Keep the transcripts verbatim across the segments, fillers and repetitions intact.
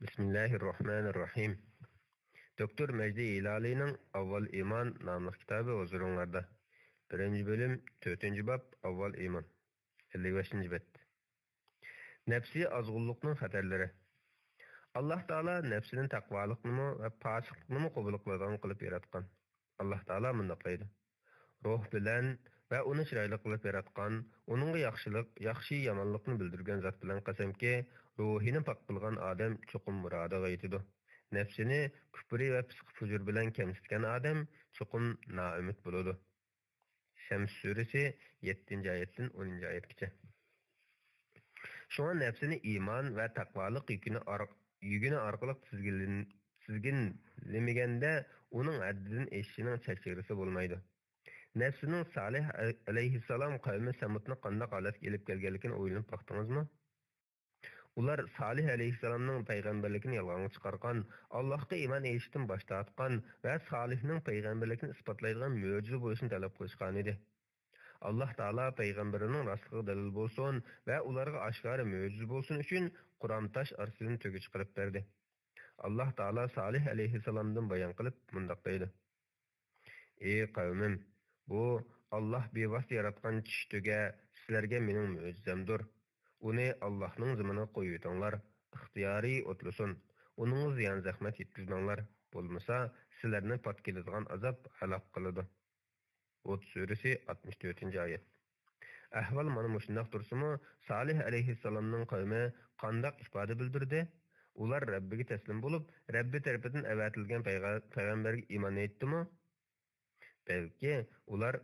بىسمىللاھىررەھمانىررەھىم. دوكتور مەجدى ھىلالىينىڭ ئاۋۋال ئىمان ناملىق كىتابى ھۇزۇرۇڭلاردا. بىرىنچى بۆلۈم، تۆتىنچى باب، ئاۋۋال ئىمان. ئەللىك بەشىنچى بەت. نەپسىي ئازغۇنلۇقنىڭ خەتەرلىرى. ئاللاھ تائالا نەپسىنى تەقۋالىقنىمۇ ۋە پاسىقلىقنىمۇ قوبۇل قىلىدىغان قىلىپ ياراتقان. ئاللاھ تائالا مۇنداق دەيدۇ: روھ بىلەن ۋە ئۇنى چىرايلىق قىلىپ ياراتقان، ئۇنىڭغا ياخشىلىق، ياخشى يامانلىقنى بىلدۈرگەن زات بىلەن قەسەمكى، روھىنى پاك قىلغان ئادەم چوقۇم مۇرادىغا يېتىدۇ. نەپسىنى كۇپرى ۋە پىسقى پۇجۇر بىلەن كەمسىتكەن ئادەم چوقۇم نائۈمىد بولىدۇ. شەمس سۈرىسى، يەتتىنچى ئايەتتىن ئونىنچى ئايەتكىچە. شۇڭا نەپسىنى ئىمان ۋە تەقۋالىق يۈكىنى ئار-، يۈگىنى ئارقىلىق تىزگىنلىن-، تىزگىنلىمىگەندە، ئۇنىڭ ھەددىدىن ئېشىشىنىڭ چەك-چېگرىسى بولمايدۇ. نەپسىنىڭ سالىھ ئەلەيھىسسالام قەۋمى سەمۇدنى قانداق ھالەتكە ئېلىپ كەلگەنلىكىنى ئويلىنىپ باقتىڭىزمۇ؟ ئۇلار سالىھ ئەلەيھىسسالامنىڭ پەيغەمبەرلىكىنى يالغانغا چىقارغان، ئاللاھقا ئىمان ئېيتىشتىن باش تارتقان ۋە سالىھنىڭ پەيغەمبەرلىكىنى ئىسپاتلايدىغان مۆجىزە بولۇشىنى تەلەپ قىلىشقانىدى. ئاللاھ تائالا پەيغەمبىرىنىڭ راستلىقىغا دەلىل بولسۇن ۋە ئۇلارغا ئاشكارا مۆجىزە بولسۇن ئۈچۈن، قۇرام تاش ئارىسىدىن تۆگە چىقىرىپ بەردى. ئاللاھ تائالا سالىھ ئەلەيھىسسالامدىن بايان قىلىپ مۇنداق دەيدۇ: ئى قەۋمىم، بۇ ئاللاھ بىۋاسىتە ياراتقان چىشى تۆگە سىلەرگە مېنىڭ مۆجىزەمدۇر. ئۇنى ئاللاھنىڭ زېمىنىغا قويۇۋېتىڭلار، ئىختىيارىي ئوتلىسۇن. ئۇنىڭغا زىيان-زەخمەت يەتكۈزمەڭلار، بولمىسا سىلەرنى پات كېلىدىغان ئازاب ھالاك قىلىدۇ. ھۇد سۈرىسى، ئاتمىش تۆتىنچى ئايەت. ئەھۋال مانا مۇشۇنداق تۇرسىمۇ، سالىھ ئەلەيھىسسالامنىڭ قەۋمى قانداق ئىپادە بىلدۈردى؟ ئۇلار رەببىگە تەسلىم بولۇپ، رەببى تەرىپىدىن ئەۋەتىلگەن پەيغە-، پەيغەمبەرگە ئىمان ئېيتتىمۇ؟ بەلكى ئۇلار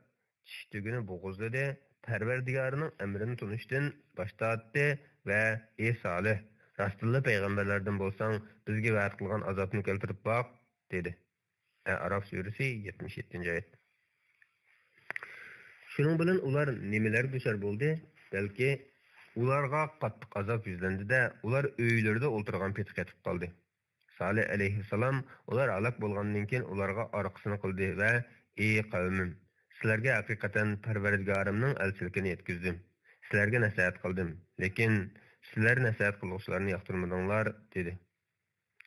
چىشى تۆگىنى بوغۇزلىدى، پەرۋەردىگارىنىڭ ئەمرىنى تونۇشتىن باش تارتتى ۋە، ئى سالىھ، راستتىنلا پەيغەمبەرلەردىن بولساڭ، بىزگە ۋەدە قىلغان ئازابنى كەلتۈرۈپ باق، دېدى. ئەئراف سۈرىسى، يەتمىش يەتتىنچى ئايەت. شۇنىڭ بىلەن ئۇلار نېمىلەرگە دۇچار بولدى؟ بەلكى ئۇلارغا قاتتىق ئازاب يۈزلەندى-دە، ئۇلار ئۆيلىرىدە ئولتۇرغان پېتى قېتىپ قالدى. سالىھ ئەلەيھىسسالام ئۇلار ھالاك بولغاندىن كېيىن ئۇلارغا ئارقىسىنى قىلدى ۋە، ئى قەۋمىم، سىلەرگە ھەقىقەتەن پەرۋەردىگارىمنىڭ ئەلچىلىكىنى يەتكۈزدۈم. سىلەرگە نەسىھەت قىلدىم، لېكىن سىلەر نەسىھەت قىلغۇچىلارنى ياقتۇرمىدىڭلار، دېدى.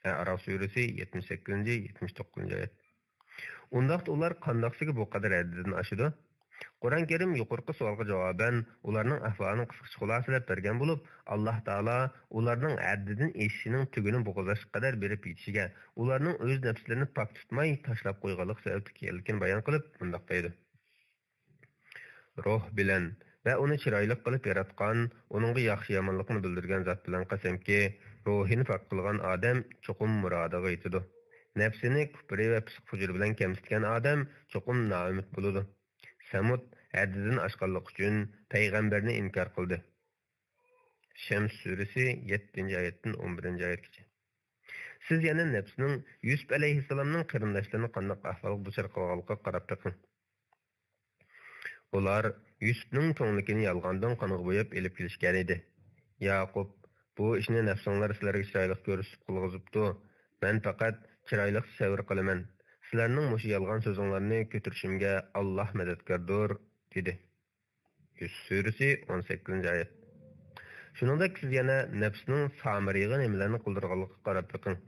ئەئراف سۈرىسى، يەتمىش سەككىزىنچى، يەتمىش توققۇزىنچى ئايەت. ئۇنداقتا ئۇلار قانداقسىگە بۇ قەدەر ھەددىدىن ئاشىدۇ؟ قۇرئان كەرىم يۇقىرىقى سوئالغا جاۋابەن ئۇلارنىڭ ئەھۋالىنى قىسقىچە خۇلاسىلەپ بەرگەن بولۇپ، ئاللاھ تائالا ئۇلارنىڭ ھەددىدىن ئېشىشىنىڭ تۈگىنى بوغۇزلاشقا قەدەر بېرىپ يېتىشىگە، ئۇلارنىڭ ئۆز نەپسلىرىنى پاك تۇتماي تاشلاپ قويغانلىقى سەۋەبلىك ئىكەنلىكىنى بايان قىلىپ مۇنداق دەيدۇ: روھ بىلەن ۋە ئۇنى چىرايلىق قىلىپ ياراتقان، ئۇنىڭغا ياخشى-يامانلىقنى بىلدۈرگەن زات بىلەن قەسەمكى، روھىنى پاك قىلغان ئادەم چوقۇم مۇرادىغا يېتىدۇ. نەپسىنى كۇپرى ۋە پىسقى-پۇجۇر بىلەن كەمسىتكەن ئادەم چوقۇم نائۈمىد بولىدۇ. سەمۇد ھەددىدىن ئاشقانلىقى ئۈچۈن پەيغەمبەرنى ئىنكار قىلدى. شەمس سۈرىسى، يەتتىنچى ئايەتتىن ئون بىرىنچى ئايەتكىچە. سىز يەنە نەپسىنىڭ يۈسۈپ ئەلەيھىسسالامنىڭ قېرىنداشلىرىنى قانداق ئەھۋالغا دۇچار قىلغانلىقىغا قاراپ بېقىڭ. ئۇلار يۈسۈپنىڭ كۆڭلىكىنى يالغاندىن قانغا بوياپ ئېلىپ كېلىشكەنىدى. ياقۇپ، بۇ ئىشنى نەپسىڭلار سىلەرگە چىرايلىق كۆرسىتىپ قىلغۇزۇپتۇ. مەن پەقەت چىرايلىق تەسەۋۋۇر قىلىمەن. سىلەرنىڭ مۇشۇ يالغان سۆزۈڭلارنى كۆتۈرۈشۈمگە ئاللاھ مەدەتكاردۇر، دېدى. يۈسۈپ سۈرىسى، ئون سەككىزىنچى ئايەت. شۇنىڭدەك سىز يەنە نەپسىنىڭ سامىرىغا نېمىلەرنى قىلدۇرغانلىقىغا قاراپ بېقىڭ.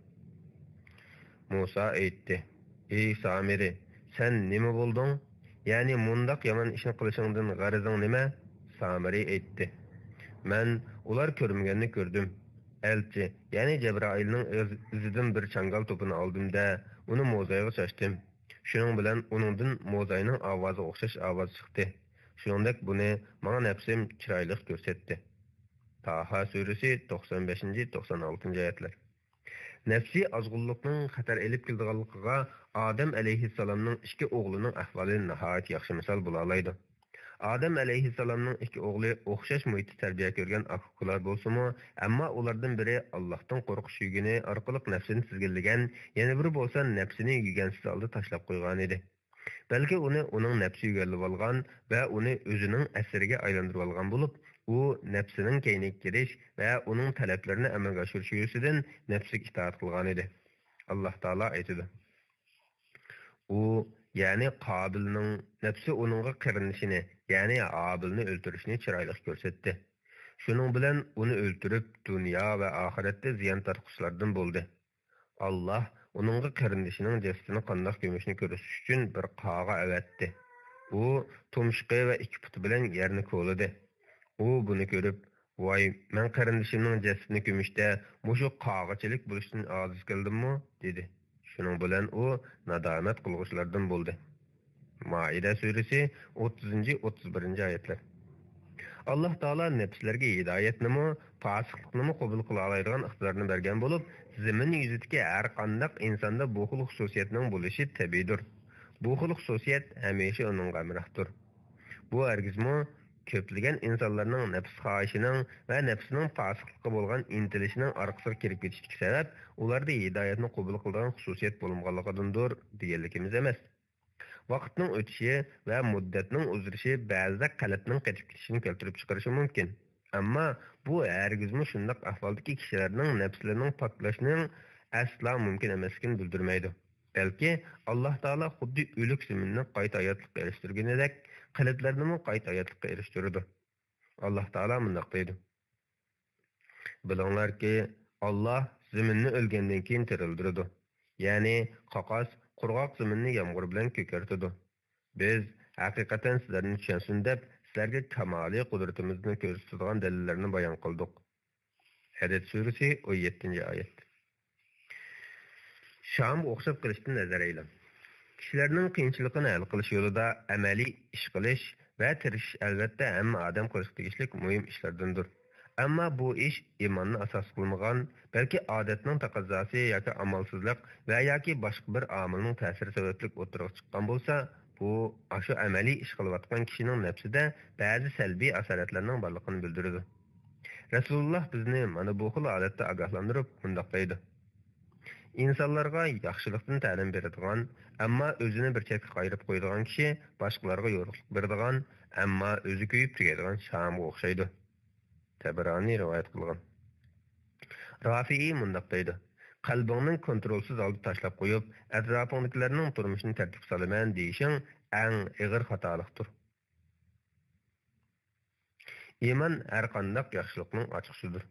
مۇسا ئېيتتى: ئى سامىرى، سەن نېمە بولدۇڭ؟ يەنى مۇنداق يامان ئىشنى قىلىشىڭدىن غەرىزىڭ نېمە؟ سامىرى ئېيتتى: مەن ئۇلار كۆرمىگەننى كۆردۈم. ئەلچى، يەنى جەبرائىلنىڭ ئىز-، ئىزىدىن بىر چاڭگال توپىنى ئالدىم-دە، ئۇنى موزايغا چاچتىم. شۇنىڭ بىلەن ئۇنىڭدىن موزاينىڭ ئاۋازىغا ئوخشاش ئاۋاز چىقتى. شۇنىڭدەك بۇنى ماڭا نەپسىم چىرايلىق كۆرسەتتى. تاھا سۈرىسى، توقسان بەشىنچى، توقسان ئالتىنچى ئايەتلەر. نەپسىي ئازغۇنلۇقنىڭ خەتەر ئېلىپ كېلىدىغانلىقىغا ئادەم ئەلەيھىسسالامنىڭ ئىككى ئوغلىنىڭ ئەھۋالى ناھايىتى ياخشى مىسال بولالايدۇ. ئادەم ئەلەيھىسسالامنىڭ ئىككى ئوغلى ئوخشاش مۇھىتتا تەربىيە كۆرگەن ئاكا-ئۇكىلار بولسىمۇ، ئەمما ئۇلاردىن بىرى ئاللاھتىن قورقۇش يۈگىنى ئارقىلىق نەپسىنى تىزگىنلىگەن، يەنە بىرى بولسا نەپسىنى يۈگەنسىز ھالدا تاشلاپ قويغانىدى. بەلكى ئۇنى ئۇنىڭ نەپسى يۈگەنلىۋالغان ۋە ئۇنى ئۆزىنىڭ ئەسىرىگە ئايلاندۇرۇۋالغان بولۇپ، ئۇ نەپسىنىڭ كەينىگە كىرىش ۋە ئۇنىڭ تەلەپلىرىنى ئەمەلگە ئاشۇرۇش يۈزىسىدىن نەپسىگە ئىتائەت قىلغانىدى. ئاللاھ تائالا ئېيتىدۇ: ئۇ، يەنى قابىلنىڭ نەپسى ئۇنىڭغا قېرىندىشىنى، يەنى ھابىلنى ئۆلتۈرۈشنى چىرايلىق كۆرسەتتى. شۇنىڭ بىلەن ئۇنى ئۆلتۈرۈپ، دۇنيا ۋە ئاخىرەتتە زىيان تارتقۇچىلاردىن بولدى. ئاللاھ ئۇنىڭغا قېرىندىشىنىڭ جەسىتىنى قانداق كۆمۈشنى كۆرسىتىش ئۈچۈن بىر قاغا ئەۋەتتى. ئۇ تۇمشۇقى ۋە ئىككى پۇتى بىلەن يەرنى كولىدى. ئۇ بۇنى كۆرۈپ، ۋاي، مەن قېرىندىشىمنىڭ جەسىتىنى كۆمۈشتە مۇشۇ قاغىچىلىك بولۇشتىن ئاجىز كەلدىممۇ؟ دېدى. شۇنىڭ بىلەن ئۇ نادامەت قىلغۇچىلاردىن بولدى. مائىدە سۈرىسى، ئوتتۇزىنچى، ئوتتۇز بىرىنچى ئايەتلەر. ئاللاھ تائالا نەپسلەرگە ھىدايەتنىمۇ، پاسىقلىقنىمۇ قوبۇل قىلالايدىغان ئىقتىدارنى بەرگەن بولۇپ، زېمىن يۈزىدىكى ھەر قانداق ئىنساندا بۇ خىل خۇسۇسىيەتنىڭ بولۇشى تەبىئىيدۇر. بۇ خىل خۇسۇسىيەت ھەمىشە ئۇنىڭغا ھەمراھدۇر. بۇ ھەرگىزمۇ كۆپلىگەن ئىنسانلارنىڭ نەپس خاھىشىنىڭ ۋە نەپسىنىڭ پاسىقلىققا بولغان ئىنتىلىشىنىڭ ئارقىسىغا كىرىپ كېتىشتىكى سەۋەب، ئۇلاردا ھىدايەتنى قوبۇل قىلىدىغان خۇسۇسىيەت بولمىغانلىقىدىندۇر، دېگەنلىكىمىز ئەمەس. ۋاقىتنىڭ ئۆتۈشى ۋە مۇددەتنىڭ ئۇزىرىشى بەزىدە قەلبنىڭ قېتىپ كېتىشىنى كەلتۈرۈپ چىقىرىشى مۇمكىن. ئەمما بۇ ھەرگىزمۇ شۇنداق ئەھۋالدىكى كىشىلەرنىڭ نەپسلىرىنىڭ پاكلىشىنىڭ ئەسلا مۇمكىن ئەمەسلىكىنى بىلدۈرمەيدۇ. بەلكى ئاللاھ تائالا خۇددى ئۆلۈك زېمىننى قايتا ھاياتلىققا ئېرىشتۈرگىنىدەك، قەلبلەرنىمۇ قايتا ھاياتلىققا ئېرىشتۈرىدۇ. ئاللاھ تائالا مۇنداق دەيدۇ: بىلىڭلاركى، ئاللاھ زېمىننى ئۆلگەندىن كېيىن تىرىلدۈرىدۇ. يەنى قاقاس، قۇرغاق زېمىننى يامغۇر بىلەن كۆكەرتىدۇ. بىز ھەقىقەتەن سىلەرنى چۈشەنسۇن دەپ، سىلەرگە كامالىي قۇدرىتىمىزنى كۆرسىتىدىغان دەلىللەرنى بايان قىلدۇق. ھەدىد سۈرىسى، ئون يەتتىنچى ئايەت. شامغا ئوخشاپ قېلىشتىن ھەزەر ئەيلەڭ. كىشىلەرنىڭ قىيىنچىلىقىنى ھەل قىلىش يولىدا ئەمەلىي ئىش قىلىش ۋە تىرىشىش ئەلۋەتتە ھەممە ئادەم قىلىشقا تېگىشلىك مۇھىم ئىشلاردىندۇر. ئەمما بۇ ئىش ئىماننى ئاساس قىلمىغان، بەلكى ئادەتنىڭ تەقەززاسى ياكى ئامالسىزلىق ۋە ياكى باشقا بىر ئامىلنىڭ تەسىرى سەۋەبلىك ئوتتۇرىغا چىققان بولسا، بۇ ئاشۇ ئەمەلىي ئىش قىلىۋاتقان كىشىنىڭ نەپسىدە بەزى سەلبىي ئاسارەتلەرنىڭ بارلىقىنى بىلدۈرىدۇ. رەسۇلۇللاھ بىزنى مانا بۇ خىل ھالەتتە ئاگاھلاندۇرۇپ مۇنداق دەيدۇ: ئىنسانلارغا ياخشىلىقتىن تەلىم بېرىدىغان، ئەمما ئۆزىنى بىر چەتكە قايرىپ قويىدىغان كىشى باشقىلارغا يورۇقلۇق بېرىدىغان، ئەمما ئۆزى كۆيۈپ تۈگەيدىغان شامغا ئوخشايدۇ. تەبرانى رىۋايەت قىلغان. رافىئىي مۇنداق دەيدۇ: قەلبىڭنى كونترولسىز ھالدا تاشلاپ قويۇپ، ئەتراپىڭدىكىلەرنىڭ تۇرمۇشىنى تەرتىپكە سالىمەن دېيىشىڭ ئەڭ ئېغىر خاتالىقتۇر. ئىمان ھەرقانداق ياخشىلىقنىڭ ئاچقۇچىدۇر.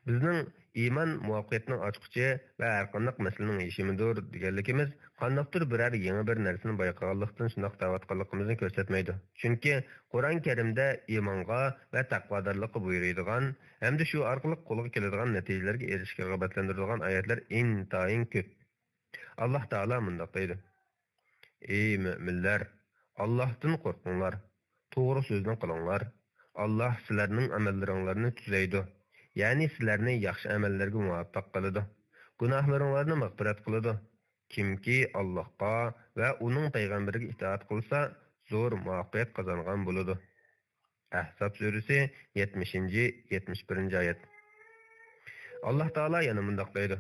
بىزنىڭ ئىمان مۇۋەپپەقىيەتنىڭ ئاچقۇچى ۋە ھەرقانداق مەسىلىنىڭ يېشىمىدۇر دېگەنلىكىمىز، قانداقتۇر بىرەر يېڭى بىر نەرسىنى بايقىغانلىقتىن شۇنداق دەۋاتقانلىقىمىزنى كۆرسەتمەيدۇ. چۈنكى قۇرئان كەرىمدە ئىمانغا ۋە تەقۋادارلىققا بۇيرۇيدىغان ھەمدە شۇ ئارقىلىق قولغا كېلىدىغان نەتىجىلەرگە ئېرىشىشكە رىغبەتلەندۈرىدىغان ئايەتلەر ئىنتايىن كۆپ. ئاللاھ تائالا مۇنداق دەيدۇ: ئى مۆمىنلەر، ئاللاھتىن قورقۇڭلار، توغرا سۆزنى قىلىڭلار. ئاللاھ سىلەرنىڭ ئەمەللىرىڭلارنى تۈزەيدۇ، يەنى سىلەرنى ياخشى ئەمەللەرگە مۇۋەپپەق قىلىدۇ، گۇناھلىرىڭلارنى مەغپىرەت قىلىدۇ. كىمكى ئاللاھقا ۋە ئۇنىڭ پەيغەمبىرىگە ئىتائەت قىلسا، زور مۇۋەپپەقىيەت قازانغان بولىدۇ. ئەھزاب سۈرىسى، يەتمىشىنچى، يەتمىش بىرىنچى ئايەت. ئاللاھ تائالا يەنە مۇنداق دەيدۇ: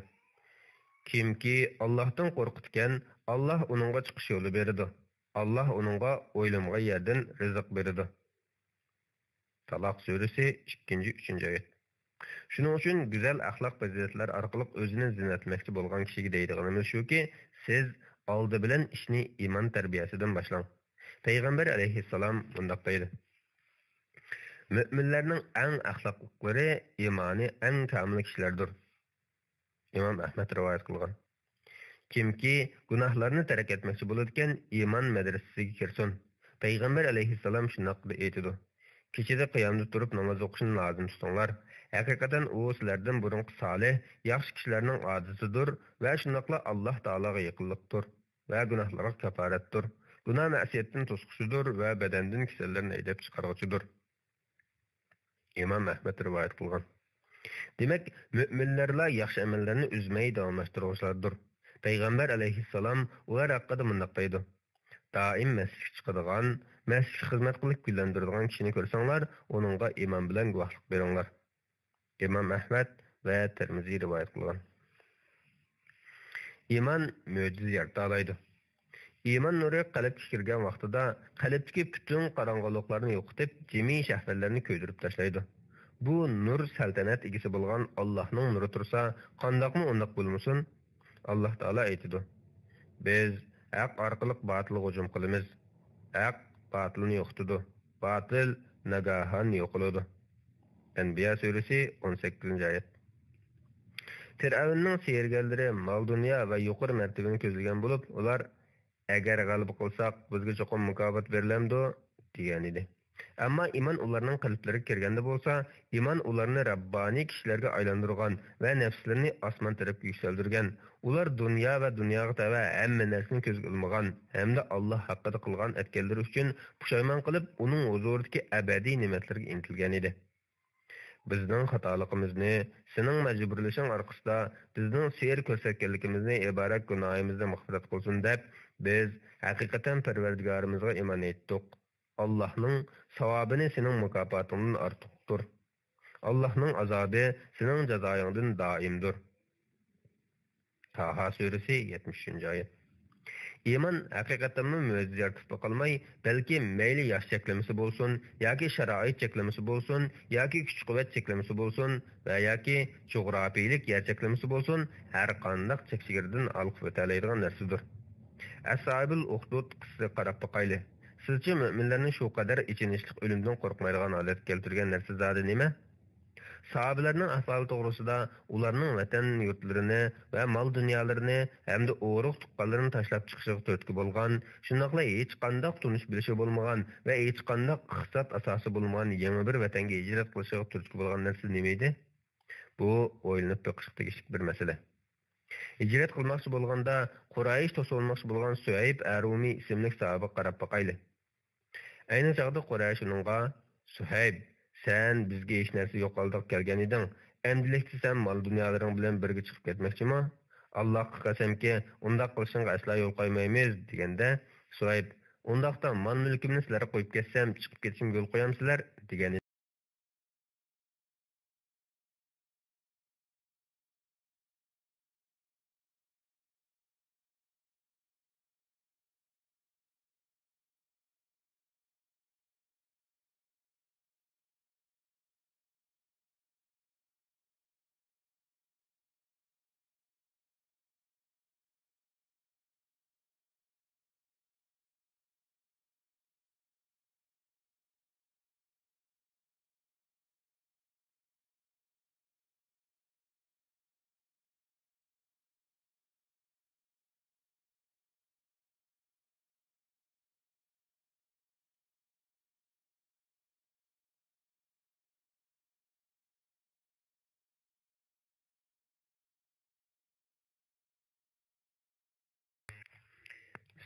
كىمكى ئاللاھتىن قورقىدىكەن، ئاللاھ ئۇنىڭغا چىقىش يولى بېرىدۇ. ئاللاھ ئۇنىڭغا ئويلىمىغان يەردىن رىزىق بېرىدۇ. تالاق سۈرىسى، ئىككىنچى، ئۈچىنچى ئايەت. شۇنىڭ ئۈچۈن گۈزەل ئەخلاق پەزىلەتلەر ئارقىلىق ئۆزىنى زىننەتلىمەكچى بولغان كىشىگە دەيدىغىنىمىز شۇكى، سىز ئالدى بىلەن ئىشنى ئىمان تەربىيەسىدىن باشلاڭ. پەيغەمبەر ئەلەيھىسسالام مۇنداق دەيدۇ: مۆمىنلەرنىڭ ئەڭ ئەخلاقلىقلىرى ئىمانى ئەڭ كامىل كىشىلەردۇر. ئىمام ئەھمەد رىۋايەت قىلغان. كىمكى گۇناھلارنى تەرك ئەتمەكچى بولىدىكەن، ئىمان مەدرىسىسىگە كىرسۇن. پەيغەمبەر ئەلەيھىسسالام شۇنداق دەپ ئېيتىدۇ: كېچىدە قىيامدا تۇرۇپ ناماز ئوقۇشنى لازىم تۇتۇڭلار. ھەقىقەتەن ئۇ سىلەردىن بۇرۇنقى سالىھ، ياخشى كىشىلەرنىڭ ئادىتىدۇر ۋە شۇنداقلا ئاللاھ تائالاغا يېقىنلىقتۇر ۋە گۇناھلارغا كاپارەتتۇر. گۇناھ مەسىيەتتىن توسقۇچىدۇر ۋە بەدەندىن كېسەللەرنى ھەيدەپ چىقارغۇچىدۇر. ئىمام ئەھمەد رىۋايەت قىلغان. دېمەك، مۆمىنلەرلا ياخشى ئەمەللەرنى ئۈزمەي داۋاملاشتۇرغۇچىلاردۇر. پەيغەمبەر ئەلەيھىسسالام ئۇلار ھەققىدە مۇنداق دەيدۇ: دائىم مەسچىتكە چىقىدىغان، مەسچىتكە خىزمەت قىلىپ گۈللەندۈرىدىغان كىشىنى كۆرسەڭلار، ئۇنىڭغا ئىمان بىلەن گۇۋاھلىق بېرىڭلار. ئىمام ئەھمەد ۋە تىرمىزى رىۋايەت قىلغان. ئىمان مۆجىزە يارىتالايدۇ. ئىمان نۇرى قەلبكە كىرگەن ۋاقتىدا قەلبتىكى پۈتۈن قاراڭغۇلۇقلارنى يوقىتىپ، جىمى شەھۋەتلەرنى كۆيدۈرۈپ تاشلايدۇ. بۇ نۇر سەلتەنەت ئىگىسى بولغان ئاللاھنىڭ نۇرى تۇرسا، قانداقمۇ ئۇنداق بولمىسۇن؟ ئاللاھ تائالا ئېيتىدۇ: بىز ھەق ئارقىلىق باتىلغا ھۇجۇم قىلىمىز. ھەق باتىلنى يوقىتىدۇ. باتىل ناگاھان يوقىلىدۇ. ئەنبىيا سۈرىسى، ئون سەككىزىنچى ئايەت. پىرئەۋننىڭ سېھىرگەرلىرى مال-دۇنيا ۋە يۇقىرى مەرتىۋىنى كۆزلىگەن بولۇپ، ئۇلار، «ئەگەر غەلىبە قىلساق، بىزگە چوقۇم مۇكاپات بېرىلەمدۇ؟» دېگەنىدى. ئەمما ئىمان ئۇلارنىڭ قەلبلىرىگە كىرگەندە بولسا، ئىمان ئۇلارنى رەببانىي كىشىلەرگە ئايلاندۇرغان ۋە نەپسلىرىنى ئاسمان تەرەپكە يۈكسەلدۈرگەن. ئۇلار دۇنيا ۋە دۇنياغا تەۋە ھەممە نەرسىنى كۆزگە ئىلمىغان ھەمدە ئاللاھ ھەققىدە قىلغان ئەتكەنلىرى ئۈچۈن پۇشايمان قىلىپ، ئۇنىڭ ھۇزۇرىدىكى ئەبەدىي نېمەتلەرگە ئىنتىلگەن ئىدى. بىزنىڭ خاتالىقىمىزنى، سېنىڭ مەجبۇرلىشىڭ ئارقىسىدا بىزنىڭ سېھىر كۆرسەتكەنلىكىمىزنى ئىبارەت گۇناھىمىزنى مەغپىرەت قىلسۇن دەپ، بىز ھەقىقەتەن پەرۋەردىگارىمىزغا ئىمان ئېيتتۇق. ئاللاھنىڭ ساۋابىنى سېنىڭ مۇكاپاتىڭدىن ئارتۇقتۇر. ئاللاھنىڭ ئازابى سېنىڭ جازايىڭدىن دائىمدۇر. تاھا سۈرىسى، يەتمىش ئۈچىنچى ئايەت. ئىمان ھەقىقەتەنمۇ مۆجىزە يارىتىپلا قالماي، بەلكى مەيلى ياش چەكلىمىسى بولسۇن، ياكى شارائىت چەكلىمىسى بولسۇن، ياكى كۈچ-قۇۋۋەت چەكلىمىسى بولسۇن ۋە ياكى جۇغراپىيىلىك يەر چەكلىمىسى بولسۇن، ھەر قانداق چەك-چېگرىدىن ھالقىپ ئۆتەلەيدىغان نەرسىدۇر. ئەسھابىل ئۇخدۇد قىسسىسىگە قاراپ باقايلى. سىزچە مۆمىنلەرنى شۇ قەدەر ئېچىنىشلىق ئۆلۈمدىن قورقمايدىغان ھالەتكە كەلتۈرگەن نەرسە زادى نېمە؟ ساھابىلەرنىڭ ئەھۋالى توغرىسىدا، ئۇلارنىڭ ۋەتەن يۇرتلىرىنى ۋە مال-دۇنيالىرىنى ھەمدە ئۇرۇق-تۇغقانلىرىنى تاشلاپ چىقىشىغا تۈرتكە بولغان، شۇنداقلا ھېچقانداق تونۇش-بىلىشى بولمىغان ۋە ھېچقانداق ئىقتىساد ئاساسى بولمىغان يېڭى بىر ۋەتەنگە ھىجرەت قىلىشىغا تۈرتكە بولغان نەرسە نېمە ئىدى؟ بۇ ئويلىنىپ بېقىشقا تېگىشلىك بىر مەسىلە. ھىجرەت قىلماقچى بولغاندا، قۇرايىش توسۇۋالماقچى بولغان سۇھەيب ئەرۇمى ئىسىملىك ساھابىگە قاراپ باقايلى. ئەينى چاغدا قۇرەيش ئۇنىڭغا، «سۇھەيب، سەن بىزگە ھېچ نەرسە يوق ئالدىغا كەلگەن ئىدىڭ، ئەمدىلىكتە سەن مال-دۇنيالىرىڭ بىلەن بىرگە چىقىپ كەتمەكچىمۇ؟ ئاللاھقا قەسەمكى، ئۇنداق قىلىشىڭغا ئەسلا يول قويمايمىز» دېگەندە، سۇھەيب، «ئۇنداقتا مال-مۈلكۈمنى سىلەرگە قويۇپ كەتسەم، چىقىپ كېتىشىمگە يول قويامسىلەر؟» دېگەن.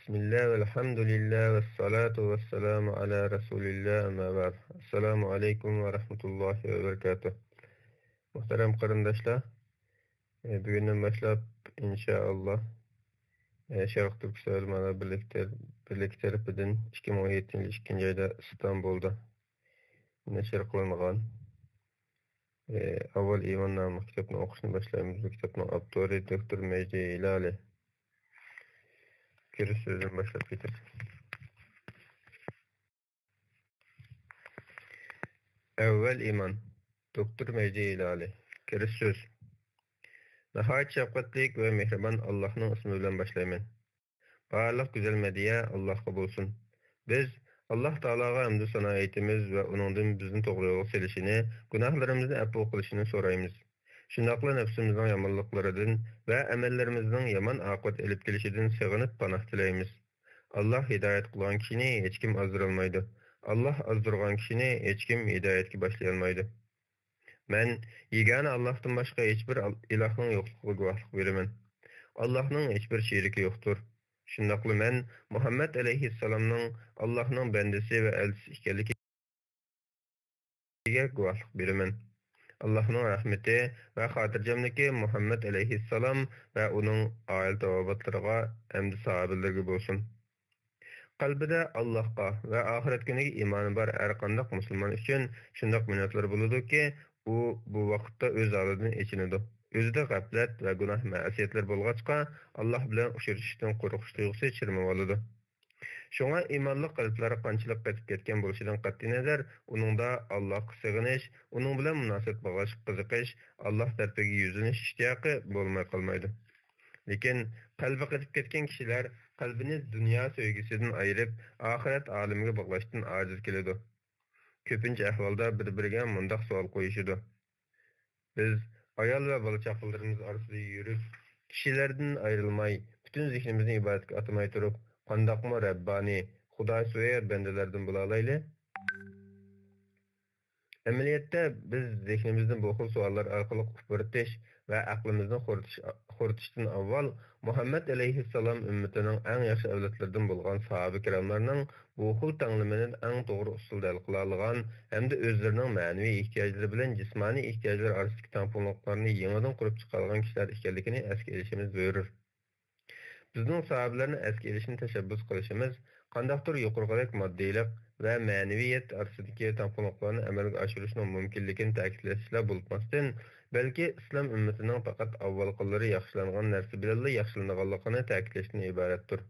بسم الله والحمد لله والصلاة والسلام على رسول الله، أما بعد. السلام عليكم ورحمة الله وبركاته. مۇھتەرەم قېرىنداشلار، ئە، بۈگۈندىن باشلاپ، ئىنشائاللا، ئە، شەرق تۈركىستان ئۆلىمالار بىرلىكى تەر-، بىرلىكى تەرىپىدىن ئىككى مىڭ ئون يەتتىنچى يىل ئىككىنچى ئايدا ئىستانبۇلدا نەشر قىلىنغان، ئە، ئاۋۋال ئىمان ناملىق كىتابنى ئوقۇشنى باشلايمىز. بۇ كىتابنىڭ ئاپتورى دوكتور مەجدى ھىلالى. كىرىش سۆزىدىن باشلاپ كېتىمىز. ئەۋۋەل ئىمان. دوكتور مەجدى ھىلالى. كىرىش سۆز. ناھايىتى شەپقەتلىك ۋە مېھرىبان ئاللاھنىڭ ئىسمى بىلەن باشلايمەن. بارلىق گۈزەل مەدھىيە ئاللاھقا بولسۇن. بىز ئاللاھ تائالاغا ھەمدۇ سانا ئېيتىمىز ۋە ئۇنىڭدىن بىزنى توغرا يولغا سېلىشىنى، گۇناھلىرىمىزنى ئەپۇ قىلىشىنى سورايمىز. شۇنداقلا نەپسىمىزنىڭ يامانلىقلىرىدىن ۋە ئەمەللىرىمىزنىڭ يامان ئاقىۋەت ئېلىپ كېلىشىدىن سېغىنىپ پاناھ تىلەيمىز. ئاللاھ ھىدايەت قىلغان كىشىنى ھېچكىم ئازدۇرالمايدۇ. ئاللاھ ئازدۇرغان كىشىنى ھېچكىم ھىدايەتكە باشلىيالمايدۇ. مەن يېگانە ئاللاھتىن باشقا ھېچبىر ئال-، ئىلاھنىڭ يوقلۇقىغا گۇۋاھلىق بېرىمەن. ئاللاھنىڭ ھېچبىر شېرىكى يوقتۇر. شۇنداقلا مەن مۇھەممەد ئەلەيھىسسالامنىڭ ئاللاھنىڭ بەندىسى ۋە ئەلچىسى ئىكەنلىكىگە گۇۋاھلىق بېرىمەن. ئاللاھنىڭ رەھمىتى ۋە خاتىرجەملىكى مۇھەممەد ئەلەيھىسسالام ۋە ئۇنىڭ ئائىلە تاۋابىئاتلىرىغا ھەمدە ساھابىلىرىگە بولسۇن. قەلبىدە ئاللاھقا ۋە ئاخىرەت كۈنىگە ئىمانى بار ھەرقانداق مۇسۇلمان ئۈچۈن شۇنداق مىنۇتلار بولىدۇكى، ئۇ بۇ ۋاقىتتا ئۆز ھالىدىن ئېچىنىدۇ. ئۆزىدە غەپلەت ۋە گۇناھ مەسىيەتلەر بولغاچقا، ئاللاھ بىلەن ئۇچرىشىشتىن قورقۇش تۇيغۇسى چىرمىۋالىدۇ. شۇڭا ئىمانلىق قەلبلەر قانچىلىك قېتىپ كەتكەن بولۇشىدىن قەتئىينەزەر، ئۇنىڭدا ئاللاھقا سېغىنىش، ئۇنىڭ بىلەن مۇناسىۋەت باغلاش قىزىقىش، ئاللاھ تەرىپىگە يۈزلىنىش ئىشتىياقى بولماي قالمايدۇ. لېكىن قەلبى قېتىپ كەتكەن كىشىلەر قەلبىنى دۇنيا سۆيگۈسىدىن ئايرىپ، ئاخىرەت ئالىمىگە باغلاشتىن ئاجىز كېلىدۇ. كۆپىنچە ئەھۋالدا بىر-بىرىگە مۇنداق سوئال قويۇشىدۇ: بىز ئايال ۋە بالا-چاقىلىرىمىز ئارىسىدا يۈرۈپ، كىشىلەردىن ئايرىلماي، پۈتۈن زېھنىمىزنى ئىبادەتكە ئاتىماي تۇرۇپ، قانداقمۇ رەببانىي، خۇداسۆيەر بەندىلەردىن بولالايلى؟ ئەمەلىيەتتە، بىز زېھنىمىزنى بۇ خىل سوئاللار ئارقىلىق ئۇپرىتىش ۋە ئەقلىمىزنى خورىتىش، خورىتىشتىن ئاۋۋال، مۇھەممەد ئەلەيھىسسالام ئۈممىتىنىڭ ئەڭ ياخشى ئەۋلادلىرىدىن بولغان ساھابە كىراملارنىڭ بۇ خىل تەڭلىمىنى ئەڭ توغرا ئۇسۇلدا ھەل قىلالىغان ھەمدە ئۆزلىرىنىڭ مەنىۋى ئېھتىياجلىرى بىلەن جىسمانىي ئېھتىياجلىرى ئارىسىدىكى تەڭپۇڭلۇقلارنى يېڭىدىن قۇرۇپ چىقارغان كىشىلەر ئىكەنلىكىنى ئەسكە ئېلىشىمىز زۆرۈر. بىزنىڭ ساھابىلەرنى ئەسكە ئېلىشنى تەشەببۇس قىلىشىمىز قانداقتۇر يۇقىرىقىدەك ماددىيلىق ۋە مەنىۋىيەت ئارىسىدىكى تەڭپۇڭلۇقلارنى ئەمەلگە ئاشۇرۇشنىڭ مۇمكىنلىكىنى تەكىتلەشلا بولۇپ قالماستىن، بەلكى ئىسلام ئۈممىتىنىڭ پەقەت ئاۋۋالقىلىرى ياخشىلانغان نەرسە بىلەنلا ياخشىلىنىدىغانلىقىنى تەكىتلەشتىن ئىبارەتتۇر.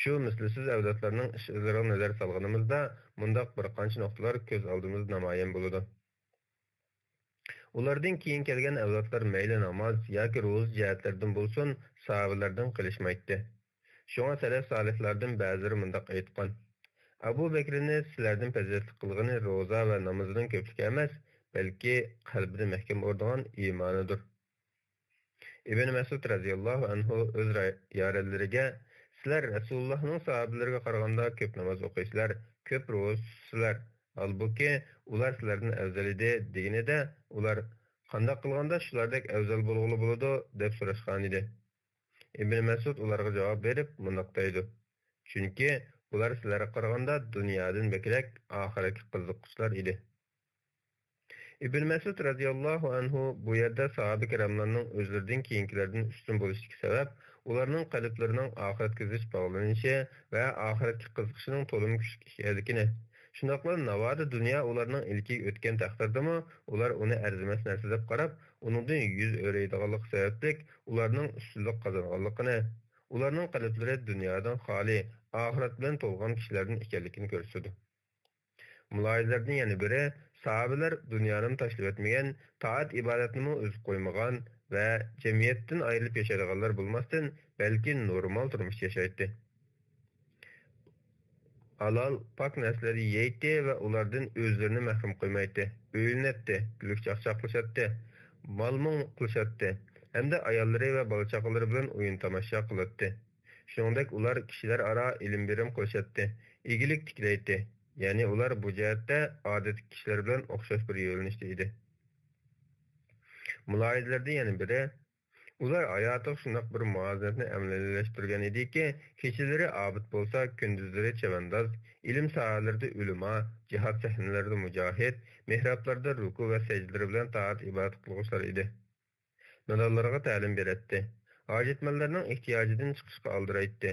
شۇ مىسلىسىز ئەۋلادلارنىڭ ئىش-ئىزلىرىغا نەزەر سالغىنىمىزدا، مۇنداق بىر قانچە نۇقتىلار كۆز ئالدىمىزدا نامايان بولىدۇ. ئۇلاردىن كېيىن كەلگەن ئەۋلادلار مەيلى ناماز ياكى روزا جەھەتلەردىن بولسۇن، ساھابىلەردىن قېلىشمايتتى. شۇڭا سەلەف سالىھلاردىن بەزىلىرى مۇنداق ئېيتقان: ئەبۇ بەكرىنى سىلەردىن پەزىلەتلىك قىلغىنى روزا ۋە نامىزىنىڭ كۆپلۈكى ئەمەس، بەلكى قەلبىدە مەھكەم ئورنىغان ئىمانىدۇر. ئىبن مەسئۇد رەزىياللاھۇ ئەنھۇ ئۆز را-، يارەنلىرىگە: «سىلەر رەسۇلۇللاھنىڭ ساھابىلىرىگە قارىغاندا كۆپ ناماز ئوقۇيسىلەر، كۆپ روزا تۇتىسىلەر، ھالبۇكى، ئۇلار سىلەردىن ئەۋزەل ئىدى» دېگىنىدە، ئۇلار: «قانداق قىلغاندا شۇلاردەك ئەۋزەل بولغىلى بولىدۇ؟» دەپ سوراشقانىدى. ئىبن مەسئۇد ئۇلارغا جاۋاب بېرىپ مۇنداق دەيدۇ: «چۈنكى ئۇلار سىلەرگە قارىغاندا دۇنيادىن بەكرەك ئاخىرەتكە قىزىققۇچىلار ئىدى.» ئىبن مەسئۇد رەزىياللاھۇ ئەنھۇ بۇ يەردە ساھابە كىراملارنىڭ ئۆزلىرىدىن كېيىنكىلەردىن ئۈستۈن بولۇشىدىكى سەۋەب ئۇلارنىڭ قەلبلىرىنىڭ ئاخىرەتكە زىچ باغلىنىشى ۋە ئاخىرەتكە قىزىقىشىنىڭ تولىمۇ كۈچلۈك ئىكەنلىكىنى، شۇنداقلا ناۋادا دۇنيا ئۇلارنىڭ ئىلكىگە ئۆتكەن تەقدىردىمۇ ئۇلار ئۇنى ئەرزىمەس نەرسە دەپ قاراپ، ئۇنىڭدىن يۈز ئۆرۈيدىغانلىقى سەۋەبلىك ئۇلارنىڭ ئۈستۈنلۈك قازانغانلىقىنى، ئۇلارنىڭ قەلبلىرى دۇنيادىن خالىي، ئاخىرەت بىلەن تولغان كىشىلەردىن ئىكەنلىكىنى كۆرسىتىدۇ. مۇلاھىزىلەردىن يەنە بىرى، ساھابىلەر دۇنيانىمۇ تاشلىۋەتمىگەن، تائەت-ئىبادەتنىمۇ ئۈزۈپ قويمىغان ۋە جەمئىيەتتىن ئايرىلىپ ياشايدىغانلار بولماستىن، بەلكى نورمال تۇرمۇش ياشايتتى. ھالال، پاك نەرسىلەرنى يەيتتى ۋە ئۇلاردىن ئۆزلىرىنى مەھرۇم قويمايتتى، ئۆيلىنەتتى، گۈلۈك-چاقچاق قىلىشاتتى، مال-مۇڭ قىلىشاتتى ھەمدە ئاياللىرى ۋە بالا-چاقىلىرى بىلەن ئويۇن-تاماشا قىلاتتى. شۇنىڭدەك ئۇلار كىشىلەر ئارا ئېلىم-بېرىم قىلىشاتتى، ئىگىلىك تىكلەيتتى. يەنى ئۇلار بۇ جەھەتتە ئادەتتىكى كىشىلەر بىلەن ئوخشاش بىر يۆنىلىشتە ئىدى. مۇلاھىزىلەردىن يەنە بىرى، ئۇلار ھاياتىغا شۇنداق بىر مۇۋازىنەتنى ئەمەلىيلەشتۈرگەن ئىدىكى، كېچىلىرى ئابىد بولسا، كۈندۈزلىرى چەۋەنداز، ئىلىم ساھەلىرىدە ئۆلىما، جىھاد سەھنىلىرىدە مۇجاھىد، مېھرابلاردا رۇكۇ ۋە سەجدىلىرى بىلەن تائەت-ئىبادەت قىلغۇچىلار ئىدى. نادانلارغا تەلىم بېرەتتى. ھاجەتمەنلەرنىڭ ئېھتىياجىدىن چىقىشقا ئالدىرايتتى.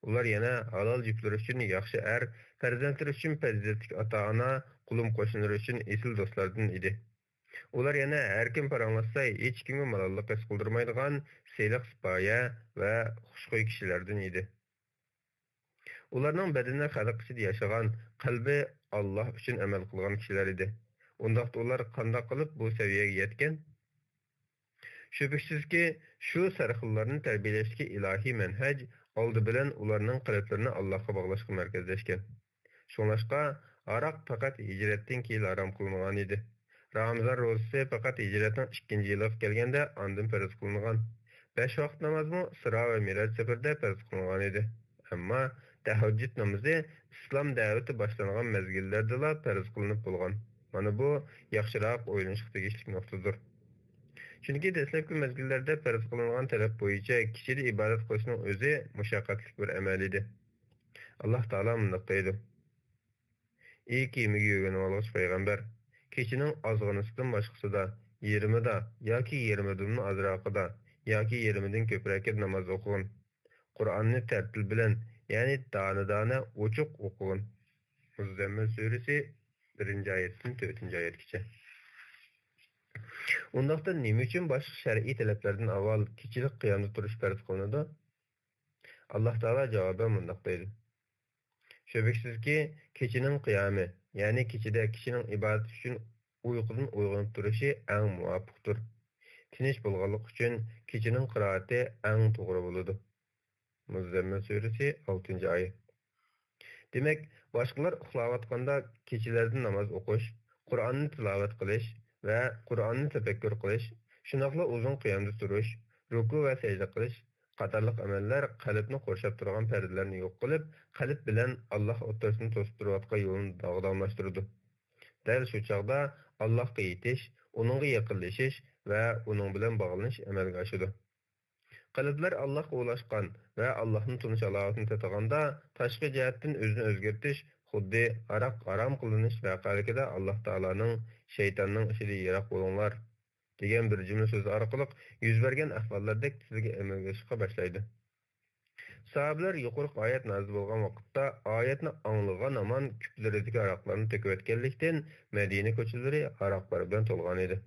ئۇلار يەنە ھالال جۈپلىرى ئۈچۈن ياخشى ئەر، پەرزەنتلىرى ئۈچۈن پەزىلەتلىك ئاتا-ئانا، قولۇم-قوشنىلىرى ئۈچۈن ئېسىل دوستلاردىن ئىدى. ئۇلار يەنە ھەر كىم پاراڭلاشسا، ھېچكىمگە مالاللىق ھېس قىلدۇرمايدىغان سىلىق-سىپايە ۋە خۇشخۇي كىشىلەردىن ئىدى. ئۇلارنىڭ بەدىنى خەلق ئىچىدە ياشىغان، قەلبى ئاللاھ ئۈچۈن ئەمەل قىلغان كىشىلەر ئىدى. ئۇنداقتا ئۇلار قانداق قىلىپ بۇ سەۋىيەگە يەتكەن؟ شۈبھىسىزكى، شۇ سەرخىللارنى تەربىيەلەشتىكى ئىلاھىي مەنھەج ئالدى بىلەن ئۇلارنىڭ قەلبلىرىنى ئاللاھقا باغلاشقا مەركەزلەشكەن. شۇڭلاشقا، ھاراق پەقەت ھىجرەتتىن كېيىن ھارام قىلىنغان ئىدى. رامىزان روزىسى پەقەت ھىجرەتنىڭ ئىككىنچى يىلىغا كەلگەندە ئاندىن پەرز قىلىنغان. بەش ۋاقىت نامازمۇ ئىسرا ۋە مىراج سەپىرىدە پەرز قىلىنغان ئىدى. ئەمما تەھەججۇد نامىزى ئىسلام دەۋىتى باشلانغان مەزگىللەردىلا پەرز قىلىنىپ بولغان. مانا بۇ ياخشىراق ئويلىنىشقا تېگىشلىك نۇقتىدۇر. چۈنكى دەسلەپكى مەزگىللەردە پەرز قىلىنغان تەلەپ بويىچە كېچىدە ئىبادەت قىلىشنىڭ ئۆزى مۇشەققەتلىك بىر ئەمەل ئىدى. ئاللاھ تائالا مۇنداق دەيدۇ: ئى كىيىمىگە يۆگىنىۋالغۇچى پەيغەمبەر! كېچىنىڭ ئازغىنىسىدىن باشقىسىدا، يېرىمىدا ياكى يېرىمىدىنمۇ ئازراقىدا ياكى يېرىمىدىن كۆپرەككە ناماز ئوقۇغىن. قۇرئاننى تەرتىل بىلەن، يەنى دانە-دانە ئوچۇق ئوقۇغىن. مۇززەممىل سۈرىسى، بىرىنچى ئايەتتىن تۆتىنچى ئايەتكىچە. ئۇنداقتا نېمە ئۈچۈن باشقا شەرئىي تەلەپلەردىن ئاۋۋال كېچىلىك قىيامدا تۇرۇش پەرز قىلىنىدۇ؟ ئاللاھ تائالا جاۋابەن مۇنداق دەيدۇ: شۈبھىسىزكى، كېچىنىڭ قىيامى، يەنى كېچىدە كىشىنىڭ ئىبادەت ئۈچۈن ئۇيقۇدىن ئويغىنىپ تۇرۇشى ئەڭ مۇۋاپىقتۇر. تىنچ بولغانلىقى ئۈچۈن كېچىنىڭ قىرائىتى ئەڭ توغرا بولىدۇ. مۇززەممىل سۈرىسى، ئالتىنچى ئايەت. دېمەك، باشقىلار ئۇخلاۋاتقاندا كېچىلەردە ناماز ئوقۇش، قۇرئاننى تىلاۋەت قىلىش ۋە قۇرئاننى تەپەككۇر قىلىش، شۇنداقلا ئۇزۇن قىيامدا تۇرۇش، رۇكۇ ۋە سەجدە قىلىش قاتارلىق ئەمەللەر قەلبنى قورشاپ تۇرغان پەردىلەرنى يوق قىلىپ، قەلب بىلەن ئاللاھ ئوتتۇرىسىنى توسۇپ تۇرۇۋاتقان يولنى داغداملاشتۇرىدۇ. دەل شۇ چاغدا ئاللاھقا يېتىش، ئۇنىڭغا يېقىنلىشىش ۋە ئۇنىڭ بىلەن باغلىنىش ئەمەلگە ئاشىدۇ. قەلبلەر ئاللاھقا ئۇلاشقان ۋە ئاللاھنى تونۇش ھالاۋىتىنى تېتىغاندا، تاشقى جەھەتتىن ئۆزىنى ئۆزگەرتىش خۇددى ھاراق ھارام قىلىنىش ۋەقەلىكىدە ئاللاھ تائالانىڭ، شەيتاننىڭ ئىشىدىن يىراق بولۇڭلار دېگەن بىر جۈملە سۆزى ئارقىلىق يۈز بەرگەن ئەھۋاللاردەك تېزلىكى ئەمەلگە ئېشىشقا باشلايدۇ. ساھابىلەر يۇقىرىقى ئايەت نازىل بولغان ۋاقىتتا ئايەتنى ئاڭلىغان ھامان كۈپلىرىدىكى ھاراقلارنى تۆكۈۋەتكەنلىكتىن، مەدىنە كوچىلىرى ھاراقلار بىلەن تولغانىدى.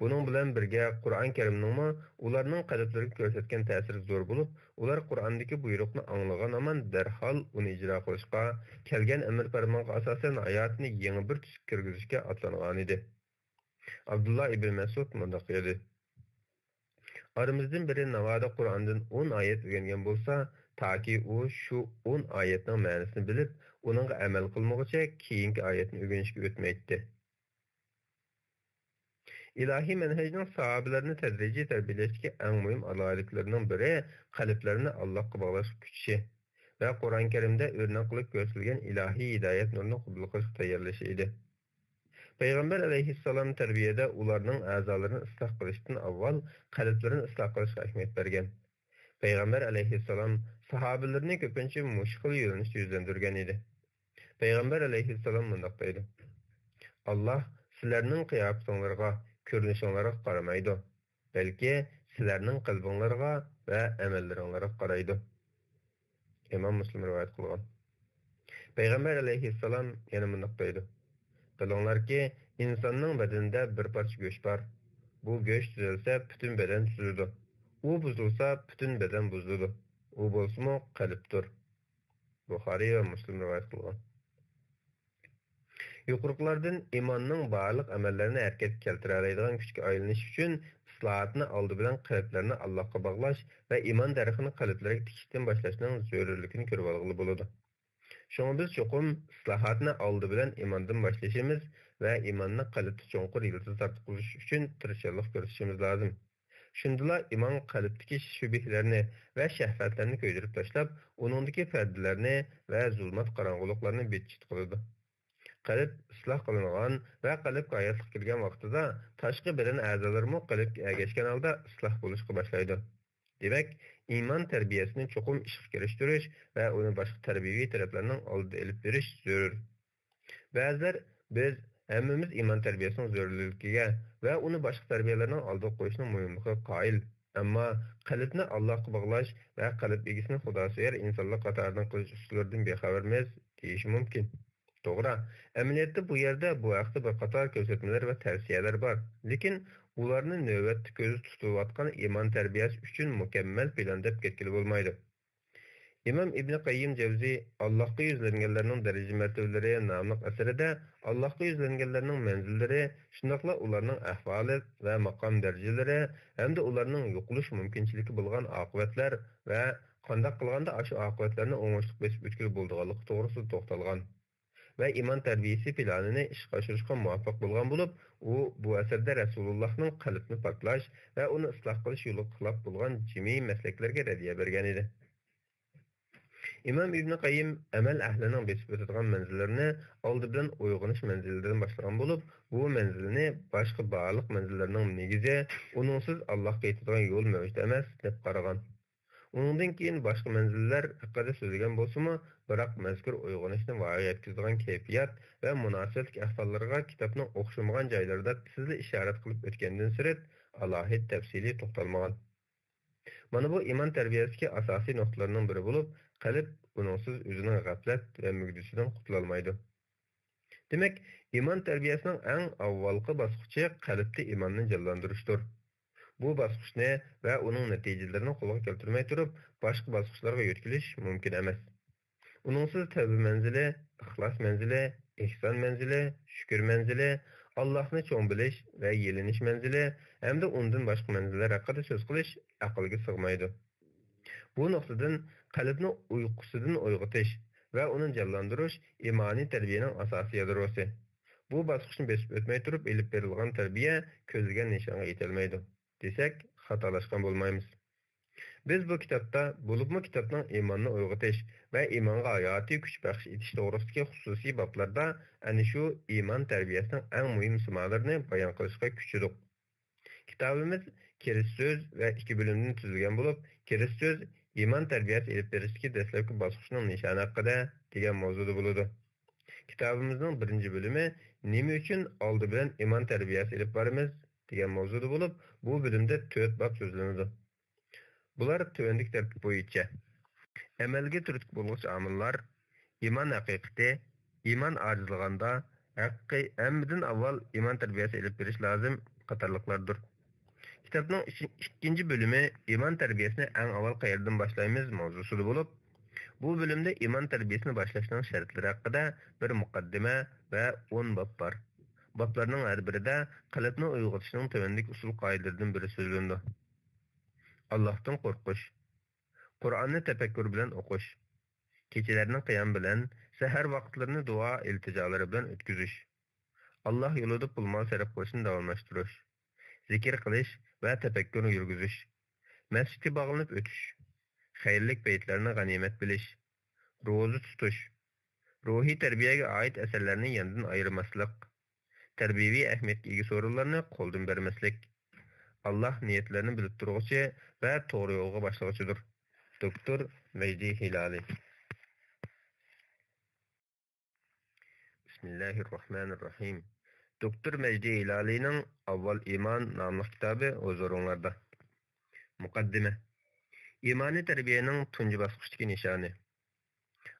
بۇنىڭ بىلەن بىرگە، قۇرئان كەرىمنىڭمۇ ئۇلارنىڭ قەلبلىرىگە كۆرسەتكەن تەسىرى زور بولۇپ، ئۇلار قۇرئاندىكى بۇيرۇقنى ئاڭلىغان ھامان دەرھال ئۇنى ئىجرا قىلىشقا، كەلگەن ئەمىر پەرمانغا ئاساسەن ھاياتىنى يېڭى بىر تۈسكە كىرگۈزۈشكە ئاتلانغانىدى. ئابدۇللا ئىبن مەسئۇد مۇنداق دېدى: ئارىمىزدىن بىرى ناۋادا قۇرئاندىن ئون ئايەت ئۆگەنگەن بولسا، تاكى ئۇ شۇ ئون ئايەتنىڭ مەنىسىنى بىلىپ، ئۇنىڭغا ئەمەل قىلمىغۇچە كېيىنكى ئايەتنى ئۆگىنىشكە ئۆتمەيتتى. ئىلاھىي مەنھەجنىڭ ساھابىلەرنى تەدرىجىي تەربىيەلەشتىكى ئەڭ مۇھىم ئالاھىدىلىكلىرىنىڭ بىرى، قەلبلەرنى ئاللاھقا باغلاشقا كۈچىشى ۋە قۇرئان كەرىمدە ئۆرنەك قىلىپ كۆرسىتىلگەن ئىلاھىي ھىدايەت نۇرىنى قوبۇل قىلىشقا تەييارلىشى ئىدى. پەيغەمبەر ئەلەيھىسسالام تەربىيەدە ئۇلارنىڭ ئەزالىرىنى ئىسلاھ قىلىشتىن ئاۋۋال قەلبلىرىنى ئىسلاھ قىلىشقا ئەھمىيەت بەرگەن. پەيغەمبەر ئەلەيھىسسالام ساھابىلىرىنى كۆپىنچە مۇشۇ خىل يۆنىلىشتە يۈزلەندۈرگەن ئىدى. پەيغەمبەر ئەلەيھىسسالام مۇنداق دەيدۇ: ئاللاھ سىلەرنىڭ قىياپىتىڭلارغا، كۆرۈنۈشۈڭلارغا قارىمايدۇ، بەلكى سىلەرنىڭ قەلبىڭلارغا ۋە ئەمەللىرىڭلارغا قارايدۇ. ئىمام مۇسلىم رىۋايەت قىلغان. پەيغەمبەر ئەلەيھىسسالام يەنە مۇنداق دەيدۇ: بىلىڭلاركى، ئىنساننىڭ بەدىنىدە بىر پارچە گۆش بار. بۇ گۆش تۈزەلسە، پۈتۈن بەدەن تۈزۈلىدۇ. ئۇ بۇزۇلسا، پۈتۈن بەدەن بۇزۇلىدۇ. ئۇ بولسىمۇ قەلبتۇر. بۇخارىي ۋە مۇسلىم رىۋايەت قىلغان. يۇقىرىقىلاردىن ئىماننىڭ بارلىق ئەمەللەرنى ھەرىكەتكە كەلتۈرەلەيدىغان كۈچكە ئايلىنىش ئۈچۈن، ئىسلاھاتنى ئالدى بىلەن قەلبلەرنى ئاللاھقا باغلاش ۋە ئىمان دەرىخىنى قەلبلەرگە تىكىشتىن باشلاشنىڭ زۆرۈرلۈكىنى كۆرۈۋالغىلى بولىدۇ. شۇڭا بىز چوقۇم ئىسلاھاتنى ئالدى بىلەن ئىماندىن باشلىشىمىز ۋە ئىماننى قەلبتە چوڭقۇر يىلتىز تارتقۇزۇش ئۈچۈن تىرىشچانلىق كۆرسىتىشىمىز لازىم. شۇندىلا ئىمان قەلبتىكى شۈبھىلەرنى ۋە شەھۋەتلەرنى كۆيدۈرۈپ تاشلاپ، ئۇنىڭدىكى پەردىلەرنى ۋە زۇلمەت قاراڭغۇلۇقلارنى بىت-چىت قىلىدۇ. قەلب ئىسلاھ قىلىنغان ۋە قەلبكە ھاياتلىق كىرگەن ۋاقتىدا تاشقى بەدەن ئەزالىرىمۇ قەلبكە ئەگەشكەن ھالدا ئىسلاھ بولۇشقا باشلايدۇ. دېمەك، ئىمان تەربىيەسىنى چوقۇم ئىشقا كىرىشتۈرۈش ۋە ئۇنى باشقا تەربىيەۋى تەرەپلەرنىڭ ئالدىدا ئېلىپ بېرىش زۆرۈر. بەزىلەر، بىز ھەممىمىز ئىمان تەربىيەسىنىڭ زۆرۈرلۈكىگە ۋە ئۇنى باشقا تەربىيەلەرنىڭ ئالدىغا قويۇشنىڭ مۇھىملىقىغا قايىل. ئەمما قەلبنى ئاللاھقا باغلاش ۋە قەلب ئىگىسىنى خۇداسۆيەر ئىنسانلار قاتارىدىن قىلىش ئۇسۇللىرىدىن بىخەۋەرمىز دېيىشى مۇمكىن. توغرا، ئەمەلىيەتتە بۇ يەردە بۇ ھەقتە بىر قاتار كۆرسەتمىلەر ۋە تەۋسىيەلەر بار. لېكىن ئۇلارنى نۆۋەتتە كۆزدە تۇتۇلۇۋاتقان ئىمان تەربىيەسى ئۈچۈن مۇكەممەل پىلان دەپ كەتكىلى بولمايدۇ. ئىمام ئىبنى قەييىم جەۋزى ئاللاھقا يۈزلەنگەنلەرنىڭ دەرىجە-مەرتىبىلىرى ناملىق ئەسىرىدە ئاللاھقا يۈزلەنگەنلەرنىڭ مەنزىللىرى، شۇنداقلا ئۇلارنىڭ ئەھۋالى ۋە ماقام دەرىجىلىرى ھەمدە ئۇلارنىڭ يوقىلىش مۇمكىنچىلىكى بولغان ئاقىۋەتلەر ۋە قانداق قىلغاندا ئاشۇ ئاقىۋەتلەرنى ئوڭۇشلۇق بېسىپ ئۆتكىلى بولىدىغانلىقى توغرىسىدا توختالغان. ۋە ئىمان تەربىيەسى پىلانىنى ئىشقا ئاشۇرۇشقا مۇۋەپپەق بولغان بولۇپ، ئۇ بۇ ئەسەردە رەسۇلۇللاھنىڭ قەلبنى پاكلاش ۋە ئۇنى ئىسلاھ قىلىش يولىغا خىلاپ بولغان جىمى مەسلەكلەرگە رەددىيە بەرگەن ئىدى. ئىمام ئىبنى قەييىم ئەمەل ئەھلىنىڭ بېسىپ ئۆتىدىغان مەنزىللىرىنى ئالدى بىلەن ئويغىنىش مەنزىلىدىن باشلىغان بولۇپ، بۇ مەنزىلنى باشقا بارلىق مەنزىللەرنىڭ نېگىزى، ئۇنىڭسىز ئاللاھقا يېتىدىغان يول مەۋجۇت ئەمەس، دەپ قارىغان. ئۇنىڭدىن كېيىن باشقا مەنزىللەر ھەققىدە سۆزلىگەن بولسىمۇ، بىراق مەزكۇر ئويغىنىشنى ۋايىغا يەتكۈزىدىغان كەيپىيات ۋە مۇناسىۋەتلىك ئەھۋاللارغا كىتابنىڭ ئوخشىمىغان جايلىرىدا تېزلا ئىشارەت قىلىپ ئۆتكەندىن سىرت، ئالاھىدە تەپسىلىي توختالمىغان. مانا بۇ ئىمان تەربىيەسىدىكى ئاساسىي نۇقتىلارنىڭ بىرى بولۇپ، قەلب ئۇنىڭسىز ئۆزىنىڭ غەپلەت ۋە مۈگدىسىدىن قۇتۇلالمايدۇ. دېمەك، ئىمان تەربىيەسىنىڭ ئەڭ ئاۋۋالقى باسقۇچى قەلبتە ئىماننى جانلاندۇرۇشتۇر. بۇ باسقۇچنى ۋە ئۇنىڭ نەتىجىلىرىنى قولغا كەلتۈرمەي تۇرۇپ، باشقا باسقۇچلارغا يۆتكىلىش مۇمكىن ئەمەس. ئۇنىڭسىز تەۋبە مەنزىلى، ئىخلاس مەنزىلى، ئېھسان مەنزىلى، شۈكۈر مەنزىلى، ئاللاھنى چوڭ بىلىش ۋە يېلىنىش مەنزىلى ھەمدە ئۇندىن باشقا مەنزىللەر ھەققىدە سۆز قىلىش ئەقىلگە سىغمايدۇ. بۇ نۇقتىدىن قەلبنى ئۇيقۇسىدىن ئويغىتىش ۋە ئۇنى جانلاندۇرۇش ئىمانىي تەربىيەنىڭ ئاساسىي يادروسى. بۇ باسقۇچنى بېسىپ ئۆتمەي تۇرۇپ ئېلىپ بېرىلغان تەربىيە كۆزلىگەن نىشانغا يېتەلمەيدۇ، دېسەك، خاتالاشقان بولمايمىز. بىز بۇ كىتابتا، بولۇپمۇ كىتابنىڭ ئىماننى ئويغىتىش ۋە ئىمانغا ھاياتىي كۈچ بەخش ئېتىش توغرىسىدىكى خۇسۇسىي بابلاردا ئەنە شۇ ئىمان تەربىيەسىنىڭ ئەڭ مۇھىم سىمالىرىنى بايان قىلىشقا كۈچىدۇق. كىتابىمىز كىرىست سۆز ۋە ئىككى بۆلۈمدىن تۈزۈلگەن بولۇپ، كىرىست سۆز ئىمان تەربىيەسى ئېلىپ بېرىشتىكى دەسلەپكى باسقۇچنىڭ نىشانى ھەققىدە دېگەن ماۋزۇدا بولىدۇ. كىتابىمىزنىڭ بىرىنچى بۆلۈمى نېمە ئۈچۈن ئالدى بىلەن ئىمان تەربىيەسى ئېلىپ بارىمىز دېگەن ماۋزۇدا بولۇپ، بۇ بۆلۈمدە تۆت باب سۆزلىنىدۇ. بۇلار تۆۋەندىكى تەرتىپ بويىچە: ئەمەلگە تۈرتكە بولغۇچ ئامىللار، ئىمان ھەقىقىتى، ئىمان ئاجىزلىغاندا، ھەققىي، ھەممىدىن ئاۋۋال ئىمان تەربىيەسى ئېلىپ بېرىش لازىم قاتارلىقلاردۇر. كىتابنىڭ ئىش-، ئىككىنچى بۆلۈمى ئىمان تەربىيەسىنى ئەڭ ئاۋۋال قەيەردىن باشلايمىز ماۋزۇسىدا بولۇپ، بۇ بۆلۈمدە ئىمان تەربىيەسىنى باشلاشنىڭ شەرتلىرى ھەققىدە بىر مۇقەددىمە ۋە ئون باب بار. بابلارنىڭ ھەر بىرىدە قەلبنى ئويغىتىشنىڭ تۆۋەندىكى ئۇسۇل قائىدىلىرىدىن بىرى سۆزلىنىدۇ. ئاللاھتىن قورقۇش. قۇرئاننى تەپەككۇر بىلەن ئوقۇش. كېچىلەرنى قىيام بىلەن، سەھەر ۋاقىتلىرىنى دۇئا ئىلتىجالىرى بىلەن ئۆتكۈزۈش. ئاللاھ يولىدا پۇل-مال سەرپ قىلىشنى داۋاملاشتۇرۇش. زىكىر قىلىش ۋە تەپەككۇر يۈرگۈزۈش. مەسچىتكە باغلىنىپ ئۆتۈش. خەيرلىك پەيتلەرنى غەنىيمەت بىلىش. روزا تۇتۇش. روھىي تەربىيەگە ئائىت ئەسەرلەرنى ياندىن ئايرىماسلىق. تەربىيەۋى ئەھمىيەتكە ئىگە سورۇنلارنى قولدىن بەرمەسلىك. ئاللاھ نىيەتلەرنى بىلىپ تۇرغۇچى ۋە توغرا يولغا باشلىغۇچىدۇر. دوكتور مەجدى ھىلالى. بىسمىللاھىررەھمانىررەھىم. دوكتور مەجدى ھىلالىنىڭ ئاۋۋال ئىمان ناملىق كىتابى ھۇزۇرۇڭلاردا. مۇقەددىمە. ئىمانىي تەربىيەنىڭ تۇنجى باسقۇچتىكى نىشانى.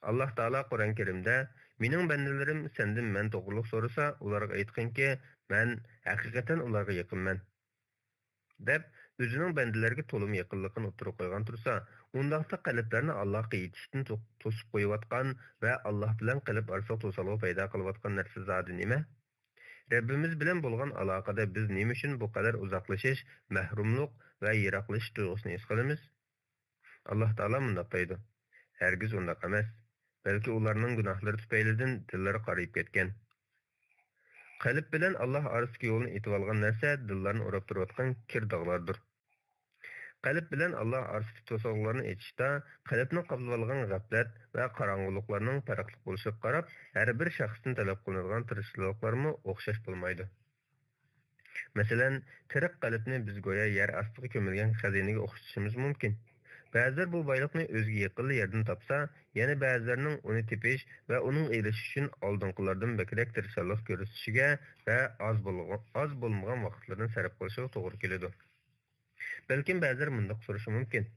ئاللاھ تائالا قۇرئان كەرىمدە، «مېنىڭ بەندىلىرىم سەندىن مەن توغرۇلۇق سورىسا، ئۇلارغا ئېيتقىنكى، مەن ھەقىقەتەن ئۇلارغا يېقىنمەن» دەپ، ئۆزىنىڭ بەندىلەرگە تولىمۇ يېقىنلىقىنى ئوتتۇرىغا قويغان تۇرسا، ئۇنداقتا قەلبلەرنى ئاللاھقا يېتىشتىن تو-، توسۇپ قويۇۋاتقان ۋە ئاللاھ بىلەن قەلب ئارىسىغا توسالغۇ پەيدا قىلىۋاتقان نەرسە زادى نېمە؟ رەببىمىز بىلەن بولغان ئالاقىدە بىز نېمە ئۈچۈن بۇ قەدەر ئۇزاقلىشىش، مەھرۇملۇق ۋە يىراقلىشىش تۇيغۇسىنى ھېس قىلىمىز؟ ئاللاھ تائالا مۇنداق دەيدۇ، ھەرگىز ئۇنداق ئەمەس، بەلكى ئۇلارنىڭ گۇناھلىرى تۈپەيلىدىن دىللىرى قارىيىپ كەتكەن. قەلب بىلەن ئاللاھ ئارىسىدىكى يولنى ئېتىۋالغان نەرسە دىللارنى ئوراپ تۇرۇۋاتقان كىر داغلاردۇر. قەلب بىلەن ئاللاھ ئارىسىدىكى توسالغۇلارنى ئېچىشتا قەلبنى قاپلىۋالغان غەپلەت ۋە قاراڭغۇلۇقلارنىڭ پەرقلىق بولۇشىغا قاراپ، ھەر بىر شەخستىن تەلەپ قىلىنىدىغان تىرىشچىلىقلارمۇ ئوخشاش بولمايدۇ. مەسىلەن، تېرىق قەلبنى بىز گويا يەر ئاستىغا كۆمۈلگەن خەزىنىگە ئوخشىتىشىمىز مۇمكىن. بەزىلەر بۇ بايلىقنى ئۆزىگە يېقىنلا يەردىن تاپسا، يەنە بەزىلەرنىڭ ئۇنى تېپىش ۋە ئۇنىڭغا ئېرىشىش ئۈچۈن ئالدىنقىلاردىن بەكرەك تىرىشچانلىق كۆرسىتىشىگە ۋە ئاز بولغان، ئاز بولمىغان ۋاقىتلىرىنى سەرپ قىلىشىغا توغرا كېلىدۇ. بەلكىم بەزىلەر مۇنداق سورىشى مۇمكىن،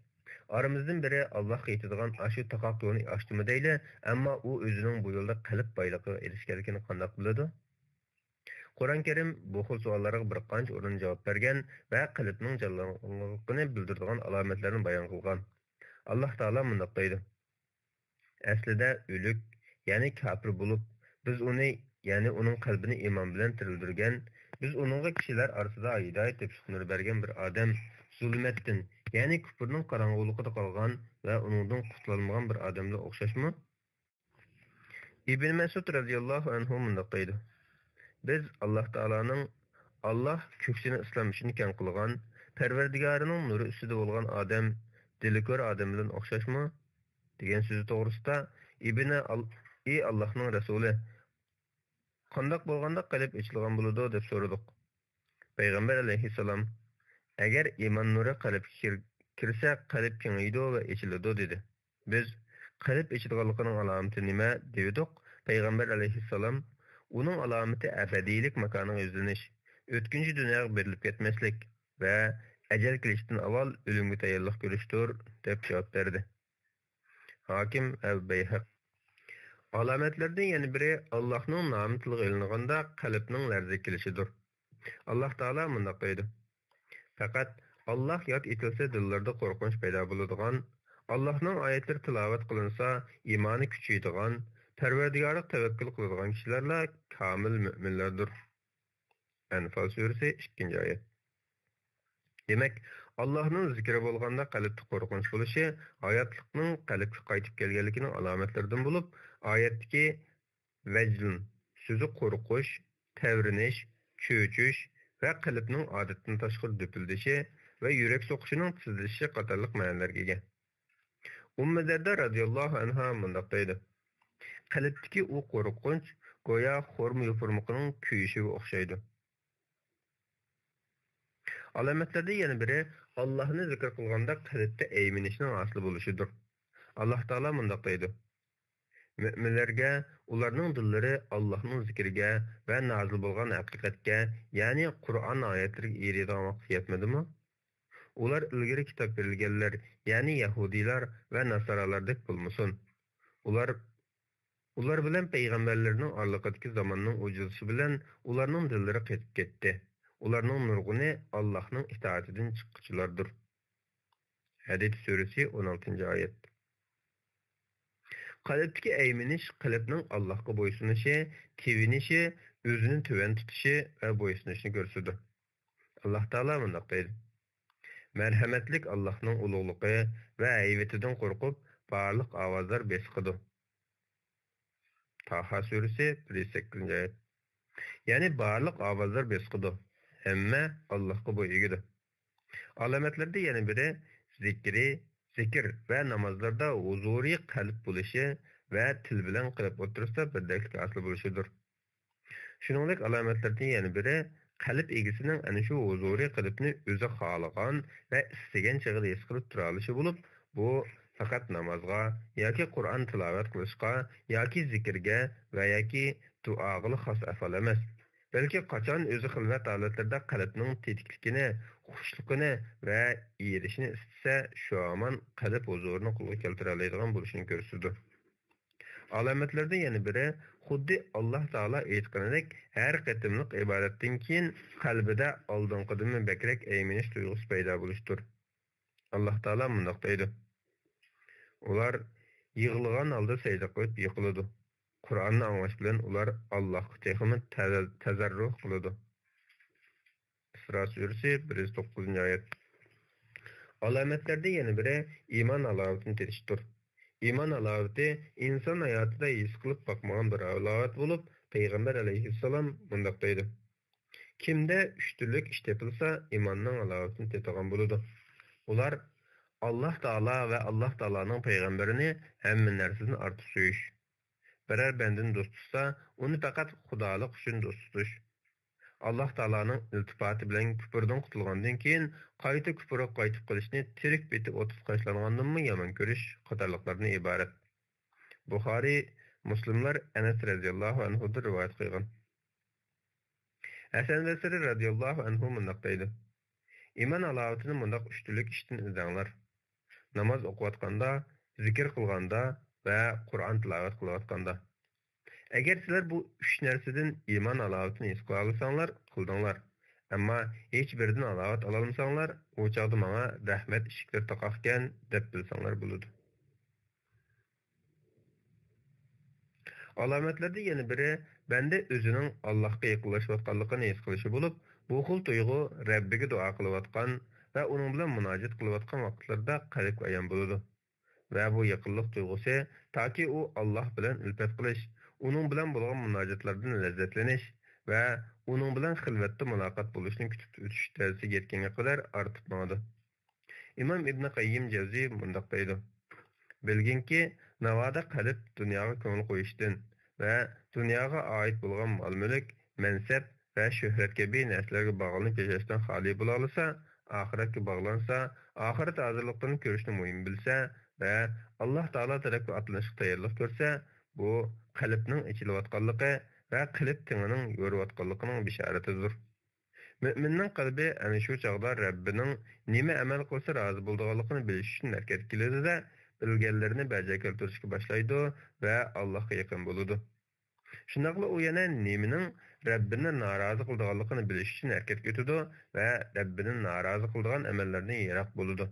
ئارىمىزدىن بىرى ئاللاھقا يېتىدىغان ئاشۇ تاقاق يولنى ئاچتىمۇ دەيلى، ئەمما ئۇ ئۆزىنىڭ بۇ يولدا قەلب بايلىقىغا ئېرىشكەنلىكىنى قانداق بىلىدۇ؟ قۇرئان كەرىم بۇ خىل سوئاللارغا بىر قانچە ئورۇندا جاۋاب بەرگەن ۋە قەلبنىڭ جانلانغانلىقىنى بىلدۈرىدىغان ئالامەتلەرنى بايان قىلغان. ئاللاھ تائالا مۇنداق دەيدۇ، ئەسلىدە ئۆلۈك، يەنى كاپىر بولۇپ، بىز ئۇنى، يەنى ئۇنىڭ قەلبىنى ئىمان بىلەن تىرىلدۈرگەن، بىز ئۇنىڭغا كىشىلەر ئارىسىدا ھىدايەت تېپىشلىق نۇر بەرگەن بىر ئادەم زۇلمەتتىن، يەنى كۇپرنىڭ قاراڭغۇلۇقىدا قالغان ۋە ئۇنىڭدىن قۇتۇلالمىغان بىر ئادەمگە ئوخشاشمۇ؟ ئىبن مەسئۇد رەزىياللاھۇ ئەنھۇ مۇنداق دەيدۇ، بىز ئاللاھ تائالانىڭ، «ئاللاھ كۆكسىنى ئىسلام ئۈچۈن كەڭ قىلغان، پەرۋەردىگارىنىڭ نۇرى ئۈستىدە بولغان ئادەم دىلى كۆر ئادەم بىلەن ئوخشاشمۇ؟» دېگەن سۆزى توغرىسىدا ئىبنى ئال-، ئى ئاللاھنىڭ رەسۇلى، قانداق بولغاندا قەلب ئېچىلغان بولىدۇ؟ دەپ سورىدۇق. پەيغەمبەر ئەلەيھىسسالام، ئەگەر ئىمان نۇرى قەلبكە كىر-، كىرسە، قەلب كېڭىيىدۇ ۋە ئېچىلىدۇ، دېدى. بىز، قەلب ئېچىدىغانلىقىنىڭ ئالامىتى نېمە؟ دېۋىدۇق. پەيغەمبەر ئەلەيھىسسالام، ئۇنىڭ ئالامىتى ئەبەدىيلىك ماكانىغا يۈزلىنىش، ئۆتكۈنچى دۇنياغا بېرىلىپ كەتمەسلىك ۋە ئەجەل كېلىشتىن ئاۋۋال ئۆلۈمگە تەييارلىق كۆرۈشتۇر، دەپ جاۋاب بەردى. ھاكىم ۋە بەيھەقى. ئالامەتلەردىن يەنە بىرى، ئاللاھنىڭ نامى تىلغا ئېلىنغاندا قەلبنىڭ لەرزىگە كېلىشىدۇر. ئاللاھ تائالا مۇنداق دەيدۇ، پەقەت ئاللاھ ياد ئېتىلسە دىللىرىدا قورقۇنچ پەيدا بولىدىغان، ئاللاھنىڭ ئايەتلىرى تىلاۋەت قىلىنسا ئىمانى كۈچىيىدىغان، پەرۋەردىگارىغا تەۋەككۈل قىلىدىغان كىشىلەرلا كامىل مۆمىنلەردۇر. ئەنفال سۈرىسى، ئىككىنچى ئايەت. دېمەك، ئاللاھنىڭ زىكرى بولغاندا قەلبتە قورقۇنچ بولۇشى ھاياتلىقنىڭ قەلبكە قايتىپ كەلگەنلىكىنىڭ ئالامەتلىرىدىن بولۇپ، ئايەتتىكى ۋەجلۇن سۆزى قورقۇش، تەۋرىنىش، چۆچۈش ۋە قەلبنىڭ ئادەتتىن تاشقىرى دۈپۈلدىشى ۋە يۈرەك سوقۇشىنىڭ تېزلىشىشى قاتارلىق مەنىلەرگە ئىگە. ئۇممۇ دەردە رەزىياللاھۇ ئەنھا مۇنداق دەيدۇ: قەلبتىكى ئۇ قورقۇنچ گويا خورما يوپۇرمىقىنىڭ كۆيۈشىگە ئوخشايدۇ. ئالامەتلەردىن يەنە بىرى، ئاللاھنى زىكىر قىلغاندا قەلبتە ئەيمىنىشنىڭ ھاسىل بولۇشىدۇر. ئاللاھ تائالا مۇنداق دەيدۇ: مۆمىنلەرگە ئۇلارنىڭ دىللىرى ئاللاھنىڭ زىكرىگە ۋە نازىل بولغان ھەقىقەتكە، يەنى قۇرئان ئايەتلىرىگە ئېرىيدىغان ۋاقىت يەتمىدىمۇ؟ ئۇلار ئىلگىرى كىتاب بېرىلگەنلەر، يەنى يەھۇدىيلار ۋە ناسارالاردەك بولمىسۇن. ئۇلار، ئۇلار بىلەن پەيغەمبەرلەرنىڭ ئارىلىقىدىكى زاماننىڭ ئوجۇزلىشى بىلەن ئۇلارنىڭ دىللىرى قېتىپ كەتتى. ئۇلارنىڭ نۇرغۇنى ئاللاھنىڭ ئىتائىتىدىن چىققۇچىلاردۇر. ھەدىد سۈرىسى، ئون ئالتىنچى ئايەت. قەلبتىكى ئەيمىنىش قەلبنىڭ ئاللاھقا بويسۇنۇشى، تىۋىنىشى، ئۆزىنى تۆۋەن تۇتۇشى ۋە بويسۇنۇشىنى كۆرسىتىدۇ. ئاللاھ تائالا مۇنداق دەيدۇ: مەرھەمەتلىك ئاللاھنىڭ ئۇلۇغلۇقى ۋە ھەيۋىتىدىن قورقۇپ، بارلىق ئاۋازلار بېسىقىدۇ. تاھا سۈرىسى، بىر يۈز سەككىزىنچى ئايەت. يەنى بارلىق ئاۋازلار بېسىقىدۇ، ھەممە ئاللاھقا بوي ئېگىدۇ. ئالامەتلەردىن يەنە بىرى زىكرى، زىكىر ۋە نامازلاردا ھۇزۇرىي قەلب بولۇشى ۋە تىل بىلەن قەلب ئوتتۇرىسىدا بىردەكلىك ھاسىل بولۇشىدۇر. شۇنىڭدەك ئالامەتلەردىن يەنە بىرى، قەلب ئىگىسىنىڭ ئەنە شۇ ھۇزۇرىي قەلبنى ئۆزى خالىغان ۋە ئىستىگەن چېغىدا ھېس قىلىپ تۇرالىشى بولۇپ، بۇ پەقەت نامازغا ياكى قۇرئان تىلاۋەت قىلىشقا ياكى زىكىرگە ۋە ياكى دۇئاغىلا خاس ئەھۋال ئەمەس، بەلكى قاچان ئۆزى خىلۋەت ھالەتلىرىدە قەلبنىڭ تېتىكلىكىنى، خۇشلۇقىنى ۋە ئېرىشىشنى ئىستىسە، شۇ ھامان قەلب ھۇزۇرىنى قولغا كەلتۈرەلەيدىغان بولۇشىنى كۆرسىتىدۇ. ئالامەتلەردىن يەنە بىرى، خۇددى ئاللاھ تائالا ئېيتقىنىدەك، ھەر قېتىملىق ئىبادەتتىن كېيىن قەلبىدە ئالدىنقىدىنمۇ بەكرەك ئەيمىنىش تۇيغۇسى پەيدا بولۇشتۇر. ئاللاھ تائالا مۇنداق دەيدۇ: ئۇلار يىغلىغان ھالدا سەجدە قىلىپ يىقىلىدۇ. قۇرئاننى ئاڭلاش بىلەن ئۇلار ئاللاھقا تېخىمۇ تەزە-، تەزەررۇ قىلىدۇ. ئىسرا سۈرىسى، بىر يۈز توققۇزىنچى ئايەت. ئالامەتلەردىن يەنە بىرى ئىمان ھالاۋىتىنى تېتىشتۇر. ئىمان ھالاۋىتى ئىنسان ھاياتىدا ھېس قىلىپ باقمىغان بىر ھالاۋەت بولۇپ، پەيغەمبەر ئەلەيھىسسالام مۇنداق دەيدۇ: كىمدە ئۈچ تۈرلۈك ئىش تېپىلسا، ئىماننىڭ ھالاۋىتىنى تېتىغان بولىدۇ. ئۇلار ئاللاھ تائالا ۋە ئاللاھ تائالانىڭ پەيغەمبىرىنى ھەممە نەرسىدىن ئارتۇق سۆيۈش. بىرەر بەندىنى دوست تۇتسا، ئۇنى پەقەت خۇدالىق ئۈچۈن دوست تۇتۇش. ئاللاھ تائالانىڭ ئىلتىپاتى بىلەن كۇپۇردىن قۇتۇلغاندىن كېيىن، قايتا كۇپۇرغا قايتىپ قېلىشنى تىرىك پېتى ئوتتا تاشلانغاندىنمۇ يامان كۆرۈش قاتارلىقلاردىن ئىبارەت. بۇخارىي، مۇسلىملار ئەنەس رەزىياللاھۇ ئەنھۇدىن رىۋايەت قىلغان. ھەسەن بەسرى رەزىياللاھۇ ئەنھۇ مۇنداق دەيدۇ: ئىمان ھالاۋىتىنى مۇنداق ئۈچ تۈرلۈك ئىشتىن ئىزدەڭلار: ناماز ئوقۇۋاتقاندا، زىكىر قىلغاندا ۋە قۇرئان تىلاۋەت قىلىۋاتقاندا. ئەگەر سىلەر بۇ ئۈچ نەرسىدىن ئىمان ھالاۋىتىنى ھېس قىلالىساڭلار، قىلدىڭلار. ئەمما ھېچ بىرىدىن ھالاۋەت ئالالمىساڭلار، ئۇ چاغدا ماڭا رەھمەت ئىشىكلىرى تاقاقكەن، دەپ بىلسەڭلار بولىدۇ. ئالامەتلەردىن يەنە بىرى، بەندە ئۆزىنىڭ ئاللاھقا يېقىنلىشىۋاتقانلىقىنى ھېس قىلىشى بولۇپ، بۇ خىل تۇيغۇ رەببىگە دۇئا قىلىۋاتقان ۋە ئۇنىڭ بىلەن مۇناجات قىلىۋاتقان ۋاقىتلىرىدا قەلبكە ئايان بولىدۇ. ۋە بۇ يېقىنلىق تۇيغۇسى تاكى ئۇ ئاللاھ بىلەن ئۈلپەت قىلىش، ئۇنىڭ بىلەن بولغان مۇناجاتلاردىن لەززەتلىنىش ۋە ئۇنىڭ بىلەن خىلۋەتتە مۇلاقات بولۇشنى كۈتۈپ ئۆتۈش دەرىجىسىگە يەتكەنگە قەدەر ئارتىپ ماڭىدۇ. ئىمام ئىبنى قەييىم جەۋزى مۇنداق دەيدۇ: بىلگىنكى، ناۋادا قەلب دۇنياغا كۆڭۈل قويۇشتىن ۋە دۇنياغا ئائىت بولغان مال-مۈلۈك، مەنسەپ ۋە شۆھرەت كەبى نەرسىلەرگە باغلىنىپ ياشاشتىن خالىي بولالىسا، ئاخىرەتكە باغلانسا، ئاخىرەت ھازىرلىقلىرىنى كۆرۈشنى مۇھىم بىلسە ۋە ئاللاھ تائالا تەرەپكە ئاتلىنىشقا تەييارلىق كۆرسە، بۇ قەلبنىڭ ئېچىلىۋاتقانلىقى ۋە قەلب تېڭىنىڭ يورۇۋاتقانلىقىنىڭ بېشارىتىدۇر. مۆمىننىڭ قەلبى ئەنە شۇ چاغدا رەببىنىڭ نېمە ئەمەل قىلسا رازى بولىدىغانلىقىنى بىلىش ئۈچۈن ھەرىكەتكە كېلىدۇ-دە، بىلگەنلىرىنى بەجا كەلتۈرۈشكە باشلايدۇ ۋە ئاللاھقا يېقىن بولىدۇ. شۇنداقلا ئۇ يەنە نېمىنىڭ رەببىنى نارازى قىلىدىغانلىقىنى بىلىش ئۈچۈن ھەرىكەتكە ئۆتىدۇ ۋە رەببىنى نارازى قىلىدىغان ئەمەللەردىن يىراق بولىدۇ.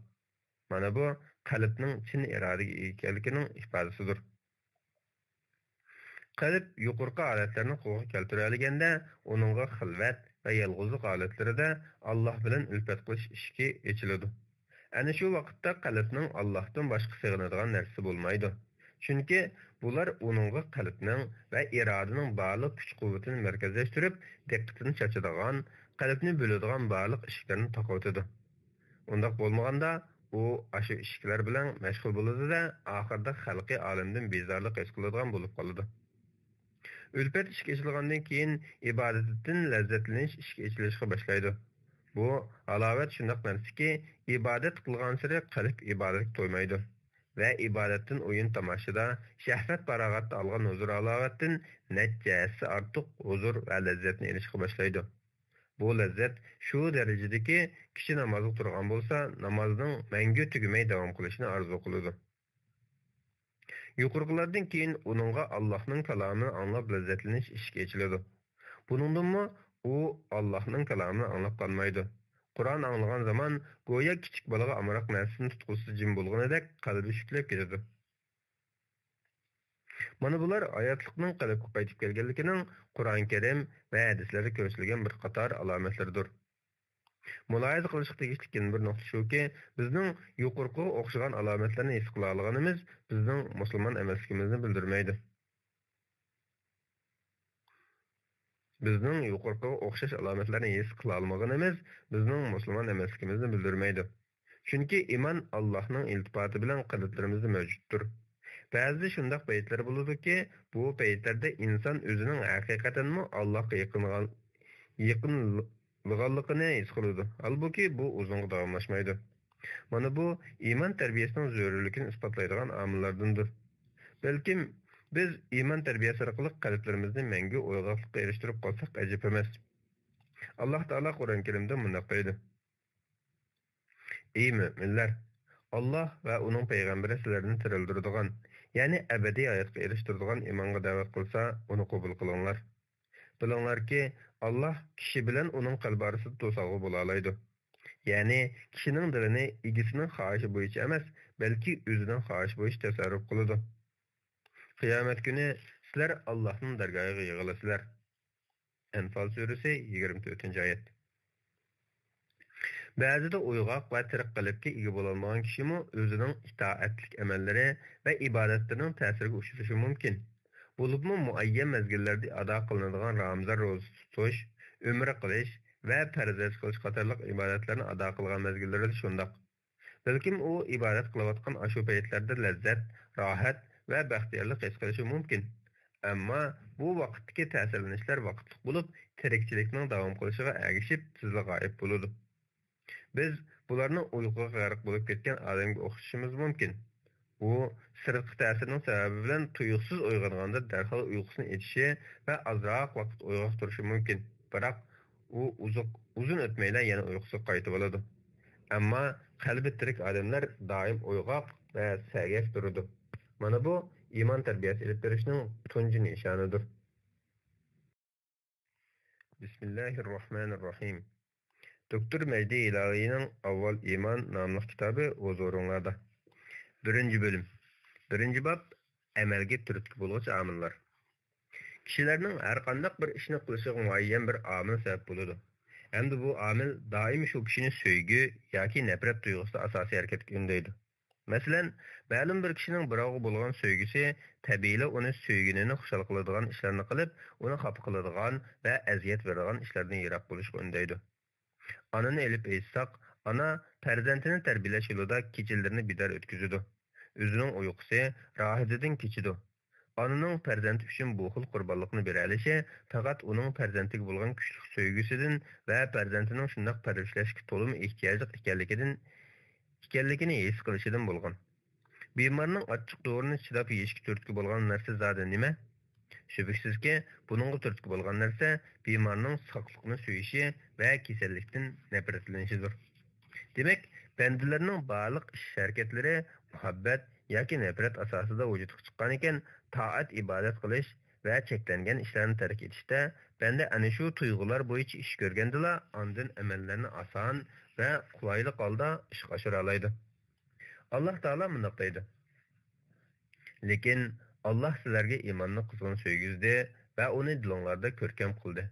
مانا بۇ قەلبنىڭ چىن ئىرادىگە ئىگە ئىكەنلىكىنىڭ ئىپادىسىدۇر. قەلب يۇقىرىقى ھالەتلەرنى قولغا كەلتۈرەلىگەندە، ئۇنىڭغا خىلۋەت، ۋە يالغۇزلۇق ھالەتلىرىدە ئاللاھ بىلەن ئۈلپەت قىلىش ئىشىكى ئېچىلىدۇ. ئەنە شۇ ۋاقىتتا قەلبنىڭ ئاللاھتىن باشقا سېغىنىدىغان نەرسىسى بولمايدۇ. چۈنكى بۇلار ئۇنىڭغا قەلبنىڭ ۋە ئىرادىنىڭ بارلىق كۈچ-قۇۋۋىتىنى مەركەزلەشتۈرۈپ، دىققىتىنى چاچىدىغان، قەلبنى بۆلىدىغان بارلىق ئىشىكلەرنى تاقىۋېتىدۇ. ئۇنداق بولمىغاندا، ئۇ ئاشۇ ئىشىكلەر بىلەن مەشغۇل بولىدۇ-دە، ئاخىرىدا خەلقىي ئالەمدىن بىزارلىق ھېس قىلىدىغان بولۇپ قالىدۇ. ئۈلپەت ئىشىك ئېچىلغاندىن كېيىن، ئىبادەتتىن لەززەتلىنىش ئىشىكى ئېچىلىشقا باشلايدۇ. بۇ ھالاۋەت شۇنداق نەرسىكى، ئىبادەت قىلغانسېرى قەلب ئىبادەتكە تويمايدۇ ۋە ئىبادەتتىن ئويۇن-تاماشىدا، شەھۋەت-پاراغەتتە ئالغان ھۇزۇر-ھالاۋەتتىن نەچچە ھەسسە ئارتۇق ھۇزۇر ۋە لەززەتنى ئېلىشقا باشلايدۇ. بۇ لەززەت شۇ دەرىجىدىكى، كىشى نامازغا تۇرغان بولسا، نامازنىڭ مەڭگۈ تۈگىمەي داۋام قىلىشىنى ئارزۇ قىلىدۇ. يۇقىرىقىلاردىن كېيىن ئۇنىڭغا ئاللاھنىڭ كالامىنى ئاڭلاپ لەززەتلىنىش ئىشىكى ئېچىلىدۇ. بۇنىڭدىنمۇ ئۇ ئاللاھنىڭ كالامىنى ئاڭلاپ قالمايدۇ. قۇرئان ئاڭلىغان زامان گويا كىچىك بالىغا ئامراق نەرسىسىنى تۇتقۇزسا جىم بولغىنىدەك قەلبى شۈكلەپ كېتىدۇ. مانا بۇلار ھاياتلىقنىڭ قەلبكە قايتىپ كەلگەنلىكىنىڭ قۇرئان كەرىم ۋە ھەدىسلەردە كۆرسىتىلگەن بىر قاتار ئالامەتلىرىدۇر. مۇلاھىزە قىلىشقا تېگىشلىك يەنە بىر نۇقتا شۇكى، بىزنىڭ يۇقىرىقىغا ئوخشىغان ئالامەتلەرنى ھېس قىلالىغىنىمىز بىزنىڭ مۇسۇلمان ئەمەسلىكىمىزنى بىلدۈرمەيدۇ. بىزنىڭ يۇقىرىقىغا ئوخشاش ئالامەتلەرنى ھېس قىلالمىغىنىمىز بىزنىڭ مۇسۇلمان ئەمەسلىكىمىزنى بىلدۈرمەيدۇ. چۈنكى ئىمان ئاللاھنىڭ ئىلتىپاتى بىلەن قەلبلىرىمىزدە مەۋجۇتتۇر. بەزىدە شۇنداق پەيتلەر بولىدۇكى، بۇ پەيتلەردە ئىنسان ئۆزىنىڭ ھەقىقەتەنمۇ ئاللاھقا يېقىنغان-، يېقىنلىغانلىقىنى ھېس قىلىدۇ. ھالبۇكى، بۇ ئۇزۇنغا داۋاملاشمايدۇ. مانا بۇ ئىمان تەربىيەسىنىڭ زۆرۈرلۈكىنى ئىسپاتلايدىغان ئامىللاردىندۇر. بەلكىم بىز ئىمان تەربىيەسى ئارقىلىق قەلبلىرىمىزنى مەڭگۈ ئويغاقلىققا ئېرىشتۈرۈپ قالساق ئەجەب ئەمەس. ئاللاھ تائالا قۇرئان كەرىمدە مۇنداق دەيدۇ: ئى مۆمىنلەر! ئاللاھ ۋە ئۇنىڭ پەيغەمبىرى سىلەرنى تىرىلدۈرىدىغان، يەنى ئەبەدىي ھاياتقا ئېرىشتۈرىدىغان ئىمانغا دەۋەت قىلسا، ئۇنى قوبۇل قىلىڭلار. بىلىڭلاركى، ئاللاھ كىشى بىلەن ئۇنىڭ قەلبى ئارىسىدا توسالغۇ بولالايدۇ. يەنى كىشىنىڭ دىلىنى ئىگىسىنىڭ خاھىشى بويىچە ئەمەس، بەلكى ئۆزىنىڭ خاھىشى بويىچە تەسەررۇپ قىلىدۇ. قىيامەت كۈنى سىلەر ئاللاھنىڭ دەرگاھىغا يىغىلىسىلەر. ئەنفال سۈرىسى، يىگىرمە تۆتىنچى ئايەت. بەزىدە ئويغاق ۋە تىرىك قەلبكە ئىگە بولالمىغان كىشىمۇ ئۆزىنىڭ ئىتائەتلىك ئەمەللىرى ۋە ئىبادەتلىرىنىڭ تەسىرىگە ئۇچرىشى مۇمكىن. بولۇپمۇ مۇئەييەن مەزگىللەردە ئادا قىلىنىدىغان رامىزان روزىسى تۇتۇش، ئۆمرە قىلىش ۋە پەرز ھەج قىلىش قاتارلىق ئىبادەتلەرنى ئادا قىلغان مەزگىللىرىدە شۇنداق. بەلكىم ئۇ ئىبادەت قىلىۋاتقان ئاشۇ پەيتلەردە لەززەت، راھەت ۋە بەختىيارلىق ھېس قىلىشى مۇمكىن. ئەمما بۇ ۋاقىتتىكى تەسىرلىنىشلەر ۋاقىتلىق بولۇپ، تىرىكچىلىكنىڭ داۋام قىلىشىغا ئەگىشىپ تېزلا غايىب بولىدۇ. بىز بۇلارنى ئۇيقۇغا غەرق بولۇپ كەتكەن ئادەمگە ئوخشىتىشىمىز مۇمكىن. ئۇ سىرتقى تەسىرنىڭ سەۋەبى بىلەن تۇيۇقسىز ئويغانغاندا دەرھال ئۇيقۇسىنى ئېچىشى ۋە ئازراق ۋاقىت ئويغاق تۇرۇشى مۇمكىن. بىراق ئۇ ئۇزۇق-، ئۇزۇن ئۆتمەيلا يەنە ئۇيقۇسىغا قايتىۋالىدۇ. ئەمما قەلبى تىرىك ئادەملەر دائىم ئويغاق ۋە سەگەك تۇرىدۇ. مانا بۇ ئىمان تەربىيەسى ئېلىپ بېرىشنىڭ تۇنجى نىشانىدۇر. بىسمىللاھىررەھمانىررەھىم. دوكتور مەجدى ھىلالىنىڭ ئاۋۋال ئىمان ناملىق كىتابى ھۇزۇرۇڭلاردا. بىرىنچى بۆلۈم. بىرىنچى باب، ئەمەلگە تۈرتكە بولغۇچى ئامىللار. كىشىلەرنىڭ ھەرقانداق بىر ئىشنى قىلىشىغا مۇئەييەن بىر ئامىل سەۋەب بولىدۇ. ھەمدە بۇ ئامىل دائىم شۇ كىشىنى سۆيگۈ ياكى نەپرەت تۇيغۇسىدا ئاساسىي ھەرىكەتكە ئۈندەيدۇ. مەسىلەن، مەلۇم بىر كىشىنىڭ بىراۋغا بولغان سۆيگۈسى تەبىئىيلا ئۇنى سۆيگىنىنى خۇشال قىلىدىغان ئىشلارنى قىلىپ، ئۇنى خاپا قىلىدىغان ۋە ئەزىيەت بېرىدىغان ئىشلاردىن يىراق بولۇشقا ئۈندەيدۇ. ئانىنى ئېلىپ ئېيتساق، ئانا پەرزەنتىنى تەربىيەلەش يولىدا كېچىلىرىنى بىدار ئۆتكۈزىدۇ. ئۆزىنىڭ ئۇيقۇسى، راھىتىدىن كېچىدۇ. ئانىنىڭ پەرزەنتى ئۈچۈن بۇ خىل قۇربانلىقنى بېرەلىشى پەقەت ئۇنىڭ پەرزەنتىگە بولغان كۈچلۈك سۆيگۈسىدىن ۋە پەرزەنتىنىڭ شۇنداق پەرۋىشلەشكە تولىمۇ ئېھتىياجلىق ئىكەنلىكىدىن، ئىكەنلىكىنى ھېس قىلىشىدىن بولغان. بىمارنىڭ ئاچچىق دورىنى چىداپ يېيىشكە تۈرتكە بولغان نەرسە زادى نېمە؟ شۈبھىسىزكى، بۇنىڭغا تۈرتكە بولغان نەرسە بىمارنىڭ ساقلىقنى سۆيۈشى ۋە كېسەللىكتىن نەپرەتلىنىشىدۇر. دېمەك، بەندىلەرنىڭ بارلىق ئىش-ھەرىكەتلىرى مۇھەببەت ياكى نەپرەت ئاساسىدا ۋۇجۇدقا چىققانىكەن، تائەت-ئىبادەت قىلىش ۋە چەكلەنگەن ئىشلارنى تەرك ئېتىشتە بەندە ئەنە شۇ تۇيغۇلار بويىچە ئىش كۆرگەندىلا، ئاندىن ئەمەللەرنى ئاسان ۋە قولايلىق ھالدا ئىشقا ئاشۇرالايدۇ. ئاللاھ تائالا مۇنداق دەيدۇ: لېكىن ئاللاھ سىلەرگە ئىماننى قىزغىن سۆيگۈزدى ۋە ئۇنى دىلىڭلاردا كۆركەم قىلدى.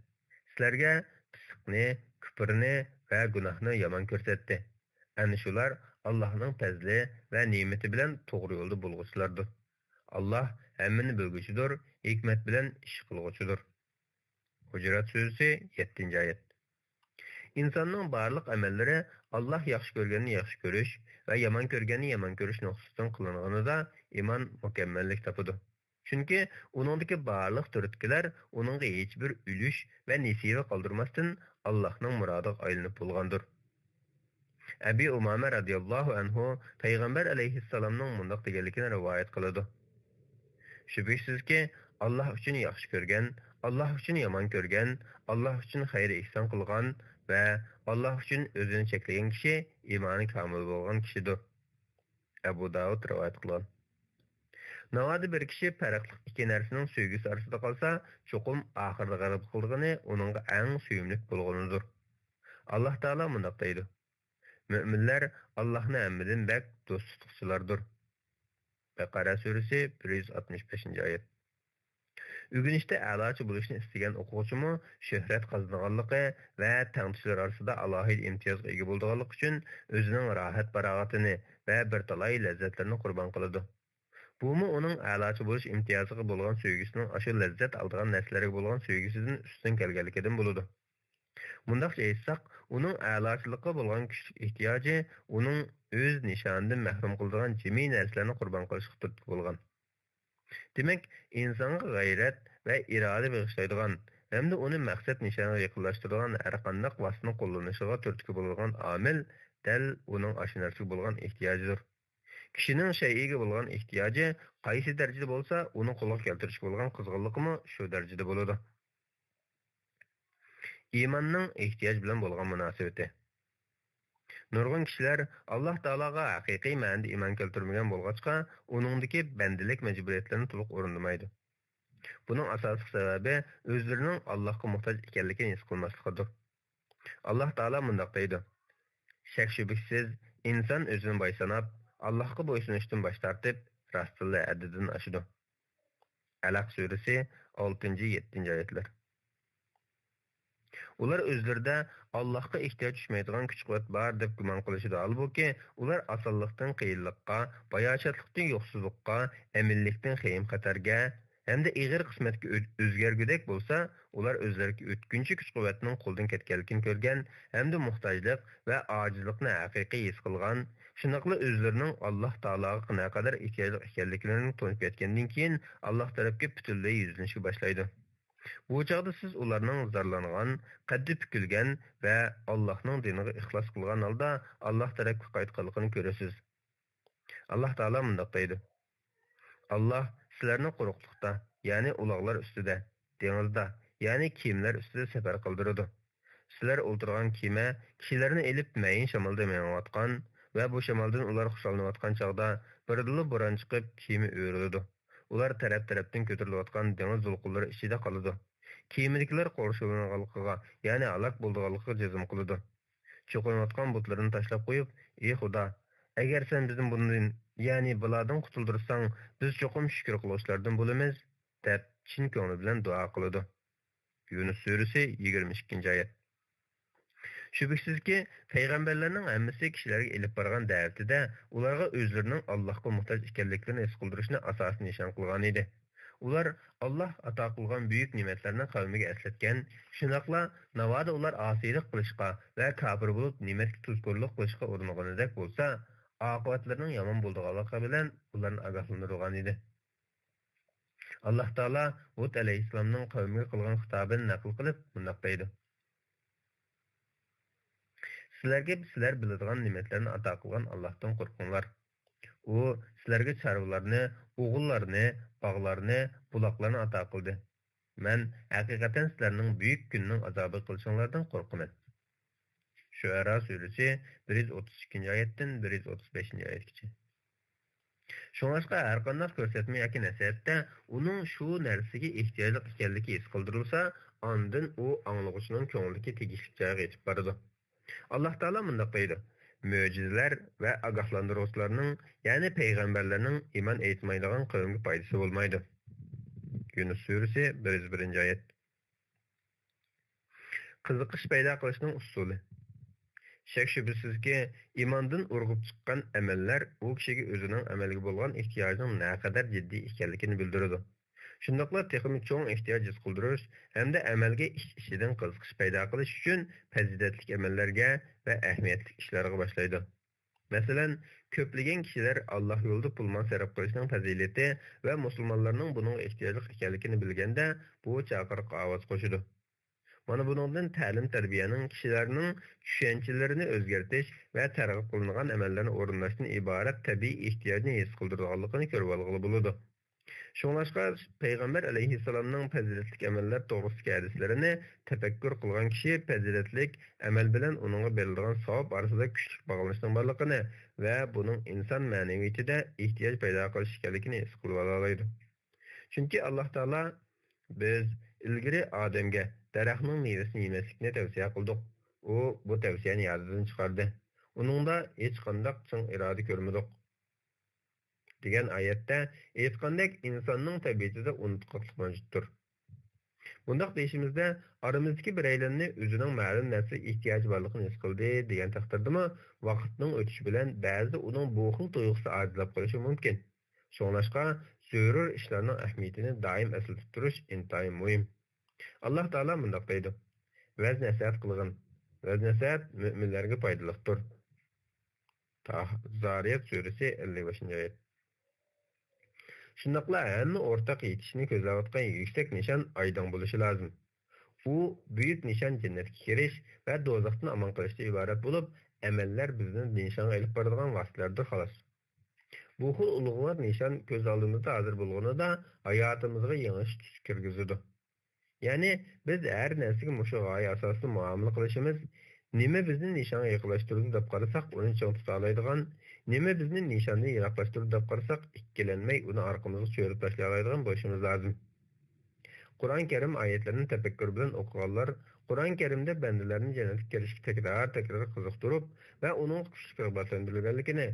سىلەرگە پىسقىق پاسىقلىقنى، كۇپرنى ۋە گۇناھنى يامان كۆرسەتتى. ئەنە شۇلار ئاللاھنىڭ پەزلى ۋە نېمىتى بىلەن توغرا يولدا بولغۇچىلاردۇر. ئاللاھ ھەممىنى بىلگۈچىدۇر، ھېكمەت بىلەن ئىش قىلغۇچىدۇر. ھۇجرات سۈرىسى، يەتتىنچى ئايەت. ئىنساننىڭ بارلىق ئەمەللىرى ئاللاھ ياخشى كۆرگەننى ياخشى كۆرۈش ۋە يامان كۆرگەننى يامان كۆرۈش نۇقتىسىدىن قىلىنغىنىدا ئىمان مۇكەممەللىك تاپىدۇ. چۈنكى ئۇنىڭدىكى بارلىق تۈرتكىلەر ئۇنىڭغا ھېچبىر ئۈلۈش ۋە نېسىۋە قالدۇرماستىن ئاللاھنىڭ مۇرادىغا ئايلىنىپ بولغاندۇر. ئەبى ئۇمامە رەزىياللاھۇ ئەنھۇ پەيغەمبەر ئەلەيھىسسالامنىڭ مۇنداق دېگەنلىكىنى رىۋايەت قىلىدۇ: شۈبھىسىزكى، ئاللاھ ئۈچۈن ياخشى كۆرگەن، ئاللاھ ئۈچۈن يامان كۆرگەن، ئاللاھ ئۈچۈن خەير ئېھسان قىلغان ۋە ئاللاھ ئۈچۈن ئۆزىنى چەكلىگەن كىشى ئىمانى كامىل بولغان كىشىدۇر. ئەبۇ داۋۇد رىۋايەت قىلغان. ناۋادا بىر كىشى پەرقلىق ئىككى نەرسىنىڭ سۆيگۈسى ئارىسىدا قالسا، چوقۇم ئاخىرىدا غەلىبە قىلىدىغىنى ئۇنىڭغا ئەڭ سۆيۈملۈك بولغىنىدۇر. ئاللاھ تائالا مۇنداق دەيدۇ: مۆمىنلەر ئاللاھنى ھەممىدىن بەك دوست تۇتقۇچىلاردۇر. بەقەرە سۈرىسى، بىر يۈز ئاتمىش بەشىنچى ئايەت. ئۆگىنىشتە ئەلاچى بولۇشنى ئىستىگەن ئوقۇغۇچىمۇ شۆھرەت قازىنىدىغانلىقى ۋە تەڭتۇشلىرى ئارىسىدا ئالاھىدە ئىمتىيازغا ئىگە بولىدىغانلىقى ئۈچۈن ئۆزىنىڭ راھەت-پاراغىتىنى ۋە بىر تالاي لەززەتلىرىنى قۇربان قىلىدۇ. بۇمۇ ئۇنىڭ ئەلاچى بولۇش ئىمتىيازىغا بولغان سۆيگۈسىنىڭ ئاشۇ لەززەت ئالىدىغان نەرسىلەرگە بولغان سۆيگۈسىدىن ئۈستۈن كەلگەنلىكىدىن بولىدۇ. مۇنداقچە ئېيتساق، ئۇنىڭ ئەلاچىلىققا بولغان كۈچلۈك ئېھتىياجى ئۇنىڭ ئۆز نىشانىدىن مەھرۇم قىلىدىغان جىمى نەرسىلەرنى قۇربان قىلىشقا تۈرتكە بولغان. دېمەك، ئىنسانغا غەيرەت ۋە ئىرادە بېغىشلايدىغان ھەمدە ئۇنى مەقسەت نىشانىغا يېقىنلاشتۇرىدىغان ھەرقانداق ۋاسىتىنىڭ قوللىنىشىغا تۈرتكە بولىدىغان ئامىل دەل ئۇنىڭ ئاشۇ نەرسىگە بولغان ئېھتىياجىدۇر. كىشىنىڭ شەيئىگە بولغان ئېھتىياجى قايسى دەرىجىدە بولسا، ئۇنى قولغا كەلتۈرۈشكە بولغان قىزغىنلىقىمۇ شۇ دەرىجىدە بولىدۇ. ئىماننىڭ ئېھتىياج بىلەن بولغان مۇناسىۋىتى. نۇرغۇن كىشىلەر ئاللاھ تائالاغا ھەقىقىي مەنىدە ئىمان كەلتۈرمىگەن بولغاچقا، ئۇنىڭدىكى بەندىلىك مەجبۇرىيەتلىرىنى تولۇق ئورۇندىمايدۇ. بۇنىڭ ئاساسلىق سەۋەبى ئۆزلىرىنىڭ ئاللاھقا موھتاج ئىكەنلىكىنى ھېس قىلماسلىقىدۇر. ئاللاھ تائالا مۇنداق دەيدۇ: شەك-شۈبھىسىز، ئىنسان ئۆزىنى باي ساناپ، ئاللاھقا بويسۇنۇشتىن باش تارتىپ، راستتىنلا ھەددىدىن ئاشىدۇ. ئەلەق سۈرىسى، ئالتىنچى، يەتتىنچى ئايەتلەر. ئۇلار ئۆزلىرىدە ئاللاھقا ئېھتىياج چۈشمەيدىغان كۈچ-قۇۋۋەت بار دەپ گۇمان قىلىشىدۇ، ھالبۇكى، ئۇلار ئاسانلىقتىن قىيىنلىققا، باياشاتلىقتىن يوقسۇزلۇققا، ئەمىنلىكتىن خېيىم-خەتەرگە ھەمدە ئېغىر قىسمەتكە ئۆ-، ئۆزگەرگۈدەك بولسا، ئۇلار ئۆزلىرىدىكى ئۆتكۈنچى كۈچ-قۇۋۋەتنىڭ قولدىن كەتكەنلىكىنى كۆرگەن ھەمدە موھتاجلىق ۋە ئاجىزلىقنى ھەقىقىي ھېس قىلغان، شۇنداقلا ئۆزلىرىنىڭ ئاللاھ تائالاغا نەقەدەر ئېھتىياجلىق ئىكەنلىكلىرىنى تونۇپ يەتكەندىن كېيىن، ئاللاھ تەرەپكە پۈتۈنلەي يۈزلىنىشكە باشلايدۇ. بۇ چاغدا سىز ئۇلارنىڭ زارلانغان، قەددى پۈكۈلگەن ۋە ئاللاھنىڭ دىنىغا ئىخلاس قىلغان ھالدا ئاللاھ تەرەپكە قايتقانلىقىنى كۆرىسىز. ئاللاھ تائالا مۇنداق دەيدۇ: ئاللاھ سىلەرنى قۇرۇقلۇقتا، يەنى ئۇلاغلار ئۈستىدە، دېڭىزدا، يەنى كېمىلەر ئۈستىدە سەپەر قىلدۇرىدۇ. سىلەر ئولتۇرغان كېمە كىشىلەرنى ئېلىپ مەيىن شامالدا مېڭىۋاتقان ۋە بۇ شامالدىن ئۇلار خۇشاللىنىۋاتقان چاغدا بىردىنلا بوران چىقىپ، كېمە ئۆرۈلىدۇ. ئۇلار تەرەپ-تەرەپتىن كۆتۈرۈلۈۋاتقان دېڭىز دولقۇنلىرى ئىچىدە قالىدۇ. كېمىدىكىلەر قورشىلىنغانلىقىغا، يەنى ھالاك بولىدىغانلىقىغا جەزم قىلىدۇ. چوقۇنۇۋاتقان بۇتلىرىنى تاشلاپ قويۇپ، ئى خۇدا، ئەگەر سەن بىزنى بۇندىن، يەنى بالادىن قۇتۇلدۇرساڭ، بىز چوقۇم شۈكۈر قىلغۇچىلاردىن بولىمىز، دەپ چىن كۆڭلى بىلەن دۇئا قىلىدۇ. يۇنۇس سۈرىسى، يىگىرمە ئىككىنچى ئايەت. شۈبھىسىزكى، پەيغەمبەرلەرنىڭ ھەممىسى كىشىلەرگە ئېلىپ بارغان دەۋىتىدە ئۇلارغا ئۆزلىرىنىڭ ئاللاھقا موھتاج ئىكەنلىكلىرىنى ھېس قىلدۇرۇشنى ئاساسىي نىشان قىلغانىدى. ئۇلار ئاللاھ ئاتا قىلغان بۈيۈك نېمەتلەرنى قەۋمىگە ئەسلەتكەن، شۇنداقلا ناۋادا ئۇلار ئاسىيلىق قىلىشقا ۋە كاپىر بولۇپ نېمەتكە تۇزكورلۇق قىلىشقا ئۇرۇنغىنىدەك بولسا، ئاقىۋەتلىرىنىڭ يامان بولىدىغانلىقى بىلەن ئۇلارنى ئاگاھلاندۇرغانىدى. ئاللاھ تائالا ھۇد ئەلەيھىسسالامنىڭ قەۋمىگە قىلغان خىتابىنى نەقىل قىلىپ مۇنداق دەيدۇ: سىلەرگە سىلەر بىلىدىغان نېمەتلەرنى ئاتا قىلغان ئاللاھتىن قورقۇڭلار. ئۇ سىلەرگە چارۋىلارنى، ئوغۇللارنى، باغلارنى، بۇلاقلارنى ئاتا قىلدى. مەن ھەقىقەتەن سىلەرنىڭ بۈيۈك كۈننىڭ ئازابىغا قېلىشىڭلاردىن قورقىمەن. شۇئەرا سۈرىسى، بىر يۈز ئوتتۇز ئىككىنچى ئايەتتىن بىر يۈز ئوتتۇز بەشىنچى ئايەتكىچە. شۇڭلاشقا ھەرقانداق كۆرسەتمە ياكى نەسىھەتتە ئۇنىڭ شۇ نەرسىگە ئېھتىياجلىق ئىكەنلىكى ھېس قىلدۇرۇلسا، ئاندىن ئۇ ئاڭلىغۇچىنىڭ كۆڭلىدىكى تېگىشلىك جايغا يېتىپ بارىدۇ. ئاللاھ تائالا مۇنداق دەيدۇ: مۆجىزىلەر ۋە ئاگاھلاندۇرغۇچىلارنىڭ، يەنى پەيغەمبەرلەرنىڭ ئىمان ئېيتمايدىغان قەۋمگە پايدىسى بولمايدۇ. يۇنۇس سۈرىسى، بىر يۈز بىرىنچى ئايەت. قىزىقىش پەيدا قىلىشنىڭ ئۇسۇلى. شەك-شۈبھىسىزكى، ئىماندىن ئۇرغۇپ چىققان ئەمەللەر ئۇ كىشىگە ئۆزىنىڭ ئەمەلگە بولغان ئېھتىياجىنىڭ نەقەدەر جىددىي ئىكەنلىكىنى بىلدۈرىدۇ. شۇنداقلا تېخىمۇ چوڭ ئېھتىياج ھېس قىلدۇرۇش ھەمدە ئەمەلگە ئىچ-ئىچىدىن قىزىقىش پەيدا قىلىش ئۈچۈن پەزىلەتلىك ئەمەللەرگە ۋە ئەھمىيەتلىك ئىشلارغا باشلايدۇ. مەسىلەن، كۆپلىگەن كىشىلەر ئاللاھ يولىدا پۇل-مال سەرپ قىلىشنىڭ پەزىلىتى ۋە مۇسۇلمانلارنىڭ بۇنىڭغا ئېھتىياجلىق ئىكەنلىكىنى بىلگەندە، بۇ چاقىرىققا ئاۋاز قوشىدۇ. مانا بۇنىڭدىن تەلىم-تەربىيەنىڭ كىشىلەرنىڭ چۈشەنچىلىرىنى ئۆزگەرتىش ۋە تەرغىب قىلىنغان ئەمەللەرنى ئورۇنداشتىن ئىبارەت تەبىئىي ئېھتىياجنى ھېس قىلدۇرىدىغانلىقىنى كۆرۈۋالغىلى بولىدۇ. شۇڭلاشقا، پەيغەمبەر ئەلەيھىسسالامنىڭ پەزىلەتلىك ئەمەللەر توغرىسىدىكى ھەدىسلىرىنى تەپەككۇر قىلغان كىشى پەزىلەتلىك ئەمەل بىلەن ئۇنىڭغا بېرىلىدىغان ساۋاب ئارىسىدا كۈچلۈك باغلىنىشنىڭ بارلىقىنى ۋە بۇنىڭ ئىنسان مەنىۋىيىتىدە ئېھتىياج پەيدا قىلىش ئىكەنلىكىنى ھېس قىلىۋالالايدۇ. چۈنكى ئاللاھ تائالا: «بىز ئىلگىرى ئادەمگە دەرەخنىڭ مېۋىسىنى يېمەسلىكنى تەۋسىيە قىلدۇق. ئۇ بۇ تەۋسىيەنى يادىدىن چىقاردى. ئۇنىڭدا ھېچقانداق چىڭ ئىرادە كۆرمىدۇق» دېگەن ئايەتتە ئېيتقاندەك، ئىنساننىڭ تەبىئىتىدە ئۇنتۇقلۇق مەۋجۇتتۇر. بۇنداق دېيىشىمىزدە، ئارىمىزدىكى بىرەيلەننى ئۆزىنىڭ مەلۇم نەرسىگە ئېھتىياجى بارلىقىنى ھېس قىلدى دېگەن تەقدىردىمۇ، ۋاقىتنىڭ ئۆتۈشى بىلەن بەزىدە ئۇنىڭ بۇ خىل تۇيغۇسى ئاجىزلاپ قېلىشى مۇمكىن. شۇڭلاشقا، زۆرۈر ئىشلارنىڭ ئەھمىيىتىنى دائىم ئەسلىدە تۇتۇش ئىنتايىن مۇھىم. ئاللاھ تائالا مۇنداق دەيدۇ: «ۋەز-نەسىھەت قىلغىن. ۋەز-نەسىھەت مۆمىنلەرگە پايدىلىقتۇر.» تاھ-، زارىيات سۈرىسى، ئەللىك بەشىنچى ئايەت. شۇنداقلا ھەممە ئورتاق يېتىشنى كۆزلەۋاتقان يۈكسەك نىشان ئايدىڭ بولۇشى لازىم. ئۇ بۈيۈك نىشان جەننەتكە كىرىش ۋە دوزاختىن ئامان قېلىشتىن ئىبارەت بولۇپ، ئەمەللەر بىزنى نىشانغا ئېلىپ بارىدىغان ۋاسىتىلەردۇر، خالاس. بۇ خىل ئۇلۇغۋار نىشان كۆز ئالدىمىزدا ھازىر بولغىنىدا، ھاياتىمىزغا يېڭىچە تۈس كىرگۈزىدۇ. يەنى، بىز ھەر نەرسىگە مۇشۇ غايە ئاساسىدا مۇئامىلە قىلىشىمىز، نېمە بىزنى نىشانغا يېقىنلاشتۇرىدۇ دەپ قارىساق، ئۇنى چىڭ تۇتالايدىغان، نېمە بىزنى نىشاندىن يىراقلاشتۇرىدۇ دەپ قارىساق، ئىككىلەنمەي ئۇنى ئارقىمىزغا چۆرۈپ تاشلايدىغان بولۇشىمىز لازىم. قۇرئان كەرىم ئايەتلىرىنى تەپەككۇر بىلەن ئوقۇغانلار، قۇرئان كەرىمدە بەندىلەرنى جەننەتكە كىرىشكە تەكرار-تەكرار قىزىقتۇرۇپ ۋە ئۇنىڭغا كۈچلۈك رىغبەتلەندۈرۈلگەنلىكىنى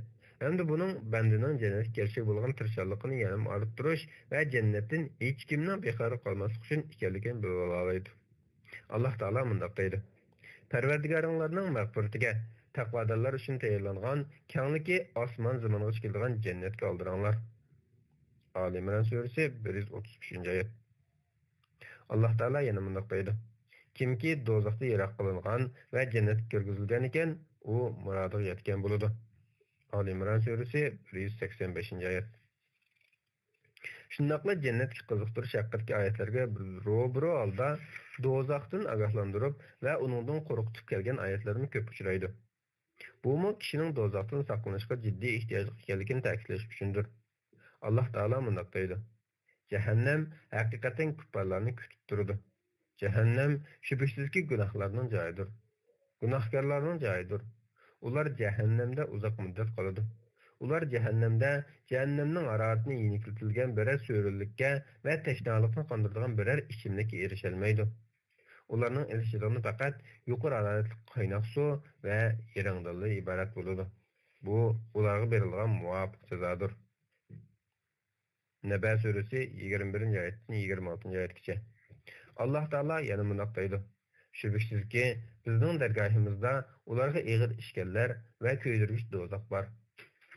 ھەمدە بۇنىڭ بەندىنىڭ جەننەتكە كىرىشىگە بولغان تىرىشچانلىقىنى يەنىمۇ ئارتتۇرۇش ۋە جەننەتتىن ھېچكىمنىڭ بىخەۋەر قالماسلىقى ئۈچۈن ئىكەنلىكىنى بىلىۋالالايدۇ. ئاللاھ تائالا مۇنداق دەيدۇ: «پەرۋەردىگارىڭلارنىڭ مەغپىرىتىگە، تەقۋادارلار ئۈچۈن تەييارلانغان كەڭلىكى ئاسمان زېمىنغىچە كېلىدىغان جەننەتكە ئالدىراڭلار.» ئالى ئىمران سۈرىسى، بىر يۈز ئوتتۇز ئۈچىنچى ئايەت. ئاللاھ تائالا يەنە مۇنداق دەيدۇ: «كىمكى دوزاختىن يىراق قىلىنغان ۋە جەننەتكە كىرگۈزۈلگەن ئىكەن، ئۇ مۇرادىغا يەتكەن بولىدۇ.» ئالى ئىمران سۈرىسى، بىر يۈز سەكسەن بەشىنچى ئايەت. شۇنداقلا جەننەتكە قىزىقتۇرۇش ھەققىدىكى ئايەتلەرگە روبىرو ھالدا دوزاختىن ئاگاھلاندۇرۇپ ۋە ئۇنىڭدىن قورقۇتۇپ كەلگەن ئايەتلەرمۇ كۆپ ئۇچرايدۇ. بۇمۇ كىشىنىڭ دوزاختىن ساقلىنىشقا جىددىي ئېھتىياجلىق ئىكەنلىكىنى تەكىتلەش ئۈچۈندۇر. ئاللاھ تائالا مۇنداق دەيدۇ: «جەھەننەم ھەقىقەتەن كۇپپارلارنى كۈتۈپ تۇرىدۇ. جەھەننەم شۈبھىسىزكى گۇناھلارنىڭ جايىدۇر. گۇناھكارلارنىڭ جايىدۇر. ئۇلار جەھەننەمدە ئۇزاق مۇددەت قالىدۇ. ئۇلار جەھەننەمدە جەھەننەمنىڭ ھارارىتىنى يېنىكلىتىلگەن بىرەر سۈرۈلۈككە ۋە تەشنالىقنى قاندۇرىدىغان بىرەر ئىچىملىككە ئېرىشەلمەيدۇ. ئۇلارنىڭ ئېلىشىدىغىنى پەقەت يۇقىرى ھارارەتلىك قايناق سۇ ۋە يىرىڭدىنلا ئىبارەت بولىدۇ. بۇ ئۇلارغا بېرىلىدىغان مۇۋاپىق جازادۇر.» نەبە سۈرىسى، يىگىرمە بىرىنچى ئايەتتىن يىگىرمە ئالتىنچى ئايەتكىچە. ئاللاھ تائالا يەنە مۇنداق دەيدۇ: «شۈبھىسىزكى، بىزنىڭ دەرگاھىمىزدا ئۇلارغا ئېغىر ئىشكەنلەر ۋە كۆيدۈرگۈچ دوزاخ بار.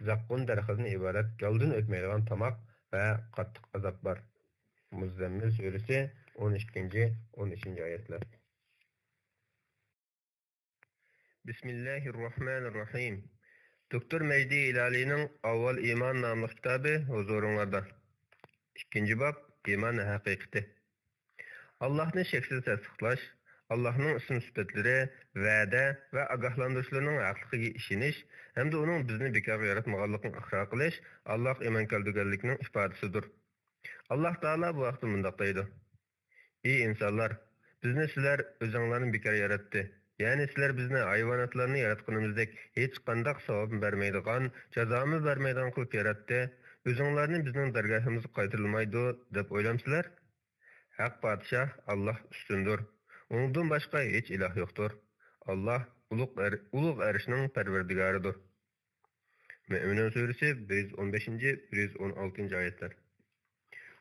زەققۇم دەرىخىدىن ئىبارەت گالدىن ئۆتمەيدىغان تاماق ۋە قاتتىق ئازاب بار.» مۇززەممىل سۈرىسى، ئون ئىككىنچى، ئون ئۈچىنچى ئايەتلەر. بىسمىللاھىررەھمانىررەھىم. دوكتور مەجدى ھىلالىينىڭ ئاۋۋال ئىمان ناملىق كىتابى ھۇزۇرۇڭلاردا. ئىككىنچى باب، ئىمان ھەقىقىتى. ئاللاھنى شەكسىز تەستىقلاش، ئاللاھنىڭ ئىسىم-سۈپەتلىرى، ۋەدە ۋە ئاگاھلاندۇرۇشلىرىنىڭ ھەقلىقىگە ئىشىنىش ھەمدە ئۇنىڭ بىزنى بىكارغا ياراتمىغانلىقىنى ئىقرار قىلىش ئاللاھقا ئىمان كەلتۈرگەنلىكنىڭ ئىپادىسىدۇر. ئاللاھ تائالا بۇ ھەقتە مۇنداق دەيدۇ: «ئى ئىنسانلار! بىزنى سىلەر ئۆزۈڭلارنى بىكار ياراتتى، يەنى سىلەر بىزنى ھايۋاناتلارنى ياراتقىنىمىزدەك ھېچقانداق ساۋابمۇ بەرمەيدىغان، جازامۇ بەرمەيدىغان قىلىپ ياراتتى، ئۆزۈڭلارنى بىزنىڭ دەرگاھىمىزغا قايتۇرالمايدۇ دەپ ئويلامسىلەر؟ ھەق پادىشاھ ئاللاھ ئۈستۈندۇر، ئۇنىڭدىن باشقا ھېچ ئىلاھ يوقتۇر. ئاللاھ ئۇلۇغ ئەر-، ئۇلۇغ ئەرشنىڭ پەرۋەردىگارىدۇر.» مۆمىنۇن سۈرىسى، بىر يۈز ئون بەشىنچى، بىر يۈز ئون ئالتىنچى ئايەتلەر.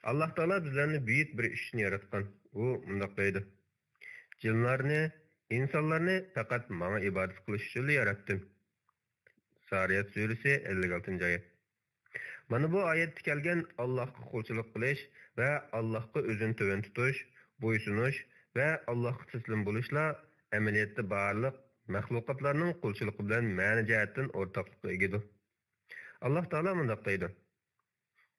ئاللاھ تائالا بىزلەرنى بۈيۈك بىر ئىش ئۈچۈن ياراتقان. ئۇ مۇنداق دەيدۇ: «جىنلارنى ئىنسانلارنى پەقەت ماڭا ئىبادەت قىلىش ئۈچۈنلا ياراتتىم. زارىيات سۈرىسى، ئەللىك ئالتىنچى ئايەت. مانا بۇ ئايەتتە كەلگەن ئاللاھقا قۇلچىلىق قىلىش ۋە ئاللاھقا ئۆزىنى تۆۋەن تۇتۇش، بويسۇنۇش ۋە ئاللاھقا تەسلىم بولۇشلا ئەمەلىيەتتە بارلىق مەخلۇقاتلارنىڭ قۇلچىلىقى بىلەن مەنە جەھەتتىن ئورتاقلىققا ئىگىدۇر. ئاللاھ تائالا مۇنداق دەيدۇ: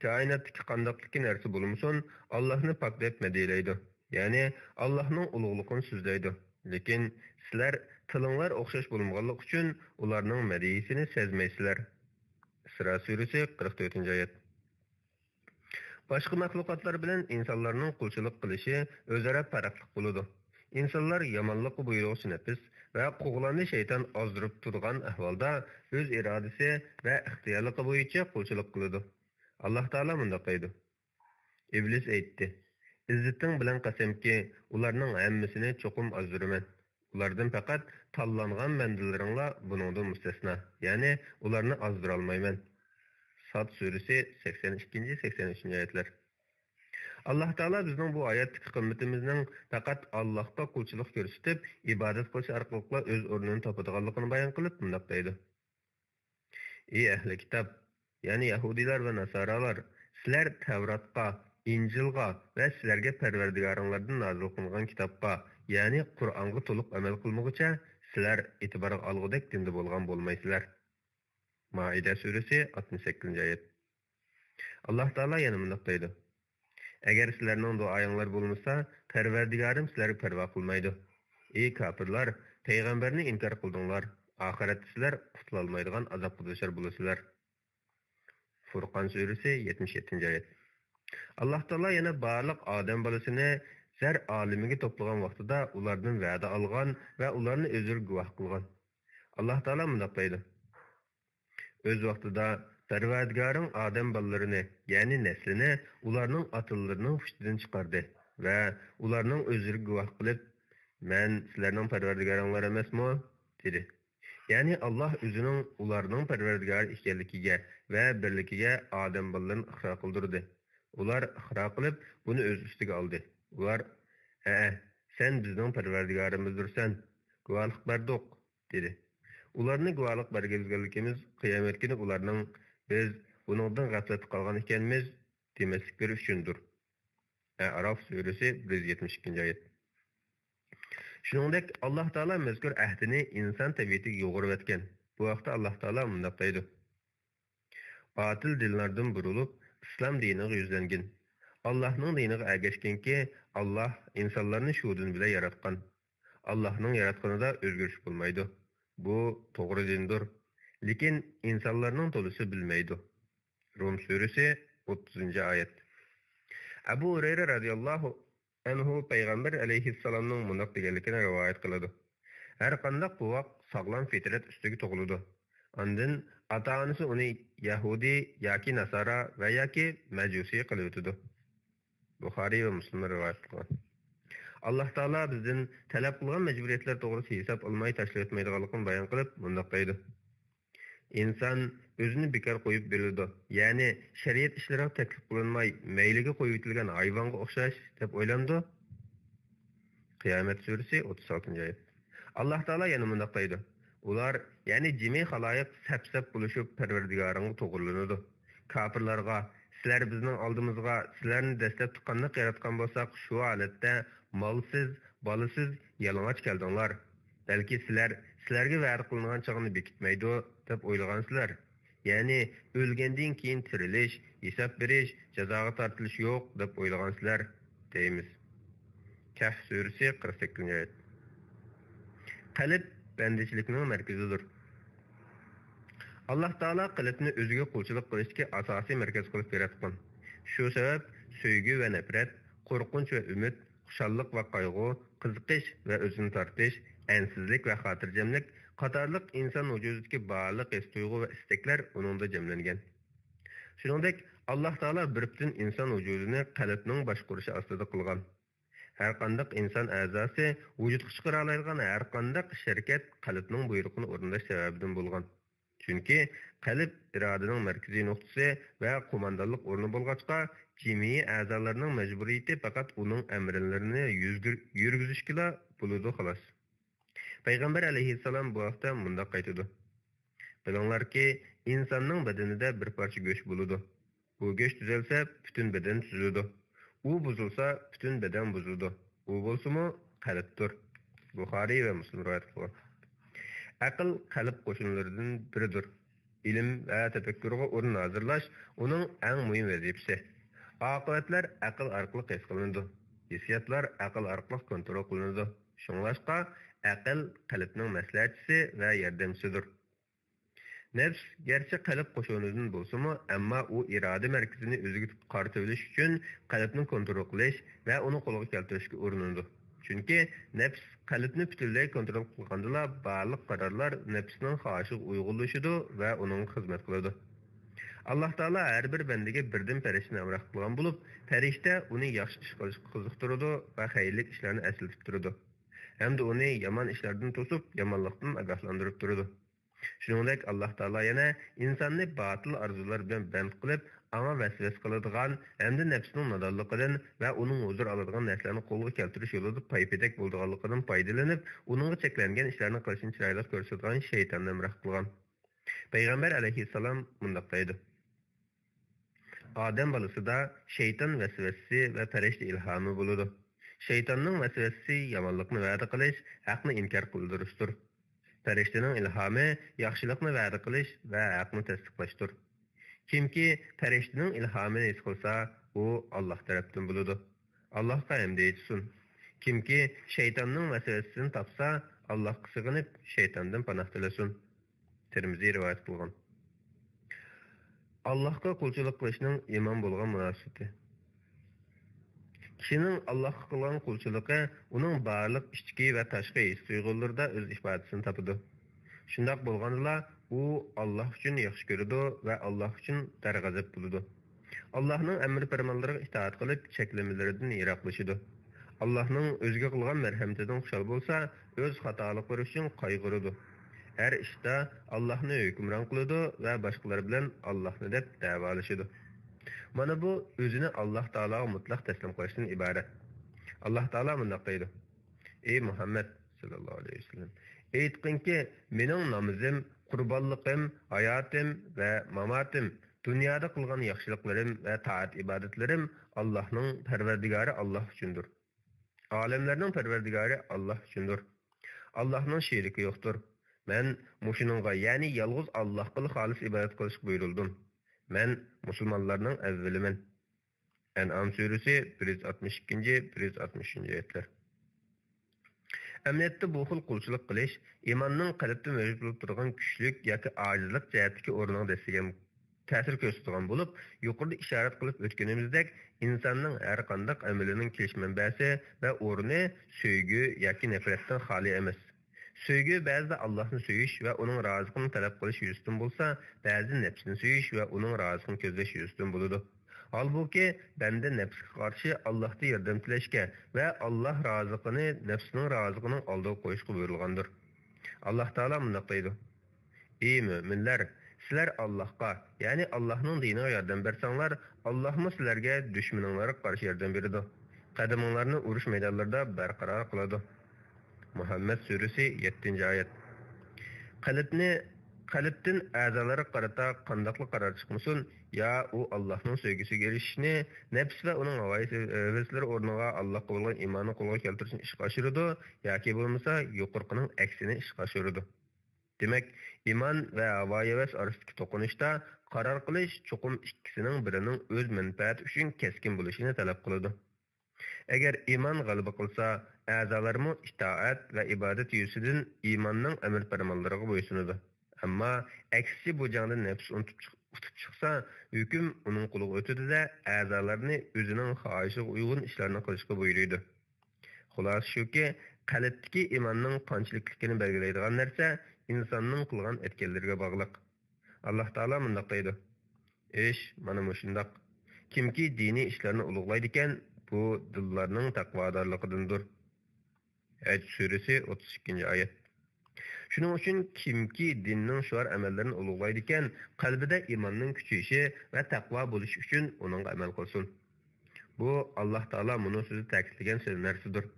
كائىناتتىكى قانداقتىكى نەرسە بولمىسۇن، ئاللاھنى پاك دەپ مەدھىيەلەيدۇ، يەنى ئاللاھنىڭ ئۇلۇغلۇقىنى سۆزلەيدۇ. لېكىن سىلەر تىلىڭلار ئوخشاش بولمىغانلىقى ئۈچۈن ئۇلارنىڭ مەدھىيىسىنى سەزمەيسىلەر. ئىسرا سۈرىسى، قىرىق تۆتىنچى ئايەت. باشقا مەخلۇقاتلار بىلەن ئىنسانلارنىڭ قۇلچىلىق قىلىشى ئۆزئارا پەرقلىق بولىدۇ. ئىنسانلار يامانلىققا بۇيرۇغۇچى نەپس ۋە قوغلاندى شەيتان ئازدۇرۇپ تۇرغان ئەھۋالدا ئۆز ئىرادىسى ۋە ئىختىيارلىقى بويىچە قۇلچىلىق قىلىدۇ. ئاللاھ تائالا مۇنداق دەيدۇ: ئىبلىس ئېيتتى: ئىززىتىڭ بىلەن قەسەمكى، ئۇلارنىڭ ھەممىسىنى چوقۇم ئازدۇرىمەن. ئۇلاردىن پەقەت تاللانغان بەندىلىرىڭلا بۇنىڭدىن مۇستەسنا، يەنى ئۇلارنى ئازدۇرالمايمەن. ساد سۈرىسى، سەكسەن ئىككىنچى، سەكسەن ئۈچىنچى ئايەتلەر. ئاللاھ تائالا بىزنىڭ بۇ ھاياتتىكى قىممىتىمىزنىڭ پەقەت ئاللاھقا قۇلچىلىق كۆرسىتىپ، ئىبادەت قىلىش ئارقىلىقلا ئۆز ئورنىنى تاپىدىغانلىقىنى بايان قىلىپ مۇنداق دەيدۇ: ئى ئەھلى كىتاب، يەنى يەھۇدىيلار ۋە ناسارالار، سىلەر تەۋراتقا، ئىنجىلغا ۋە سىلەرگە پەرۋەردىگارىڭلاردىن نازىل قىلىنغان كىتابقا، يەنى قۇرئانغا تولۇق ئەمەل قىلمىغۇچە، سىلەر ئېتىبارغا ئالغۇدەك دىندا بولغان بولمايسىلەر. مائىدە سۈرىسى، ئاتمىش سەككىزىنچى ئايەت. ئاللاھ تائالا يەنە مۇنداق دەيدۇ: ئەگەر سىلەرنىڭ دۇئايىڭلار بولمىسا، پەرۋەردىگارىم سىلەرگە پەرۋا قىلمايدۇ. ئى كاپىرلار، پەيغەمبەرنى ئىنكار قىلدىڭلار، ئاخىرەتتە سىلەر قۇتۇلالمايدىغان ئازابقا دۇچار بولىسىلەر. فۇرقان سۈرىسى، يەتمىش يەتتىنچى ئايەت. ئاللاھ تائالا يەنە بارلىق ئادەم بالىسىنى زەر ئالىمىگە توپلىغان ۋاقتىدا ئۇلاردىن ۋەدە ئالغان ۋە ئۇلارنى ئۆزىگە گۇۋاھ قىلغان. ئاللاھ تائالا مۇنداق دەيدۇ: ئۆز ۋاقتىدا پەرۋەردىگارىڭ ئادەم بالىلىرىنى، يەنى نەسلىنى ئۇلارنىڭ ئاتىلىرىنىڭ پۇشتىدىن چىقاردى ۋە ئۇلارنىڭ ئۆزلىرىگە گۇۋاھ قىلىپ، مەن سىلەرنىڭ پەرۋەردىگارىڭلار ئەمەسمۇ؟ دېدى. يەنى ئاللاھ ئۆزىنىڭ ئۇلارنىڭ پەرۋەردىگارى ئىكەنلىكىگە ۋە بىرلىكىگە ئادەم بالىلىرىنى ئىقرار قىلدۇردى. ئۇلار ئىقرار قىلىپ، بۇنى ئۆز ئۈستىگە ئالدى. ئۇلار، ھەئە، سەن بىزنىڭ پەرۋەردىگارىمىزدۇرسەن، گۇۋاھلىق بەردۇق، دېدى. ئۇلارنى گۇۋاھلىق بەرگۈزگەنلىكىمىز قىيامەت كۈنى ئۇلارنىڭ، بىز بۇنىڭدىن غەپلەتتە قالغان ئىكەنمىز، دېمەسلىكلىرى ئۈچۈندۇر. ئەئراف سۈرىسى، بىر يۈز يەتمىش ئىككىنچى ئايەت. شۇنىڭدەك، ئاللاھ تائالا مەزكۇر ئەھدىنى ئىنسان تەبىئىتىگە يۇغۇرۇۋەتكەن. بۇ ھەقتە ئاللاھ تائالا مۇنداق دەيدۇ: باتىل دىنلاردىن بۇرۇلۇپ، ئىسلام دىنىغا يۈزلەنگىن. ئاللاھنىڭ دىنىغا ئەگەشكىنكى، ئاللاھ ئىنسانلارنى شۇ دىن بىلەن ياراتقان. ئاللاھنىڭ ياراتقىنىدا ئۆزگىرىش بولمايدۇ. بۇ توغرا دىندۇر. لېكىن ئىنسانلارنىڭ تولىسى بىلمەيدۇ. روم سۈرىسى، ئوتتۇزىنچى ئايەت. ئەبۇ ھۇرەيرە رەزىياللاھۇ ئەنھۇ پەيغەمبەر ئەلەيھىسسالامنىڭ مۇنداق دېگەنلىكىنى رىۋايەت قىلىدۇ: ھەر قانداق بوۋاق ساغلام فىترەت ئۈستىگە تۇغۇلىدۇ. ئاندىن ئاتا-ئانىسى ئۇنى يەھۇدىي ياكى ناسارا ۋە ياكى مەجۇسىي قىلىۋېتىدۇ. بۇخارىي ۋە مۇسلىم رىۋايەت قىلغان. ئاللاھ تائالا بىزدىن تەلەپ قىلغان مەجبۇرىيەتلەر توغرىسىدا ھېساب ئالماي تاشلىۋەتمەيدىغانلىقىنى بايان قىلىپ مۇنداق دەيدۇ: ئىنسان ئۆزىنى بىكار قويۇپ بېرىلىدۇ، يەنى شەرىئەت ئىشلىرىغا تەكلىپ قىلىنماي، مەيلىگە قويۇۋېتىلگەن ھايۋانغا ئوخشاش دەپ ئويلامدۇ؟ قىيامەت سۈرىسى، ئوتتۇز ئالتىنچى ئايەت. ئاللاھ تائالا يەنە مۇنداق دەيدۇ: ئۇلار، يەنى جىمى خالايىق سەپ-سەپ بولۇشۇپ پەرۋەردىگارىڭغا توغرىلىنىدۇ. كاپىرلارغا، سىلەر بىزنىڭ ئالدىمىزغا سىلەرنى دەسلەپتە قانداق ياراتقان بولساق، شۇ ھالەتتە مالسىز، بالىسىز، يالىڭاچ كەلدىڭلار. بەلكى سىلەر سىلەرگە ۋەدە قىلىنغان چاغنى بېكىتمەيدۇ، دەپ ئويلىغانسىلەر. يەنى ئۆلگەندىن كېيىن تىرىلىش، ھېساب بېرىش، جازاغا تارتىلىش يوق، دەپ ئويلىغانسىلەر، دەيمىز. كەھف سۈرىسى، قىرىق سەككىزىنچى ئايەت. قەلب بەندىچىلىكنىڭ مەركىزىدۇر. ئاللاھ تائالا قەلبنى ئۆزىگە قۇلچىلىق قىلىشتىكى ئاساسىي مەركەز قىلىپ ياراتقان. شۇ سەۋەب سۆيگۈ ۋە نەپرەت، قورقۇنچ ۋە ئۈمىد، خۇشاللىق ۋە قايغۇ، قىزىقىش ۋە ئۆزىنى تارتىش، ئەنسىزلىك ۋە خاتىرجەملىك قاتارلىق ئىنسان ۋۇجۇدىدىكى بارلىق ھېس-تۇيغۇ ۋە ئىستەكلەر ئۇنىڭدا جەملەنگەن. شۇنىڭدەك، ئاللاھ تائالا بىر پۈتۈن ئىنسان ۋۇجۇدىنى قەلبنىڭ باشقۇرۇشى ئاستىدا قىلغان. ھەرقانداق ئىنسان ئەزاسى ۋۇجۇدقا چىقىرالايدىغان ھەرقانداق ئىش-ھەرىكەت قەلبنىڭ بۇيرۇقىنى ئورۇنداش سەۋەبىدىن بولغان. چۈنكى قەلب ئىرادىنىڭ مەركىزىي نۇقتىسى ۋە قوماندانلىق ئورنى بولغاچقا، جىمى ئەزالارنىڭ مەجبۇرىيىتى پەقەت ئۇنىڭ ئەمرلىرىنى يۈزگۈر-، يۈرگۈزۈشكىلا بولىدۇ، خالاس. پەيغەمبەر ئەلەيھىسسالام بۇ ھەقتە مۇنداق ئېيتىدۇ: بىلىڭلاركى، ئىنساننىڭ بەدىنىدە بىر پارچە گۆش بولىدۇ. ئۇ گۆش تۈزەلسە، پۈتۈن بەدەن تۈزىلىدۇ. ئۇ بۇزۇلسا، پۈتۈن بەدەن بۇزۇلىدۇ. ئۇ بولسىمۇ قەلبتۇر. بۇخارىي ۋە مۇسلىم رىۋايەت قىلغان. ئەقىل قەلب قوشۇنلىرىدىن بىرىدۇر. ئىلىم ۋە تەپەككۇرغا ئورۇن ھازىرلاش ئۇنىڭ ئەڭ مۇھىم ۋەزىپىسى. ئاقىۋەتلەر ئەقىل ئارقىلىق ھېس قىلىنىدۇ. ھېسسىياتلار ئەقىل ئارقىلىق كونترول قىلىنىدۇ. شۇڭلاشقا، ئەقىل قەلبنىڭ مەسلىھەتچىسى ۋە ياردەمچىسىدۇر. نەپس گەرچە قەلب قوشۇنىدىن بولسىمۇ، ئەمما ئۇ ئىرادە مەركىزىنى ئۆزىگە قارىتىۋېلىش ئۈچۈن قەلبنى كونترول قىلىش ۋە ئۇنى قولغا كەلتۈرۈشكە ئۇرۇنىدۇ. چۈنكى نەپس قەلبنى پۈتۈنلەي كونترول قىلغاندىلا، بارلىق قارارلار نەپسنىڭ خاھىشىغا ئۇيغۇنلىشىدۇ ۋە ئۇنىڭغا خىزمەت قىلىدۇ. ئاللاھ تائالا ھەر بىر بەندىگە بىردىن پەرىشتىنى ھەمراھ قىلغان بولۇپ، پەرىشتە ئۇنى ياخشى ئىش قىلىشقا قىزىقتۇرىدۇ ۋە خەيرلىك ئىشلارنى ئەسلىتىپ تۇرىدۇ. ھەمدە ئۇنى يامان ئىشلاردىن توسۇپ، يامانلىقتىن ئاگاھلاندۇرۇپ تۇرىدۇ. شۇنىڭدەك ئاللاھ تائالا يەنە ئىنساننى باتىل ئارزۇلار بىلەن بەند قىلىپ، ئاڭا ۋەسۋەسە قىلىدىغان ھەمدە نەپسىنىڭ نادانلىقىدىن ۋە ئۇنىڭ ھۇزۇر ئالىدىغان نەرسىلەرنى قولغا كەلتۈرۈش يولىدا پايپېتەك بولىدىغانلىقىدىن پايدىلىنىپ، ئۇنىڭغا چەكلەنگەن ئىشلارنى قىلىشنى چىرايلىق كۆرسىتىدىغان شەيتاننى ھەمراھ قىلغان. پەيغەمبەر ئەلەيھىسسالام مۇنداق دەيدۇ: ئادەم بالىسىدا شەيتان ۋەسۋەسىسى ۋە پەرىشتە ئىلھامى بولىدۇ. شەيتاننىڭ ۋەسۋەسىسى يامانلىقنى ۋەدە قىلىش، ھەقنى ئىنكار قىلدۇرۇشتۇر. پەرىشتىنىڭ ئىلھامى ياخشىلىقنى ۋەدە قىلىش ۋە ھەقنى تەستىقلاشتۇر. كىمكى پەرىشتىنىڭ ئىلھامىنى ھېس قىلسا، ئۇ ئاللاھ تەرەپتىن بولىدۇ. ئاللاھقا ھەمدە ئېيتسۇن. كىمكى شەيتاننىڭ ۋەسۋەسىسىنى تاپسا، ئاللاھقا سېغىنىپ، شەيتاندىن پاناھ تىلىسۇن. تىرمىزى رىۋايەت قىلغان. ئاللاھقا قۇلچىلىق قىلىشنىڭ ئىمان بولغان مۇناسىۋىتى. كىشىنىڭ ئاللاھقا قىلغان قۇلچىلىقى ئۇنىڭ بارلىق ئىچكى ۋە تاشقى ھېس-تۇيغۇلىرىدا ئۆز ئىپادىسىنى تاپىدۇ. شۇنداق بولغاندىلا، ئۇ ئاللاھ ئۈچۈن ياخشى كۆرىدۇ ۋە ئاللاھ ئۈچۈن دەرغەزەپ بولىدۇ. ئاللاھنىڭ ئەمر-پەرمانلىرىغا ئىتائەت قىلىپ، چەكلىمىلىرىدىن يىراقلىشىدۇ. ئاللاھنىڭ ئۆزىگە قىلغان مەرھەمىتىدىن خۇشال بولسا، ئۆز خاتالىقلىرى ئۈچۈن قايغۇرىدۇ. ھەر ئىشتا ئاللاھنى ھۆكۈمران قىلىدۇ ۋە باشقىلار بىلەن ئاللاھنى دەپ دەۋالىشىدۇ. مانا بۇ ئۆزىنى ئاللاھ تائالاغا مۇتلەق تەسلىم قىلىشتىن ئىبارەت. ئاللاھ تائالا مۇنداق دەيدۇ: ئەي مۇھەممەد ساللاللاھۇ ئەلەيھى ۋەسەللەم، ئېيتقىنكى، مېنىڭ نامىزىم، قۇربانلىقىم، ھاياتىم ۋە ماماتىم، دۇنيادا قىلغان ياخشىلىقلىرىم ۋە تائەت-ئىبادەتلىرىم ئاللاھنىڭ پەرۋەردىگارى ئاللاھ ئۈچۈندۇر. ئالەملەرنىڭ پەرۋەردىگارى ئاللاھ ئۈچۈندۇر. ئاللاھنىڭ شېرىكى يوقتۇر. مەن مۇشۇنىڭغا، يەنى يالغۇز ئاللاھقىلا خالىس ئىبادەت قىلىشقا بۇيرۇلدۇم. مەن مۇسۇلمانلارنىڭ ئەۋۋىلىمەن. ئەنئام سۈرىسى بىر يۈز ئاتمىش ئىككىنچى، بىر يۈز ئاتمىش ئۈچىنچى ئايەتلەر. ئەمەلىيەتتە بۇ خىل قۇلچىلىق قىلىش ئىماننىڭ قەلبتە مەۋجۇت بولۇپ تۇرغان كۈچلۈك ياكى ئاجىزلىق جەھەتتىكى ئورنىغا دەسسىگەن تەسىر كۆرسىتىدىغان بولۇپ، يۇقىرىدا ئىشارەت قىلىپ ئۆتكىنىمىزدەك، ئىنساننىڭ ھەر قانداق ئەمىلىنىڭ كېلىش مەنبەسى ۋە ئورنى سۆيگۈ ياكى نەپرەتتىن خالىي ئەمەس. سۆيگۈ بەزىدە ئاللاھنى سۆيۈش ۋە ئۇنىڭ رازىلىقىنى تەلەپ قىلىش يۈزىسىدىن بولسا، بەزىدە نەپسىنى سۆيۈش ۋە ئۇنىڭ رازىلىقىنى كۆزلەش يۈزىسىدىن بولىدۇ. ھالبۇكى، بەندە نەپسكە قارشى ئاللاھتا ياردەم تىلەشكە ۋە ئاللاھ رازىلىقىنى نەپسىنىڭ رازىلىقىنىڭ ئالدىغا قويۇشقا بۇيرۇلغاندۇر. ئاللاھ تائالا مۇنداق دەيدۇ: ئى مۆمىنلەر، سىلەر ئاللاھقا، يەنى ئاللاھنىڭ دىنىغا ياردەم بەرسەڭلار، ئاللاھمۇ سىلەرگە دۈشمىنىڭلارغا قارشى ياردەم بېرىدۇ. قەدىمىڭلارنى ئۇرۇش مەيدانلىرىدا بەرقارار قىلىدۇ. مۇھەممەد سۈرىسى، يەتتىنچى ئايەت. قەلبنى، قەلبتىن ئەزالارغا قارىتا قانداقلا قارار چىقمىسۇن، يا ئۇ ئاللاھنىڭ سۆيگۈسىگە ئېرىشىشنى، نەپس ۋە ئۇنىڭ ھاۋايى ھەۋەسلىرى ئورنىغا ئاللاھقا بولغان ئىماننى قولغا كەلتۈرۈشنى ئىشقا ئاشۇرىدۇ، ياكى بولمىسا يۇقىرىقىنىڭ ئەكسىنى ئىشقا ئاشۇرىدۇ. دېمەك، ئىمان ۋە ھاۋايى ھەۋەس ئارىسىدىكى توقۇنۇشتا قارار قىلىش چوقۇم ئىككىسىنىڭ بىرىنىڭ ئۆز مەنپەئەتى ئۈچۈن كەسكىن بولۇشىنى تەلەپ قىلىدۇ. ئەگەر ئىمان غەلىبە قىلسا، ئەزالارمۇ ئىتائەت ۋە ئىبادەت يۈزىسىدىن ئىماننىڭ ئەمر-پەرمانلىرىغا بويسۇنىدۇ. ئەمما ئەكسىچە بۇ جەڭدە نەپس ئۇنتۇپ چىق-، ئۇتۇپ چىقسا، ھۆكۈم ئۇنىڭ قولىغا ئۆتىدۇ-دە، ئەزالارنى ئۆزىنىڭ خاھىشىغا ئۇيغۇن ئىشلارنى قىلىشقا بۇيرۇيدۇ. خۇلاسە شۇكى، قەلبتىكى ئىماننىڭ قانچىلىكلىكىنى بەلگىلەيدىغان نەرسە ئىنساننىڭ قىلغان ئەتكەنلىرىگە باغلىق. ئاللاھ تائالا مۇنداق دەيدۇ: ئىش مانا مۇشۇنداق. كىمكى دىنىي ئىشلارنى ئۇلۇغلايدىكەن، بۇ دىللارنىڭ تەقۋادارلىقىدىندۇر. ھەج سۈرىسى، ئوتتۇز ئىككىنچى ئايەت. شۇنىڭ ئۈچۈن كىمكى دىننىڭ شوئار ئەمەللىرىنى ئۇلۇغلايدىكەن، قەلبىدە ئىماننىڭ كۈچىيىشى ۋە تەقۋا بولۇشى ئۈچۈن ئۇنىڭغا ئەمەل قىلسۇن. بۇ ئاللاھ تائالا مۇنۇ سۆزدە تەكىتلىگەن سۆ-، نەرسىدۇر.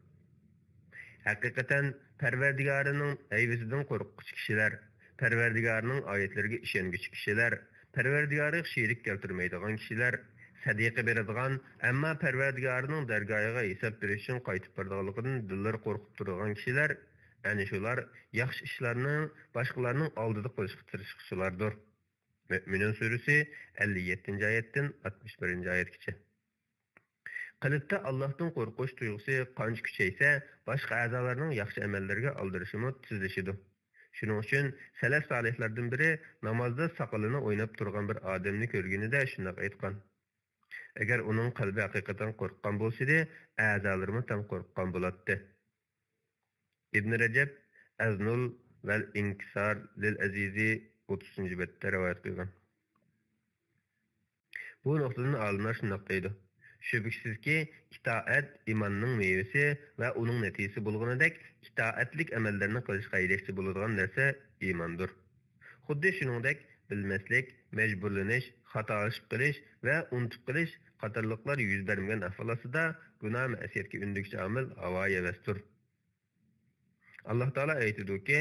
ھەقىقەتەن پەرۋەردىگارىنىڭ ھەيۋىتىدىن قورققۇچى كىشىلەر، پەرۋەردىگارىنىڭ ئايەتلىرىگە ئىشەنگۈچى كىشىلەر، پەرۋەردىگارىغا شېرىك كەلتۈرمەيدىغان كىشىلەر، سەدىقە بېرىدىغان، ئەمما پەرۋەردىگارىنىڭ دەرگاھىغا ھېساب بېرىش ئۈچۈن قايتىپ بارىدىغانلىقىدىن دىللىرى قورقۇپ تۇرىدىغان كىشىلەر، ئەنە شۇلار ياخشى ئىشلارنى باشقىلارنىڭ ئالدىدا قىلىشقا تىرىشقۇچىلاردۇر. مۆمىنۇن سۈرىسى، ئەللىك يەتتىنچى ئايەتتىن ئاتمىش بىرىنچى ئايەتكىچە. قەلبتە ئاللاھتىن قورقۇش تۇيغۇسى قانچە كۈچەيسە، باشقا ئەزالارنىڭ ياخشى ئەمەللىرىگە ئالدىرىشىمۇ تېزلىشىدۇ. شۇنىڭ ئۈچۈن سەلەف سالىھلاردىن بىرى نامازدا ساقىلىنى ئويناپ تۇرغان بىر ئادەمنى كۆرگىنىدە شۇنداق ئېيتقان: «ئەگەر ئۇنىڭ قەلبى ھەقىقەتەن قورققان بولسىدى، ئەزالىرىمۇ تەڭ قورققان بولاتتى.» ئىبن رەجەب ئەزنۇل ۋەل ئىنكىسار لىل ئەزىزى ئوتتۇزىنچى بەتتە رىۋايەت قىلغان. بۇ نۇقتىدىن ئالىملار شۇنداق دەيدۇ: شۈبھىسىزكى، ئىتائەت ئىماننىڭ مېۋىسى ۋە ئۇنىڭ نەتىجىسى بولغىنىدەك، ئىتائەتلىك ئەمەللەرنى قىلىشقا ھەيدەكچى بولىدىغان نەرسە ئىماندۇر. خۇددى شۇنىڭدەك بىلمەسلىك، مەجبۇرلىنىش، خاتالىشىپ قېلىش ۋە ئۇنتۇپ قېلىش قاتارلىقلار يۈز بەرمىگەن ئەھۋال ئاستىدا گۇناھ مەسىيەتكە ئۈندىگۈچى ئامىل ھاۋايى ھەۋەستۇر. ئاللاھ تائالا ئېيتىدۇكى،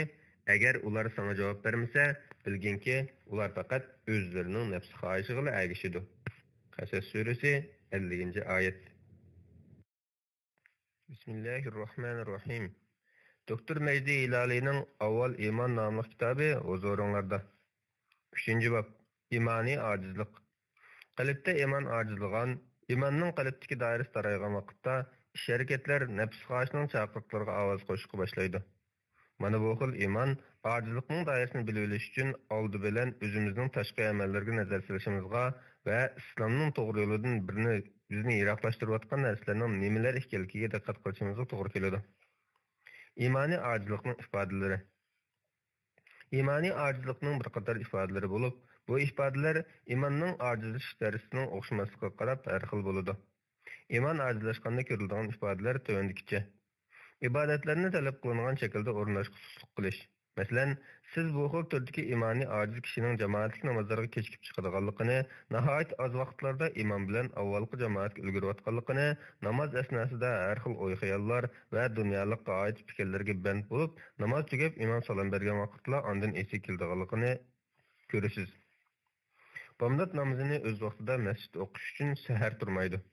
ئەگەر ئۇلار ساڭا جاۋاب بەرمىسە، بىلگىنكى، ئۇلار پەقەت ئۆزلىرىنىڭ نەپسى خاھىشىغىلا ئەگىشىدۇ. قەسەس سۈرىسى، ئەللىكىنچى ئايەت. بىسمىللاھىررەھمانىررەھىم. دوكتور مەجدى ھىلالىينىڭ ئاۋۋال ئىمان ناملىق كىتابى ھۇزۇرۇڭلاردا. ئۈچىنچى باب، ئىمانىي ئاجىزلىق. قەلبتە ئىمان ئاجىزلىغان، ئىماننىڭ قەلبتىكى دائىرىسى تارايغان ۋاقىتتا، ئىش-ھەرىكەتلەر نەپس خاھىشىنىڭ چاقىرىقلىرىغا ئاۋاز قوشۇشقا باشلايدۇ. مانا بۇ خىل ئىمان ئاجىزلىقنىڭ دائىرىسىنى بىلىۋېلىش ئۈچۈن ئالدى بىلەن ئۆزىمىزنىڭ تاشقى ئەمەللىرىگە نەزەر سېلىشىمىزغا ۋە ئىسلامنىڭ توغرا يولىدىن بىرنى، بىزنى يىراقلاشتۇرۇۋاتقان نەرسىلەرنىڭ نېمىلەر ئىكەنلىكىگە دىققەت قىلىشىمىزغا توغرا كېلىدۇ. ئىمانىي ئاجىزلىقنىڭ ئىپادىلىرى. ئىمانىي ئاجىزلىقنىڭ بىر قاتار ئىپادىلىرى بولۇپ، بۇ ئىپادىلەر ئىماننىڭ ئاجىزلىشىش دەرىجىسىنىڭ ئوخشىماسلىقىغا قاراپ ھەر خىل بولىدۇ. ئىمان ئاجىزلاشقاندا كۆرۈلىدىغان ئىپادىلەر تۆۋەندىكىچە. ئىبادەتلەرنى تەلەپ قىلىنغان شەكىلدە ئورۇنداشقا سۇسلۇق قىلىش. مەسىلەن، سىز بۇ خىل تۈردىكى ئىمانىي ئاجىز كىشىنىڭ جامائەتلىك نامازلارغا كېچىكىپ چىقىدىغانلىقىنى، ناھايىتى ئاز ۋاقىتلاردا ئىمام بىلەن ئاۋۋالقى جامائەتكە ئۈلگۈرۈۋاتقانلىقىنى، ناماز ئەسناسىدا ھەر خىل ئوي-خىياللار ۋە دۇنيالىققا ئائىت پىكىرلەرگە بەند بولۇپ، ناماز تۈگەپ، ئىمام سالام بەرگەن ۋاقىتلا ئاندىن ئېسى كېلىدىغانلىقىنى كۆرىسىز. بامدات نامىزىنى ئۆز ۋاقتىدا مەسچىتتە ئوقۇش ئۈچۈن سەھەر تۇرمايدۇ.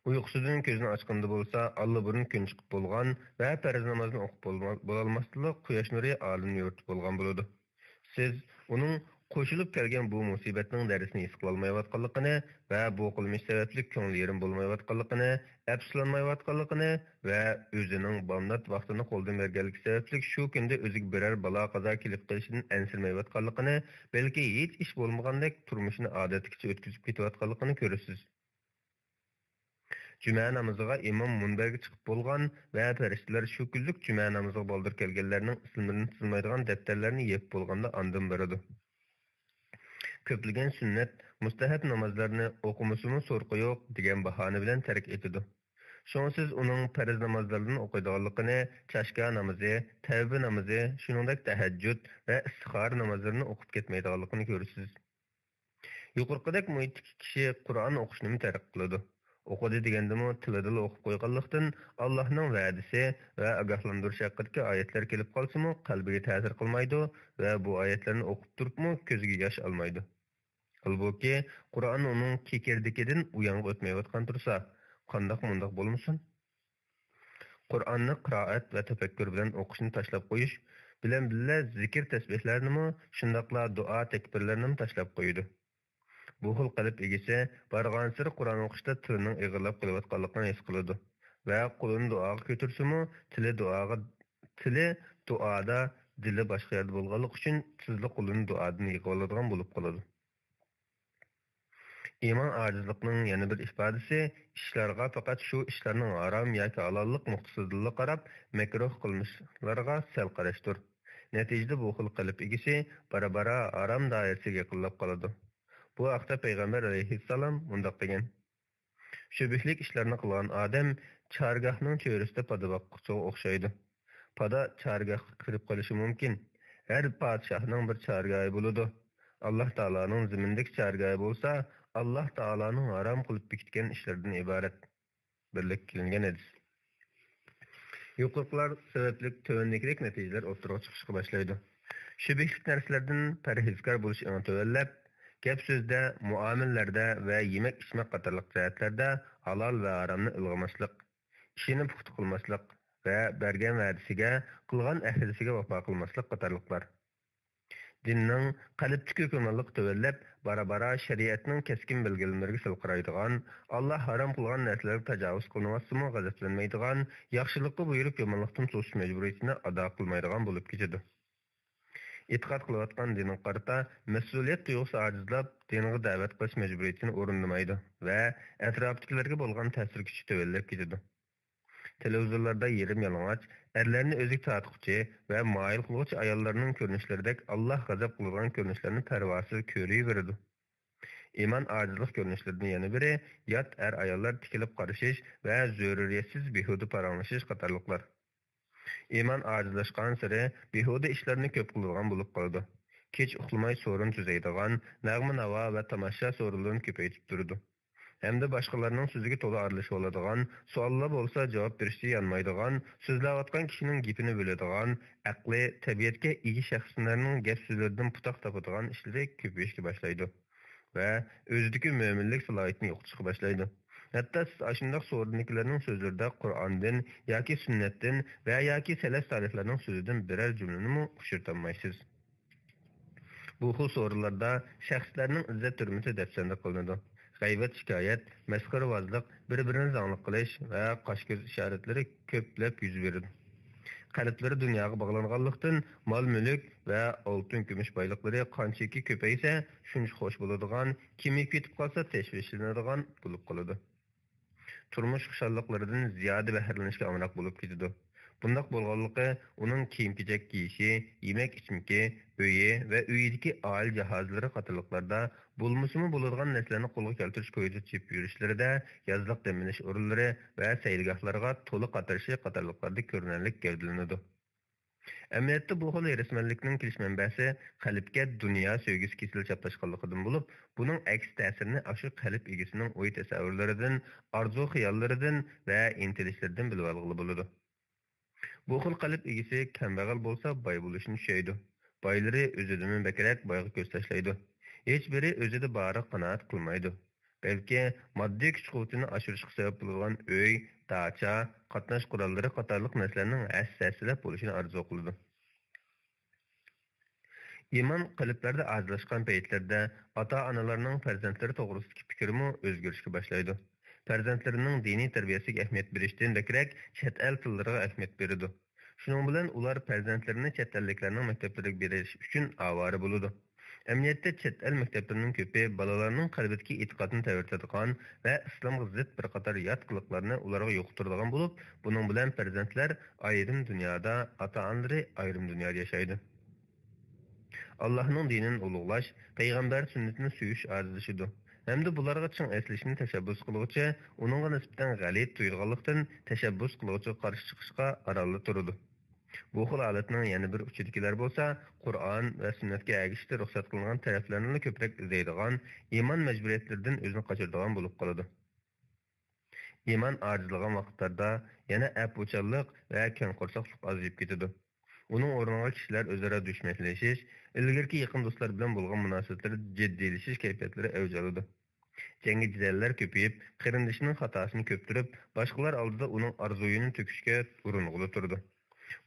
ئۇيقۇسىدىن كۆزىنى ئاچقىنىدا بولسا، ئاللىبۇرۇن كۈن چىقىپ بولغان ۋە پەرز نامازنى ئوقۇپ بولما-، بولالماستىنلا، قۇياش نۇرى ئالەمنى يورۇتۇپ بولغان بولىدۇ. سىز ئۇنىڭ قوشۇلۇپ كەلگەن بۇ مۇسىبەتنىڭ دەرىجىسىنى ھېس قىلالمايۋاتقانلىقىنى ۋە بۇ قىلمىش سەۋەبلىك كۆڭلى يېرىم بولمايۋاتقانلىقىنى، ئەپسۇسلانمايۋاتقانلىقىنى ۋە ئۆزىنىڭ بامدات ۋاقتىنى قولدىن بەرگەنلىكى سەۋەبلىك شۇ كۈندە ئۆزىگە بىرەر بالا-قازا كېلىپ قېلىشىدىن ئەنسىرىمەيۋاتقانلىقىنى، بەلكى ھېچ ئىش بولمىغاندەك تۇرمۇشىنى ئادەتتىكىچە ئۆتكۈزۈپ كېتىۋاتقانلىقىنى كۆرىسىز. جۈمە نامىزىغا ئىمام مۇنبەرگە چىقىپ بولغان ۋە پەرىشتىلەر شۇ كۈنلۈك جۈمە نامىزىغا بالدۇر كەلگەنلەرنىڭ ئىسىملىرىنى تىزمايدىغان دەپتەرلەرنى يېپىپ بولغاندا ئاندىن بېرىدۇ. كۆپلىگەن سۈننەت، مۇستەھەب نامازلارنى ئوقۇمىسىمۇ سورىقى يوق دېگەن باھانە بىلەن تەرك ئېتىدۇ. شۇڭا سىز ئۇنىڭ پەرز نامازلىرىدىن ئوقۇيدىغانلىقىنى، چاشكا نامىزى، تەۋبە نامىزى، شۇنىڭدەك تەھەججۇد ۋە ئىستىخارە نامازلىرىنى ئوقۇپ كەتمەيدىغانلىقىنى كۆرىسىز. يۇقىرىقىدەك مۇھىتتىكى كىشى قۇرئان ئوقۇشنىمۇ تەرك قىلىدۇ. ئوقۇدى دېگەندىمۇ تىلىدىلا ئوقۇپ قويغانلىقتىن، ئاللاھنىڭ ۋەدىسى ۋە ئاگاھلاندۇرۇش ھەققىدىكى ئايەتلەر كېلىپ قالسىمۇ قەلبىگە تەسىر قىلمايدۇ ۋە بۇ ئايەتلەرنى ئوقۇپ تۇرۇپمۇ كۆزىگە ياش ئالمايدۇ. ھالبۇكى، قۇرئان ئۇنىڭ كېكىردىكىدىن ئۇيانغا ئۆتمەيۋاتقان تۇرسا، قانداق مۇنداق بولمىسۇن؟ قۇرئاننى قىرائەت ۋە تەپەككۇر بىلەن ئوقۇشنى تاشلاپ قويۇش بىلەن بىللە، زىكىر تەسبىھلەرنىمۇ، شۇنداقلا دۇئا تەكبىرلەرنىمۇ تاشلاپ قويىدۇ. بۇ خىل قەلب ئىگىسى بارغانسېرى قۇرئان ئوقۇشتا تىلىنىڭ ئېغىرلاپ قېلىۋاتقانلىقىنى ھېس قىلىدۇ ۋە قولىنى دۇئاغا كۆتۈرسىمۇ، تىلى دۇئاغا، تىلى دۇئادا، دىلى باشقا يەردە بولغانلىقى ئۈچۈن تېزلا قولىنى دۇئادىن يىغىۋالىدىغان بولۇپ قالىدۇ. ئىمان ئاجىزلىقنىڭ يەنە بىر ئىپادىسى، ئىشلارغا پەقەت شۇ ئىشلارنىڭ ھارام ياكى ھالاللىق نۇقتىسىدىنلا قاراپ، مەكرۇھ قىلمىشلارغا سەل قاراشتۇر. نەتىجىدە بۇ خىل قەلب ئىگىسى بارا-بارا ھارام دائىرىسىگە يېقىنلاپ قالىدۇ. بۇ ھەقتە پەيغەمبەر ئەلەيھىسسالام مۇنداق دېگەن: شۈبھىلىك ئىشلارنى قىلغان ئادەم چارگاھنىڭ چۆرىسىدە پادا باققۇچىغا ئوخشايدۇ. پادا چارگاھقا كىرىپ قېلىشى مۇمكىن. ھەر پادىشاھنىڭ بىر چارگاھى بولىدۇ. ئاللاھ تائالانىڭ زېمىندىكى چارگاھى بولسا، ئاللاھ تائالانىڭ ھارام قىلىپ بېكىتكەن ئىشلىرىدىن ئىبارەت. بىرلىككە كېلىنگەن ھەدىس. يۇقىرىقىلار سەۋەبلىك تۆۋەندىكىدەك نەتىجىلەر ئوتتۇرىغا چىقىشقا باشلايدۇ. شۈبھىلىك نەرسىلەردىن پەرھىزكار بولۇش ئېڭى تۆۋەنلەپ، گەپ-سۆزدە، مۇئامىلىلەردە ۋە يېمەك-ئىچمەك قاتارلىق جەھەتلەردە ھالال ۋە ھارامنى ئىلغىماسلىق، ئىشىنى پۇختا قىلماسلىق ۋە بەرگەن ۋەدىسىگە، قىلغان ئەھدىسىگە ۋاپا قىلماسلىق قاتارلىقلار. دىننىڭ قەلبتىكى ھۆكۈمرانلىقى تۆۋەنلەپ، بارا-بارا شەرىئەتنىڭ كەسكىن بەلگىلىمىلىرىگە سەل قارايدىغان، ئاللا ھارام قىلغان نەرسىلەرگە تاجاۋۇز قىلىنىۋاتسىمۇ غەزەپلەنمەيدىغان، ياخشىلىققا بۇيرۇپ، يامانلىقتىن توسۇش مەجبۇرىيىتىنى ئادا قىلمايدىغان بولۇپ كېتىدۇ. ئېتىقاد قىلىۋاتقان دىنىغا قارىتا مەسئۇلىيەت تۇيغۇسى ئاجىزلاپ، دىنغا دەۋەت قىلىش مەجبۇرىيىتىنى ئورۇندىمايدۇ ۋە ئەتراپتىكىلەرگە بولغان تەسىر كۈچى تۆۋەنلەپ كېتىدۇ. تېلېۋىزورلاردا يېرىم يالىڭاچ، ئەرلەرنى ئۆزىگە تارتقۇچى ۋە مايىل قىلغۇچى ئاياللارنىڭ كۆرۈنۈشلىرىدەك ئاللا غەزەپ قىلىدىغان كۆرۈنۈشلەرنى پەرۋاسىز كۆرۈۋېرىدۇ. ئىمان ئاجىزلىق كۆرۈنۈشلىرىدىن يەنە بىرى، يات ئەر-ئاياللار تىكىلىپ قارىشىش ۋە زۆرۈرىيەتسىز بىھۇدە پاراڭلىشىش قاتارلىقلار. ئىمان ئاجىزلاشقانسېرى بىھۇدە ئىشلارنى كۆپ قىلىدىغان بولۇپ قالىدۇ. كېچە ئۇخلىماي سورۇن تۈزەيدىغان، نەغمە-ناۋا ۋە تاماشا سورۇنلىرىنى كۆپەيتىپ تۇرىدۇ. ھەمدە باشقىلارنىڭ سۆزىگە تولا ئارىلىشىۋالىدىغان، سوئاللار بولسا جاۋاب بېرىشتە يانمايدىغان، سۆزلەۋاتقان كىشىنىڭ گېپىنى بۆلىدىغان، ئەقلى، تەبىئەتكە ئىگە شەخسلەرنىڭ گەپ-سۆزلىرىدىن پۇتاق تاپىدىغان ئىشلىرى كۆپىيىشكە باشلايدۇ ۋە ئۆزىدىكى مۆمىنلىك سالاھىيىتىنى يوقىتىشقا باشلايدۇ. ھەتتا سىز ئاشۇنداق سورۇندىكىلەرنىڭ سۆزلىرىدە قۇرئاندىن ياكى سۈننەتتىن ۋە ياكى سەلەف سالىھلارنىڭ سۆزىدىن بىرەر جۈملىنىمۇ ئۇچرىتالمايسىز. بۇ خىل سورۇنلاردا شەخسلەرنىڭ ئىززەت-ھۆرمىتى دەپسەندە قىلىنىدۇ. غەيۋەت-شىكايەت، مەسخىرىۋازلىق، بىر-بىرىنى زاڭلىق قىلىش ۋە قاش-كۆز ئىشارەتلىرى كۆپلەپ يۈز بېرىدۇ. قەلبلىرى دۇنياغا باغلانغانلىقتىن، مال-مۈلۈك ۋە ئالتۇن-كۈمۈش بايلىقلىرى قانچىكى كۆپەيسە، شۇنچە خوش بولىدىغان، كېمىيىپ كېتىپ قالسا، تەشۋىشلىنىدىغان بولۇپ قالىدۇ. تۇرمۇش خۇشاللىقلىرىدىن زىيادە بەھرىلىنىشكە ئامراق بولۇپ كېتىدۇ. بۇنداق بولغانلىقى ئۇنىڭ كىيىم-كېچەك كىيىشى، يېمەك-ئىچمىكى، ئۆيى ۋە ئۆيىدىكى ئائىلە جاھازلىرى قاتارلىقلاردا بولمىسىمۇ بولىدىغان نەرسىلەرنى قولغا كەلتۈرۈش كويىدا چېپىپ يۈرۈشلىرىدە، يازلىق دەم ئېلىش ئورۇنلىرى ۋە سەيلىگاھلارغا تولا قاترىشى قاتارلىقلاردا كۆرۈنەرلىك گەۋدىلىنىدۇ. ئەمەلىيەتتە بۇ خىل ھېرىسمەنلىكنىڭ كېلىش مەنبەسى قەلبكە دۇنيا سۆيگۈسى كېسىلى چاپلاشقانلىقىدىن بولۇپ، بۇنىڭ ئەكس تەسىرىنى ئاشۇ قەلب ئىگىسىنىڭ ئوي-تەسەۋۋۇرلىرىدىن، ئارزۇ-خىياللىرىدىن ۋە ئىنتىلىشلىرىدىن بىلىۋالغىلى بولىدۇ. بۇ خىل قەلب ئىگىسى كەمبەغەل بولسا باي بولۇشنى چۈشەيدۇ. بايلىرى ئۆزىدىنمۇ بەكرەك بايغا كۆز تاشلايدۇ. ھېچبىرى ئۆزىدە بارىغا قانائەت قىلمايدۇ. بەلكى ماددىي كۈچ-قۇۋۋىتىنى ئاشۇرۇشقا سەۋەب بولىدىغان ئۆي، داچا، قاتناش قوراللىرى قاتارلىق نەرسىلەرنىڭ ھەسسە-ھەسسىلەپ بولۇشىنى ئارزۇ قىلىدۇ. ئىمان قەلبلەردە ئاجىزلاشقان پەيتلەردە ئاتا-ئانىلارنىڭ پەرزەنتلىرى توغرىسىدىكى پىكرىمۇ ئۆزگىرىشكە باشلايدۇ. پەرزەنتلىرىنىڭ دىنىي تەربىيەسىگە ئەھمىيەت بېرىشتىن بەكرەك چەت ئەل تىللىرىغا ئەھمىيەت بېرىدۇ. شۇنىڭ بىلەن ئۇلار پەرزەنتلىرىنى چەت ئەللىكلەرنىڭ مەكتەپلىرىگە بېرىش ئۈچۈن ئاۋارە بولىدۇ. ئەمەلىيەتتە چەت ئەل مەكتەپلىرىنىڭ كۆپى بالىلارنىڭ قەلبىدىكى ئېتىقادنى تەۋرىتىدىغان ۋە ئىسلامغا زىت بىر قاتار يات قىلىقلارنى ئۇلارغا يۇقتۇرىدىغان بولۇپ، بۇنىڭ بىلەن پەرزەنتلەر ئايرىم دۇنيادا، ئاتا-ئانىلىرى ئايرىم دۇنيادا ياشايدۇ. ئاللاھنىڭ دىنىنى ئۇلۇغلاش، پەيغەمبەر سۈننىتىنى سۆيۈش ئاجىزلىشىدۇ ھەمدە بۇلارغا چىڭ ئېسىلىشنى تەشەببۇس قىلغۇچى، ئۇنىڭغا نىسبەتەن غەلىتە تۇيۇلغانلىقتىن، تەشەببۇس قىلغۇچىغا قارشى چىقىشقا ئارانلا تۇرىدۇ. بۇ خىل ھالەتنىڭ يەنە بىر ئۇچىدىكىلەر بولسا، قۇرئان ۋە سۈننەتكە ئەگىشىشتە رۇخسەت قىلىنغان تەرەپلەرنىلا كۆپرەك ئىزدەيدىغان، ئىمان مەجبۇرىيەتلىرىدىن ئۆزىنى قاچۇرىدىغان بولۇپ قالىدۇ. ئىمان ئاجىزلىغان ۋاقىتلاردا يەنە ئەپۇچانلىق ۋە كەڭ قورساقلىق ئازىيىپ كېتىدۇ. ئۇنىڭ ئورنىغا كىشىلەر ئۆزئارا دۈشمەتلىشىش، ئىلگىرىكى يېقىن دوستلار بىلەن بولغان مۇناسىۋەتلىرى جىددىيلىشىش كەيپىياتلىرى ئەۋج ئالىدۇ. جەڭگى جېدەللەر كۆپىيىپ، قېرىندىشىنىڭ خاتاسىنى كۆپتۈرۈپ، باشقىلار ئالدىدا ئۇنىڭ ئارزۇيىنى تۆكۈشكە ئۇرۇنغىلى تۇرىدۇ.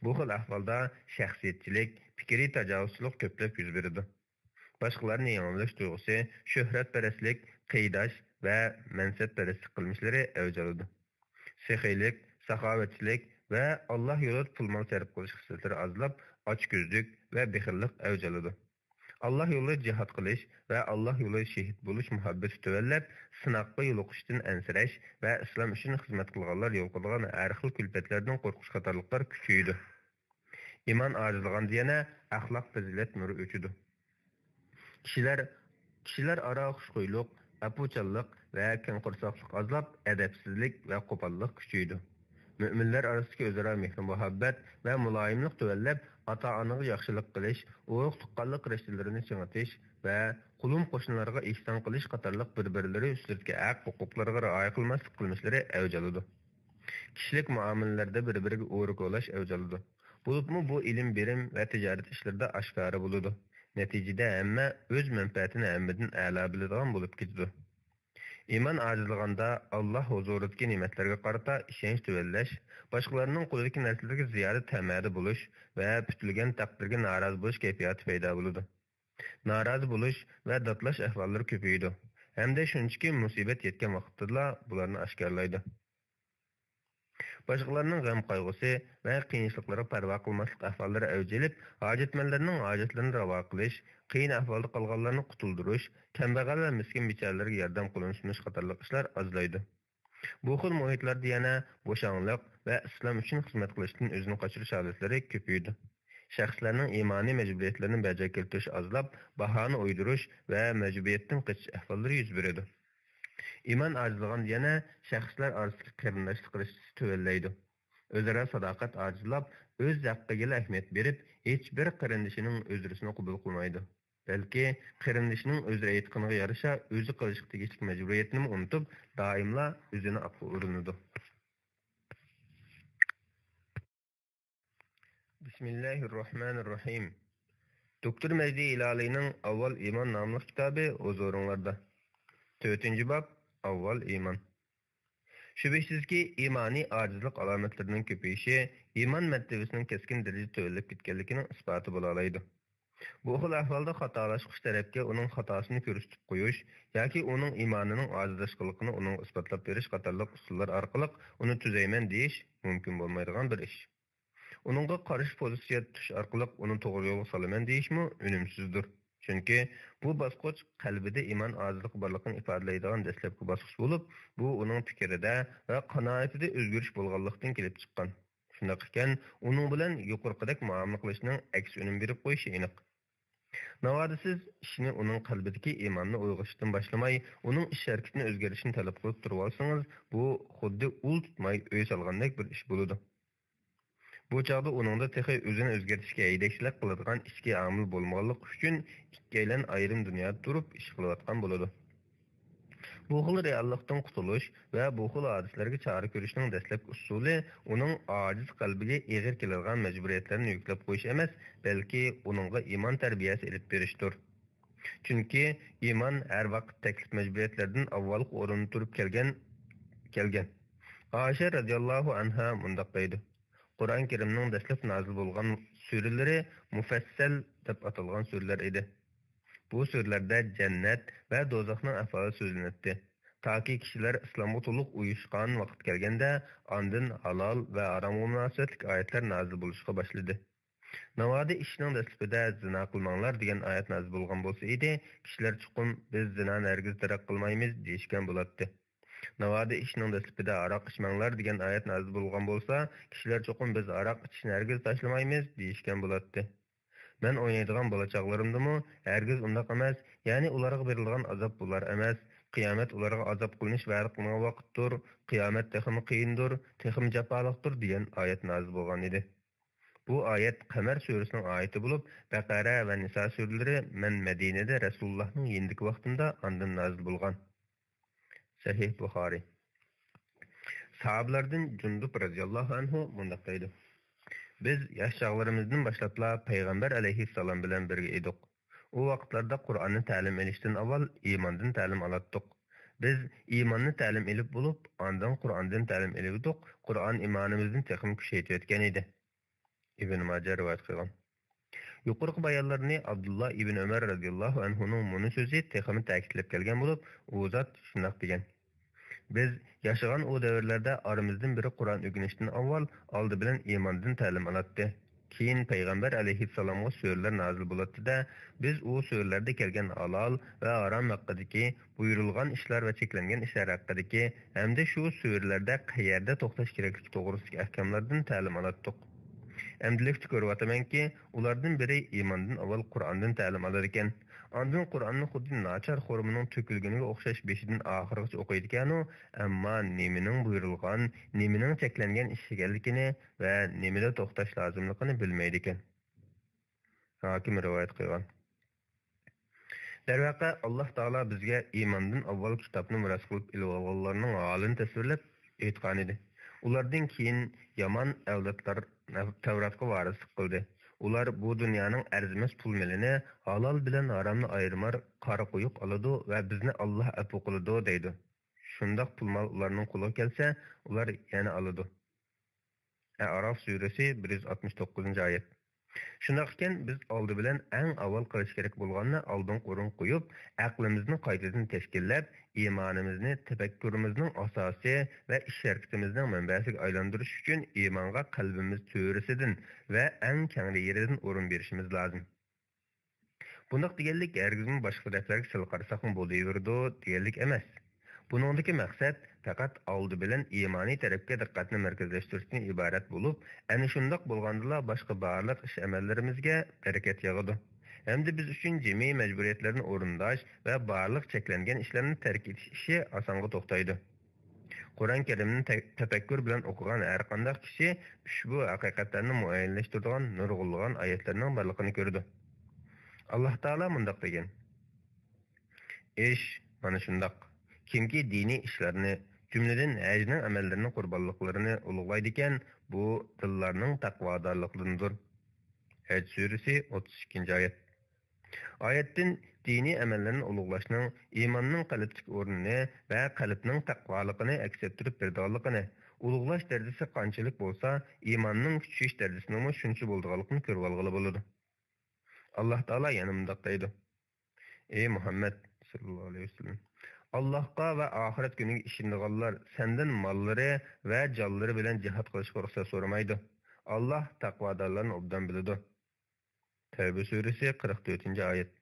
بۇ خىل ئەھۋالدا شەخسىيەتچىلىك، پىكرىي تاجاۋۇزچىلىق كۆپلەپ يۈز بېرىدۇ. باشقىلارنى يېڭىۋېلىش تۇيغۇسى، شۆھرەتپەرەسلىك، قىيناش ۋە مەنسەپپەرەسلىك قىلمىشلىرى ئەۋج ئالىدۇ. سېخىيلىق، ساخاۋەتچىلىك ۋە ئاللا يولىدا پۇل-مال سەرپ قىلىش خىسلىتىرى ئازلاپ، ئاچكۆزلۈك ۋە بېخىللىق ئەۋج ئالىدۇ. ئاللا يولىدا جىھاد قىلىش ۋە ئاللا يولىدا شېھىت بولۇش مۇھەببىتى تۆۋەنلەپ، سىناققا يولۇقۇشتىن ئەنسىرەش ۋە ئىسلام ئۈچۈن خىزمەت قىلغانلار يولۇقىدىغان ھەر خىل كۈلپەتلەردىن قورقۇش قاتارلىقلار كۈچىيىدۇ. ئىمان ئاجىزلىغاندا يەنە ئەخلاق پەزىلەت نۇرى ئۆچىدۇ. كىشىلەر، كىشىلەر ئارا خۇشخۇيلۇق، ئەپۇچانلىق ۋە كەڭ قورساقلىق ئازلاپ، ئەدەپسىزلىك ۋە قوپاللىق كۈچىيىدۇ. مۆمىنلەر ئارىسىدىكى ئۆزئارا مېھرى-مۇھەببەت ۋە مۇلايىملىق تۆۋەنلەپ، ئاتا-ئانىغا ياخشىلىق قىلىش، ئۇرۇق-تۇغقانلىق رىشتىلىرىنى چىڭىتىش ۋە قولۇم-قوشنىلارغا ئېھسان قىلىش قاتارلىق بىر-بىرلىرى ئۈستىدىكى ھەق-ھوقۇقلىرىغا رىئايە قىلماسلىق قىلمىشلىرى ئەۋج ئالىدۇ. كىشىلىك مۇئامىلىلەردە بىر-بىرىگە ئورا كولاش ئەۋج ئالىدۇ. بولۇپمۇ بۇ ئىلىم-بېرىم ۋە تىجارەت ئىشلىرىدا ئاشكارا بولىدۇ. نەتىجىدە ھەممە ئۆز مەنپەئەتىنى ھەممىدىن ئەلا بىلىدىغان بولۇپ كېتىدۇ. ئىمان ئاجىزلىغاندا، ئاللاھ ھۇزۇرىدىكى نېمەتلەرگە قارىتا ئىشەنچ تۆۋەنلەش، باشقىلارنىڭ قولىدىكى نەرسىلەرگە زىيادە تەمەدە بولۇش ۋە پۈتۈلگەن تەقدىرگە نارازى بولۇش كەيپىياتى پەيدا بولىدۇ. نارازى بولۇش ۋە داتلاش ئەھۋاللىرى كۆپىيىدۇ ھەمدە شۇنچىكى مۇسىبەت يەتكەن ۋاقىتتىلا بۇلارنى ئاشكارىلايدۇ. باشقىلارنىڭ غەم-قايغۇسى ۋە قىيىنچىلىقلىرىغا پەرۋا قىلماسلىق ئەھۋاللىرى ئەۋج ئېلىپ، ھاجەتمەنلەرنىڭ ھاجەتلىرىنى راۋا قىلىش، قىيىن ئەھۋالدا قالغانلارنى قۇتۇلدۇرۇش، كەمبەغەل ۋە مىسكىن-بىچارىلەرگە ياردەم قولىنى سۇنۇش قاتارلىق ئىشلار ئازلايدۇ. بۇ خىل مۇھىتلاردا يەنە بوشاڭلىق ۋە ئىسلام ئۈچۈن خىزمەت قىلىشتىن ئۆزىنى قاچۇرۇش ھالەتلىرى كۆپىيىدۇ. شەخسلەرنىڭ ئىمانىي مەجبۇرىيەتلىرىنى بەجا كەلتۈرۈش ئازلاپ، باھانە ئويدۇرۇش ۋە مەجبۇرىيەتتىن قېچىش ئەھۋاللىرى يۈز بېرىدۇ. ئىمان ئاجىزلىغاندا يەنە شەخسلەر ئارىسىدىكى قېرىنداشلىق رىشتىسى تۆۋەنلەيدۇ. ئۆزئارا ساداقەت ئاجىزلاپ، ئۆز ھەققىگىلا ئەھمىيەت بېرىپ، ھېچبىر قېرىندىشىنىڭ ئۆزرىسىنى قوبۇل قىلمايدۇ. بەلكى قېرىندىشىنىڭ ئۆزرە ئېيتقىنىغا يارىشا ئۆزى قىلىشقا تېگىشلىك مەجبۇرىيەتنىمۇ ئۇنتۇپ، دائىملا ئۆزىنى ئاققا ئۇرۇنىدۇ. بىسمىللاھىر راھمانىر راھىم. دوكتور مەجدى ھىلالىينىڭ ئاۋۋال ئىمان ناملىق كىتابى ھۇزۇرۇڭلاردا. تۆتىنچى باب، ئاۋۋال ئىمان. شۈبھىسىزكى، ئىمانىي ئاجىزلىق ئالامەتلىرىنىڭ كۆپىيىشى ئىمان مەرتىۋىسىنىڭ كەسكىن دەرىجىدە تۆۋەنلەپ كەتكەنلىكىنىڭ ئىسپاتى بولالايدۇ. بۇ خىل ئەھۋالدا خاتالاشقۇچى تەرەپكە ئۇنىڭ خاتاسىنى كۆرسىتىپ قويۇش ياكى ئۇنىڭ ئىمانىنىڭ ئاجىزلاشقانلىقىنى ئۇنىڭغا ئىسپاتلاپ بېرىش قاتارلىق ئۇسۇللار ئارقىلىق ئۇنى تۈزەيمەن دېيىش مۇمكىن بولمايدىغان بىر ئىش. ئۇنىڭغا قارشى پوزىتسىيە تۇتۇش ئارقىلىق ئۇنى توغرا يولغا سالىمەن دېيىشمۇ ئۈنۈمسىزدۇر. چۈنكى بۇ باسقۇچ قەلبىدە ئىمان ئاجىزلىقى بارلىقىنى ئىپادىلەيدىغان دەسلەپكى باسقۇچ بولۇپ، بۇ ئۇنىڭ پىكرىدە ۋە قانائىتىدە ئۆزگىرىش بولغانلىقتىن كېلىپ چىققان. شۇنداق ئىكەن، ئۇنىڭ بىلەن يۇقىرىقىدەك مۇئامىلە قىلىشنىڭ ئەكس ئۈنۈم بېرىپ قويۇشى ئېنىق. ناۋادا سىز ئىشنى ئۇنىڭ قەلبىدىكى ئىماننى ئويغىتىشتىن باشلىماي، ئۇنىڭ ئىش-ھەرىكىتىنى ئۆزگەرتىشنى تەلەپ قىلىپ تۇرۇۋالسىڭىز، بۇ خۇددى ئۇل تۇتماي ئۆي سالغاندەك بىر ئىش بولىدۇ. بۇ چاغدا ئۇنىڭدا تېخى ئۆزىنى ئۆزگەرتىشكە ھەيدەكچىلىك قىلىدىغان ئىچكى ئامىل بولمىغانلىقى ئۈچۈن، ئىككىيلەن ئايرىم دۇنيادا تۇرۇپ ئىش قىلىۋاتقان بولىدۇ. بۇ خىل رېئاللىقتىن قۇتۇلۇش ۋە بۇ خىل ھادىسىلەرگە چارە كۆرۈشنىڭ دەسلەپكى ئۇسۇلى ئۇنىڭ ئاجىز قەلبىگە ئېغىر كېلىدىغان مەجبۇرىيەتلەرنى يۈكلەپ قويۇش ئەمەس، بەلكى ئۇنىڭغا ئىمان تەربىيەسى ئېلىپ بېرىشتۇر. چۈنكى ئىمان ھەر ۋاقىت تەكلىپ مەجبۇرىيەتلەردىن ئاۋۋالقى ئورۇندا تۇرۇپ كەلگەن، كەلگەن. ئائىشە رەزىياللاھۇ ئەنھا مۇنداق دەيدۇ: قۇرئان كەرىمنىڭ دەسلەپ نازىل بولغان سۈرىلىرى مۇفەسسەل دەپ ئاتالغان سۈرىلەر ئىدى. بۇ سۈرىلەردە جەننەت ۋە دوزاخنىڭ ئەھۋالى سۆزلىنەتتى. تاكى كىشىلەر ئىسلامغا تولۇق ئۇيۇشقان ۋاقىت كەلگەندە، ئاندىن ھالال ۋە ھارامغا مۇناسىۋەتلىك ئايەتلەر نازىل بولۇشقا باشلىدى. ناۋادا ئىشنىڭ دەسلىپىدە زىنا قىلماڭلار دېگەن ئايەت نازىل بولغان بولسا ئىدى، كىشىلەر چوقۇم بىز زىنانى ھەرگىز تەرك قىلمايمىز دېيىشكەن بولاتتى. ناۋادا ئىشنىڭ دەسلىپىدە ھاراق ئىچمەڭلار دېگەن ئايەت نازىل بولغان بولسا، كىشىلەر چوقۇم بىز ھاراق ئىچىشنى ھەرگىز تاشلىمايمىز دېيىشكەن بولاتتى. مەن ئوينايدىغان بالا چاغلىرىمدىمۇ ھەرگىز ئۇنداق ئەمەس، يەنى ئۇلارغا بېرىلغان ئازاب بۇلار ئەمەس، قىيامەت ئۇلارغا ئازاب قىلىنىش ۋەدە قىلىنغان ۋاقىتتۇر، قىيامەت تېخىمۇ قىيىندۇر، تېخىمۇ جاپالىقتۇر دېگەن ئايەت نازىل بولغان ئىدى. بۇ ئايەت قەمەر سۈرىسىنىڭ ئايىتى بولۇپ، بەقەرە ۋە نىسا سۈرىلىرى مەن مەدىنىدە رەسۇلۇللاھنىڭ يېنىدىكى ۋاقتىمدا ئاندىن نازىل بولغان. سەھىھ بۇخارىي. ساھابىلاردىن جۇندۇب رەزىياللاھۇ ئەنھۇ مۇنداق دەيدۇ: بىز ياش چاغلىرىمىزدىن باشلاپلا پەيغەمبەر ئەلەيھىسسالام بىلەن بىرگە ئىدۇق. ئۇ ۋاقىتلاردا قۇرئاننى تەلىم ئېلىشتىن ئاۋۋال ئىماندىن تەلىم ئالاتتۇق. بىز ئىماننى تەلىم ئېلىپ بولۇپ، ئاندىن قۇرئاندىن تەلىم ئېلىۋىدۇق، قۇرئان ئىمانىمىزنى تېخىمۇ كۈچەيتىۋەتكەن ئىدى. ئىبن ماجە رىۋايەت قىلغان. يۇقىرىقى بايانلارنى ئابدۇللا ئىبن ئۆمەر رەزىياللاھۇ ئەنھۇنىڭ مۇنۇ سۆزى تېخىمۇ تەكىتلەپ كەلگەن بولۇپ، ئۇ زات شۇنداق دېگەن: بىز ياشىغان ئۇ دەۋرلەردە ئارىمىزدىن بىرى قۇرئان ئۆگىنىشتىن ئاۋۋال ئالدى بىلەن ئىماندىن تەلىم ئالاتتى. كېيىن پەيغەمبەر ئەلەيھىسسالامغا سۈرىلەر نازىل بولاتتى-دە، بىز ئۇ سۈرىلەردە كەلگەن ھالال ۋە ھارام ھەققىدىكى، بۇيرۇلغان ئىشلار ۋە چەكلەنگەن ئىشلار ھەققىدىكى ھەمدە شۇ سۈرىلەردە قەيەردە توختاش كېرەكلىكى توغرىسىدىكى ئەھكاملاردىن تەلىم ئالاتتۇق. ئەمدىلىكتە كۆرۈۋاتىمەنكى، ئۇلاردىن بىرى ئىماندىن ئاۋۋال قۇرئاندىن تەلىم ئالىدىكەن. ئاندىن قۇرئاننى خۇددى ناچار خورمىنىڭ تۆكۈلگىنىگە ئوخشاش بېشىدىن ئاخىرىغىچە ئوقۇيدىكەنۇ، ئەمما نېمىنىڭ بۇيرۇلغان، نېمىنىڭ چەكلەنگەن ئىش ئىكەنلىكىنى ۋە نېمىدە توختاش لازىملىقىنى بىلمەيدىكەن. ھاكىم رىۋايەت قىلغان. دەرۋەقە، ئاللاھ تائالا بىزگە ئىماندىن ئاۋۋال كىتابنى مىراس قىلىپ ئېلىۋالغانلارنىڭ ھالىنى تەسۋىرلەپ ئېيتقانىدى. ئۇلاردىن كېيىن يامان ئەۋلادلار تەۋراتقا ۋارىسلىق قىلدى. ئۇلار بۇ دۇنيانىڭ ئەرزىمەس پۇل مېلىنى، ھالال بىلەن ھارامنى ئايرىمار قارا قويۇق ئالىدۇ ۋە بىزنى ئاللاھ ئەپۇ قىلىدۇ دەيدۇ. شۇنداق پۇل مال ئۇلارنىڭ قولىغا كەلسە، ئۇلار يەنە ئالىدۇ. ئەئراف سۈرىسى، بىر يۈز ئاتمىش توققۇزىنچى ئايەت. شۇنداق ئىكەن، بىز ئالدى بىلەن ئەڭ ئاۋۋال قىلىش كېرەك بولغاننى ئالدىنقى ئورۇنغا قويۇپ، ئەقلىمىزنى قايتىدىن تەشكىللەپ، ئىمانىمىزنى تەپەككۇرىمىزنىڭ ئاساسى ۋە ئىش ھەرىكىتىمىزنىڭ مەنبەسىگە ئايلاندۇرۇش ئۈچۈن ئىمانغا قەلبىمىز تۈۋرۈسىدىن ۋە ئەڭ كەڭرى يېرىدىن ئورۇن بېرىشىمىز لازىم. بۇنداق دېگەنلىك ھەرگىزمۇ باشقا تەرەپلەرگە سەل قارىساقمۇ بولۇۋېرىدۇ دېگەنلىك ئەمەس. بۇنىڭدىكى مەقسەت پەقەت ئالدى بىلەن ئىمانىي تەرەپكە دىققەتنى مەركەزلەشتۈرۈشتىن ئىبارەت بولۇپ، ئەنە شۇنداق بولغاندىلا باشقا بارلىق ئىش-ئەمەللىرىمىزگە بەرىكەت ياغىدۇ ھەمدە بىز ئۈچۈن جىمى مەجبۇرىيەتلەرنى ئورۇنداش ۋە بارلىق چەكلەنگەن ئىشلارنى تەرك ئېتىش ئىشى ئاسانغا توختايدۇ. قۇرئان كەرىمنى تە-، تەپەككۇر بىلەن ئوقۇغان ھەرقانداق كىشى ئۈشبۇ ھەقىقەتلەرنى مۇئەييەنلەشتۈرىدىغان نۇرغۇنلىغان ئايەتلەرنىڭ بارلىقىنى كۆرىدۇ. ئاللاھ تائالا مۇنداق دېگەن: ئىش مانا شۇنداق. كىمكى دىنىي ئىشلارنى، جۈملىدىن ھەجنىڭ ئەمەللىرىنى، قۇربانلىقلىرىنى ئۇلۇغلايدىكەن، بۇ دىللارنىڭ تەقۋادارلىقىدىندۇر. ھەج سۈرىسى، ئوتتۇز ئىككىنچى ئايەت. ئايەتتىن دىنىي ئەمەللەرنى ئۇلۇغلاشنىڭ ئىماننىڭ قەلبتىكى ئورنىنى ۋە قەلبنىڭ تەقۋالىقىنى ئەكس ئەتتۈرۈپ بېرىدىغانلىقىنى، ئۇلۇغلاش دەرىجىسى قانچىلىك بولسا، ئىماننىڭ كۈچىيىش دەرىجىسىنىڭمۇ شۇنچە بولىدىغانلىقىنى كۆرۈۋالغىلى بولىدۇ. ئاللاھ تائالا يەنە مۇنداق دەيدۇ: ئى مۇھەممەد ساللاللاھۇ ئەلەيھى ۋەسەللەم، ئاللاھقا ۋە ئاخىرەت كۈنىگە ئىشىنىدىغانلار سەندىن ماللىرى ۋە جانلىرى بىلەن جىھاد قىلىشقا رۇخسەت سورىمايدۇ. ئاللاھ تەقۋادارلارنى ئوبدان بىلىدۇ. تەۋبە سۈرىسى، قىرىق تۆتىنچى ئايەت.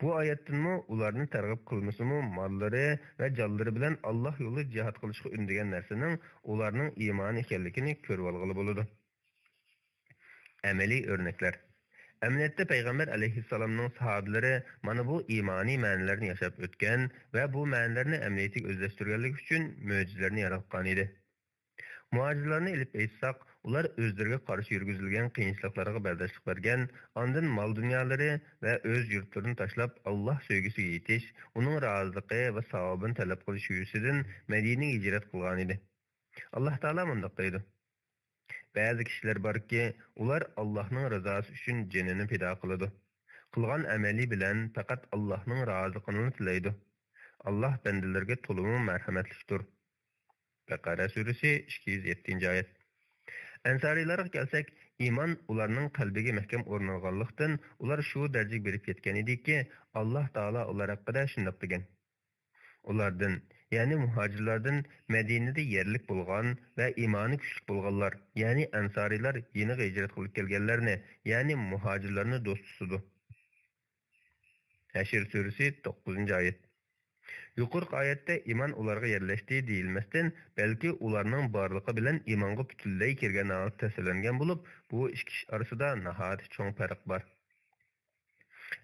بۇ ئايەتتىنمۇ ئۇلارنى تەرغىب قىلمىسىمۇ، ماللىرى ۋە جانلىرى بىلەن ئاللاھ يولىدا جىھاد قىلىشقا ئۈندىگەن نەرسىنىڭ ئۇلارنىڭ ئىمانى ئىكەنلىكىنى كۆرۈۋالغىلى بولىدۇ. ئەمەلىي ئۆرنەكلەر. ئەمەلىيەتتە پەيغەمبەر ئەلەيھىسسالامنىڭ ساھابىلىرى مانا بۇ ئىمانىي مەنىلەرنى ياشاپ ئۆتكەن ۋە بۇ مەنىلەرنى ئەمەلىيەتكە ئۆزلەشتۈرگەنلىكى ئۈچۈن مۆجىزىلەرنى ياراتقانىدى. مۇھاجىرلارنى ئېلىپ ئېيتساق، ئۇلار ئۆزلىرىگە قارشى يۈرگۈزۈلگەن قىيىنچىلىقلارغا بەرداشلىق بەرگەن، ئاندىن مال-دۇنيالىرى ۋە ئۆز يۇرتلىرىنى تاشلاپ، ئاللاھ سۆيگۈسىگە يېتىش، ئۇنىڭ رازىلىقى ۋە ساۋابىنى تەلەپ قىلىش ھويىسىدىن مەدىنىگە ھىجرەت قىلغانىدى. ئاللاھ تائالا مۇنداق دەيدۇ: بەزى كىشىلەر باركى، ئۇلار ئاللاھنىڭ رىزاسى ئۈچۈن جېنىنى پىدا قىلىدۇ. قىلغان ئەمەلى بىلەن پەقەت ئاللاھنىڭ رازىلىقىنىلا تىلەيدۇ. ئاللاھ بەندىلىرىگە تولىمۇ مەرھەمەتلىكتۇر. بەقەرە سۈرىسى، ئىككى يۈز يەتتىنچى ئايەت. ئەنسارىيلارغا كەلسەك، ئىمان ئۇلارنىڭ قەلبىگە مەھكەم ئورنالغانلىقتىن، ئۇلار شۇ دەرىجىگە بېرىپ يەتكەن ئىدىكى، ئاللاھ تائالا ئۇلار ھەققىدە شۇنداق دېگەن: ئۇلاردىن، يەنى مۇھاجىرلاردىن مەدىنىدە يەرلىك بولغان ۋە ئىمانى كۈچلۈك بولغانلار، يەنى ئەنسارىيلار يېڭى ھىجرەت قىلىپ كەلگەنلەرنى، يەنى مۇھاجىرلارنى دوست تۇتىدۇ. ھەشر سۈرىسى، توققۇزىنچى ئايەت. يۇقىرىقى ئايەتتە ئىمان ئۇلارغا يەرلەشتى دېيىلمەستىن، بەلكى ئۇلارنىڭ بارلىقى بىلەن ئىمانغا پۈتۈنلەي كىرگەن ھالەتتە تەسۋىرلەنگەن بولۇپ، بۇ ئىككى ئىش ئارىسىدا ناھايىتى چوڭ پەرق بار.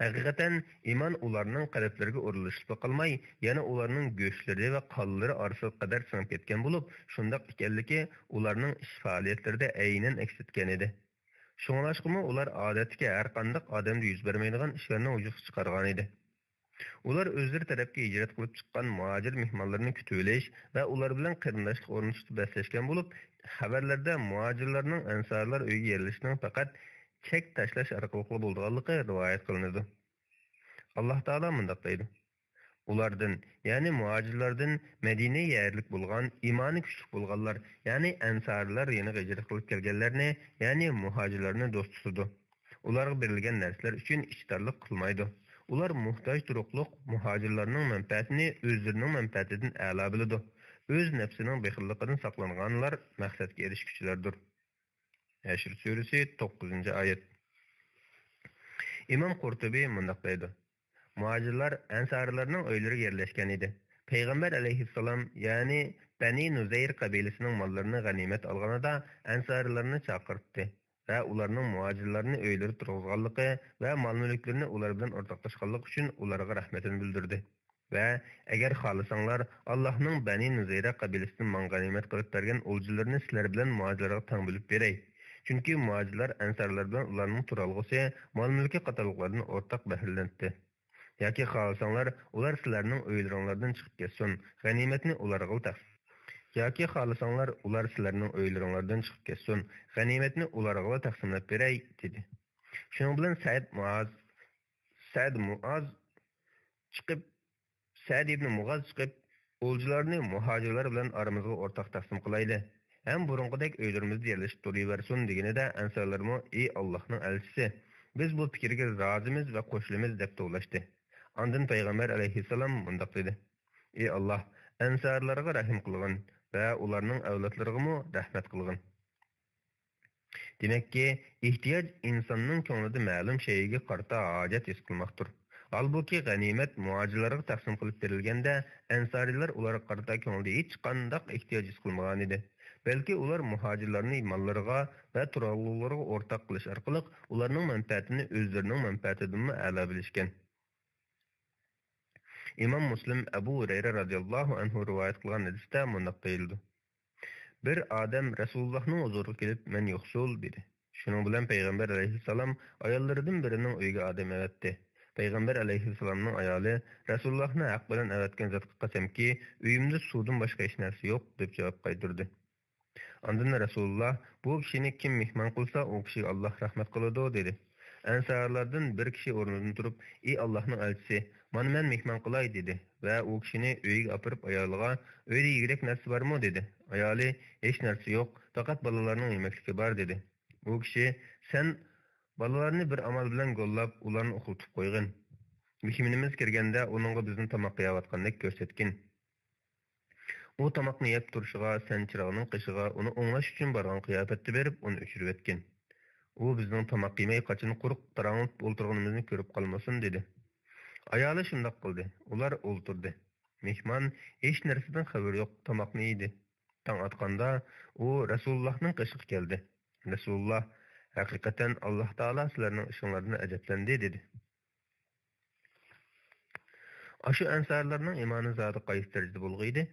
ھەقىقەتەن، ئىمان ئۇلارنىڭ قەلبلىرىگە ئورۇنلىشىپلا قالماي، يەنە ئۇلارنىڭ گۆشلىرى ۋە قانلىرى ئارىسىغا قەدەر سىڭىپ كەتكەن بولۇپ، شۇنداق ئىكەنلىكى ئۇلارنىڭ ئىش-پائالىيەتلىرىدە ئەينەن ئەكس ئەتكەن ئىدى. شۇڭلاشقىمۇ ئۇلار ئادەتتىكى ھەرقانداق ئادەمدە يۈز بەرمەيدىغان ئىشلارنى ۋۇجۇدقا چىقارغانىدى. ئۇلار ئۆزلىرى تەرەپكە ھىجرەت قىلىپ چىققان مۇھاجىر مېھمانلىرىنى كۈتۈۋېلىش ۋە ئۇلار بىلەن قېرىنداشلىق ئورنىتىشتا بەسلەشكەن بولۇپ، خەۋەرلەردە مۇھاجىرلارنىڭ ئەنسارلار ئۆيىگە يەرلىشىشنىڭ پەقەت چەك تاشلاش ئارقىلىقلا بولىدىغانلىقى رىۋايەت قىلىنىدۇ. ئاللاھ تائالا مۇنداق دەيدۇ: ئۇلاردىن، يەنى مۇھاجىرلاردىن مەدىنىگە يەرلىك بولغان، ئىمانى كۈچلۈك بولغانلار، يەنى ئەنسارىلار يېڭى ھىجرەت قىلىپ كەلگەنلەرنى، يەنى مۇھاجىرلارنى دوست تۇتىدۇ. ئۇلارغا بېرىلگەن نەرسىلەر ئۈچۈن ئىچدارلىق قىلمايدۇ. ئۇلار موھتاج تۇرۇقلۇق مۇھاجىرلارنىڭ مەنپەئەتىنى ئۆزلىرىنىڭ مەنپەئەتىدىن ئەلا بىلىدۇ. ئۆز نەپسىنىڭ بېخىللىقىدىن ساقلانغانلار مەقسەتكە ئېرىشكۈچىلەردۇر. ھەشر سۈرىسى، توققۇزىنچى ئايەت. ئىمام قۇرتۇبى مۇنداق دەيدۇ: مۇھاجىرلار ئەنسارىلارنىڭ ئۆيلىرىگە يەرلەشكەن ئىدى. پەيغەمبەر ئەلەيھىسسالام، يەنى بەنى نۇزەير قەبىلىسىنىڭ ماللىرىنى غەنىيمەت ئالغىنىدا ئەنسارىلارنى چاقىرتتى ۋە ئۇلارنىڭ مۇھاجىرلارنى ئۆيلىرىدە تۇرغۇزغانلىقى ۋە مال-مۈلۈكلىرىنى ئۇلار بىلەن ئورتاقلاشقانلىقى ئۈچۈن ئۇلارغا رەھمىتىنى بىلدۈردى. ۋە ئەگەر خالىساڭلار، ئاللاھنىڭ بەنى نۇزەيرە قەبىلىسىدىن ماڭا غەنىيمەت قىلىپ بەرگەن ئولجىلىرىنى سىلەر بىلەن مۇھاجىرلارغا تەڭ بۆلۈپ بېرەي. چۈنكى مۇھاجىرلار ئەنسارلار بىلەن ئۇلارنىڭ تۇرالغۇسى، مال-مۈلكى قاتارلىقلاردىن ئورتاق بەھرىلىنەتتى. ياكى خالىساڭلار، ئۇلار سىلەرنىڭ ئۆيلىرىڭلاردىن چىقىپ كەتسۇن، غەنىيمەتنى ئۇلارغىلا تەقسىم. ياكى خالىساڭلار، ئۇلار سىلەرنىڭ ئۆيلىرىڭلاردىن چىقىپ كەتسۇن، غەنىيمەتنى ئۇلارغىلا تەقسىملەپ بېرەي» دېدى. شۇنىڭ بىلەن سەئد مۇئاز، سەئد مۇئاز چىقىپ، سەئد ئىبنى مۇئاز چىقىپ، «ئولجىلارنى مۇھاجىرلار بىلەن ئارىمىزغا ئورتاق تەقسىم قىلايلى ھەم بۇرۇنقىدەك ئۆيلىرىمىزدە يەرلىشىپ تۇرۇۋەرسۇن» دېگىنىدە، ئەنسارلارمۇ: «ئى ئاللاھنىڭ ئەلچىسى، بىز بۇ پىكىرگە رازىمىز ۋە قوشۇلىمىز» دەپ توۋلاشتى. ئاندىن پەيغەمبەر ئەلەيھىسسالام مۇنداق دېدى: «ئى ئاللاھ، ئەنسارلارغا رەھىم قىلغىن ۋە ئۇلارنىڭ ئەۋلادلىرىغىمۇ رەھمەت قىلغىن.» دېمەككى، ئېھتىياج ئىنساننىڭ كۆڭلىدە مەلۇم شەيئىگە قارىتا ھاجەت ھېس قىلماقتۇر. ھالبۇكى، غەنىيمەت مۇھاجىرلارغا تەقسىم قىلىپ بېرىلگەندە، ئەنسارىيلار ئۇلارغا قارىتا كۆڭلىدە ھېچقانداق ئېھتىياج ھېس قىلمىغانىدى. بەلكى ئۇلار مۇھاجىرلارنى ماللىرىغا ۋە تۇرالغۇلىرىغا ئورتاق قىلىش ئارقىلىق ئۇلارنىڭ مەنپەئەتىنى ئۆزلىرىنىڭ مەنپەئەتىدىنمۇ ئەلا بىلىشكەن. ئىمام مۇسلىم ئەبۇ ھۇرەيرە رازىياللاھۇ ئەنھۇ رىۋايەت قىلغان ھەدىستە مۇنداق دېيىلىدۇ: «بىر ئادەم رەسۇلۇللاھنىڭ ھۇزۇرىغا كېلىپ، مەن يوقسۇل، دېدى. شۇنىڭ بىلەن پەيغەمبەر ئەلەيھىسسالام ئاياللىرىدىن بىرىنىڭ ئۆيىگە ئادەم ئەۋەتتى. پەيغەمبەر ئەلەيھىسسالامنىڭ ئايالى رەسۇلۇللاھنى ھەق بىلەن ئەۋەتكەن زاتقا قەسەمكى، ئۆيۈمدە سۇدىن باشقا ھېچ نەرسە يوق» دەپ جاۋاب قايتۇردى. ئاندىن رەسۇلۇللا: «بۇ كىشىنى كىم مېھمان قىلسا، ئۇ كىشىگە ئاللاھ رەھمەت قىلىدۇ» دېدى. ئەنسارلاردىن بىر كىشى ئورنىدىن تۇرۇپ: «ئى ئاللاھنىڭ ئەلچىسى، مانا مەن مېھمان قىلاي» دېدى ۋە ئۇ كىشىنى ئۆيىگە ئاپىرىپ ئايالىغا: «ئۆيدە يېگۈدەك نەرسە بارمۇ؟» دېدى. ئايالى: «ھېچ نەرسە يوق، پەقەت بالىلارنىڭ يېمەكلىكى بار» دېدى. ئۇ كىشى: «سەن بالىلارنى بىر ئامال بىلەن گوللاپ، ئۇلارنى ئۇخلىتىپ قويغىن. مېھمىنىمىز كىرگەندە ئۇنىڭغا بىزنى تاماق قىلىۋاتقاندەك كۆرسەتكىن. ئۇ تاماقنى يەپ تۇرۇشىغا، سەن چىراغنىڭ قېشىغا ئۇنى ئوڭلاش ئۈچۈن بارغان قىياپەتتە بېرىپ، ئۇنى ئۆچۈرۈۋەتكىن. ئۇ بىزنىڭ تاماق يېمەي، قاچىنى قۇرۇق تاراڭلىتىپ ئولتۇرغىنىمىزنى كۆرۈپ قالمىسۇن» دېدى. ئايالى شۇنداق قىلدى. ئۇلار ئولتۇردى. مېھمان ھېچ نەرسىدىن خەۋىرى يوق تاماقنى يېدى. تاڭ ئاتقاندا ئۇ رەسۇلۇللاھنىڭ قېشىغا كەلدى. رەسۇلۇللاھ: «ھەقىقەتەن ئاللاھ تائالا سىلەرنىڭ ئىشىڭلاردىن ئەجەبلەندى» دېدى. ئاشۇ ئەنسارلارنىڭ ئىمانى زادى قايسى دەرىجىدە بولغىيدى؟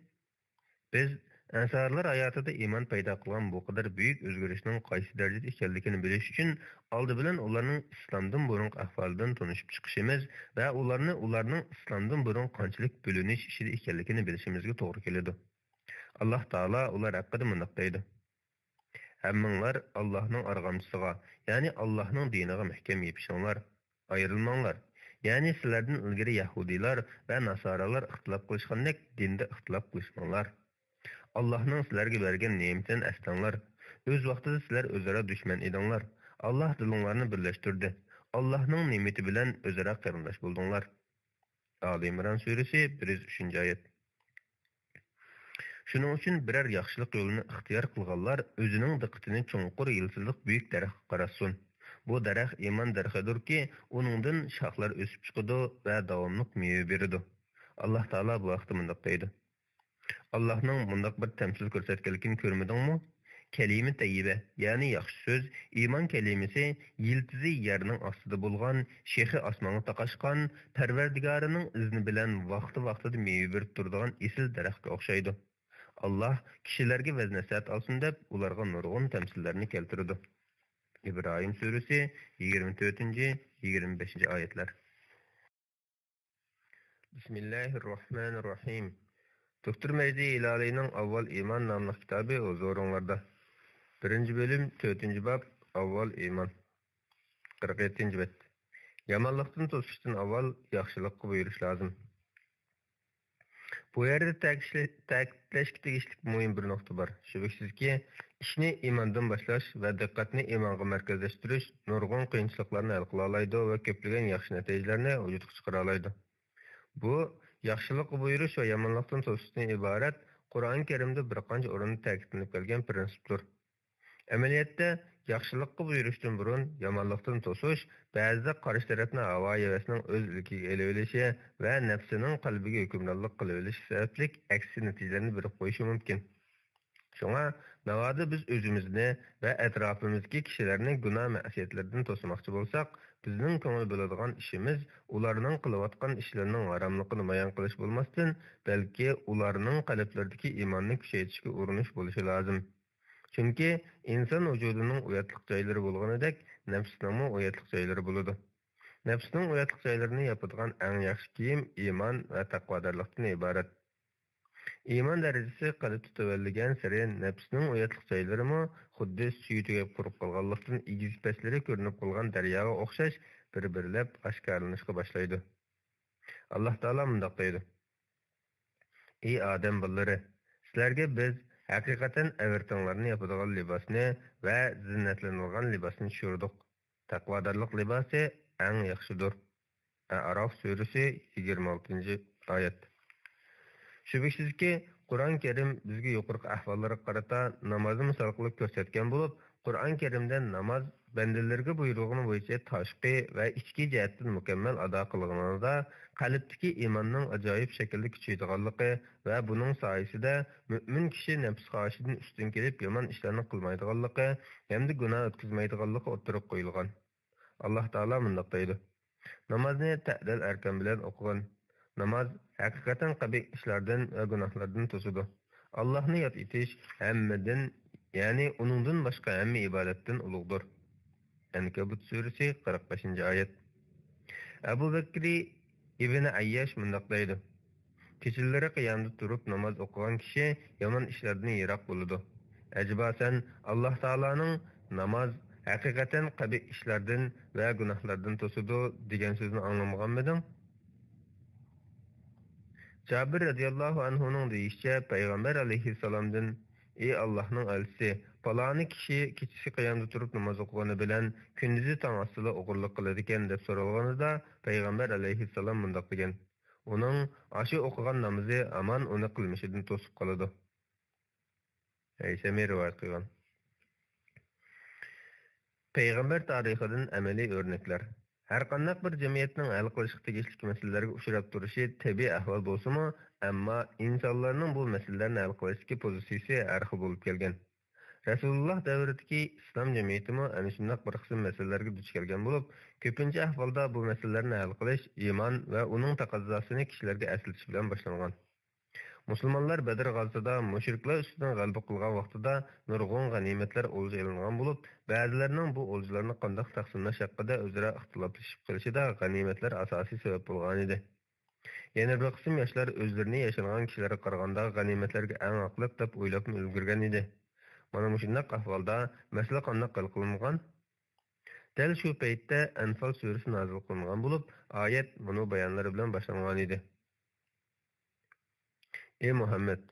بىز ئەنسارلار ھاياتىدا ئىمان پەيدا قىلغان بۇ قەدەر بۈيۈك ئۆزگىرىشنىڭ قايسى دەرىجىدە ئىكەنلىكىنى بىلىش ئۈچۈن، ئالدى بىلەن ئۇلارنىڭ ئىسلامدىن بۇرۇنقى ئەھۋالىدىن تونۇشۇپ چىقىشىمىز ۋە ئۇلارنى ئۇلارنىڭ ئىسلامدىن بۇرۇن قانچىلىك بۆلۈنۈش ئىچىدە ئىكەنلىكىنى بىلىشىمىزگە توغرا كېلىدۇ. ئاللاھ تائالا ئۇلار ھەققىدە مۇنداق دەيدۇ: «ھەممىڭلار ئاللاھنىڭ ئارغامچىسىغا، يەنى ئاللاھنىڭ دىنىغا مەھكەم يېپىشىڭلار، ئايرىلماڭلار. يەنى سىلەردىن ئىلگىرى يەھۇدىيلار ۋە ناسارالار ئىختىلاپ قىلىشقاندەك دىندا ئىختىلاپ قىلىشماڭلار. ئاللاھنىڭ سىلەرگە بەرگەن نېمىتىنى ئەسلەڭلار. ئۆز ۋاقتىدا سىلەر ئۆزئارا دۈشمەن ئىدىڭلار. ئاللاھ دىلىڭلارنى بىرلەشتۈردى. ئاللاھنىڭ نېمىتى بىلەن ئۆزئارا قېرىنداش بولدۇڭلار.» ئالى ئىمران سۈرىسى، بىر يۈز ئۈچىنچى ئايەت. شۇنىڭ ئۈچۈن بىرەر ياخشىلىق يولىنى ئىختىيار قىلغانلار ئۆزىنىڭ دىققىتىنى چوڭقۇر يىلتىزلىق بۈيۈك دەرەخكە قاراتسۇن. بۇ دەرەخ ئىمان دەرىخىدۇركى، ئۇنىڭدىن شاخلار ئۆسۈپ چىقىدۇ ۋە داۋاملىق مېۋە بېرىدۇ. ئاللاھ تائالا بۇ ھەقتە مۇنداق دەيدۇ: «ئاللاھنىڭ مۇنداق بىر تەمسىل كۆرسەتكەنلىكىنى كۆرمىدىڭمۇ؟ كەلىمە تەييىبە، يەنى ياخشى سۆز، ئىمان كەلىمىسى يىلتىزى يەرنىڭ ئاستىدا بولغان، شېخى ئاسمانغا تاقاشقان، پەرۋەردىگارىنىڭ ئىزنى بىلەن ۋاقتى-ۋاقتىدا مېۋە بېرىپ تۇرىدىغان ئېسىل دەرەخكە ئوخشايدۇ. ئاللاھ كىشىلەرگە ۋەز-نەسىھەت ئالسۇن دەپ، ئۇلارغا نۇرغۇن تەمسىللەرنى كەلتۈرىدۇ.» ئىبراھىم سۈرىسى، يىگىرمە تۆتىنچى، يىگىرمە بەشىنچى ئايەتلەر. بىسمىللاھىررەھمانىررەھىم. دوكتور مەجدى ھىلالىينىڭ ئاۋۋال ئىمان ناملىق كىتابى ھۇزۇرۇڭلاردا. بىرىنچى بۆلۈم، تۆتىنچى باب، ئاۋۋال ئىمان. قىرىق يەتتىنچى بەت. يامانلىقتىن توسۇشتىن ئاۋۋال ياخشىلىققا بۇيرۇش لازىم. بۇ يەردە تەكىتلە-، تەكىتلەشكە تېگىشلىك مۇھىم بىر نۇقتا بار. شۈبھىسىزكى، ئىشنى ئىماندىن باشلاش ۋە دىققەتنى ئىمانغا مەركەزلەشتۈرۈش نۇرغۇن قىيىنچىلىقلارنى ھەل قىلالايدۇ ۋە كۆپلىگەن ياخشى نەتىجىلەرنى ۋۇجۇدقا چىقىرالايدۇ. بۇ ياخشىلىققا بۇيرۇش ۋە يامانلىقتىن توسۇشتىن ئىبارەت قۇرئان كەرىمدە بىر قانچە ئورۇندا تەكىتلىنىپ كەلگەن پىرىنسىپتۇر. ئەمەلىيەتتە، ياخشىلىققا بۇيرۇشتىن بۇرۇن يامانلىقتىن توسۇش بەزىدە قارشى تەرەپنى ھاۋا-ھەۋەسنىڭ ئۆز ئىلكىگە ئېلىۋېلىشى ۋە نەپسىنىڭ قەلبىگە ھۆكۈمرانلىق قىلىۋېلىشى سەۋەبلىك ئەكسىچە نەتىجىلەرنى بېرىپ قويۇشى مۇمكىن. شۇڭا، ناۋادا بىز ئۆزىمىزنى ۋە ئەتراپىمىزدىكى كىشىلەرنى گۇناھ-مەئسىيەتلىرىدىن توسىماقچى بولساق، بىزنىڭ كۆڭۈل بۆلىدىغان ئىشىمىز ئۇلارنىڭ قىلىۋاتقان ئىشلىرىنىڭ ھاراملىقىنى بايان قىلىش بولماستىن، بەلكى ئۇلارنىڭ قەلبلىرىدىكى ئىماننى كۈچەيتىشكە ئۇرۇنۇش بولۇشى لازىم. چۈنكى ئىنسان ۋۇجۇدىنىڭ ئۇياتلىق جايلىرى بولغىنىدەك، نەپسىنىڭمۇ ئۇياتلىق جايلىرى بولىدۇ. نەپسىنىڭ ئۇياتلىق جايلىرىنى ياپىدىغان ئەڭ ياخشى كىيىم ئىمان ۋە تەقۋادارلىقتىن ئىبارەت. ئىمان دەرىجىسى قەلبتە تۆۋەنلىگەنسېرى نەپسنىڭ ئۇياتلىق جايلىرىمۇ خۇددى سۈيى تۈگەپ قۇرۇپ قالغانلىقتىن ئېگىز-پەسلىرى كۆرۈنۈپ قالغان دەرياغا ئوخشاش بىر-بىرلەپ ئاشكارىلىنىشقا باشلايدۇ. ئاللاھ تائالا مۇنداق دەيدۇ: ئى ئادەم بالىلىرى، سىلەرگە بىز ھەقىقەتەن ئەۋرىتىڭلارنى ياپىدىغان لىباسنى ۋە زىننەتلىنىدىغان لىباسنى چۈشۈردۇق. تەقۋادارلىق لىباسى ئەڭ ياخشىدۇر. ئەئراف سۈرىسى، يىگىرمە ئالتىنچى ئايەت. شۈبھىسىزكى، قۇرئان كەرىم بىزگە يۇقىرىقى ئەھۋاللارغا قارىتا نامازنى مىسال قىلىپ كۆرسەتكەن بولۇپ، قۇرئان كەرىمدە ناماز بەندىلىرىگە بۇيرۇلغىنى بويىچە تاشقى ۋە ئىچكى جەھەتتىن مۇكەممەل ئادا قىلغىنىڭىزدا، قەلبتىكى ئىماننىڭ ئاجايىپ شەكىلدە كۈچىيىدىغانلىقى ۋە بۇنىڭ سايىسىدە مۆمىن كىشى نەپس خاھىشىدىن ئۈستۈن كېلىپ يامان ئىشلارنى قىلمايدىغانلىقى ھەمدە گۇناھ ئۆتكۈزمەيدىغانلىقى ئوتتۇرىغا قويۇلغان. ئاللاھ تائالا مۇنداق دەيدۇ: نامازنى تەدىل ئەركان بىلەن ئوقۇغىن. ناماز ھەقىقەتەن قەبىھ ئىشلاردىن ۋە گۇناھلاردىن توسىدۇ. ئاللاھنى ياد ئېتىش ھەممىدىن، يەنى ئۇنىڭدىن باشقا ھەممە ئىبادەتتىن ئۇلۇغدۇر. ئەنكەبۇت سۈرىسى، قىرىق بەشىنچى ئايەت. ئەبۇ بەكرى ئىبنى ئەيياش مۇنداق دەيدۇ: كېچىلىرى قىيامدا تۇرۇپ ناماز ئوقۇغان كىشى يامان ئىشلاردىن يىراق بولىدۇ. ئەجەبا سەن ئاللاھ تائالانىڭ ناماز ھەقىقەتەن قەبىھ ئىشلاردىن ۋە گۇناھلاردىن توسىدۇ دېگەن سۆزىنى ئاڭلىمىغانمىدىڭ؟ جابىر رەزىياللاھۇ ئەنھۇنىڭ دېيىشىچە، پەيغەمبەر ئەلەيھىسسالامدىن: ئى ئاللاھنىڭ ئەلچىسى، پالانى كىشى كېچىسى قىيامدا تۇرۇپ ناماز ئوقۇغىنى بىلەن كۈندۈزى تاڭ ئاتسىلا ئوغرىلىق قىلىدىكەن، دەپ سورالغىنىدا، پەيغەمبەر ئەلەيھىسسالام مۇنداق دېگەن: ئۇنىڭ ئاشۇ ئوقۇغان نامىزى ھامان ئۇنى قىلمىشىدىن توسۇپ قالىدۇ. ھەيسەمى رىۋايەت قىلغان. پەيغەمبەر تارىخىدىن ئەمەلىي ئۆرنەكلەر. ھەرقانداق بىر جەمئىيەتنىڭ ھەل قىلىشقا تېگىشلىك مەسىلىلەرگە ئۇچراپ تۇرۇشى تەبىئىي ئەھۋال بولسىمۇ، ئەمما ئىنسانلارنىڭ بۇ مەسىلىلەرنى ھەل قىلىشتىكى پوزىتسىيىسى ھەر خىل بولۇپ كەلگەن. رەسۇلۇللاھ دەۋرىدىكى ئىسلام جەمئىيىتىمۇ ئەنە شۇنداق بىر قىسىم مەسىلىلەرگە دۇچ كەلگەن بولۇپ، كۆپىنچە ئەھۋالدا بۇ مەسىلىلەرنى ھەل قىلىش ئىمان ۋە ئۇنىڭ تەقەززاسىنى كىشىلەرگە ئەسلىتىش بىلەن باشلانغان. مۇسۇلمانلار بەدر غازىتىدا مۇشرىكلار ئۈستىدىن غەلىبە قىلغان ۋاقتىدا نۇرغۇن غەنىيمەتلەر ئولجا ئېلىنغان بولۇپ، بەزىلەرنىڭ بۇ ئولجىلارنى قانداق تەقسىملەش ھەققىدە ئۆزئارا ئىختىلاپلىشىپ قېلىشىدا غەنىيمەتلەر ئاساسىي سەۋەب بولغانىدى. يەنە بىر قىسىم ياشلار ئۆزلىرىنى ياشانغان كىشىلەرگە قارىغاندا غەنىيمەتلەرگە ئەڭ ھەقلىق دەپ ئويلاپمۇ ئۈلگۈرگەن ئىدى. مانا مۇشۇنداق ئەھۋالدا مەسىلە قانداق ھەل قىلىنغان؟ دەل شۇ پەيتتە ئەنفال سۈرىسى نازىل قىلىنغان بولۇپ، ئايەت مۇنۇ بايانلىرى بىلەن باشلانغان ئىدى. ئى مۇھەممەد!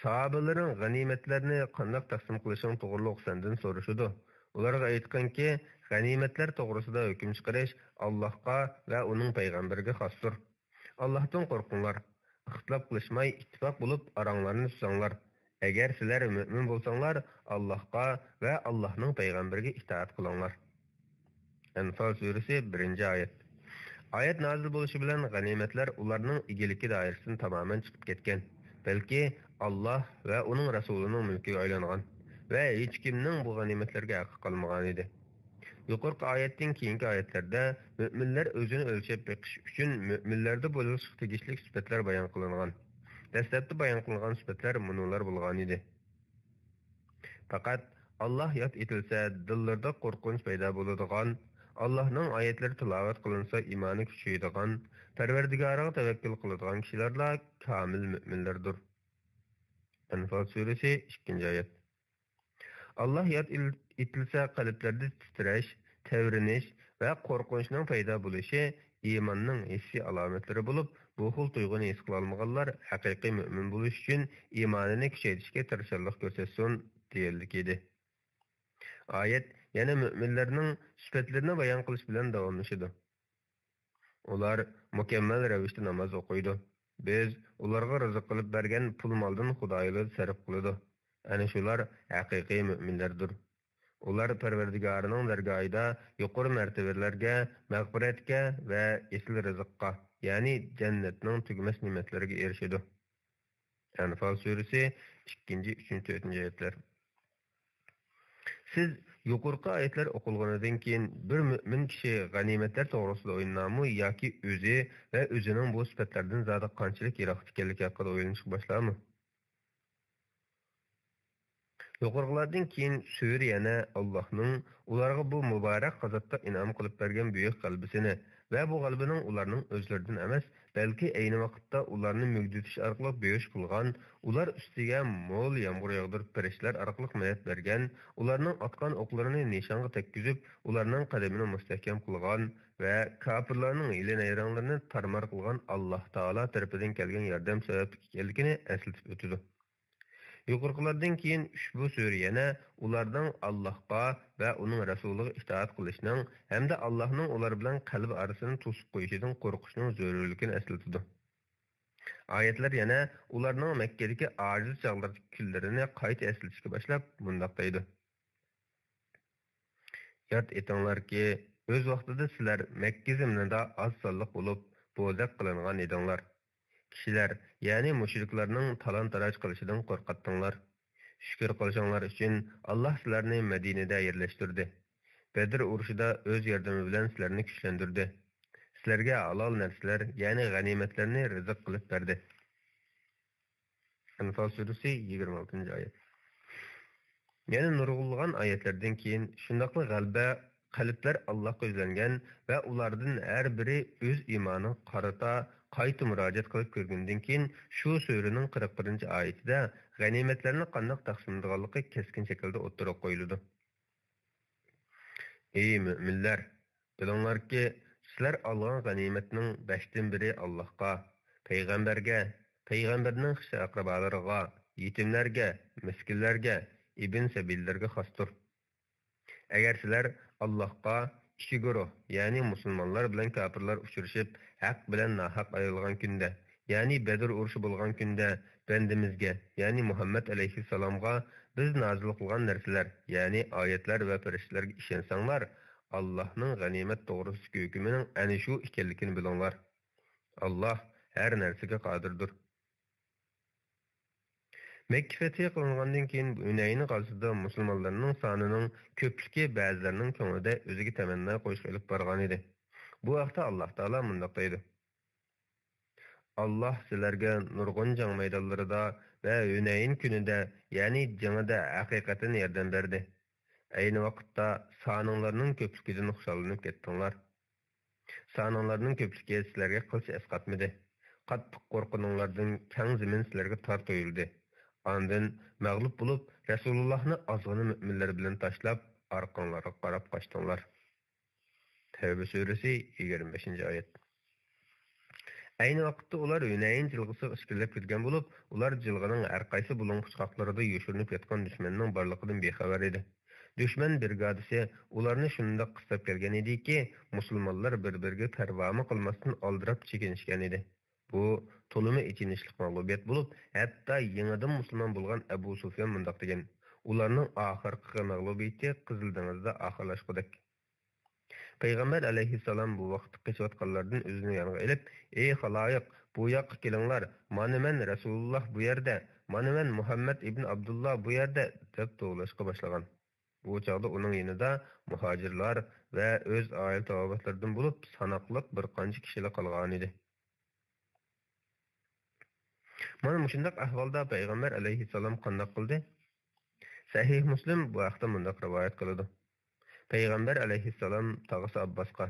ساھابىلىرىڭ غەنىيمەتلەرنى قانداق تەقسىم قىلىشىڭ توغرۇلۇق سەندىن سورىشىدۇ. ئۇلارغا ئېيتقىنكى، غەنىيمەتلەر توغرىسىدا ھۆكۈم چىقىرىش ئاللاھقا ۋە ئۇنىڭ پەيغەمبىرىگە خاستۇر. ئاللاھتىن قورقۇڭلار. ئىختىلاپ قىلىشماي، ئىتتىپاق بولۇپ، ئاراڭلارنى تۇتساڭلار. ئەگەر سىلەر مۆمىن بولساڭلار، ئاللاھقا ۋە ئاللاھنىڭ پەيغەمبىرىگە ئىتائەت قىلىڭلار. ئەنفال سۈرىسى، بىرىنچى ئايەت. ئايەت نازىل بولۇشى بىلەن غەنىيمەتلەر ئۇلارنىڭ ئىگىلىكى دائىرىسىدىن تامامەن چىقىپ كەتكەن، بەلكى ئاللاھ ۋە ئۇنىڭ رەسۇلىنىڭ مۈلكىگە ئايلانغان ۋە ھېچكىمنىڭ بۇ غەنىيمەتلەرگە ھەققى قالمىغانىدى. يۇقىرىقى ئايەتتىن كېيىنكى ئايەتلەردە مۆمىنلەر ئۆزىنى ئۆلچەپ بېقىش ئۈچۈن مۆمىنلەردە بولۇشقا تېگىشلىك سۈپەتلەر بايان قىلىنغان. دەسلەپتە بايان قىلىنغان سۈپەتلەر مۇنۇلار بولغانىدى. پەقەت ئاللاھ ياد ئېتىلسە، دىللىرىدا قورقۇنچ پەيدا بولىدىغان، ئاللاھنىڭ ئايەتلىرى تىلاۋەت قىلىنسا، ئىمانى كۈچىيىدىغان، پەرۋەردىگارىغا تەۋەككۈل قىلىدىغان كىشىلەرلا كامىل مۆمىنلەردۇر. ئەنفال سۈرىسى، ئىككىنچى ئايەت. ئاللاھ ياد ئېتىلسە، قەلبلەردە تىترەش، تەۋرىنىش ۋە قورقۇنچنىڭ پەيدا بولۇشى ئىماننىڭ ھېسسىي ئالامەتلىرى بولۇپ، بۇ خىل تۇيغۇنى ھېس قىلالمىغانلار ھەقىقىي مۆمىن بولۇش ئۈچۈن ئىمانىنى كۈچەيتىشكە تىرىشچانلىق كۆرسەتسۇن، دېگەنلىكى ئىدى. ئايەت يەنە مۆمىنلەرنىڭ سۈپەتلىرىنى بايان قىلىش بىلەن داۋاملىشىدۇ. ئۇلار مۇكەممەل رەۋىشتە ناماز ئوقۇيدۇ. بىز ئۇلارغا رىزىق قىلىپ بەرگەن پۇل-مالدىن خۇدايىلىدا سەرپ قىلىدۇ. ئەنە شۇلار ھەقىقىي مۆمىنلەردۇر. ئۇلار پەرۋەردىگارىنىڭ دەرگاھىدا يۇقىرى مەرتىۋىلەرگە، مەغپىرەتكە ۋە ئېسىل رىزىققا، يەنى جەننەتنىڭ تۈگىمەس نېمەتلىرىگە ئېرىشىدۇ. ئەنفال سۈرىسى، ئىككىنچى، ئۈچىنچى، تۆتىنچى ئايەتلەر. سىز يۇقىرىقى ئايەتلەر ئوقۇلغىنىدىن كېيىن، بىر مۆمىن كىشى غەنىيمەتلەر توغرىسىدا ئويلىنارمۇ ياكى ئۆزى ۋە ئۆزىنىڭ بۇ سۈپەتلەردىن زادى قانچىلىك يىراقتا ئىكەنلىكى ھەققىدە ئويلىنىشقا باشلارمۇ؟ يۇقىرىقىلاردىن كېيىن سۈرە يەنە ئاللاھنىڭ ئۇلارغا بۇ مۇبارەك غازاتتا ئىنئام قىلىپ بەرگەن بۈيۈك غەلىبىسىنى ۋە بۇ غەلىبىنىڭ ئۇلارنىڭ ئۆزلىرىدىن ئەمەس، بەلكى ئەينى ۋاقىتتا ئۇلارنى مۈگدىتىش ئارقىلىق بېھۇش قىلغان، ئۇلار ئۈستىگە مول يامغۇر ياغدۇرۇپ پەرىشتىلەر ئارقىلىق مەدەت بەرگەن، ئۇلارنىڭ ئاتقان ئوقلىرىنى نىشانغا تەگكۈزۈپ، ئۇلارنىڭ قەدىمىنى مۇستەھكەم قىلغان ۋە كاپىرلارنىڭ ھىيلە-نەيرەڭلىرىنى تارمار قىلغان ئاللاھ تائالا تەرىپىدىن كەلگەن ياردەم سەۋەبلىك ئىكەنلىكىنى ئەسلىتىپ ئۆتىدۇ. يۇقىرىقىلاردىن كېيىن ئۇشبۇ سۈرە يەنە ئۇلارنىڭ ئاللاھقا ۋە ئۇنىڭ رەسۇلىغا ئىتائەت قىلىشنىڭ ھەمدە ئاللاھنىڭ ئۇلار بىلەن قەلب ئارىسىنى توسۇپ قويۇشىدىن قورقۇشنىڭ زۆرۈرلۈكىنى ئەسلىتىدۇ. ئايەتلەر يەنە ئۇلارنىڭ مەككىدىكى ئاجىز چاغلىرىدىكى كۈنلىرىنى قايتا ئەسلىتىشكە باشلاپ، مۇنداق دەيدۇ: ياد ئېتىڭلاركى، ئۆز ۋاقتىدا سىلەر مەككە زېمىنىدا ئاز سانلىق بولۇپ، بوزەك قىلىنغان ئىدىڭلار. كىشىلەر، يەنى مۇشرىكلارنىڭ تالان-تاراج قىلىشىدىن قورقاتتىڭلار. شۈكۈر قىلىشىڭلار ئۈچۈن، ئاللاھ سىلەرنى مەدىنىدە يەرلەشتۈردى. بەدر ئۇرۇشىدا ئۆز ياردىمى بىلەن سىلەرنى كۈچلەندۈردى. سىلەرگە ھالال نەرسىلەر، يەنى غەنىيمەتلەرنى رىزىق قىلىپ بەردى. ئەنفال سۈرىسى، يىگىرمە ئالتىنچى ئايەت. يەنە نۇرغۇنلىغان ئايەتلەردىن كېيىن، شۇنداقلا غەلىبە، قەلبلەر ئاللاھقا يۈزلەنگەن ۋە ئۇلاردىن ھەر بىرى ئۆز ئىمانىغا قارىتا قايتا مۇراجىئەت قىلىپ كۆرگىنىدىن كېيىن، شۇ سۈرىنىڭ قىرىق بىرىنچى ئايىتىدە غەنىيمەتلەرنى قانداق تەقسىملىدىغانلىقى كەسكىن شەكىلدە ئوتتۇرىغا قويۇلىدۇ. ئەي مۆمىنلەر! بىلىڭلاركى، سىلەر ئالغان غەنىيمەتنىڭ بەشتىن بىرى ئاللاھقا، پەيغەمبەرگە، پەيغەمبەرنىڭ خىش-ئەقرىبالىرىغا، يېتىملەرگە، مىسكىنلەرگە، ئىبن سەبىللەرگە خاستۇر. ئەگەر سىلەر ئاللاھقا، ئىككى گۇرۇھ، يەنى مۇسۇلمانلار بىلەن كاپىرلار ئۇچرىشىپ، ھەق بىلەن ناھەق ئايرىلغان كۈندە، يەنى بەدر ئۇرۇشى بولغان كۈندە بەندىمىزگە، يەنى مۇھەممەد ئەلەيھىسسالامغا بىز نازىل قىلغان نەرسىلەر، يەنى ئايەتلەر ۋە پەرىشتىلەرگە ئىشەنسەڭلار، ئاللاھنىڭ غەنىيمەت توغرىسىدىكى ھۆكمىنىڭ ئەنە شۇ ئىكەنلىكىنى بىلىڭلار. ئاللاھ ھەر نەرسىگە قادىردۇر. مەككە فەتھى قىلىنغاندىن كېيىن، ھۈنەينى غازىسىدا مۇسۇلمانلارنىڭ سانىنىڭ كۆپلۈكى بەزىلەرنىڭ كۆڭلىدە ئۆزىگە تەمەننا قويۇشقا ئېلىپ بارغانىدى. بۇ ھەقتە ئاللاھ تائالا مۇنداق دەيدۇ: ئاللاھ سىلەرگە نۇرغۇن جەڭ مەيدانلىرىدا ۋە ھۈنەين كۈنىدە، يەنى جېڭىدە ھەقىقەتەن ياردەم بەردى. ئەينى ۋاقىتتا سانىڭلارنىڭ كۆپلۈكىدىن خۇشاللىنىپ كەتتىڭلار. سانىڭلارنىڭ كۆپلۈكى سىلەرگە قىلچە ئەسقاتمىدى. قاتتىق قورققىنىڭلاردىن كەڭ زېمىن سىلەرگە تار تۇيۇلدى. ئاندىن مەغلۇپ بولۇپ، رەسۇلۇللاھنى ئازغىنە مۆمىنلەر بىلەن تاشلاپ، ئارقاڭلارغا قاراپ قاچتىڭلار. تەۋبە سۈرىسى، يىگىرمە بەشىنچى ئايەت. ئەينى ۋاقىتتا ئۇلار ھۈنەين جىلغىسىغا ئىچكىرىلەپ كىرگەن بولۇپ، ئۇلار جىلغىنىڭ ھەر قايسى بۇلۇڭ-پۇچقاقلىرىدا يوشۇرۇنۇپ ياتقان دۈشمەننىڭ بارلىقىدىن بىخەۋەر ئىدى. دۈشمەن برىگادىسى ئۇلارنى شۇنداق قىستاپ كەلگەن ئىدىكى، مۇسۇلمانلار بىر-بىرىگە پەرۋامۇ قىلماستىن ئالدىراپ چېكىنىشكەن ئىدى. بۇ تولىمۇ ئېچىنىشلىق مەغلۇبىيەت بولۇپ، ھەتتا يېڭىدىن مۇسۇلمان بولغان ئەبۇ سۇفيان مۇنداق دېگەن: ئۇلارنىڭ ئاخىرقى مەغلۇبىيىتى قىزىل دېڭىزدا ئاخىرلاشقۇدەك. پەيغەمبەر ئەلەيھىسسالام بۇ ۋاقىتتا قېچىۋاتقانلاردىن ئۆزىنى يانغا ئېلىپ، ئەي خالايىق، بۇ ياققا كېلىڭلار، مانا مەن رەسۇلۇللاھ بۇ يەردە، مانا مەن مۇھەممەد ئىبن ئابدۇللا بۇ يەردە، دەپ توۋلاشقا باشلىغان. بۇ چاغدا ئۇنىڭ يېنىدا مۇھاجىرلار ۋە ئۆز ئائىلە تاۋابىئاتلىرىدىن بولۇپ ساناقلىق بىر قانچە كىشىلا قالغانىدى. مانا مۇشۇنداق ئەھۋالدا پەيغەمبەر ئەلەيھىسسالام قانداق قىلدى؟ سەھىھ مۇسلىم بۇ ھەقتە مۇنداق رىۋايەت قىلىدۇ: پەيغەمبەر ئەلەيھىسسالام تاغىسى ئابباسقا: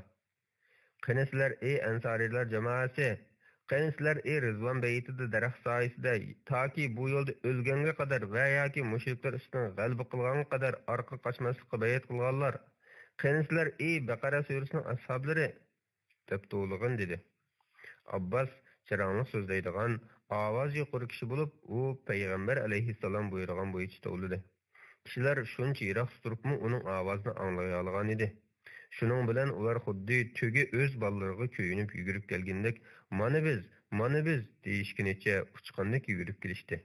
قېنى سىلەر، ئەي ئەنسارىيلار جامائەسى! قېنى سىلەر، ئەي رىزۋان بەيتىدە دەرەخ سايىسىدە تاكى بۇ يولدا ئۆلگەنگە قەدەر ۋە ياكى مۇشرىكلار ئۈستىدىن غەلىبە قىلغانغا قەدەر ئارقىغا قاچماسلىققا بەيئەت قىلغانلار! قېنى سىلەر، ئەي بەقەرە سۈرىسىنىڭ ئەسھابلىرى! دەپ توۋلىغىن، دېدى. ئابباس جاراڭلىق سۆزلەيدىغان، ئاۋازى يۇقىرى كىشى بولۇپ، ئۇ پەيغەمبەر ئەلەيھىسسالام بۇيرۇغان بويىچە توۋلىدى. كىشىلەر شۇنچە يىراقتا تۇرۇپمۇ ئۇنىڭ ئاۋازىنى ئاڭلىيالىغانىدى. شۇنىڭ بىلەن ئۇلار خۇددى تۆگە ئۆز بالىلىرىغا كۆيۈنۈپ يۈگۈرۈپ كەلگىنىدەك، مانا بىز، مانا بىز! دېيىشكىنىچە ئۇچقاندەك يۈگۈرۈپ كېلىشتى.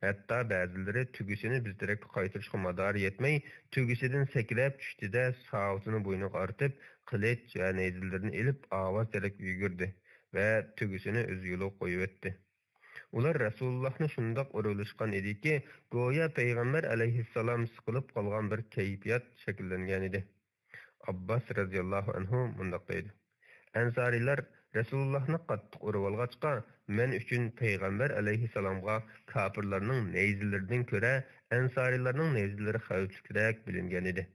ھەتتا بەزىلىرى تۆگىسىنى بىز تەرەپكە قايتۇرۇشقا مادارى يەتمەي، تۆگىسىدىن سەكرەپ چۈشتى-دە، ساۋۇتىنى بوينىغا ئارتىپ، قىلىچ ۋە نەيزىلىرىنى ئېلىپ، ئاۋاز تەرەپكە يۈگۈردى ۋە تۆگىسىنى ئۆز يولىغا قويۇۋەتتى. ئۇلار رەسۇلۇللاھنى شۇنداق ئۇرۇۋېلىشقان ئىدىكى، گويا پەيغەمبەر ئەلەيھىسسالام سىقىلىپ قالغان بىر كەيپىيات شەكىللەنگەنىدى. ئابباس رەزىياللاھۇ ئەنھۇ مۇنداق دەيدۇ: ئەنسارىيلار رەسۇلۇللاھنى قاتتىق ئۇرۇۋالغاچقا، مەن ئۈچۈن پەيغەمبەر ئەلەيھىسسالامغا كاپىرلارنىڭ نەيزىلىرىدىن كۆرە ئەنسارىيلارنىڭ نەيزىلىرى خەۋپلىكرەك بىلىنگەنىدى.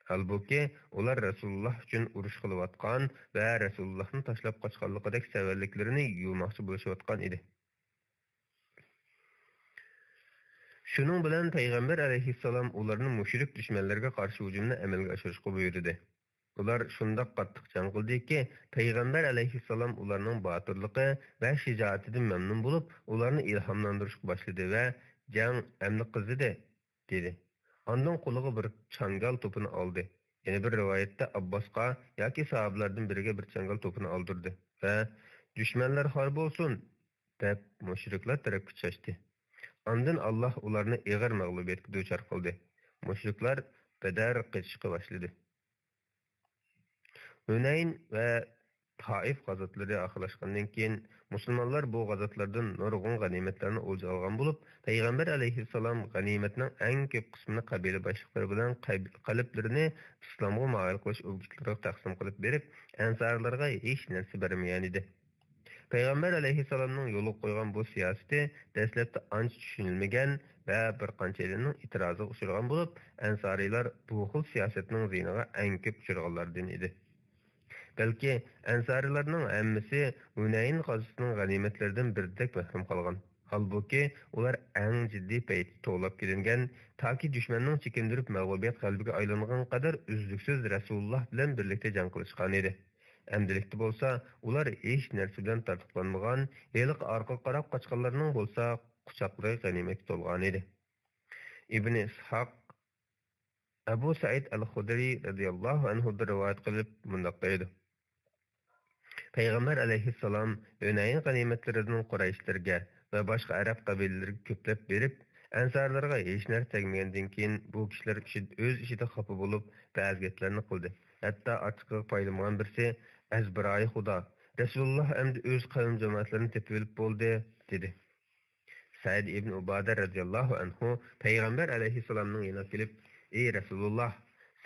ھالبۇكى، ئۇلار رەسۇلۇللاھ ئۈچۈن ئۇرۇش قىلىۋاتقان ۋە رەسۇلۇللاھنى تاشلاپ قاچقانلىقىدەك سەۋەنلىكلىرىنى يۇماقچى بولۇشۇۋاتقان ئىدى. شۇنىڭ بىلەن پەيغەمبەر ئەلەيھىسسالام ئۇلارنى مۇشرىك دۈشمەنلەرگە قارشى ھۇجۇمنى ئەمەلگە ئاشۇرۇشقا بۇيرۇدى. ئۇلار شۇنداق قاتتىق جەڭ قىلدىكى، پەيغەمبەر ئەلەيھىسسالام ئۇلارنىڭ باتۇرلۇقى ۋە شىجائىتىدىن مەمنۇن بولۇپ، ئۇلارنى ئىلھاملاندۇرۇشقا باشلىدى ۋە، «جەڭ ئەمدى قىزىدى» دېدى. ئاندىن قولىغا بىر چاڭگال توپىنى ئالدى. يەنە بىر رىۋايەتتە ئابباسقا ياكى ساھابىلاردىن بىرىگە بىر چاڭگال توپىنى ئالدۇردى ۋە، «دۈشمەنلەر خار بولسۇن!» دەپ، مۇشرىكلار تەرەپكە چاچتى. ئاندىن ئاللاھ ئۇلارنى ئېغىر مەغلۇبىيەتكە دۇچار قىلدى. مۇشرىكلار بەدەر قېچىشقا باشلىدى. ھۈنەين ۋە تائىف غازاتلىرى ئاخىرلاشقاندىن كېيىن، مۇسۇلمانلار بۇ غازاتلاردىن نۇرغۇن غەنىيمەتلەرنى ئولجا ئالغان بولۇپ، پەيغەمبەر ئەلەيھىسسالام غەنىيمەتنىڭ ئەڭ كۆپ قىسمىنى قەبىلە باشلىقلىرى بىلەن قەب-، قەلبلىرىنى ئىسلامغا مايىل قىلىش ئوبيېكتلىرىغا تەقسىم قىلىپ بېرىپ، ئەنسارىيلارغا ھېچ نەرسە بەرمىگەنىدى. پەيغەمبەر ئەلەيھىسسالامنىڭ يولغا قويغان بۇ سىياسىتى دەسلەپتە ئانچە چۈشىنىلمىگەن ۋە بىر قانچەيلەننىڭ ئېتىرازىغا ئۇچرىغان بولۇپ، ئەنسارىيلار بۇ خىل سىياسەتنىڭ زىيىنىغا ئەڭ كۆپ ئۇچرىغانلاردىن ئىدى. بەلكى ئەنسارىيلارنىڭ ھەممىسى ھۈنەين غازىسىنىڭ غەنىيمەتلىرىدىن بىردەك مەھرۇم قالغان. ھالبۇكى، ئۇلار ئەڭ جىددىي پەيتتە توۋلاپ كېلىنگەن، تاكى دۈشمەننىڭ چېكىندۈرۈپ مەغلۇبىيەت غەلىبىگە ئايلانغانغا قەدەر ئۈزلۈكسىز رەسۇلۇللاھ بىلەن بىرلىكتە جەڭ قىلىشقانىدى. ئەمدىلىكتە بولسا ئۇلار ھېچ نەرسە بىلەن تارتۇقلانمىغان، ھېلىقى ئارقىغا قاراپ قاچقانلارنىڭ بولسا قۇچاقلىرى غەنىيمەتكە تولغانىدى. ئىبنى ئىسھاق، ئەبۇ سەئىد ئەل خۇدرى رەزىياللاھۇ ئەنھۇدىن رىۋايەت قىلىپ مۇنداق دەيدۇ: پەيغەمبەر ئەلەيھىسسالام ھۈنەين غەنىيمەتلىرىدىن قۇرەيشلەرگە ۋە باشقا ئەرەب قەبىلىلىرىگە كۆپلەپ بېرىپ، ئەنسارىلارغا ھېچ نەرسە تەگمىگەندىن كېيىن، بۇ كىشىلەر ئىچىدە، ئۆز ئىچىدە خاپا بولۇپ، بەزى گەپلەرنى قىلدى. ھەتتا ئارتۇقىغا پايلىمىغان بىرسى، «ئەزبىرايى خۇدا، رەسۇلۇللاھ ئەمدى ئۆز قەۋم جامائەتلىرىنى تېپىۋېلىپ بولدى» دېدى. سەئىد ئىبن ئۇبادە رەزىياللاھۇ ئەنھۇ پەيغەمبەر ئەلەيھىسسالامنىڭ يېنىغا كېلىپ، «ئەي رەسۇلۇللاھ،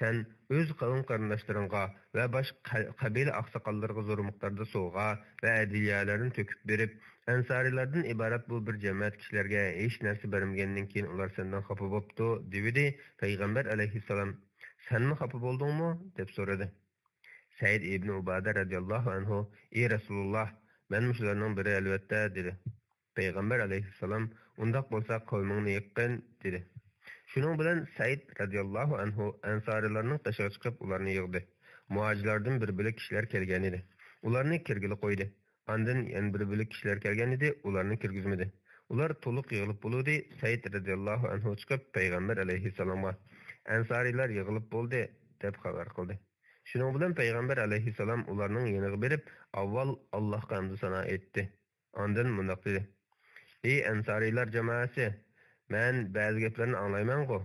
سەن ئۆز قەۋم قېرىنداشلىرىڭغا ۋە باشقا قە-، قەبىلە ئاقساقاللىرىغا زور مىقداردا سوۋغا ۋە ھەدىيەلەرنى تۆكۈپ بېرىپ، ئەنسارىيلاردىن ئىبارەت بۇ بىر جەمەت كىشىلەرگە ھېچ نەرسە بەرمىگەندىن كېيىن ئۇلار سەندىن خاپا بوپتۇ» دېۋىدى. پەيغەمبەر ئەلەيھىسسالام، «سەنمۇ خاپا بولدۇڭمۇ؟» دەپ سورىدى. سەئىد ئىبن ئۇبادە رەزىياللاھۇ ئەنھۇ، «ئەي رەسۇلۇللاھ، مەنمۇ شۇلارنىڭ بىرى ئەلۋەتتە» دېدى. پەيغەمبەر ئەلەيھىسسالام، «ئۇنداق بولسا قەۋمىڭنى يىغقىن» دېدى. شۇنىڭ بىلەن سەئىد رەزىياللاھۇ ئەنھۇ ئەنسارىيلارنىڭ قېشىغا چىقىپ ئۇلارنى يىغدى. مۇھاجىرلاردىن بىر بۆلەك كىشىلەر كەلگەنىدى. ئۇلارنى كىرگىلى قويدى. ئاندىن يەنە بىر بۆلەك كىشىلەر كەلگەنىدى، ئۇلارنى كىرگۈزمىدى. ئۇلار تولۇق يىغىلىپ بولۇۋىدى، سەئىد رەزىياللاھۇ ئەنھۇ چىقىپ پەيغەمبەر ئەلەيھىسسالامغا، «ئەنسارىيلار يىغىلىپ بولدى» دەپ خەۋەر قىلدى. شۇنىڭ بىلەن پەيغەمبەر ئەلەيھىسسالام ئۇلارنىڭ يېنىغا بېرىپ، ئاۋۋال ئاللاھقا ھەمدۇ سانا ئېيتتى. ئاندىن مۇنداق دېدى: «ئەي ئەنسارىيلار جامائەسى، مەن بەزى گەپلەرنى ئاڭلايمەنغۇ،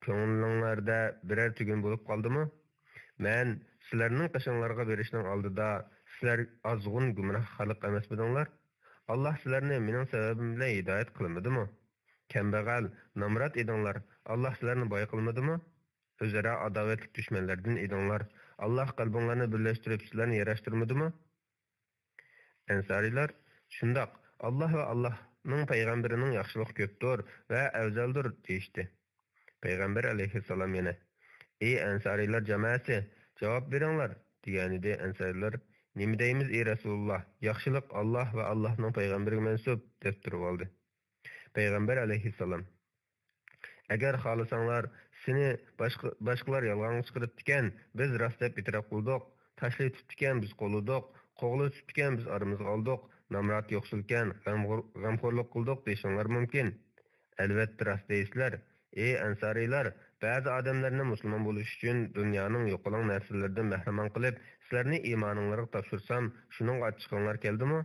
كۆڭلۈڭلاردا بىرەر تۈگۈن بولۇپ قالدىمۇ؟ مەن سىلەرنىڭ قېشىڭلارغا بېرىشنىڭ ئالدىدا سىلەر ئازغۇن گۇمراھ خەلق ئەمەسمىدىڭلار؟ ئاللاھ سىلەرنى مېنىڭ سەۋەبىم بىلەن ھىدايەت قىلمىدىمۇ؟ كەمبەغەل، نامرات ئىدىڭلار، ئاللاھ سىلەرنى باي قىلمىدىمۇ؟ ئۆزئارا ئاداۋەتلىك دۈشمەنلەردىن ئىدىڭلار، ئاللاھ قەلبىڭلارنى بىرلەشتۈرۈپ سىلەرنى ياراشتۇرمىدىمۇ؟» ئەنسارىيلار، «شۇنداق، ئاللاھ ۋە ئاللاھنىڭ پەيغەمبىرىنىڭ ياخشىلىقى كۆپتۇر ۋە ئەۋزەلدۇر» دېيىشتى. پەيغەمبەر ئەلەيھىسسالام يەنە، «ئەي ئەنسارىيلار جامائەسى، جاۋاب بېرىڭلار» دېگەنىدى. ئەنسارىيلار، «نېمە دەيمىز، ئەي رەسۇلۇللاھ، ياخشىلىق ئاللاھ ۋە ئاللاھنىڭ پەيغەمبىرىگە مەنسۇپ» دەپ تۇرۇۋالدى. پەيغەمبەر ئەلەيھىسسالام، «ئەگەر خالىساڭلار، سېنى باشقا، باشقىلار يالغانغا چىقىرىپتىكەن، بىز راست دەپ ئېتىراپ قىلدۇق، تاشلىۋېتىپتىكەن، بىز قوللىدۇق، قوغلىۋېتىپتىكەن، بىز ئارىمىزغا ئالدۇق، نامرات يوقسۇلكەن، غەمخور-، غەمخورلۇق قىلدۇق» دېيىشىڭلار مۇمكىن. ئەلۋەتتە راست دەيسىلەر، ئەي ئەنسارىيلار، بەزى ئادەملەرنى مۇسۇلمان بولۇش ئۈچۈن دۇنيانىڭ يوقىلاڭ نەرسىلىرىدىن بەھرىمەن قىلىپ، سىلەرنى ئىمانىڭلارغا تاپشۇرسام، شۇنىڭغا ئاچچىقىڭلار كەلدىمۇ؟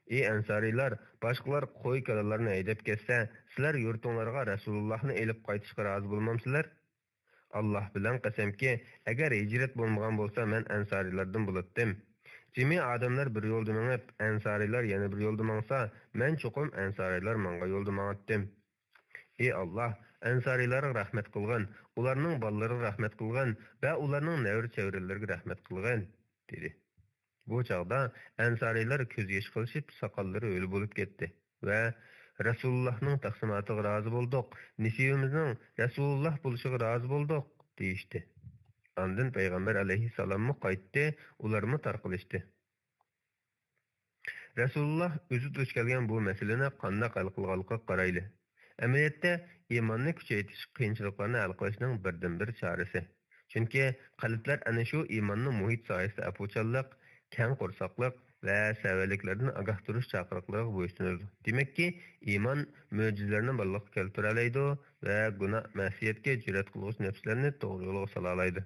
ئى ئەنسارىيلار، باشقىلار قوي-كالىلارنى ھەيدەپ كەتسە، سىلەر يۇرتۇڭلارغا رەسۇلۇللاھنى ئېلىپ قايتىشقا رازى بولمامسىلەر؟ ئاللاھ بىلەن قەسەمكى، ئەگەر ھىجرەت بولمىغان بولسا، مەن ئەنسارىيلاردىن بولاتتىم. جىمى ئادەملەر بىر يولدا مېڭىپ، ئەنسارىيلار يەنە بىر يولدا ماڭسا، مەن چوقۇم ئەنسارىيلار ماڭغان يولدا ماڭاتتىم. ئى ئاللاھ، ئەنسارىيلارغا رەھمەت قىلغىن، ئۇلارنىڭ بالىلىرىغا رەھمەت قىلغىن ۋە ئۇلارنىڭ نەۋرە-چەۋرىلىرىگە رەھمەت قىلغىن، دېدى. بۇ چاغدا ئەنسارىيلار كۆز يېشى قىلىشىپ، ساقاللىرى ھۆل بولۇپ كەتتى ۋە، «رەسۇلۇللاھنىڭ تەقسىماتىغا رازى بولدۇق، نېسىۋىمىزنىڭ رەسۇلۇللاھ بولۇشىغا رازى بولدۇق» دېيىشتى. ئاندىن پەيغەمبەر ئەلەيھىسسالاممۇ قايتتى، ئۇلارمۇ تارقىلىشتى. رەسۇلۇللاھ ئۆزى دۇچ كەلگەن بۇ مەسىلىنى قانداق ھەل قىلغانلىقىغا قارايلى. ئەمەلىيەتتە، ئىماننى كۈچەيتىش قىيىنچىلىقلارنى ھەل قىلىشنىڭ بىردىنبىر چارىسى. چۈنكى قەلبلەر ئەنە شۇ ئىماننىڭ مۇھىت ساھەسىدە ئەپۇچانلىق، كەڭ قورساقلىق ۋە سەۋەنلىكلەردىن ئاگاھ تۇرۇش چاقىرىقلىرىغا بويسۇنىدۇ. دېمەككى، ئىمان مۆجىزىلەرنى بارلىققا كەلتۈرەلەيدۇ ۋە گۇناھ، مەسىيەتكە جۈرئەت قىلغۇچى نەپسلەرنى توغرا يولغا سالالايدۇ.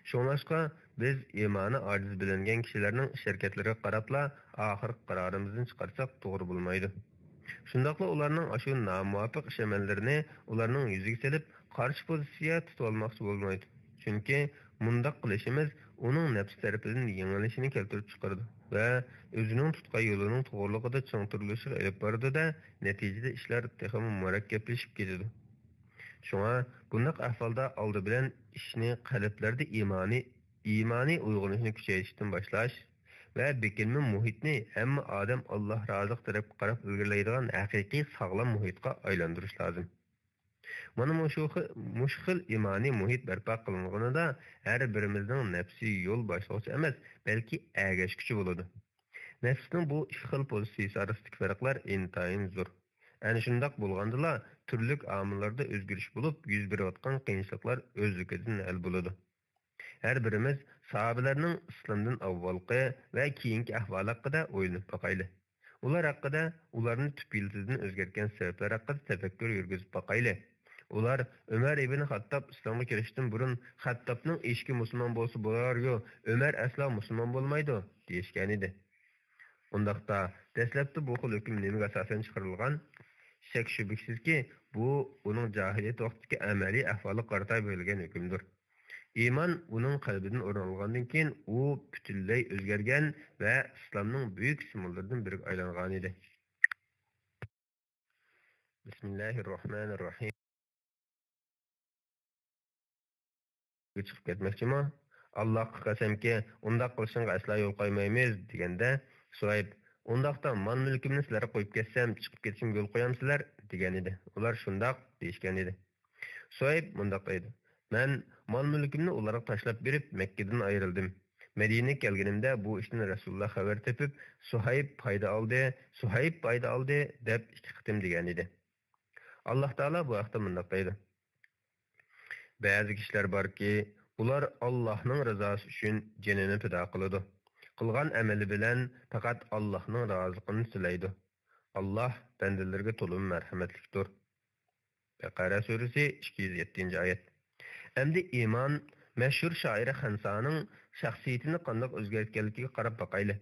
شۇڭلاشقا، بىز ئىمانى ئاجىز بىلىنگەن كىشىلەرنىڭ ئىش-ھەرىكەتلىرىگە قاراپلا ئاخىرقى قارارىمىزنى چىقارساق توغرا بولمايدۇ. شۇنداقلا ئۇلارنىڭ ئاشۇ نامۇۋاپىق ئىش-ئەمەللىرىنى ئۇلارنىڭ يۈزىگە سېلىپ، قارشى پوزىتسىيە تۇتۇۋالماقچى بولمايدۇ. چۈنكى مۇنداق قىلىشىمىز ئۇنىڭ نەپسى تەرىپىدىن يېڭىلىشىنى كەلتۈرۈپ چىقىرىدۇ ۋە ئۆزىنىڭ تۇتقان يولىنىڭ توغرىلىقىدا چىڭ تۇرۇلۇشىغا ئېلىپ بارىدۇ-دە، نەتىجىدە ئىشلار تېخىمۇ مۇرەككەپلىشىپ كېتىدۇ. شۇڭا بۇنداق ئەھۋالدا ئالدى بىلەن ئىشنى قەلبلەردە ئىمانى، ئىمانىي ئويغىنىشنى كۈچەيتىشتىن باشلاش ۋە بېكىنمە مۇھىتنى ھەممە ئادەم ئاللاھ رازىلىقى تەرەپكە قاراپ ئىلگىرىلەيدىغان ھەقىقىي ساغلام مۇھىتقا ئايلاندۇرۇش لازىم. مانا مۇشۇ خىل، مۇشۇ خىل ئىمانىي مۇھىت بەرپا قىلىنغىنىدا، ھەر بىرىمىزنىڭ نەپسى يول باشلىغۇچى ئەمەس، بەلكى ئەگەشكۈچى بولىدۇ. نەپسنىڭ بۇ ئىككى خىل پوزىتسىيىسى ئارىسىدىكى پەرقلەر ئىنتايىن زور. ئەنە شۇنداق بولغاندىلا، تۈرلۈك ئامىللاردا ئۆزگىرىش بولۇپ، يۈز بېرىۋاتقان قىيىنچىلىقلار ئۆزلۈكىدىن ھەل بولىدۇ. ھەر بىرىمىز ساھابىلەرنىڭ ئىسلامدىن ئاۋۋالقى ۋە كېيىنكى ئەھۋالى ھەققىدە ئويلىنىپ باقايلى. ئۇلار ھەققىدە، ئۇلارنى تۈپ يىلتىزىدىن ئۆزگەرتكەن سەۋەبلەر ھەققىدە تەپەككۇر يۈرگۈزۈپ باقايلى. ئۇلار، «ئۆمەر ئىبن خەتتاب ئىسلامغا كىرىشتىن بۇرۇن خەتتابنىڭ ئېشىكى مۇسۇلمان بولسا بولار-يۇ، ئۆمەر ئەسلا مۇسۇلمان بولمايدۇ» دېيىشكەنىدى. ئۇنداقتا، دەسلەپتە بۇ خىل ھۆكۈم نېمىگە ئاساسەن چىقىرىلغان؟ شەك-شۈبھىسىزكى، بۇ ئۇنىڭ جاھىلىيەت ۋاقتىدىكى ئەمەلىي ئەھۋالىغا قارىتا بېرىلگەن ھۆكۈمدۇر. ئىمان ئۇنىڭ قەلبىدىن ئورۇن ئالغاندىن كېيىن، ئۇ پۈتۈنلەي ئۆزگەرگەن ۋە ئىسلامنىڭ بۈيۈك سىمۋوللىرىدىن بىرىگە ئايلانغانىدى. بىسمىللاھىررەھمانىررەھىم. چىقىپ كەتمەكچىمۇ؟ «ئاللاھقا قەسەمكى، ئۇنداق قىلىشىڭغا ئەسلا يول قويمايمىز» دېگەندە، سۇھەيب، «ئۇنداقتا مال-مۈلكۈمنى سىلەرگە قويۇپ كەتسەم، چىقىپ كېتىشىمگە يول قويامسىلەر؟» دېگەنىدى. ئۇلار، «شۇنداق» دېيىشكەنىدى. سۇھەيب مۇنداق دەيدۇ، «مەن مال-مۈلكۈمنى ئۇلارغا تاشلاپ بېرىپ، مەككىدىن ئايرىلدىم. مەدىنىگە كەلگىنىمدە، بۇ ئىشتىن رەسۇلۇللا خەۋەر تېپىپ، سۇھەيب پايدا ئالدى، سۇھەيب پايدا ئالدى، دەپ ئىككى قېتىم دېگەنىدى.» ئاللاھ تائالا بۇ ھەقتە مۇنداق دەيدۇ، «بەزى كىشىلەر باركى، ئۇلار ئاللاھنىڭ رىزاسى ئۈچۈن جېنىنى پىدا قىلىدۇ. قىلغان ئەمىلى بىلەن پەقەت ئاللاھنىڭ رازىلىقىنى تىلەيدۇ. ئاللاھ بەندىلىرىگە تولىمۇ مەرھەمەتلىكتۇر.» بەقەرە سۈرىسى، ئىككى يۈز يەتتىنچى ئايەت. ئەمدى ئىمان مەشھۇر شائىرى خەنسانىڭ شەخسىيىتىنى قانداق ئۆزگەرتكەنلىكىگە قاراپ باقايلى.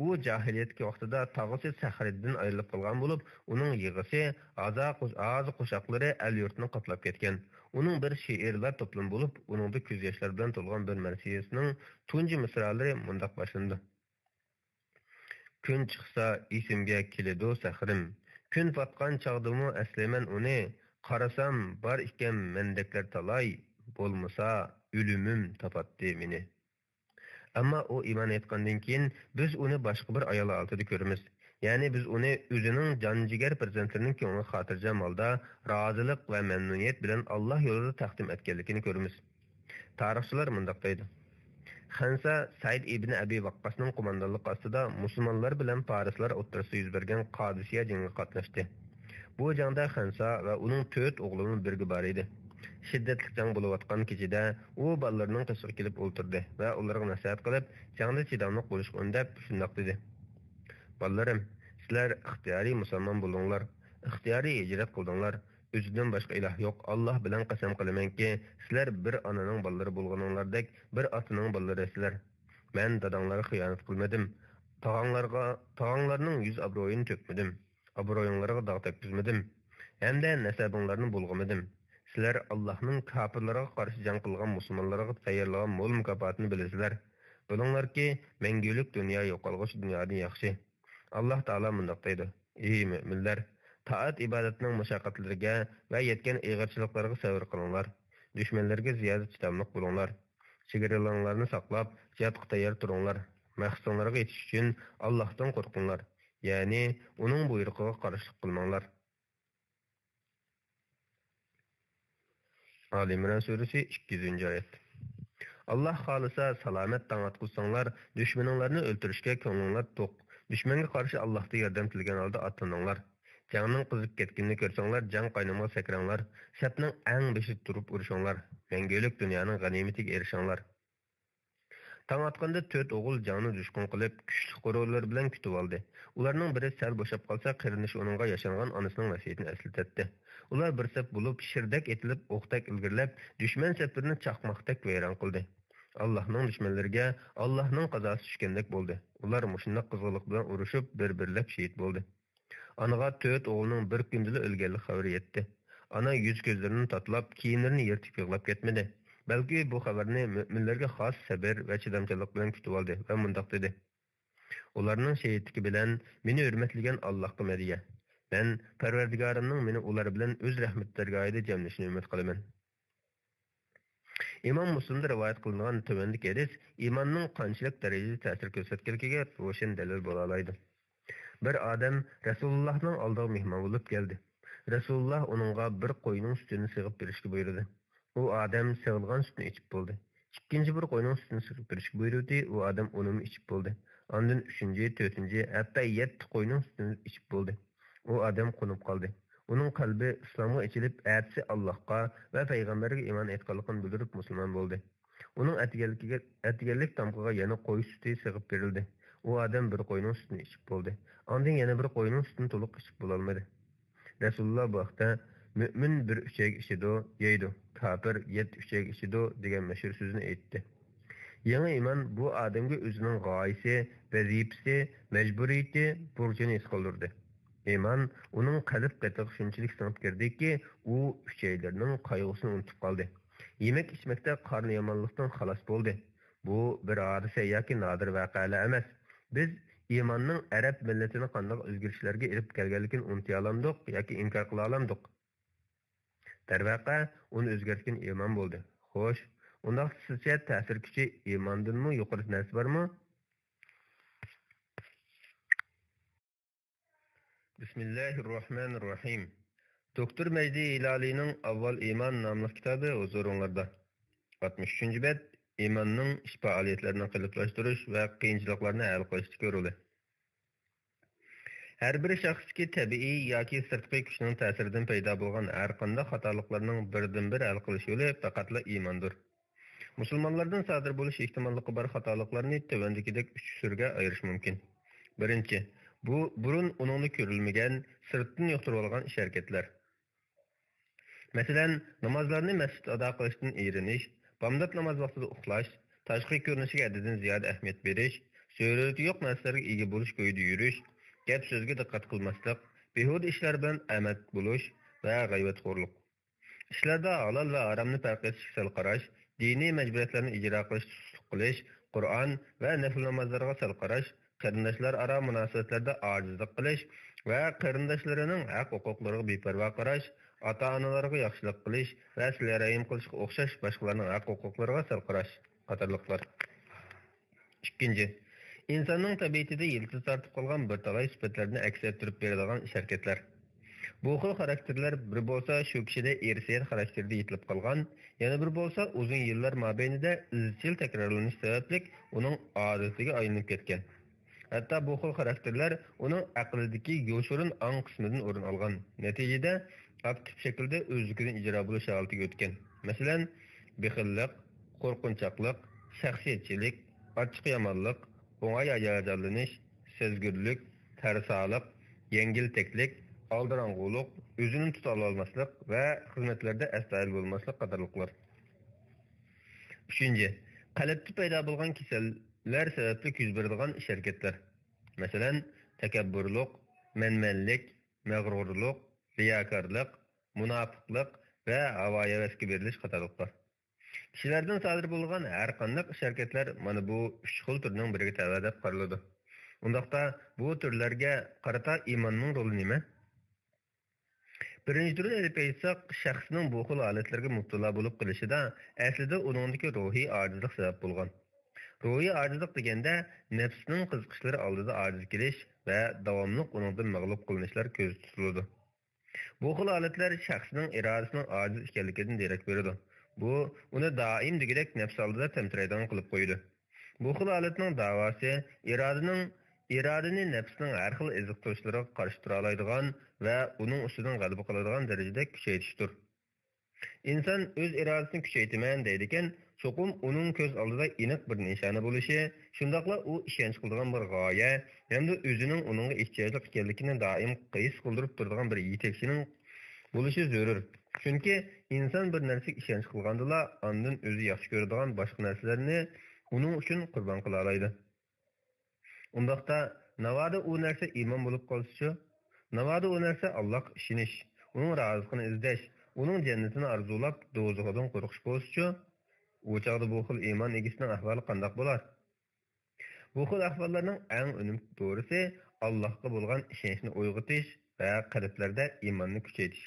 ئۇ جاھىلىيەتتىكى ۋاقتىدا تاغىسى سەخرىدىن ئايرىلىپ قالغان بولۇپ، ئۇنىڭ يىغىسى، ھازا-، ھازا قوشاقلىرى ئەل-يۇرتنى قاپلاپ كەتكەن. ئۇنىڭ بىر شېئىرلار توپلىمى بولۇپ، ئۇنىڭدا كۆز ياشلار بىلەن تولغان بىر مەرسىيەسىنىڭ تۇنجى مىسرالىرى مۇنداق باشلىنىدۇ. كۈن چىقسا ئېسىمگە كېلىدۇ سەخرىم، كۈن پاتقان چاغدىمۇ ئەسلەيمەن ئۇنى، قارىسام بار ئىكەن مەندەكلەر تالاي، بولمىسا ئۆلۈمۈم تاپاتتى مېنى. ئەمما ئۇ ئىمان ئېيتقاندىن كېيىن بىز ئۇنى باشقا بىر ئايال ھالىتىدە كۆرىمىز. يەنى بىز ئۇنى ئۆزىنىڭ جان-جىگەر پەرزەنتلىرىنىڭ كۆڭلىگە خاتىرجەم ھالدا رازىلىق ۋە مەمنۇنىيەت بىلەن ئاللاھ يولىدا تەقدىم ئەتكەنلىكىنى كۆرىمىز. تارىخچىلار مۇنداق دەيدۇ، خەنسە سەئىد ئىبنى ئەبى ۋەققاسنىڭ قوماندانلىقى ئاستىدا مۇسۇلمانلار بىلەن پارسلار ئوتتۇرىسىدا يۈز بەرگەن قادىسىيە جېڭىگە قاتناشتى. بۇ جەڭدە خەنسا ۋە ئۇنىڭ تۆت ئوغلىمۇ بىرگە بار ئىدى. شىددەتلىك جەڭ بولۇۋاتقان كېچىدە ئۇ بالىلىرىنىڭ قېشىغا كېلىپ ئولتۇردى ۋە ئۇلارغا نەسىھەت قىلىپ، جەڭدە چىداملىق بولۇشقا ئۈندەپ شۇنداق دېدى، بالىلىرىم، سىلەر ئىختىيارىي مۇسۇلمان بولدۇڭلار، ئىختىيارىي ھىجرەت قىلدىڭلار، ئۆزىدىن باشقا ئىلاھ يوق، ئاللاھ بىلەن قەسەم قىلىمەنكى، سىلەر بىر ئانىنىڭ بالىلىرى بولغىنىڭلاردەك بىر ئاتىنىڭ بالىلىرىسىلەر. مەن داداڭلارغا خىيانەت قىلمىدىم. تاغاڭلارغا، تاغاڭلارنىڭ يۈز ئابرۇيىنى تۆكمىدىم. ئابرۇيۇڭلارغا داغ تەگكۈزمىدىم. ھەمدە نەسەبىڭلارنى بۇلغىمىدىم. سىلەر ئاللاھنىڭ كاپىرلارغا قارشى جەڭ قىلغان مۇسۇلمانلارغا تەييارلىغان مول مۇكاپاتىنى بىلىسىلەر. بىلىڭلاركى، مەڭگۈلۈك دۇنيا يوقالغۇچى دۇنيادىن ياخشى. ئاللاھ تائالا مۇنداق دەيدۇ، ئى مۆمىنلەر، تائەت-ئىبادەتنىڭ مۇشەققەتلىرىگە ۋە يەتكەن ئېغىرچىلىقلارغا سەۋر قىلىڭلار. دۈشمەنلەرگە زىيادە چىداملىق بولۇڭلار. چېگرىلىرىڭلارنى ساقلاپ، جىھادقا تەييار تۇرۇڭلار. مەقسىتىڭلارغا يېتىش ئۈچۈن ئاللاھتىن قورقۇڭلار، يەنى ئۇنىڭ بۇيرۇقىغا قارشىلىق قىلماڭلار. ئالى ئىمران سۈرىسى، ئىككى يۈزىنچى ئايەت. ئاللاھ خالىسا، سالامەت تاڭ ئاتقۇزساڭلار، دۈشمىنىڭلارنى ئۆلتۈرۈشكە كۆڭلۈڭلار توق. دۈشمەنگە قارشى ئاللاھتىن ياردەم تىلىگەن ھالدا ئاتلىنىڭلار. جەڭنىڭ قىزىپ كەتكىنىنى كۆرسەڭلار، جەڭ قاينىمىغا سەكرەڭلار. سەپنىڭ ئەڭ بېشىدا تۇرۇپ ئۇرۇشۇڭلار. مەڭگۈلۈك دۇنيانىڭ غەنىيمىتىگە ئېرىشىڭلار. تاڭ ئاتقاندا تۆت ئوغۇل جەڭنى جۇشقۇن قىلىپ، كۈچلۈك قوراللىرى بىلەن كۈتۈۋالدى. ئۇلارنىڭ بىرى سەل بوشاپ قالسا، قېرىندىشى ئۇنىڭغا ياشانغان ئانىسىنىڭ ۋەسىيىتىنى ئەسلىتەتتى. ئۇلار بىر سەپ بولۇپ، شىردەك ئېتىلىپ، ئوقتەك ئىلگىرىلەپ، دۈشمەن سەپلىرىنى چاقماقتەك ۋەيران قىلدى. ئاللاھنىڭ دۈشمەنلىرىگە ئاللاھنىڭ قازاسى چۈشكەندەك بولدى. ئۇلار مۇشۇنداق قىزغىنلىق بىلەن ئۇرۇشۇپ، بىر-بىرلەپ شېھىت بولدى. ئانىغا تۆت ئوغلىنىڭ بىر كۈندىلا ئۆلگەنلىك خەۋىرى يەتتى. ئانا يۈز-كۆزلىرىنى تاتىلاپ، كىيىملىرىنى يىرتىپ يىغلاپ كەتمىدى. بەلكى بۇ خەۋەرنى مۆمىنلەرگە خاس سەبىر ۋە چىدامچانلىق بىلەن كۈتۈۋالدى ۋە مۇنداق دېدى: ئۇلارنىڭ شېھىتلىكى بىلەن مېنى ھۆرمەتلىگەن ئاللاھقا مەدھىيە. مەن پەرۋەردىگارىمنىڭ مېنى ئۇلار بىلەن ئۆز رەھمىتى دەرگاھىدا جەملىشىنى ئۈمىد قىلىمەن. ئىمام مۇسلىمدا رىۋايەت قىلىنغان تۆۋەندىكى ھەدىس ئىماننىڭ قانچىلىك دەرىجىدە تەسىر كۆرسەتكەنلىكىگە روشەن دەلىل بولالايدۇ. بىر ئادەم رەسۇلۇللاھنىڭ ئالدىغا مېھمان بولۇپ كەلدى. رەسۇلۇللاھ ئۇنىڭغا بىر قوينىڭ سۈتىنى سېغىپ بېرىشكە بۇيرۇدى. ئۇ ئادەم سېغىلغان سۈتنى ئىچىپ بولدى. ئىككىنچى بىر قوينىڭ سۈتىنى سېغىپ بېرىشكە بۇيرۇدى. ئۇ ئادەم ئۇنىمۇ ئىچىپ بولدى. ئاندىن ئۈچىنچى، تۆتىنچى، ھەتتا يەتتە قوينىڭ سۈتىنى ئىچىپ بولدى. ئۇ ئادەم قونۇپ قالدى. ئۇنىڭ قەلبى ئىسلامغا ئېچىلىپ، ئەتىسى ئاللاھقا ۋە پەيغەمبەرگە ئىمان ئېيتقانلىقىنى بىلدۈرۈپ مۇسۇلمان بولدى. ئۇنىڭ ئەتىگەنلىكىگە، ئەتىگەنلىك تامىقىغا يەنە قوي سۈتى سېغىپ بېرىلدى. ئۇ ئادەم بىر قوينىڭ سۈتىنى ئىچىپ بولدى. ئاندىن يەنە بىر قوينىڭ سۈتىنى تولۇق ئىچىپ بولالمىدى. رەسۇلۇللاھ بۇ ھەقتە: «مۆمىن بىر ئۈچەيگە ئىچىدۇ، يەيدۇ، كاپىر يەتتە ئۈچەيگە ئىچىدۇ» دېگەن مەشھۇر سۆزىنى ئېيتتى. يېڭى ئىمان بۇ ئادەمگە ئۆزىنىڭ غايىسى، ۋەزىپىسى، مەجبۇرىيىتى، بۇرچىنى ھېس قىلدۇردى. ئىمان ئۇنىڭ قەلب قېتىغا شۇنچىلىك سىڭىپ كىردىكى، ئۇ ئۈچەيلىرىنىڭ قايغۇسىنى ئۇنتۇپ قالدى. يېمەك-ئىچمەكتە قارنى يامانلىقتىن خالاس بولدى. بۇ بىر ھادىسە ياكى نادىر ۋەقەلەر ئەمەس. بىز ئىماننىڭ ئەرەب مىللىتىنى قانداق ئۆزگىرىشلەرگە ئېلىپ كەلگەنلىكىنى ئۇنتۇيالامدۇق ياكى ئىنكار قىلالامدۇق؟ دەرۋەقە، ئۇنى ئۆزگەرتكەن ئىمان بولدى. خوش، ئۇنداقتا سىزچە تەسىر كۈچى ئىماندىنمۇ يۇقىرى نەرسە بارمۇ؟ بىسمىللاھىررەھمانىررەھىم. دوكتور مەجدى ھىلالىينىڭ ئاۋۋال ئىمان ناملىق كىتابى ھۇزۇرۇڭلاردا. ئاتمىش ئۈچىنچى بەت، ئىماننىڭ ئىش پائالىيەتلىرىنى قېلىپلاشتۇرۇش ۋە قىيىنچىلىقلارنى ھەل قىلىشتىكى رولى. ھەر بىر شەخستىكى تەبىئىي ياكى سىرتقى كۈچنىڭ تەسىرىدىن پەيدا بولغان ھەرقانداق خاتالىقلارنىڭ بىردىنبىر ھەل قىلىش يولى پەقەتلا ئىماندۇر. مۇسۇلمانلاردىن سادىر بولۇش ئېھتىماللىقى بار خاتالىقلارنى تۆۋەندىكىدەك ئۈچ تۈرگە ئايرىش مۇمكىن. بىرىنچى، بۇ بۇرۇن ئۇنىڭدا كۆرۈلمىگەن، سىرتتىن يۇقتۇرۇۋالغان ئىش-ھەرىكەتلەر. مەسىلەن، نامازلارنى مەسچىتتە ئادا قىلىشتىن ئېرىنىش، بامدات ناماز ۋاقتىدا ئۇخلاش، تاشقى كۆرۈنۈشىگە ھەددىدىن زىيادە ئەھمىيەت بېرىش، زۆرۈرىيىتى يوق نەرسىلەرگە ئىگە بولۇش كويىدا يۈرۈش، گەپ-سۆزگە دىققەت قىلماسلىق، بىھۇدە ئىشلار بىلەن ئەمەت بولۇش ۋە غەيۋەتخورلۇق. ئىشلاردا ھالال ۋە ھارامنى پەرق ئېتىشكە سەل قاراش، دىنىي مەجبۇرىيەتلەرنى ئىجرا قىلىشتا سۇسلۇق قىلىش، قۇرئان ۋە نەپلى نامازلارغا سەل قاراش، قېرىنداشلار ئارا مۇناسىۋەتلەردە ئاجىزلىق قىلىش ۋە قېرىنداشلىرىنىڭ ھەق-ھوقۇقلىرىغا بىپەرۋا قاراش، ئاتا-ئانىلارغا ياخشىلىق قىلىش ۋە سىلە رەھىم قىلىشقا ئوخشاش باشقىلارنىڭ ھەق-ھوقۇقلىرىغا سەل قاراش قاتارلىقلار. ئىككىنچى، ئىنساننىڭ تەبىئىتىدە يىلتىز تارتىپ قالغان بىر تالاي سۈپەتلەرنى ئەكس ئەتتۈرۈپ بېرىدىغان ئىش-ھەرىكەتلەر. بۇ خىل خاراكتېرلەر بىر بولسا شۇ كىشىدە ئىرسىيەت خاراكتېرىدە يېتىلىپ قالغان، يەنە بىر بولسا ئۇزۇن يىللار مابەينىدە ئىزچىل تەكرارلىنىش سەۋەبلىك ئۇنىڭ ئادىتىگە ئايلىنىپ كەتكەن. ھەتتا بۇ خىل خاراكتېرلەر ئۇنىڭ ئەقلىدىكى يوشۇرۇن ئاڭ قىسمىدىن ئورۇن ئالغان. نەتىجىدە، ئاكتىپ شەكىلدە ئۆزلۈكىدىن ئىجرا بولۇش ھالىتىگە ئۆتكەن. مەسىلەن، بېخىللىق، قورقۇنچاقلىق، شەخسىيەتچىلىك، ئاچچىقيامانلىق، ئوڭاي ھاياجانلىنىش، سەزگۈرلۈك، تەرسالىق، يەڭگىلتەكلىك، ئالدىراڭغۇلۇق، ئۆزىنى تۇتالالماسلىق ۋە خىزمەتلەردە ئەستايىدىل بولماسلىق قاتارلىقلار. ئۈچىنچى، قەلبتە پەيدا بولغان كېسەللەر سەۋەبلىك يۈز بېرىدىغان ئىش-ھەرىكەتلەر. مەسىلەن، تەكەببۇرلۇق، مەنمەنلىك، مەغرۇرلۇق، رىياكارلىق، مۇناپىقلىق ۋە ھاۋاھەۋەسكە بېرىلىش قاتارلىقلار. كىشىلەردىن سادىر بولغان ھەرقانداق ئىش-ھەرىكەتلەر مانا بۇ ئۈچ خىل تۈرنىڭ بىرىگە تەۋە دەپ قارىلىدۇ. ئۇنداقتا، بۇ تۈرلەرگە قارىتا ئىماننىڭ رولى نېمە؟ بىرىنچى تۈرنى ئېلىپ ئېيتساق، شەخسنىڭ بۇ خىل ھالەتلەرگە مۇپتىلا بولۇپ قېلىشىدا ئەسلىدە ئۇنىڭدىكى روھىي ئاجىزلىق سەۋەب بولغان. روھىي ئاجىزلىق دېگەندە، نەپسنىڭ قىزىقىشلىرى ئالدىدا ئاجىز كېلىش ۋە داۋاملىق ئۇنىڭدىن مەغلۇپ قىلىنىشلار كۆزدە تۇتۇلىدۇ. بۇ خىل ھالەتلەر شەخسنىڭ ئىرادىسىنىڭ ئاجىز ئىكەنلىكىدىن دېرەك بېرىدۇ. بۇ ئۇنى دائىم دېگۈدەك نەپس ئالدىدا تەمتىرەيدىغان قىلىپ قويىدۇ. بۇ خىل ھالەتنىڭ داۋاسى ئىرادىنىڭ، ئىرادىنى نەپسنىڭ ھەر خىل ئېزىقتۇرۇشلىرىغا قارشى تۇرالايدىغان ۋە ئۇنىڭ ئۈستىدىن غەلىبە قىلىدىغان دەرىجىدە كۈچەيتىشتۇر. ئىنسان ئۆز ئىرادىسىنى كۈچەيتىمەن دەيدىكەن، چوقۇم ئۇنىڭ كۆز ئالدىدا ئېنىق بىر نىشانى بولۇشى، شۇنداقلا ئۇ ئىشەنچ قىلىدىغان بىر غايە ھەمدە ئۆزىنىڭ ئۇنىڭغا ئېھتىياجلىق ئىكەنلىكىنى دائىم ھېس قىلدۇرۇپ تۇرىدىغان بىر يېتەكچىنىڭ بولۇشى زۆرۈر. چۈنكى ئىنسان بىر نەرسىگە ئىشەنچ قىلغاندىلا، ئاندىن ئۆزى ياخشى كۆرىدىغان باشقا نەرسىلەرنى ئۇنىڭ ئۈچۈن قۇربان قىلالايدۇ. ئۇنداقتا، ناۋادا ئۇ نەرسە ئىمان بولۇپ قالسىچۇ؟ ناۋادا ئۇ نەرسە ئاللاھقا ئىشىنىش، ئۇنىڭ رازىلىقىنى ئىزدەش، ئۇنىڭ جەننىتىنى ئارزۇلاپ، دوزىخىدىن قورقۇش بولسىچۇ؟ ئۇ چاغدا بۇ خىل ئىمان ئىگىسىنىڭ ئەھۋالى قانداق بولار؟ بۇ خىل ئەھۋاللارنىڭ ئەڭ ئۈنۈملۈك دورىسى ئاللاھقا بولغان ئىشەنچنى ئويغىتىش ۋە قەلبلەردە ئىماننى كۈچەيتىش.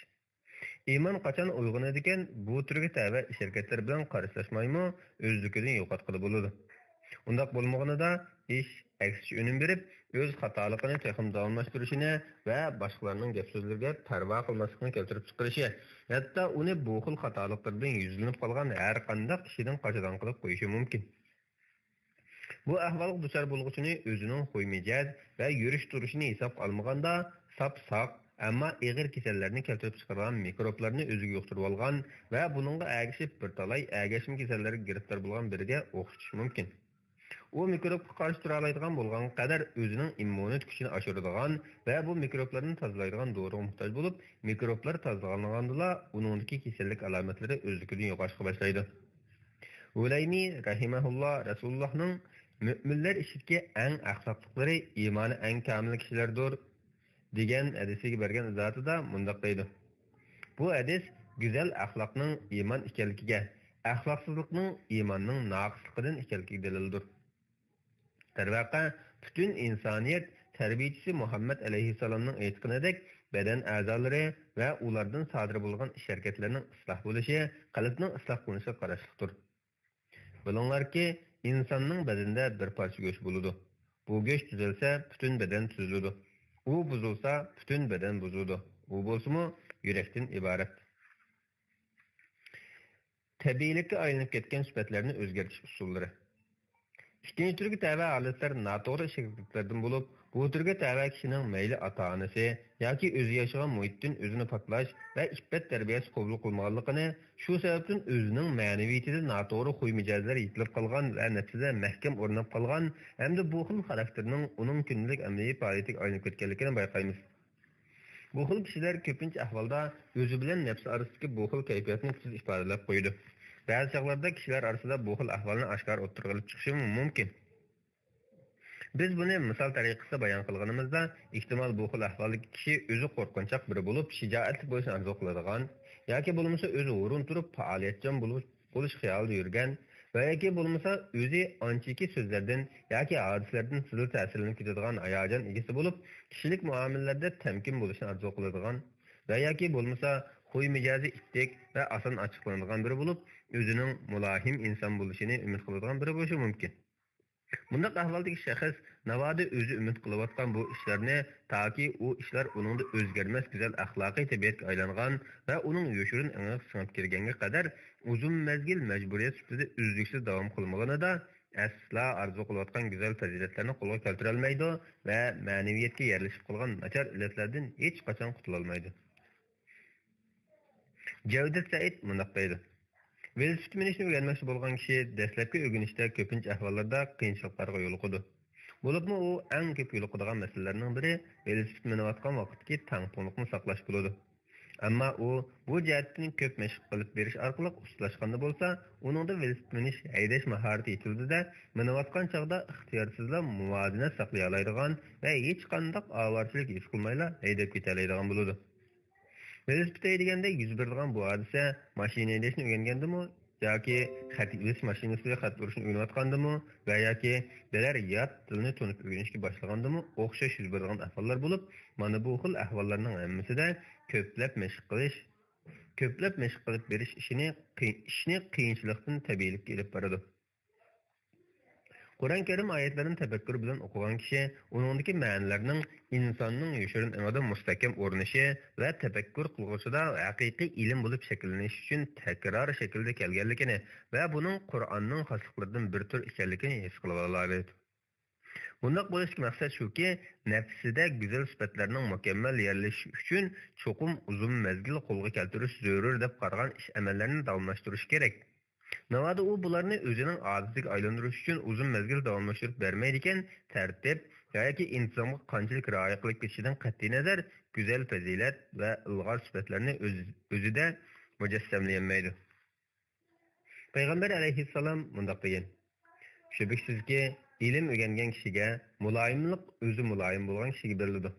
ئىمان قاچان ئويغىنىدىكەن، بۇ تۈرگە تەۋە ئىش-ھەرىكەتلەر بىلەن قارشىلاشمايمۇ، ئۆزلۈكىدىن يوقاتقىلى بولىدۇ. ئۇنداق بولمىغىنىدا، ئىش ئەكسىچە ئۈنۈم بېرىپ، ئۆز خاتالىقىنى تېخىمۇ داۋاملاشتۇرۇشىنى ۋە باشقىلارنىڭ گەپ-سۆزلىرىگە پەرۋا قىلماسلىقىنى كەلتۈرۈپ چىقىرىشى، ھەتتا ئۇنى بۇ خىل خاتالىقلىرىدىن يۈزلىنىپ قالغان ھەر قانداق كىشىدىن قاچىدىغان قىلىپ قويۇشى مۇمكىن. بۇ ئەھۋالغا دۇچار بولغۇچىنى ئۆزىنىڭ خۇي-مىجەز ۋە يۈرۈش-تۇرۇشىنى ھېسابقا ئالمىغاندا، ساپ-ساق، ئەمما ئېغىر كېسەللەرنى كەلتۈرۈپ چىقىرىدىغان مىكروبلارنى ئۆزىگە يۇقتۇرۇۋالغان ۋە بۇنىڭغا ئەگىشىپ بىر تالاي ئەگەشمە كېسەللەرگە گىرىپتار بولغان بىرىگە ئوخشىتىش مۇمكىن. ئۇ مىكروبقا قارشى تۇرالايدىغان بولغانغا قەدەر ئۆزىنىڭ ئىممۇنىتېت كۈچىنى ئاشۇرىدىغان ۋە بۇ مىكروبلاردىن تازىلايدىغان دورىغا موھتاج بولۇپ، مىكروبلار تازىلانغاندىلا ئۇنىڭدىكى كېسەللىك ئالامەتلىرى ئۆزلۈكىدىن يوقىلىشقا باشلايدۇ. ھۇلەيمى رەھىمەھۇللا رەسۇلۇللاھنىڭ «مۆمىنلەر ئىچىدىكى ئەڭ ئەخلاقلىقلىرى ئىمانى ئەڭ كامىل كىشىلەردۇر» دېگەن ھەدىسىگە بەرگەن ئىزاھاتىدا مۇنداق دەيدۇ: بۇ ھەدىس گۈزەل ئەخلاقنىڭ ئىمان ئىكەنلىكىگە، ئەخلاقسىزلىقنىڭ ئىماننىڭ ناقىسلىقىدىن ئىكەنلىكىگە دەلىلدۇر. دەرۋەقە، پۈتۈن ئىنسانىيەت تەربىيىچىسى مۇھەممەد ئەلەيھىسسالامنىڭ ئېيتقىنىدەك، بەدەن ئەزالىرى ۋە ئۇلاردىن سادىر بولغان ئىش-ھەرىكەتلەرنىڭ ئىسلاھ بولۇشى قەلبنىڭ ئىسلاھ قىلىنىشىغا قاراشلىقتۇر. بىلىڭلاركى، ئىنساننىڭ بەدىنىدە بىر پارچە گۆش بولىدۇ. بۇ گۆش تۈزەلسە، پۈتۈن بەدەن تۈزۈلىدۇ. ئۇ بۇزۇلسا، پۈتۈن بەدەن بۇزۇلىدۇ. ئۇ بولسىمۇ يۈرەكتىن ئىبارەت. تەبىئىيلىككە ئايلىنىپ كەتكەن سۈپەتلەرنى ئۆزگەرتىش ئۇسۇللىرى. ئىككىنچى تۈرگە تەۋە ھالەتلەر ناتوغرا ئىش-ھەرىكەتلەردىن بولۇپ، بۇ تۈرگە تەۋە كىشىنىڭ مەيلى ئاتا-ئانىسى ياكى ئۆزى ياشىغان مۇھىتتىن ئۆزىنى پاكلاش ۋە ئىپپەت تەربىيەسى قوبۇل قىلمىغانلىقىنى، شۇ سەۋەبتىن ئۆزىنىڭ مەنىۋىيىتىدە ناتوغرا خۇي-مىجەزلەر يېتىلىپ قالغان ۋە نەپسىدە مەھكەم ئورناپ قالغان ھەمدە بۇ خىل خاراكتېرنىڭ ئۇنىڭ كۈندىلىك ئەمەلىي پائالىيىتىگە ئايلىنىپ كەتكەنلىكىنى بايقايمىز. بۇ خىل كىشىلەر كۆپىنچە ئەھۋالدا ئۆزى بىلەن نەپسى ئارىسىدىكى بۇ خىل كەيپىياتنى تېز ئىپادىلەپ قويىدۇ. بەزى چاغلاردا كىشىلەر ئارىسىدا بۇ خىل ئەھۋالنى ئاشكارا ئوتتۇرىغا ئېلىپ چىقىشىمۇ مۇمكىن. بىز بۇنى مىسال تەرىقىسىدە بايان قىلغىنىمىزدا، ئېھتىمال بۇ خىل ئەھۋالدىكى كىشى ئۆزى قورقۇنچاق بىرى بولۇپ، شىجائەتلىك بولۇشنى ئارزۇ قىلىدىغان ياكى بولمىسا ئۆزى ھۇرۇن تۇرۇپ پائالىيەتچان بولۇش، بولۇش خىيالىدا يۈرگەن ۋە ياكى بولمىسا ئۆزى ئانچىكى سۆزلەردىن ياكى ھادىسىلەردىن تېزلا تەسىرلىنىپ كېتىدىغان ھاياجان ئىگىسى بولۇپ، كىشىلىك مۇئامىلىلەردە تەمكىن بولۇشنى ئارزۇ قىلىدىغان ۋە ياكى بولمىسا خۇي-مىجەزى ئىتتىك ۋە ئاسان ئاچچىقلىنىدىغان بىرى بولۇپ، ئۆزىنىڭ مۇلايىم ئىنسان بولۇشىنى ئۈمىد قىلىدىغان بىرى بولۇشى مۇمكىن. بۇنداق ئەھۋالدىكى شەخس ناۋادا ئۆزى ئۈمىد قىلىۋاتقان بۇ ئىشلارنى، تاكى ئۇ ئىشلار ئۇنىڭدا ئۆزگەرمەس گۈزەل ئەخلاقىي تەبىئەتكە ئايلانغان ۋە ئۇنىڭ يوشۇرۇن ئېڭىغا سىڭىپ كىرگەنگە قەدەر ئۇزۇن مەزگىل مەجبۇرىيەت سۈپىتىدە ئۈزلۈكسىز داۋام قىلمىغىنىدا، ئەسلا ئارزۇ قىلىۋاتقان گۈزەل پەزىلەتلەرنى قولغا كەلتۈرەلمەيدۇ ۋە مەنىۋىيەتكە يەرلىشىپ قالغان ناچار ئىللەتلەردىن ھېچقاچان قۇتۇلالمايدۇ. جەۋدەت سەئىد مۇنداق دەيدۇ: ۋېلىسىپىت مىنىشنى ئۆگەنمەكچى بولغان كىشى دەسلەپكى ئۆگىنىشتە كۆپىنچە ئەھۋاللاردا قىيىنچىلىقلارغا يولۇقىدۇ. بولۇپمۇ ئۇ ئەڭ كۆپ يولۇقىدىغان مەسىلىلەرنىڭ بىرى ۋېلىسىپىت مىنىۋاتقان ۋاقىتتىكى تەڭپۇڭلۇقنى ساقلاش بولىدۇ. ئەمما ئۇ بۇ جەھەتتىن كۆپ مەشىق قىلىپ بېرىش ئارقىلىق ئۇستىلاشقاندا بولسا، ئۇنىڭدا ۋېلىسىپىت مىنىش، ھەيدەش ماھارىتى يېتىلىدۇ-دە، مىنىۋاتقان چاغدا ئىختىيارسىزلا مۇۋازىنەت ساقلىيالايدىغان ۋە ھېچقانداق ئاۋارىچىلىك ھېس قىلمايلا ھەيدەپ كېتەلەيدىغان بولىدۇ. ۋېلىسىپىت ھەيدىگەندە يۈز بېرىدىغان بۇ ھادىسە ماشىنا ھەيدەشنى ئۆگەنگەندىمۇ ياكى خەت ئېلىش ماشىنىسىدا خەت ئۇرۇشنى ئۆگىنىۋاتقاندىمۇ ۋە ياكى بىرەر يات تىلنى تونۇپ ئۆگىنىشكە باشلىغاندىمۇ ئوخشاش يۈز بېرىدىغان ئەھۋاللار بولۇپ، مانا بۇ خىل ئەھۋاللارنىڭ ھەممىسىدە كۆپلەپ مەشىق قىلىش، كۆپلەپ مەشىق قىلىپ بېرىش ئىشىنى قىي-، ئىشنى قىيىنچىلىقتىن تەبىئىيلىككە ئېلىپ بارىدۇ. قۇرئان كەرىم ئايەتلىرىنى تەپەككۇر بىلەن ئوقۇغان كىشى ئۇنىڭدىكى مەنىلەرنىڭ ئىنساننىڭ يوشۇرۇن ئېڭىدا مۇستەھكەم ئورنىشى ۋە تەپەككۇر قىلغۇچىدا ھەقىقىي ئىلىم بولۇپ شەكىللىنىشى ئۈچۈن تەكرار شەكىلدە كەلگەنلىكىنى ۋە بۇنىڭ قۇرئاننىڭ خاسلىقلىرىدىن بىر تۈر ئىكەنلىكىنى ھېس قىلىۋالالايدۇ. بۇنداق بولۇشتىكى مەقسەت شۇكى، نەپسىدە گۈزەل سۈپەتلەرنىڭ مۇكەممەل يەرلىشىشى ئۈچۈن چوقۇم ئۇزۇن مەزگىل قولغا كەلتۈرۈش زۆرۈر دەپ قارىغان ئىش-ئەمەللەرنى داۋاملاشتۇرۇشى كېرەك. ناۋادا ئۇ بۇلارنى ئۆزىنىڭ ئادىتىگە ئايلاندۇرۇش ئۈچۈن ئۇزۇن مەزگىل داۋاملاشتۇرۇپ بەرمەيدىكەن، تەرتىپ ياكى ئىنتىزامغا قانچىلىك رىئايە قىلىپ كېتىشىدىن قەتئىينەزەر، گۈزەل پەزىلەت ۋە ئىلغار سۈپەتلەرنى ئۆز-، ئۆزىدە مۇجەسسەملىيەلمەيدۇ. پەيغەمبەر ئەلەيھىسسالام مۇنداق دېگەن: شۈبھىسىزكى، ئىلىم ئۆگەنگەن كىشىگە مۇلايىملىق ئۆزى مۇلايىم بولغان كىشىگە بېرىلىدۇ.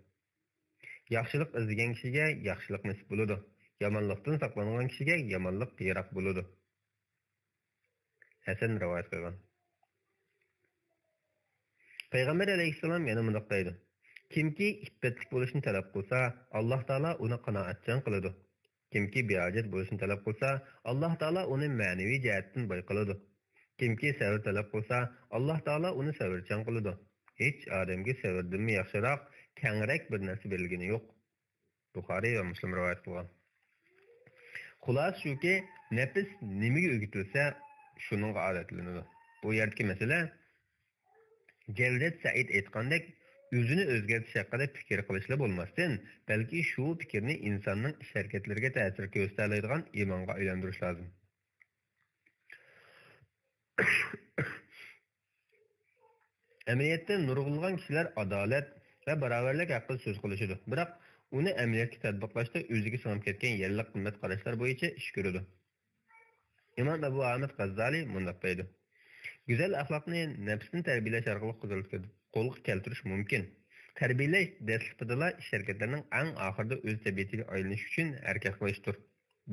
ياخشىلىق ئىزدىگەن كىشىگە ياخشىلىق نېسىپ بولىدۇ. يامانلىقتىن ساقلانغان كىشىگە يامانلىق يىراق بولىدۇ. ھەسەن رىۋايەت قىلغان. پەيغەمبەر ئەلەيھىسسالام يەنە مۇنداق دەيدۇ: كىمكى ئىپپەتلىك بولۇشنى تەلەپ قىلسا، ئاللاھ تائالا ئۇنى قانائەتچان قىلىدۇ. كىمكى بىھاجەت بولۇشنى تەلەپ قىلسا، ئاللاھ تائالا ئۇنى مەنىۋى جەھەتتىن باي قىلىدۇ. كىمكى سەۋر تەلەپ قىلسا، ئاللاھ تائالا ئۇنى سەۋرچان قىلىدۇ. ھېچ ئادەمگە سەۋردىنمۇ ياخشىراق، كەڭرەك بىر نەرسە بېرىلگىنى يوق. بۇخارىي ۋە مۇسلىم رىۋايەت قىلغان. خۇلاسە شۇكى، نەپس نېمىگە ئۆگىتىلسە، شۇنىڭغا ئادەتلىنىدۇ. بۇ يەردىكى مەسىلە، جەۋدەت سەئىد ئېيتقاندەك، ئۆزىنى ئۆزگەرتىش ھەققىدە پىكىر قىلىشلا بولماستىن، بەلكى شۇ پىكىرنى ئىنساننىڭ ئىش-ھەرىكەتلىرىگە تەسىر كۆرسىتەلەيدىغان ئىمانغا ئايلاندۇرۇش لازىم. ئەمەلىيەتتە نۇرغۇنلىغان كىشىلەر ئادالەت ۋە باراۋەرلىك ھەققىدە سۆز قىلىشىدۇ، بىراق ئۇنى ئەمەلىيەتكە تەتبىقلاشتا ئۆزىگە سىڭىپ كەتكەن يەرلىك قىممەت قاراشلار بويىچە ئىش كۆرىدۇ. ئىمام ئەبۇ ئامىد غاززالى مۇنداق دەيدۇ: گۈزەل ئەخلاقنى نەپسنى تەربىيەلەش ئارقىلىق قولغا كەلتۈرۈش مۇمكىن. تەربىيەلەش دەسلىپىدىلا ئىش-ھەرىكەتلەرنىڭ ئەڭ ئاخىرىدا ئۆز تەبىئىتىگە ئايلىنىش ئۈچۈن ھەرىكەت قىلىشتۇر.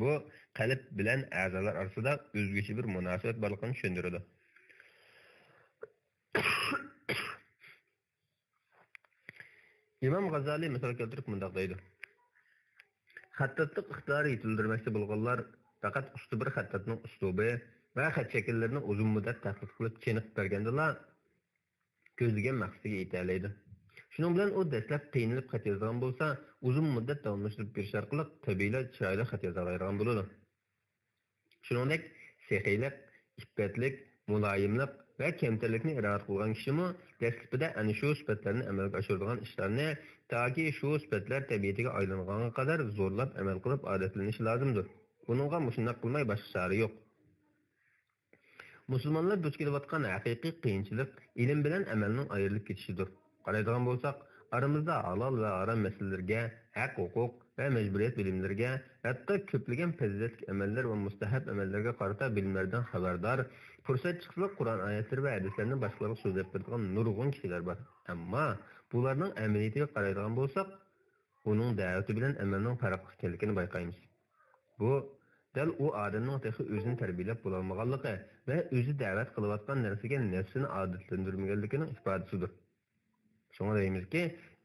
بۇ قەلب بىلەن ئەزالار ئارىسىدا ئۆزگىچە بىر مۇناسىۋەت بارلىقىنى چۈشەندۈرىدۇ. ئىمام غازالى مىسال كەلتۈرۈپ مۇنداق دەيدۇ: خەتتاتلىق ئىقتىدارى يېتىلدۈرمەكچى بولغانلار پەقەت ئۇستا بىر خەتتاتنىڭ ئۇسلۇبى ۋە خەت شەكىللىرىنى ئۇزۇن مۇددەت تەتقىق قىلىپ چېنىقىپ بەرگەندىلا، كۆزلىگەن مەقسىتىگە يېتەلەيدۇ. شۇنىڭ بىلەن ئۇ دەسلەپ قىينىلىپ خەت يازىدىغان بولسا، ئۇزۇن مۇددەت داۋاملاشتۇرۇپ بېرىش ئارقىلىق تەبىئىيلا چىرايلىق خەت يازالايدىغان بولىدۇ. شۇنىڭدەك سېخىيلىق، ئىپپەتلىك، مۇلايىملىق ۋە كەمتەرلىكنى ئىرادە قىلغان كىشىمۇ دەسلىپىدە ئەنە شۇ سۈپەتلەرنى ئەمەلگە ئاشۇرىدىغان ئىشلارنى تاكى شۇ سۈپەتلەر تەبىئىتىگە ئايلانغانغا قەدەر زورلاپ ئەمەل قىلىپ ئادەتلىنىشى لازىمدۇر. ئۇنىڭغا مۇشۇنداق قىلماي باشقا چارە يوق. مۇسۇلمانلار دۇچ كېلىۋاتقان ھەقىقىي قىيىنچىلىق ئىلىم بىلەن ئەمەلنىڭ ئايرىلىپ كېتىشىدۇر. قارايدىغان بولساق، ئارىمىزدا ھالال ۋە ھارام مەسىلىلىرىگە، ھەق-ھوقۇق ۋە مەجبۇرىيەت بىلىملىرىگە، ھەتتا كۆپلىگەن پەزىلەتلىك ئەمەللەر ۋە مۇستەھەب ئەمەللەرگە قارىتا بىلىملەردىن خەۋەردار، پۇرسەت چىقسىلا قۇرئان ئايەتلىرى ۋە ھەدىسلەرنى باشقىلارغا سۆزلەپ بېرىدىغان نۇرغۇن كىشىلەر بار. ئەمما بۇلارنىڭ ئەمەلىيىتىگە قارايدىغان بولساق، ئۇنىڭ دەۋىتى بىلەن ئەمەلنىڭ پەرقلىق ئىكەنلىكىنى بايقايمىز. بۇ دەل ئۇ ئادەمنىڭ تېخى ئۆزىنى تەربىيەلەپ بولالمىغانلىقى ۋە ئۆزى دەۋەت قىلىۋاتقان نەرسىگە نەپسىنى ئادەتلەندۈرمىگەنلىكىنىڭ ئىپادىسىدۇر. شۇڭا دەيمىزكى،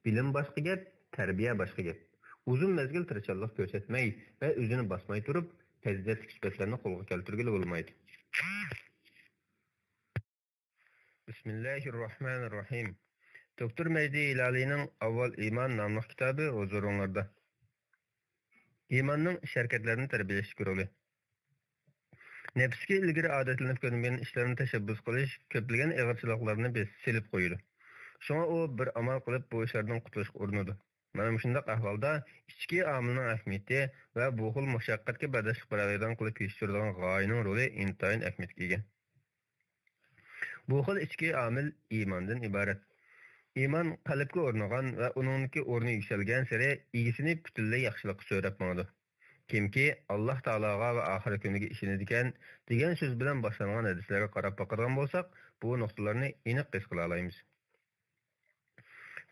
بىلىم باشقا گەپ، تەربىيە باشقا گەپ. ئۇزۇن مەزگىل تىرىشچانلىق كۆرسەتمەي ۋە ئۆزىنى باسماي تۇرۇپ، پەزىلەتلىك سۈپەتلەرنى قولغا كەلتۈرگىلى بولمايدۇ. بىسمىللاھىررەھمانىررەھىم. دوكتور مەجدى ھىلالىينىڭ ئاۋۋال ئىمان ناملىق كىتابى ھۇزۇرۇڭلاردا. ئىماننىڭ ئىش-ھەرىكەتلەرنى تەربىيەلەشتىكى رولى. نەپسكە ئىلگىرى ئادەتلىنىپ كۆنمىگەن ئىشلارنى تەشەببۇس قىلىش كۆپلىگەن ئېغىرچىلىقلارنى بېسىپ سېلىپ قويىدۇ. شۇڭا ئۇ بىر ئامال قىلىپ بۇ ئىشلاردىن قۇتۇلۇشقا ئۇرۇنىدۇ. مانا مۇشۇنداق ئەھۋالدا ئىچكى ئامىلنىڭ ئەھمىيىتى ۋە بۇ خىل مۇشەققەتكە بەرداشلىق بېرەلەيدىغان قىلىپ يېتىشتۈرىدىغان غايىنىڭ رولى ئىنتايىن ئەھمىيەتكە ئىگە. بۇ خىل ئىچكى ئامىل ئىماندىن ئىبارەت. ئىمان قەلبكە ئورنىغان ۋە ئۇنىڭدىكى ئورنى يۈكسەلگەنسېرى ئىگىسىنى پۈتۈنلەي ياخشىلىققا سۆرەپ ماڭىدۇ. كىمكى ئاللاھ تائالاغا ۋە ئاخىرەت كۈنىگە ئىشىنىدىكەن دېگەن سۆز بىلەن باشلانغان ھەدىسلەرگە قاراپ باقىدىغان بولساق، بۇ نۇقتىلارنى ئېنىق ھېس قىلالايمىز.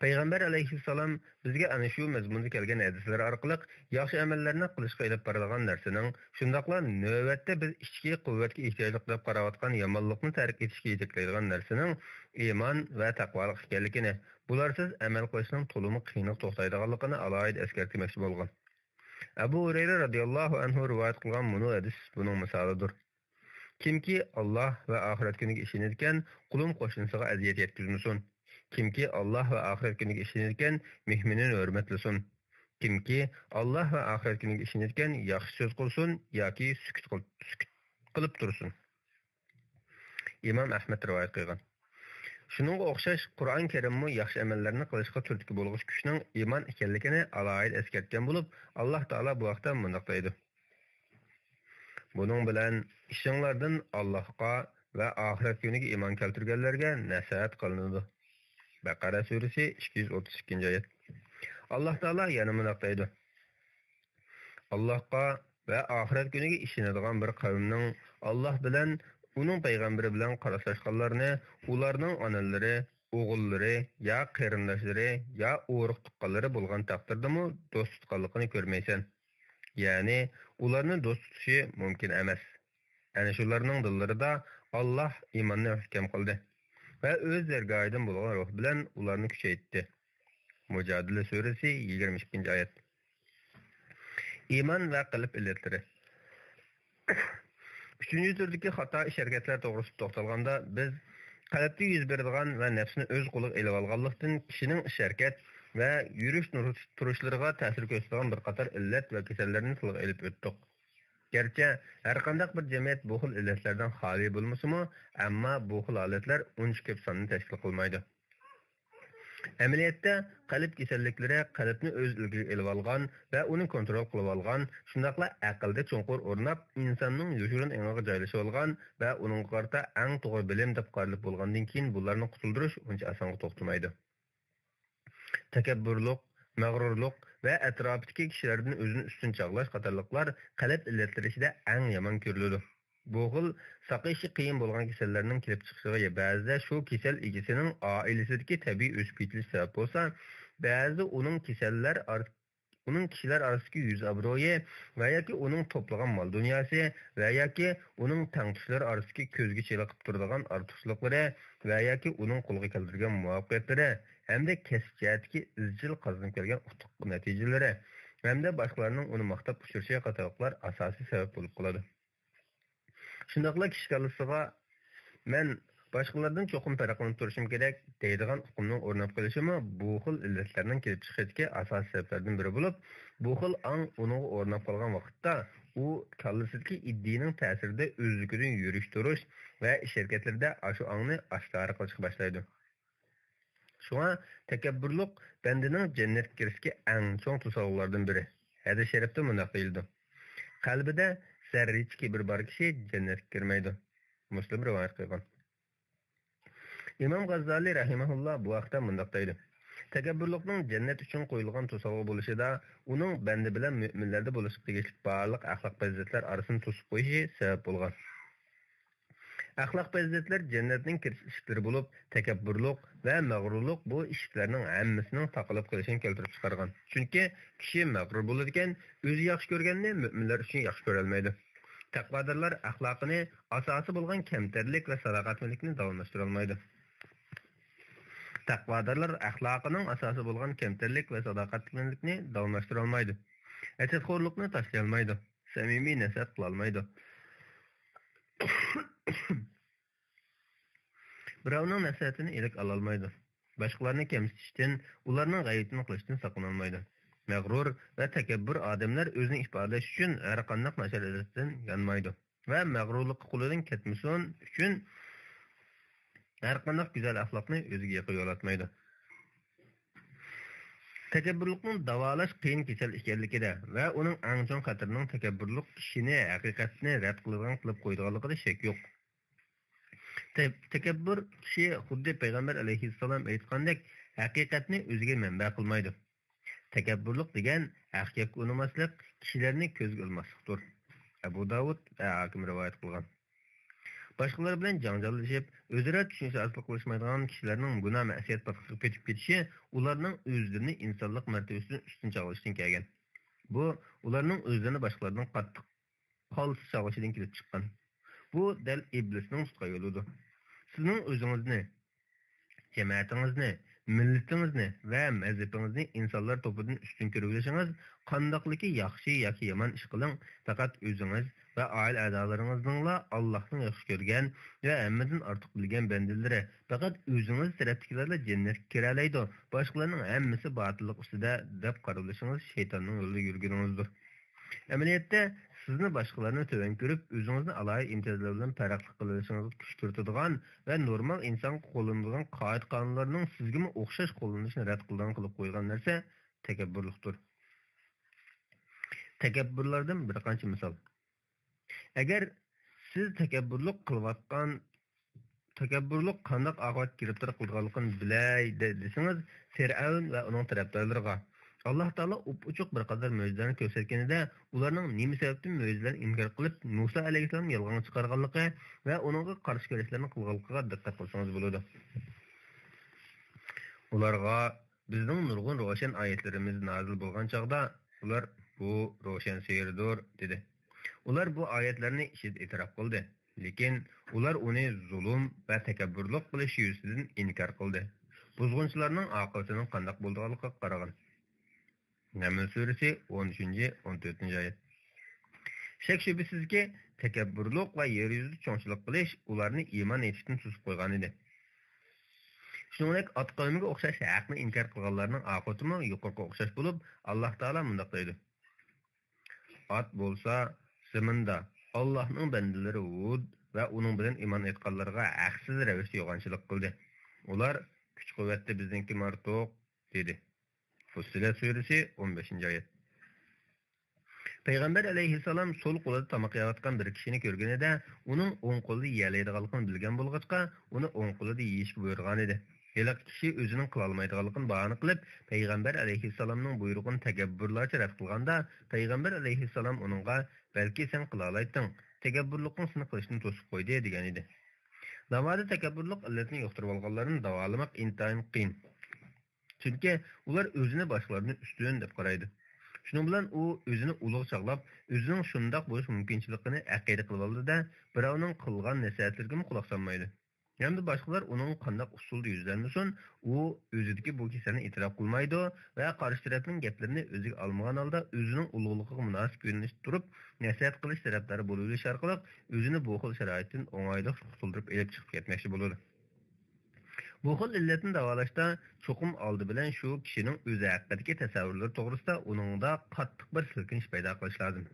پەيغەمبەر ئەلەيھىسسالام بىزگە ئەنە شۇ مەزمۇندا كەلگەن ھەدىسلەر ئارقىلىق ياخشى ئەمەللەرنى قىلىشقا ئېلىپ بارىدىغان نەرسىنىڭ، شۇنداقلا نۆۋەتتە بىز ئىچكى قۇۋۋەتكە ئېھتىياجلىق دەپ قاراۋاتقان يامانلىقنى تەرك ئېتىشكە يېتەكلەيدىغان نەرسىنىڭ ئىمان ۋە تەقۋالىق ئىكەنلىكىنى، بۇلارسىز ئەمەل قىلىشنىڭ تولىمۇ قىيىنغا توختايدىغانلىقىنى ئالاھىدە ئەسكەرتمەكچى بولغان. ئەبۇ ھۇرەيرە رەزىياللاھۇ ئەنھۇ رىۋايەت قىلغان مۇنۇ ھەدىس بۇنىڭ مىسالىدۇر. كىمكى ئاللاھ ۋە ئاخىرەت كۈنىگە ئىشىنىدىكەن، قولۇم-قوشنىسىغا ئەزىيەت يەتكۈزمىسۇن. كىمكى ئاللاھ ۋە ئاخىرەت كۈنىگە ئىشىنىدىكەن، مېھمىنىنى ھۆرمەتلىسۇن. كىمكى ئاللاھ ۋە ئاخىرەت كۈنىگە ئىشىنىدىكەن، ياخشى سۆز قىلسۇن ياكى سۈكۈت قىل-، سۈكۈت قىلىپ تۇرسۇن. ئىمام ئەھمەد رىۋايەت قىلغان. شۇنىڭغا ئوخشاش قۇرئان كەرىممۇ ياخشى ئەمەللەرنى قىلىشقا تۈرتكە بولغۇچ كۈچنىڭ ئىمان ئىكەنلىكىنى ئالاھىدە ئەسكەرتكەن بولۇپ، ئاللاھ تائالا بۇ ھەقتە مۇنداق دەيدۇ: بۇنىڭ بىلەن ئىشىڭلاردىن ئاللاھقا ۋە ئاخىرەت كۈنىگە ئىمان كەلتۈرگەنلەرگە نەسىھەت قىلىنىدۇ. بەقەرە سۈرىسى، ئىككى يۈز ئوتتۇز ئىككىنچى ئايەت. ئاللاھ تائالا يەنە مۇنداق دەيدۇ: ئاللاھقا ۋە ئاخىرەت كۈنىگە ئىشىنىدىغان بىر قەۋمنىڭ ئاللاھ بىلەن، ئۇنىڭ پەيغەمبىرى بىلەن قارشىلاشقانلارنى ئۇلارنىڭ ئانىلىرى، ئوغۇللىرى يا قېرىنداشلىرى يا ئۇرۇق-تۇغقانلىرى بولغان تەقدىردىمۇ دوست تۇتقانلىقىنى كۆرمەيسەن. يەنى ئۇلارنى دوست تۇتۇشى مۇمكىن ئەمەس. ئەنە شۇلارنىڭ دىللىرىدا ئاللاھ ئىماننى مەھكەم قىلدى ۋە ئۆز دەرگاھىدىن بولغان روھ بىلەن ئۇلارنى كۈچەيتتى. مۇجادىلە سۈرىسى، يىگىرمە ئىككىنچى ئايەت. ئىمان ۋە قەلب ئىللەتلىرى. ئۈچىنچى تۈردىكى خاتا ئىش-ھەرىكەتلەر توغرىسىدا توختالغاندا، بىز قەلبتە يۈز بېرىدىغان ۋە نەپسنى ئۆز قولىغا ئېلىۋالغانلىقتىن، كىشىنىڭ ئىش-ھەرىكەت ۋە يۈرۈش-تۇرۇشلىرىغا تەسىر كۆرسىتىدىغان بىر قاتار ئىللەت ۋە كېسەللەرنى تىلغا ئېلىپ ئۆتتۇق. گەرچە ھەرقانداق بىر جەمئىيەت بۇ خىل ئىللەتلەردىن خالىي بولمىسىمۇ، ئەمما بۇ خىل ھالەتلەر ئۇنچە كۆپ ساننى تەشكىل قىلمايدۇ. ئەمەلىيەتتە، قەلب كېسەللىكلىرى قەلبنى ئۆز ئىلكىگە ئېلىۋالغان ۋە ئۇنى كونترول قىلىۋالغان، شۇنداقلا ئەقىلدە چوڭقۇر ئورناپ، ئىنساننىڭ يوشۇرۇن ئېڭىغا جايلىشىۋالغان ۋە ئۇنىڭغا قارىتا ئەڭ توغرا بىلىم دەپ قارىلىپ بولغاندىن كېيىن، بۇلارنى قۇتۇلدۇرۇش ئۇنچە ئاسانغا توختىمايدۇ. تەكەببۇرلۇق، مەغرۇرلۇق ۋە ئەتراپىدىكى كىشىلەردىن ئۆزىنى ئۈستۈن چاغلاش قاتارلىقلار قەلب ئىللەتلىرى ئىچىدە ئەڭ يامان كۆرۈلىدۇ. بۇ خىل ساقىيىشى قىيىن بولغان كېسەللەرنىڭ كېلىپ چىقىشىغا بەزىدە شۇ كېسەل ئىگىسىنىڭ ئائىلىسىدىكى تەبىئىي ئۆسۈپ يېتىلىشى سەۋەب بولسا، بەزىدە ئۇنىڭ كېسەللەر ئار-، ئۇنىڭ كىشىلەر ئارىسىدىكى يۈز ئابرۇيى ۋە ياكى ئۇنىڭ توپلىغان مال دۇنياسى ۋە ياكى ئۇنىڭ تەڭتۇشلىرى ئارىسىدىكى كۆزگە چېلىقىپ تۇرىدىغان ئارتۇقچىلىقلىرى ۋە ياكى ئۇنىڭ قولغا كەلتۈرگەن مۇۋەپپەقىيەتلىرى ھەمدە كەسىپ جەھەتتىكى ئىزچىل قازىنىپ كەلگەن ئۇتۇق نەتىجىلىرى ھەمدە باشقىلارنىڭ ئۇنى ماختاپ ئۇچۇرۇشى قاتارلىقلار ئاساسىي سەۋەب بولۇپ قالىدۇ. شۇنداقلا كىشى كاللىسىغا «مەن باشقىلاردىن چوقۇم پەرقلىنىپ تۇرۇشۇم كېرەك» دەيدىغان ئۇقۇمنىڭ ئورناپ قېلىشىمۇ بۇ خىل ئىللەتلەرنىڭ كېلىپ چىقىشىدىكى ئاساسىي سەۋەبلەردىن بىرى بولۇپ، بۇ خىل ئاڭ ئۇنىڭغا ئورناپ قالغان ۋاقىتتا، ئۇ كاللىسىدىكى ئىدىيىنىڭ تەسىرىدە ئۆزلۈكىدىن يۈرۈش-تۇرۇش ۋە ئىش-ھەرىكەتلىرىدە ئاشۇ ئاڭنى ئاشكارا قىلىشقا باشلايدۇ. شۇڭا تەكەببۇرلۇق بەندىنىڭ جەننەتكە كىرىشتىكى ئەڭ چوڭ توسالغۇلاردىن بىرى. ھەدىس شەرىپتە مۇنداق دېيىلىدۇ: «قەلبىدە زەررىچە كىبىر بار كىشى جەننەتكە كىرمەيدۇ.» مۇسلىم رىۋايەت قىلغان. ئىمام غاززالى رەھىمەھۇللا بۇ ھەقتە مۇنداق دەيدۇ: تەكەببۇرلۇقنىڭ جەننەت ئۈچۈن قويۇلغان توسالغۇ بولۇشىدا ئۇنىڭ بەندە بىلەن مۆمىنلەردە بولۇشقا تېگىشلىك بارلىق ئەخلاق پەزىلەتلەر ئارىسىنى توسۇپ قويۇشى سەۋەب بولغان. ئەخلاق پەزىلەتلەر جەننەتنىڭ كىرىش ئىشىكلىرى بولۇپ، تەكەببۇرلۇق ۋە مەغرۇرلۇق بۇ ئىشىكلەرنىڭ ھەممىسىنىڭ تاقىلىپ قېلىشىنى كەلتۈرۈپ چىقارغان. چۈنكى كىشى مەغرۇر بولىدىكەن، ئۆزى ياخشى كۆرگەننى مۆمىنلەر ئۈچۈن ياخشى كۆرەلمەيدۇ. تەقۋادارلار ئەخلاقىنى ئاساسى بولغان كەمتەرلىك ۋە ساداقەتمەنلىكنى داۋاملاشتۇرالمايدۇ. تەقۋادارلار ئەخلاقىنىڭ ئاساسى بولغان كەمتەرلىك ۋە ساداقەتمەنلىكنى داۋاملاشتۇرالمايدۇ. ھەسەتخورلۇقنى تاشلىيالمايدۇ. سەمىمىي نەسىھەت قىلالمايدۇ. بىراۋنىڭ نەسىھەتىنى ئىلىك ئالالمايدۇ. باشقىلارنى كەمسىتىشتىن، ئۇلارنىڭ غەيۋىتىنى قىلىشتىن ساقلىنالمايدۇ. مەغرۇر ۋە تەكەببۇر ئادەملەر ئۆزىنى ئىپادىلەش ئۈچۈن ھەرقانداق ناشار ئىللەتتىن يانمايدۇ ۋە مەغرۇرلۇققا قولىدىن كەتمىسۇن ئۈچۈن ھەرقانداق گۈزەل ئەخلاقنى ئۆزىگە ياقا يولاتمايدۇ. تەكەببۇرلۇقنىڭ داۋالاش قىيىن كېسەل ئىكەنلىكىدە ۋە ئۇنىڭ ئەڭ چوڭ خەتىرىنىڭ تەكەببۇرلۇق كىشىنى ھەقىقەتنى رەت قىلىدىغان قىلىپ قويىدىغانلىقىدا شەك يوق. تە-، تەكەببۇر كىشى خۇددى پەيغەمبەر ئەلەيھىسسالام ئېيتقاندەك، ھەقىقەتنى ئۆزىگە مەنبە قىلمايدۇ. تەكەببۇرلۇق دېگەن ھەق گەپكە ئۇنىماسلىق، كىشىلەرنى كۆزگە ئىلماسلىقتۇر. ئەبۇ داۋۇد ۋە ھاكىم رىۋايەت قىلغان. باشقىلار بىلەن جاڭجاللىشىپ، ئۆزئارا چۈشىنىشسىزلىك قىلىشمايدىغان كىشىلەرنىڭ گۇناھ-مەئسىيەت پاتقىقىغا پېتىپ كېتىشى ئۇلارنىڭ ئۆزلىرىنى ئىنسانلىق مەرتىۋىسىدىن ئۈستۈن چاغلىشىدىن كەلگەن. بۇ ئۇلارنىڭ ئۆزلىرىنى باشقىلاردىن قاتتىق قالتىس چاغلىشىدىن كېلىپ چىققان. بۇ دەل ئىبلىسنىڭ تۇتقان يولىدۇر. سىزنىڭ ئۆزىڭىزنى، جەمەتىڭىزنى، مىللىتىڭىزنى ۋە مەزھىپىڭىزنى ئىنسانلار توپىدىن ئۈستۈن كۆرۈۋېلىشىڭىز قانداقلىكى ياخشى ياكى يامان ئىش قىلىڭ، پەقەت ئۆزىڭىز ۋە ئائىلە ئەزالىرىڭىزنىڭلا ئاللاھنىڭ ياخشى كۆرگەن ۋە ھەممىدىن ئارتۇق بىلگەن بەندىلىرى، پەقەت ئۆزىڭىز تەرەپتىكىلەرلا جەننەتكە كىرەلەيدۇ، باشقىلارنىڭ ھەممىسى باتىللىق ئۈستىدە، دەپ قارىۋېلىشىڭىز شەيتاننىڭ يولىدا يۈرگىنىڭىزدۇر. ئەمەلىيەتتە، سىزنى باشقىلارنى تۆۋەن كۆرۈپ، ئۆزىڭىزنى ئالاھىدە ئىمتىيازلار بىلەن پەرقلىق قىلىۋېلىشىڭىزغا كۈچ كىرىتىدىغان ۋە نورمال ئىنسانغا قوللىنىدىغان قائىدە-قانۇنلارنىڭ سىزگىمۇ ئوخشاش قوللىنىلىشىنى رەت قىلىدىغان قىلىپ قويغان نەرسە تەكەببۇرلۇقتۇر. تەكەببۇرلاردىن بىر قانچە مىسال. ئەگەر سىز تەكەببۇرلۇق قىلىۋاتقان، تەكەببۇرلۇق قانداق ئاقىۋەتكە گىرىپتار قىلىدىغانلىقىنى بىلەي دە-، دېسىڭىز، فىرئەۋن ۋە ئۇنىڭ تەرەپدارلىرىغا، ئاللاھ تائالا ئوپئوچۇق بىر قاتار مۆجىزىلەرنى كۆرسەتكىنىدە، ئۇلارنىڭ نېمە سەۋەبتىن مۆجىزىلەرنى ئىنكار قىلىپ، مۇسا ئەلەيھىسسالامنى يالغانغا چىقارغانلىقى ۋە ئۇنىڭغا قارشى كۈرەشلەرنى قىلغانلىقىغا دىققەت قىلسىڭىز بولىدۇ. ئۇلارغا، بىزنىڭ نۇرغۇن روشەن ئايەتلىرىمىز نازىل بولغان چاغدا، ئۇلار، بۇ روشەن سېھىردۇر، دېدى. ئۇلار بۇ ئايەتلەرنى ئىچىدە ئېتىراپ قىلدى، لېكىن ئۇلار ئۇنى زۇلۇم ۋە تەكەببۇرلۇق قىلىش يۈزىسىدىن ئىنكار قىلدى. بۇزغۇنچىلارنىڭ ئاقىۋىتىنىڭ قانداق بولىدىغانلىقىغا قارىغىن. نەمل سۈرىسى، ئون ئۈچىنچى، ئون تۆتىنچى ئايەت. شەك-شۈبھىسىزكى، تەكەببۇرلۇق ۋە يەر يۈزىدە چوڭچىلىق قىلىش ئۇلارنى ئىمان ئېيتىشتىن توسۇپ قويغانىدى. شۇنىڭدەك ئات قەۋمىگە ئوخشاش ھەقنى ئىنكار قىلغانلارنىڭ ئاقىۋىتىمۇ يۇقىرىقىغا ئوخشاش بولۇپ، ئاللاھ تائالا مۇنداق دەيدۇ: ئات بولسا زېمىندا ئاللاھنىڭ بەندىلىرى ھۇد ۋە ئۇنىڭ بىلەن ئىمان ئېيتقانلارغا ھەقسىز رەۋىشتە يوغانچىلىق قىلدى. ئۇلار، كۈچ-قۇۋۋەتتە بىزنىڭكىمۇ ئارتۇق، دېدى. فۇسسىلەت سۈرىسى، ئون بەشىنچى ئايەت. پەيغەمبەر ئەلەيھىسسالام سول قولىدا تاماق يەۋاتقان بىر كىشىنى كۆرگىنىدە، ئۇنىڭ ئوڭ قولىدا يېيەلەيدىغانلىقىنى بىلگەن بولغاچقا، ئۇنى ئوڭ قولىدا يېيىشكە بۇيرۇغانىدى. ھېلىقى كىشى ئۆزىنىڭ قىلالمايدىغانلىقىنى باھانە قىلىپ، پەيغەمبەر ئەلەيھىسسالامنىڭ بۇيرۇغىنى تەكەببۇرلارچە رەت قىلغاندا، پەيغەمبەر ئەلەيھىسسالام ئۇنىڭغا، بەلكى سەن قىلالايتتىڭ، تەكەببۇرلۇقۇڭ سېنى قىلىشتىن توسۇپ قويدى، دېگەنىدى. ناۋادا تەكەببۇرلۇق ئىللىتىنى يۇقتۇرۇۋالغانلارنى داۋالىماق ئىنتايىن قىيىن. چۈنكى ئۇلار ئۆزىنى باشقىلاردىن ئۈستۈن دەپ قارايدۇ. شۇنىڭ بىلەن ئۇ ئۆزىنى ئۇلۇغ چاغلاپ، ئۆزىنىڭ شۇنداق بولۇش مۇمكىنچىلىكىنى ئەقىدە قىلىۋالىدۇ-دە، بىراۋنىڭ قىلغان نەسىھەتلىرىگىمۇ قۇلاق سالمايدۇ. ھەمدە باشقىلار ئۇنىڭغا قانداق ئۇسۇلدا يۈزلەنمىسۇن، ئۇ ئۆزىدىكى بۇ كېسەلنى ئېتىراپ قىلمايدۇ ۋە قارشى تەرەپنىڭ گەپلىرىنى ئۆزىگە ئالمىغان ھالدا ئۆزىنىڭ ئۇلۇغلۇقىغا مۇناسىپ يۆنىلىشتە تۇرۇپ، نەسىھەت قىلىش تەرەپدارى بولۇۋېلىش ئارقىلىق ئۆزىنى بۇ خىل شارائىتتىن ئوڭايلىق قۇتۇلدۇرۇپ ئېلىپ چىقىپ كەتمەكچى بولىدۇ. بۇ خىل ئىللەتنى داۋالاشتا چوقۇم ئالدى بىلەن شۇ كىشىنىڭ ئۆزى ھەققىدىكى تەسەۋۋۇرلىرى توغرىسىدا ئۇنىڭدا قاتتىق بىر سىلكىنىش پەيدا قىلىش لازىم.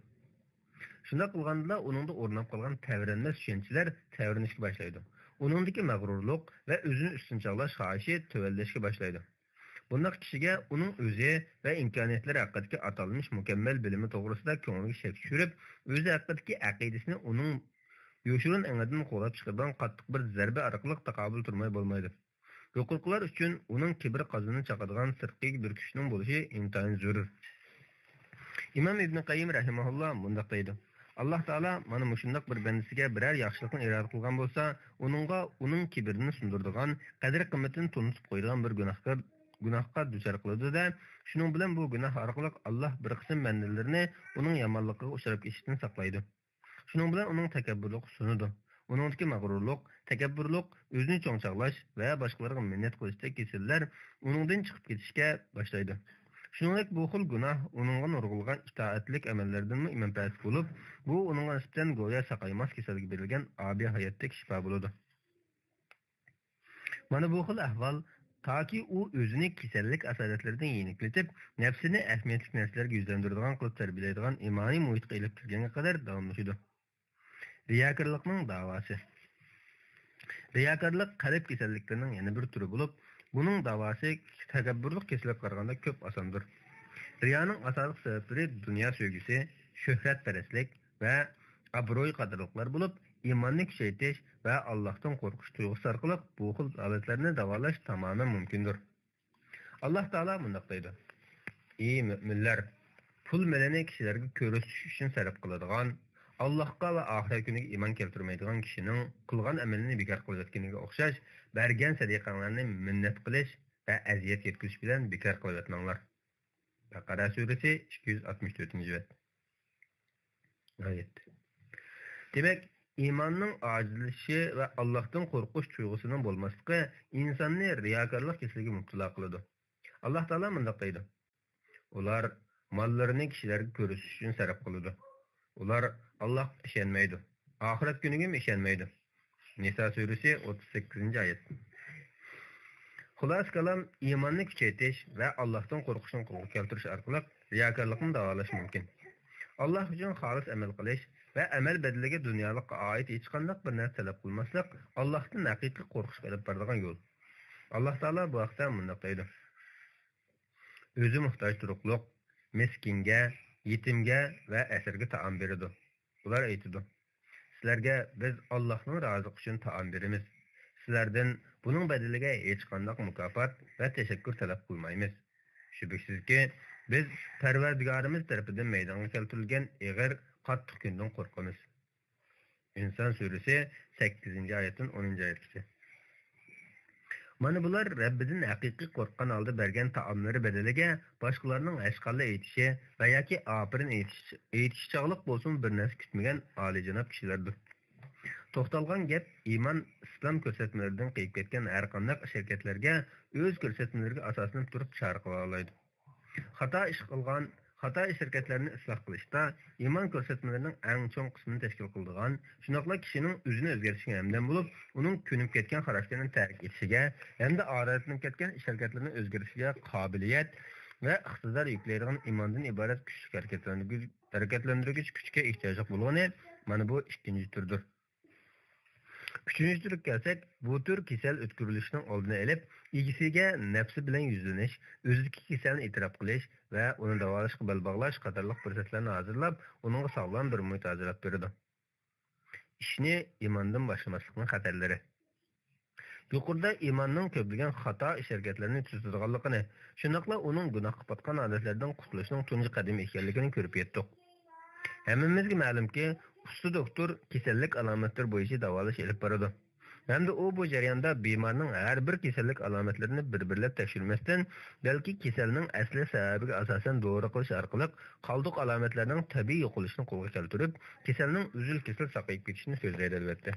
شۇنداق قىلغاندىلا ئۇنىڭدا ئورناپ قالغان تەۋرەنمەس چۈشەنچىلەر تەۋرىنىشكە باشلايدۇ. ئۇنىڭدىكى مەغرۇرلۇق ۋە ئۆزىنى ئۈستۈن چاغلاش خاھىشى تۆۋەنلەشكە باشلايدۇ. بۇنداق كىشىگە ئۇنىڭ ئۆزى ۋە ئىمكانىيەتلىرى ھەققىدىكى ئاتالمىش مۇكەممەل بىلىمى توغرىسىدا كۆڭلىگە شەك چۈشۈرۈپ، ئۆزى ھەققىدىكى ئەقىدىسىنى ئۇنىڭ يوشۇرۇن ئېڭىدىن قوغلاپ چىقىدىغان قاتتىق بىر زەربە ئارقىلىق تاقابىل تۇرماي بولمايدۇ. يۇقىرىقىلار ئۈچۈن ئۇنىڭ كىبىر قازىنى چاقىدىغان سىرتقى بىر كۈچنىڭ بولۇشى ئىنتايىن زۆرۈر. ئىمام ئىبنى قەييىم رەھىمەھۇللا مۇنداق دەيدۇ: ئاللاھ تائالا مانا مۇشۇنداق بىر بەندىسىگە بىرەر ياخشىلىقنى ئىرادە قىلغان بولسا، ئۇنىڭغا ئۇنىڭ كىبىرىنى سۇندۇرىدىغان، قەدىر-قىممىتىنى تونۇتۇپ قويىدىغان بىر گۇناھكار، گۇناھقا دۇچار قىلىدۇ-دە، شۇنىڭ بىلەن بۇ گۇناھ ئارقىلىق ئاللاھ بىر قىسىم بەندىلىرىنى ئۇنىڭ يامانلىقىغا ئۇچراپ كېتىشتىن ساقلايدۇ. شۇنىڭ بىلەن ئۇنىڭ تەكەببۇرلۇقى سۇنىدۇ. ئۇنىڭدىكى مەغرۇرلۇق، تەكەببۇرلۇق، ئۆزىنى چوڭ چاغلاش ۋە باشقىلارغا مىننەت قىلىشتەك كېسەللەر ئۇنىڭدىن چىقىپ كېتىشكە باشلايدۇ. شۇنىڭدەك بۇ خىل گۇناھ ئۇنىڭغا نۇرغۇنلىغان ئىتائەتلىك ئەمەللەردىنمۇ مەنپەئەت بولۇپ، بۇ ئۇنىڭغا نىسبەتەن گويا ساقايماس كېسەلگە بېرىلگەن ئابىي ھاياتتەك شىپا بولىدۇ. مانا بۇ خىل ئەھۋال تاكى ئۇ ئۆزىنى كېسەللىك ئاسارەتلىرىدىن يېنىكلىتىپ، نەپسىنى ئەھمىيەتلىك نەرسىلەرگە يۈزلەندۈرىدىغان قىلىپ تەربىيەلەيدىغان ئىمانىي مۇھىتقا ئېلىپ كىرگەنگە قەدەر داۋاملىشىدۇ. رىياكارلىقنىڭ داۋاسى. رىياكارلىق قەلب كېسەللىكلىرىنىڭ يەنە بىر تۈرى بولۇپ، بۇنىڭ داۋاسى تەكەببۇرلۇق كېسىلىگە قارىغاندا كۆپ ئاساندۇر. رىيانىڭ ئاساسلىق سەۋەبلىرى دۇنيا سۆيگۈسى، شۆھرەتپەرەسلىك ۋە ئابرۇي قاتارلىقلار بولۇپ، ئىماننى كۈچەيتىش ۋە ئاللاھتىن قورقۇش تۇيغۇسى ئارقىلىق بۇ خىل ھالەتلەرنى داۋالاش تامامەن مۇمكىندۇر. ئاللاھ تائالا مۇنداق دەيدۇ: ئى مۆمىنلەر! پۇل مېلىنى كىشىلەرگە كۆرسىتىش ئۈچۈن سەرپ قىلىدىغان، ئاللاھقا ۋە ئاخىرەت كۈنىگە ئىمان كەلتۈرمەيدىغان كىشىنىڭ قىلغان ئەمىلىنى بىكار قىلىۋەتكىنىگە ئوخشاش، بەرگەن سەدىقەڭلارنى مىننەت قىلىش ۋە ئەزىيەت يەتكۈزۈش بىلەن بىكار قىلىۋەتمەڭلار. بەقەرە سۈرىسى، ئىككى يۈز ئاتمىش تۆتىنچى بەت. ئايەت. دېمەك، ئىماننىڭ ئاجىزلىشىشى ۋە ئاللاھتىن قورقۇش تۇيغۇسىنىڭ بولماسلىقى ئىنساننى رىياكارلىق كېسىلىگە مۇپتىلا قىلىدۇ. ئاللاھ تائالا مۇنداق دەيدۇ: «ئۇلار ماللىرىنى كىشىلەرگە كۆرسىتىش ئۈچۈن سەرپ قىلىدۇ. ئۇلار ئاللاھقا ئىشەنمەيدۇ، ئاخىرەت كۈنىگىمۇ ئىشەنمەيدۇ.» نىسا سۈرىسى، ئوتتۇز سەككىزىنچى ئايەت. خۇلاسە كالام، ئىماننى كۈچەيتىش ۋە ئاللاھتىن قورقۇشنى قولغا كەلتۈرۈش ئارقىلىق رىياكارلىقنى داۋالاش مۇمكىن. ئاللاھ ئۈچۈن خالىس ئەمەل قىلىش ۋە ئەمەل بەدىلىگە دۇنيالىققا ئائىت ھېچقانداق بىر نەرسە تەلەپ قىلماسلىق ئاللاھتىن ھەقىقىي قورقۇشقا ئېلىپ بارىدىغان يول. ئاللاھ تائالا بۇ ھەقتە مۇنداق دەيدۇ: «ئۆزى موھتاج تۇرۇقلۇق، مىسكىنگە، يېتىمگە ۋە ئەسىرگە تائام بېرىدۇ.» ئۇلار ئېيتىدۇ: «سىلەرگە بىز ئاللاھنىڭ رازىلىقى ئۈچۈن تائام بېرىمىز. سىلەردىن بۇنىڭ بەدىلىگە ھېچقانداق مۇكاپات ۋە تەشەككۈر تەلەپ قىلمايمىز. شۈبھىسىزكى، بىز پەرۋەردىگارىمىز تەرىپىدىن مەيدانغا كەلتۈرۈلگەن ئېغىر، قاتتىق كۈندىن قورقىمىز.» ئىنسان سۈرىسى، سەككىزىنچى ئايەتتىن ئونىنچى ئايەتكىچە. مانا بۇلار رەببىدىن ھەقىقىي قورققان ھالدا بەرگەن تائاملىرى بەدىلىگە باشقىلارنىڭ ھەشقاللا ئېيتىشى ۋە ياكى ئاپىرىن ئېيتىش، ئېيتىشى چاغلىق بولسىمۇ بىر نەرسە كۈتمىگەن ئالىيجاناب كىشىلەردۇر. توختالغان گەپ ئىمان، ئىسلام كۆرسەتمىلىرىدىن قېيىپ كەتكەن ھەرقانداق ئىش-ھەرىكەتلەرگە ئۆز كۆرسەتمىلىرىگە ئاساسلىنىپ تۇرۇپ چارە قىلالايدۇ. خاتا ئىش قىلغان، خاتا ئىش-ھەرىكەتلەرنى ئىسلاھ قىلىشتا ئىمان كۆرسەتمىلىرىنىڭ ئەڭ چوڭ قىسمىنى تەشكىل قىلىدىغان، شۇنداقلا كىشىنىڭ ئۆزىنى ئۆزگەرتىشىگە ھەمدەم بولۇپ، ئۇنىڭ كۆنۈپ كەتكەن خاراكتېرىنى تەرك ئېتىشىگە ھەمدە ئادەتلىنىپ كەتكەن ئىش-ھەرىكەتلىرىنى ئۆزگەرتىشىگە قابىلىيەت ۋە ئىقتىدار يۈكلەيدىغان ئىماندىن ئىبارەت كۈچلۈك ھەرىكەتلەندۈرگۈچ، ھەرىكەتلەندۈرگۈچ كۈچكە ئېھتىياجلىق بولغىنى مانا بۇ ئىككىنچى تۈردۇر. ئۈچىنچى تۈرگە كەلسەك، بۇ تۈر كېسەل ئۆتكۈرۈلۈشىنىڭ ئالدىنى ئېلىپ، ئىگىسىگە نەپسى بىلەن يۈزلىنىش، ئۆزىدىكى كېسەلنى ئېتىراپ قىلىش ۋە ئۇنى داۋالاشقا بەل باغلاش قاتارلىق پۇرسەتلەرنى ھازىرلاپ، ئۇنىڭغا ساغلام بىر مۇھىت ھازىرلاپ بېرىدۇ. ئىشنى ئىماندىن باشلىماسلىقنىڭ خەتەرلىرى. يۇقىرىدا ئىماننىڭ كۆپلىگەن خاتا ئىش-ھەرىكەتلىرىنى تۈزىتىدىغانلىقىنى، شۇنداقلا ئۇنىڭ گۇناھقا پاتقان ئادەتلەردىن قۇتۇلۇشنىڭ تۇنجى قەدىمى ئىكەنلىكىنى كۆرۈپ يەتتۇق. ھەممىمىزگە مەلۇمكى، ئۇستا دوختۇر كېسەللىك ئالامەتلىرى بويىچە داۋالاش ئېلىپ بارىدۇ. ھەمدە ئۇ بۇ جەرياندا بىمارنىڭ ھەر بىر كېسەللىك ئالامەتلىرىنى بىر-بىرلەپ تەكشۈرمەستىن، بەلكى كېسەلنىڭ ئەسلى سەۋەبىگە ئاساسەن دورا قىلىش ئارقىلىق قالدۇق ئالامەتلەرنىڭ تەبىئىي يوقىلىشىنى قولغا كەلتۈرۈپ، كېسەلنىڭ ئۈزۈل-كېسىل ساقىيىپ كېتىشىنى سۆزلەيدۇ، ئەلۋەتتە.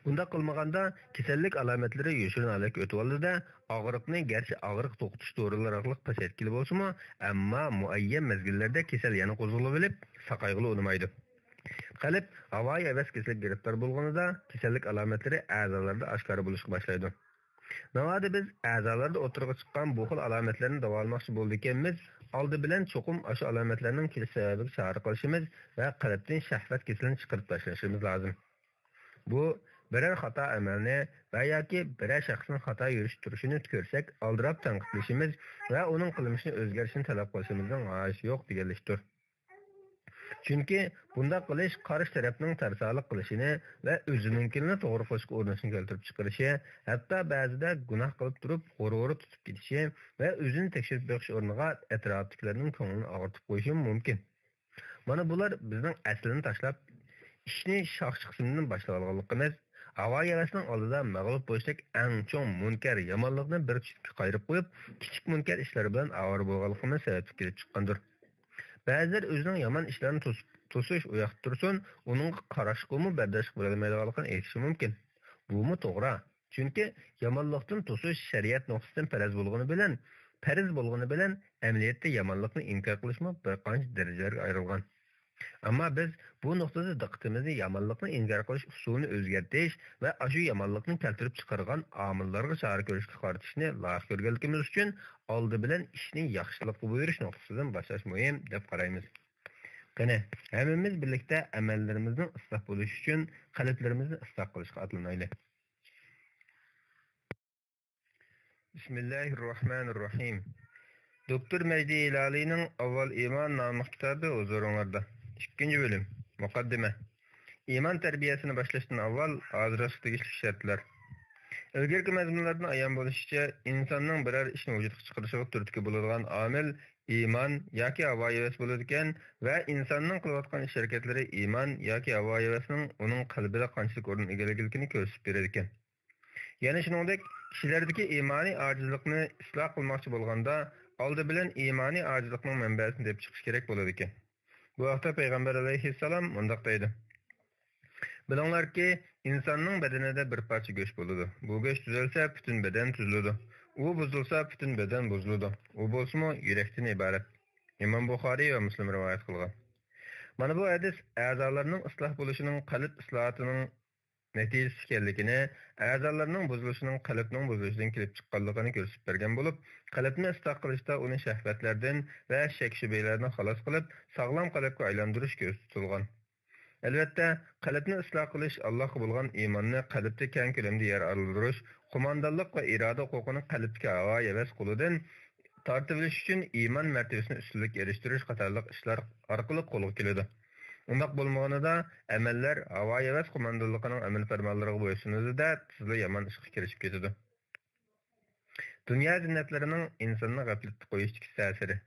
ئۇنداق قىلمىغاندا، كېسەللىك ئالامەتلىرى يوشۇرۇن ھالەتكە ئۆتۈۋالىدۇ-دە، ئاغرىقنى گەرچە ئاغرىق توختىتىش دورىلىرى ئارقىلىق پەسەيتكىلى بولسىمۇ، ئەمما مۇئەييەن مەزگىللەردە كېسەل يەنە قوزغىلىۋېلىپ، ساقايغىلى ئۇنىمايدۇ. قەلب ھاۋايى ھەۋەسكە كېسىلىگە گىرىپتار بولغىنىدا، كېسەللىك ئالامەتلىرى ئەزالاردا ئاشكارا بولۇشقا باشلايدۇ. ناۋادا بىز ئەزالاردا ئوتتۇرىغا چىققان بۇ خىل ئالامەتلەرنى داۋالىماقچى بولىدىكەنمىز، ئالدى بىلەن چوقۇم ئاشۇ ئالامەتلەرنىڭ كېلىش سەۋەبىگە چارە قىلىشىمىز ۋە قەلبتىن شەھۋەت كېسىلىنى چىقىرىپ تاشلىشىمىز لازىم. بۇ بىرەر خاتا ئەمەلنى ۋە ياكى بىرەر شەخسنىڭ خاتا يۈرۈشتە تۇرۇشىنى كۆرسەك، ئالدىراپ تەنقىدلىشىمىز ۋە ئۇنىڭ قىلمىشىنى ئۆزگەرتىشىنى تەلەپ قىلىشىمىزنىڭ ھاجىتى يوق دېگەنلىكتۇر. چۈنكى بۇنداق قىلىش قارشى تەرەپنىڭ تەرسالىق قىلىشىنى ۋە ئۆزىنىڭكىنىلا توغرا قىلىشقا ئۇرۇنۇشىنى كەلتۈرۈپ چىقىرىشى، ھەتتا بەزىدە گۇناھ قىلىپ تۇرۇپ غۇرۇرى تۇتۇپ كېتىشى ۋە ئۆزىنى تەكشۈرۈپ بېقىش ئورنىغا ئەتراپتىكىلەرنىڭ كۆڭلىنى ئاغرىتىپ قويۇشىمۇ مۇمكىن. مانا بۇلار بىزنىڭ ئەسلىنى تاشلاپ، ئىشنى شاخ-چىقىسىدىن باشلىۋالغانلىقىمىز، ھاۋا-ھەۋەسنىڭ ئالدىدا مەغلۇپ بولۇشتەك ئەڭ چوڭ مۇنكەر يامانلىقنى بىر چەتكە قايرىپ قويۇپ، كىچىك مۇنكەر ئىشلار بىلەن ئاۋارە بولغانلىقىمىز سەۋەبلىك كېلىپ چىققاندۇر. بەزىلەر ئۆزىنىڭ يامان ئىشلارنى توس-، توسۇش ئۇياقتا تۇرسۇن، ئۇنىڭغا قاراشقىمۇ بەرداشلىق بېرەلمەيدىغانلىقىنى ئېيتىشى مۇمكىن. بۇمۇ توغرا. چۈنكى يامانلىقتىن توسۇش شەرىئەت نۇقتىسىدىن پەرەز بولغىنى بىلەن، پەرز بولغىنى بىلەن، ئەمەلىيەتتە يامانلىقنى ئىنكار قىلىشمۇ بىر قانچە دەرىجىلەرگە ئايرىلغان. ئەمما بىز بۇ نۇقتىدا دىققىتىمىزنى يامانلىقنى ئىنكار قىلىش ئۇسۇلىنى ئۆزگەرتىش ۋە ئاشۇ يامانلىقنى كەلتۈرۈپ چىقارغان ئامىللارغا چارە كۆرۈشكە قارىتىشنى لايىق كۆرگەنلىكىمىز ئۈچۈن، ئالدى بىلەن ئىشنى ياخشىلىققا بۇيرۇش نۇقتىسىدىن باشلاش مۇھىم، دەپ قارايمىز. قېنى، ھەممىمىز بىرلىكتە ئەمەللىرىمىزنىڭ ئىسلاھ بولۇشى ئۈچۈن قەلبلىرىمىزنى ئىسلاھ قىلىشقا ئاتلىنايلى. بىسمىللاھىررەھمانىررەھىم. دوكتور مەجدى ھىلالىينىڭ ئاۋۋال ئىمان ناملىق كىتابى ھۇزۇرۇڭلاردا. ئىككىنچى بۆلۈم، مۇقەددىمە. ئىمان تەربىيەسىنى باشلاشتىن ئاۋۋال ھازىرلاشقا تېگىشلىك شەرتلەر. ئىلگىرىكى مەزمۇنلاردىن ئايان بولۇشىچە، ئىنساننىڭ بىرەر ئىشنى ۋۇجۇدقا چىقىرىشىغا تۈرتكە بولىدىغان ئامىل ئىمان ياكى ھاۋا-ھەۋەس بولىدىكەن ۋە ئىنساننىڭ قىلىۋاتقان ئىش-ھەرىكەتلىرى ئىمان ياكى ھاۋا-ھەۋەسنىڭ ئۇنىڭ قەلبىدە قانچىلىك ئورۇن ئىگىلىگەنلىكىنى كۆرسىتىپ بېرىدىكەن. يەنە شۇنىڭدەك، كىشىلەردىكى ئىمانىي ئاجىزلىقنى ئىسلاھ قىلماقچى بولغاندا، ئالدى بىلەن ئىمانىي ئاجىزلىقنىڭ مەنبەسىنى تېپىپ چىقىش كېرەك بولىدىكەن. بۇ ھەقتە پەيغەمبەر ئەلەيھىسسالام مۇنداق دەيدۇ: بىلىڭلاركى، ئىنساننىڭ بەدىنىدە بىر پارچە گۆش بولىدۇ. بۇ گۆش تۈزەلسە، پۈتۈن بەدەن تۈزۈلىدۇ. ئۇ بۇزۇلسا، پۈتۈن بەدەن بۇزۇلىدۇ. ئۇ بولسىمۇ يۈرەكتىن ئىبارەت. ئىمام بۇخارىي ۋە مۇسلىم رىۋايەت قىلغان. مانا بۇ ھەدىس ئەزالارنىڭ ئىسلاھ بولۇشىنىڭ قەلب ئىسلاھاتىنىڭ نەتىجىسى ئىكەنلىكىنى، ئەزالارنىڭ بۇزۇلۇشىنىڭ قەلبنىڭ بۇزۇلۇشىدىن كېلىپ چىققانلىقىنى كۆرسىتىپ بەرگەن بولۇپ، قەلبنى ئىسلاھ قىلىشتا ئۇنى شەھۋەتلەردىن ۋە شەك-شۈبھىلەردىن خالاس قىلىپ، ساغلام قەلبكە ئايلاندۇرۇش كۆزدە تۇتۇلغان. ئەلۋەتتە، قەلبنى ئىسلاھ قىلىش، ئاللاھقا بولغان ئىماننى قەلبتە كەڭ كۆلەمدە يەر ئالدۇرۇش، قوماندانلىق ۋە ئىرادە ھوقۇقىنى قەلبتىكى ھاۋا-ھەۋەس قولىدىن تارتىۋېلىش ئۈچۈن ئىمان مەرتىۋىسىنى ئۈستۈنلۈككە ئېرىشتۈرۈش قاتارلىق ئىشلار ئارقىلىق قولغا كېلىدۇ. ئۇنداق بولمىغىنىدا، ئەمەللەر ھاۋا-ھەۋەس قوماندانلىقىنىڭ ئەمەل-پەرمانلىرىغا بويسۇنىدۇ-دە، تېزلا يامان ئىشقا كىرىشىپ كېتىدۇ. دۇنيا زىننەتلىرىنىڭ ئىنساننى غەپلەتتە قويۇشتىكى تەسىرى.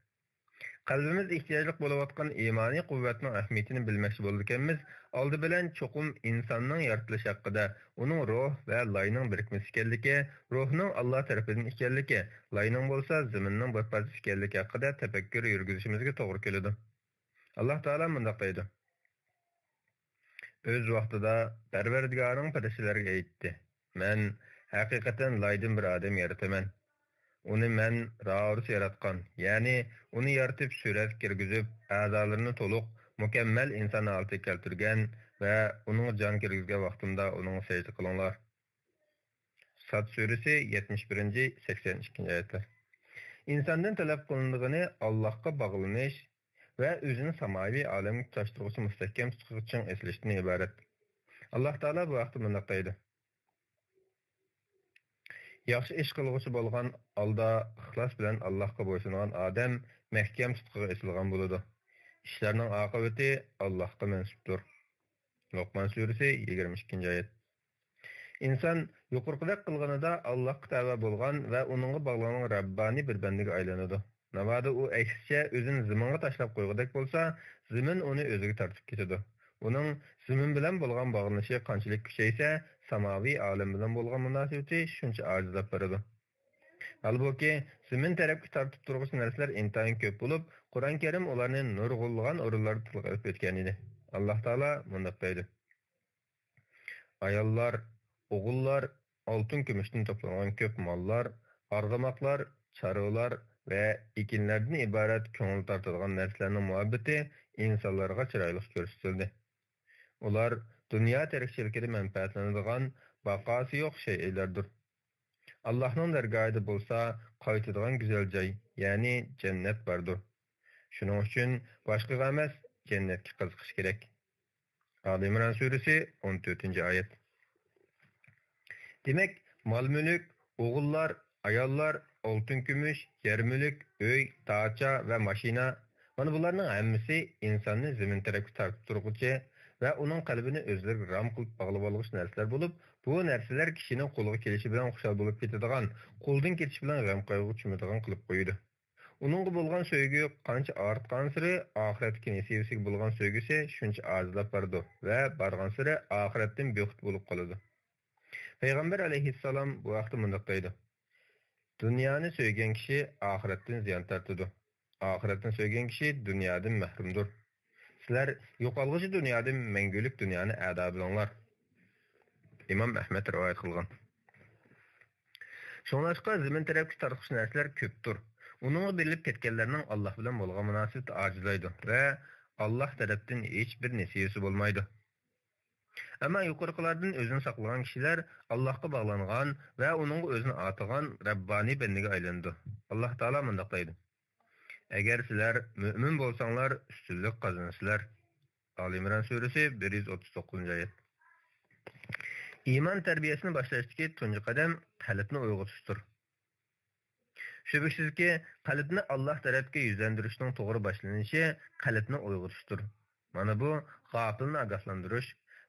قەلبىمىز ئېھتىياجلىق بولۇۋاتقان ئىمانىي قۇۋۋەتنىڭ ئەھمىيىتىنى بىلمەكچى بولىدىكەنمىز، ئالدى بىلەن چوقۇم ئىنساننىڭ يارىتىلىشى ھەققىدە، ئۇنىڭ روھ ۋە لاينىڭ بىرىكمىسى ئىكەنلىكى، روھنىڭ ئاللا تەرىپىدىن ئىكەنلىكى، لاينىڭ بولسا زېمىننىڭ بىر پارچىسى ئىكەنلىكى ھەققىدە تەپەككۇر يۈرگۈزۈشىمىزگە توغرا كېلىدۇ. ئاللا تائالا مۇنداق دەيدۇ: ئۆز ۋاقتىدا پەرۋەردىگارىڭ پەرىشتىلەرگە ئېيتتى: «مەن ھەقىقەتەن لايدىن بىر ئادەم يارىتىمەن. ئۇنى مەن راۋۇرۇس ياراتقان، يەنى ئۇنى يارىتىپ سۈرەتكە كىرگۈزۈپ، ئەزالىرىنى تولۇق، مۇكەممەل ئىنسان ھالىتىگە كەلتۈرگەن ۋە ئۇنىڭغا جان كىرگۈزگەن ۋاقتىمدا ئۇنىڭغا سەجدە قىلىڭلار.» ساد سۈرىسى يەتمىش بىرىنچى، سەكسەن ئىككىنچى ئايەتلەر. ئىنساندىن تەلەپ قىلىنىدىغىنى ئاللاھقا باغلىنىش ۋە ئۆزىنى ساماۋىي ئالەمگە تۇتاشتۇرغۇچى مۇستەھكەم تۇتقىغا چىڭ ئېسىلىشتىن ئىبارەت. ئاللاھ تائالا بۇ ھەقتە مۇنداق دەيدۇ: «ياخشى ئىش قىلغۇچى بولغان ھالدا ئىخلاس بىلەن ئاللاھقا بويسۇنغان ئادەم مەھكەم تۇتقىغا ئېسىلغان بولىدۇ. ئىشلارنىڭ ئاقىۋىتى ئاللاھقا مەنسۇپتۇر.» لوقمان سۈرىسى، يىگىرمە ئىككىنچى ئايەت. ئىنسان يۇقىرىقىدەك قىلغىنىدا ئاللاھقا تەۋە بولغان ۋە ئۇنىڭغا باغلانغان رەببانىي بىر بەندىگە ئايلىنىدۇ. ناۋادا ئۇ ئەكسىچە ئۆزىنى زېمىنغا تاشلاپ قويغۇدەك بولسا، زېمىن ئۇنى ئۆزىگە تارتىپ كېتىدۇ. ئۇنىڭ زېمىن بىلەن بولغان باغلىنىشى قانچىلىك كۈچەيسە، ساماۋىي ئالەم بىلەن بولغان مۇناسىۋىتى شۇنچە ئاجىزلاپ بارىدۇ. ھالبۇكى، زېمىن تەرەپكە تارتىپ تۇرغۇچى نەرسىلەر ئىنتايىن كۆپ بولۇپ، قۇرئان كەرىم ئۇلارنى نۇرغۇنلىغان ئورۇنلاردا تىلغا ئېلىپ ئۆتكەن ئىدى. ئاللاھ تائالا مۇنداق دەيدۇ: ئاياللار، ئوغۇللار، ئالتۇن-كۈمۈشتىن توپلانغان كۆپ ماللار، ئارغىماقلار، چارۋىلار ۋە ئېكىنلەردىن ئىبارەت كۆڭۈل تارتىدىغان نەرسىلەرنىڭ مۇھەببىتى ئىنسانلارغا چىرايلىق كۆرسىتىلدى. ئۇلار دۇنيا تىرىكچىلىكىدە مەنپەئەتلىنىدىغان باقاسى يوق شەيئىلەردۇر. ئاللاھنىڭ دەرگاھىدا بولسا قايتىدىغان گۈزەل جاي، يەنى جەننەت باردۇر. شۇنىڭ ئۈچۈن باشقىغا ئەمەس، جەننەتكە قىزىقىش كېرەك. ئالى ئىمران سۈرىسى، ئون تۆتىنچى ئايەت. دېمەك، مال-مۈلۈك، ئوغۇللار، ئاياللار، ئالتۇن-كۈمۈش، يەر-مۈلۈك، ئۆي، داچا ۋە ماشىنا، مانا بۇلارنىڭ ھەممىسى ئىنساننى زېمىن تەرەپكە تارتىپ تۇرغۇچى ۋە ئۇنىڭ قەلبىنى ئۆزلىرىگە رام قىلىپ باغلىۋالغۇچى نەرسىلەر بولۇپ، بۇ نەرسىلەر كىشىنىڭ قولىغا كېلىشى بىلەن خۇشال بولۇپ كېتىدىغان، قولدىن كېتىشى بىلەن غەم-قايغۇغا چۆمىدىغان قىلىپ قويىدۇ. ئۇنىڭغا بولغان سۆيگۈ قانچە ئارتقانسېرى، ئاخىرەتتىكى نېسىۋىسىگە بولغان سۆيگۈسى شۇنچە ئاجىزلاپ بارىدۇ ۋە بارغانسېرى ئاخىرەتتىن بىخۇد بولۇپ قالىدۇ. پەيغەمبەر ئەلەيھىسسالام بۇ ھەقتە مۇنداق دەيدۇ: دۇنيانى سۆيگەن كىشى ئاخىرەتتىن زىيان تارتىدۇ. ئاخىرەتنى سۆيگەن كىشى دۇنيادىن مەھرۇمدۇر. سىلەر يوقالغۇچى دۇنيادىن مەڭگۈلۈك دۇنيانى ئەدا بىلىڭلار. ئىمام ئەھمەد رىۋايەت قىلغان. شۇڭلاشقا زېمىن تەرەپكە تارتقۇچى نەرسىلەر كۆپتۇر. ئۇنىڭغا بېرىلىپ كەتكەنلەرنىڭ ئاللاھ بىلەن بولغان مۇناسىۋىتى ئاجىزلايدۇ ۋە ئاللاھ تەرەپتىن ھېچبىر نېسىۋىسى بولمايدۇ. ئەمما يۇقىرىقىلاردىن ئۆزىنى ساقلىغان كىشىلەر ئاللاھقا باغلانغان ۋە ئۇنىڭغا ئۆزىنى ئاتىغان رەببانىي بەندىگە ئايلىنىدۇ. ئاللاھ تائالا مۇنداق دەيدۇ: ئەگەر سىلەر مۆمىن بولساڭلار، ئۈستۈنلۈك قازىنىسىلەر. ئالى ئىمران سۈرىسى، بىر يۈز ئوتتۇز توققۇزىنچى ئايەت. ئىمان تەربىيەسىنى باشلاشتىكى تۇنجى قەدەم قەلبنى ئويغىتىشتۇر. شۈبھىسىزكى، قەلبنى ئاللاھ تەرەپكە يۈزلەندۈرۈشنىڭ توغرا باشلىنىشى قەلبنى ئويغىتىشتۇر. مانا بۇ غاپىلنى ئاگاھلاندۇرۇش،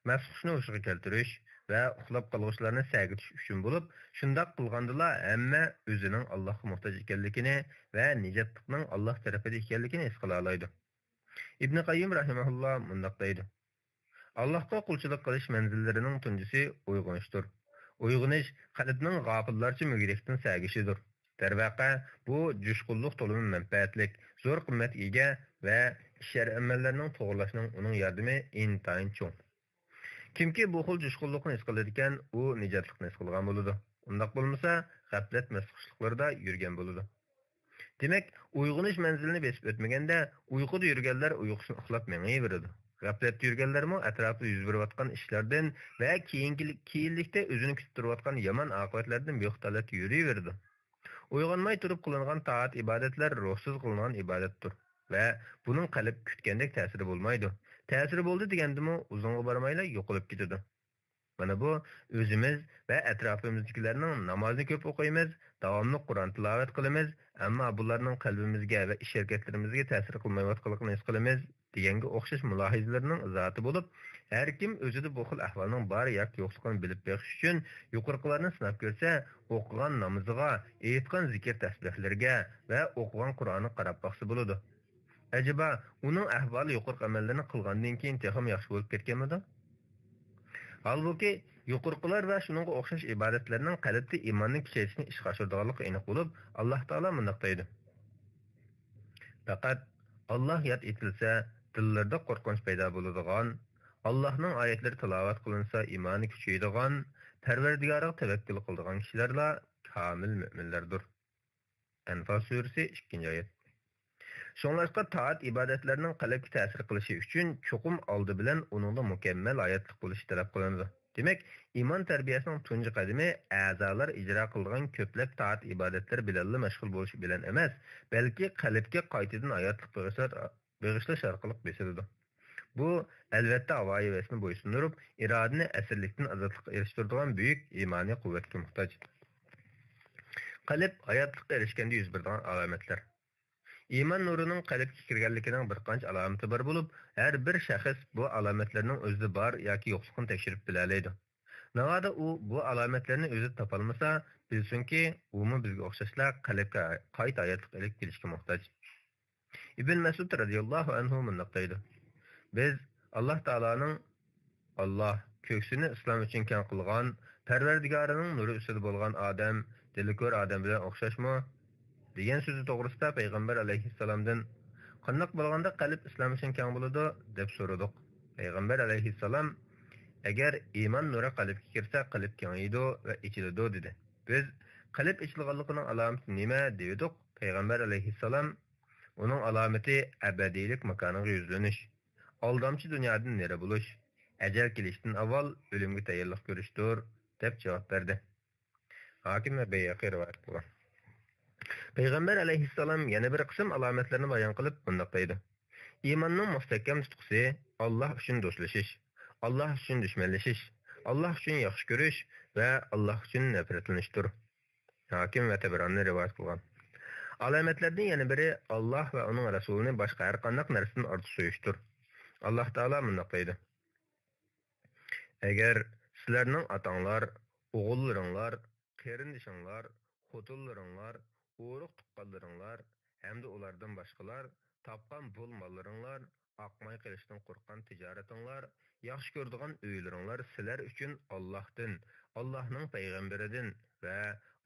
مەستخۇشنى ھوشىغا كەلتۈرۈش ۋە ئۇخلاپ قالغۇچىلارنى سەگىتىش ئۈچۈن بولۇپ، شۇنداق قىلغاندىلا ھەممە ئۆزىنىڭ ئاللاھقا موھتاج ئىكەنلىكىنى ۋە نىجاتلىقنىڭ ئاللاھ تەرىپىدە ئىكەنلىكىنى ھېس قىلالايدۇ. ئىبنى قەييىم رەھىمەھۇللا مۇنداق دەيدۇ: ئاللاھقا قۇلچىلىق قىلىش مەنزىللىرىنىڭ تۇنجىسى ئويغىنىشتۇر. ئويغىنىش قەلبنىڭ غاپىللارچە مۈگدەكتىن سەگىشىدۇر. دەرۋەقە، بۇ جۇشقۇنلۇق تولىمۇ مەنپەئەتلىك، زور قىممەتكە ئىگە ۋە ئىشەر ئەمەللەرنىڭ توغرىلاشنىڭ ئۇنىڭ ياردىمى ئىنتايىن چوڭ. كىمكى بۇ خىل جۇشقۇنلۇقنى ھېس قىلىدىكەن، ئۇ نىجاتلىقنى ھېس قىلغان بولىدۇ. ئۇنداق بولمىسا، غەپلەت مەستخۇشلۇقلىرىدا يۈرگەن بولىدۇ. دېمەك، ئويغىنىش مەنزىلىنى بېسىپ ئۆتمىگەندە، ئۇيقۇدا يۈرگەنلەر ئۇيقۇسىنى ئۇخلاپ مېڭىۋېرىدۇ. غەپلەتتە يۈرگەنلەرمۇ ئەتراپىدا يۈز بېرىۋاتقان ئىشلاردىن ۋە كېيىنكىلىك-، كېيىنلىكتە ئۆزىنى كۈتۈپ تۇرۇۋاتقان يامان ئاقىۋەتلەردىن بىخۇدلەتتە يۈرۈۋېرىدۇ. ئويغانماي تۇرۇپ قىلىنغان تائەت-ئىبادەتلەر روھسىز قىلىنغان ئىبادەتتۇر ۋە بۇنىڭ قەلب كۈتكەندەك تەسىرى بولمايدۇ. تەسىرى بولدى دېگەندىمۇ ئۇزۇنغا بارمايلا يوقىلىپ كېتىدۇ. مانا بۇ ئۆزىمىز ۋە ئەتراپىمىزدىكىلەرنىڭ نامازنى كۆپ ئوقۇيمىز، داۋاملىق قۇرئان تىلاۋەت قىلىمىز، ئەمما بۇلارنىڭ قەلبىمىزگە ۋە ئىش-ھەرىكەتلىرىمىزگە تەسىر قىلمايۋاتقانلىقىنى ھېس قىلىمىز دېگەنگە ئوخشاش مۇلاھىزىلەرنىڭ ئىزاھاتى بولۇپ، ھەر كىم ئۆزىدە بۇ خىل ئەھۋالنىڭ بار ياكى يوقلۇقىنى بىلىپ بېقىش ئۈچۈن يۇقىرىقىلارنى سىناپ كۆرسە، ئوقۇغان نامىزىغا، ئېيتقان زىكىر تەسبىھلىرىگە ۋە ئوقۇغان قۇرئانىغا قاراپ باقسا بولىدۇ. ئەجەبا، ئۇنىڭ ئەھۋالى يۇقىرىقى ئەمەللەرنى قىلغاندىن كېيىن تېخىمۇ ياخشى بولۇپ كەتكەنمىدۇ؟ ھالبۇكى، يۇقىرىقىلار ۋە شۇنىڭغا ئوخشاش ئىبادەتلەرنىڭ قەلبتە ئىماننى كۈچەيتىشنى ئىشقا ئاشۇرىدىغانلىقى ئېنىق بولۇپ، ئاللاھ تائالا مۇنداق دەيدۇ: پەقەت ئاللاھ ياد ئېتىلسە، دىللىرىدا قورقۇنچ پەيدا بولىدىغان، ئاللاھنىڭ ئايەتلىرى تىلاۋەت قىلىنسا، ئىمانى كۈچىيىدىغان، پەرۋەردىگارىغا تەۋەككۈل قىلىدىغان كىشىلەرلا كامىل مۆمىنلەردۇر. ئەنفال سۈرىسى، ئىككىنچى ئايەت. شۇڭلاشقا تائەت-ئىبادەتلەرنىڭ قەلبكە تەسىر قىلىشى ئۈچۈن چوقۇم ئالدى بىلەن ئۇنىڭدا مۇكەممەل ھاياتلىق بولۇشى تەلەپ قىلىنىدۇ. دېمەك، ئىمان تەربىيەسىنىڭ تۇنجى قەدىمى ئەزالار ئىجرا قىلىدىغان كۆپلەپ تائەت-ئىبادەتلەر بىلەنلا مەشغۇل بولۇش بىلەن ئەمەس، بەلكى قەلبكە قايتىدىن ھاياتلىق بېغىشلاش، بېغىشلاش ئارقىلىق بېسىلىدۇ. بۇ، ئەلۋەتتە، ھاۋايىۋەسنى بويسۇندۇرۇپ، ئىرادىنى ئەسىرلىكتىن ئازادلىققا ئېرىشتۈرىدىغان بۈيۈك ئىمانىي قۇۋۋەتكە موھتاج. قەلب ھاياتلىققا ئېرىشكەندە يۈز بېرىدىغان ئالامەتلەر. ئىمان نۇرىنىڭ قەلبكە كىرگەنلىكىنىڭ بىر قانچە ئالامىتى بار بولۇپ، ھەر بىر شەخس بۇ ئالامەتلەرنىڭ ئۆزىدە بار ياكى يوقلۇقىنى تەكشۈرۈپ بىلەلەيدۇ. ناۋادا ئۇ بۇ ئالامەتلەرنى ئۆزىدە تاپالمىسا، بىلسۇنكى، ئۇمۇ بىزگە ئوخشاشلا قەلبكە قايتا ھاياتلىق ئېلىپ كېلىشكە موھتاج. ئىبن مەسئۇد رەزىياللاھۇ ئەنھۇ مۇنداق دەيدۇ: بىز ئاللاھ تائالانىڭ، «ئاللاھ كۆكسىنى ئىسلام ئۈچۈن كەڭ قىلغان، پەرۋەردىگارىنىڭ نۇرى ئۈستىدە بولغان ئادەم، دىلى كور ئادەم بىلەن ئوخشاشمۇ؟» دېگەن سۆزى توغرىسىدا پەيغەمبەر ئەلەيھىسسالامدىن، «قانداق بولغاندا قەلب ئىسلام ئۈچۈن كەڭ بولىدۇ؟» دەپ سورىدۇق. پەيغەمبەر ئەلەيھىسسالام، «ئەگەر ئىمان نۇرى قەلبكە كىرسە، قەلب كېڭىيىدۇ ۋە ئېچىلىدۇ» دېدى. بىز، «قەلب ئېچىلغانلىقىنىڭ ئالامىتى نېمە؟» دېۋىدۇق. پەيغەمبەر ئەلەيھىسسالام، «ئۇنىڭ ئالامىتى ئەبەدىيلىك ماكانىغا يۈزلىنىش، ئالدامچى دۇنيادىن نېرى بولۇش، ئەجەل كېلىشتىن ئاۋۋال ئۆلۈمگە تەييارلىق كۆرۈشتۇر» دەپ جاۋاب بەردى. ھاكىم ۋە بەيھەقى رىۋايەت قىلغان. پەيغەمبەر ئەلەيھىسسالام يەنە بىر قىسىم ئالامەتلەرنى بايان قىلىپ مۇنداق دەيدۇ: ئىماننىڭ مۇستەھكەم تۇتقۇسى، ئاللاھ ئۈچۈن دوستلىشىش، ئاللاھ ئۈچۈن دۈشمەنلىشىش، ئاللاھ ئۈچۈن ياخشى كۆرۈش ۋە ئاللاھ ئۈچۈن نەپرەتلىنىشتۇر. ھاكىم ۋە تەبرانى رىۋايەت قىلغان. ئالامەتلەردىن يەنە بىرى، ئاللاھ ۋە ئۇنىڭ رەسۇلىنى باشقا ھەر قانداق نەرسىدىن ئارتۇق سۆيۈشتۇر. ئاللاھ تائالا مۇنداق دەيدۇ: ئەگەر سىلەرنىڭ ئاتاڭلار، ئوغۇللىرىڭلار، قېرىندىشىڭلار، خوتۇنلىرىڭلار، ئۇرۇق-تۇغقانلىرىڭلار ھەمدە ئۇلاردىن باشقىلار، تاپقان پۇل-ماللىرىڭلار، ئاقماي قېلىشتىن قورققان تىجارىتىڭلار، ياخشى كۆرىدىغان ئۆيلىرىڭلار سىلەر ئۈچۈن ئاللاھتىن، ئاللاھنىڭ پەيغەمبىرىدىن ۋە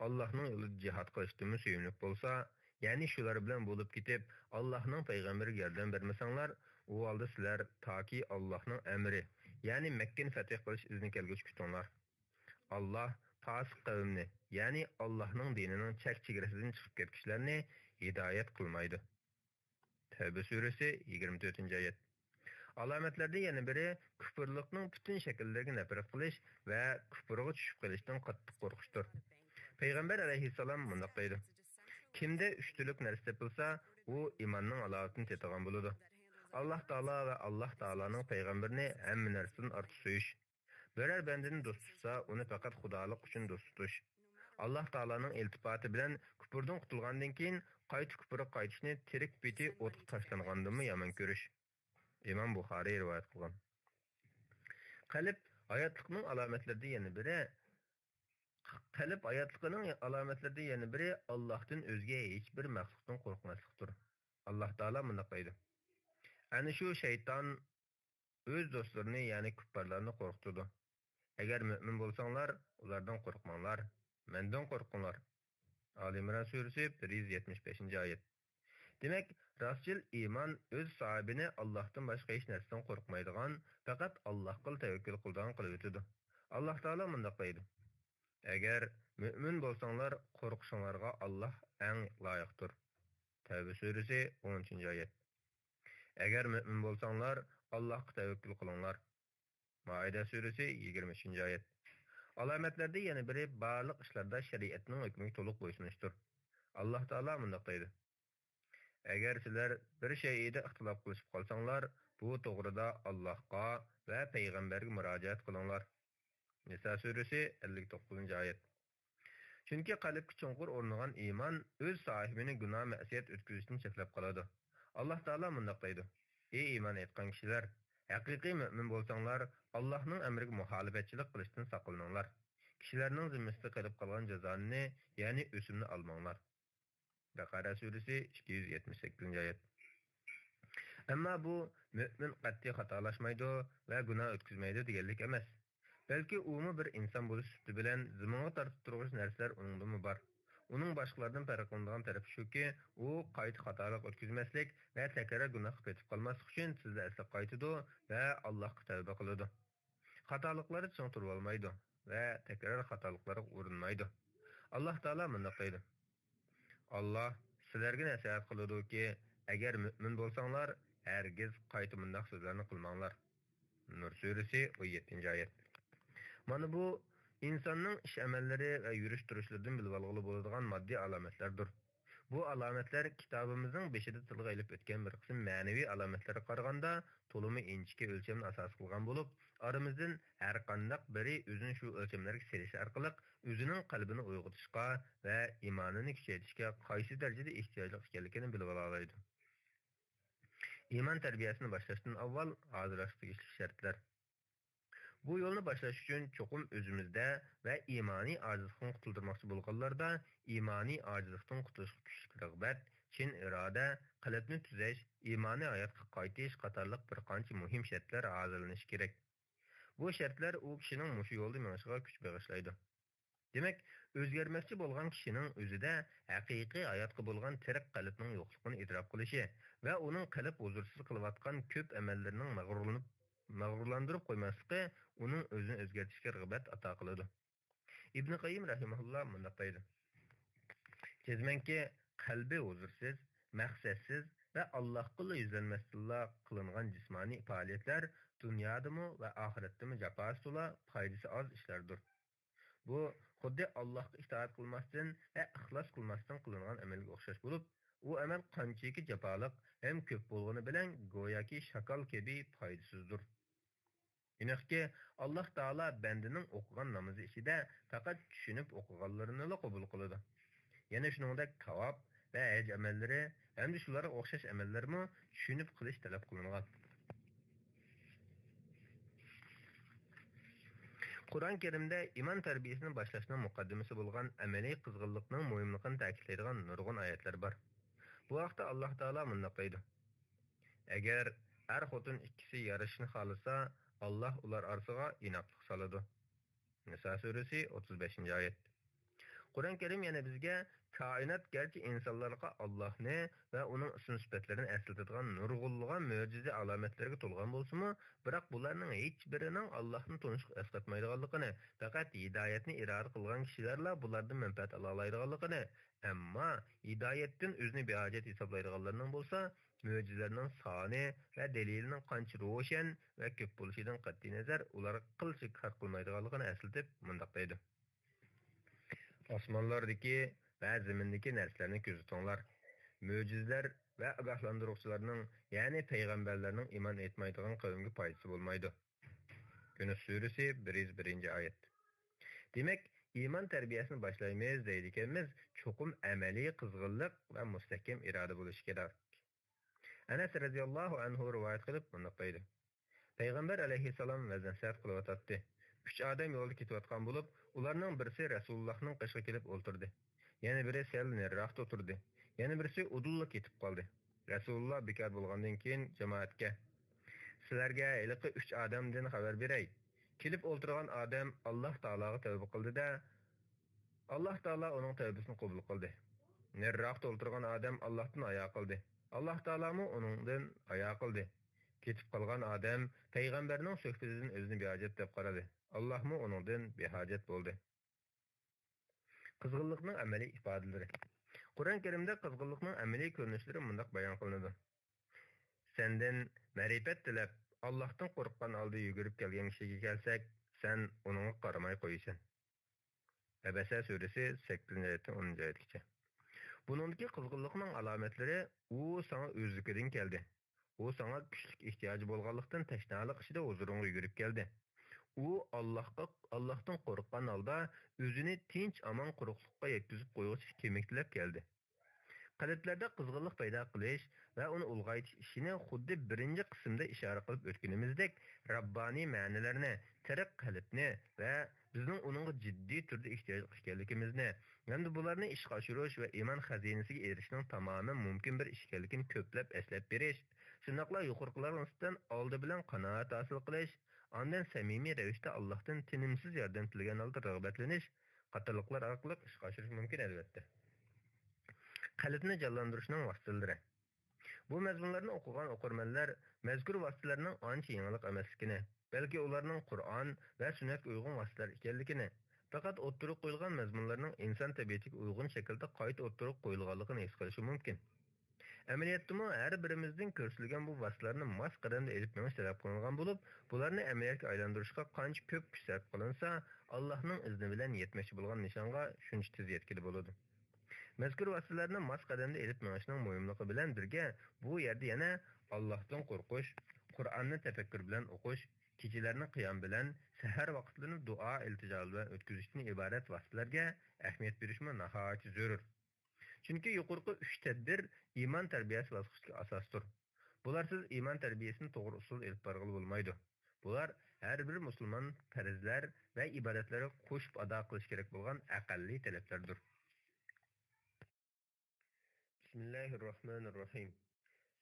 ئاللاھنىڭ يولىدا جىھاد قىلىشتىنمۇ سۆيۈملۈك بولسا، يەنى شۇلار بىلەن بولۇپ كېتىپ، ئاللاھنىڭ پەيغەمبىرىگە ياردەم بەرمىسەڭلار، ئۇ ھالدا سىلەر تاكى ئاللاھنىڭ ئەمرى، يەنى مەككىنى فەتھى قىلىش ئىزنى كەلگۈچە كۈتۈڭلار. ئاللاھ پاسىق قەۋمنى، يەنى ئاللاھنىڭ دىنىنىڭ چەك-چېگرىسىدىن چىقىپ كەتكۈچىلەرنى ھىدايەت قىلمايدۇ. تەۋبە سۈرىسى، يىگىرمە تۆتىنچى ئايەت. ئالامەتلەردىن يەنە بىرى، كۇپۇرلۇقنىڭ پۈتۈن شەكىللىرىگە نەپرەت قىلىش ۋە كۇپۇرغا چۈشۈپ قېلىشتىن قاتتىق قورقۇشتۇر. پەيغەمبەر ئەلەيھىسسالام مۇنداق دەيدۇ: كىمدە ئۈچ تۈرلۈك نەرسە تېپىلسا، ئۇ ئىماننىڭ ھالاۋىتىنى تېتىغان بولىدۇ. ئاللاھ تائالا ۋە ئاللاھ تائالانىڭ پەيغەمبىرىنى ھەممە نەرسىدىن ئارتۇق سۆيۈش. بىرەر بەندىنى دوست تۇتسا، ئۇنى پەقەت خۇدالىق ئۈچۈن دوست تۇتۇش. ئاللاھ تائالانىڭ ئىلتىپاتى بىلەن كۇپۇردىن قۇتۇلغاندىن كېيىن، قايتا كۇپۇرغا قايتىشنى تىرىك پېتى ئوتقا تاشلانغاندىنمۇ يامان كۆرۈش. ئىمام بۇخارىي رىۋايەت قىلغان. قەلب ھاياتلىقنىڭ ئالامەتلىرىدىن يەنە بىرى، قەلب ھاياتلىقىنىڭ ئالامەتلىرىدىن يەنە بىرى، ئاللاھتىن ئۆزگە ھېچ بىر مەخلۇقتىن قورقماسلىقتۇر. ئاللاھ تائالا مۇنداق دەيدۇ: ئەنە شۇ شەيتان ئۆز دوستلىرىنى، يەنى كۇپپارلارنى قورقۇتىدۇ. ئەگەر مۆمىن بولساڭلار، ئۇلاردىن قورقماڭلار، مەندىن قورقۇڭلار. ئالى ئىمران سۈرىسى، بىر يۈز يەتمىش بەشىنچى ئايەت. دېمەك، راستچىل ئىمان ئۆز ساھىبىنى ئاللاھتىن باشقا ھېچ نەرسىدىن قورقمايدىغان، پەقەت ئاللاھقىلا تەۋەككۈل قىلىدىغان قىلىۋېتىدۇ. ئاللاھ تائالا مۇنداق دەيدۇ: «ئەگەر مۆمىن بولساڭلار، قورقۇشۇڭلارغا ئاللاھ ئەڭ لايىقتۇر.» تەۋبە سۈرىسى، ئون ئۈچىنچى ئايەت. «ئەگەر مۆمىن بولساڭلار، ئاللاھقا تەۋەككۈل قىلىڭلار.» مائىدە سۈرىسى، يىگىرمە ئۈچىنچى ئايەت. ئالامەتلەردىن يەنە بىرى بارلىق ئىشلاردا شەرىئەتنىڭ ھۆكمىگە تولۇق بويسۇنۇشتۇر. ئاللاھ تائالا مۇنداق دەيدۇ: «ئەگەر سىلەر بىر شەيئىدە ئىختىلاپ قىلىشىپ قالساڭلار، بۇ توغرىدا ئاللاھقا ۋە پەيغەمبەرگە مۇراجىئەت قىلىڭلار.» نىسا سۈرىسى، ئەللىك توققۇزىنچى ئايەت. چۈنكى قەلبكە چوڭقۇر ئورنىغان ئىمان ئۆز ساھىبىنى گۇناھ-مەسىيەت ئۆتكۈزۈشتىن چەكلەپ قالىدۇ. ئاللاھ تائالا مۇنداق دەيدۇ: «ئى ئىمان ئېيتقان كىشىلەر! ھەقىقىي مۆمىن بولساڭلار، ئاللاھنىڭ ئەمرىگە مۇخالىپەتچىلىك قىلىشتىن ساقلىنىڭلار. كىشىلەرنىڭ زىممىسىدە قېلىپ قالغان جازانى، يەنى ئۆسۈمنى ئالماڭلار.» بەقەرە سۈرىسى، ئىككى يۈز يەتمىش سەككىزىنچى ئايەت. ئەمما بۇ مۆمىن قەتئىي خاتالاشمايدۇ ۋە گۇناھ ئۆتكۈزمەيدۇ دېگەنلىك ئەمەس. بەلكى ئۇمۇ بىر ئىنسان بولۇش سۈپىتى بىلەن زىمىنغا تارتىپ تۇرغۇچ نەرسىلەر ئۇنىڭدىمۇ بار. ئۇنىڭ باشقىلاردىن پەرقلىنىدىغان تەرىپى شۇكى، ئۇ قايتا خاتالىق ئۆتكۈزمەسلىك ۋە تەكرار گۇناھقا پېتىپ قالماسلىق ئۈچۈن تېزلا ئەسلىگە قايتىدۇ ۋە ئاللاھقا تەۋبە قىلىدۇ. خاتالىقلاردا چىڭ تۇرۇۋالمايدۇ ۋە تەكرار خاتالىقلارغا ئۇرۇنمايدۇ. ئاللاھ تائالا مۇنداق دەيدۇ: «ئاللاھ سىلەرگە نەسىھەت قىلىدۇكى، ئەگەر مۆمىن بولساڭلار، ھەرگىز قايتا مۇنداق سۆزلەرنى قىلماڭلار.» نۇر سۈرىسى، ئون يەتتىنچى ئايەت. مانا بۇ ئىنساننىڭ ئىش-ئەمەللىرى ۋە يۈرۈش-تۇرۇشلىرىدىن بىلىۋالغىلى بولىدىغان ماددىي ئالامەتلەردۇر. بۇ ئالامەتلەر كىتابىمىزنىڭ بېشىدا تىلغا ئېلىپ ئۆتكەن بىر قىسىم مەنىۋى ئالامەتلەرگە قارىغاندا تولىمۇ ئىنچىكە ئۆلچەمنى ئاساس قىلغان بولۇپ، ئارىمىزدىن ھەرقانداق بىرى ئۆزىنى شۇ ئۆلچەملەرگە سېلىش ئارقىلىق ئۆزىنىڭ قەلبىنى ئويغىتىشقا ۋە ئىمانىنى كۈچەيتىشكە قايسى دەرىجىدە ئېھتىياجلىق ئىكەنلىكىنى بىلىۋالالايدۇ. ئىمان تەربىيەسىنى باشلاشتىن ئاۋۋال ھازىرلاشقا تېگىشلىك شەرتلەر. بۇ يولنى باشلاش ئۈچۈن چوقۇم ئۆزىمىزدە ۋە ئىمانىي ئاجىزلىقتىن قۇتۇلدۇرماقچى بولغانلاردا ئىمانىي ئاجىزلىقتىن قۇتۇلۇشقا كۈچلۈك رىغبەت، چىن ئىرادە، قەلبنى تۈزەش، ئىمانىي ھاياتقا قايتىش قاتارلىق بىر قانچە مۇھىم شەرتلەر ھازىرلىنىشى كېرەك. بۇ شەرتلەر ئۇ كىشىنىڭ مۇشۇ يولدا مېڭىشىغا كۈچ بېغىشلايدۇ. دېمەك، ئۆزگەرمەكچى بولغان كىشىنىڭ ئۆزىدە ھەقىقىي ھاياتقا بولغان تىرىك قەلبنىڭ يوقلۇقىنى ئېتىراپ قىلىشى ۋە ئۇنىڭ قەلب ھۇزۇرسىز قىلىۋاتقان كۆپ ئەمەللىرىنىڭ مەغرۇرلىنىپ، مەغرۇرلاندۇرۇپ قويماسلىقى ئۇنىڭ ئۆزىنى ئۆزگەرتىشىگە رىغبەت ئاتا قىلىدۇ. ئىبنى قەييىم رەھىمەھۇللا مۇنداق دەيدۇ: جەزمەنكى، قەلبى ھۇزۇرسىز، مەقسەتسىز ۋە ئاللاھقىلا يۈزلەنمەستىنلا قىلىنغان جىسمانىي پائالىيەتلەر دۇنيادىمۇ ۋە ئاخىرەتتىمۇ جاپاسى تولا، پايدىسى ئاز ئىشلاردۇر. بۇ خۇددى ئاللاھقا ئىتائەت قىلماستىن ۋە ئىخلاس قىلماستىن قىلىنغان ئەمەلگە ئوخشاش بولۇپ، ئۇ ئەمەل قانچىكى جاپالىق ھەم كۆپ بولغىنى بىلەن گوياكى شاكال كەبى پايدىسىزدۇر. ئېنىقكى، ئاللاھ تائالا بەندىنىڭ ئوقۇغان نامىزى ئىچىدە پەقەت چۈشىنىپ ئوقۇغانلىرىنىلا قوبۇل قىلىدۇ. يەنە شۇنىڭدەك تاۋاپ ۋە ھەج ئەمەللىرى ھەمدە شۇلارغا ئوخشاش ئەمەللەرمۇ چۈشىنىپ قىلىش تەلەپ قىلىنغان. قۇرئان كەرىمدە ئىمان تەربىيەسىنى باشلاشنىڭ مۇقەددىمىسى بولغان ئەمەلىي قىزغىنلىقنىڭ مۇھىملىقىنى تەكىتلەيدىغان نۇرغۇن ئايەتلەر بار. بۇ ھەقتە ئاللاھ تائالا مۇنداق دەيدۇ: ئەگەر ئەر-خوتۇن ئىككىسى يارىشىشنى خالىسا، ئاللاھ ئۇلار ئارىسىغا ئىناقلىق سالىدۇ. نىسا سۈرىسى، ئوتتۇز بەشىنچى ئايەت. قۇرئان كەرىم يەنە بىزگە، كائىنات گەرچە ئىنسانلارغا ئاللاھنى ۋە ئۇنىڭ ئىسىم-سۈپەتلىرىنى ئەسلىتىدىغان نۇرغۇنلىغان مۆجىزە ئالامەتلەرگە تولغان بولسىمۇ، بىراق بۇلارنىڭ ھېچبىرىنىڭ ئاللاھنى تونۇشقا ئەسقاتمايدىغانلىقىنى، پەقەت ھىدايەتنى ئىرادە قىلغان كىشىلەرلا بۇلاردىن مەنپەئەت ئالالايدىغانلىقىنى، ئەمما ھىدايەتتىن ئۆزىنى بىھاجەت ھېسابلايدىغانلارنىڭ بولسا، مۆجىزىلەرنىڭ سانى ۋە دەلىلىنىڭ قانچە روشەن ۋە كۆپ بولۇشىدىن قەتئىينەزەر، ئۇلارغا قىلچە كار قىلمايدىغانلىقىنى ئەسلىتىپ مۇنداق دەيدۇ: ئاسمانلاردىكى ۋە زېمىندىكى نەرسىلەرنى كۆزىتىڭلار. مۆجىزىلەر ۋە ئاگاھلاندۇرغۇچىلارنىڭ، يەنى پەيغەمبەرلەرنىڭ ئىمان ئېيتمايدىغان قەۋمگە پايدىسى بولمايدۇ. يۇنۇس سۈرىسى، بىر يۈز بىرىنچى ئايەت. دېمەك، ئىمان تەربىيەسىنى باشلايمىز دەيدىكەنمىز، چوقۇم ئەمەلىي قىزغىنلىق ۋە مۇستەھكەم ئىرادە بولۇشى كېرەك. ئەنەس رەزىياللاھۇ ئەنھۇ رىۋايەت قىلىپ مۇنداق دەيدۇ: پەيغەمبەر ئەلەيھىسسالام ۋەز-نەسىھەت قىلىۋاتاتتى. ئۈچ ئادەم يولدا كېتىۋاتقان بولۇپ، ئۇلارنىڭ بىرسى رەسۇلۇللاھنىڭ قېشىغا كېلىپ ئولتۇردى. يەنە بىرى سەل نېرىراقتا ئولتۇردى. يەنە بىرسى ئۇدۇللا كېتىپ قالدى. رەسۇلۇللا بىكار بولغاندىن كېيىن جامائەتكە، سىلەرگە ھېلىقى ئۈچ ئادەمدىن خەۋەر بېرەي. كېلىپ ئولتۇرغان ئادەم ئاللاھ تائالاغا تەۋبە قىلدى-دە، ئاللاھ تائالا ئۇنىڭ تەۋبىسىنى قوبۇل قىلدى. نېرىراقتا ئولتۇرغان ئادەم ئاللاھتىن ھايا قىلدى. ئاللاھ تائالامۇ ئۇنىڭدىن ھايا قىلدى. كېتىپ قالغان ئادەم پەيغەمبەرنىڭ سۆھبىتىدىن ئۆزىنى بىھاجەت دەپ قارىدى. ئاللاھمۇ ئۇنىڭدىن بىھاجەت بولدى. قىزغىنلىقنىڭ ئەمەلىي ئىپادىلىرى. قۇرئان كەرىمدە قىزغىنلىقنىڭ ئەمەلىي كۆرۈنۈشلىرى مۇنداق بايان قىلىنىدۇ: سەندىن مەرىپەت تىلەپ، ئاللاھتىن قورققان ھالدا يۈگۈرۈپ كەلگەن كىشىگە كەلسەك، سەن ئۇنىڭغا قارىماي قويىسەن. ئەبەسە سۈرىسى، سەككىزىنچى ئايەتتىن ئونىنچى ئايەتكىچە. بۇنىڭدىكى قىزغىنلىقنىڭ ئالامەتلىرى: ئۇ ساڭا ئۆزلۈكىدىن كەلدى. ئۇ ساڭا كۈچلۈك ئېھتىياجى بولغانلىقتىن، تەشنالىق ئىچىدە ھۇزۇرۇڭغا يۈگۈرۈپ كەلدى. ئۇ ئاللاھقا، ئاللاھتىن قورققان ھالدا ئۆزىنى تىنچ-ئامان قۇرۇقلۇققا يەتكۈزۈپ قويغۇچە كېمىكلەپ كەلدى. قەلبلەردە قىزغىنلىق پەيدا قىلىش ۋە ئۇنى ئۇلغايتىش ئىشىنى خۇددى بىرىنچى قىسىمدا ئىشارە قىلىپ ئۆتكىنىمىزدەك، رەببانىي مەنىلەرنى، تىرىق قەلبنى ۋە بىزنىڭ ئۇنىڭغا جىددىي تۈردە ئېھتىياجلىق ئىكەنلىكىمىزنى ھەمدە بۇلارنى ئىشقا ئاشۇرۇش ۋە ئىمان خەزىنىسىگە ئېرىشىشنىڭ تامامەن مۇمكىن بىر ئىش ئىكەنلىكىنى كۆپلەپ ئەسلەپ بېرىش، شۇنداقلا يۇقىرىقىلارغا نىسبەتەن ئالدى بىلەن قانائەت ھاسىل قىلىش، ئاندىن سەمىمىي رەۋىشتە ئاللاھتىن تىنىمسىز ياردەم تىلىگەن ھالدا رىغبەتلىنىش قاتارلىقلار ئارقىلىق ئىشقا ئاشۇرۇش مۇمكىن، ئەلۋەتتە. قەلبنى جانلاندۇرۇشنىڭ ۋاسىتىلىرى. بۇ مەزمۇنلارنى ئوقۇغان ئوقۇرمەنلەر مەزكۇر ۋاسىتىلەرنىڭ ئانچە يېڭىلىق ئەمەسلىكىنى، بەلكى ئۇلارنىڭ قۇرئان ۋە سۈننەتكە ئۇيغۇن ۋاسىتىلەر ئىكەنلىكىنى، پەقەت ئوتتۇرىغا قويۇلغان مەزمۇنلارنىڭ ئىنسان تەبىئىتىگە ئۇيغۇن شەكىلدە قايتا ئوتتۇرىغا قويۇلغانلىقىنى ھېس قىلىشى مۇمكىن. ئەمەلىيەتتىمۇ ھەر بىرىمىزدىن كۆرسىتىلگەن بۇ ۋاسىتىلەرنى ماس قەدەمدە ئېلىپ مېڭىش تەلەپ قىلىنغان بولۇپ، بۇلارنى ئەمەلىيەتكە ئايلاندۇرۇشقا قانچە كۆپ كۈچ سەرپ قىلىنسا، ئاللاھنىڭ ئىزنى بىلەن يەتمەكچى بولغان نىشانغا شۇنچە تېز يەتكىلى بولىدۇ. مەزكۇر ۋاسىتىلەرنى ماس قەدەمدە ئېلىپ مېڭىشنىڭ مۇھىملىقى بىلەن بىرگە، بۇ يەردە يەنە ئاللاھتىن قورقۇش، قۇرئاننى تەپەككۇر بىلەن ئوقۇش، كېچىلەرنى قىيام بىلەن، سەھەر ۋاقىتلىرىنى دۇئا، ئىلتىجا بىلەن ئۆتكۈزۈشتىن ئىبارەت ۋاسىتىلەرگە ئەھمىيەت بېرىشمۇ ناھايىتى زۆرۈر. چۈنكى يۇقىرىقى ئۈچ تەدبىر ئىمان تەربىيەسى باسقۇچىدىكى ئاساستۇر. بۇلارسىز ئىمان تەربىيەسىنى توغرا ئۇسۇلدا ئېلىپ بارغىلى بولمايدۇ. بۇلار ھەر بىر مۇسۇلمان پەرزلەر ۋە ئىبادەتلەرگە قوشۇپ ئادا قىلىش كېرەك بولغان ئەقەللىي تەلەپلەردۇر. بىسمىللاھىررەھمانىررەھىم.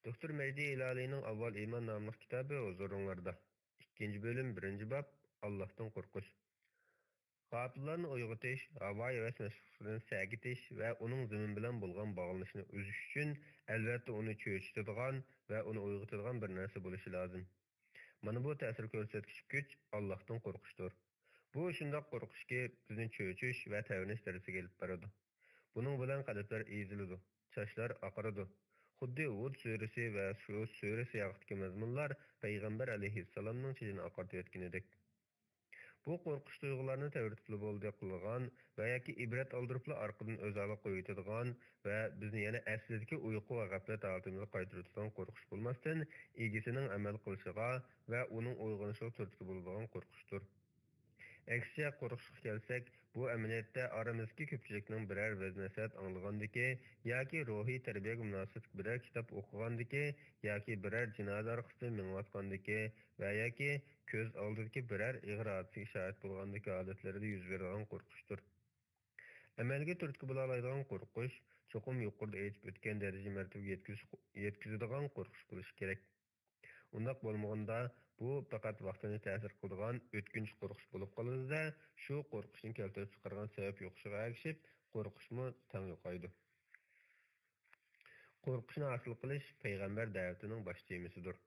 دوكتور مەھدى ھىلالىينىڭ ئاۋۋال ئىمان ناملىق كىتابى ھۇزۇرۇڭلاردا. ئىككىنچى بۆلۈم، بىرىنچى باب، ئاللاھتىن قورقۇش. غاپىللارنى ئويغىتىش، ھاۋا-ھەۋەس مەشۇقىسىدىن سەگىتىش ۋە ئۇنىڭ زېمىن بىلەن بولغان باغلىنىشىنى ئۈزۈش ئۈچۈن، ئەلۋەتتە، ئۇنى چۆچۈتىدىغان ۋە ئۇنى ئويغىتىدىغان بىر نەرسە بولۇشى لازىم. مانا بۇ تەسىر كۆرسەتكۈچ كۈچ ئاللاھتىن قورقۇشتۇر. بۇ شۇنداق قورقۇشكى، بىزنى چۆچۈش ۋە تەۋرىنىش دەرىجىسىگە ئېلىپ بارىدۇ. بۇنىڭ بىلەن قەلبلەر ئېزىلىدۇ، چاچلار ئاقىرىدۇ. خۇددى ھۇد سۈرىسى ۋە شۇ سۈرە سىياقىدىكى مەزمۇنلار پەيغەمبەر ئەلەيھىسسالامنىڭ چېچىنى ئاقارتىۋەتكىنىدەك. بۇ قورقۇش تۇيغۇلارنى تەۋرىتىپلا بولدى قىلىدىغان ۋە ياكى ئىبرەت ئالدۇرۇپلا ئارقىدىن ئۆز ھالىغا قويۇۋېتىدىغان ۋە بىزنى يەنە ئەسلىدىكى ئۇيقۇ ۋە غەپلەت ھالىتىمىزگە قايتۇرۇۋېتىدىغان قورقۇش بولماستىن، ئىگىسىنىڭ ئەمەل قىلىشىغا ۋە ئۇنىڭ ئويغىنىشىغا تۈرتكە بولىدىغان قورقۇشتۇر. ئەكسىچە، قورقۇشقا كەلسەك، بۇ ئەمەلىيەتتە ئارىمىزدىكى كۆپچىلىكنىڭ بىرەر ۋەز-نەسىھەت ئاڭلىغاندىكى ياكى روھىي تەربىيەگە مۇناسىۋەتلىك بىرەر كىتاب ئوقۇغاندىكى ياكى بىرەر جىنازا ئارقىسىدا مېڭىۋاتقاندىكى ۋە ياكى كۆز ئالدىدىكى بىرەر ئېغىر ھادىسىگە شاھىت بولغاندىكى ھالەتلىرىدە يۈز بېرىدىغان قورقۇشتۇر. ئەمەلگە تۈرتكە بولالايدىغان قورقۇش چوقۇم يۇقىرىدا ئېيتىپ ئۆتكەن دەرىجە مەرتىۋىگە يەتكۈزۈش، يەتكۈزىدىغان قورقۇش بولۇشى كېرەك. ئۇنداق بولمىغاندا، بۇ پەقەت ۋاقتىنى تەسىر قىلىدىغان ئۆتكۈنچ قورقۇش بولۇپ قالىدۇ-دە، شۇ قورقۇشنى كەلتۈرۈپ چىقارغان سەۋەب يوقىشىغا ئەگىشىپ، قورقۇشمۇ تەڭ يوقايدۇ. قورقۇشنى ھاسىل قىلىش پەيغەمبەر دەۋىتىنىڭ باش تېمىسىدۇر.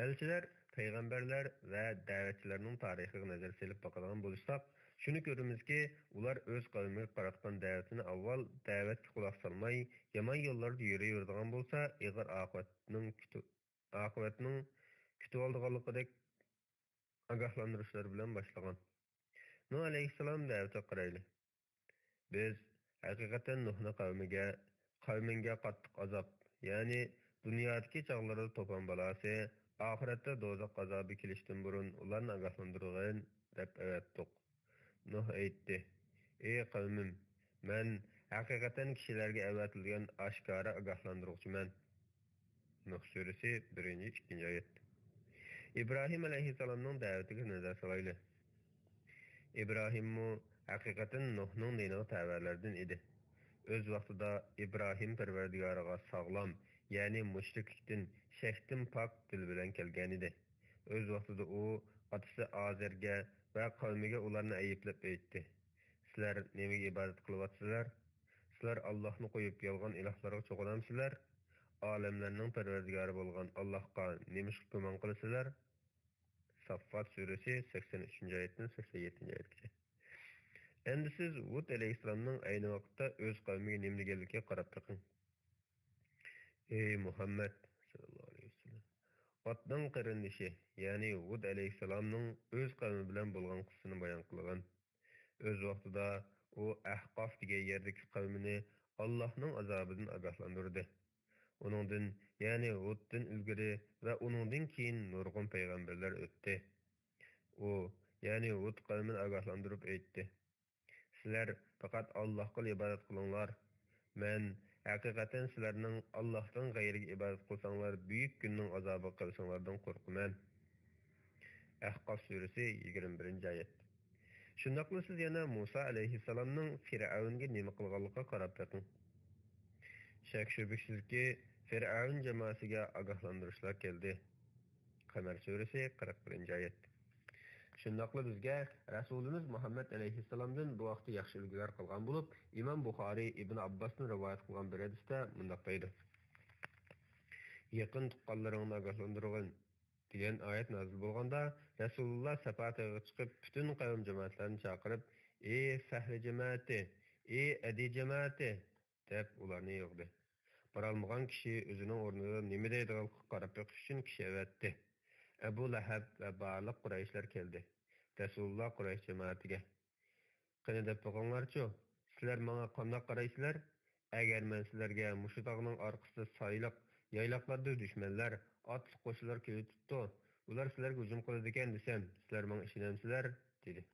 ئەلچىلەر، پەيغەمبەرلەر ۋە دەۋەتچىلەرنىڭ تارىخىغا نەزەر سېلىپ باقىدىغان بولساق، شۇنى كۆرىمىزكى، ئۇلار ئۆز قەۋمىگە قاراتقان دەۋىتىنى ئاۋۋال دەۋەتكە قۇلاق سالماي، يامان يوللاردا يۈرۈۋېرىدىغان بولسا، ئېغىر ئاقىۋەتنىڭ كۈتۈ-، ئاقىۋەتنىڭ كۈتۈۋالىدىغانلىقىدەك ئاگاھلاندۇرۇشلار بىلەن باشلىغان. نۇھ ئەلەيھىسسالام دەۋىتىگە قارايلى. بىز ھەقىقەتەن نۇھنى قەۋمىگە، قەۋمىڭگە قاتتىق ئازاب، يەنى دۇنيادىكى چاغلىرىدا توپان بالاسى، ئاخىرەتتە دوزاخ ئازابى كېلىشتىن بۇرۇن ئۇلارنى ئاگاھلاندۇرغىن، دەپ ئەۋەتتۇق. نۇھ ئېيتتى: ئى قەۋمىم، مەن ھەقىقەتەن كىشىلەرگە ئەۋەتىلگەن ئاشكارا ئاگاھلاندۇرغۇچىمەن. نۇھ سۈرىسى، بىرىنچى، ئىككىنچى ئايەت. ئىبراھىم ئەلەيھىسسالامنىڭ دەۋىتىگە نەزەر سالايلى. ئىبراھىممۇ ھەقىقەتەن نۇھنىڭ دىنىغا تەۋەلەردىن ئىدى. ئۆز ۋاقتىدا ئىبراھىم پەرۋەردىگارىغا ساغلام، يەنى مۇشرىكلىكتىن، شەكتىن پاك دىل بىلەن كەلگەنىدى. ئۆز ۋاقتىدا ئۇ ئاتىسى ئازەرگە ۋە قەۋمىگە ئۇلارنى ئەيىبلەپ ئېيتتى: سىلەر نېمىگە ئىبادەت قىلىۋاتىسىلەر؟ سىلەر ئاللاھنى قويۇپ يالغان ئىلاھلارغا چوقۇنامسىلەر؟ ئالەملەرنىڭ پەرۋەردىگارى بولغان ئاللاھقا نېمىشقا گۇمان قىلىسىلەر؟ ساففات سۈرىسى سەكسەن ئۈچىنچى ئايەتتىن سەكسەن يەتتىنچى ئايەتكىچە. ئەمدى سىز ھۇد ئەلەيھىسسالامنىڭ ئەينى ۋاقىتتا ئۆز قەۋمىگە نېمە دېگەنلىكىگە قاراپ بېقىڭ. ئى مۇھەممەد سەللەللاھۇ ئەلەيھى ۋەسەللەم ئادنان قېرىندىشى، يەنى ھۇد ئەلەيھىسسالامنىڭ ئۆز قەۋمى بىلەن بولغان قىسسىسىنى بايان قىلغان. ئۆز ۋاقتىدا ئۇ ئەھقاف دېگەن يەردىكى قەۋمىنى ئاللاھنىڭ ئازابىدىن ئاگاھلاندۇردى. ئۇنىڭدىن، يەنى ھۇدتىن ئىلگىرى ۋە ئۇنىڭدىن كېيىن نۇرغۇن پەيغەمبەرلەر ئۆتتى. ئۇ، يەنى ھۇد قەۋمىنى ئاگاھلاندۇرۇپ ئېيتتى: سىلەر پەقەت ئاللاھقىلا ئىبادەت قىلىڭلار. مەن ھەقىقەتەن سىلەرنىڭ ئاللاھتىن غەيرىگە ئىبادەت قىلساڭلار، بۈيۈك كۈننىڭ ئازابىغا قېلىشىڭلاردىن قورقىمەن. ئەھقاف سۈرىسى يىگىرمە بىرىنچى ئايەت. شۇنداقلا سىز يەنە مۇسا ئەلەيھىسسالامنىڭ فىرئەۋنگە نېمە قىلغانلىقىغا قاراپ بېقىڭ. شەك-شۈبھىسىزكى، فىرئەۋن جامائىسىگە ئاگاھلاندۇرۇشلار كەلدى. قەمەر سۈرىسى، قىرىق بىرىنچى ئايەت. شۇنداقلا بىزگە رەسۇلىمىز مۇھەممەد ئەلەيھىسسالامدىن بۇ ھەقتە ياخشى ئۈلگىلەر قالغان بولۇپ، ئىمام بۇخارىي ئىبن ئابباستىن رىۋايەت قىلغان بىر ھەدىستە مۇنداق دەيدۇ: يېقىن تۇغقانلىرىڭنى ئاگاھلاندۇرغىن، دېگەن ئايەت نازىل بولغاندا، رەسۇلۇللا سەپا تېغىغا چىقىپ، پۈتۈن قەۋم جامائەتلەرنى چاقىرىپ، ئى فەھلى جامائىتى، ئى ئەدى جامائىتى، دەپ ئۇلارنى يىغدى. بارالمىغان كىشى ئۆزىنىڭ ئورنىدا نېمە دەيدىغانلىقىغا قاراپ بېقىش ئۈچۈن كىشى ئەۋەتتى. ئەبۇ لەھەب ۋە بارلىق قۇرەيشلەر كەلدى. رەسۇلۇللا قۇرەيش جامائىتىگە: قېنى دەپ بېقىڭلارچۇ، سىلەر ماڭا قانداق قارايسىلەر؟ ئەگەر مەن سىلەرگە مۇشۇ تاغنىڭ ئارقىسىدا سايلىق، يايلاقلاردا دۈشمەنلەر، ئاتلىق قوشۇنلار كېلىۋېتىپتۇ، ئۇلار سىلەرگە ھۇجۇم قىلىدىكەن دېسەم، سىلەر ماڭا ئىشىنەمسىلەر؟ دېدى.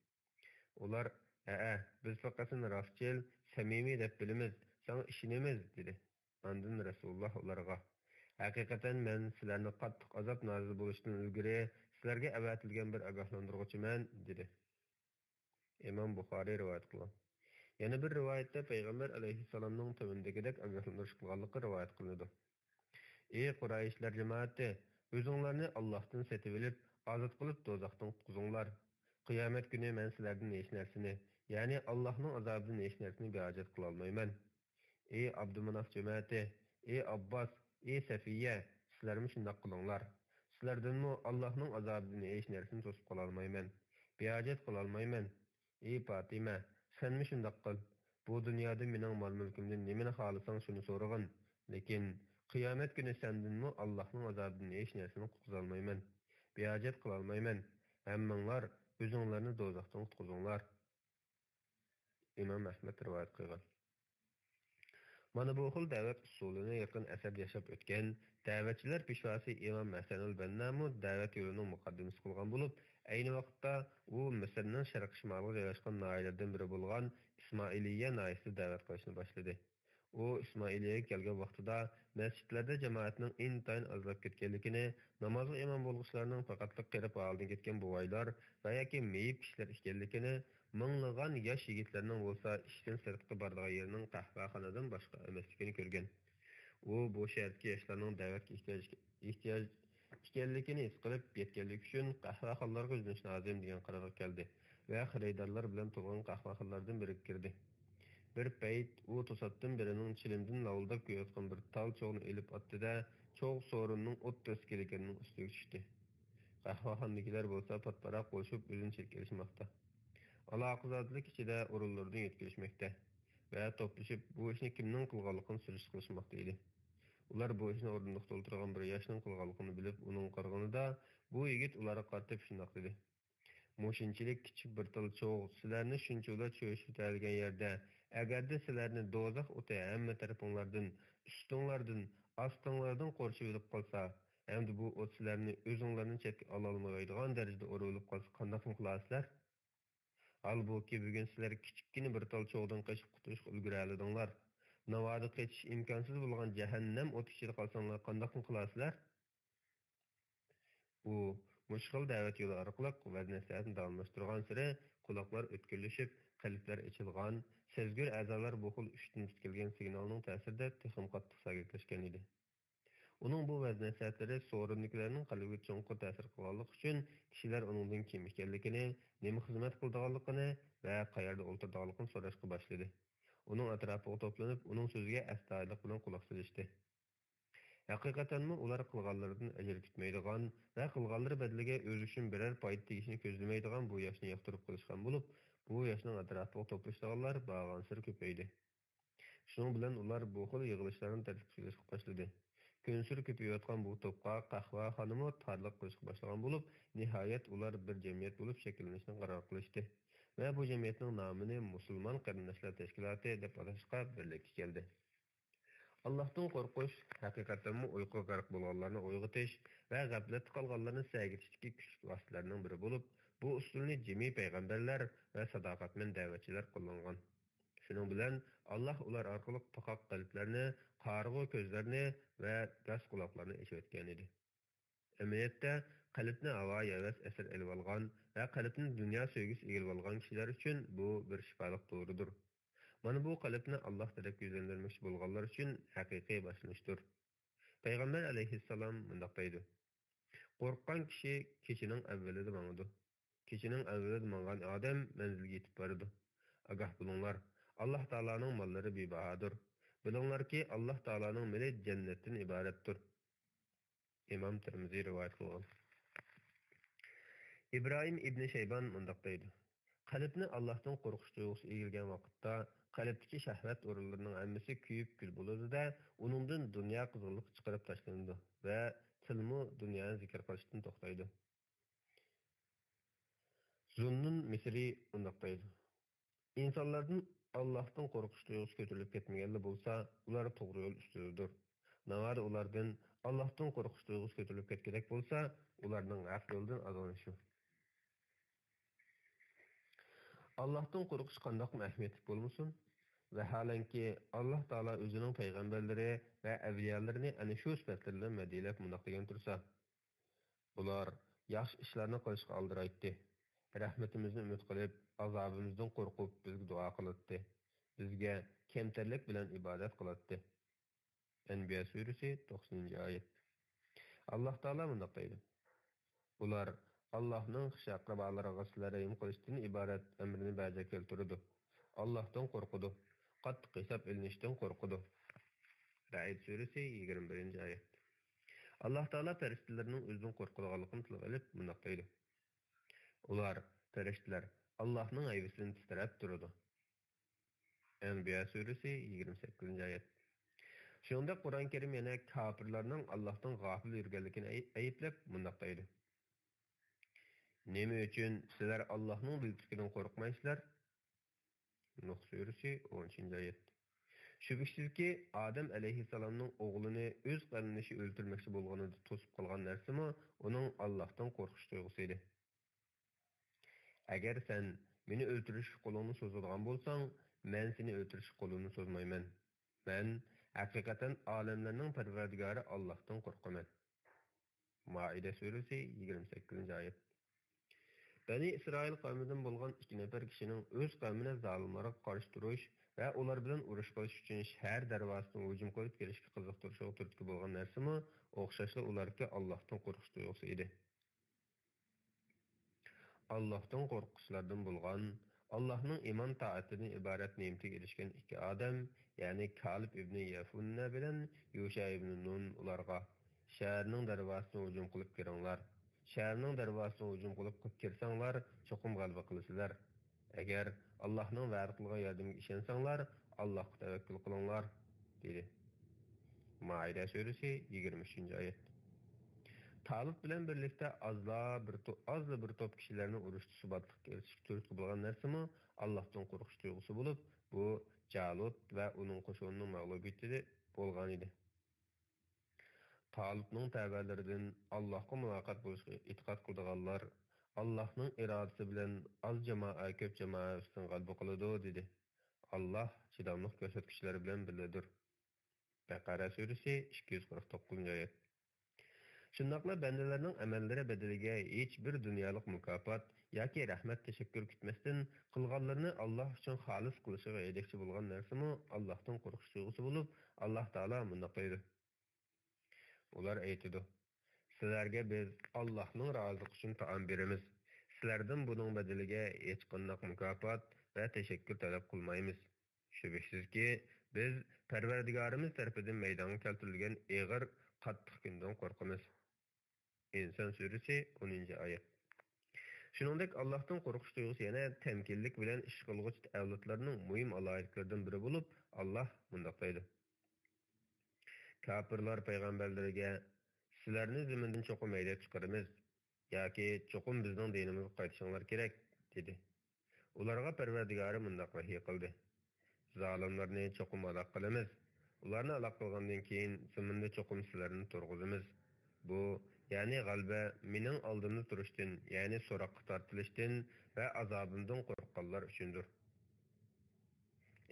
ئۇلار: ھەئە، بىز پەقەت سېنى راستچىل، سەمىمىي دەپ بىلىمىز، ساڭا ئىشىنىمىز، دېدى. ئاندىن رەسۇلۇللا ئۇلارغا: ھەقىقەتەن مەن سىلەرنى قاتتىق ئازاب نازىل بولۇشتىن ئىلگىرى سىلەرگە ئەۋەتىلگەن بىر ئاگاھلاندۇرغۇچىمەن، دېدى. ئىمام بۇخارىي رىۋايەت قىلغان. يەنە بىر رىۋايەتتە پەيغەمبەر ئەلەيھىسسالامنىڭ تۆۋەندىكىدەك ئاگاھلاندۇرۇش قىلغانلىقى رىۋايەت قىلىنىدۇ: ئى قۇرەيشلەر جامائىتى، ئۆزۈڭلارنى ئاللاھتىن سېتىۋېلىپ، ئازاد قىلىپ دوزاختىن قۇتقۇزۇڭلار. قىيامەت كۈنى مەن سىلەردىن ھېچ نەرسىنى، يەنى ئاللاھنىڭ ئازابىدىن ھېچ نەرسىنى بىھاجەت قىلالمايمەن. ئى ئابدۇماناف جەمەتى، ئى ئابباس، ئى سەفىيە، سىلەرمۇ شۇنداق قىلىڭلار. سىلەردىنمۇ ئاللاھنىڭ ئازابىدىن ھېچ نەرسىنى توسۇپ قالالمايمەن، بىھاجەت قىلالمايمەن. ئى پاتىمە، سەنمۇ شۇنداق قىل. بۇ دۇنيادا مېنىڭ مال-مۈلكۈمدىن نېمىنى خالىساڭ، شۇنى سورىغىن. لېكىن قىيامەت كۈنى سەندىنمۇ ئاللاھنىڭ ئازابىدىن ھېچ نەرسىنى قۇتقۇزالمايمەن، بىھاجەت قىلالمايمەن. ھەممىڭلار ئۆزۈڭلارنى دوزاختىن قۇتقۇزۇڭلار. ئىمام ئەھمەد رىۋايەت قىلغان. مانا بۇ خىل دەۋەت ئۇسۇلىنى يېقىن ئەسىردە ياشاپ ئۆتكەن دەۋەتچىلەر پېشۋاسى ئىمام ھەسەنۇل بەننامۇ دەۋەت يولىنىڭ مۇقەددىمىسى قىلغان بولۇپ، ئەينى ۋاقىتتا ئۇ مىسىرنىڭ شەرقىي شىمالىغا جايلاشقان ناھىيەلەردىن بىرى بولغان ئىسمائىلىيە ناھىيەسىدە دەۋەت قىلىشنى باشلىدى. ئۇ ئىسمائىلىيەگە كەلگەن ۋاقتىدا مەسچىتلەردە جامائەتنىڭ ئىنتايىن ئازلاپ كەتكەنلىكىنى، نامازغا ئىمام بولغۇچىلارنىڭ پەقەتلا قېرىپ ھالىدىن كەتكەن بوۋايلار ۋە ياكى مېيىپ كىشىلەر ئىكەنلىكىنى، مىڭلىغان ياش يىگىتلەرنىڭ بولسا ئىشتىن سىرتقا بارىدىغان يېرىنىڭ قەھۋەخانىدىن باشقا ئەمەسلىكىنى كۆرگەن. ئۇ بۇ شەھەردىكى ياشلارنىڭ دەۋەتكە ئېھتىياج، ئېھتىياج ئىكەنلىكىنى ھېس قىلىپ، يەتكەنلىكى ئۈچۈن قەھۋەخانىلارغا يۈزلىنىش لازىم دېگەن قارارغا كەلدى ۋە خېرىدارلار بىلەن تولغان قەھۋەخانىلاردىن بىرىگە كىردى. بىر پەيت ئۇ توساتتىن بىرىنىڭ چىلىمدىن لاۋۇلداپ كېلىۋاتقان بىر تال چوغنى ئېلىپ ئاتتى-دە، چوغ سورۇننىڭ ئوتتۇرىسىدا كېلىكەننىڭ ئۈستىگە چۈشتى. قەھۋەخانىدىكىلەر بولسا پات-پاراق بولۇشۇپ ئۆزىنى چەتكە ئېلىشماقتا. ئالاقىزادىلىك ئىچىدە ئورۇنلىرىدىن يۆتكىلىشمەكتە ۋە توپلىشىپ بۇ ئىشنى كىمنىڭ قىلغانلىقىنى سۈرۈشتە قىلىشماقتا ئىدى. ئۇلار بۇ ئىشنى ئورۇندۇقتا ئولتۇرغان بىر ياشنىڭ قىلغانلىقىنى بىلىپ، ئۇنىڭغا قارىغىنىدا، بۇ يىگىت ئۇلارغا قارىتىپ شۇنداق دېدى: مۇشۇنچىلىك كىچىك بىر تال چوغ سىلەرنى شۇنچىۋالا چۆچۈتەلىگەن يەردە، ئەگەردە سىلەرنى دوزاخ ئوتى ھەممە تەرىپىڭلاردىن، ئۈستۈڭلاردىن، ئاستىڭلاردىن قورشىۋېلىپ قالسا، ھەمدە بۇ ئوت سىلەرنى ئۆزۈڭلارنى چەتكە ئالالمايدىغان دەرىجىدە ئورىۋېلىپ قالسا، قانداقمۇ قىلارسىلەر؟ ھالبۇكى، بۈگۈن سىلەر كىچىككىنە بىر تال چوغدىن قېچىپ قۇتۇلۇشقا ئۈلگۈرەلىدىڭلار. ناۋادا قېچىش ئىمكانسىز بولغان جەھەننەم ئوتى ئىچىدە قالساڭلار، قانداقمۇ قىلارسىلەر؟ ئۇ مۇشۇ خىل دەۋەت يولى ئارقىلىق ۋەز-نەسىھەتنى داۋاملاشتۇرغانسېرى، قۇلاقلار ئۆتكۈرلىشىپ، قەلبلەر ئېچىلغان، سەزگۈر ئەزالار بۇ خىل ئۈچتىن تۇتۇپ كەلگەن سىگنالنىڭ تەسىرىدە تېخىمۇ قاتتىق سەگەكلەشكەن ئىدى. ئۇنىڭ بۇ ۋەز-نەسىھەتلىرى سورۇندىكىلەرنىڭ قەلبىگە چوڭقۇر تەسىر قىلغانلىقى ئۈچۈن، كىشىلەر ئۇنىڭدىن كىم ئىكەنلىكىنى، نېمە خىزمەت قىلىدىغانلىقىنى ۋە قەيەردە ئولتۇرىدىغانلىقىنى سوراشقا باشلىدى. ئۇنىڭ ئەتراپىغا توپلىنىپ، ئۇنىڭ سۆزىگە ئەستايىدىللىق بىلەن قۇلاق سېلىشتى. ھەقىقەتەنمۇ ئۇلار قىلغانلىرىدىن ئەجىر كۈتمەيدىغان ۋە قىلغانلىرى بەدىلىگە ئۆزى ئۈچۈن بىرەر پايدا تېگىشىنى كۆزلىمەيدىغان بۇ ياشنى ياقتۇرۇپ قېلىشقان بولۇپ، بۇ ياشنىڭ ئەتراپىغا توپلىشىدىغانلار بارغانسېرى كۆپەيدى. شۇنىڭ بىلەن ئۇلار بۇ خىل يىغىلىشلارنى تەرتىپكە سېلىشقا باشلىدى. كۈنسېرى كۆپىيىۋاتقان بۇ توپقا قەھۋەخانىمۇ تارلىق قىلىشقا باشلىغان بولۇپ، نىھايەت ئۇلار بىر جەمئىيەت بولۇپ شەكىللىنىشنى قارار قىلىشتى ۋە بۇ جەمئىيەتنىڭ نامىنى مۇسۇلمان قېرىنداشلار تەشكىلاتى دەپ ئاتاشقا بىرلىككە كەلدى. ئاللاھتىن قورقۇش ھەقىقەتەنمۇ ئۇيقۇغا غەرق بولغانلارنى ئويغىتىش ۋە غەپلەتتە قالغانلارنى سەگىتىشتىكى كۈچلۈك ۋاسىتىلەرنىڭ بىرى بولۇپ، بۇ ئۇسۇلنى جىمى پەيغەمبەرلەر ۋە ساداقەتمەن دەۋەتچىلەر قوللانغان. شۇنىڭ بىلەن ئاللاھ ئۇلار ئارقىلىق پاقاق قەلبلەرنى، قارىغۇ كۆزلەرنى ۋە بەس قۇلاقلارنى ئېچىۋەتكەنىدى. ئەمەلىيەتتە، قەلبنى ھاۋا-ھەۋەس ئەسىر ئېلىۋالغان ۋە قەلبنى دۇنيا سۆيگۈسى ئىگىلىۋالغان كىشىلەر ئۈچۈن بۇ بىر شىپالىق دورىدۇر. مانا بۇ قەلبنى ئاللاھ تەرەپكە يۈزلەندۈرمەكچى بولغانلار ئۈچۈن ھەقىقىي باشلىنىشتۇر. پەيغەمبەر ئەلەيھىسسالام مۇنداق دەيدۇ: قورققان كىشى كېچىنىڭ ئەۋۋىلىدە ماڭىدۇ. كېچىنىڭ ئەۋۋىلىدە ماڭغان ئادەم مەنزىلگە يېتىپ بارىدۇ. ئاگاھ بولۇڭلار، ئاللاھ تائالانىڭ ماللىرى بىباھادۇر. بىلىڭلاركى، ئاللاھ تائالانىڭ مېلى جەننەتتىن ئىبارەتتۇر. ئىمام تىرمىزى رىۋايەت قىلغان. ئىبراھىم ئىبنى شەيبان مۇنداق دەيدۇ: قەلبنى ئاللاھتىن قورقۇش تۇيغۇسى ئىگىلىگەن ۋاقىتتا، قەلبتىكى شەھۋەت ئورۇنلىرىنىڭ ھەممىسى كۆيۈپ كۈل بولىدۇ-دە، ئۇنىڭدىن دۇنيا قىزغىنلىقى چىقىرىپ تاشلىنىدۇ ۋە تىلمۇ دۇنيانى زىكىر قىلىشتىن توختايدۇ. زۇننۇن مىسرى مۇنداق دەيدۇ: ئىنسانلاردىن ئاللاھتىن قورقۇش تۇيغۇسى كۆتۈرۈلۈپ كەتمىگەنلا بولسا، ئۇلار توغرا يول ئۈستىدىدۇر. ناۋادا ئۇلاردىن ئاللاھتىن قورقۇش تۇيغۇسى كۆتۈرۈلۈپ كەتكۈدەك بولسا، ئۇلارنىڭ ھەق يولدىن ئازغىنى شۇ. ئاللاھتىن قورقۇش قانداقمۇ ئەھمىيەتلىك بولمىسۇن؟ ۋەھالەنكى، ئاللاھ تائالا ئۆزىنىڭ پەيغەمبەرلىرى ۋە ئەۋلىيالىرىنى ئەنە شۇ سۈپەتلىرى بىلەن مەدھىيەلەپ مۇنداق دېگەن تۇرسا: بۇلار ياخشى ئىشلارنى قىلىشقا ئالدىرايتتى. رەھمىتىمىزنى ئۈمىد قىلىپ، ئازابىمىزدىن قورقۇپ، بىزگە دۇئا قىلاتتى. بىزگە كەمتەرلىك بىلەن ئىبادەت قىلاتتى. ئەنبىيا سۈرىسى، توقسىنىنچى ئايەت. ئاللاھ تائالا مۇنداق دەيدۇ: ئۇلار ئاللاھنىڭ خىش ئەقرىبالىرىغا سىلە رەھىم قىلىشتىن ئىبارەت ئەمرىنى بەجا كەلتۈرىدۇ. ئاللاھتىن قورقىدۇ. قاتتىق ھېساب ئېلىنىشتىن قورقىدۇ. رەئد سۈرىسى، يىگىرمە بىرىنچى ئايەت. ئاللاھ تائالا پەرىشتىلىرىنىڭ ئۆزىدىن قورقىدىغانلىقىنى تىلغا ئېلىپ مۇنداق دەيدۇ: ئۇلار، پەرىشتىلەر، ئاللاھنىڭ ھەيۋىسىدىن تىترەپ تۇرىدۇ. ئەنبىيا سۈرىسى، يىگىرمە سەككىزىنچى ئايەت. شۇنىڭدەك قۇرئان كەرىم يەنە كاپىرلارنىڭ ئاللاھتىن غاپىل يۈرگەنلىكىنى ئەي-، ئەيىبلەپ مۇنداق دەيدۇ: نېمە ئۈچۈن سىلەر ئاللاھنىڭ بىلىپلىكىدىن قورقمايسىلەر؟ نۇھ سۈرىسى، ئون ئۈچىنچى ئايەت. شۈبھىسىزكى، ئادەم ئەلەيھىسسالامنىڭ ئوغلىنى ئۆز قېرىندىشى ئۆلتۈرمەكچى بولغىنىدا توسۇپ قالغان نەرسىمۇ ئۇنىڭ ئاللاھتىن قورقۇش تۇيغۇسى ئىدى. ئەگەر سەن مېنى ئۆلتۈرۈشكە قولۇڭنى سوزىدىغان بولساڭ، مەن سېنى ئۆلتۈرۈشكە قولۇمنى سوزمايمەن. مەن ھەقىقەتەن ئالەملەرنىڭ پەرۋەردىگارى ئاللاھتىن قورقىمەن. مائىدە سۈرىسى، يىگىرمە سەككىزىنچى ئايەت. بەنى ئىسرائىل قەۋمىدىن بولغان ئىككى نەپەر كىشىنىڭ ئۆز قەۋمىنى زالىملارغا قارشى تۇرۇش ۋە ئۇلار بىلەن ئۇرۇش قىلىش ئۈچۈن شەھەر دەرۋازىسىغا ھۇجۇم قىلىپ كىرىشكە قىزىقتۇرۇشىغا تۈرتكە بولغان نەرسىمۇ ئوخشاشلا ئۇلارغا ئاللاھتىن قورقۇش تۇيغۇسى ئىدى. ئاللاھتىن قورققۇچىلاردىن بولغان، ئاللاھنىڭ ئىمان تائەتىدىن ئىبارەت نېمىتىگە ئېرىشكەن ئىككى ئادەم، يەنى كالىب ئىبنى يەفۇننە بىلەن يۇشە ئىبنى نۇن ئۇلارغا، شەھەرنىڭ دەرۋازىسىنى ھۇجۇم قىلىپ كىرىڭلار. شەھەرنىڭ دەرۋازىسىنى ھۇجۇم قىلىپ كىرسەڭلار، چوقۇم غەلىبە قىلىسىلەر. ئەگەر ئاللاھنىڭ ۋەدە قىلغان ياردىمىگە ئىشەنسەڭلار، ئاللاھقا تەۋەككۈل قىلىڭلار، دېدى. مائىدە سۈرىسى، يىگىرمە ئۈچىنچى ئايەت. تالۇت بىلەن بىرلىكتە ئازلا بىر تو-، ئازلا بىر توپ كىشىلەرنى ئۇرۇشتا سۇباتلىققا ئېرىشىشكە تۈرتكە بولغان نەرسىمۇ ئاللاھتىن قورقۇش تۇيغۇسى بولۇپ، بۇ جالۇت ۋە ئۇنىڭ قوشۇنىنىڭ مەغلۇبىيىتى بولغان ئىدى. تالۇتنىڭ تەۋەلىرىدىن ئاللاھقا مۇلاقات بولۇشقا ئېتىقاد قىلىدىغانلار ئاللاھنىڭ ئىرادىسى بىلەن ئاز جامائە كۆپ جامائە ئۈستىدىن غەلىبە قىلىدۇ، دېدى. ئاللاھ چىداملىق كۆرسەتكۈچىلەر بىلەن بىللىدۇر. بەقەرە سۈرىسى، ئىككى يۈز قىرىق توققۇزىنچى ئايەت. شۇنداقلا بەندىلەرنىڭ ئەمەللىرى بەدىلىگە ھېچبىر دۇنيالىق مۇكاپات ياكى رەھمەت تەشەككۈر كۈتمەستىن، قىلغانلىرىنى ئاللاھ ئۈچۈن خالىس قىلىشىغا ھەيدەكچى بولغان نەرسىمۇ ئاللاھتىن قورقۇش تۇيغۇسى بولۇپ، ئاللاھ تائالا مۇنداق دەيدۇ. ئۇلار ئېيتىدۇ: سىلەرگە بىز ئاللاھنىڭ رازىلىقى ئۈچۈن تائام بېرىمىز. سىلەردىن بۇنىڭ بەدىلىگە ھېچقانداق مۇكاپات ۋە تەشەككۈر تەلەپ قىلمايمىز. شۈبھىسىزكى، بىز پەرۋەردىگارىمىز تەرىپىدىن مەيدانغا كەلتۈرۈلگەن ئېغىر، قاتتىق كۈندىن قورقىمىز. ئىنسان سۈرىسى، ئونىنچى ئايەت. شۇنىڭدەك، ئاللاھتىن قورقۇش تۇيغۇسى يەنە تەمكىنلىك بىلەن ئىش قىلغۇچى ئەۋلادلارنىڭ مۇھىم ئالاھىدىلىكلىرىدىن بىرى بولۇپ، ئاللاھ مۇنداق دەيدۇ: كاپىرلار پەيغەمبەرلىرىگە، سىلەرنى زېمىندىن چوقۇم ھەيدەپ چىقىرىمىز ياكى چوقۇم بىزنىڭ دىنىمىزغا قايتىشىڭلار كېرەك، دېدى. ئۇلارغا پەرۋەردىگارى مۇنداق ۋەھىي قىلدى: زالىملارنى چوقۇم ھالاك قىلىمىز. ئۇلارنى ھالاك قىلغاندىن كېيىن، زېمىندا چوقۇم سىلەرنى تۇرغۇزىمىز. بۇ، يەنى غەلىبە، مېنىڭ ئالدىمدا تۇرۇشتىن، يەنى سوراققا تارتىلىشتىن ۋە ئازابىمدىن قورققانلار ئۈچۈندۇر.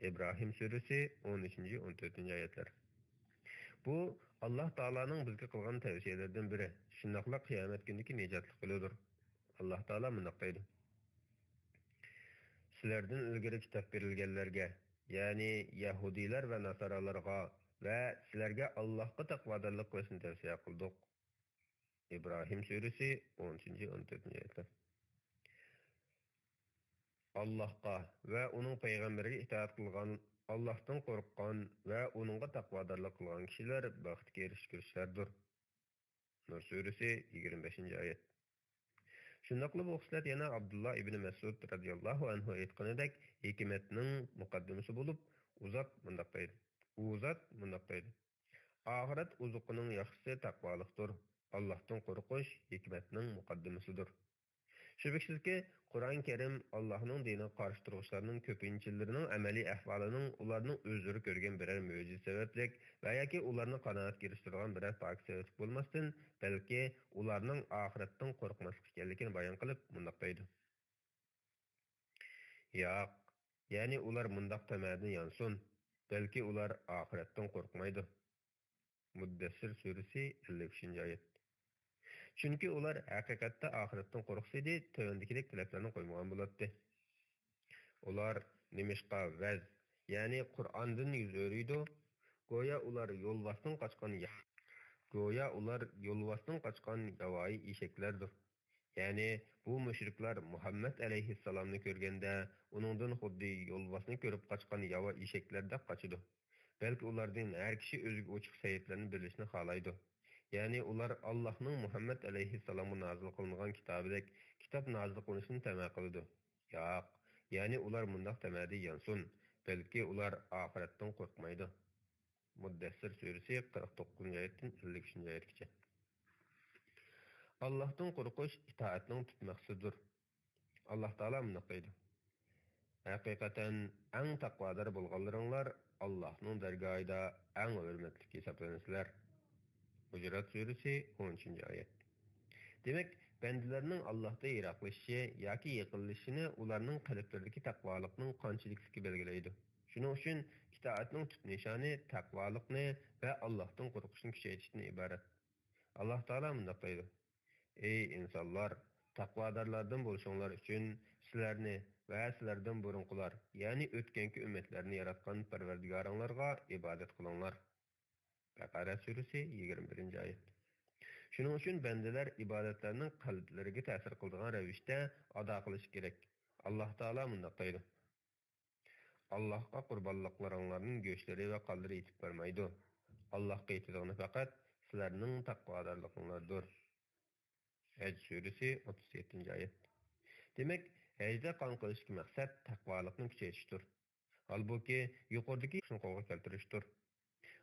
ئىبراھىم سۈرىسى، ئون ئۈچىنچى، ئون تۆتىنچى ئايەتلەر. بۇ، ئاللاھ تائالانىڭ بىزگە قىلغان تەۋسىيەلىرىدىن بىرى، شۇنداقلا قىيامەت كۈنىدىكى نىجاتلىق يولىدۇر. ئاللاھ تائالا مۇنداق دەيدۇ: سىلەردىن ئىلگىرى كىتاب بېرىلگەنلەرگە، يەنى يەھۇدىيلار ۋە ناسارالارغا ۋە سىلەرگە ئاللاھقا تەقۋادارلىق قىلىشنى تەۋسىيە قىلدۇق. ئىبراھىم سۈرىسى، ئون ئۈچىنچى، ئون تۆتىنچى ئايەتلەر. ئاللاھقا ۋە ئۇنىڭ پەيغەمبىرىگە ئىتائەت قىلغان، ئاللاھتىن قورققان ۋە ئۇنىڭغا تەقۋادارلىق قىلغان كىشىلەر بەختكە ئېرىشكۈچىلەردۇر. نۇر سۈرىسى، يىگىرمە بەشىنچى ئايەت. شۇنداقلا بۇ خىسلەت يەنە ئابدۇللا ئىبنى مەسئۇد رەزىياللاھۇ ئەنھۇ ئېيتقىنىدەك، ھېكمەتنىڭ مۇقەددىمىسى بولۇپ، ئۇ زات مۇنداق دەيدۇ، ئۇ زات مۇنداق دەيدۇ: ئاخىرەت ئوزۇقىنىڭ ياخشىسى تەقۋالىقتۇر. ئاللاھتىن قورقۇش ھېكمەتنىڭ مۇقەددىمىسىدۇر. شۈبھىسىزكى، قۇرئان كەرىم ئاللاھنىڭ دىنىغا قارشى تۇرغۇچىلارنىڭ كۆپىنچىلىرىنىڭ ئەمەلىي ئەھۋالىنىڭ ئۇلارنىڭ ئۆزلىرى كۆرگەن بىرەر مۆجىزە سەۋەبلىك ۋە ياكى ئۇلارنى قانائەتكە ئېرىشتۈرىدىغان بىرەر پاكىت سەۋەبلىك بولماستىن، بەلكى ئۇلارنىڭ ئاخىرەتتىن قورقماسلىق ئىكەنلىكىنى بايان قىلىپ، مۇنداق دەيدۇ: ياق، يەنى ئۇلار مۇنداق تەمەدىن يانسۇن، بەلكى ئۇلار ئاخىرەتتىن قورقمايدۇ. مۇددەسسىر سۈرىسى، ئەللىك ئۈچىنچى ئايەت. چۈنكى ئۇلار ھەقىقەتتە ئاخىرەتتىن قورقسا ئىدى، تۆۋەندىكىدەك تەلەپلەرنى قويمىغان بولاتتى. ئۇلار نېمىشقا ۋەز، يەنى قۇرئاندىن يۈز ئۆرۈيدۇ؟ گويا ئۇلار يولۋاستىن قاچقان يا-، گويا ئۇلار يولۋاستىن قاچقان ياۋايى ئېشەكلەردۇر. يەنى بۇ مۇشرىكلار مۇھەممەد ئەلەيھىسسالامنى كۆرگەندە، ئۇنىڭدىن خۇددى يولۋاسنى كۆرۈپ قاچقان ياۋا ئېشەكلەردەك قاچىدۇ. بەلكى ئۇلاردىن ھەر كىشى ئۆزىگە ئوچۇق سەھىپىلەرنى بېرىشنى خالايدۇ. يەنى ئۇلار ئاللاھنىڭ مۇھەممەد ئەلەيھىسسالامغا نازىل قىلىنغان كىتابىدەك كىتاب نازىل قىلىنىشىنى تەمە قىلىدۇ. ياق، يەنى ئۇلار مۇنداق تەمەدە يانسۇن، بەلكى ئۇلار ئاخىرەتتىن قورقمايدۇ. مۇددەسسىر سۈرىسى، قىرىق توققۇزىنچى ئايەتتىن ئەللىك ئۈچىنچى ئايەتكىچە. ئاللاھتىن قورقۇش ئىتائەتنىڭ تۈپ مەقسىتىدۇر. ئاللاھ تائالا مۇنداق دەيدۇ: ھەقىقەتەن ئەڭ تەقۋادار بولغانلىرىڭلار ئاللاھنىڭ دەرگاھىدا ئەڭ ھۆرمەتلىك ھېسابلىنىسىلەر. ھۇجرات سۈرىسى، ئون ئۈچىنچى ئايەت. دېمەك، بەندىلەرنىڭ ئاللاھتىن يىراقلىشىشى ياكى يېقىنلىشىشىنى ئۇلارنىڭ قەلبلىرىدىكى تەقۋالىقنىڭ قانچىلىكلىكى بەلگىلەيدۇ. شۇنىڭ ئۈچۈن ئىتائەتنىڭ تۈپ نىشانى تەقۋالىقنى ۋە ئاللاھتىن قورقۇشنى كۈچەيتىشتىن ئىبارەت. ئاللاھ تائالا مۇنداق دەيدۇ: ئەي ئىنسانلار، تەقۋادارلاردىن بولۇشۇڭلار ئۈچۈن سىلەرنى ۋە سىلەردىن بۇرۇنقىلار، يەنى ئۆتكەنكى ئۈممەتلەرنى ياراتقان پەرۋەردىگارىڭلارغا ئىبادەت قىلىڭلار. بەقەرە سۈرىسى، يىگىرمە بىرىنچى ئايەت. شۇنىڭ ئۈچۈن بەندىلەر ئىبادەتلەرنىڭ قەلبلىرىگە تەسىر قىلىدىغان رەۋىشتە ئادا قىلىشى كېرەك. ئاللاھ تائالا مۇنداق دەيدۇ: ئاللاھقا قۇربانلىقلىرىڭلارنىڭ گۆشلىرى ۋە قانلىرى يېتىپ بارمايدۇ. ئاللاھقا يېتىدىغىنى پەقەت سىلەرنىڭ تەقۋادارلىقىڭلاردۇر. ھەج سۈرىسى، ئوتتۇز يەتتىنچى ئايەت. دېمەك، ھەجدە قان قىلىشتىكى مەقسەت تەقۋالىقنى كۈچەيتىشتۇر. ھالبۇكى، يۇقىرىدىكى ئىشنى قولغا كەلتۈرۈشتۇر.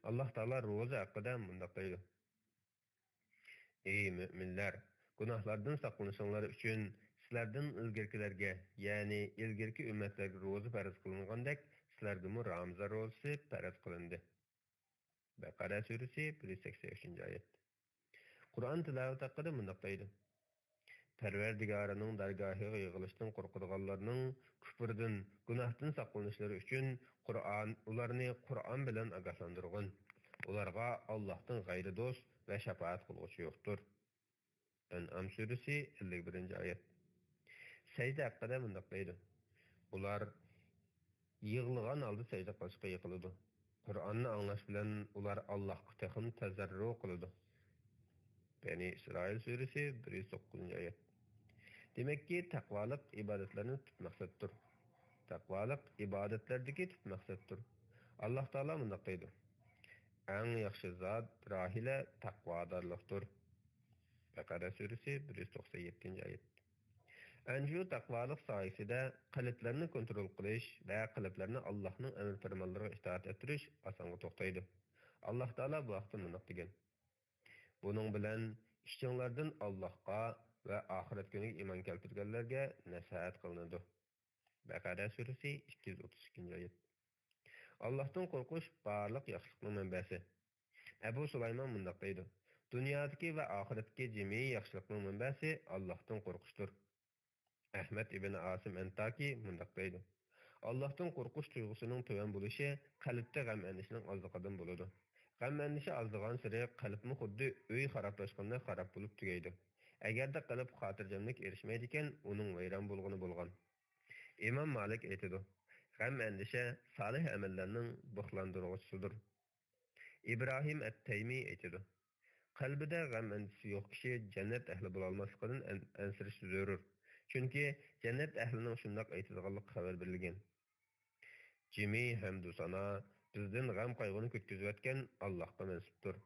ئاللاھ تائالا روزا ھەققىدە مۇنداق دەيدۇ: ئەي مۆمىنلەر، گۇناھلاردىن ساقلىنىشىڭلار ئۈچۈن سىلەردىن ئىلگىرىكىلەرگە، يەنى ئىلگىرىكى ئۈممەتلەرگە روزا پەرز قىلىنغاندەك، سىلەرگىمۇ رامىزان روزىسى پەرز قىلىندى. بەقەرە سۈرىسى، بىر يۈز سەكسەن ئۈچىنچى ئايەت. قۇرئان تىلاۋەت ھەققىدە مۇنداق دەيدۇ: پەرۋەردىگارىنىڭ دەرگاھىغا يىغىلىشتىن قورقىدىغانلارنىڭ كۇپۇردىن، گۇناھتىن ساقلىنىشلىرى ئۈچۈن قۇرئان، ئۇلارنى قۇرئان بىلەن ئاگاھلاندۇرغىن. ئۇلارغا ئاللاھتىن غەيرىي دوست ۋە شاپائەت قىلغۇچى يوقتۇر. ئەنئام سۈرىسى، ئەللىك بىرىنچى ئايەت. سەجدە ھەققىدە مۇنداق دەيدۇ: ئۇلار يىغلىغان ھالدا سەجدە قىلىشقا يىقىلىدۇ. قۇرئاننى ئاڭلاش بىلەن ئۇلار ئاللاھقا تېخىمۇ تەزەررۇ قىلىدۇ. بەنى ئىسرائىل سۈرىسى، بىر يۈز توققۇزىنچى ئايەت. دېمەككى، تەقۋالىق ئىبادەتلەرنىڭ تۈپ مەقسەتتۇر. تەقۋالىق ئىبادەتلەردىكى تۈپ مەقسەتتۇر. ئاللاھ تائالا مۇنداق دەيدۇ: «ئەڭ ياخشى زات، راھىلە، تەقۋادارلىقتۇر.» بەقەرە سۈرىسى، بىر يۈز توقسەن يەتتىنچى ئايەت. ئەنە شۇ تەقۋالىق سايىسىدە قەلبلەرنى كونترول قىلىش ۋە قەلبلەرنى ئاللاھنىڭ ئەمر-پەرمانلىرىغا ئىتائەت ئەتتۈرۈش ئاسانغا توختايدۇ. ئاللاھ تائالا بۇ ھەقتە مۇنداق دېگەن: «بۇنىڭ بىلەن ئىچىڭلاردىن ئاللاھقا ۋە ئاخىرەت كۈنىگە ئىمان كەلتۈرگەنلەرگە نەسىھەت قىلىنىدۇ.» بەقەرە سۈرىسى، ئىككى يۈز ئوتتۇز ئىككىنچى ئايەت. ئاللاھتىن قورقۇش بارلىق ياخشىلىقنىڭ مەنبەسى. ئەبۇ سۇلايمان مۇنداق دەيدۇ: «دۇنيادىكى ۋە ئاخىرەتتىكى جىمى ياخشىلىقنىڭ مەنبەسى ئاللاھتىن قورقۇشتۇر.» ئەھمەد ئىبن ئاسىم ئەنتاكى مۇنداق دەيدۇ: «ئاللاھتىن قورقۇش تۇيغۇسىنىڭ تۆۋەن بولۇشى قەلبتە غەم-ئەندىشىنىڭ ئازلىقىدىن بولىدۇ. غەم-ئەندىشە ئازلىغانسېرى قەلبمۇ خۇددى ئۆي خارابلاشقاندەك خاراب بولۇپ تۈگەيدۇ. ئەگەردە قەلب خاتىرجەملىككە ئېرىشمەيدىكەن، ئۇنىڭ ۋەيران بولغىنى بولغان.» ئىمام مالىك ئېيتىدۇ: «غەم-ئەندىشە سالىھ ئەمەللەرنىڭ بۇخلاندۇرغۇچىسىدۇر.» ئىبراھىم ئەت-تەيمى ئېيتىدۇ: «قەلبىدە غەم-ئەندىشىسى يوق كىشى جەننەت ئەھلى بولالماسلىقىدىن ئەن-، ئەنسىرىشى زۆرۈر. چۈنكى جەننەت ئەھلىنىڭ شۇنداق ئېيتىدىغانلىقى خەۋەر بېرىلگەن: جىمى ھەمدۇ سانا بىزدىن غەم-قايغۇنى كۆتكۈزۈۋەتكەن ئاللاھقا مەنسۇپتۇر.»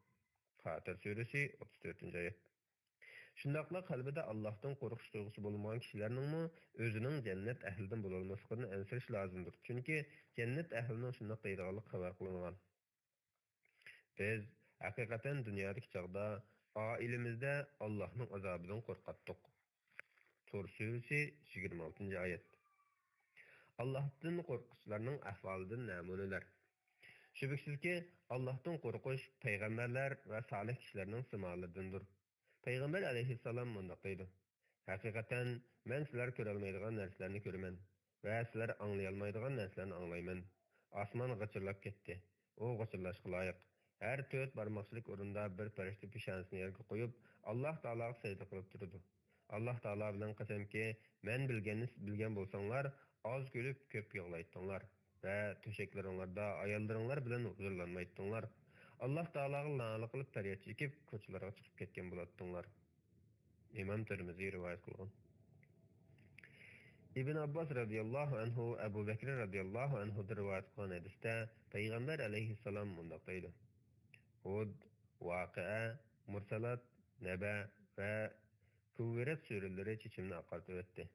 فاتىر سۈرىسى، ئوتتۇز تۆتىنچى ئايەت. شۇنداقلا قەلبىدە ئاللاھتىن قورقۇش تۇيغۇسى بولمىغان كىشىلەرنىڭمۇ ئۆزىنىڭ جەننەت ئەھلىدىن بولالماسلىقىدىن ئەنسىرىشى لازىمدۇر. چۈنكى جەننەت ئەھلىنىڭ شۇنداق دەيدىغانلىقى خەۋەر قىلىنغان: «بىز ھەقىقەتەن دۇنيادىكى چاغدا ئائىلىمىزدە ئاللاھنىڭ ئازابىدىن قورقاتتۇق.» تۇر سۈرىسى، يىگىرمە ئالتىنچى ئايەت. ئاللاھتىن قورققۇچىلارنىڭ ئەھۋالىدىن نەمۇنىلەر. شۈبھىسىزكى، ئاللاھتىن قورقۇش پەيغەمبەرلەر ۋە سالىھ كىشىلەرنىڭ سىمالىرىدىندۇر. پەيغەمبەر ئەلەيھىسسالام مۇنداق دەيدۇ: «ھەقىقەتەن، مەن سىلەر كۆرەلمەيدىغان نەرسىلەرنى كۆرىمەن ۋە سىلەر ئاڭلىيالمايدىغان نەرسىلەرنى ئاڭلايمەن. ئاسمان غىچىرلاپ كەتتى. ئۇ غىچىرلاشقا لايىق. ھەر تۆت بارماقچىلىك ئورنىدا بىر پەرىشتە پېشانىسىنى يەرگە قويۇپ، ئاللاھ تائالاغا سەجدە قىلىپ تۇرىدۇ. ئاللاھ تائالا بىلەن قەسەمكى، مەن بىلگەننى سىز بىلگەن بولساڭلار، ئاز كۈلۈپ، كۆپ يىغلايتتىڭلار ۋە تۆشەكلىرىڭلاردا ئاياللىرىڭلار بىلەن ھۇزۇرلانمايتتىڭلار. ئاللاھ تائالاغا لەنە قىلىپ پەرياد چېكىپ، كوچىلارغا چىقىپ كەتكەن بولاتتىڭلار.» ئىمام تىرمىزى رىۋايەت قىلغان. ئىبن ئابباس رەزىياللاھۇ ئەنھۇ ئەبۇ بەكرى رەزىياللاھۇ ئەنھۇدىن رىۋايەت قىلغان ھەدىستە پەيغەمبەر ئەلەيھىسسالام مۇنداق دەيدۇ: «ھۇد، ۋاقىئە، مۇرسالات، نەبە ۋە ھۇجۇرات سۈرىلىرى چېچىمنى ئاقارتىۋەتتى.»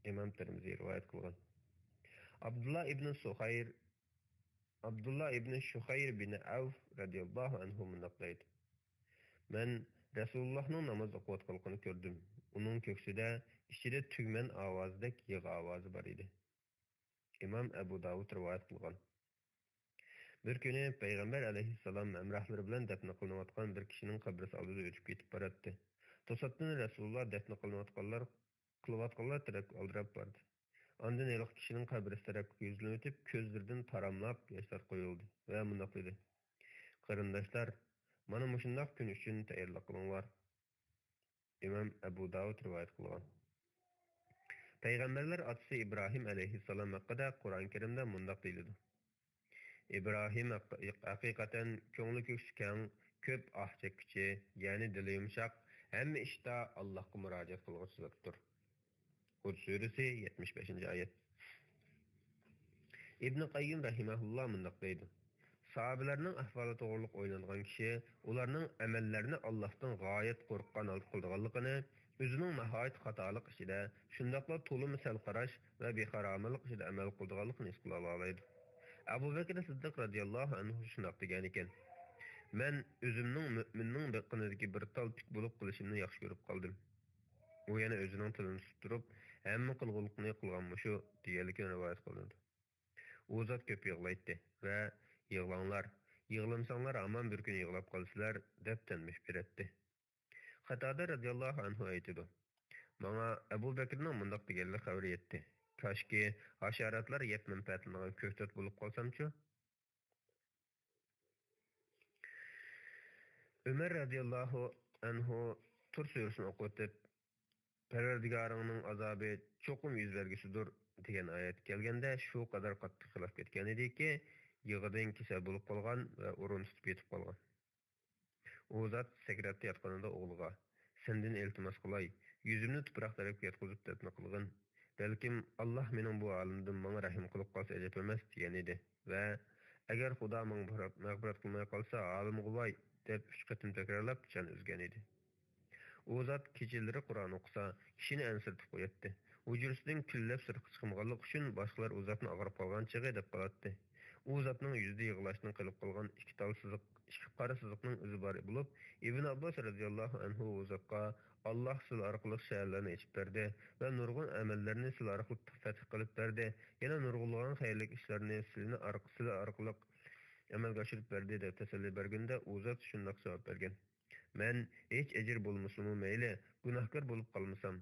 ئىمام تىرمىزى رىۋايەت قىلغان. ئابدۇللا ئىبن سۇخەير، ئابدۇللا ئىبن شۇخەير بىن ئەۋف رەزىياللاھۇ ئەنھۇ مۇنداق دەيدۇ: «مەن رەسۇلۇللاھنىڭ ناماز ئوقۇۋاتقانلىقىنى كۆردۈم. ئۇنىڭ كۆكسىدە ئىچىدە تۈگمەن ئاۋازىدەك يىغا ئاۋازى بار ئىدى.» ئىمام ئەبۇ داۋۇد رىۋايەت قىلغان. بىر كۈنى پەيغەمبەر ئەلەيھىسسالام ھەمراھلىرى بىلەن دەپنە قىلىنىۋاتقان بىر كىشىنىڭ قەبرىسى ئالدىدا ئۆتۈپ كېتىپ باراتتى. توساتتىن رەسۇلۇللا دەپنە قىلىنىۋاتقانلار، قىلىۋاتقانلار تەرەپكە ئالدىراپ باردى. ئاندىن ھېلىقى كىشىنىڭ قەبرىسى تەرەپكە يۈزلىنىۋېتىپ، كۆزلىرىدىن تاراملاپ ياشلار قۇيۇلدى ۋە مۇنداق دېدى: «قېرىنداشلار، مانا مۇشۇنداق كۈن ئۈچۈن تەييارلىق قىلىڭلار.» ئىمام ئەبۇ داۋۇد رىۋايەت قىلغان. پەيغەمبەرلەر ئاتىسى ئىبراھىم ئەلەيھىسسالام ھەققىدە قۇرئان كەرىمدە مۇنداق دېيىلىدۇ: «ئىبراھىم ھەق-، ھەقىقەتەن كۆڭلى كۆكسى كەڭ، كۆپ ئاھ چەككۈچى، يەنى دىلى يۇمشاق، ھەممە ئىشتا ئاللاھقا مۇراجىئەت قىلغۇچى زاتتۇر.» ھۇد سۈرىسى، يەتمىش بەشىنچى ئايەت. ئىبنى قەييىم رەھىمەھۇللا مۇنداق دەيدۇ: ساھابىلەرنىڭ ئەھۋالى توغرۇلۇق ئويلانغان كىشى ئۇلارنىڭ ئەمەللىرىنى ئاللاھتىن غايەت قورققان ھالدا قىلىدىغانلىقىنى، ئۆزىنىڭ ناھايىتى خاتالىق ئىچىدە، شۇنداقلا تولىمۇ سەل قاراش ۋە بىخارامىلىق ئىچىدە ئەمەل قىلىدىغانلىقىنى ھېس قىلالالايدۇ. ئەبۇ بەكرى سىددىق رەزىياللاھۇ ئەنھۇ شۇنداق دېگەنىكەن: «مەن ئۆزۈمنىڭ مۆمىننىڭ بېقىنىدىكى بىر تال تۈك بولۇپ قېلىشىمنى ياخشى كۆرۈپ قالدىم.» ئۇ يەنە ئۆزىنىڭ تىلىنى تۇتۇپ تۇرۇپ، «ھەممە قىلغۇلۇقنى قىلغانمۇ شۇ» دېگەنلىكىنى رىۋايەت قىلىنىدۇ. ئۇ زات كۆپ يىغلايتتى ۋە «يىغلاڭلار، يىغلىمىساڭلار ھامان بىر كۈنى يىغلاپ قالىسىلەر» دەپ تەلمۈش بېرەتتى. قاتادە رەزىياللاھۇ ئەنھۇ ئېيتىدۇ: «ماڭا ئەبۇ بەكرىنىڭ مۇنداق دېگەنلىك خەۋىرى يەتتى: كاشكى ھاشاراتلار يەپ مەنپەئەتلىنىدىغان كۆكتات بولۇپ قالسامچۇ؟» ئۆمەر رەزىياللاھۇ ئەنھۇ تۇر سۈرىسىنى ئوقۇۋېتىپ، «پەرۋەردىگارىڭنىڭ ئازابى چوقۇم يۈز بەرگۈسىدۇر» دېگەن ئايەت كەلگەندە، شۇ قەدەر قاتتىق خىلاپ كەتكەنىدىكى، يىغىدىن كېسەل بولۇپ قالغان ۋە ئورۇن تۇتۇپ يېتىپ قالغان. ئۇ زات سەكراتتا ياتقىنىدا ئوغلىغا: «سەندىن ئىلتىماس قىلاي، يۈزۈمنى تۇپراق تەرەپكە ياتقۇزۇپ دەپنە قىلغىن. بەلكىم ئاللاھ مېنىڭ بۇ ھالىمدىن ماڭا رەھىم قىلىپ قالسا ئەجەب ئەمەس، دېگەن ئىدى ۋە ئەگەر خۇدا ماڭا مەغپىرەت قىلماي قالسا، ھالىمغا ۋاي، دەپ ئۈچ قېتىم تەكرارلاپ جان ئۈزگەن ئىدى. ئۇ زات كېچىلىرى قۇرئان ئوقۇسا، كىشىنى ئەنسىرىتىپ قوياتتى. ھۇجرىسىدىن كۈنلەپ سىرتقا چىقمىغانلىقى ئۈچۈن باشقىلار ئۇ زاتنى ئاغرىپ قالغان چېغى دەپ قالاتتى. ئۇ زاتنىڭ يۈزىدە يىغلاشتىن قېلىپ قالغان ئىككى تال سىزىق، ئىككى قارا سىزىقنىڭ ئىزى بار بولۇپ، ئىبن ئابباس رەزىياللاھۇ ئەنھۇ ئۇ زاتقا، «ئاللاھ سىلەر ئارقىلىق شەھەرلەرنى ئېچىپ بەردى ۋە نۇرغۇن ئەمەللەرنى سىلەر ئارقىلىق پەتھ قىلىپ بەردى، يەنە نۇرغۇنلىغان خەيرلىك ئىشلارنى سىلىنى ئارق-، سىلەر ئارقىلىق ئەمەلگە ئاشۇرۇپ بەردى» دەپ تەسەللى بەرگىنىدە، ئۇ زات شۇنداق جاۋاب بەرگەن، «مەن ھېچ ئەجىر بولمىسىمۇ مەيلى، گۇناھكار بولۇپ قالمىسام،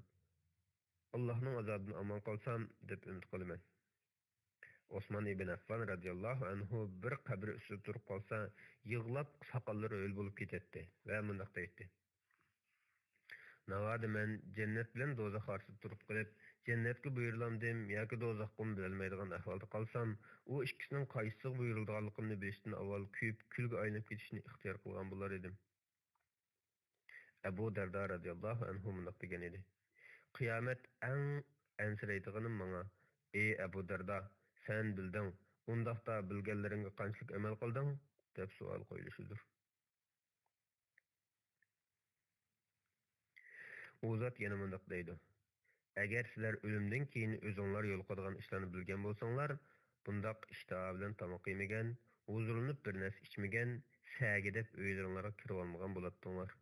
ئاللاھنىڭ ئازابىدىن ئامان قالسام دەپ ئۈمىد قىلىمەن.» ئوسمان ئىبن ئەففان رەزىياللاھۇ ئەنھۇ بىر قەبرە ئۈستىدە تۇرۇپ قالسا، يىغلاپ ساقاللىرى ھۆل بولۇپ كېتەتتى ۋە مۇنداق دەيتتى، «ناۋادا مەن جەننەت بىلەن دوزاخ ئارىسىدا تۇرۇپ قېلىپ، جەننەتكە بۇيرۇلامدىم ياكى دوزاخقىمۇ بىلەلمەيدىغان ئەھۋالدا قالسام، ئۇ ئىككىسىنىڭ قايسىسىغا بۇيرۇلىدىغانلىقىمنى بىلىشتىن ئاۋۋال كۆيۈپ كۈلگە ئايلىنىپ كېتىشنى ئىختىيار قىلغان بولار ئىدىم.» ئەبۇ دەردا رەزىياللاھۇ ئەنھۇ مۇنداق دېگەن ئىدى، «قىيامەت ئەڭ ئەنسىرەيدىغىنىم ماڭا، ئى ئەبۇ دەردا، سەن بىلدىڭ، ئۇنداقتا بىلگەنلىرىڭگە قانچىلىك ئەمەل قىلدىڭ؟» دەپ سوئال قويۇلۇشىدۇر. ئۇ زات يەنە مۇنداق دەيدۇ، «ئەگەر سىلەر ئۆلۈمدىن كېيىن ئۆزۈڭلار يولۇقىدىغان ئىشلارنى بىلگەن بولساڭلار، بۇنداق ئىشتىھا بىلەن تاماق يېمىگەن، ھۇزۇرلىنىپ بىر نەرسە ئىچمىگەن، سەگىدەپ ئۆيلىرىڭلارغا كىرىۋالمىغان بولاتتىڭلار.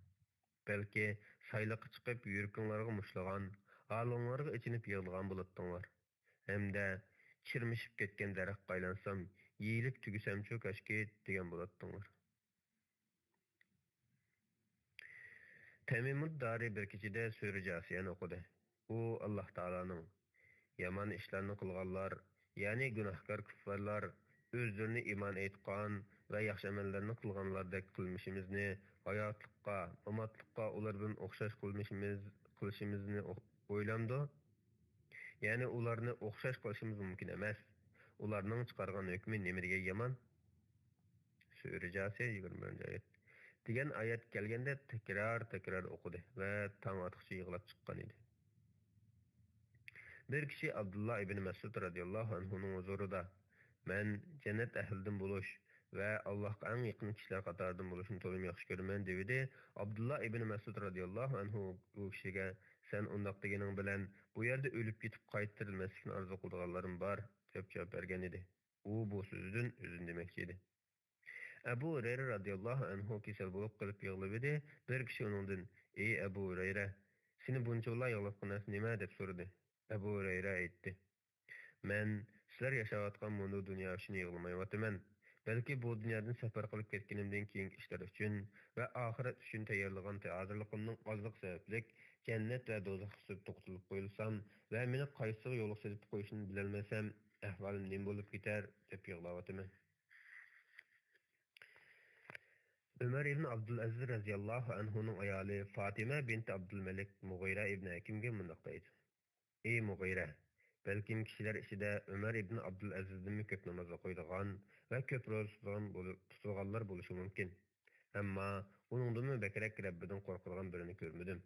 بەلكى سايلىققا چىقىپ يۈرىكىڭلارغا مۇشتلىغان، ھالىڭلارغا ئېچىنىپ يىغلىغان بولاتتىڭلار. ھەمدە چىرمىشىپ كەتكەن دەرەخكە ئايلانسام، يېيىلىپ تۈگىسەمچۇ كاشكى دېگەن بولاتتىڭلار.» تەمىمۇد دارى بىر كېچىدە سۈرە جاسىيەنى ئوقۇدى. ئۇ ئاللاھ تائالانىڭ، يامان ئىشلارنى قىلغانلار، يەنى گۇناھكار كۇففارلار، ئۆزلىرىنى ئىمان ئېيتقان ۋە ياخشى ئەمەللەرنى قىلغانلاردەك قىلمىشىمىزنى ھاياتلىققا، ماماتلىققا ئۇلار بىلەن ئوخشاش قىلمىشىمىز، قىلىشىمىزنى ئو-، ئويلامدۇ؟ يەنى ئۇلارنى ئوخشاش قىلىشىمىز مۇمكىن ئەمەس. ئۇلارنىڭ چىقارغان ھۆكمى نېمە دېگەن يامان؟ سۈرە جاسىيە، يىگىرمە بىرىنچى ئايەت. دېگەن ئايەت كەلگەندە تەكرار-تەكرار ئوقۇدى ۋە تاڭ ئاتقۇچە يىغلاپ چىققان ئىدى. بىر كىشى ئابدۇللا ئىبنى مەسئۇد رەزىياللاھۇ ئەنھۇنىڭ ھۇزۇرىدا، «مەن جەننەت ئەھلىدىن بولۇش ۋە ئاللاھقا ئەڭ يېقىن كىشىلەر قاتارىدىن بولۇشنى تولىمۇ ياخشى كۆرىمەن» دېۋىدى. ئابدۇللا ئىبنى مەسئۇد رەزىياللاھۇ ئەنھۇ ئۇ كىشىگە، «سەن ئۇنداق دېگىنىڭ بىلەن بۇ يەردە ئۆلۈپ كېتىپ قايتا تىرىلمەسلىكنى ئارزۇ قىلىدىغانلىرىم بار» دەپ جاۋاب بەرگەن ئىدى. ئۇ بۇ سۆزىدىن ئۆزىنى دېمەكچى ئىدى. ئەبۇ ھۇرەيرە رەزىياللاھۇ ئەنھۇ كېسەل بولۇپ قېلىپ يىغلىۋىدى. بىر كىشى ئۇنىڭدىن، «ئى ئەبۇ ھۇرەيرە، سېنى بۇنچىۋالا يىغلاتقان نەرسە نېمە؟» دەپ سورىدى. ئەبۇ ھۇرەيرە ئېيتتى، «مەن سىلەر ياشاۋاتقان مۇنۇ دۇنيا ئۈچۈن يىغلىمايۋاتىمەن، بەلكى بۇ دۇنيادىن سەپەر قىلىپ كەتكىنىمدىن كېيىنكى ئىشلار ئۈچۈن ۋە ئاخىرەت ئۈچۈن تەييارلىغان ھازىرلىقىمنىڭ ئازلىقى سەۋەبلىك جەننەت ۋە دوزاخ ئۈستىدە توختىتىلىپ قويۇلسام ۋە مېنى قايسىسىغا يولۇقچى دەپ قويۇشنى بىلەلمىسەم، ئەھۋالىم نېمە بولۇپ كېتەر؟» دەپ يىغلاۋاتىمەن. ئۆمەر ئىبن ئابدۇلئەزىز رەزىياللاھۇ ئەنھۇنىڭ ئايالى فاتىمە بىنت ئابدۇلمەلىك مۇغىرە ئىبن ھەكىمگە مۇنداق دەيدۇ، ئى مۇغىرە! بەلكىم كىشىلەر ئىچىدە ئۆمەر ئىبن ئابدۇلئەزىزدىنمۇ كۆپ ناماز ئوقۇيدىغان ۋە كۆپ روزا تۇتىدىغان بولۇ-، تۇتىدىغانلار بولۇشى مۇمكىن. ئەمما ئۇنىڭدىنمۇ بەكرەك رەببىدىن قورقىدىغان بىرىنى كۆرمىدىم.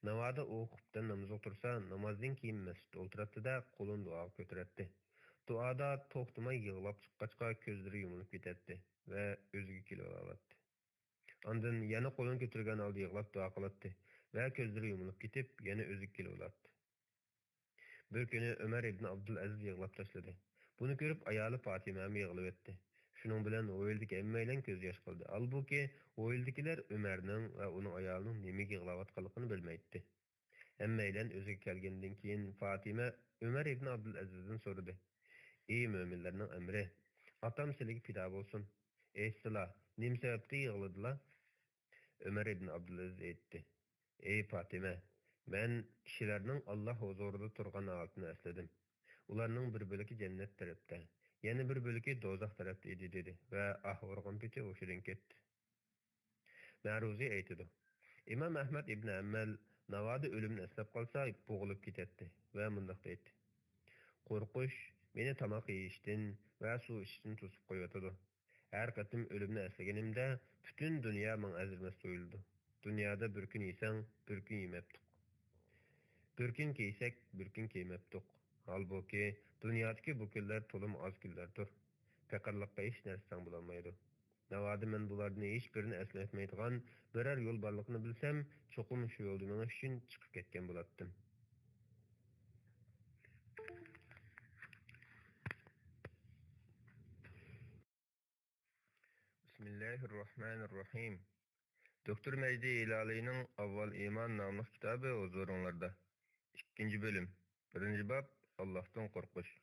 ناۋادا ئۇ خۇپتىن نامىزىغا تۇرسا، نامازدىن كېيىن مەسچىتتە ئولتۇراتتى-دە، قولىنى دۇئاغا كۆتۈرەتتى. دۇئادا توختىماي يىغلاپ چىققاچقا، كۆزلىرى يۇمۇلۇپ كېتەتتى ۋە ئۆزىگە كېلىۋالاتتى. ئاندىن يەنە قولىنى كۆتۈرگەن ھالدا يىغلاپ دۇئا قىلاتتى ۋە كۆزلىرى يۇمۇلۇپ كېتىپ، يەنە ئۆزىگە كېلىۋالاتتى. بىر كۈنى ئۆمەر ئىبن ئابدۇلئەزىز يىغلاپ تاشلىدى. بۇنى كۆرۈپ ئايالى پاتىمەمۇ يىغلىۋەتتى. شۇنىڭ بىلەن ھويلىدىكى ھەممەيلەن كۆز ياش قىلدى. ھالبۇكى، ھويلىدىكىلەر ئۆمەرنىڭ ۋە ئۇنىڭ ئايالىنىڭ نېمىگە يىغلاۋاتقانلىقىنى بىلمەيتتى. ھەممەيلەن ئۆزىگە كەلگەندىن كېيىن، فاتىمە ئۆمەر ئىبن ئابدۇلئەزىزدىن سورىدى، ئى مۆمىنلەرنىڭ ئەمىرى، ئاتام سىلىگە پىدا بولسۇن. ئېيتسىلا، نېمە سەۋەبتىن يىغلىدىلا؟ ئۆمەر ئىبن ئابدۇلئەزىز ئېيتتى، ئى پاتىمە، مەن كىشىلەرنىڭ ئاللاھ ھۇزۇرىدا تۇرغان ھالىتىنى ئەسلىدىم. ئۇلارنىڭ بىر بۆلىكى جەننەت تەرەپتە، يەنە بىر بۆلىكى دوزاخ تەرەپتە ئىدى، دېدى ۋە ئاھ ئۇرغان پېتى ھوشىدىن كەتتى. مەرۇزى ئېيتىدۇ، ئىمام ئەھمەد ئىبن ھەمبەل ناۋادا ئۆلۈمنى ئەسلەپ قالسا، بوغۇلۇپ كېتەتتى ۋە مۇنداق دەيتتى، قورقۇش مېنى تاماق يېيىشتىن ۋە سۇ ئىچىشتىن توسۇپ قويۇۋاتىدۇ. ھەر قېتىم ئۆلۈمنى ئەسلىگىنىمدە، پۈتۈن دۇنيا ماڭا ئەزىمەس تۇيۇلىدۇ. دۇنيادا بىر كۈن يېسەڭ، بىر كۈن يېمەپتۇق. بىر كۈن كىيسەك، بىر كۈن كىيمەپتۇق. ھالبۇكى، دۇنيادىكى بۇ كۈنلەر تولىمۇ ئاز كۈنلەردۇر. پېقىرلىققا ھېچ نەرسە تەڭ بولالمايدۇ. ناۋادا مەن بۇلاردىن ھېچبىرىنى ئەسلەتمەيدىغان بىرەر يول بارلىقىنى بىلسەم، چوقۇم شۇ يولدا مېڭىش ئۈچۈن چىقىپ كەتكەن بولاتتىم. بىسمىللاھىررەھمانىررەھىم. دوكتور مەجدى ھىلالىينىڭ ئاۋۋال ئىمان ناملىق كىتابى ھۇزۇرۇڭلاردا. ئىككىنچى بۆلۈم. بىرىنچى باب، ئاللاھتىن قورقۇش.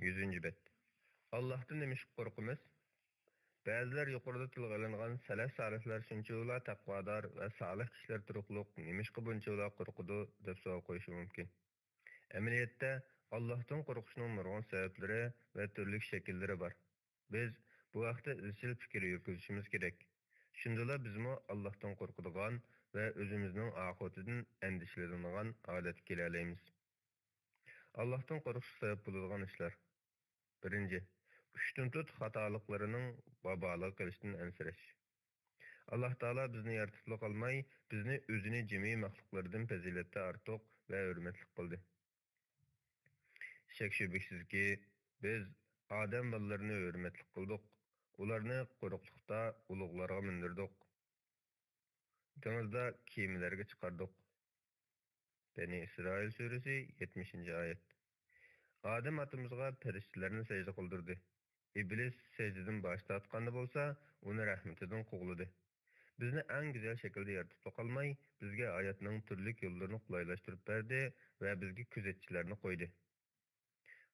يۈزىنچى بەت. ئاللاھتىن نېمىشقا قورقىمىز؟ بەزىلەر يۇقىرىدا تىلغا ئېلىنغان سەلەف سالىھلار شۇنچىۋالا تەقۋادار ۋە سالىھ كىشىلەر تۇرۇقلۇق نېمىشقا بۇنچىۋالا قورقىدۇ، دەپ سوئال قويۇشى مۇمكىن. ئەمەلىيەتتە، ئاللاھتىن قورقۇشنىڭ نۇرغۇن سەۋەبلىرى ۋە تۈرلۈك شەكىللىرى بار. بىز بۇ ھەقتە ئىزچىل پىكىر يۈرگۈزۈشىمىز كېرەك. شۇندىلا بىزمۇ ئاللاھتىن قورقىدىغان ۋە ئۆزىمىزنىڭ ئاقىۋىتىدىن ئەندىشىلىنىدىغان ھالەتكە كېلەلەيمىز. ئاللاھتىن قورقۇشقا سەۋەب بولىدىغان ئىشلار. بىرىنچى، ئۇشتۇمتۇت خاتالىقلىرىنىڭ ۋابالىغا قېلىشتىن ئەنسىرەش. ئاللاھ تائالا بىزنى يارىتىپلا قالماي، بىزنى ئۆزىنى جىمى مەخلۇقلىرىدىن پەزىلەتتە ئارتۇق ۋە ھۆرمەتلىك قىلدى. شەك-شۈبھىسىزكى، بىز ئادەم بالىلىرىنى ھۆرمەتلىك قىلدۇق، ئۇلارنى قۇرۇقلۇقتا ئۇلۇغلارغا مىندۈردۇق، دېڭىزدا كېمىلەرگە چىقاردۇق. بەنى ئىسرائىل سۈرىسى، يەتمىشىنچى ئايەت. ئادەم ئاتىمىزغا پەرىشتىلەرنى سەجدە قىلدۇردى. ئىبلىس سەجدىدىن باش تارتقاندا بولسا، ئۇنى رەھمىتىدىن قوغلىدى. بىزنى ئەڭ گۈزەل شەكىلدە يارىتىپلا قالماي، بىزگە ھاياتنىڭ تۈرلۈك يوللىرىنى قولايلاشتۇرۇپ بەردى ۋە بىزگە كۆزەتچىلەرنى قويدى.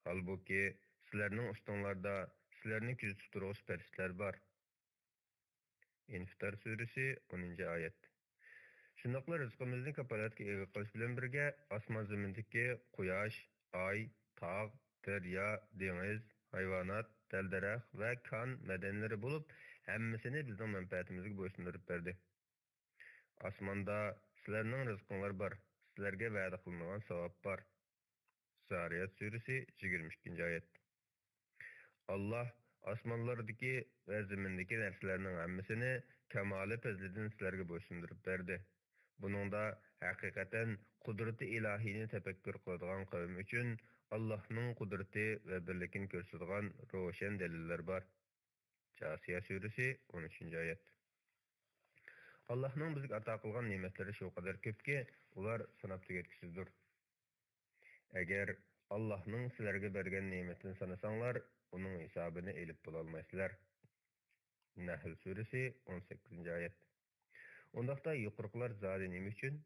ھالبۇكى، سىلەرنىڭ ئۈستۈڭلاردا سىلەرنى كۆزىتىپ تۇرغۇچى پەرىشتىلەر بار. ئىنفىتار سۈرىسى، ئونىنچى ئايەت. شۇنداقلا رىزقىمىزنى كاپالەتكە ئىگە قىلىش بىلەن بىرگە، ئاسمان زېمىندىكى قۇياش، ئاي، تاغ، دەريا، دېڭىز، ھايۋانات، دەل-دەرەخ ۋە كان مەدەنلىرى بولۇپ، ھەممىسىنى بىزنىڭ مەنپەئەتىمىزگە بويسۇندۇرۇپ بەردى. ئاسماندا سىلەرنىڭ رىزقىڭلار بار، سىلەرگە ۋەدە قىلىنغان ساۋاب بار. زارىيات سۈرىسى، يىگىرمە ئىككىنچى ئايەت. ئاللاھ ئاسمانلاردىكى ۋە زېمىندىكى نەرسىلەرنىڭ ھەممىسىنى كامالى پەزلىدىن سىلەرگە بويسۇندۇرۇپ بەردى. بۇنىڭدا ھەقىقەتەن قۇدرىتى ئىلاھىينى تەپەككۇر قىلىدىغان قەۋم ئۈچۈن ئاللاھنىڭ قۇدرىتى ۋە بىرلىكىنى كۆرسىتىدىغان روشەن دەلىللەر بار. جاسىيە سۈرىسى، ئون ئۈچىنچى ئايەت. ئاللاھنىڭ بىزگە ئاتا قىلغان نېمەتلىرى شۇ قەدەر كۆپكى، ئۇلار ساناپ تۈگەتكۈسىزدۇر. ئەگەر ئاللاھنىڭ سىلەرگە بەرگەن نېمىتىنى سانىساڭلار، ئۇنىڭ ھېسابىنى ئېلىپ بولالمايسىلەر. نەھل سۈرىسى، ئون سەككىزىنچى ئايەت. ئۇنداقتا يۇقىرىقىلار زادى نېمە ئۈچۈن؟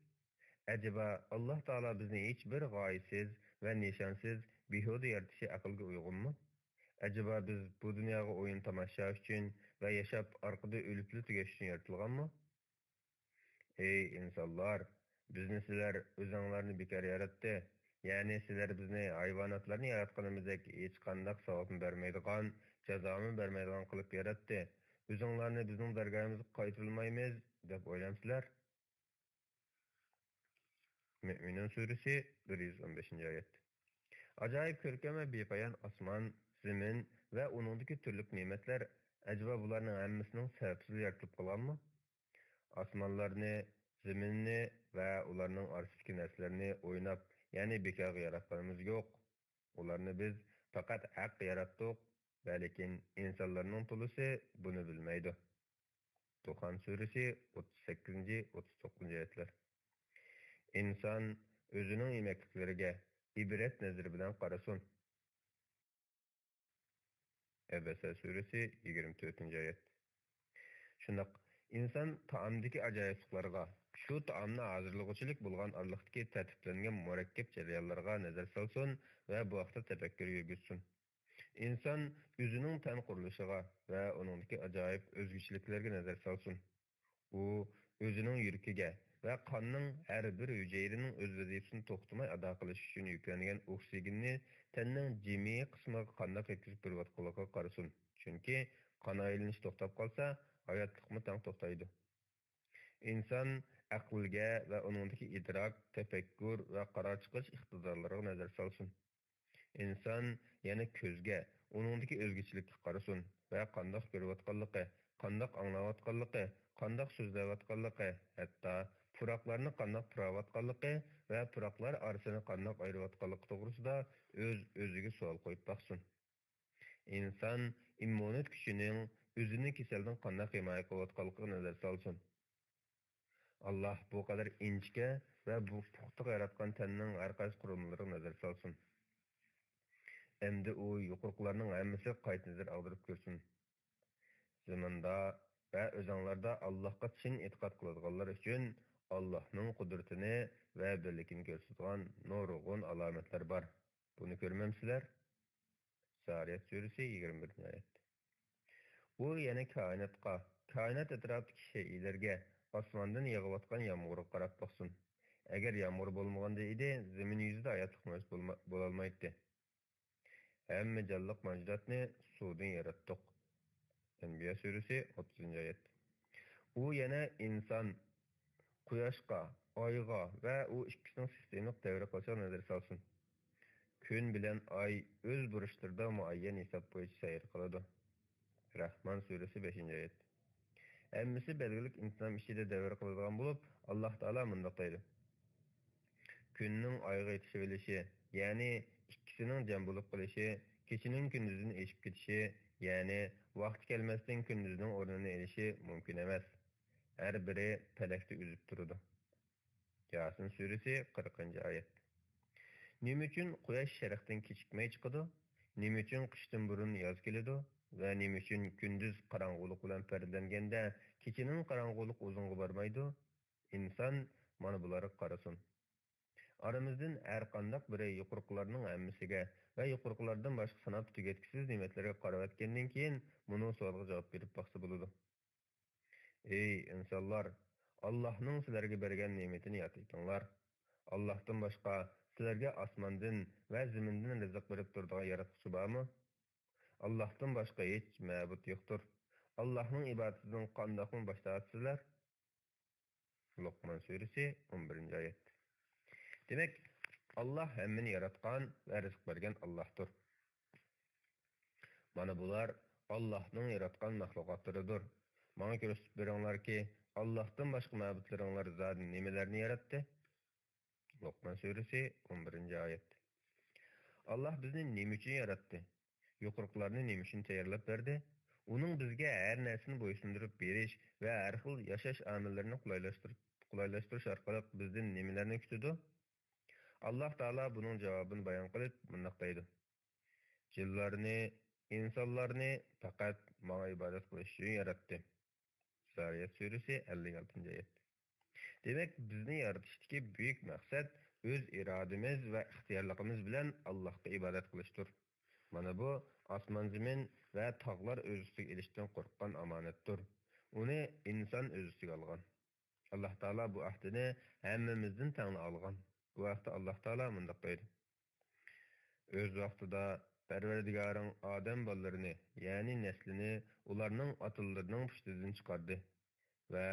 ئەجەبا، ئاللاھ تائالا بىزنى ھېچ بىر غايىسىز ۋە نىشانسىز، بىھۇدە يارىتىشى ئەقىلگە ئۇيغۇنمۇ؟ ئەجەبا، بىز بۇ دۇنياغا ئويۇن-تاماشا ئۈچۈن ۋە ياشاپ، ئارقىدا ئۆلۈپلا تۈگەش ئۈچۈن يارىتىلغانمۇ؟ ئەي ئىنسانلار، بىزنى سىلەر ئۆزۈڭلارنى بىكار ياراتتى، يەنى سىلەر بىزنى ھايۋاناتلارنى ياراتقىنىمىزدەك ھېچقانداق ساۋابنى بەرمەيدىغان، جازامۇ بەرمەيدىغان قىلىپ ياراتتى. ئۆزۈڭلارنى بىزنىڭ دەرگاھىمىزغا قايتۇرالمايمىز، دەپ ئويلامسىلەر؟ مۆمىنۇن سۈرىسى، بىر يۈز ئون بەشىنچى ئايەت. ئاجايىپ كۆركەم ۋە بىپايان ئاسمان، زېمىن ۋە ئۇنىڭدىكى تۈرلۈك نېمەتلەر، ئەجەبا بۇلارنىڭ ھەممىسىنىڭ سەۋەبسىزلا يارىتىلىپ قالغانمۇ؟ ئاسمانلارنى، زېمىننى ۋە ئۇلارنىڭ ئارىسىدىكى نەرسىلەرنى ئويناپ، يەنى بىكارغا ياراتقىنىمىز يوق. ئۇلارنى بىز پەقەت ھەققە ياراتتۇق، ۋەلىكىن ئىنسانلارنىڭ تولىسى بۇنى بىلمەيدۇ. دۇخان سۈرىسى، ئوتتۇز سەككىزىنچى، ئوتتۇز توققۇزىنچى ئايەتلەر. ئىنسان ئۆزىنىڭ يېمەكلىكلىرىگە ئىبرەت نەزىرى بىلەن قارىسۇن. ئەبەسە سۈرىسى، يىگىرمە تۆتىنچى ئايەت. شۇنداق، ئىنسان تائامدىكى ئاجايىپلىقلارغا، شۇ تائامنى ھازىرلىغۇچىلىك بولغان ئارىلىقتىكى تەرتىپلەنگەن مۇرەككەپ جەريانلارغا نەزەر سالسۇن ۋە بۇ ھەقتە تەپەككۇر يۈرگۈزسۇن. ئىنسان ئۆزىنىڭ تەن قۇرۇلۇشىغا ۋە ئۇنىڭدىكى ئاجايىپ ئۆزگىچىلىكلەرگە نەزەر سالسۇن. ئۇ ئۆزىنىڭ يۈرىكىگە ۋە قاننىڭ ھەر بىر ھۈجەيرىنىڭ ئۆز ۋەزىپىسىنى توختىماي ئادا قىلىش ئۈچۈن يۈكلەنگەن ئوكسىگېننى تەننىڭ جىمى قىسمىغا قانداق يەتكۈزۈپ بېرىۋاتقانلىقىغا قارىسۇن. چۈنكى قان ئايلىنىش توختاپ قالسا، ھاياتلىقمۇ تەڭ توختايدۇ. ئىنسان ئەقىلگە ۋە ئۇنىڭدىكى ئىدراك، تەپەككۇر ۋە قارار چىقىرىش ئىقتىدارلىرىغا نەزەر سالسۇن. ئىنسان يەنە كۆزگە، ئۇنىڭدىكى ئۆزگىچىلىككە قارىسۇن ۋە قانداق كۆرۈۋاتقانلىقى، قانداق ئاڭلاۋاتقانلىقى، قانداق سۆزلەۋاتقانلىقى، ھەتتا پۇراقلارنى قانداق پۇراۋاتقانلىقى ۋە پۇراقلار ئارىسىنى قانداق ئايرىۋاتقانلىقى توغرىسىدا ئۆز-ئۆزىگە سوئال قويۇپ باقسۇن. ئىنسان ئىممۇنىتېت كۈچىنىڭ ئۆزىنى كېسەلدىن قانداق ھىمايە قىلىۋاتقانلىقىغا نەزەر سالسۇن. ئاللاھ بۇ قەدەر ئىنچىكە ۋە بۇ پۇختا ياراتقان تەننىڭ ھەر قايسى قۇرۇلمىلىرىغا نەزەر سالسۇن. ئەمدى ئۇ يۇقىرىقىلارنىڭ ھەممىسىگە قايتا نەزەر ئاغدۇرۇپ كۆرسۇن. زېمىندا ۋە ئۆزەڭلاردا ئاللاھقا چىن ئېتىقاد قىلىدىغانلار ئۈچۈن ئاللاھنىڭ قۇدرىتىنى ۋە بىرلىكىنى كۆرسىتىدىغان نۇرغۇن ئالامەتلەر بار. بۇنى كۆرمەمسىلەر؟ زارىيات سۈرىسى، يىگىرمە بىرىنچى ئايەت. ئۇ يەنە كائىناتقا، كائىنات ئەتراپىدىكى شەيئىلەرگە، ئاسماندىن يېغىۋاتقان يامغۇرغا قاراپ باقسۇن. ئەگەر يامغۇر بولمىغاندا ئىدى، زېمىن يۈزىدە ھاياتلىق مەۋجۇت بولما-، بولالمايتتى. ھەممە جانلىق مەۋجۇداتنى سۇدىن ياراتتۇق. ئەنبىيا سۈرىسى، ئوتتۇزىنچى ئايەت. ئۇ يەنە ئىنسان، قۇياشقا، ئايغا ۋە ئۇ ئىككىسىنىڭ سىستېمىلىق دەۋر قىلىشىغا نەزەر سالسۇن. كۈن بىلەن ئاي ئۆز بۇرۇچلىرىدا مۇئەييەن ھېساب بويىچە سەير قىلىدۇ. رەھمان سۈرىسى، بەشىنچى ئايەت. ھەممىسى بەلگىلىك ئىنتىزام ئىچىدە دەۋر قىلىدىغان بولۇپ، ئاللاھ تائالا مۇنداق دەيدۇ: كۈننىڭ ئايغا يېتىشىۋېلىشى، يەنى ئىككىسىنىڭ جەم بولۇپ قېلىشى، كېچىنىڭ كۈندۈزدىن ئېشىپ كېتىشى، يەنى ۋاقتى كەلمەستىن كۈندۈزنىڭ ئورنىنى ئېلىشى مۇمكىن ئەمەس. ھەر بىرى پەلەكتە ئۈزۈپ تۇرىدۇ. ياسىن سۈرىسى، قىرىقىنچى ئايەت. نېمە ئۈچۈن قۇياش شەرقتىن كېچىكمەي چىقىدۇ؟ نېمە ئۈچۈن قىشتىن بۇرۇن ياز كېلىدۇ؟ ۋە نېمە ئۈچۈن كۈندۈز قاراڭغۇلۇق بىلەن پەردىلەنگەندە، كېچىنىڭ قاراڭغۇلۇقى ئۇزۇنغا بارمايدۇ؟ ئىنسان مانا بۇلارغا قارىسۇن. ئارىمىزدىن ھەر قانداق بىرى يۇقىرىقىلارنىڭ ھەممىسىگە ۋە يۇقىرىقىلاردىن باشقا ساناپ تۈگەتكۈسىز نېمەتلەرگە قاراۋەتكەندىن كېيىن، مۇنۇ سوئالغا جاۋاب بېرىپ باقسا بولىدۇ. ئەي ئىنسانلار! ئاللاھنىڭ سىلەرگە بەرگەن نېمىتىنى ياد ئېتىڭلار. ئاللاھتىن باشقا سىلەرگە ئاسماندىن ۋە زېمىندىن رىزىق بېرىپ تۇرىدىغان ياراتقۇچى بارمۇ؟ ئاللاھتىن باشقا ھېچ مەبۇد يوقتۇر. ئاللاھنىڭ ئىبادىتىدىن قانداقمۇ باش تارتىسىلەر؟ لوقمان سۈرىسى، ئون بىرىنچى ئايەت. دېمەك، ئاللاھ ھەممىنى ياراتقان ۋە رىزىق بەرگەن ئاللاھتۇر. مانا بۇلار ئاللاھنىڭ ياراتقان مەخلۇقاتلىرىدۇر. ماڭا كۆرسىتىپ بېرىڭلاركى، ئاللاھتىن باشقا مەبۇدلىرىڭلار زادى نېمىلەرنى ياراتتى؟ لوقمان سۈرىسى، ئون بىرىنچى ئايەت. ئاللاھ بىزنى نېمە ئۈچۈن ياراتتى؟ يۇقىرىقىلارنى نېمە ئۈچۈن تەييارلاپ بەردى؟ ئۇنىڭ بىزگە ھەر نەرسىنى بويسۇندۇرۇپ بېرىش ۋە ھەر خىل ياشاش ئامىللىرىنى قولايلاشتۇرۇپ، قولايلاشتۇرۇش ئارقىلىق بىزدىن نېمىلەرنى كۈتىدۇ؟ ئاللاھ تائالا بۇنىڭ جاۋابىنى بايان قىلىپ مۇنداق دەيدۇ: جىنلارنى، ئىنسانلارنى پەقەت ماڭا ئىبادەت قىلىش ئۈچۈن ياراتتى. زارىيات سۈرىسى، ئەللىك ئالتىنچى ئايەت. دېمەك، بىزنى يارىتىشتىكى بۈيۈك مەقسەت ئۆز ئىرادىمىز ۋە ئىختىيارلىقىمىز بىلەن ئاللاھقا ئىبادەت قىلىشتۇر. مانا بۇ ئاسمان-زېمىن ۋە تاغلار ئۆز ئۈستىگە ئېلىشتىن قورققان ئامانەتتۇر. ئۇنى ئىنسان ئۆز ئۈستىگە ئالغان. ئاللاھ تائالا بۇ ئەھدىنى ھەممىمىزدىن تەڭلا ئالغان. بۇ ھەقتە ئاللاھ تائالا مۇنداق دەيدۇ: ئۆز ۋاقتىدا پەرۋەردىگارىڭ ئادەم بالىلىرىنى، يەنى نەسلىنى ئۇلارنىڭ ئاتىلىرىنىڭ پۇشتىدىن چىقاردى ۋە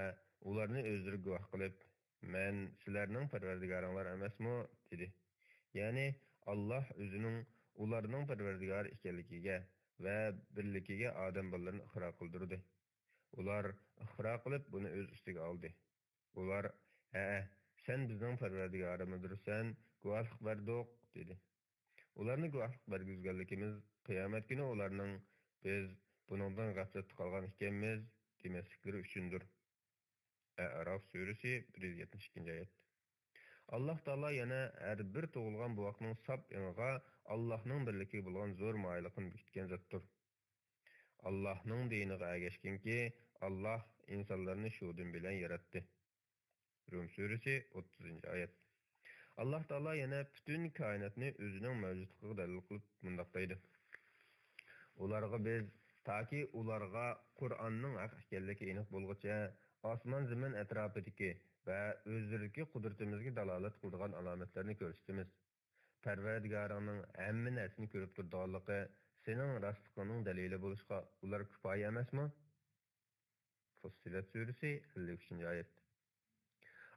ئۇلارنى ئۆزلىرى گۇۋاھ قىلىپ، مەن سىلەرنىڭ پەرۋەردىگارىڭلار ئەمەسمۇ؟ دېدى. يەنى ئاللاھ ئۆزىنىڭ ئۇلارنىڭ پەرۋەردىگارى ئىكەنلىكىگە ۋە بىرلىكىگە ئادەم بالىلىرىنى ئىقرار قىلدۇردى. ئۇلار ئىقرار قىلىپ بۇنى ئۆز ئۈستىگە ئالدى. ئۇلار، ھەئە، سەن بىزنىڭ پەرۋەردىگارىمىزدۇرسەن، گۇۋاھلىق بەردۇق، دېدى. ئۇلارنى گۇۋاھلىق بەرگۈزگەنلىكىمىز قىيامەت كۈنى ئۇلارنىڭ، بىز بۇنىڭدىن غەپلەتتە قالغان ئىكەنمىز، دېمەسلىكلىرى ئۈچۈندۇر. ئەئراف سۈرىسى، بىر يۈز يەتمىش ئىككىنچى ئايەت. ئاللاھ تائالا يەنە ھەر بىر تۇغۇلغان بوۋاقنىڭ ساپ ئېڭىغا ئاللاھنىڭ بىرلىكىگە بولغان زور مايىللىقىنى بېكىتكەن زاتتۇر. ئاللاھنىڭ دىنىغا ئەگەشكىنكى، ئاللاھ ئىنسانلارنى شۇ دىن بىلەن ياراتتى. رۇم سۈرىسى، ئوتتۇزىنچى ئايەت. ئاللاھ تائالا يەنە پۈتۈن كائىناتنى ئۆزىنىڭ مەۋجۇتلۇقىغا دەلىل قىلىپ مۇنداق دەيدۇ: ئۇلارغا بىز، تاكى ئۇلارغا قۇرئاننىڭ ھەق ئىكەنلىكى ئېنىق بولغۇچە، ئاسمان-زېمىن ئەتراپىدىكى ۋە ئۆزلىرىدىكى قۇدرىتىمىزگە دالالەت قىلىدىغان ئالامەتلەرنى كۆرسىتىمىز. پەرۋەردىگارىڭنىڭ ھەممە نەرسىنى كۆرۈپ تۇرىدىغانلىقى سېنىڭ راستلىقىڭنىڭ دەلىلى بولۇشقا ئۇلار كۇپايە ئەمەسمۇ؟ فۇسسىلەت سۈرىسى، ئەللىك ئۈچىنچى ئايەت.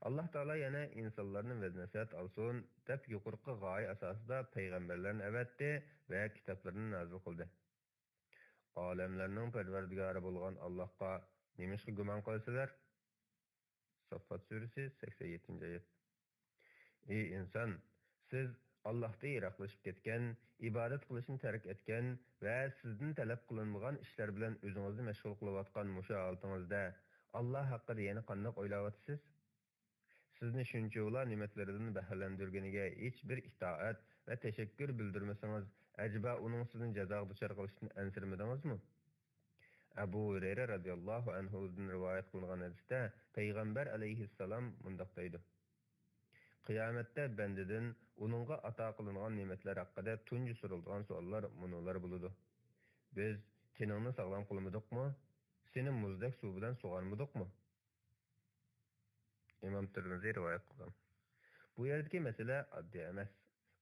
ئاللاھ تائالا يەنە ئىنسانلارنى ۋەز-نەسىھەت ئالسۇن دەپ يۇقىرىقى غايە ئاساسىدا پەيغەمبەرلەرنى ئەۋەتتى ۋە كىتابلىرىنى نازىل قىلدى. ئالەملەرنىڭ پەرۋەردىگارى بولغان ئاللاھقا نېمىشقا گۇمان قىلىسىلەر؟ ساففات سۈرىسى، سەكسەن يەتتىنچى ئايەت. ئى ئىنسان، سىز ئاللاھتىن يىراقلىشىپ كەتكەن، ئىبادەت قىلىشنى تەرك ئەتكەن ۋە سىزدىن تەلەپ قىلىنمىغان ئىشلار بىلەن ئۆزىڭىزنى مەشغۇل قىلىۋاتقان مۇشۇ ھالىتىڭىزدە، ئاللاھ ھەققىدە يەنە قانداق ئويلاۋاتىسىز؟ سىزنى شۇنچىۋالا نېمەتلىرىدىن بەھرىلەندۈرگىنىگە ھېچبىر ئىتائەت ۋە تەشەككۈر بىلدۈرمىسىڭىز، ئەجەبا ئۇنىڭ سىزنى جازاغا دۇچار قىلىشتىن ئەنسىرىمىدىڭىزمۇ؟ ئەبۇ ھۇرەيرە رەزىياللاھۇ ئەنھۇدىن رىۋايەت قىلىنغان ھەدىستە پەيغەمبەر ئەلەيھىسسالام مۇنداق دەيدۇ: قىيامەتتە بەندىدىن ئۇنىڭغا ئاتا قىلىنغان نېمەتلەر ھەققىدە تۇنجى سورىلىدىغان سوئاللار مۇنۇلار بولىدۇ: بىز تېنىڭنى ساغلام قىلمىدۇقمۇ؟ سېنى مۇزدەك سۇ بىلەن سۇغارمىدۇقمۇ؟ ئىمام تىرمىزى رىۋايەت قىلغان. بۇ يەردىكى مەسىلە ئاددىي ئەمەس.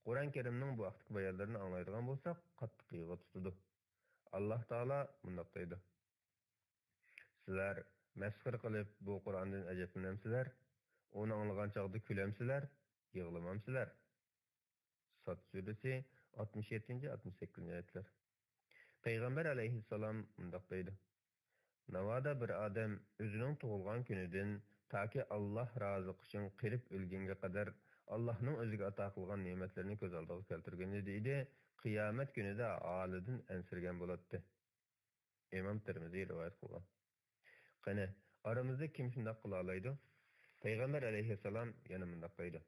قۇرئان كەرىمنىڭ بۇ ھەقتىكى بايانلىرىنى ئاڭلايدىغان بولساق، قاتتىق يىغا تۇتىدۇ. ئاللاھ تائالا مۇنداق دەيدۇ: سىلەر مەسخىرە قىلىپ بۇ قۇرئاندىن ئەجەبلىنەمسىلەر؟ ئۇنى ئاڭلىغان چاغدا كۈلەمسىلەر؟ يىغلىمامسىلەر؟ ساد سۈرىسى، ئاتمىش يەتتىنچى، ئاتمىش سەككىزىنچى ئايەتلەر. پەيغەمبەر ئەلەيھىسسالام مۇنداق دەيدۇ: ناۋادا بىر ئادەم ئۆزىنىڭ تۇغۇلغان كۈنىدىن تاكى ئاللاھ رازى قىلىشىنى قىلىپ ئۆلگەنگە قەدەر ئاللاھنىڭ ئۆزىگە ئاتا قىلغان نېمەتلىرىنى كۆز ئالدىغا كەلتۈرگەن ئىدى، قىيامەت كۈنىدە ھالىدىن ئەنسىرىگەن بولاتتى. ئىمام تىرمىزى رىۋايەت قىلغان. قېنى، ئارىمىزدا كىم شۇنداق قىلالايدۇ؟ پەيغەمبەر ئەلەيھىسسالام يەنە مۇنداق دەيدۇ: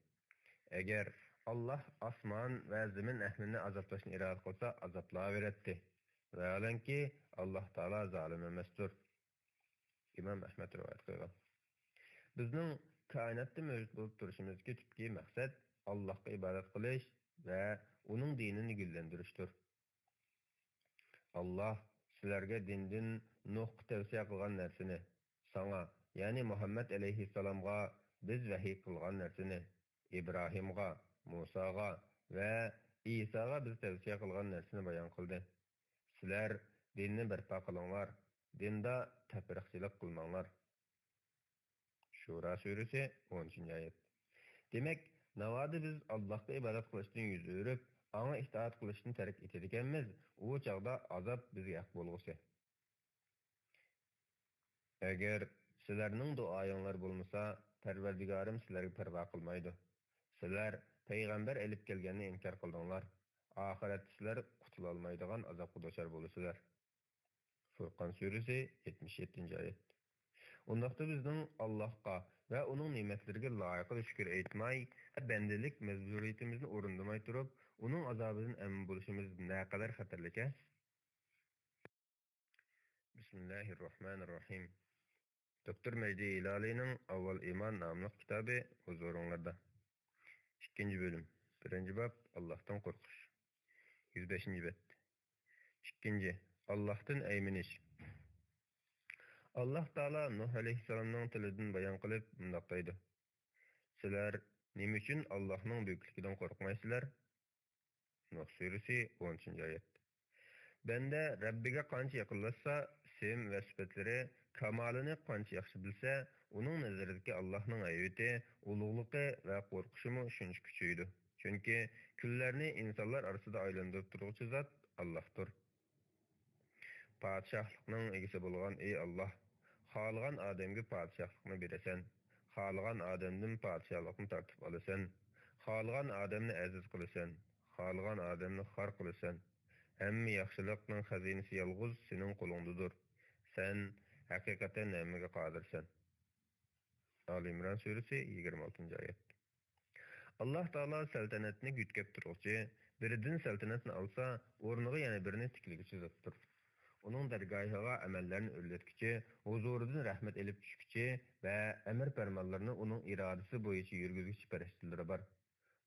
ئەگەر ئاللاھ ئاسمان ۋە زېمىن ئەھلىنى ئازابلاشنى ئىرادە قىلسا، ئازابلاۋېرەتتى. ۋەھالەنكى، ئاللاھ تائالا زالىم ئەمەستۇر. ئىمام ئەھمەد رىۋايەت قىلغان. بىزنىڭ كائىناتتا مەۋجۇت بولۇپ تۇرۇشىمىزدىكى تۈپكى مەقسەت ئاللاھقا ئىبادەت قىلىش ۋە ئۇنىڭ دىنىنى گۈللەندۈرۈشتۇر. ئاللاھ سىلەرگە دىندىن نۇھقا تەۋسىيە قىلغان نەرسىنى، ساڭا، يەنى مۇھەممەد ئەلەيھىسسالامغا بىز ۋەھىي قىلغان نەرسىنى، ئىبراھىمغا، مۇساغا ۋە ئىساغا بىز تەۋسىيە قىلغان نەرسىنى بايان قىلدى. سىلەر دىننى بەرپا قىلىڭلار، دىندا تەپرىقىچىلىك قىلماڭلار. شۇرا سۈرىسى، ئون ئۈچىنچى ئايەت. دېمەك، ناۋادا بىز ئاللاھقا ئىبادەت قىلىشتىن يۈز ئۆرۈپ، ئاڭا ئىتائەت قىلىشتىن تەرك ئېتىدىكەنمىز، ئۇ چاغدا ئازاب بىزگە ھەق بولغۇسى. ئەگەر سىلەرنىڭ دۇئايىڭلار بولمىسا، پەرۋەردىگارىم سىلەرگە پەرۋا قىلمايدۇ. سىلەر پەيغەمبەر ئېلىپ كەلگەننى ئىنكار قىلدىڭلار. ئاخىرەتتە سىلەر قۇتۇلالمايدىغان ئازابقا دۇچار بولىسىلەر. فۇرقان سۈرىسى، يەتمىش يەتتىنچى ئايەت. ئۇنداقتا بىزنىڭ ئاللاھقا ۋە ئۇنىڭ نېمەتلىرىگە لايىقىدا شۈكۈر ئېيتماي، بەندىلىك مەجبۇرىيىتىمىزنى ئورۇندىماي تۇرۇپ، ئۇنىڭ ئازابىدىن ئەمىن بولۇشىمىز نەقەدەر خەتەرلىك-ھە؟ بىسمىللاھىررەھمانىررەھىم. دوكتور مەجدى ھىلالىينىڭ ئاۋۋال ئىمان ناملىق كىتابى ھۇزۇرۇڭلاردا. ئىككىنچى بۆلۈم. بىرىنچى باب، ئاللاھتىن قورقۇش. يۈز بەشىنچى بەت. ئىككىنچى، ئاللاھتىن ئەيمىنىش. ئاللاھ تائالا نۇھ ئەلەيھىسسالامنىڭ تىلىدىن بايان قىلىپ مۇنداق دەيدۇ: سىلەر نېمە ئۈچۈن ئاللاھنىڭ بۈيۈكلۈكىدىن قورقمايسىلەر؟ نۇھ سۈرىسى، ئون ئۈچىنچى ئايەت. بەندە رەببىگە قانچە يېقىنلاشسا، ئىسىم ۋە سۈپەتلىرى، كامالىنى قانچە ياخشى بىلسە، ئۇنىڭ نەزىرىدىكى ئاللاھنىڭ ھەيۋىتى، ئۇلۇغلۇقى ۋە قورقۇشىمۇ شۇنچە كۈچىيىدۇ. چۈنكى كۈنلەرنى ئىنسانلار ئارىسىدا ئايلاندۇرۇپ تۇرغۇچى زات ئاللاھتۇر. پادىشاھلىقنىڭ ئىگىسى بولغان ئى ئاللاھ، خالىغان ئادەمگە پادىشاھلىقنى بېرىسەن، خالىغان ئادەمدىن پادىشاھلىقنى تارتىپ ئالىسەن، خالىغان ئادەمنى ئەزىز قىلىسەن، خالىغان ئادەمنى خار قىلىسەن. ھەممە ياخشىلىقنىڭ خەزىنىسى يالغۇز سېنىڭ قولۇڭدىدۇر. سەن ھەقىقەتەن ھەممىگە قادىرسەن. ئالى ئىمران سۈرىسى، يىگىرمە ئالتىنچى ئايەت. ئاللاھ تائالا سەلتەنەتنى يۆتكەپ تۇرغۇچى، بىرىدىن سەلتەنەتنى ئالسا، ئورنىغا يەنە بىرىنى تىكلىگۈچى زاتتۇر. ئۇنىڭ دەرگاھىغا ئەمەللەرنى ئۆرلەتكۈچى، ھۇزۇرىدىن رەھمەت ئېلىپ چۈشكۈچى ۋە ئەمىر پەرمانلىرىنى ئۇنىڭ ئىرادىسى بويىچە يۈرگۈزگۈچى پەرىشتىلىرى بار.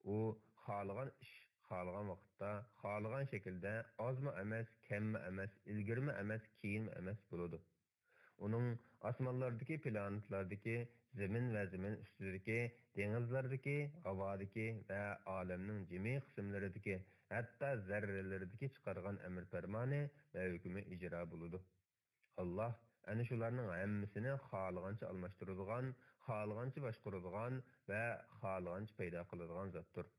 ئۇ خالىغان ئىش، خالىغان ۋاقىتتا، خالىغان شەكىلدە، ئازمۇ ئەمەس، كەممۇ ئەمەس، ئىلگىرىمۇ ئەمەس، كېيىنمۇ ئەمەس بولىدۇ. ئۇنىڭ ئاسمانلاردىكى، پلانېتلاردىكى، زېمىن ۋە زېمىن ئۈستىدىكى، دېڭىزلاردىكى، ھاۋادىكى ۋە ئالەمنىڭ جىمى قىسىملىرىدىكى، ھەتتا زەررىلىرىدىكى چىقارغان ئەمىر پەرمانى ۋە ھۆكمى ئىجرا بولىدۇ. ئاللاھ ئەنە شۇلارنىڭ ھەممىسىنى خالىغانچە ئالماشتۇرىدىغان، خالىغانچە باشقۇرىدىغان ۋە خالىغانچە پەيدا قىلىدىغان زاتتۇر.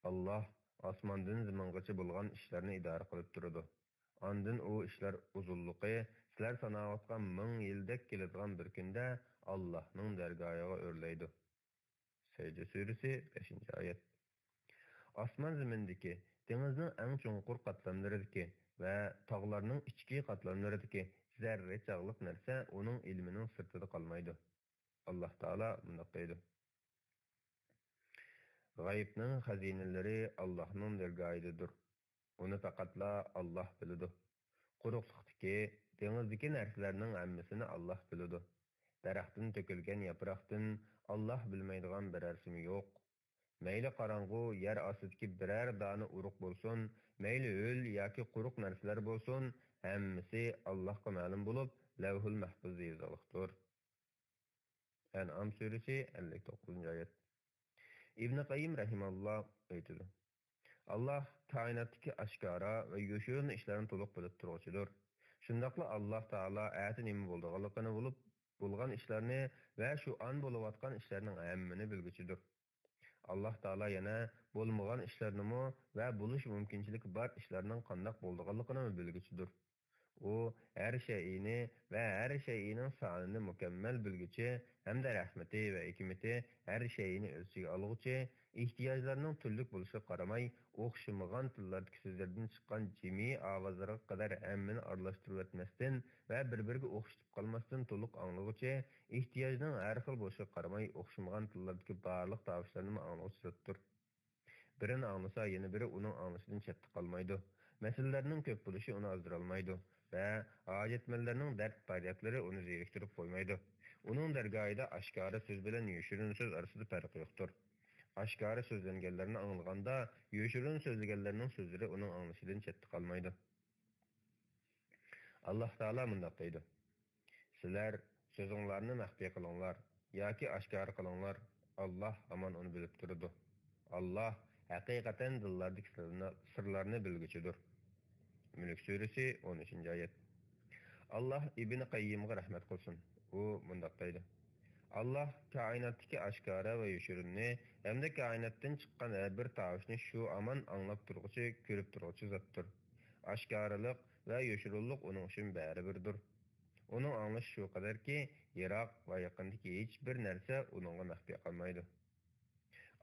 ئاللاھ ئاسماندىن زېمىنغىچە بولغان ئىشلارنى ئىدارە قىلىپ تۇرىدۇ. ئاندىن ئۇ ئىشلار ئۇزۇنلۇقى سىلەر ساناۋاتقان مىڭ يىلدەك كېلىدىغان بىر كۈندە ئاللاھنىڭ دەرگاھىغا ئۆرلەيدۇ. سەجدە سۈرىسى، بەشىنچى ئايەت. ئاسمان زېمىندىكى، دېڭىزنىڭ ئەڭ چوڭقۇر قاتلاملىرىدىكى ۋە تاغلارنىڭ ئىچكى قاتلاملىرىدىكى زەررە چاغلىق نەرسە ئۇنىڭ ئىلمىنىڭ سىرتىدا قالمايدۇ. ئاللاھ تائالا مۇنداق دەيدۇ: غەيىبنىڭ خەزىنىلىرى ئاللاھنىڭ دەرگاھىدىدۇر. ئۇنى پەقەتلا ئاللاھ بىلىدۇ. قۇرۇقلۇقتىكى، دېڭىزدىكى نەرسىلەرنىڭ ھەممىسىنى ئاللاھ بىلىدۇ. دەرەختىن تۆكۈلگەن ياپراقتىن ئاللاھ بىلمەيدىغان بىرەرسىمۇ يوق. مەيلى قاراڭغۇ يەر ئاستىدىكى بىرەر دانە ئۇرۇق بولسۇن، مەيلى ھۆل ياكى قۇرۇق نەرسىلەر بولسۇن، ھەممىسى ئاللاھقا مەلۇم بولۇپ، لەۋھۇل مەھپۇزدا يېزىقلىقتۇر. ئەنئام سۈرىسى، ئەللىك توققۇزىنچى ئايەت. ئىبنى قەييىم رەھىمەھۇللاھ ئېيتىدۇ: ئاللاھ كائىناتتىكى ئاشكارا ۋە يوشۇرۇن ئىشلارنى تولۇق بىلىپ تۇرغۇچىدۇر. شۇنداقلا ئاللاھ تائالا ئەتە نېمە بولىدىغانلىقىنى بولۇپ، بولغان ئىشلارنى ۋە شۇ ئان بولۇۋاتقان ئىشلارنىڭ ھەممىنى بىلگۈچىدۇر. ئاللاھ تائالا يەنە بولمىغان ئىشلارنىمۇ ۋە بولۇش مۇمكىنچىلىكى بار ئىشلارنىڭ قانداق بولىدىغانلىقىنىمۇ بىلگۈچىدۇر. ئۇ ھەر شەيئىنى ۋە ھەر شەيئىنىڭ سانىنى مۇكەممەل بىلگۈچى ھەمدە رەھمىتى ۋە ھېكمىتى ھەر شەيئىنى ئۆز ئىچىگە ئالغۇچى، ئېھتىياجلارنىڭ تۈرلۈك بولۇشىغا قارىماي، ئوخشىمىغان تىللاردىكى سۆزلەردىن چىققان جىمى ئاۋازلارغا قەدەر ھەممىنى ئارىلاشتۇرۇۋەتمەستىن ۋە بىر-بىرىگە ئوخشىتىپ قالماستىن تولۇق ئاڭلىغۇچى، ئېھتىياجنىڭ ھەر خىل بولۇشىغا قارىماي، ئوخشىمىغان تىللاردىكى بارلىق تاۋۇشلارنىمۇ ئاڭلىغۇچى زاتتۇر. بىرىنى ئاڭلىسا، يەنە بىرى ئۇنىڭ ئاڭلىشىدىن چەتتە قالمايدۇ. مەسىلىلەرنىڭ كۆپ بولۇشى ئۇنى ئازدۇرالمايدۇ ۋە ھاجەتمەنلەرنىڭ دەرد-پەريادلىرى ئۇنى زېرىكتۈرۈپ قويمايدۇ. ئۇنىڭ دەرگاھىدا ئاشكارا سۆز بىلەن يوشۇرۇن سۆز ئارىسىدا پەرق يوقتۇر. ئاشكارا سۆزلەنگەنلەرنى ئاڭلىغاندا، يوشۇرۇن سۆزلىگەنلەرنىڭ سۆزلىرى ئۇنىڭ ئاڭلىشىدىن چەتتە قالمايدۇ. ئاللاھ تائالا مۇنداق دەيدۇ: سىلەر سۆزۈڭلارنى مەخپىي قىلىڭلار ياكى ئاشكارا قىلىڭلار، ئاللاھ ھامان ئۇنى بىلىپ تۇرىدۇ. ئاللاھ ھەقىقەتەن دىللاردىكى سىرلارنى، سىرلارنى بىلگۈچىدۇر. مۈلۈك سۈرىسى، ئون ئۈچىنچى ئايەت. ئاللاھ ئىبنى قەييىمغا رەھمەت قىلسۇن. ئۇ مۇنداق دەيدۇ: ئاللاھ كائىناتتىكى ئاشكارا ۋە يوشۇرۇننى ھەمدە كائىناتتىن چىققان ھەر بىر تاۋۇشنى شۇ ھامان ئاڭلاپ تۇرغۇچى، كۆرۈپ تۇرغۇچى زاتتۇر. ئاشكارىلىق ۋە يوشۇرۇنلۇق ئۇنىڭ ئۈچۈن بەرىبىردۇر. ئۇنىڭ ئاڭلىشى شۇ قەدەركى، يىراق ۋە يېقىندىكى ھېچبىر نەرسە ئۇنىڭغا مەخپىي قالمايدۇ.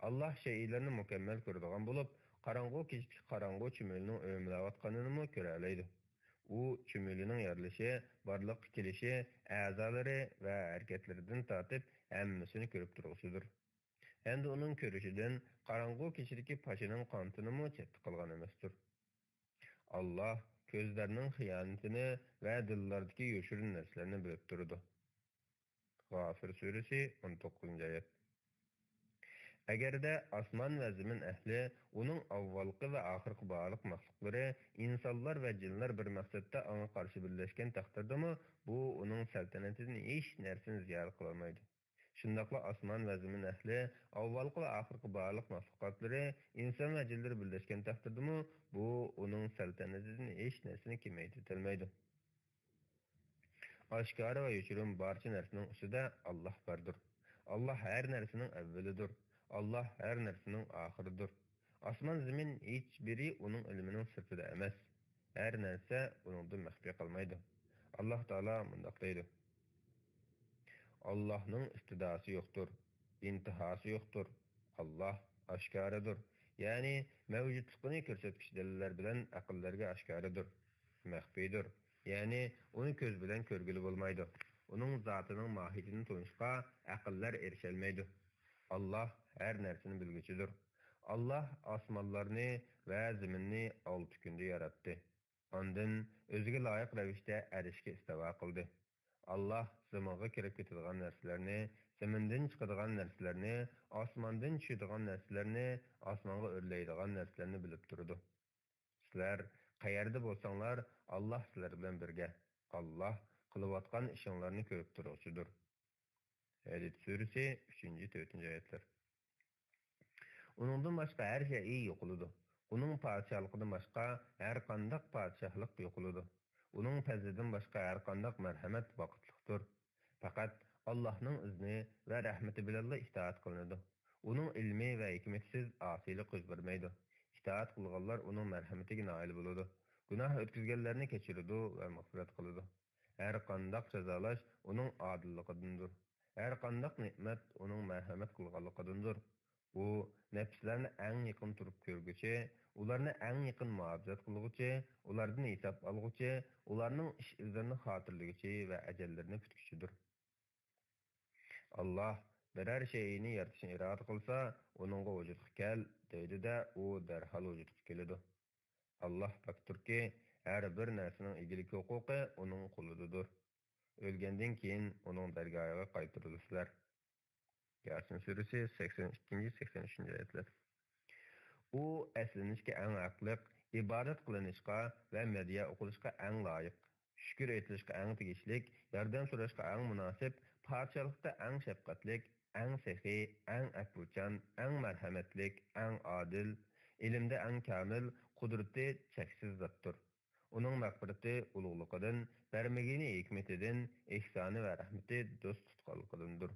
ئاللاھ شەيئىلەرنى مۇكەممەل كۆرىدىغان بولۇپ، قاراڭغۇ كېچىدىكى قاراڭغۇ چۈمۈلىنىڭ ئۆمىلەۋاتقىنىنىمۇ كۆرەلەيدۇ. ئۇ چۈمۈلىنىڭ يارىلىشى، بارلىققا كېلىشى، ئەزالىرى ۋە ھەرىكەتلىرىدىن تارتىپ ھەممىسىنى كۆرۈپ تۇرغۇچىدۇر. ھەمدە ئۇنىڭ كۆرۈشىدىن قاراڭغۇ كېچىدىكى پاشىنىڭ قانىتىنىمۇ چەتتە قالغان ئەمەستۇر. ئاللاھ كۆزلەرنىڭ خىيانىتىنى ۋە دىللاردىكى يوشۇرۇن نەرسىلەرنى بىلىپ تۇرىدۇ. غافىر سۈرىسى، ئون توققۇزىنچى ئايەت. ئەگەردە ئاسمان ۋە زېمىن ئەھلى، ئۇنىڭ ئاۋۋالقى ۋە ئاخىرقى بارلىق مەخلۇقلىرى، ئىنسانلار ۋە جىنلار بىر مەقسەتتە ئاڭا قارشى بىرلەشكەن تەقدىردىمۇ، بۇ ئۇنىڭ سەلتەنىتىدىن ھېچ نەرسىنى زىيادە قىلالمايدۇ. شۇنداقلا ئاسمان ۋە زېمىن ئەھلى، ئاۋۋالقى ۋە ئاخىرقى بارلىق مەخلۇقاتلىرى، ئىنسان ۋە جىنلىرى بىرلەشكەن تەقدىردىمۇ، بۇ ئۇنىڭ سەلتەنىتىدىن ھېچ نەرسىنى كېمەيتىۋېتەلمەيدۇ. ئاشكارا ۋە يوشۇرۇن بارچە نەرسىنىڭ ئۈستىدە ئاللاھ باردۇر. ئاللاھ ھەر نەرسىنىڭ ئەۋۋىلىدۇر. ئاللاھ ھەر نەرسىنىڭ ئاخىرىدۇر. ئاسمان زېمىن ھېچبىرى ئۇنىڭ ئىلمىنىڭ سىرتىدا ئەمەس. ھەر نەرسە ئۇنىڭدىن مەخپىي قالمايدۇ. ئاللاھ تائالا مۇنداق دەيدۇ: ئاللاھنىڭ ئىپتىداسى يوقتۇر، ئىنتىھاسى يوقتۇر. ئاللاھ ئاشكارىدۇر، يەنى مەۋجۇتلۇقىنى كۆرسەتكۈچى دەلىللەر بىلەن ئەقىللەرگە ئاشكارىدۇر. مەخپىيدۇر، يەنى ئۇنى كۆز بىلەن كۆرگىلى بولمايدۇ. ئۇنىڭ زاتىنىڭ ماھىيىتىنى تونۇشقا ئەقىللەر ئېرىشەلمەيدۇ. ئاللاھ ھەر نەرسىنى بىلگۈچىدۇر. ئاللاھ ئاسمانلارنى ۋە زېمىننى ئالتە كۈندە ياراتتى. ئاندىن ئۆزىگە لايىق رەۋىشتە ئەرشكە ئىستىۋا قىلدى. ئاللاھ زېمىنغا كىرىپ كېتىدىغان نەرسىلەرنى، زېمىندىن چىقىدىغان نەرسىلەرنى، ئاسماندىن چۈشىدىغان نەرسىلەرنى، ئاسمانغا ئۆرلەيدىغان نەرسىلەرنى بىلىپ تۇرىدۇ. سىلەر قەيەردە بولساڭلار، ئاللاھ سىلەر بىلەن بىرگە. ئاللاھ قىلىۋاتقان ئىشىڭلارنى كۆرۈپ تۇرغۇچىدۇر. ھەدىد سۈرىسى، ئۈچىنچى، تۆتىنچى ئايەتلەر. ئۇنىڭدىن باشقا ھەر شەيئى يوقىلىدۇ. ئۇنىڭ پادىشاھلىقىدىن باشقا ھەر قانداق پادىشاھلىق يوقىلىدۇ. ئۇنىڭ پەزلىدىن باشقا ھەر قانداق مەرھەمەت ۋاقىتلىقتۇر. پەقەت ئاللاھنىڭ ئىزنى ۋە رەھمىتى بىلەنلا ئىتائەت قىلىنىدۇ. ئۇنىڭ ئىلمى ۋە ھېكمىتىسىز ئاسىيلىق يۈز بەرمەيدۇ. ئىتائەت قىلغانلار ئۇنىڭ مەرھەمىتىگە نائىل بولىدۇ. گۇناھ ئۆتكۈزگەنلەرنى كەچۈرىدۇ ۋە مەغپىرەت قىلىدۇ. ھەر قانداق جازالاش ئۇنىڭ ئادىللىقىدىندۇر. ھەر قانداق نېمەت ئۇنىڭ مەرھەمەت قىلغانلىقىدىندۇر. ئۇ نەپسلەرنى ئەڭ يېقىن تۇرۇپ كۆرگۈچى، ئۇلارنى ئەڭ يېقىن مۇھاپىزەت قىلغۇچى، ئۇلاردىن ھېساب ئالغۇچى، ئۇلارنىڭ ئىش-ئىزلىرىنى خاتىرىلىگۈچى ۋە ئەجەللىرىنى پۈتكۈچىدۇر. ئاللاھ بىرەر شەيئىنى يارىتىشنى ئىرادە قىلسا، ئۇنىڭغا ۋۇجۇدقا كەل دەيدۇ-دە، ئۇ دەرھال ۋۇجۇدقا كېلىدۇ. ئاللاھ پاكتۇركى، ھەر بىر نەرسىنىڭ ئىگىلىك ھوقۇقى ئۇنىڭ قولىدىدۇر. ئۆلگەندىن كېيىن ئۇنىڭ دەرگاھىغا قايتۇرۇلىسىلەر. ياسىن سۈرىسى، سەكسەن ئىككىنچى، سەكسەن ئۈچىنچى ئايەتلەر. ئۇ ئەسلىنىشكە ئەڭ ھەقلىق، ئىبادەت قىلىنىشقا ۋە مەدھىيە ئوقۇلۇشقا ئەڭ لايىق، شۈكۈر ئېيتىلىشقا ئەڭ تېگىشلىك، ياردەم سوراشقا ئەڭ مۇناسىپ، پادىشاھلىقتا ئەڭ شەپقەتلىك، ئەڭ سېخىي، ئەڭ ئەپۇچان، ئەڭ مەرھەمەتلىك، ئەڭ ئادىل، ئىلىمدە ئەڭ كامىل، قۇدرىتى چەكسىز زاتتۇر. ئۇنىڭ مەغپىرىتى ئۇلۇغلۇقىدىن، بەرمىگىنى ھېكمىتىدىن، ئېھسانى ۋە رەھمىتى دوست تۇتقانلىقىدىندۇر.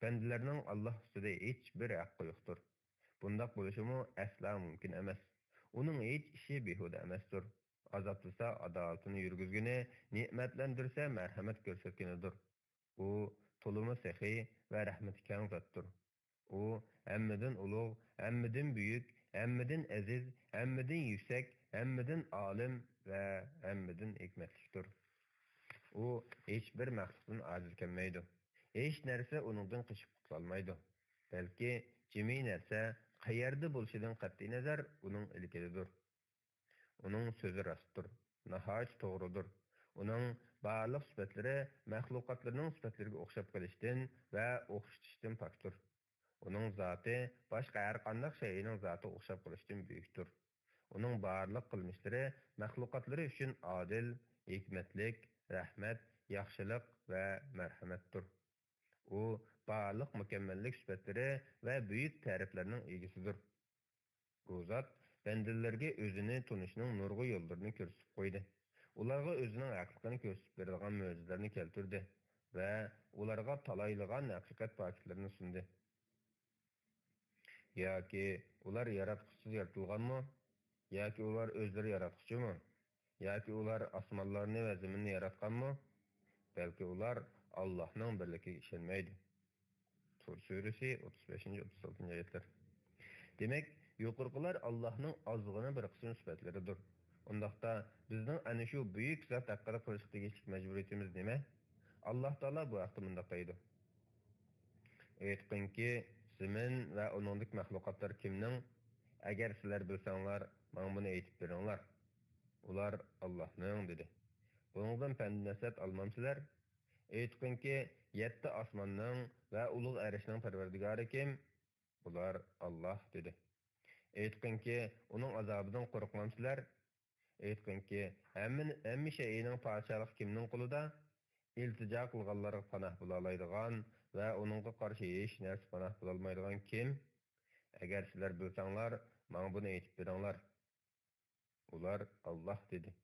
بەندىلەرنىڭ ئاللاھ ئۈستىدە ھېچبىر ھەققى يوقتۇر. بۇنداق بولۇشىمۇ ئەسلا مۇمكىن ئەمەس. ئۇنىڭ ھېچ ئىشى بىھۇدە ئەمەستۇر. ئازابلىسا ئادالىتىنى يۈرگۈزگىنى، نېمەتلەندۈرسە مەرھەمەت كۆرسەتكىنىدۇر. ئۇ تولىمۇ سېخىي ۋە رەھمىتى كەڭ زاتتۇر. ئۇ ھەممىدىن ئۇلۇغ، ھەممىدىن بۈيۈك، ھەممىدىن ئەزىز، ھەممىدىن يۈكسەك، ھەممىدىن ئالىم ۋە ھەممىدىن ھېكمەتلىكتۇر. ئۇ ھېچبىر مەخلۇقتىن ئاجىز كەلمەيدۇ. ھېچ نەرسە ئۇنىڭدىن قېچىپ قۇتۇلالمايدۇ. بەلكى جىمى نەرسە قەيەردە بولۇشىدىن قەتئىينەزەر، ئۇنىڭ ئىلكىدىدۇر. ئۇنىڭ سۆزى راستتۇر، ناھايىتى توغرىدۇر. ئۇنىڭ بارلىق سۈپەتلىرى مەخلۇقاتلىرىنىڭ سۈپەتلىرىگە ئوخشاپ قېلىشتىن ۋە ئوخشىتىشتىن پاكتۇر. ئۇنىڭ زاتى باشقا ھەر قانداق شەيئىنىڭ زاتىغا ئوخشاپ قېلىشتىن بۈيۈكتۇر. ئۇنىڭ بارلىق قىلمىشلىرى مەخلۇقاتلىرى ئۈچۈن ئادىل، ھېكمەتلىك، رەھمەت، ياخشىلىق ۋە مەرھەمەتتۇر. ئۇ بارلىق مۇكەممەللىك سۈپەتلىرى ۋە بۈيۈك تەرىپلەرنىڭ ئىگىسىدۇر. بۇ زات بەندىلەرگە ئۆزىنى تونۇشنىڭ نۇرغۇن يوللىرىنى كۆرسىتىپ قويدى. ئۇلارغا ئۆزىنىڭ ھەقلىقىنى كۆرسىتىپ بېرىدىغان مۆجىزىلەرنى كەلتۈردى ۋە ئۇلارغا تالايلىغان ھەقىقەت پاكىتلىرىنى سۇندى. ياكى ئۇلار ياراتقۇچىسىز يارىتىلغانمۇ؟ ياكى ئۇلار ئۆزلىرى ياراتقۇچىمۇ؟ ياكى ئۇلار ئاسمانلارنى ۋە زېمىننى ياراتقانمۇ؟ بەلكى ئۇلار ئاللاھنىڭ بىرلىكىگە ئىشەنمەيدۇ. تۇر سۈرىسى، ئوتتۇز بەشىنچى، ئوتتۇز ئالتىنچى ئايەتلەر. دېمەك، يۇقىرىقىلار ئاللاھنىڭ ئازغىنە بىر قىسىم سۈپەتلىرىدۇر. ئۇنداقتا، بىزنىڭ ئەنە شۇ بۈيۈك زات ھەققىدە قىلىشقا تېگىشلىك مەجبۇرىيىتىمىز نېمە؟ ئاللاھ تائالا بۇ ھەقتە مۇنداق دەيدۇ: ئېيتقىنكى، زېمىن ۋە ئۇنىڭدىكى مەخلۇقاتلار كىمنىڭ؟ ئەگەر سىلەر بىلسەڭلار، ماڭا بۇنى ئېيتىپ بېرىڭلار. ئۇلار: ئاللاھنىڭ، دېدى. بۇنىڭدىن پەند-نەسىھەت ئالمامسىلەر؟ ئېيتقىنكى، يەتتە ئاسماننىڭ ۋە ئۇلۇغ ئەرشنىڭ پەرۋەردىگارى كىم؟ ئۇلار: ئاللاھ، دېدى. ئېيتقىنكى، ئۇنىڭ ئازابىدىن قورقمامسىلەر؟ ئېيتقىنكى، ھەممە، ھەممە شەيئىنىڭ پادىشاھلىقى كىمنىڭ قولىدا؟ ئىلتىجا قىلغانلارغا پاناھ بولالايدىغان ۋە ئۇنىڭغا قارشى ھېچ نەرسە پاناھ بولالمايدىغان كىم؟ ئەگەر سىلەر بىلسەڭلار، ماڭا بۇنى ئېيتىپ بېرىڭلار. ئۇلار: ئاللاھ، دېدى.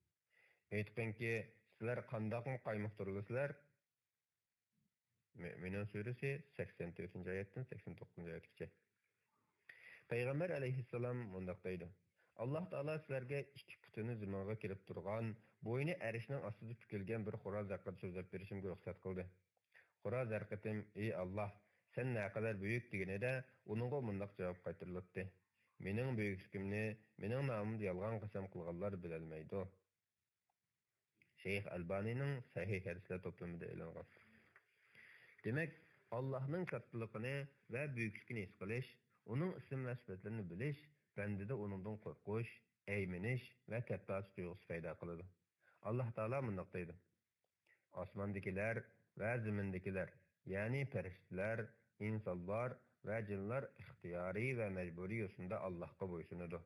ئېيتقىنكى، سىلەر قانداقمۇ قايمۇقتۇرۇلىسىلەر؟ مۆمىنۇن سۈرىسى، سەكسەن تۆتىنچى ئايەتتىن سەكسەن توققۇزىنچى ئايەتكىچە. پەيغەمبەر ئەلەيھىسسالام مۇنداق دەيدۇ: ئاللاھ تائالا سىلەرگە ئىككى پۇتىنى زېمىنغا كىرىپ تۇرغان، بوينى ئەرشنىڭ ئاستىدا پۈكۈلگەن بىر خوراز ھەققىدە سۆزلەپ بېرىشىمگە رۇخسەت قىلدى. خوراز ھەر قېتىم: ئى ئاللاھ، سەن نەقەدەر بۈيۈك، دېگىنىدە، ئۇنىڭغا مۇنداق جاۋاب قايتۇرۇلاتتى: مېنىڭ بۈيۈكلۈكۈمنى مېنىڭ نامىمدا يالغان قەسەم قىلغانلار بىلەلمەيدۇ. شەيخ ئەلبانىنىڭ سەھىھ ھەدىسلەر توپلىمىدا ئېلىنغان. دېمەك، ئاللاھنىڭ كاتتىلىقىنى ۋە بۈيۈكلۈكىنى ھېس قىلىش، ئۇنىڭ ئىسىم ۋە سۈپەتلىرىنى بىلىش بەندىدە ئۇنىڭدىن قورقۇش، ئەيمىنىش ۋە كەپتارچى تۇيغۇسى پەيدا قىلىدۇ. ئاللاھ تائالا مۇنداق دەيدۇ: ئاسماندىكىلەر ۋە زېمىندىكىلەر، يەنى پەرىشتىلەر، ئىنسانلار ۋە جىنلار ئىختىيارىي ۋە مەجبۇرىي يوسۇندا ئاللاھقا بويسۇنىدۇ.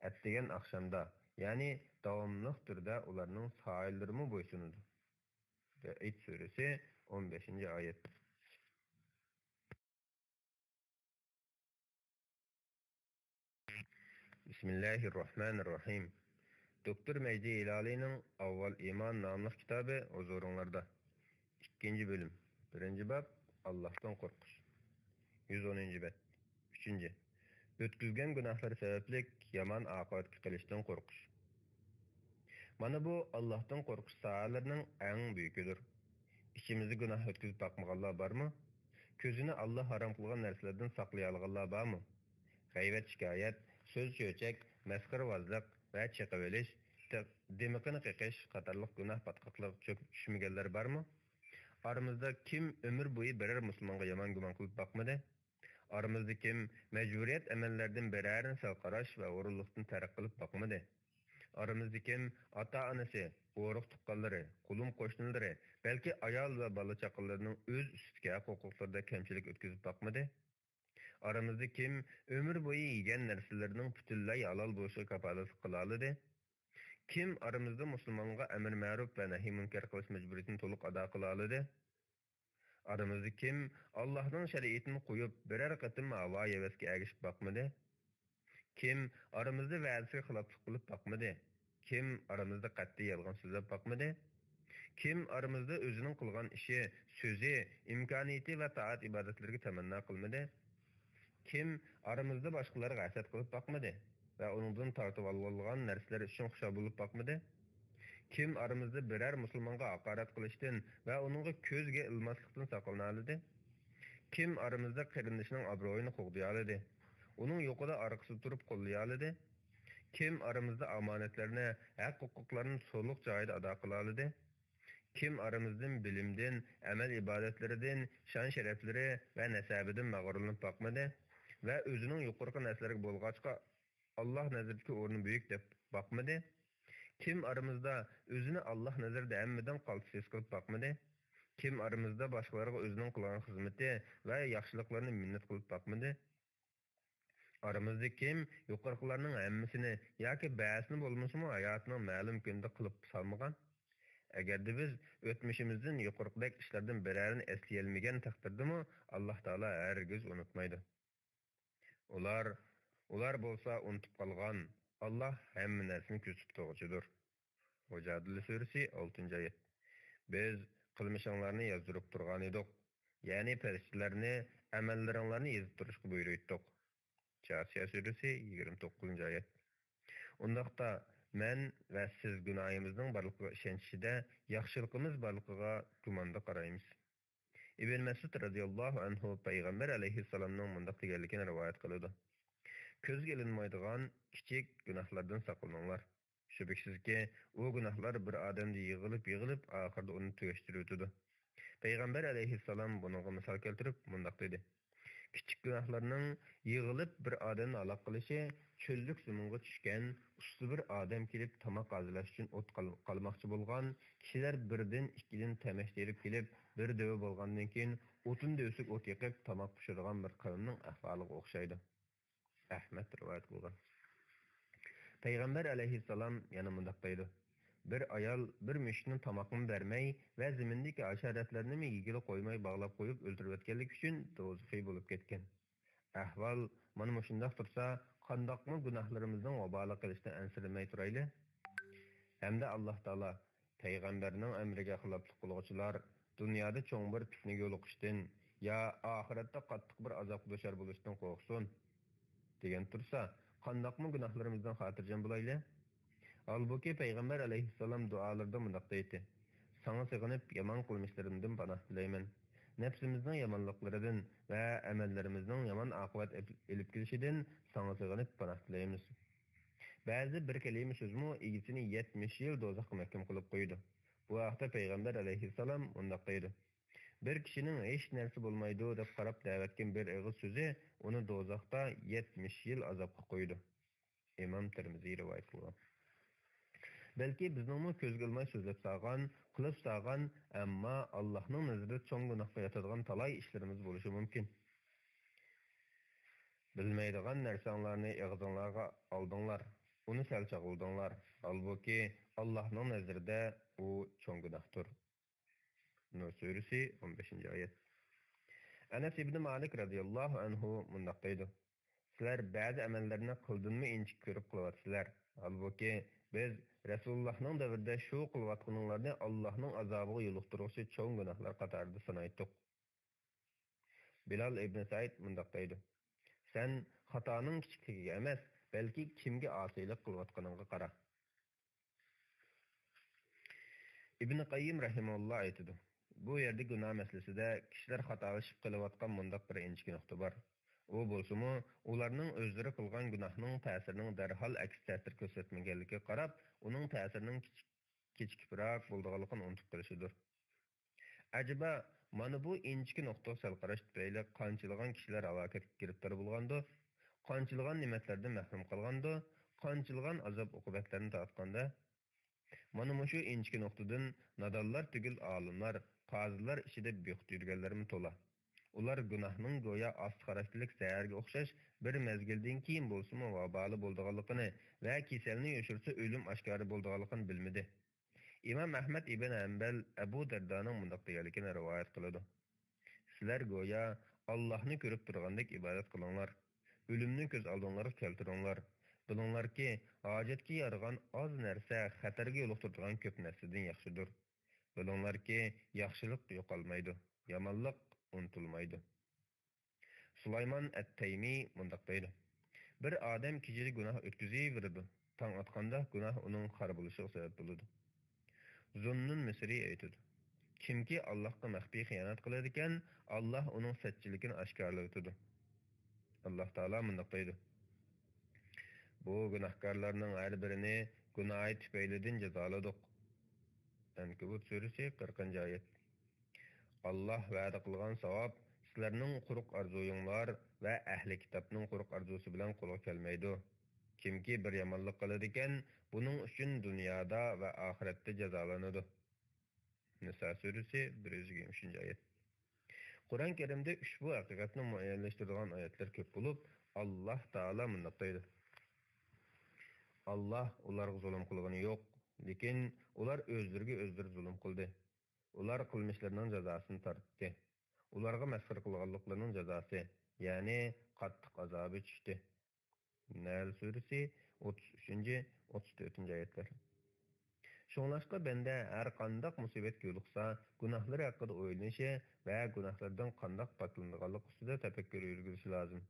ئەتىگەن ئاخشامدا، يەنى داۋاملىق تۈردە ئۇلارنىڭ سايىلىرىمۇ بويسۇنىدۇ. بەئىد سۈرىسى، ئون بەشىنچى ئايەت. بىسمىللاھىررەھمانىررەھىم. دوكتور مەجدى ھىلالىينىڭ ئاۋۋال ئىمان ناملىق كىتابى ھۇزۇرۇڭلاردا. ئىككىنچى بۆلۈم. بىرىنچى باب، ئاللاھتىن قورقۇش. يۈز ئونىنچى بەت. ئۈچىنچى. ئۆتكۈزگەن گۇناھلىرى سەۋەبلىك يامان ئاقىۋەتكە قېلىشتىن قورقۇش. مانا بۇ ئاللاھتىن قورقۇش ساھەلىرىنىڭ ئەڭ بۈيۈكىدۇر. ئىچىمىزدە گۇناھ ئۆتكۈزۈپ باقمىغانلار بارمۇ؟ كۆزىنى ئاللاھ ھارام قىلغان نەرسىلەردىن ساقلىيالىغانلار بارمۇ؟ غەيۋەت-شىكايەت، سۆز-چۆچەك، مەسخىرىۋازلىق ۋە چېقىۋېلىش، دىمىقىنى قېقىش قاتارلىق گۇناھ پاتقاقلىرىغا چۆكۈپ چۈشمىگەنلەر بارمۇ؟ ئارىمىزدا كىم ئۆمۈر بويى بىرەر مۇسۇلمانغا يامان گۇمان قىلىپ باقمىدى؟ ئارىمىزدا كىم مەجبۇرىيەت ئەمەللەردىن بىرەرىنى سەل قاراش ۋە ئورۇنلۇقتىن تەرك قىلىپ باقمىدى؟ ئارىمىزدا كىم ئاتا-ئانىسى، ئۇرۇق-تۇغقانلىرى، قولۇم-قوشنىلىرى، بەلكى ئايال ۋە بالا-چاقىلىرىنىڭ ئۆز ئۈستىدىكى ھەق-ھوقۇقلىرىدا كەمچىلىك ئۆتكۈزۈپ باقمىدى؟ ئارىمىزدا كىم ئۆمۈر بويى يېگەن نەرسىلىرىنىڭ پۈتۈنلەي ھالال بولۇشىغا كاپالەتلىك قىلالىدى؟ كىم ئارىمىزدا مۇسۇلمانغا ئەمر مەرۇپ ۋە نەھيى مۇنكەر قىلىش مەجبۇرىيىتىنى تولۇق ئادا قىلالىدى؟ ئارىمىزدا كىم ئاللاھنىڭ شەرىئىتىنى قويۇپ، بىرەر قېتىم ھاۋا-ھەۋەسكە ئەگىشىپ باقمىدى؟ كىم ئارىمىزدا ۋەدىسىگە خىلاپلىق قىلىپ باقمىدى؟ كىم ئارىمىزدا قەتئىي يالغان سۆزلەپ باقمىدى؟ كىم ئارىمىزدا ئۆزىنىڭ قىلغان ئىشى، سۆزى، ئىمكانىيىتى ۋە تائەت-ئىبادەتلىرىگە تەمەننا قىلمىدى؟ كىم ئارىمىزدا باشقىلارغا ھەسەت قىلىپ باقمىدى ۋە ئۇنىڭدىن تارتىۋالغان نەرسىلەر ئۈچۈن خۇشال بولۇپ باقمىدى؟ كىم ئارىمىزدا بىرەر مۇسۇلمانغا ھاقارەت قىلىشتىن ۋە ئۇنىڭغا كۆزگە ئىلماسلىقتىن ساقلىنالىدى؟ كىم ئارىمىزدا قېرىندىشىنىڭ ئابرۇيىنى قوغدىيالىدى؟ ئۇنىڭ يوقىدا ئارقىسىدا تۇرۇپ قوللىيالىدى؟ كىم ئارىمىزدا ئامانەتلەرنى، ھەق-ھوقۇقلارنى تولۇق جايىدا ئادا قىلالىدى؟ كىم ئارىمىزدىن بىلىمدىن، ئەمەل-ئىبادەتلىرىدىن، شان-شەرەپلىرى ۋە نەسەبىدىن مەغرۇرلىنىپ باقمىدى ۋە ئۆزىنىڭ يۇقىرىقى نەرسىلەرگە بولغاچقا، ئاللاھ نەزىرىدىكى ئورنى بۈيۈك دەپ باقمىدى؟ كىم ئارىمىزدا ئۆزىنى ئاللاھ نەزىرىدە ھەممىدىن قالتىس ھېس قىلىپ باقمىدى؟ كىم ئارىمىزدا باشقىلارغا ئۆزىنىڭ قىلغان خىزمىتى ۋە ياخشىلىقلىرىنى مىننەت قىلىپ باقمىدى؟ ئارىمىزدا كىم يۇقىرىقىلارنىڭ ھەممىسىنى ياكى بەزىسىنى بولمىسىمۇ ھاياتىنىڭ مەلۇم كۈنىدە قىلىپ سالمىغان؟ ئەگەردە بىز ئۆتمۈشىمىزدىن يۇقىرىقىدەك ئىشلاردىن بىرەرىنى ئەسلىيەلمىگەن تەقدىردىمۇ، ئاللاھ تائالا ھەرگىز ئۇنتۇمايدۇ. ئۇلار، ئۇلار بولسا ئۇنتۇپ قالغان، ئاللاھ ھەممە نەرسىنى كۆزىتىپ تۇرغۇچىدۇر. مۇجادىلە سۈرىسى، ئالتىنچى ئايەت. بىز قىلمىشىڭلارنى يازدۇرۇپ تۇرغانىدۇق، يەنى پەرىشتىلەرنى ئەمەللىرىڭلارنى يېزىپ تۇرۇشقا بۇيرۇيتتۇق. جاسىيە سۈرىسى، يىگىرمە توققۇزىنچى ئايەت. ئۇنداقتا مەن ۋە سىز گۇناھىمىزنىڭ بارلىقىغا ئىشەنچ ئىچىدە ياخشىلىقىمىز بارلىقىغا گۇماندا قارايمىز. ئىبن مەسئۇد رەزىياللاھۇ ئەنھۇ پەيغەمبەر ئەلەيھىسسالامنىڭ مۇنداق دېگەنلىكىنى رىۋايەت قىلىدۇ: كۆزگە ئىلىنمايدىغان كىچىك گۇناھلاردىن ساقلىنىڭلار. شۈبھىسىزكى، ئۇ گۇناھلار بىر ئادەمدە يىغىلىپ-يىغىلىپ، ئاخىرىدا ئۇنى تۈگەشتۈرۈۋېتىدۇ. پەيغەمبەر ئەلەيھىسسالام بۇنىڭغا مىسال كەلتۈرۈپ مۇنداق دېدى: كىچىك گۇناھلارنىڭ يىغىلىپ بىر ئادەمنى ھالاك قىلىشى، چۆللۈك زېمىنغا چۈشكەن ئۇستا بىر ئادەم كېلىپ تاماق ھازىرلاش ئۈچۈن ئوت قال-، قالماقچى بولغان كىشىلەر بىردىن، ئىككىدىن تەمەچ تېرىپ كېلىپ، بىر دۆۋە بولغاندىن كېيىن ئوتۇن دۆۋىسىگە ئوت يېقىپ تاماق پىشۇرىدىغان بىر قەۋمنىڭ ئەھۋالىغا ئوخشايدۇ. ئەھمەد رىۋايەت قىلغان. پەيغەمبەر ئەلەيھىسسالام يەنە مۇنداق دەيدۇ: بىر ئايال بىر مۈشۈكنىڭ تاماقىنى بەرمەي ۋە زېمىندىكى ھاشاراتلارنىمۇ يېگىلى قويماي باغلاپ قويۇپ ئۆلتۈرۈۋەتكەنلىكى ئۈچۈن دوزىخىي بولۇپ كەتكەن. ئەھۋال مانا مۇشۇنداق تۇرسا، قانداقمۇ گۇناھلىرىمىزنىڭ ۋابالىغا قېلىشتىن ئەنسىرىمەي تۇرايلى؟ ھەمدە ئاللاھ تائالا پەيغەمبەرنىڭ ئەمرىگە خىلاپلىق قىلغۇچىلار دۇنيادا چوڭ بىر پىتنىگە يولۇقۇشتىن يا ئاخىرەتتە قاتتىق بىر ئازابقا دۇچار بولۇشتىن قورقسۇن، دېگەن تۇرسا، قانداقمۇ گۇناھلىرىمىزدىن خاتىرجەم بولايلى؟ ھالبۇكى، پەيغەمبەر ئەلەيھىسسالام دۇئالىرىدا مۇنداق دەيتتى: ساڭا سېغىنىپ، يامان قىلمىشلىرىمدىن پاناھ تىلەيمەن. نەپسىمىزنىڭ يامانلىقلىرىدىن ۋە ئەمەللىرىمىزنىڭ يامان ئاقىۋەت ئېلىپ كېلىشىدىن ساڭا سېغىنىپ پاناھ تىلەيمىز. بەزى بىر كەلىمە سۆزمۇ ئىگىسىنى يەتمىش يىل دوزاخقا مەھكۇم قىلىپ قويىدۇ. بۇ ھەقتە پەيغەمبەر ئەلەيھىسسالام مۇنداق دەيدۇ: بىر كىشىنىڭ ھېچ نەرسە بولمايدۇ دەپ قاراپ دەۋەتكەن بىر ئېغىز سۆزى ئۇنى دوزاختا يەتمىش يىل ئازابقا قويىدۇ. ئىمام تىرمىزى رىۋايەت قىلغان. بەلكى بىزنىڭمۇ كۆزگە ئىلماي سۆزلەپ سالغان، قىلىپ سالغان، ئەمما ئاللاھنىڭ نەزىرىدە چوڭ گۇناھقا ياتىدىغان تالاي ئىشلىرىمىز بولۇشى مۇمكىن. بىلمەيدىغان نەرسەڭلارنى ئېغىزىڭلارغا ئالدىڭلار، ئۇنى سەل چاغلىدىڭلار. ھالبۇكى، ئاللاھنىڭ نەزىرىدە ئۇ چوڭ گۇناھتۇر. نۇر سۈرىسى، ئون بەشىنچى ئايەت. ئەنەس ئىبنى مالىك رەزىياللاھۇ ئەنھۇ مۇنداق دەيدۇ: سىلەر بەزى ئەمەللەرنى قىلدىنمۇ ئىنچىكە كۆرۈپ قىلىۋاتىسىلەر. ھالبۇكى، بىز رەسۇلۇللاھنىڭ دەۋرىدە شۇ قىلىۋاتقىنىڭلارنى ئاللاھنىڭ ئازابىغا يولۇقتۇرغۇسى چوڭ گۇناھلار قاتارىدا سانايتتۇق. بىلال ئىبنى سەئىد مۇنداق دەيدۇ: سەن خاتانىڭ كىچىكلىكىگە ئەمەس، بەلكى كىمگە ئاسىيلىق قىلىۋاتقىنىڭغا قارا. ئىبن قەييىم رەھىمەھۇللا ئېيتىدۇ، بۇ يەردە گۇناھ مەسىلىسىدە كىشىلەر خاتالىشىپ قېلىۋاتقان مۇنداق بىر ئىنچىكە نۇقتا بار. ئۇ بولسىمۇ، ئۇلارنىڭ ئۆزلىرى قىلغان گۇناھنىڭ تەسىرىنىڭ دەرھال ئەكس تەسىر كۆرسەتمىگەنلىكىگە قاراپ، ئۇنىڭ تەسىرىنىڭ كىچىك-، كېچىكىپراق بولىدىغانلىقىنى ئۇنتۇپ قېلىشىدۇر. ئەجەبا، مانا بۇ ئىنچىكە نۇقتىغا سەل قاراش تۈپەيلى قانچىلىغان كىشىلەر ھالاكەتكە گىرىپتار بولغاندۇ؟ قانچىلىغان نېمەتلەردىن مەھرۇم قالغاندۇ؟ قانچىلىغان ئازاب-ئوقۇبەتلەرنى تارتقاندۇ؟ مانا مۇشۇ ئىنچىكە نۇقتىدىن نادانلار تۈگۈل ئالىملار، قازىلار ئىچىدە بىخۇد يۈرگەنلەرمۇ تولا. ئۇلار گۇناھنىڭ گويا ئاستى خاراكتېرلىك زەھەرگە ئوخشاش بىر مەزگىلدىن كېيىن بولسىمۇ ۋابالى بولىدىغانلىقىنى ۋە كېسەلنى يوشۇرسا ئۆلۈم ئاشكارا بولىدىغانلىقىنى بىلمىدى. ئىمام ئەھمەد ئىبن ھەمبەل ئەبۇ دەردانىڭ مۇنداق دېگەنلىكىنى رىۋايەت قىلىدۇ. سىلەر گويا ئاللاھنى كۆرۈپ تۇرغاندەك ئىبادەت قىلىڭلار. ئۆلۈمنى كۆز ئالدىڭلارغا كەلتۈرۈڭلار. بىلىڭلاركى، ھاجەتكە يارىغان ئاز نەرسە خەتەرگە يولۇقتۇرىدىغان كۆپ نەرسىدىن ياخشىدۇر. بىلىڭلاركى، ياخشىلىق يوقالمايدۇ، يامانلىق ئۇنتۇلمايدۇ. سۇلايمان ئەت-تەيمى مۇنداق دەيدۇ، بىر ئادەم كېچىدە گۇناھ ئۆتكۈزۈۋېرىدۇ، تاڭ ئاتقاندا گۇناھ ئۇنىڭ خار بولۇشىغا سەۋەب بولىدۇ. زۇننۇن مىسرى ئېيتىدۇ، كىمكى ئاللاھقا مەخپىي خىيانەت قىلىدىكەن، ئاللاھ ئۇنىڭ سەتچىلىكىنى ئاشكارىلىۋېتىدۇ. ئاللاھ تائالا مۇنداق دەيدۇ، بۇ گۇناھكارلارنىڭ ھەر بىرىنى گۇناھى تۈپەيلىدىن جازالىدۇق. ئەنكەبۇت سۈرىسى، قىرىقىنچى ئايەت. ئاللاھ ۋەدە قىلغان ساۋاب سىلەرنىڭ قۇرۇق ئارزۇيۇڭلار ۋە ئەھلى كىتابنىڭ قۇرۇق ئارزۇسى بىلەن قولغا كەلمەيدۇ. كىمكى بىر يامانلىق قىلىدىكەن، بۇنىڭ ئۈچۈن دۇنيادا ۋە ئاخىرەتتە جازالىنىدۇ. نىسا سۈرىسى، بىر يۈز يىگىرمە ئۈچىنچى ئايەت. قۇرئان كەرىمدە ئۇشبۇ ھەقىقەتنى مۇئەييەنلەشتۈرىدىغان ئايەتلەر كۆپ بولۇپ، ئاللاھ تائالا مۇنداق دەيدۇ، ئاللاھ ئۇلارغا زۇلۇم قىلغىنى يوق، لېكىن ئۇلار ئۆزلىرىگە ئۆزلىرى زۇلۇم قىلدى. ئۇلار قىلمىشلىرىنىڭ جازاسىنى تارتتى. ئۇلارغا مەسخىرە قىلغانلىقلىرىنىڭ جازاسى، يەنى قاتتىق ئازابى چۈشتى. نەھل سۈرىسى، ئوتتۇز ئۈچىنچى، ئوتتۇز تۆتىنچى ئايەتلەر. شۇڭلاشقا بەندە ھەر قانداق مۇسىبەتكە يولۇقسا، گۇناھلىرى ھەققىدە ئويلىنىشى ۋە گۇناھلىرىدىن قانداق پاكلىنىدىغانلىقى ئۈستىدە تەپەككۇر يۈرگۈزۈشى لازىم.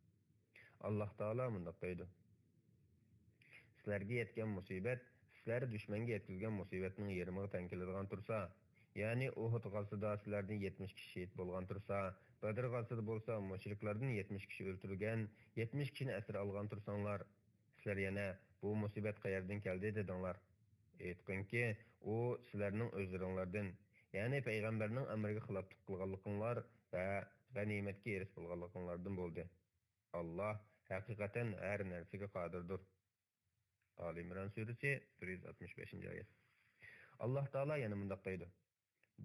ئاللاھ تائالا مۇنداق دەيدۇ، سىلەرگە يەتكەن مۇسىبەت سىلەر دۈشمەنگە يەتكۈزگەن مۇسىبەتنىڭ يېرىمىغا تەڭ كېلىدىغان تۇرسا، يەنى ئۇھۇد غازىسىدا سىلەردىن يەتمىش كىشى شېھىت بولغان تۇرسا، بەدر غازىسىدا بولسا مۇشرىكلاردىن يەتمىش كىشى ئۆلتۈرۈلگەن، يەتمىش كىشىنى ئەسىر ئالغان تۇرساڭلار، سىلەر يەنە، بۇ مۇسىبەت قەيەردىن كەلدى؟ دېدىڭلار. ئېيتقىنكى، ئۇ سىلەرنىڭ ئۆزلىرىڭلاردىن، يەنى پەيغەمبەرنىڭ ئەمرىگە خىلاپلىق قىلغانلىقىڭلار ۋە غەنىيمەتكە ئېرىشىپ بولغانلىقىڭلاردىن بولدى. ئاللاھ ھەقىقەتەن ھەر نەرسىگە قادىردۇر. ئالى ئىمران سۈرىسى، بىر يۈز ئاتمىش بەشىنچى ئايەت. ئاللاھ تائالا يەنە مۇنداق دەيدۇ،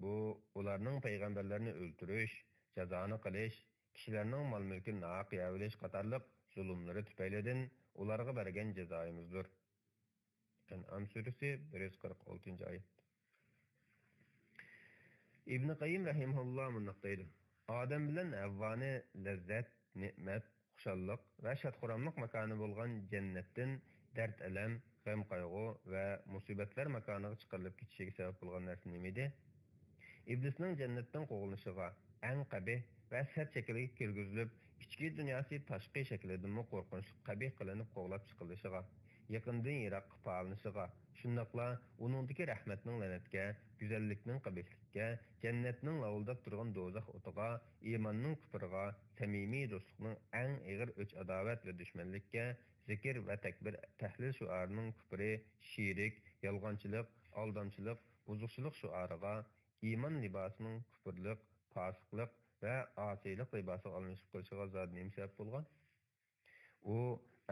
بۇ ئۇلارنىڭ پەيغەمبەرلەرنى ئۆلتۈرۈش، جازانى قىلىش، كىشىلەرنىڭ مال-مۈلكىنى ناھەق يەۋېلىش قاتارلىق زۇلۇملىرى تۈپەيلىدىن ئۇلارغا بەرگەن جازايىمىزدۇر. ئەنئام سۈرىسى، بىر يۈز قىرىق ئالتىنچى ئايەت. ئىبنى قەييىم رەھىمەھۇللا مۇنداق دەيدۇ، ئادەم بىلەن ھەۋۋانى لەززەت، نېمەت، خۇشاللىق ۋە شاد-خۇراملىق ماكانى بولغان جەننەتتىن دەرد-ئەلەم، غەم-قايغۇ ۋە مۇسىبەتلەر ماكانىغا چىقىرىلىپ كېتىشىگە سەۋەب بولغان نەرسە نېمىدى؟ ئىبلىسنىڭ جەننەتتىن قوغلىنىشىغا، ئەڭ قەبىھ ۋە سەت شەكىلگە كىرگۈزۈلۈپ، ئىچكى دۇنياسى تاشقى شەكلىدىنمۇ قورقۇنچلۇق قەبىھ قىلىنىپ قوغلاپ چىقىرىلىشىغا، يېقىندىن يىراققا پالىنىشىغا، شۇنداقلا ئۇنىڭدىكى رەھمەتنىڭ لەنەتكە، گۈزەللىكنىڭ قەبىھلىككە، جەننەتنىڭ لاۋۇلداپ تۇرغان دوزاخ ئوتىغا، ئىماننىڭ كۇپرىغا، سەمىمىي دوستلۇقنىڭ ئەڭ ئېغىر ئۆچ-ئاداۋەت ۋە دۈشمەنلىككە، زىكىر ۋە تەكبىر، تەھلىل شوئارىنىڭ كۇپرى، شېرىك، يالغانچىلىق، ئالدامچىلىق، بۇزۇقچىلىق شوئارىغا، ئىمان لىباسىنىڭ كۇپۇرلۇق، پاسىقلىق ۋە ئاسىيلىق لىباسىغا ئالمىشىپ قېلىشىغا زادى نېمە سەۋەب بولغان؟ ئۇ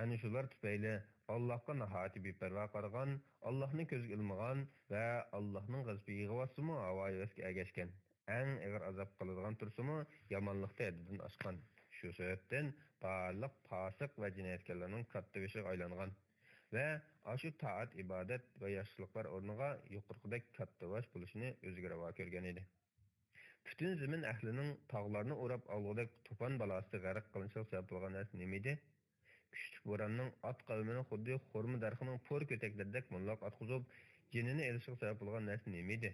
ئەنە شۇلار تۈپەيلى ئاللاھقا ناھايىتى بىپەرۋا قارىغان، ئاللاھنى كۆزگە ئىلمىغان ۋە ئاللاھنىڭ غەزىپى يېغىۋاتسىمۇ ھاۋاھەۋەسكە ئەگەشكەن، ئەڭ ئېغىر ئازاب قىلىدىغان تۇرسىمۇ يامانلىقتا ھەددىدىن ئاشقان. شۇ سەۋەبتىن بارلىق پاسىق ۋە جىنايەتكارلارنىڭ كاتتا بېشىغا ئايلانغان ۋە ئاشۇ تائەت-ئىبادەت ۋە ياخشىلىقلار ئورنىغا يۇقىرىقىدەك كاتتا باش بولۇشىنى ئۆزىگە راۋا كۆرگەن ئىدى. پۈتۈن زېمىن ئەھلىنىڭ تاغلارنى ئوراپ ئالغۇدەك توپان بالاسىدا غەرق قىلىنىشىغا سەۋەب بولغان نەرسە نېمە ئىدى؟ كۈچلۈك بوراننىڭ ئات قەۋمىنى خۇددى خورما دەرىخىنىڭ پور كۆتەكلىرىدەك موللاق ئاتقۇزۇپ، جېنىنى ئېلىشىغا سەۋەب بولغان نەرسە نېمە ئىدى؟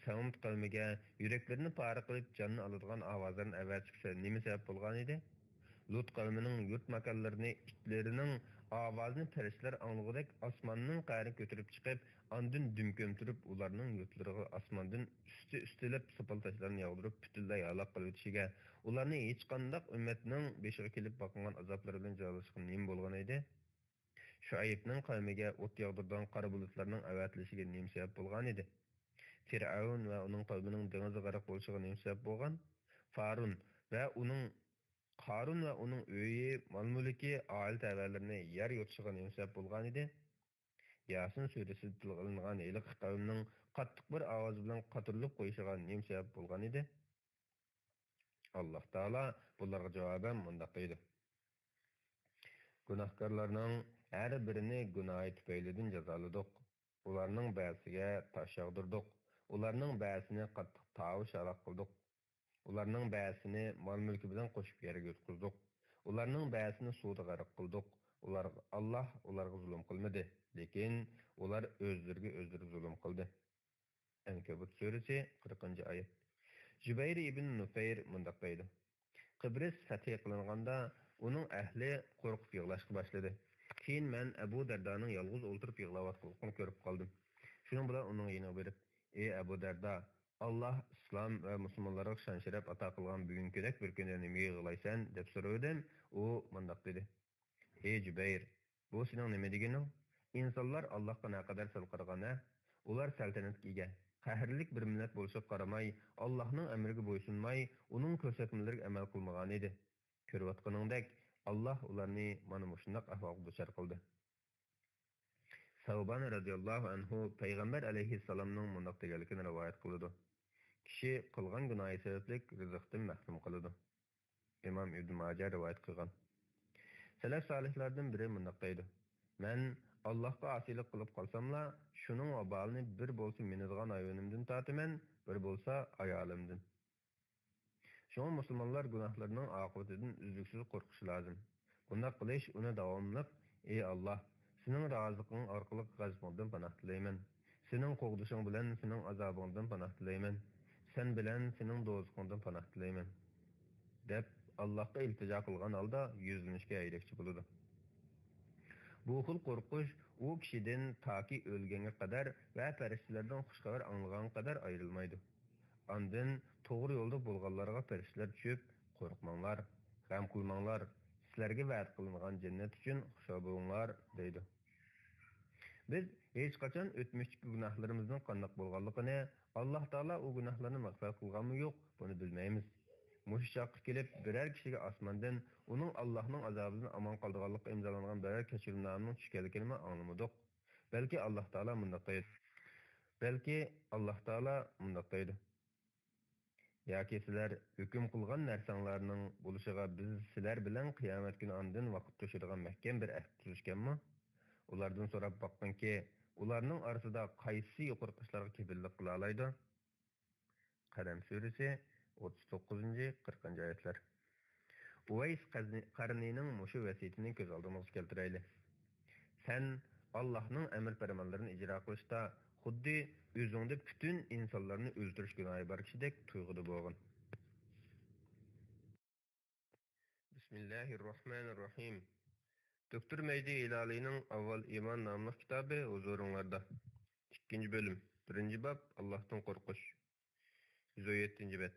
سەمۇد قەۋمىگە يۈرەكلىرىنى پارە قىلىپ جاننى ئالىدىغان ئاۋازلارنى ئەۋەتىشكە نېمە سەۋەب بولغان ئىدى؟ لۇت قەۋمىنىڭ يۇرت ماكانلىرىنى ئىتلىرىنىڭ ئاۋازىنى پەرىشتىلەر ئاڭلىغۇدەك ئاسماننىڭ قەرىگە كۆتۈرۈپ چىقىپ، ئاندىن دۈم كۆمتۈرۈپ، ئۇلارنىڭ يۇرتلىرىغا ئاسماندىن ئۈستى-ئۈستىلەپ سوپال تاشلارنى ياغدۇرۇپ، پۈتۈنلەي ھالاك قىلىۋېتىشىگە، ئۇلارنى ھېچقانداق ئۈممەتنىڭ بېشىغا كېلىپ باقمىغان ئازابلىرى بىلەن جازالىشىغا نېمە بولغان ئىدى؟ شۇئەيبنىڭ قەۋمىگە ئوت ياغدۇرىدىغان قارا بۇلۇتلارنىڭ ئەۋەتىلىشىگە نېمە سەۋەب بولغان ئىدى؟ پىرئەۋن ۋە ئۇنىڭ قەۋمىنىڭ دېڭىزدا غەرق بولۇشىغا نېمە سەۋەب بولغان؟ فارۇن ۋە ئۇنىڭ، قارۇن ۋە ئۇنىڭ ئۆيى، مال-مۈلكى، ئائىلە تەۋەلىرىنى يەر يۇتۇشىغا نېمە سەۋەب بولغان ئىدى؟ ياسىن سۈرىسىدە تىلغا ئېلىنغان ھېلىقى قەۋمنىڭ قاتتىق بىر ئاۋاز بىلەن قاتۇرۇلۇپ قويۇشىغا نېمە سەۋەب بولغان ئىدى؟ ئاللاھ تائالا بۇلارغا جاۋابەن مۇنداق دەيدۇ: گۇناھكارلارنىڭ ھەر بىرىنى گۇناھى تۈپەيلىدىن جازالىدۇق. ئۇلارنىڭ بەزىسىگە تاش ياغدۇردۇق. ئۇلارنىڭ بەزىسىنى قاتتىق تاۋۇش ھالاك قىلدۇق. ئۇلارنىڭ بەزىسىنى مال-مۈلكى بىلەن قوشۇپ يەرگە يۇتقۇزدۇق. ئۇلارنىڭ بەزىسىنى سۇدا غەرق قىلدۇق. ئۇلارغا، ئاللاھ ئۇلارغا زۇلۇم قىلمىدى، لېكىن ئۇلار ئۆزلىرىگە ئۆزلىرى زۇلۇم قىلدى. ئەنكەبۇت سۈرىسى، قىرىقىنچى ئايەت. جۇبەير ئىبن نۇفەير مۇنداق دەيدۇ: قىبرىس فەتھى قىلىنغاندا، ئۇنىڭ ئەھلى قورقۇپ يىغلاشقا باشلىدى. كېيىن مەن ئەبۇ دەردانىڭ يالغۇز ئولتۇرۇپ يىغلاۋاتقانلىقىنى كۆرۈپ قالدىم. شۇنىڭ بىلەن ئۇنىڭ يېنىغا بېرىپ، ئى ئەبۇ دەردا، ئاللاھ ئىسلام ۋە مۇسۇلمانلارغا شان-شەرەپ ئاتا قىلغان بۈگۈنكىدەك بىر كۈندە نېمىگە يىغلايسەن؟ دەپ سورىۋىدىم. ئۇ مۇنداق دېدى: ئى جۇبەير، بۇ سېنىڭ نېمە دېگىنىڭ؟ ئىنسانلار ئاللاھقا نەقەدەر سەل قارىغان ھە؟ ئۇلار سەلتەنەتكە ئىگە، قەھرىلىك بىر مىللەت بولۇشىغا قارىماي، ئاللاھنىڭ ئەمرىگە بويسۇنماي، ئۇنىڭ كۆرسەتمىلىرىگە ئەمەل قىلمىغان ئىدى. كۆرۈۋاتقىنىڭدەك، ئاللاھ ئۇلارنى مانا مۇشۇنداق ئەھۋالغا دۇچار قىلدى. سەۋبان رەزىياللاھۇ ئەنھۇ پەيغەمبەر ئەلەيھىسسالامنىڭ مۇنداق دېگەنلىكىنى رىۋايەت قىلىدۇ: كىشى قىلغان گۇناھى سەۋەبلىك رىزىقتىن مەھرۇم قالىدۇ. ئىمام ئىبن ماجە رىۋايەت قىلغان. سەلەف سالىھلاردىن بىرى مۇنداق دەيدۇ: مەن ئاللاھقا ئاسىيلىق قىلىپ قالساملا، شۇنىڭ ۋابالىنى بىر بولسا مىنىدىغان ھايۋىنىمدىن تارتىمەن، بىر بولسا ئايالىمدىن. شۇڭا مۇسۇلمانلار گۇناھلىرىنىڭ ئاقىۋىتىدىن ئۈزلۈكسىز قورقۇشى لازىم. بۇنداق قىلىش ئۇنى داۋاملىق، ئى ئاللاھ، سېنىڭ رازىلىقىڭ ئارقىلىق غەزىپىڭدىن پاناھ تىلەيمەن. سېنىڭ قوغدىشىڭ بىلەن سېنىڭ ئازابىڭدىن پاناھ تىلەيمەن. سەن بىلەن سېنىڭ دوزىخىڭدىن پاناھ تىلەيمەن، دەپ ئاللاھقا ئىلتىجا قىلغان ھالدا يۈزلىنىشكە ھەيدەكچى بولىدۇ. بۇ خىل قورقۇش ئۇ كىشىدىن تاكى ئۆلگەنگە قەدەر ۋە پەرىشتىلەردىن خۇش خەۋەر ئاڭلىغانغا قەدەر ئايرىلمايدۇ. ئاندىن توغرا يولدا بولغانلارغا پەرىشتىلەر چۈشۈپ، قورقماڭلار، غەم قىلماڭلار، سىلەرگە ۋەدە قىلىنغان جەننەت ئۈچۈن خۇشال بولۇڭلار، دەيدۇ. بىز ھېچقاچان ئۆتمۈشتىكى گۇناھلىرىمىزنىڭ قانداق بولغانلىقىنى، ئاللاھ تائالا ئۇ گۇناھلارنى مەغپىرەت قىلغانمۇ يوق، بۇنى بىلمەيمىز. مۇشۇ چاغقا كېلىپ بىرەر كىشىگە ئاسماندىن ئۇنىڭ ئاللاھنىڭ ئازابىدىن ئامان قالىدىغانلىققا ئىمزالانغان بىرەر كەچۈرۈمنامىنىڭ چۈشكەنلىكىنىمۇ ئاڭلىمىدۇق. بەلكى ئاللاھ تائالا مۇنداق دەيدۇ. بەلكى ئاللاھ تائالا مۇنداق دەيدۇ: ياكى سىلەر ھۆكۈم قىلغان نەرسەڭلارنىڭ بولۇشىغا بىز سىلەر بىلەن قىيامەت كۈنى ئاندىن ۋاقىت توشىدىغان مەھكەم بىر ئەھدى تۈزۈشكەنمۇ؟ ئۇلاردىن سوراپ باققىنكى، ئۇلارنىڭ ئارىسىدا قايسىسى يۇقىرىقى ئىشلارغا كېپىللىك قىلالايدۇ؟ قەلەم سۈرىسى، ئوتتۇز توققۇزىنچى، قىرىقىنچى ئايەتلەر. ئۇۋەيس قەزنى-، قەرنىينىڭ مۇشۇ ۋەسىيىتىنى كۆز ئالدىمىزغا كەلتۈرەيلى. سەن ئاللاھنىڭ ئەمر پەرمانلىرىنى ئىجرا قىلىشتا خۇددى ئۆزۈڭدە پۈتۈن ئىنسانلارنى ئۆلتۈرۈش گۇناھى بار كىشىدەك تۇيغۇدا بولغىن. بىسمىللاھىر راھمانىر راھىم. دوكتور مەھدى ھىلالىينىڭ ئاۋۋال ئىمان ناملىق كىتابى ھۇزۇرۇڭلاردا. ئىككىنچى بۆلۈم. بىرىنچى باب، ئاللاھتىن قورقۇش. يۈز ئون يەتتىنچى بەت.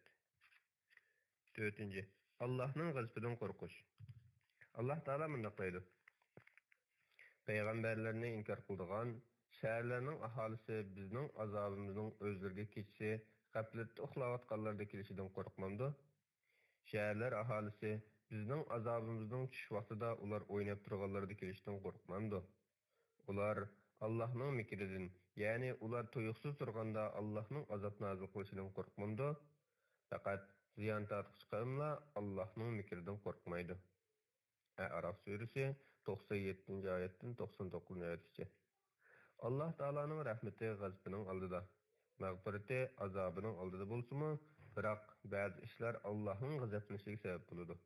تۆتىنچى، ئاللاھنىڭ غەزىپىدىن قورقۇش. ئاللاھ تائالا مۇنداق دەيدۇ: پەيغەمبەرلەرنى ئىنكار قىلىدىغان، شەھەرلەرنىڭ ئاھالىسى بىزنىڭ ئازابىمىزنىڭ ئۆزلىرىگە كېچىسى غەپلەتتە ئۇخلاۋاتقانلىرىدا كېلىشىدىن قورقمامدۇ؟ شەھەرلەر ئاھالىسى بىزنىڭ ئازابىمىزنىڭ چۈش ۋاقتىدا ئۇلار ئويناپ تۇرغانلىرىدا كېلىشىدىن قورقمامدۇ؟ ئۇلار ئاللاھنىڭ مىكرىدىن، يەنى ئۇلار تۇيۇقسىز تۇرغاندا ئاللاھنىڭ ئازاب نازىل قىلىشىدىن قورقمامدۇ؟ پەقەت زىيان تارتقۇچى قەۋملا ئاللاھنىڭ مىكرىدىن قورقمايدۇ. ئەئراف سۈرىسى، توقسان يەتتىنچى ئايەتتىن توقسان توققۇزىنچى ئايەتكىچە. ئاللاھ تائالانىڭ رەھمىتى غەزىپىنىڭ ئالدىدا، مەغپىرىتى ئازابىنىڭ ئالدىدا بولسىمۇ، بىراق بەزى ئىشلار ئاللاھنىڭ غەزەپلىنىشىگە سەۋەب بولىدۇ.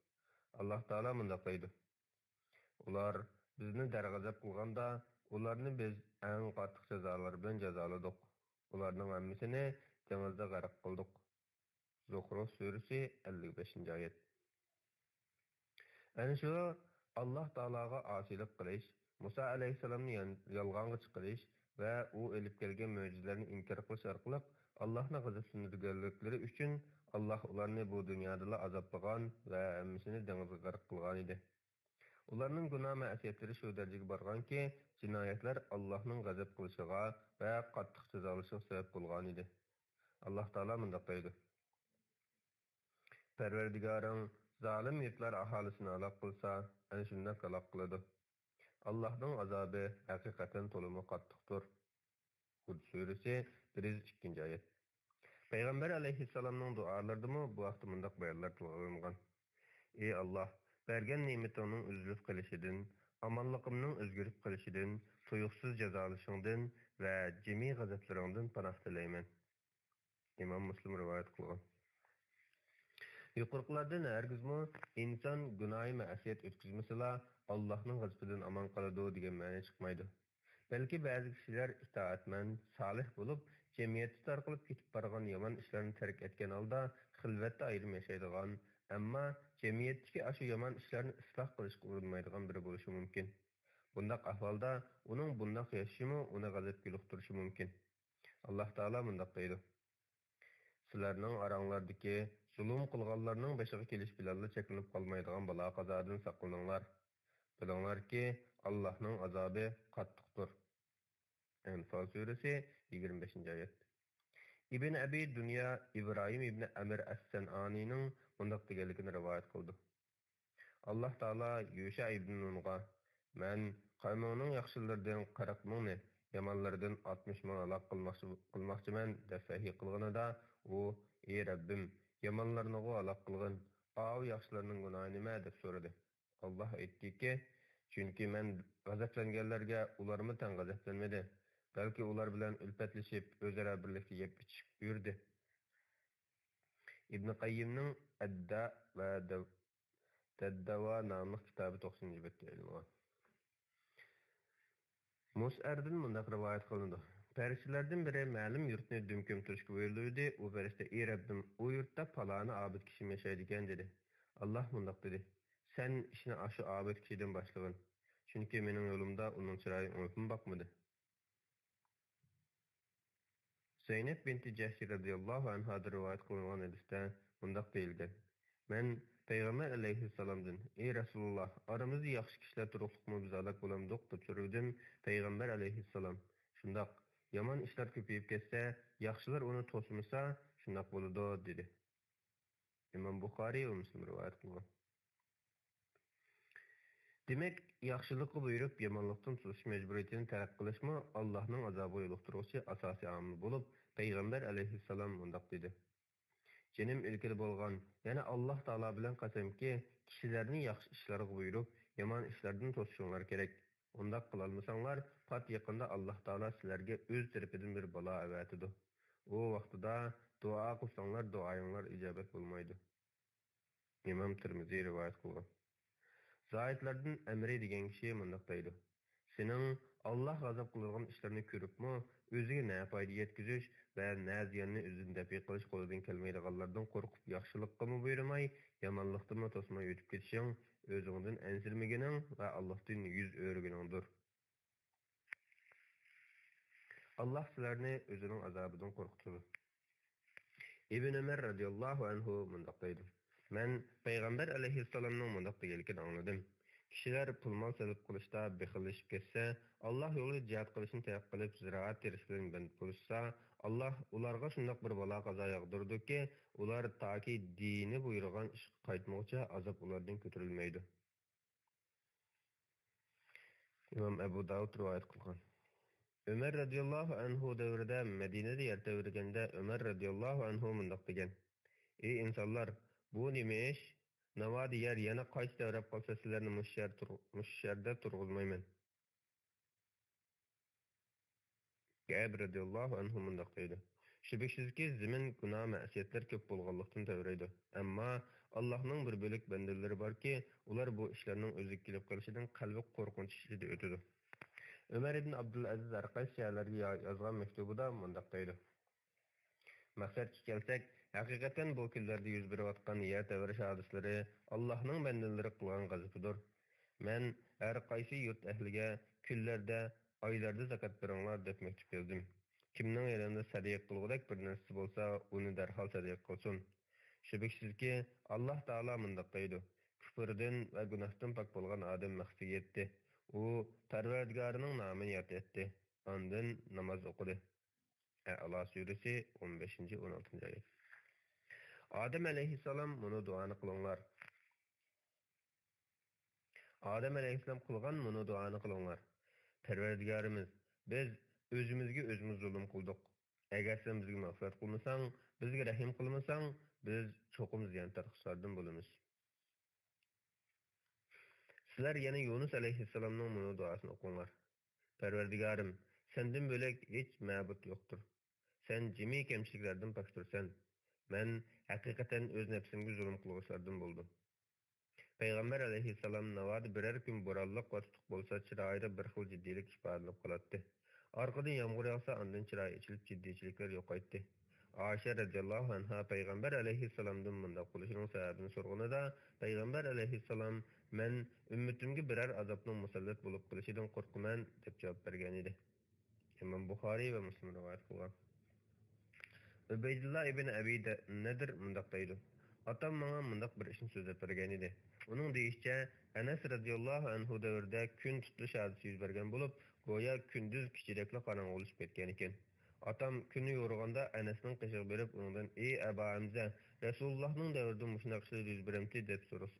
ئاللاھ تائالا مۇنداق دەيدۇ: ئۇلار بىزنى دەرغەزەپ قىلغاندا، ئۇلارنى بىز ئەڭ قاتتىق جازالار بىلەن جازالىدۇق. ئۇلارنىڭ ھەممىسىنى دېڭىزدا غەرق قىلدۇق. زۇخرۇف سۈرىسى، ئەللىك بەشىنچى ئايەت. ئەنە شۇ ئاللاھ تائالاغا ئاسىيلىق قىلىش، مۇسا ئەلەيھىسسالامنى يان-، يالغانغا چىقىرىش، ۋە ئۇ ئېلىپ كەلگەن مۆجىزىلەرنى ئىنكار قىلىش ئارقىلىق ئاللاھنى غەزەپلەندۈرگەنلىكلىرى ئۈچۈن، ئاللاھ ئۇلارنى بۇ دۇنيادىلا ئازابلىغان ۋە ھەممىسىنى دېڭىزغا غەرق قىلغانىدى. ئۇلارنىڭ گۇناھ-مەئسىيەتلىرى شۇ دەرىجىگە بارغانكى، جىنايەتلەر ئاللاھنىڭ غەزەپ قىلىشىغا ۋە قاتتىق جازالىشىغا سەۋەب بولغانىدى. ئاللاھ تائالا مۇنداق دەيدۇ: پەرۋەردىگارىڭ زالىم يۇرتلار ئاھالىسىنى ھالاك قىلسا، ئەنە شۇنداق ھالاك قىلىدۇ. ئاللاھنىڭ ئازابى ھەقىقەتەن تولىمۇ قاتتىقتۇر. ھۇد سۈرىسى، بىر يۈز ئىككىنچى ئايەت. پەيغەمبەر ئەلەيھىسسالامنىڭ دۇئالىرىدىمۇ بۇ ھەقتە مۇنداق بايانلار تىلغا ئېلىنغان: ئى ئاللاھ، بەرگەن نېمىتىڭنىڭ ئۈزۈلۈپ قېلىشىدىن، ئامانلىقىمنىڭ ئۆزگىرىپ قېلىشىدىن، تۇيۇقسىز جازالىشىڭدىن ۋە جىمى غەزەپلىرىڭدىن پاناھ تىلەيمەن. ئىمام مۇسلىم رىۋايەت قىلغان. يۇقىرىقىلاردىن ھەرگىزمۇ ئىنسان گۇناھى مەئسىيەت ئۆتكۈزمىسىلا، ئاللاھنىڭ غەزىپىدىن ئامان قالىدۇ دېگەن مەنە چىقمايدۇ. بەلكى بەزى كىشىلەر ئىتائەتمەن، سالىھ بولۇپ، جەمئىيەتتە تارقىلىپ كېتىپ بارغان يامان ئىشلارنى تەرك ئەتكەن ھالدا خىلۋەتتە ئايرىم ياشايدىغان، ئەمما جەمئىيەتتىكى ئاشۇ يامان ئىشلارنى ئىسلاھ قىلىشقا ئۇرۇنمايدىغان بىرى بولۇشى مۇمكىن. بۇنداق ئەھۋالدا ئۇنىڭ بۇنداق ياشىشىمۇ ئۇنى غەزەپكە يولۇقتۇرۇشى مۇمكىن. ئاللاھ تائالا مۇنداق دەيدۇ: سىلەرنىڭ ئاراڭلاردىكى زۇلۇم قىلغانلارنىڭ بېشىغا كېلىش بىلەنلا چەكلىنىپ قالمايدىغان بالا-قازادىن ساقلىنىڭلار. بىلىڭلاركى، ئاللاھنىڭ ئازابى قاتتىقتۇر. ئەنفال سۈرىسى، يىگىرمە بەشىنچى ئايەت. ئىبن ئەبى دۇنيا ئىبراھىم ئىبن ئەمىر ئەس-سەنئانىنىڭ مۇنداق دېگەنلىكىنى رىۋايەت قىلىدۇ: ئاللاھ تائالا يۇشا ئىبن نۇنغا، مەن قەۋمىڭنىڭ ياخشىلىرىدىن قىرىق مىڭنى، يامانلىرىدىن ئاتمىش مىڭ ھالاك قىلماقچى، قىلماقچىمەن، دەپ ۋەھىي قىلغىنىدا، ئۇ، ئى رەببىم، يامانلارنىغۇ ھالاك قىلغىن، ئاۋۇ ياخشىلارنىڭ گۇناھى نېمە؟ دەپ سورىدى. ئاللاھ ئېيتتىكى، چۈنكى مەن غەزەپلەنگەنلەرگە ئۇلارمۇ تەڭ غەزەپلەنمىدى، بەلكى ئۇلار بىلەن ئۈلپەتلىشىپ، ئۆزئارا بىرلىكتە يەپ ئىچىشىپ يۈردى. ئىبن قەييىمنىڭ ئەددا ۋە دەۋ-، دەدداۋا ناملىق كىتابى توقسىنىنچى بەتتە ئېلىنغان. مۇسئەردىن مۇنداق رىۋايەت قىلىنىدۇ: پەرىشتىلەردىن بىرى مەلۇم يۇرتنى دۈم كۆمتۈرۈشكە بۇيرۇلدى. ئۇ پەرىشتە، ئى رەببىم، ئۇ يۇرتتا پالانى ئابىد كىشىم ياشايدىكەن، دېدى. ئاللاھ مۇنداق دېدى: سەن ئىشنى ئاشۇ ئابىد كىشىدىن باشلىغىن، چۈنكى مېنىڭ يولۇمدا ئۇنىڭ چىرايى ئوڭۇپمۇ باقمىدى. زەينەپ بىنتى جەھشى رەزىياللاھۇ ئەنھادىن رىۋايەت قىلىنغان ھەدىستە مۇنداق دېيىلگەن: مەن پەيغەمبەر ئەلەيھىسسالامدىن، ئى رەسۇلۇللاھ، ئارىمىزدا ياخشى كىشىلەر تۇرۇقلۇقمۇ بىز ھالاك بولامدۇق؟ دەپ سورىدىم. پەيغەمبەر ئەلەيھىسسالام، شۇنداق، يامان ئىشلار كۆپىيىپ كەتسە، ياخشىلار ئۇنى توسمىسا، شۇنداق بولىدۇ، دېدى. ئىمام بۇخارىي ۋە مۇسلىم رىۋايەت قىلغان. دېمەك، ياخشىلىققا بۇيرۇپ، يامانلىقتىن توسۇش مەجبۇرىيىتىنى تەرك قىلىشمۇ ئاللاھنىڭ ئازابىغا يولۇقتۇرغۇچى ئاساسىي ئامىل بولۇپ، پەيغەمبەر ئەلەيھىسسالام مۇنداق دېدى: جېنىم ئىلكىدە بولغان، يەنى ئاللاھ تائالا بىلەن قەسەمكى، كىشىلەرنى ياخشى ئىشلارغا بۇيرۇپ، يامان ئىشلاردىن توسۇشۇڭلار كېرەك. ئۇنداق قىلالمىساڭلار، پات يېقىندا ئاللاھ تائالا سىلەرگە ئۆز تەرىپىدىن بىر بالا ئەۋەتىدۇ. ئۇ ۋاقتىدا دۇئا قىلساڭلار، دۇئايىڭلار ئىجابەت بولمايدۇ. ئىمام تىرمىزى رىۋايەت قىلغان. زاھىدلاردىن ئەمرى دېگەن كىشى مۇنداق دەيدۇ: سېنىڭ ئاللاھ غەزەپ قىلىدىغان ئىشلارنى كۆرۈپمۇ، ئۆزىگە نە پايدا يەتكۈزۈش ۋە نە زىياننى ئۆزىدىن دەپئى قىلىش قولىدىن كەلمەيدىغانلاردىن قورقۇپ، ياخشىلىققىمۇ بۇيرۇماي، يامانلىقتىنمۇ توسماي ئۆتۈپ كېتىشىڭ، ئۆزۈڭدىن ئەنسىرىمىگىنىڭ ۋە ئاللاھتىن يۈز ئۆرۈگىنىڭدۇر. ئاللاھ سىلەرنى ئۆزىنىڭ ئازابىدىن قورقۇتىدۇ. ئىبن ئۆمەر رەزىياللاھۇ ئەنھۇ مۇنداق دەيدۇ: مەن پەيغەمبەر ئەلەيھىسسالامنىڭ مۇنداق دېگەنلىكىنى ئاڭلىدىم: كىشىلەر پۇل-مال سەرپ قىلىشتا بېخىللىشىپ كەتسە، ئاللاھ يولىدا جىھاد قىلىشنى تەرك قىلىپ، زىرائەت تېرىش بىلەن بەند بولۇشسا، ئاللاھ ئۇلارغا شۇنداق بىر بالا-قازا ياغدۇرىدۇكى، ئۇلار تاكى دىنى بۇيرۇغان ئىشقا قايتمىغۇچە ئازاب ئۇلاردىن كۆتۈرۈلمەيدۇ. ئىمام ئەبۇ داۋۇد رىۋايەت قىلغان. ئۆمەر رەزىياللاھۇ ئەنھۇ دەۋرىدە مەدىنىدە يەر تەۋرىگەندە، ئۆمەر رەزىياللاھۇ ئەنھۇ مۇنداق دېگەن: ئى ئىنسانلار، بۇ نېمە ئىش؟ ناۋادا يەر يەنە قايتا تەۋرەپ قالسا، سىلەرنى مۇشۇ يەر تۇر-، مۇشۇ يەردە تۇرغۇزمايمەن. كەئب رەزىياللاھۇ ئەنھۇ مۇنداق دەيدۇ: شۈبھىسىزكى، زېمىن گۇناھ-مەسىيەتلەر كۆپ بولغانلىقتىن تەۋرەيدۇ. ئەمما ئاللاھنىڭ بىر بۆلەك بەندىلىرى باركى، ئۇلار بۇ ئىشلارنىڭ ئۆزىگە كېلىپ قېلىشىدىن قەلبى قورقۇنچ ئىچىدە ئۆتىدۇ. ئۆمەر ئىبن ئابدۇلئەزىز ھەر قايسى شەھەرلەرگە يا-، يازغان مەكتۇبىدا مۇنداق دەيدۇ: مەقسەتكە كەلسەك، ھەقىقەتەن بۇ كۈنلەردە يۈز بېرىۋاتقان يەر تەۋرەش ھادىسىلىرى ئاللاھنىڭ بەندىلىرى قىلغان غەزىپىدۇر. مەن ھەر قايسى يۇرت ئەھلىگە كۈنلەردە ئايلاردا زاكات بېرىڭلار دەپ مەكتۇپ يازدىم. كىمنىڭ يېنىدا سەدىقە قىلغۇدەك بىر نەرسىسى بولسا، ئۇنى دەرھال سەدىقە قىلسۇن. شۈبھىسىزكى، ئاللاھ تائالا مۇنداق دەيدۇ: كۇپۇردىن ۋە گۇناھتىن پاك بولغان ئادەم مەقسىتىگە يەتتى. ئۇ پەرۋەردىگارىنىڭ نامىنى ياد ئەتتى. ئاندىن ناماز ئوقۇدى. ئەئلا سۈرىسى، ئون بەشىنچى، ئون ئالتىنچى ئايەت. ئادەم ئەلەيھىسسالام مۇنۇ دۇئانى قىلىڭلار. ئادەم ئەلەيھىسسالام قىلغان مۇنۇ دۇئانى قىلىڭلار: پەرۋەردىگارىمىز، بىز ئۆزىمىزگە ئۆزىمىز زۇلۇم قىلدۇق. ئەگەر سەن بىزگە مەغپىرەت قىلمىساڭ، بىزگە رەھىم قىلمىساڭ، بىز چوقۇم زىيان تارتقۇچىلاردىن بولىمىز. سىلەر يەنە يۇنۇس ئەلەيھىسسالامنىڭ مۇنۇ دۇئاسىنى ئوقۇڭلار: پەرۋەردىگارىم، سەندىن بۆلەك ھېچ مەبۇد يوقتۇر. سەن جىمى كەمچىلىكلەردىن پاكتۇرسەن. مەن ھەقىقەتەن ئۆز نەپسىمگە زۇلۇم قىلغۇچىلاردىن بولدۇم. پەيغەمبەر ئەلەيھىسسالام ناۋادا بىرەر كۈن بورانلىق ۋە تۇتۇق بولسا، چىرايىدا بىر خىل جىددىيلىك ئىپادىلىنىپ قالاتتى. ئارقىدىن يامغۇر ياغسا، ئاندىن چىرايى ئېچىلىپ، جىددىيچىلىكلەر يوقايتتى. ئائىشە رەزىياللاھۇ ئەنھا پەيغەمبەر ئەلەيھىسسالامدىن مۇنداق بولۇشىنىڭ سەۋەبىنى سورىغىنىدا، پەيغەمبەر ئەلەيھىسسالام، مەن ئۈممىتىمگە بىرەر ئازابنىڭ مۇسەللەت بولۇپ قېلىشىدىن قورقىمەن، دەپ جاۋاب بەرگەنىدى. ئىمام بۇخارىي ۋە مۇسلىم رىۋايەت قىلغان. ئۇبەيدۇللا ئىبن ئەبى دە-، نەدىر مۇنداق دەيدۇ: ئاتام ماڭا مۇنداق بىر ئىشنى سۆزلەپ بەرگەنىدى. ئۇنىڭ دېيىشىچە، ئەنەس رەزىياللاھۇ ئەنھۇ دەۋرىدە كۈن تۇتۇلۇش ھادىسىسى يۈز بەرگەن بولۇپ، گويا كۈندۈز كېچىدەكلا قاراڭغۇلىشىپ كەتكەنىكەن. ئاتام كۈنى يورۇغاندا ئەنەسنىڭ قېشىغا بېرىپ، ئۇنىڭدىن: «ئى ئەبا ھەمزە، رەسۇلۇللاھنىڭ دەۋرىدە مۇشۇنداق ئىشلار يۈز بېرەمتى؟» دەپ سورىسا،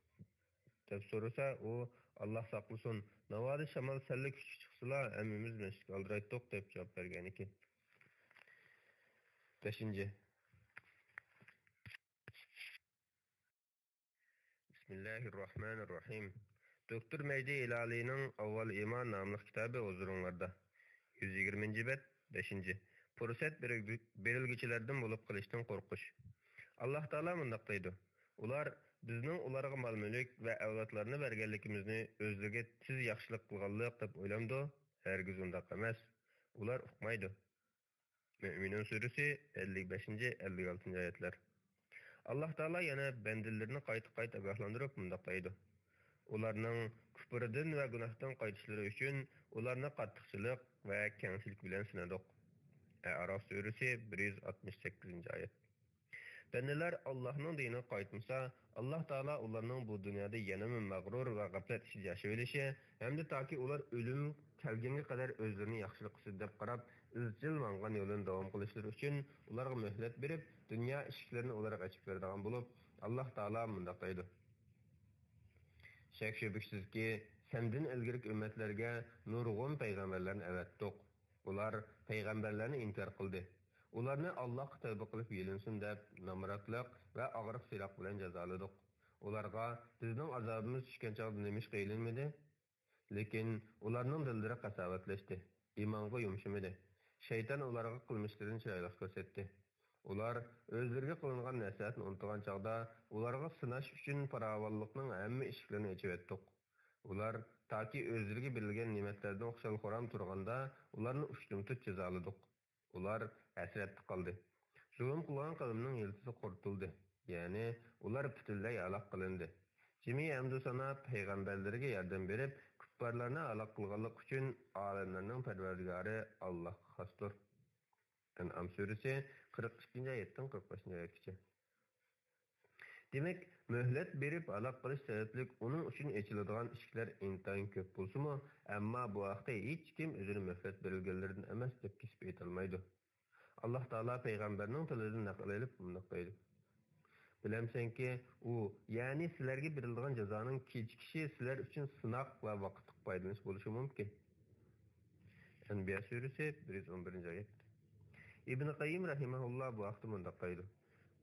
دەپ سورىسا، ئۇ: «ئاللاھ ساقلىسۇن، ناۋادا شامال سەللا كۈچلۈك چىقسىلا، ھەممىمىز مەسچىتكە ئالدىرايتتۇق» دەپ جاۋاب بەرگەنىكەن. بەشىنچى. بىسمىللاھىررەھمانىررەھىم. دوكتور مەجدى ھىلالىينىڭ ئاۋۋال ئىمان ناملىق كىتابى ھۇزۇرۇڭلاردا. يۈز يىگىرمىنچى بەت، بەشىنچى. پۇرسەت بېرىلگۈ-، بېرىلگۈچىلەردىن بولۇپ قېلىشتىن قورقۇش. ئاللاھ تائالا مۇنداق دەيدۇ: ئۇلار بىزنىڭ ئۇلارغا مال-مۈلۈك ۋە ئەۋلادلارنى بەرگەنلىكىمىزنى ئۆزلىرىگە تېز ياخشىلىق قىلغانلىق دەپ ئويلامدۇ؟ ھەرگىز ئۇنداق ئەمەس. ئۇلار ئۇقمايدۇ. مۆمىنۇن سۈرىسى، ئەللىك بەشىنچى، ئەللىك ئالتىنچى ئايەتلەر. ئاللاھ تائالا يەنە بەندىلىرىنى قايتا-قايتا ئاگاھلاندۇرۇپ مۇنداق دەيدۇ: ئۇلارنىڭ كۇپرىدىن ۋە گۇناھتىن قايتىشلىرى ئۈچۈن ئۇلارنى قاتتىقچىلىق ۋە كەڭچىلىك بىلەن سىنىدۇق. ئەئراف سۈرىسى، بىر يۈز ئاتمىش سەككىزىنچى ئايەت. بەندىلەر ئاللاھنىڭ دىنىغا قايتمىسا، ئاللاھ تائالا ئۇلارنىڭ بۇ دۇنيادا يەنىمۇ مەغرۇر ۋە غەپلەت ئىچىدە ياشىۋېلىشى ھەمدە تاكى ئۇلار ئۆلۈم كەلگەنگە قەدەر ئۆزلىرىنى ياخشىلىق ئىچىدە دەپ قاراپ، ئىزچىل ماڭغان يولىنى داۋام قىلىشلىرى ئۈچۈن ئۇلارغا مۆھلەت بېرىپ، دۇنيا ئىشىكلىرىنى ئۇلارغا ئېچىپ بېرىدىغان بولۇپ، ئاللاھ تائالا مۇنداق دەيدۇ: شەك-شۈبھىسىزكى، سەندىن ئىلگىرىكى ئۈممەتلەرگە نۇرغۇن پەيغەمبەرلەرنى ئەۋەتتۇق. ئۇلار پەيغەمبەرلەرنى ئىنكار قىلدى. ئۇلارنى ئاللاھقا تەۋبە قىلىپ يېلىنسۇن دەپ نامراتلىق ۋە ئاغرىق-سىراق بىلەن جازالىدۇق. ئۇلارغا بىزنىڭ ئازابىمىز چۈشكەن چاغدا نېمىشقا يېلىنمىدى؟ لېكىن ئۇلارنىڭ دىللىرى قاساۋەتلەشتى، ئىمانغا يۇمشىمىدى. شەيتان ئۇلارغا قىلمىشلىرىنى چىرايلىق كۆرسەتتى. ئۇلار ئۆزلىرىگە قىلىنغان نەسىھەتنى ئۇنتۇغان چاغدا، ئۇلارغا سىناش ئۈچۈن پاراۋانلىقنىڭ ھەممە ئىشىكلىرىنى ئېچىۋەتتۇق. ئۇلار تاكى ئۆزلىرىگە بېرىلگەن نېمەتلەردىن خۇشال-خۇرام تۇرغاندا، ئۇلارنى ئۇشتۇمتۇت جازالىدۇق. ئۇلار ھەسرەتتە قالدى. زۇلۇم قىلغان قەۋمنىڭ يىلتىزى قۇرۇتۇلدى، يەنى ئۇلار پۈتۈنلەي ھالاك قىلىندى. جىمى ھەمدۇسانا پەيغەمبەرلىرىگە ياردەم بېرىپ، كۇپپارلارنى ھالاك قىلغانلىقى ئۈچۈن ئالەملەرنىڭ پەرۋەردىگارى ئاللاھقا خاستۇر. ئەنئام سۈرىسى، قىرىق ئىككىنچى ئايەتتىن قىرىق بەشىنچى ئايەتكىچە. دېمەك، مۆھلەت بېرىپ ھالاك قىلىش سەۋەبلىك ئۇنىڭ ئۈچۈن ئېچىلىدىغان ئىشىكلەر ئىنتايىن كۆپ بولسىمۇ، ئەمما بۇ ھەقتە ھېچكىم ئۆزىنى مۆھلەت بېرىلگەنلىرىدىن ئەمەس دەپ كېسىپ ئېيتالمايدۇ. ئاللاھ تائالا پەيغەمبەرنىڭ تىلىدىن نەقىل ئېلىپ مۇنداق دەيدۇ: بىلەمسەنكى، ئۇ، يەنى سىلەرگە بېرىلىدىغان جازانىڭ كېچىكىشى سىلەر ئۈچۈن سىناق ۋە ۋاقىتلىق پايدىلىنىش بولۇشى مۇمكىن. ئەنبىيا سۈرىسى، بىر يۈز ئون بىرىنچى ئايەت. ئىبن قەييىم رەھىمەھۇللا بۇ ھەقتە مۇنداق دەيدۇ: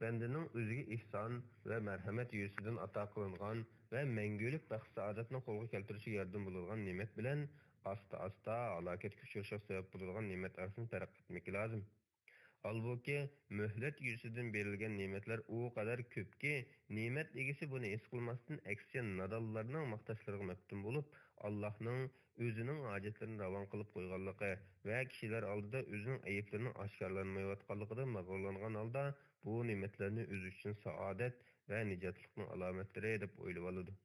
بەندىنىڭ ئۆزىگە ئېھسان ۋە مەرھەمەت يۈزىسىدىن ئاتا قىلىنغان ۋە مەڭگۈلۈك بەخت-سائادەتنى قولغا كەلتۈرۈشىگە ياردىمى بولىدىغان نېمەت بىلەن ئاستا-ئاستا ھالاكەتكە ئۇچرىشىغا سەۋەب بولىدىغان نېمەت ئارىسىنى پەرق ئەتمەككە لازىم. ھالبۇكى، مۆھلەت يۈزىسىدىن بېرىلگەن نېمەتلەر ئۇ قەدەر كۆپكى، نېمەت ئىگىسى بۇنى ھېس قىلماستىن، ئەكسىچە نادانلارنىڭ ماختاشلىرىغا مەپتۇن بولۇپ، ئاللاھنىڭ ئۆزىنىڭ ھاجەتلىرىنى راۋان قىلىپ قويغانلىقى ۋە كىشىلەر ئالدىدا ئۆزىنىڭ ئەيىبلىرىنىڭ ئاشكارىلانمايۋاتقانلىقىدىن مەغرۇرلانغان ھالدا، بۇ نېمەتلەرنى ئۆزى ئۈچۈن سائادەت ۋە نىجاتلىقنىڭ ئالامەتلىرى دەپ ئويلىۋالىدۇ.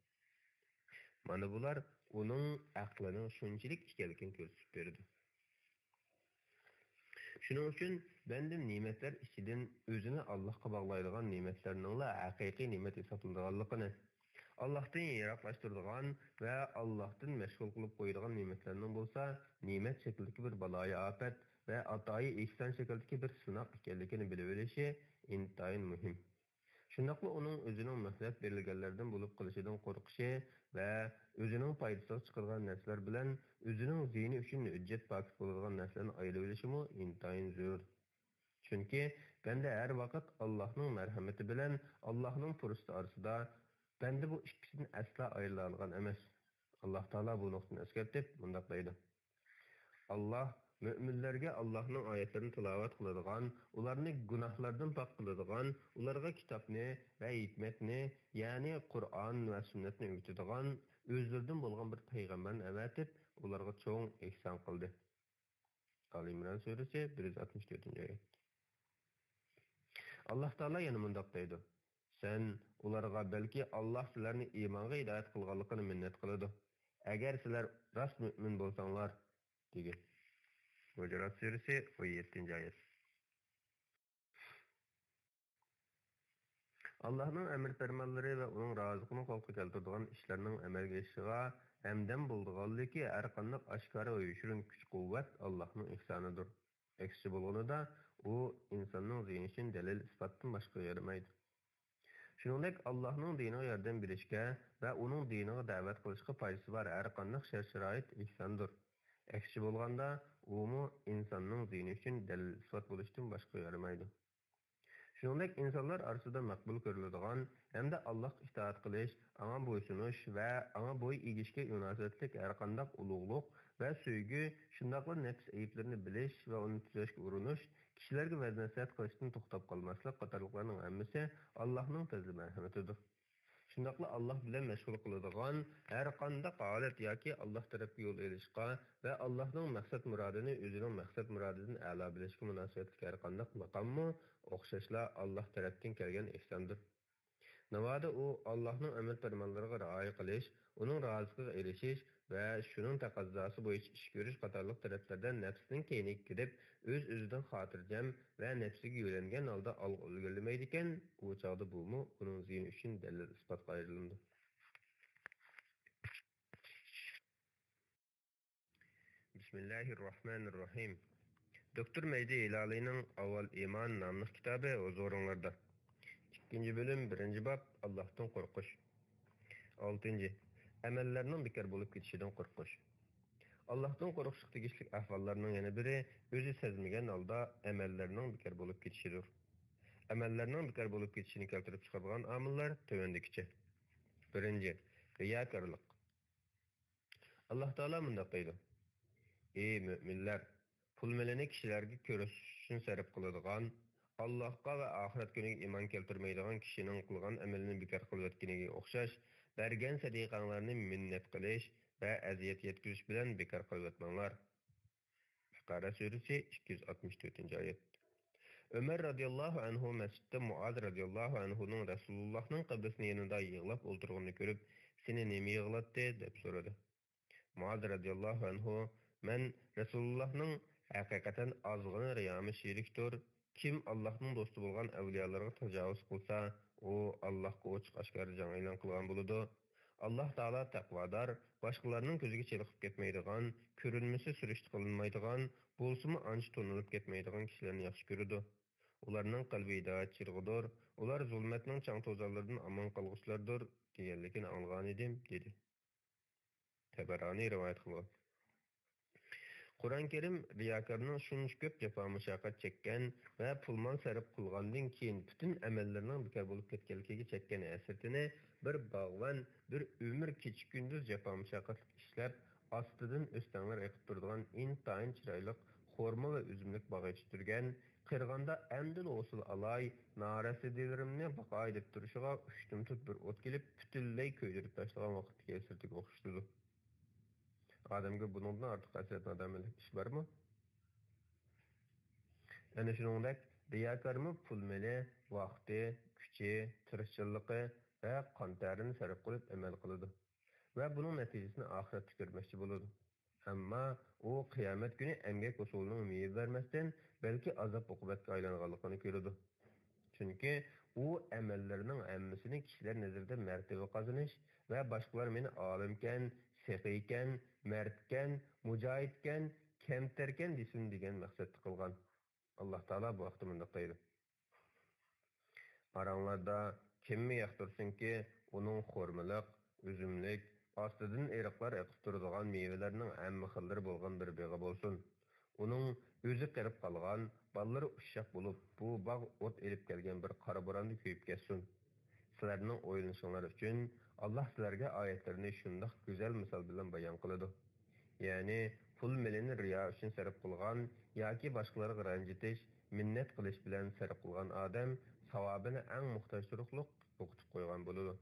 مانا بۇلار ئۇنىڭ ئەقلىنىڭ شۇنچىلىك ئىكەنلىكىنى كۆرسىتىپ بېرىدۇ. شۇنىڭ ئۈچۈن بەندە نېمەتلەر ئىچىدىن ئۆزىنى ئاللاھقا باغلايدىغان نېمەتلەرنىڭلا ھەقىقىي نېمەت ھېسابلىنىدىغانلىقىنى، ئاللاھتىن يىراقلاشتۇرىدىغان ۋە ئاللاھتىن مەشغۇل قىلىپ قويىدىغان نېمەتلەرنىڭ بولسا نېمەت شەكلىدىكى بىر بالايىئاپەت ۋە ئاتايى ئېھسان شەكلىدىكى بىر سىناق ئىكەنلىكىنى بىلىۋېلىشى ئىنتايىن مۇھىم. شۇنداقلا ئۇنىڭ ئۆزىنىڭ مۆھلەت بېرىلگەنلەردىن بولۇپ قېلىشىدىن قورقۇشى ۋە ئۆزىنىڭ پايدىسىغا چىقىدىغان نەرسىلەر بىلەن ئۆزىنىڭ زىيىنى ئۈچۈن ھۆججەت پاكىت بولىدىغان نەرسىلەرنى ئايرىۋېلىشىمۇ ئىنتايىن زۆرۈر. چۈنكى بەندە ھەر ۋاقىت ئاللاھنىڭ مەرھەمىتى بىلەن ئاللاھنىڭ پۇرسىتى ئارىسىدا، بەندە بۇ ئىككىسىدىن ئەسلا ئايرىلالىغان ئەمەس. ئاللاھ تائالا بۇ نۇقتىنى ئەسكەرتىپ مۇنداق دەيدۇ: ئاللاھ مۆمىنلەرگە ئاللاھنىڭ ئايەتلىرىنى تىلاۋەت قىلىدىغان، ئۇلارنى گۇناھلاردىن پاك قىلىدىغان، ئۇلارغا كىتابنى ۋە ھېكمەتنى، يەنى قۇرئان ۋە سۈننەتنى ئۆگىتىدىغان، ئۆزلىرىدىن بولغان بىر پەيغەمبەرنى ئەۋەتىپ، ئۇلارغا چوڭ ئېھسان قىلدى. ئال ئىمران سۈرىسى، بىر يۈز ئاتمىش تۆتىنچى ئايەت. ئاللاھ تائالا يەنە مۇنداق دەيدۇ: سەن ئۇلارغا بەلكى ئاللاھ سىلەرنى ئىمانغا ھىدايەت قىلغانلىقىنى مىننەت قىلىدۇ، ئەگەر سىلەر راست مۆمىن بولساڭلار، دېگەن. ھۇجۇرات سۈرىسى، ئون يەتتىنچى ئايەت. ئاللاھنىڭ ئەمر پەرمانلىرى ۋە ئۇنىڭ رازىلىقىنى قولغا كەلتۈرىدىغان ئىشلارنىڭ ئەمەلگە ئېشىشىغا ھەمدەم بولىدىغانلىكى، ھەر قانداق ئاشكارا ۋە يوشۇرۇن كۈچ قۇۋۋەت ئاللاھنىڭ ئېھسانىدۇر. ئەكسىچە بولغىنىدا، ئۇ ئىنساننىڭ زىيىنى ئۈچۈن دەلىل ئىسپاتتىن باشقىغا يارىمايدۇ. شۇنىڭدەك ئاللاھنىڭ دىنىغا ياردەم بېرىشكە ۋە ئۇنىڭ دىنىغا دەۋەت قىلىشقا پايدىسى بار ھەر قانداق شەرت-شارائىت ئېھساندۇر. ئەكسىچە بولغاندا، ئۇمۇ ئىنساننىڭ زىيىنى ئۈچۈن دەلىل-ئىسپات بولۇشتىن باشقىغا يارىمايدۇ. شۇنىڭدەك ئىنسانلار ئارىسىدا مەقبۇل كۆرۈلىدىغان ھەمدە ئاللاھقا ئىتائەت قىلىش، ئاڭا بويسۇنۇش ۋە ئاڭا بوي ئېگىشكە مۇناسىۋەتلىك ھەر قانداق ئۇلۇغلۇق ۋە سۆيگۈ، شۇنداقلا نەپس ئەيىبلىرىنى بىلىش ۋە ئۇنى تۈزەشكە ئۇرۇنۇش، كىشىلەرگە ۋەز-نەسىھەت قىلىشتىن توختاپ قالماسلىق قاتارلىقلارنىڭ ھەممىسى ئاللاھنىڭ پەزلى-مەرھىمىتىدۇر. شۇنداقلا ئاللاھ بىلەن مەشغۇل قىلىدىغان ھەر قانداق ھالەت ياكى ئاللاھ تەرەپكە يول ئېلىشقا ۋە ئاللاھنىڭ مەقسەت-مۇرادىنى ئۆزىنىڭ مەقسەت-مۇرادىدىن ئەلا بىلىشكە مۇناسىۋەتلىك ھەر قانداق ماقاممۇ ئوخشاشلا ئاللاھ تەرەپتىن كەلگەن ئېھساندۇر. ناۋادا ئۇ ئاللاھنىڭ ئەمر-پەرمانلىرىغا رىئايە قىلىش، ئۇنىڭ رازىلىقىغا ئېرىشىش ۋە شۇنىڭ تەقەززاسى بويىچە ئىش كۆرۈش قاتارلىق تەرەپلەردە نەپسىنىڭ كەينىگە كىرىپ، ئۆز-ئۆزىدىن خاتىرجەم ۋە نەپسىگە يۆلەنگەن ھالدا ئالغا ئىلگىرىلىمەيدىكەن، ئۇ چاغدا بۇمۇ ئۇنىڭ زىيىنى ئۈچۈن دەلىل-ئىسپاتقا ئايرىلىدۇ. بىسمىللاھىررەھمانىررەھىم. دوكتور مەھدى ھىلالىينىڭ ئاۋۋال ئىمان ناملىق كىتابى ھۇزۇرۇڭلاردا. ئىككىنچى بۆلۈم، بىرىنچى باب، ئاللاھتىن قورقۇش. ئالتىنچى، ئەمەللەرنىڭ بىكار بولۇپ كېتىشىدىن قورقۇش. ئاللاھتىن قورقۇشقا تېگىشلىك ئەھۋاللارنىڭ يەنە بىرى، ئۆزى سەزمىگەن ھالدا ئەمەللەرنىڭ بىكار بولۇپ كېتىشىدۇر. ئەمەللەرنىڭ بىكار بولۇپ كېتىشىنى كەلتۈرۈپ چىقىدىغان ئامىللار تۆۋەندىكىچە. بىرىنچى، رىياكارلىق. ئاللاھ تائالا مۇنداق دەيدۇ: ئى مۆمىنلەر! پۇل-مېلىنى كىشىلەرگە كۆرسىتىش ئۈچۈن سەرپ قىلىدىغان، ئاللاھقا ۋە ئاخىرەت كۈنىگە ئىمان كەلتۈرمەيدىغان كىشىنىڭ قىلغان ئەمىلىنى بىكار قىلىۋەتكىنىگە ئوخشاش، بەرگەن سەدىقەڭلارنى مىننەت قىلىش ۋە ئەزىيەت يەتكۈزۈش بىلەن بىكار قىلىۋەتمەڭلار. بەقەرە سۈرىسى، ئىككى يۈز ئاتمىش تۆتىنچى ئايەت. ئۆمەر رەزىياللاھۇ ئەنھۇ مەسچىتتە مۇئاز رەزىياللاھۇ ئەنھۇنىڭ رەسۇلۇللاھنىڭ قەبرىسىنىڭ يېنىدا يىغلاپ ئولتۇرغىنىنى كۆرۈپ، سېنى نېمە يىغلاتتى؟ دەپ سورىدى. مۇئاز رەزىياللاھۇ ئەنھۇ، مەن رەسۇلۇللاھنىڭ ھەقىقەتەن ئازغىنە رىيامۇ شېرىكتۇر، كىم ئاللاھنىڭ دوستى بولغان ئەۋلىيالارغا تاجاۋۇز قىلسا، ئۇ ئاللاھقا ئوچۇق-ئاشكارا جەڭ ئېلان قىلغان بولىدۇ. ئاللاھ تائالا تەقۋادار، باشقىلارنىڭ كۆزىگە چېلىقىپ كەتمەيدىغان، كۆرۈنمىسە سۈرۈشتە قىلىنمايدىغان، بولسىمۇ ئانچە تونۇلۇپ كەتمەيدىغان كىشىلەرنى ياخشى كۆرىدۇ. ئۇلارنىڭ قەلبى ھىدايەت چىرىغىدۇر، ئۇلار زۇلمەتنىڭ چاڭ-توزانلىرىدىن ئامان قالغۇچىلاردۇر، دېگەنلىكىنى ئاڭلىغانىدىم، دېدى. تەبەرانى رىۋايەت قىلغان. قۇرئان كەرىم رىياكارنىڭ شۇنچە كۆپ جاپا-مۇشەققەت چەككەن ۋە پۇل-مال سەرپ قىلغاندىن كېيىن پۈتۈن ئەمەللىرىنىڭ بىكار بولۇپ كەتكەنلىكىگە چەككەن ھەسرىتىنى بىر باغۋەن بىر ئۆمۈر كېچە-كۈندۈز جاپا-مۇشەققەتلىك ئىشلەپ، ئاستىدىن ئۆستەڭلەر ئېقىپ تۇرىدىغان ئىنتايىن چىرايلىق خورما ۋە ئۈزۈملۈك باغ يېتىشتۈرگەن، قېرىغاندا ئەمدىلا ھوسۇل ئالاي، نارەسىدىلىرىمنى باقاي دەپ تۇرۇشىغا ئۇشتۇمتۇت بىر ئوت كېلىپ، پۈتۈنلەي كۆيدۈرۈپ تاشلىغان ۋاقىتتىكى ھەسرىتىگە ئوخشىتىدۇ. ئادەمگە بۇنىڭدىن ئارتۇق ھەسرەت-نادامەتلىك ئىش بارمۇ؟ ئەنە شۇنىڭدەك رىياكارمۇ پۇل-مېلى، ۋاقتى، كۈچى، تىرىشچانلىقى ۋە قان تەرىنى سەرپ قىلىپ ئەمەل قىلىدۇ ۋە بۇنىڭ نەتىجىسىنى ئاخىرەتتە كۆرمەكچى بولىدۇ. ئەمما ئۇ قىيامەت كۈنى ئەمگەك ھوسۇلىنىڭ مېۋە بەرمەستىن، بەلكى ئازاب-ئوقۇبەتكە ئايلانغانلىقىنى كۆرىدۇ. چۈنكى ئۇ ئەمەللىرىنىڭ ھەممىسىنى كىشىلەر نەزىرىدە مەرتىۋە قازىنىش ۋە باشقىلار مېنى ئالىمكەن، سېخىيكەن، مەردكەن، مۇجاھىدكەن، كەمتەركەن دېسۇن دېگەن مەقسەتتە قىلغان. ئاللاھ تائالا بۇ ھەقتە مۇنداق دەيدۇ: ئاراڭلاردا كىممۇ ياقتۇرسۇنكى، ئۇنىڭ خورمىلىق، ئۈزۈملۈك، ئاستىدىن ئېرىقلار ئېقىپ تۇرىدىغان مېۋىلەرنىڭ ھەممە خىللىرى بولغان بىر بېغى بولسۇن. ئۇنىڭ ئۆزى قېرىپ قالغان، بالىلىرى ئۇششاق بولۇپ، بۇ باغ ئوت ئېلىپ كەلگەن بىر قارا بوراندا كۆيۈپ كەتسۇن. سىلەرنىڭ ئويلىنىشىڭلار ئۈچۈن، ئاللاھ سىلەرگە ئايەتلىرىنى شۇنداق گۈزەل مىسال بىلەن بايان قىلىدۇ. يەنى، پۇل-مېلىنى رىيا ئۈچۈن سەرپ قىلغان ياكى باشقىلارغا رەنجىتىش، مىننەت قىلىش بىلەن سەرپ قىلغان ئادەم ساۋابىنى ئەڭ موھتاج تۇرۇقلۇق يوقىتىپ قويغان بولىدۇ.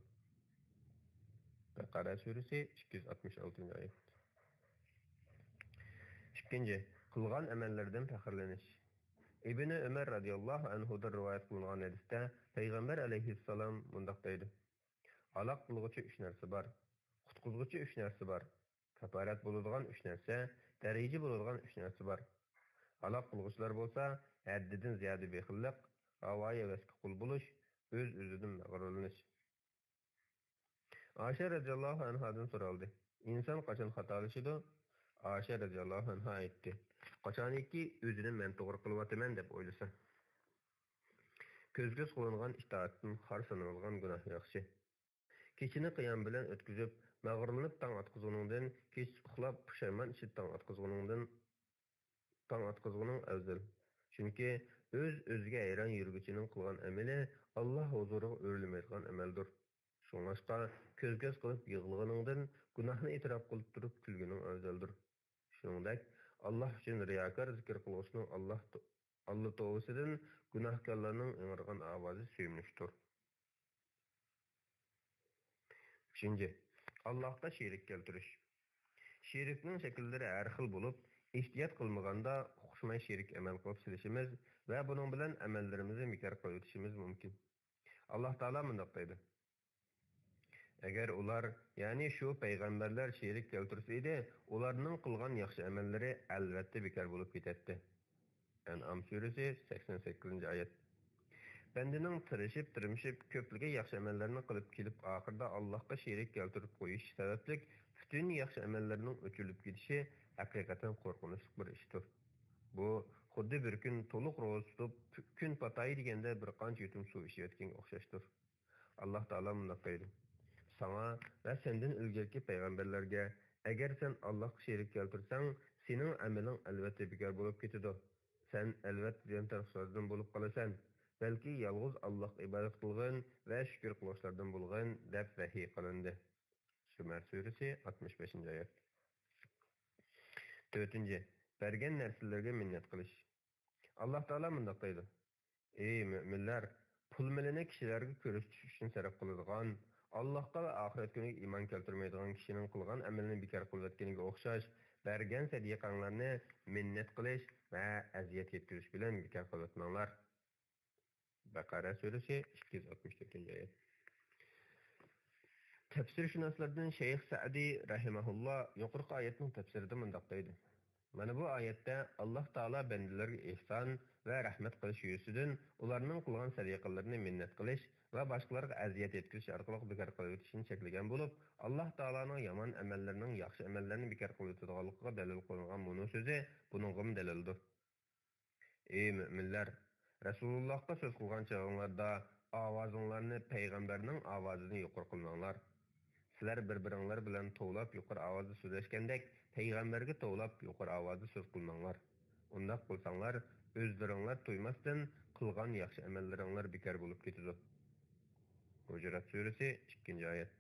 بەقەرە سۈرىسى، ئىككى يۈز ئاتمىش ئالتىنچى ئايەت. ئىككىنچى، قىلغان ئەمەللىرىدىن پەخىرلىنىش. ئىبنى ئۆمەر رەزىياللاھۇ ئەنھۇدىن رىۋايەت قىلىنغان ھەدىستە پەيغەمبەر ئەلەيھىسسالام مۇنداق دەيدۇ: ھالاك قىلغۇچى ئۈچ نەرسە بار، قۇتقۇزغۇچى ئۈچ نەرسە بار، كاپالەت بولىدىغان ئۈچ نەرسە، دەرىجە بولىدىغان ئۈچ نەرسە بار. ھالاك قىلغۇچىلار بولسا ھەددىدىن زىيادە بېخىللىق، ھاۋايى ھەۋەسكە قۇل بولۇش، ئۆز-ئۆزىدىن مەغرۇرلىنىش. ئائىشە رەزىياللاھۇ ئەنھادىن سورالدى: ئىنسان قاچان خاتالىشىدۇ؟ ئائىشە رەزىياللاھۇ ئەنھا ئېيتتى: قاچانكى ئۆزىنى مەن توغرا قىلىۋاتىمەن دەپ ئويلىسا. كۆز-كۆز قىلىنغان ئىتائەتتىن خار سانىلغان گۇناھ ياخشى. كېچىنى قىيام بىلەن ئۆتكۈزۈپ، مەغرۇرلىنىپ تاڭ ئاتقۇزغىنىڭدىن، كېچىسى ئۇخلاپ پۇشايمان ئىچىدە تاڭ ئاتقۇزغىنىڭدىن، تاڭ ئاتقۇزغىنىڭ ئەۋزەل. چۈنكى ئۆز-ئۆزىگە ھەيران يۈرگۈچىنىڭ قىلغان ئەمىلى ئاللاھ ھۇزۇرىغا ئۆرۈلمەيدىغان ئەمەلدۇر. شۇڭلاشقا، كۆز-كۆز قىلىپ يىغلىغىنىڭدىن گۇناھنى ئېتىراپ قىلىپ تۇرۇپ كۈلگىنىڭ ئەۋزەلدۇر. شۇنىڭدەك، ئاللاھ ئۈچۈن رىياكار زىكىر قىلغۇچىنىڭ ئاللاھ تو-، ئاللا توۋىسىدىن گۇناھكارلارنىڭ ئىڭرىغان ئاۋازى سۆيۈملۈكتۇر. ئۈچىنچى، ئاللاھقا شېرىك كەلتۈرۈش. شېرىكنىڭ شەكىللىرى ھەر خىل بولۇپ، ئېھتىيات قىلمىغاندا ئۇقۇشماي شېرىك ئەمەل قىلىپ سېلىشىمىز ۋە بۇنىڭ بىلەن ئەمەللىرىمىزنى بىكار قىلىۋېتىشىمىز مۇمكىن. ئاللاھ تائالا مۇنداق دەيدۇ: ئەگەر ئۇلار، يەنى شۇ پەيغەمبەرلەر شېرىك كەلتۈرسە ئىدى، ئۇلارنىڭ قىلغان ياخشى ئەمەللىرى ئەلۋەتتە بىكار بولۇپ كېتەتتى. ئەنئام سۈرىسى، سەكسەن سەككىزىنچى ئايەت. بەندىنىڭ تىرىشىپ-تىرمىشىپ، كۆپلىگەن ياخشى ئەمەللەرنى قىلىپ كېلىپ، ئاخىرىدا ئاللاھقا شېرىك كەلتۈرۈپ قويۇشى سەۋەبلىك، پۈتۈن ياخشى ئەمەللىرىنىڭ ئۆچۈرۈلۈپ كېتىشى ھەقىقەتەن قورقۇنچلۇق بىر ئىشتۇر. بۇ خۇددى بىر كۈن تولۇق روزا تۇتۇپ، كۈن پاتاي دېگەندە بىر قانچە يۇتۇم سۇ ئىچىۋەتكەنگە ئوخشاشتۇر. ئاللاھ تائالا مۇنداق دەيدۇ: ساڭا ۋە سەندىن ئىلگىرىكى پەيغەمبەرلەرگە، ئەگەر سەن ئاللاھقا شېرىك كەلتۈرسەڭ، سېنىڭ ئەمىلىڭ ئەلۋەتتە بىكار بولۇپ كېتىدۇ. سەن ئەلۋەتتە زىيانكارلىقلاردىن بولۇپ قالىسەن، بەلكى يالغۇز ئاللاھقا ئىبادەت قىلغىن ۋە شۈكۈر قىلغۇچىلاردىن بولغىن، دەپ ۋەھىي قىلىندى. زۇمەر سۈرىسى، ئاتمىش بەشىنچى ئايەت. تۆتىنچى، بەرگەن نەرسىلىرىگە مىننەت قىلىش. ئاللاھ تائالا مۇنداق دەيدۇ: ئەي مۆمىنلەر، پۇل-مېلىنى كىشىلەرگە كۆرسىتىش ئۈچۈن سەرپ قىلىدىغان، ئاللاھقا ۋە ئاخىرەت كۈنىگە ئىمان كەلتۈرمەيدىغان كىشىنىڭ قىلغان ئەمىلىنى بىكار قىلىۋەتكىنىگە ئوخشاش، بەرگەن سەدىقەڭلارنى مىننەت قىلىش ۋە ئەزىيەت يەتكۈزۈش بىلەن بىكار قىلىۋەتمەڭلار. بەقەرە سۈرىسى، ئىككى يۈز ئاتمىش تۆتىنچى ئايەت. تەپسىرشۇناسلاردىن شەيخ سەئدى رەھىمەھۇللا يۇقىرىقى ئايەتنىڭ تەپسىرىدە مۇنداق دەيدۇ: مانا بۇ ئايەتتە ئاللاھ تائالا بەندىلەرگە ئېھسان ۋە رەھمەت قىلىش يۈزىسىدىن ئۇلارنىڭ قىلغان سەدىقىلىرىنى مىننەت قىلىش ۋە باشقىلارغا ئەزىيەت يەتكۈزۈش ئارقىلىق بىكار قىلىۋېتىشنى چەكلىگەن بولۇپ، ئاللاھ تائالانىڭ يامان ئەمەللىرىنىڭ ياخشى ئەمەللەرنى بىكار قىلىۋېتىدىغانلىقىغا دەلىل قىلىنغان مۇنۇ سۆزى بۇنىڭغىمۇ دەلىلدۇر. ئەي مۆمىنلەر! رەسۇلۇللاھقا سۆز قىلغان چېغىڭلاردا ئاۋازىڭلارنى پەيغەمبەرنىڭ ئاۋازىدىن يۇقىرى قىلماڭلار. سىلەر بىر-بىرىڭلار بىلەن توۋلاپ يۇقىرى ئاۋازدا سۆزلەشكەندەك، پەيغەمبەرگە توۋلاپ يۇقىرى ئاۋازدا سۆز قىلماڭلار. ئۇنداق قىلساڭلار، ئۆزلىرىڭلار تۇيماستىن قىلغان ياخشى ئەمەللىرىڭلار بىكار بولۇپ كېتىدۇ. ھۇجرات سۈرىسى، ئىككىنچى ئايەت.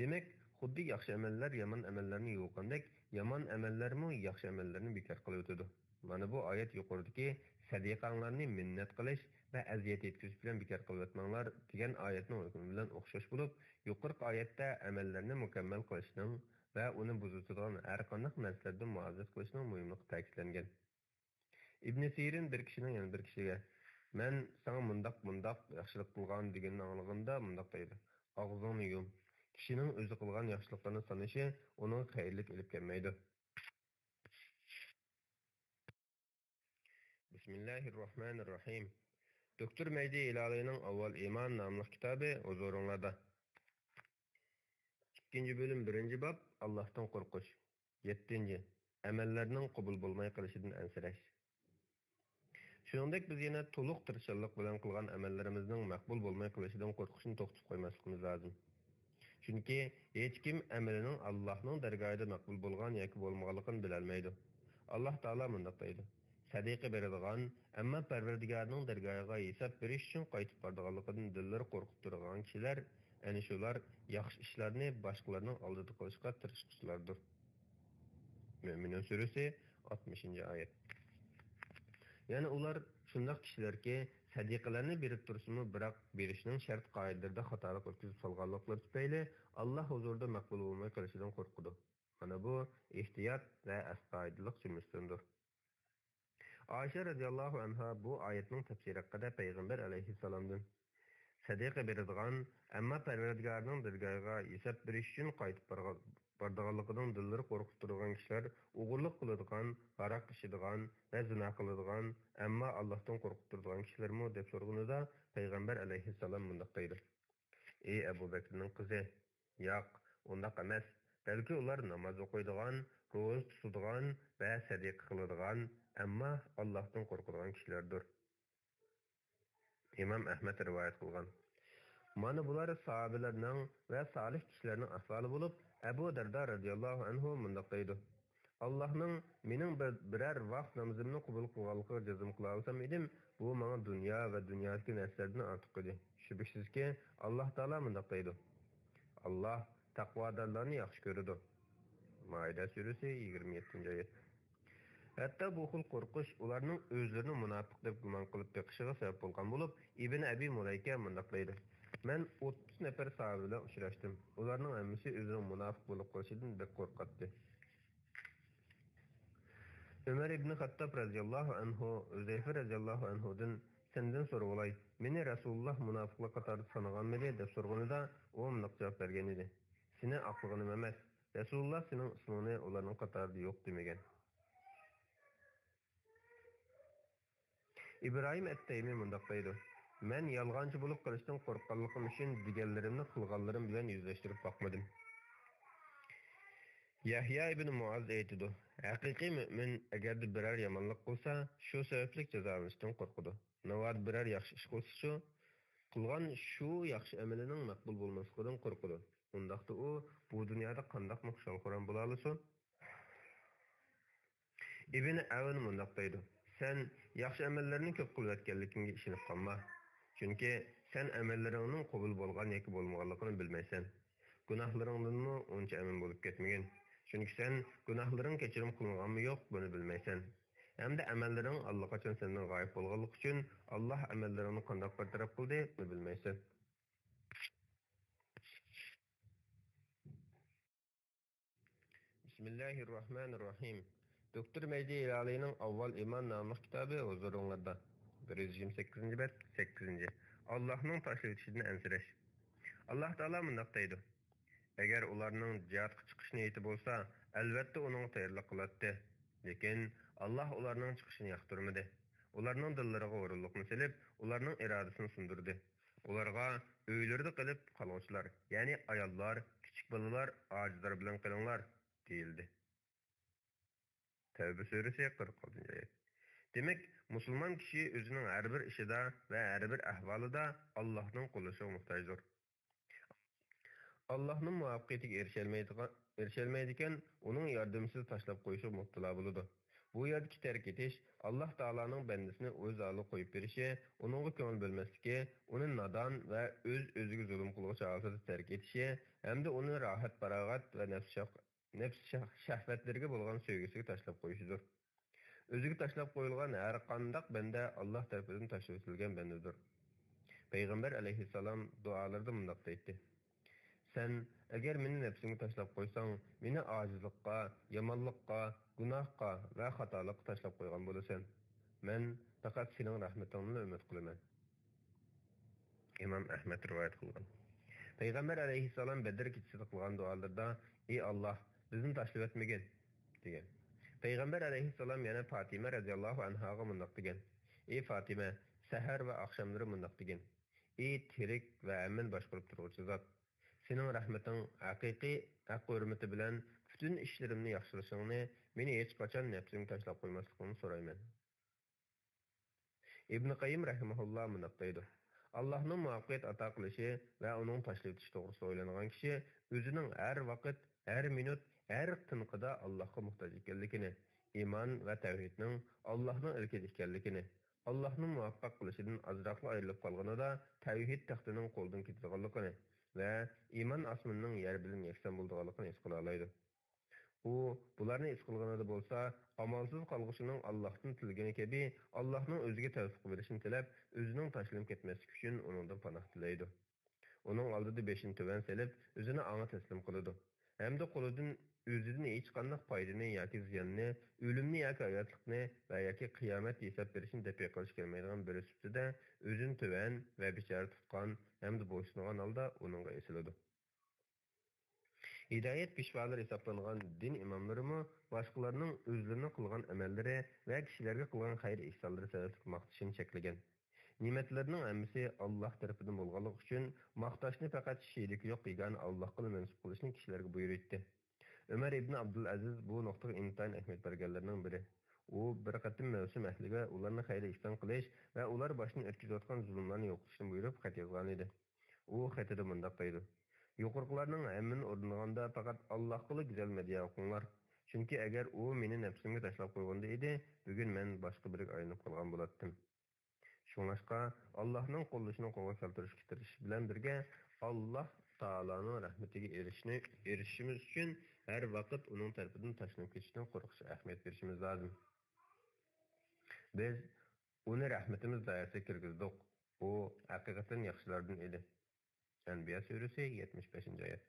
دېمەك، خۇددى ياخشى ئەمەللەر يامان ئەمەللەرنى يۇغىنىدەك، يامان ئەمەللەرمۇ ياخشى ئەمەللەرنى بىكار قىلىۋېتىدۇ. مانا بۇ ئايەت يۇقىرىدىكى «سەدىقەڭلارنى مىننەت قىلىش ۋە ئەزىيەت يەتكۈزۈش بىلەن بىكار قىلىۋەتمەڭلار» دېگەن ئايەتنىڭ ھۆكمى بىلەن ئوخشاش بولۇپ، يۇقىرىقى ئايەتتە ئەمەللەرنى مۇكەممەل قىلىشنىڭ ۋە ئۇنى بۇزۇۋېتىدىغان ھەرقانداق نەرسىلەردىن مۇھافىزەت قىلىشنىڭ مۇھىملىقى تەكىتلەنگەن. ئىبنى سىرىن بىر كىشىنىڭ يەنە بىر كىشىگە: «مەن ساڭا مۇنداق، مۇنداق ياخشىلىق قىلغان» دېگىنىنى ئاڭلىغىنىدا مۇنداق دەيدۇ: «ئاغزىڭنى يۇم. كىشىنىڭ ئۆزى قىلغان ياخشىلىقلىرىنى سانىشى ئۇنىڭغا خەيرلىك ئېلىپ كەلمەيدۇ.» بىسمىللاھىررەھمانىررەھىم. دوكتور مەھدى ھىلالىينىڭ ئاۋۋال ئىمان ناملىق كىتابى ھۇزۇرۇڭلاردا. ئىككىنچى بۆلۈم، بىرىنچى باب، ئاللاھتىن قورقۇش. يەتتىنچى، ئەمەللەرنىڭ قوبۇل بولماي قېلىشىدىن ئەنسىرەش. شۇنىڭدەك بىز يەنە تولۇق تىرىشچانلىق بىلەن قىلغان ئەمەللىرىمىزنىڭ مەقبۇل بولماي قېلىشىدىن قورقۇشنى توختىتىپ قويماسلىقىمىز لازىم. چۈنكى ھېچكىم ئەمىلىنىڭ ئاللاھنىڭ دەرگاھىدا مەقبۇل بولغان ياكى بولمىغانلىقىنى بىلەلمەيدۇ. ئاللاھ تائالا مۇنداق دەيدۇ: سەدىقە بېرىدىغان، ئەمما پەرۋەردىگارىنىڭ دەرگاھىغا ھېساب بېرىش ئۈچۈن قايتىپ بارىدىغانلىقىدىن دىللىرى قورقۇپ تۇرىدىغان كىشىلەر، ئەنە شۇلار ياخشى ئىشلارنى باشقىلارنىڭ ئالدىدا قىلىشقا تىرىشقۇچىلاردۇر. مۆمىنۇن سۈرىسى، ئاتمىشىنچى ئايەت. يەنى ئۇلار شۇنداق كىشىلەركى، سەدىقىلەرنى بېرىپ تۇرسىمۇ، بىراق بېرىشنىڭ شەرت-قائىدىلىرىدە خاتالىق ئۆتكۈزۈپ سالغانلىقلىرى تۈپەيلى ئاللاھ ھۇزۇرىدا مەقبۇل بولماي قېلىشىدىن قورقىدۇ. مانا بۇ ئېھتىيات ۋە ئەستايىدىللىق جۈملىسىدىندۇر. ئائىشە رەزىياللاھۇ ئەنھا بۇ ئايەتنىڭ تەپسىرى ھەققىدە پەيغەمبەر ئەلەيھىسسالامدىن، سەدىقە بېرىدىغان، ئەمما پەرۋەردىگارىنىڭ دەرگاھىغا ھېساب بېرىش ئۈچۈن قايتىپ بارغا-، بارىدىغانلىقىدىن دىللىرى قورقۇپ تۇرىدىغان كىشىلەر ئوغرىلىق قىلىدىغان، ھاراق ئىچىدىغان ۋە زىنا قىلىدىغان، ئەمما ئاللاھتىن قورقۇپ تۇرىدىغان كىشىلەرمۇ؟ دەپ سورىغىنىدا پەيغەمبەر ئەلەيھىسسالام مۇنداق دەيدۇ: ئى ئەبۇ بەكرىنىڭ قىزى! ياق، ئۇنداق ئەمەس. بەلكى ئۇلار ناماز ئوقۇيدىغان، روزا تۇتىدىغان ۋە سەدىقە قىلىدىغان، ئەمما ئاللاھتىن قورقىدىغان كىشىلەردۇر. ئىمام ئەھمەد رىۋايەت قىلغان. مانا بۇلار ساھابىلەرنىڭ ۋە سالىھ كىشىلەرنىڭ ئەھۋالى بولۇپ، ئەبۇ دەردا رەزىياللاھۇ ئەنھۇ مۇنداق دەيدۇ: ئاللاھنىڭ مېنىڭ بىر، بىرەر ۋاقىت نامىزىمنى قوبۇل قىلغانلىقىغا جەزم قىلالىسام ئىدىم، بۇ ماڭا دۇنيا ۋە دۇنيادىكى نەرسىلەردىن ئارتۇق ئىدى. شۈبھىسىزكى، ئاللاھ تائالا مۇنداق دەيدۇ: ئاللاھ تەقۋادارلارنى ياخشى كۆرىدۇ. مائىدە سۈرىسى، يىگىرمە يەتتىنچى ئايەت. ھەتتا بۇ خىل قورقۇش ئۇلارنىڭ ئۆزلىرىنى مۇناپىق دەپ گۇمان قىلىپ بېقىشىغا سەۋەب بولغان بولۇپ، ئىبن ئەبى مۇلەيكە مۇنداق دەيدۇ: مەن ئوتتۇز نەپەر ساھابە بىلەن ئۇچراشتىم. ئۇلارنىڭ ھەممىسى ئۆزىنىڭ مۇناپىق بولۇپ قېلىشىدىن بەك قورقاتتى. ئۆمەر ئىبنى خەتتاب رەزىياللاھۇ ئەنھۇ ھۈزەيفە رەزىياللاھۇ ئەنھۇدىن، سەندىن سورىۋالاي، مېنى رەسۇلۇللاھ مۇناپىقلار قاتارىدا سانىغانمىدى؟ دەپ سورىغىنىدا، ئۇ مۇنداق جاۋاب بەرگەن ئىدى: سېنى ئاقلىغىنىم ئەمەس، رەسۇلۇللاھ سېنىڭ ئىسمىڭنى ئۇلارنىڭ قاتارىدا يوق دېمىگەن. ئىبراھىم ئەتتەيمى مۇنداق دەيدۇ: مەن يالغانچى بولۇپ قېلىشتىن قورققانلىقىم ئۈچۈن دېگەنلىرىمنى قىلغانلىرىم بىلەن يۈزلەشتۈرۈپ باقمىدىم. يەھيا ئىبن مۇئاز ئېيتىدۇ: ھەقىقىي مۆمىن ئەگەردە بىرەر يامانلىق قىلسا، شۇ سەۋەبلىك جازالىنىشتىن قورقىدۇ. ناۋادا بىرەر ياخشى ئىش قىلسىچۇ، قىلغان شۇ ياخشى ئەمىلىنىڭ مەقبۇل بولماسلىقىدىن قورقىدۇ. ئۇنداقتا ئۇ بۇ دۇنيادا قانداقمۇ خۇشال-خۇرام بولالىسۇن؟ ئىبن ئەۋن مۇنداق دەيدۇ: سەن ياخشى ئەمەللەرنى كۆپ قىلىۋەتكەنلىكىڭگە ئىشىنىپ قالما. چۈنكى سەن ئەمەللىرىڭنىڭ قوبۇل بولغان ياكى بولمىغانلىقىنى بىلمەيسەن. گۇناھلىرىڭدىنمۇ ئۇنچە ئەمىن بولۇپ كەتمىگىن. چۈنكى سەن گۇناھلىرىڭ كەچۈرۈم قىلىنغانمۇ يوق، بۇنى بىلمەيسەن. ھەمدە ئەمەللىرىڭ ئاللىقاچان سەندىن غايىب بولغانلىقى ئۈچۈن، ئاللاھ ئەمەللىرىڭنى قانداق بىر تەرەپ قىلدى، بۇنى بىلمەيسەن. بىسمىللاھىررەھمانىررەھىم. دوكتور مەھدى ھىلالىينىڭ ئاۋۋال ئىمان ناملىق كىتابى ھۇزۇرۇڭلاردا. بىر يۈز يىگىرمە سەككىزىنچى بەت، سەككىزىنچى. ئاللاھنىڭ تاشلىۋېتىشىدىن ئەنسىرەش. ئاللاھ تائالا مۇنداق دەيدۇ: ئەگەر ئۇلارنىڭ جىھادقا چىقىش نىيىتى بولسا، ئەلۋەتتە ئۇنىڭغا تەييارلىق قىلاتتى. لېكىن ئاللاھ ئۇلارنىڭ چىقىشىنى ياقتۇرمىدى. ئۇلارنىڭ دىللىرىغا ھۇرۇنلۇقنى سېلىپ، ئۇلارنىڭ ئىرادىسىنى سۇندۇردى. ئۇلارغا، ئۆيلىرىدە قېلىپ قالغۇچىلار، يەنى ئاياللار، كىچىك بالىلار، ئاجىزلار بىلەن قېلىڭلار، دېيىلدى. تەۋبە سۈرىسى، قىرىق ئالتىنچى ئايەت. دېمەك، مۇسۇلمان كىشى ئۆزىنىڭ ھەر بىر ئىشىدا ۋە ھەر بىر ئەھۋالىدا ئاللاھنىڭ قوللىشىغا موھتاجدۇر. ئاللاھنىڭ مۇۋەپپەقىيىتىگە ئېرىشەلمەيدىغان، ئېرىشەلمەيدىكەن، ئۇنىڭ ياردىمىسىز تاشلاپ قويۇشىغا مۇپتىلا بولىدۇ. بۇ يەردىكى تەرك ئېتىش، ئاللاھ تائالانىڭ بەندىسىنى ئۆز ھالىغا قويۇپ بېرىشى، ئۇنىڭغا كۆڭۈل بۆلمەسلىكى، ئۇنى نادان ۋە ئۆز-ئۆزىگە زۇلۇم قىلغۇچى ھالىتىدە تەرك ئېتىشى ھەمدە ئۇنى راھەت-پاراغەت ۋە نەپس شەھ-، نەپس شەھ-، شەھۋەتلىرىگە بولغان سۆيگۈسىگە تاشلاپ قويۇشىدۇر. ئۆزىگە تاشلاپ قويۇلغان ھەر قانداق بەندە ئاللاھ تەرىپىدىن تاشلىۋېتىلگەن بەندىدۇر. پەيغەمبەر ئەلەيھىسسالام دۇئالىرىدا مۇنداق دەيتتى: سەن ئەگەر مېنى نەپسىمگە تاشلاپ قويساڭ، مېنى ئاجىزلىققا، يامانلىققا، گۇناھقا ۋە خاتالىققا تاشلاپ قويغان بولىسەن. مەن پەقەت سېنىڭ رەھمىتىڭنىلا ئۈمىد قىلىمەن. ئىمام ئەھمەد رىۋايەت قىلغان. پەيغەمبەر ئەلەيھىسسالام بەدر كېچىسىدە قىلغان دۇئالىرىدا، ئى ئاللاھ، بىزنى تاشلىۋەتمىگىن، دېگەن. پەيغەمبەر ئەلەيھىسسالام يەنە پاتىمە رەزىياللاھۇ ئەنھاغا مۇنداق دېگەن: ئى فاتىمە، سەھەر ۋە ئاخشاملىرى مۇنداق دېگىن: ئى تىرىك ۋە ھەممىنى باشقۇرۇپ تۇرغۇچى زات! سېنىڭ رەھمىتىڭ ھەقىقىي ھەق ھۆرمىتى بىلەن پۈتۈن ئىشلىرىمنى ياخشىلىشىڭنى، مېنى ھېچقاچان نەپسىمگە تاشلاپ قويماسلىقىڭنى سورايمەن. ئىبن قەييىم رەھىمەھۇللا مۇنداق دەيدۇ: ئاللاھنىڭ مۇۋەپپەقىيەت ئاتا قىلىشى ۋە ئۇنىڭ تاشلىۋېتىشى توغرىسىدا ئويلانغان كىشى ئۆزىنىڭ ھەر ۋاقىت، ھەر مىنۇت، ھەر تىنىقىدا ئاللاھقا موھتاج ئىكەنلىكىنى، ئىمان ۋە تەۋھىدنىڭ ئاللاھنىڭ ئىلكىدە ئىكەنلىكىنى، ئاللاھنىڭ مۇۋەپپەق قىلىشىدىن ئازراقلا ئايرىلىپ قالغىنىدا تەۋھىد تەختىنىڭ قولدىن كېتىدىغانلىقىنى ۋە ئىمان ئاسمىنىنىڭ يەر بىلەن يەكسان بولىدىغانلىقىنى ھېس قىلالايدۇ. ئۇ بۇلارنى ھېس قىلغىنىدا بولسا، ئامالسىز قالغۇچىنىڭ ئاللاھتىن تىلىگىنى كەبى، ئاللاھنىڭ ئۆزىگە تەۋپىق بېرىشىنى تىلەپ، ئۆزىنىڭ تاشلىنىپ كەتمەسلىكى ئۈچۈن ئۇنىڭدىن پاناھ تىلەيدۇ. ئۇنىڭ ئالدىدا بېشىنى تۆۋەن سېلىپ، ئۆزىنى ئاڭا تەسلىم قىلىدۇ. ھەمدە قولىدىن ئۆزىدىن ھېچقانداق پايدىنى ياكى زىياننى، ئۆلۈمنى ياكى ھاياتلىقنى ۋە ياكى قىيامەت ھېساب بېرىشنى دەپئى قىلىش كەلمەيدىغان بىرى سۈپىتىدە، ئۆزىنى تۆۋەن ۋە بىچارە تۇتقان ھەمدە بويسۇنغان ھالدا ئۇنىڭغا ئېسىلىدۇ. ھىدايەت پېشۋالىرى ھېسابلانغان دىن ئىماملىرىمۇ باشقىلارنىڭ ئۆزلىرىنىڭ قىلغان ئەمەللىرى ۋە كىشىلەرگە قىلغان خەير-ئېھسانلىرى سەۋەبلىك ماختىشىنى چەكلىگەن. نېمەتلىرىنىڭ ھەممىسى ئاللاھ تەرىپىدىن بولغانلىقى ئۈچۈن، ماختاشنى پەقەت شېرىكى يوق يېگانە ئاللاھقىلا مەنسۇپ قىلىشنى كىشىلەرگە بۇيرۇيتتى. ئۆمەر ئىبن ئابدۇلئەزىز بۇ نۇقتىغا ئىنتايىن ئەھمىيەت بەرگەنلەرنىڭ بىرى. ئۇ بىر قېتىم مەۋسۇم ئەھلىگە ئۇلارنى خەير-ئېھسان قىلىش ۋە ئۇلار باشتىن ئۆتكۈزۈۋاتقان زۇلۇملارنى يوقىتىشنى بۇيرۇپ خەت يازغانىدى. ئۇ خېتىدە مۇنداق دەيدۇ: يۇقىرىقىلارنىڭ ھەممىنى ئورۇندىغاندا پەقەت ئاللاھقىلا گۈزەل مەدھىيە ئوقۇڭلار. چۈنكى ئەگەر ئۇ مېنى نەپسىمگە تاشلاپ قويغاندا ئىدى، بۈگۈن مەن باشقا بىرىگە ئايلىنىپ قالغان بولاتتىم. شۇڭلاشقا، ئاللاھنىڭ قوللىشىنى قولغا كەلتۈرۈشكە تىرىشىش بىلەن بىرگە، ئاللاھ تائالانىڭ رەھمىتىگە ئېرىشىشنى، ئېرىشىشىمىز ئۈچۈن ھەر ۋاقىت ئۇنىڭ تەرىپىدىن تاشلىنىپ كېتىشتىن قورقۇشقا ئەھمىيەت بېرىشىمىز لازىم. بىز ئۇنى رەھمىتىمىز دائىرىسىگە كىرگۈزدۇق. ئۇ ھەقىقەتەن ياخشىلاردىن ئىدى. ئەنبىيا سۈرىسى، يەتمىش بەشىنچى ئايەت.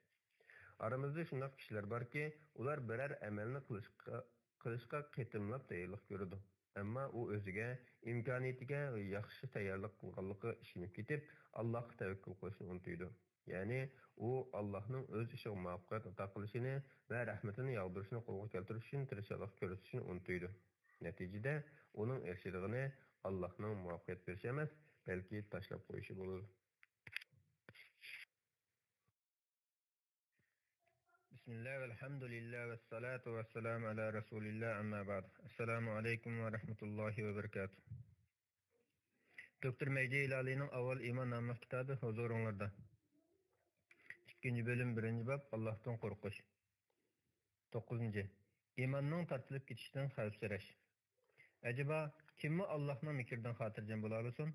ئارىمىزدا شۇنداق كىشىلەر باركى، ئۇلار بىرەر ئەمەلنى قىلىشقا، قىلىشقا قېتىملاپ تەييارلىق كۆرىدۇ. ئەمما ئۇ ئۆزىگە، ئىمكانىيىتىگە ياخشى تەييارلىق قىلغانلىقىغا ئىشىنىپ كېتىپ، ئاللاھقا تەۋەككۈل قىلىشنى ئۇنتۇيدۇ. يەنى ئۇ ئاللاھنىڭ ئۆز ئىشىغا مۇۋەپپەقىيەت ئاتا قىلىشىنى ۋە رەھمىتىنى ياغدۇرۇشىنى قولغا كەلتۈرۈش ئۈچۈن تىرىشچانلىق كۆرسىتىشنى ئۇنتۇيدۇ. نەتىجىدە، ئۇنىڭ ئېرىشىدىغىنى ئاللاھنىڭ مۇۋەپپەقىيەت بېرىشى ئەمەس، بەلكى تاشلاپ قويۇشى بولىدۇ. بىسمىللا، ۋەلھەمدۇلىللا، ۋەسسالاتۇ ۋەسسالامۇ ئەلا رەسۇلىللا، ئەمما بەئد. ئەسسالامۇ ئەلەيكۇم ۋە رەھمەتۇللاھى ۋە بەرىكاتۇھ. دوكتور مەجدى ھىلالىنىڭ ئاۋۋال ئىمان ناملىق كىتابى ھۇزۇرۇڭلاردا. ئىككىنچى بۆلۈم، بىرىنچى باب، ئاللاھتىن قورقۇش. توققۇزىنچى، ئىماننىڭ تارتىلىپ كېتىشىدىن خەۋپسىرەش. ئەجەبا، كىممۇ ئاللاھنىڭ مىكرىدىن خاتىرجەم بولالىسۇن؟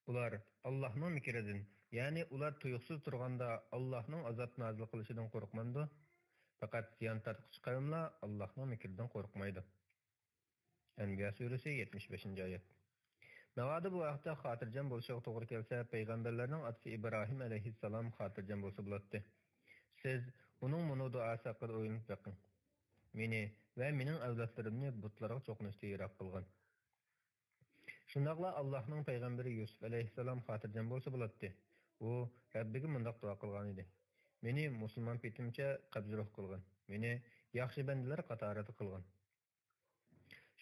ئۇلار ئاللاھنىڭ مىكرىدىن، يەنى ئۇلار تۇيۇقسىز تۇرغاندا ئاللاھنىڭ ئازاب نازىل قىلىشىدىن قورقمامدۇ؟ پەقەت زىيان تارتقۇچى قەۋملا ئاللاھنىڭ مىكرىدىن قورقمايدۇ. ئەنبىيا سۈرىسى، يەتمىش بەشىنچى ئايەت. ناۋادا بۇ ھەقتە خاتىرجەم بولۇشىغا توغرا كەلسە، پەيغەمبەرلەرنىڭ ئاتىسى ئىبراھىم ئەلەيھىسسالام خاتىرجەم بولسا بولاتتى. سىز ئۇنىڭ مۇنۇ دۇئاسى ھەققىدە ئويلىنىپ بېقىڭ: مېنى ۋە مېنىڭ ئەۋلادلىرىمنى بۇتلارغا چوقۇنۇشتىن يىراق قىلغىن. شۇنداقلا ئاللاھنىڭ پەيغەمبىرى يۈسۈپ ئەلەيھىسسالام خاتىرجەم بولسا بولاتتى. ئۇ رەببىگە مۇنداق دۇئا قىلغانىدى: مېنى مۇسۇلمان پېتىمچە قەبزى روھ قىلغىن، مېنى ياخشى بەندىلەر قاتارىدا قىلغىن.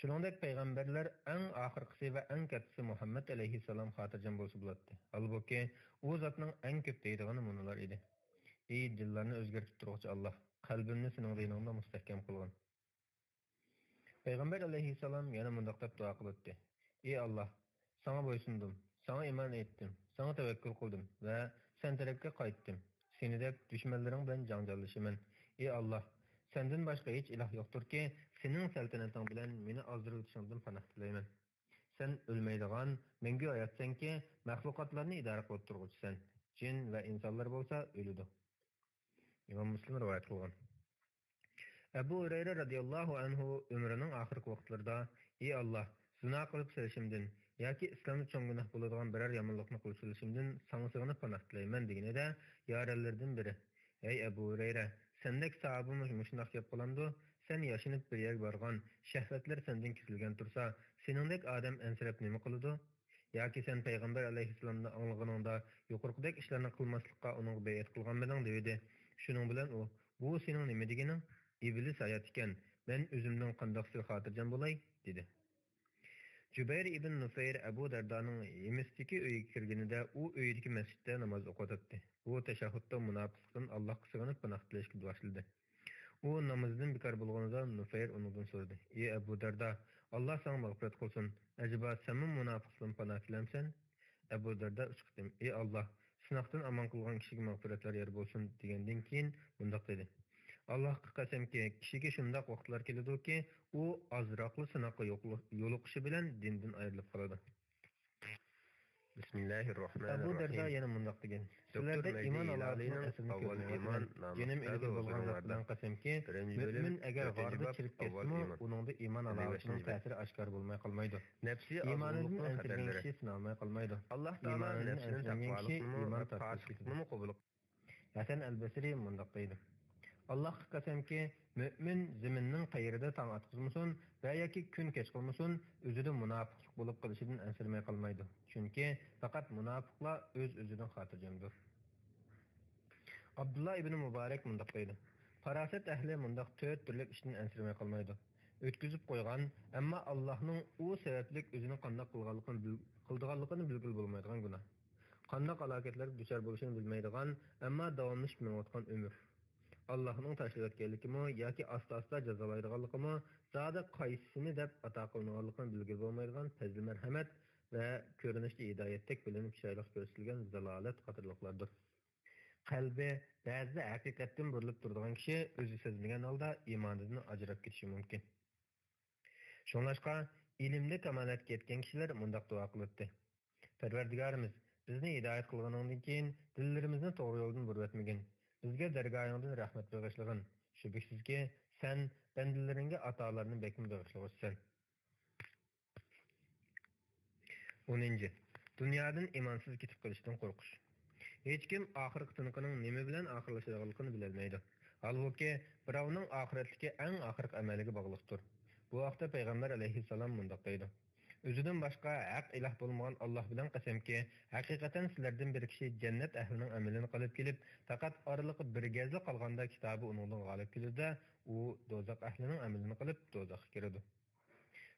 شۇنىڭدەك پەيغەمبەرلەر ئەڭ ئاخىرقىسى ۋە ئەڭ كاتتىسى مۇھەممەد ئەلەيھىسسالام خاتىرجەم بولسا بولاتتى. ھالبۇكى، ئۇ زاتنىڭ ئەڭ كۆپ دەيدىغىنى مۇنۇلار ئىدى: ئى دىللارنى ئۆزگەرتىپ تۇرغۇچى ئاللاھ، قەلبىمنى سېنىڭ دىنىڭدا مۇستەھكەم قىلغىن. پەيغەمبەر ئەلەيھىسسالام يەنە مۇنداق دەپ دۇئا قىلاتتى: ئى ئاللاھ، ساڭا بويسۇندۇم، ساڭا ئىمان ئېيتتىم، ساڭا تەۋەككۈل قىلدىم ۋە سەن تەرەپكە قايتتىم. سېنى دەپ دۈشمەنلىرىڭ بىلەن جاڭجاللىشىمەن. ئى ئاللاھ، سەندىن باشقا ھېچ ئىلاھ يوقتۇركى، سېنىڭ سەلتەنىتىڭ بىلەن مېنى ئازدۇرۇۋېتىشىڭدىن پاناھ تىلەيمەن. سەن ئۆلمەيدىغان، مەڭگۈ ھاياتسەنكى، مەخلۇقاتلارنى ئىدارە قىلىپ تۇرغۇچىسەن. جىن ۋە ئىنسانلار بولسا ئۆلىدۇ. ئىمام مۇسلىم رىۋايەت قىلغان. ئەبۇ ھۇرەيرە رەزىياللاھۇ ئەنھۇ ئۆمرىنىڭ ئاخىرقى ۋاقىتلىرىدا: ئى ئاللاھ، زىنا قىلىپ سېلىشىمدىن ياكى ئىسلامدا چوڭ گۇناھ بولىدىغان بىرەر يامانلىقنى قىلىپ سېلىشىمدىن ساڭا سېغىنىپ پاناھ تىلەيمەن، دېگىنىدە، يارەنلىرىدىن بىرى: ئەي ئەبۇ ھۇرەيرە، سەندەك ساھابىمۇ مۇشۇنداق گەپ قىلامدۇ؟ سەن ياشىنىپ بىر يەرگە بارغان، شەھۋەتلىرى سەندىن كېسىلگەن تۇرسا، سېنىڭدەك ئادەم ئەنسىرەپ نېمە قىلىدۇ؟ ياكى سەن پەيغەمبەر ئەلەيھىسسالامدىن ئاڭلىغىنىڭدا يۇقىرىقىدەك ئىشلارنى قىلماسلىققا ئۇنىڭغا بەيئەت قىلغانمىدىڭ؟ دېۋىدى. شۇنىڭ بىلەن ئۇ: بۇ سېنىڭ نېمە دېگىنىڭ؟ ئىبلىس ھايات ئىكەن، مەن ئۆزۈمدىن قانداق سىل خاتىرجەم بولاي؟ دېدى. جۇبەير ئىبن نۇفەير ئەبۇ دەردانىڭ ھىمىستىكى ئۆيىگە كىرگىنىدە، ئۇ ئۆيىدىكى مەسچىتتە ناماز ئوقۇۋاتاتتى. ئۇ تەشەھھۇدتا مۇناپىقلىقتىن ئاللاھقا سىغىنىپ پاناھ تىلەشكە باشلىدى. ئۇ نامىزىدىن بىكار بولغىنىدا نۇفەير ئۇنىڭدىن سورىدى: «ئى ئەبۇ دەردا، ئاللا ساڭا مەغپىرەت قىلسۇن، ئەجەبا سەنمۇ مۇناپىقلىقتىن پاناھ تىلەمسەن؟» ئەبۇ دەردا ئۈچ قېتىم: «ئى ئاللا، سىناقتىن ئامان قالغان كىشىگە مەغپىرەتلەر يار بولسۇن» دېگەندىن كېيىن مۇنداق دېدى: «ئاللاھقا قەسەمكى، كىشىگە شۇنداق ۋاقىتلار كېلىدۇكى، ئۇ ئازراقلا سىناققا يوقلۇ-، يولۇقۇشى بىلەن دىندىن ئايرىلىپ قالىدۇ.» بىسمىللاھىررەھمانىررەھىم. ئەبۇ دەردا يەنە مۇنداق دېگەن: سىلەردە ئىمان ئالامىتىنىڭ تەسىرىنى كۆرمىگەنمەن. جېنىم ئىلگىرى بولغان زات بىلەن قەسەمكى، مۆمىن ئەگەر غاردا چىرىپ كەتسىمۇ، ئۇنىڭدا ئىمان ئالامىتىنىڭ تەسىرى ئاشكارا بولماي قالمايدۇ. ئىمانىدىن ئەنسىرىگەن كىشى سىنالماي قالمايدۇ. ئىمانىدىن ئەنسىرىگەن كىشى ئىمان تارتىپ كېتىدۇ. ھەسەن ئەل بەسرى مۇنداق دەيدۇ: «ئاللاھقا قەسەمكى، مۆمىن زېمىننىڭ قەيىرىدە تاڭ ئاتقۇزمىسۇن ۋە ياكى كۈن كەچ قىلمىسۇن، ئۆزىدە مۇناپىقلىق بولۇپ قېلىشىدىن ئەنسىرىمەي قالمايدۇ. چۈنكى پەقەت مۇناپىقلار ئۆز-ئۆزىدىن خاتىرجەمدۇر.» ئابدۇللا ئىبنى مۇبارەك مۇنداق دەيدۇ: «پاراسەت ئەھلى مۇنداق تۆت تۈرلۈك ئىشتىن ئەنسىرىمەي قالمايدۇ: ئۆتكۈزۈپ قويغان، ئەمما ئاللاھنىڭ ئۇ سەۋەبلىك ئۆزىنى قانداق قىلغانلىقىنى بىل-، قىلىدىغانلىقىنى بىلگىلى بولمايدىغان گۇناھ. قانداق ھالاكەتلەرگە دۇچار بولۇشىنى بىلمەيدىغان، ئەمما داۋاملىشىپ مېڭىۋاتقان ئۆمۈر. ئاللاھنىڭ تاشلىۋەتكەنلىكىمۇ ياكى ئاستا-ئاستا جازالايدىغانلىقىمۇ، زادى قايسىسىنى دەپ ئاتا قىلىنغانلىقىنى بىلگىلى بولمايدىغان پەزلى مەرھەمەت ۋە كۆرۈنۈشتە ھىدايەتتەك بىلىنىپ چىرايلىق كۆرسىتىلگەن زالالەت قاتارلىقلاردۇر. قەلبى بەزىدە ھەقىقەتتىن بۇرۇلۇپ تۇرىدىغان كىشى ئۆزى سەزمىگەن ھالدا ئىمانىدىن ئاجراپ كېتىشى مۇمكىن. شۇڭلاشقا، ئىلىمدە كامالەتكە يەتكەن كىشىلەر مۇنداق دۇئا قىلاتتى: پەرۋەردىگارىمىز، بىزنى ھىدايەت قىلغىنىڭدىن كېيىن، دىللىرىمىزنى توغرا يولدىن بۇرۇۋەتمىگىن. بىزگە دەرگاھىڭدىن رەھمەت بېغىشلىغىن. شۈبھىسىزكى، سەن بەندىلىرىڭگە ئاتالارنى بەكمۇ بېغىشلىغۇچىسەن. ئونىنچى، دۇنيادىن ئىمانسىز كېتىپ قېلىشتىن قورقۇش. ھېچكىم ئاخىرقى تىنىقىنىڭ نېمە بىلەن ئاخىرلىشىدىغانلىقىنى بىلەلمەيدۇ. ھالبۇكى، بىراۋنىڭ ئاخىرەتتىكى ئەڭ ئاخىرقى ئەمەلىگە باغلىقتۇر. بۇ ھەقتە پەيغەمبەر ئەلەيھىسسالام مۇنداق دەيدۇ: «ئۆزىدىن باشقا ھەق ئىلاھ بولمىغان ئاللاھ بىلەن قەسەمكى، ھەقىقەتەن سىلەردىن بىر كىشى جەننەت ئەھلىنىڭ ئەمىلىنى قىلىپ كېلىپ، پەقەت ئارىلىقى بىر گەزلا قالغاندا كىتابى ئۇنىڭدىن غالىپ كېلىدۇ-دە، ئۇ دوزاخ ئەھلىنىڭ ئەمىلىنى قىلىپ دوزاخقا كىرىدۇ.»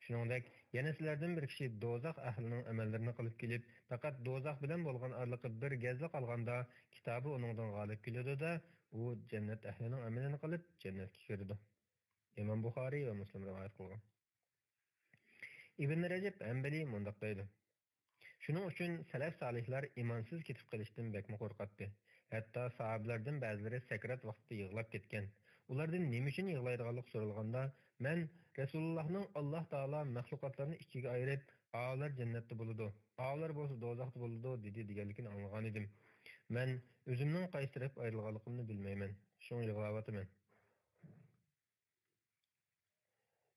شۇنىڭدەك، يەنە سىلەردىن بىر كىشى دوزاخ ئەھلىنىڭ ئەمەللىرىنى قىلىپ كېلىپ، پەقەت دوزاخ بىلەن بولغان ئارىلىقى بىر گەزلا قالغاندا، كىتابى ئۇنىڭدىن غالىپ كېلىدۇ-دە، ئۇ جەننەت ئەھلىنىڭ ئەمىلىنى قىلىپ، جەننەتكە كىرىدۇ. ئىمام بۇخارىي ۋە مۇسلىم رىۋايەت قىلغان. ئىبن رەجەب ھەمبەلى مۇنداق دەيدۇ: شۇنىڭ ئۈچۈن سەلەف سالىھلار ئىمانسىز كېتىپ قېلىشتىن بەكمۇ قورقاتتى. ھەتتا ساھابىلەردىن بەزىلىرى سەكرات ۋاقتىدا يىغلاپ كەتكەن. ئۇلاردىن نېمە ئۈچۈن يىغلايدىغانلىقى سورالغاندا، مەن رەسۇلۇللاھنىڭ «ئاللاھ تائالا مەخلۇقاتلارنى ئىككىگە ئايرىپ، ئاۋۇلار جەننەتتە بولىدۇ، ئاۋۇلار بولسا دوزاختا بولىدۇ» دېدى دېگەنلىكىنى ئاڭلىغانىدىم. مەن ئۆزۈمنىڭ قايسى تەرەپكە ئايرىلغانلىقىمنى بىلمەيمەن. شۇڭا يىغلاۋاتىمەن.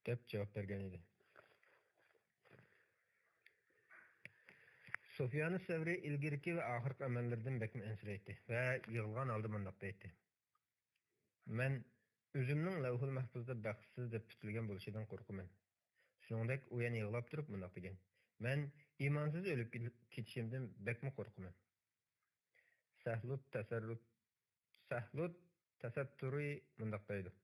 دەپ جاۋاب بەرگەن ئىدى. سۇفيانۇس سەۋرى ئىلگىرىكى ۋە ئاخىرقى ئەمەللىرىدىن بەكمۇ ئەنسىرەيتتى ۋە يىغلىغان ھالدا مۇنداق دەيتتى: مەن ئۆزۈمنىڭ لەۋھۇل مەھپۇزدا بەختسىز دەپ پۈتۈلگەن بولۇشىدىن قورقىمەن. شۇنىڭدەك ئۇ يەنە يىغلاپ تۇرۇپ مۇنداق دېگەن: مەن ئىمانسىز ئۆلۈپ كېتىشىمدىن بەكمۇ قورقىمەن. سەھلۇت تەسەررۇت سەھلۇت تەسەتتۇرى مۇنداق دەيدۇ: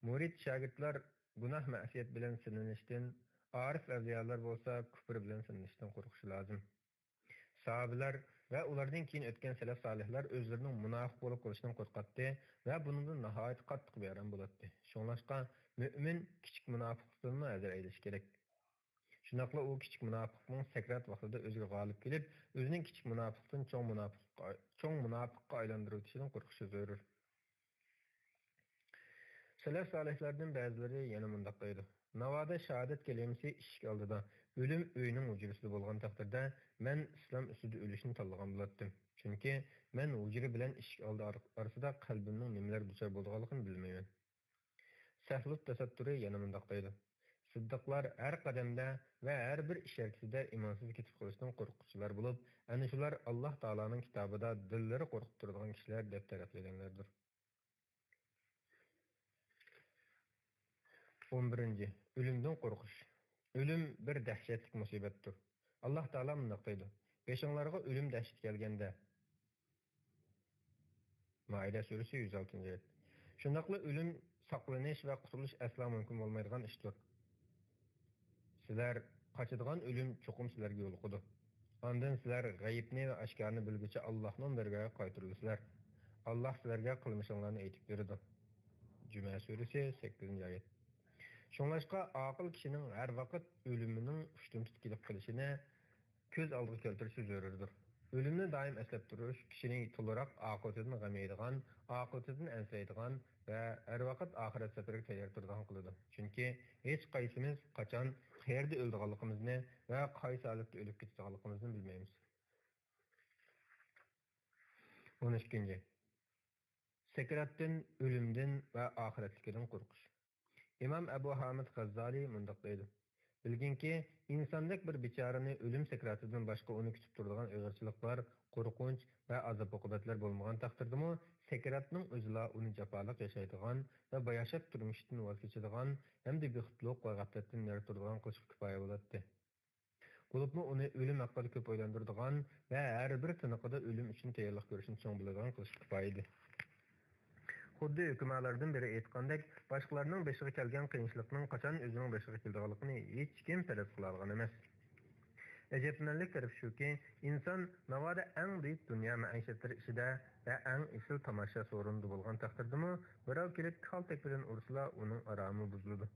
مۇرىت شاگىرتلار گۇناھ مەسىيەت بىلەن سىنىلىشتىن، ئارىف ئەۋلىيالار بولسا كۇپر بىلەن سىنىلىشتىن قورقۇشى لازىم. ساھابىلەر ۋە ئۇلاردىن كېيىن ئۆتكەن سەلەف سالىھلار ئۆزلىرىنىڭ مۇناپىق بولۇپ قېلىشىدىن قورقاتتى ۋە بۇنىڭدىن ناھايىتى قاتتىق بىئارام بولاتتى. شۇڭلاشقا، مۆمىن كىچىك مۇناپىقلىقتىنمۇ ھەزەر ئەيلىشى كېرەك. شۇنداقلا ئۇ كىچىك مۇناپىقنىڭ سەكرات ۋاقتىدا ئۆزىگە غالىپ كېلىپ، ئۆزىنىڭ كىچىك مۇناپىقتىن چوڭ مۇناپىققا، چوڭ مۇناپىققا ئايلاندۇرۇۋېتىشىدىن قورقۇشى زۆرۈر. سەلەف سالىھلاردىن بەزىلىرى يەنە مۇنداق دەيدۇ: ناۋادا شاھادەت كەلىمىسى ئىشىك ئالدىدا، ئۆلۈم ئۆينىڭ ھۇجرىسىدا بولغان تەقدىردە، مەن ئىسلام ئۈستىدە ئۆلۈشنى تاللىغان بولاتتىم. چۈنكى مەن ھۇجرا بىلەن ئىشىك ئالدى ئار-، ئارىسىدا قەلبىمنىڭ نېمىلەرگە دۇچار بولىدىغانلىقىنى بىلمەيمەن. سەھلۇت تەسەتتۇرى يەنە مۇنداق دەيدۇ: سىددىقلار ھەر قەدەمدە ۋە ھەر بىر ئىش ھەرىكىتىدە ئىمانسىز كېتىپ قېلىشتىن قورققۇچىلار بولۇپ، ئەنە شۇلار ئاللاھ تائالانىڭ كىتابىدا دىللىرى قورقۇپ تۇرىدىغان كىشىلەر دەپ تەرىپلىگەنلەردۇر. ئون بىرىنچى، ئۆلۈمدىن قورقۇش. ئۆلۈم بىر دەھشەتلىك مۇسىبەتتۇر. ئاللاھ تائالا مۇنداق دەيدۇ: بېشىڭلارغا ئۆلۈم دەھشىتى كەلگەندە، مائىدە سۈرىسى يۈز ئالتىنچى ئايەت. شۇنداقلا ئۆلۈم، ساقلىنىش ۋە قۇتۇلۇش ئەسلا مۇمكىن بولمايدىغان ئىشتۇر. سىلەر قاچىدىغان ئۆلۈم چوقۇم سىلەرگە يولۇقىدۇ. ئاندىن سىلەر غەيىبنى ۋە ئاشكارىنى بىلگۈچى ئاللاھنىڭ بىرىگە قايتۇرۇلىسىلەر. ئاللاھ سىلەرگە قىلمىشىڭلارنى ئېيتىپ بېرىدۇ. جۈمە سۈرىسى، سەككىزىنچى ئايەت. شۇڭلاشقا، ئاقىل كىشىنىڭ ھەر ۋاقىت ئۆلۈمىنىڭ ئۇشتۇمتۇت كېلىپ قېلىشىنى كۆز ئالدىغا كەلتۈرۈشى زۆرۈردۇر. ئۆلۈمنى دائىم ئەسلەپ تۇرۇش كىشىنى تولىراق ئاقىۋىتىدىن غەم يەيدىغان، ئاقىۋىتىدىن ئەنسىرەيدىغان ۋە ھەر ۋاقىت ئاخىرەت سەپىرىگە تەييار تۇرىدىغان قىلىدۇ. چۈنكى ھېچقايسىمىز قاچان، قەيەردە ئۆلىدىغانلىقىمىزنى ۋە قايسى ھالەتتە ئۆلۈپ كېتىدىغانلىقىمىزنى بىلمەيمىز. ئون ئىككىنچى. سەكراتتىن، ئۆلۈمدىن ۋە ئاخىرەتتىكىدىن قورقۇش. ئىمام ئەبۇ ھامىد غەززالى مۇنداق دەيدۇ: بىلگىنكى، ئىنساندەك بىر بىچارىنى ئۆلۈم سەكراتىدىن باشقا ئۇنى كۈتۈپ تۇرىدىغان ئېغىرچىلىقلار، قورقۇنچ ۋە ئازاب-ئوقۇبەتلەر بولمىغان تەقدىردىمۇ، سەكراتنىڭ ئۆزىلا ئۇنى جاپالىق ياشايدىغان ۋە باياشات تۇرمۇشتىن ۋاز كېچىدىغان ھەمدە بىخۇدلۇق ۋە غەپلەتتىن نېرى تۇرىدىغان قىلىشقا كۇپايە بولاتتى. بولۇپمۇ ئۇنى ئۆلۈم ھەققىدە كۆپ ئويلاندۇرىدىغان ۋە ھەر بىر تىنىقىدا ئۆلۈم ئۈچۈن تەييارلىق كۆرۈشنى چوڭ بىلىدىغان قىلىشقا كۇپايە ئىدى. خۇددى ھۆكۈمالىرىدىن بىرى ئېيتقاندەك، باشقىلارنىڭ بېشىغا كەلگەن قىيىنچىلىقنىڭ قاچان ئۆزىنىڭ بېشىغا كېلىدىغانلىقىنى ھېچكىم پەرەز قىلالىغان ئەمەس. ئەجەبلىنەرلىك تەرىپى شۇكى، ئىنسان ناۋادا ئەڭ بۈيۈك دۇنيا مەئىشەتلىرى ئىچىدە ۋە ئەڭ ئېسىل تاماشا سورۇنىدا بولغان تەقدىردىمۇ، بىراۋ كېلىپ كالتەك بىلەن ئۇرسىلا، ئۇنىڭ ئارامى بۇزۇلىدۇ.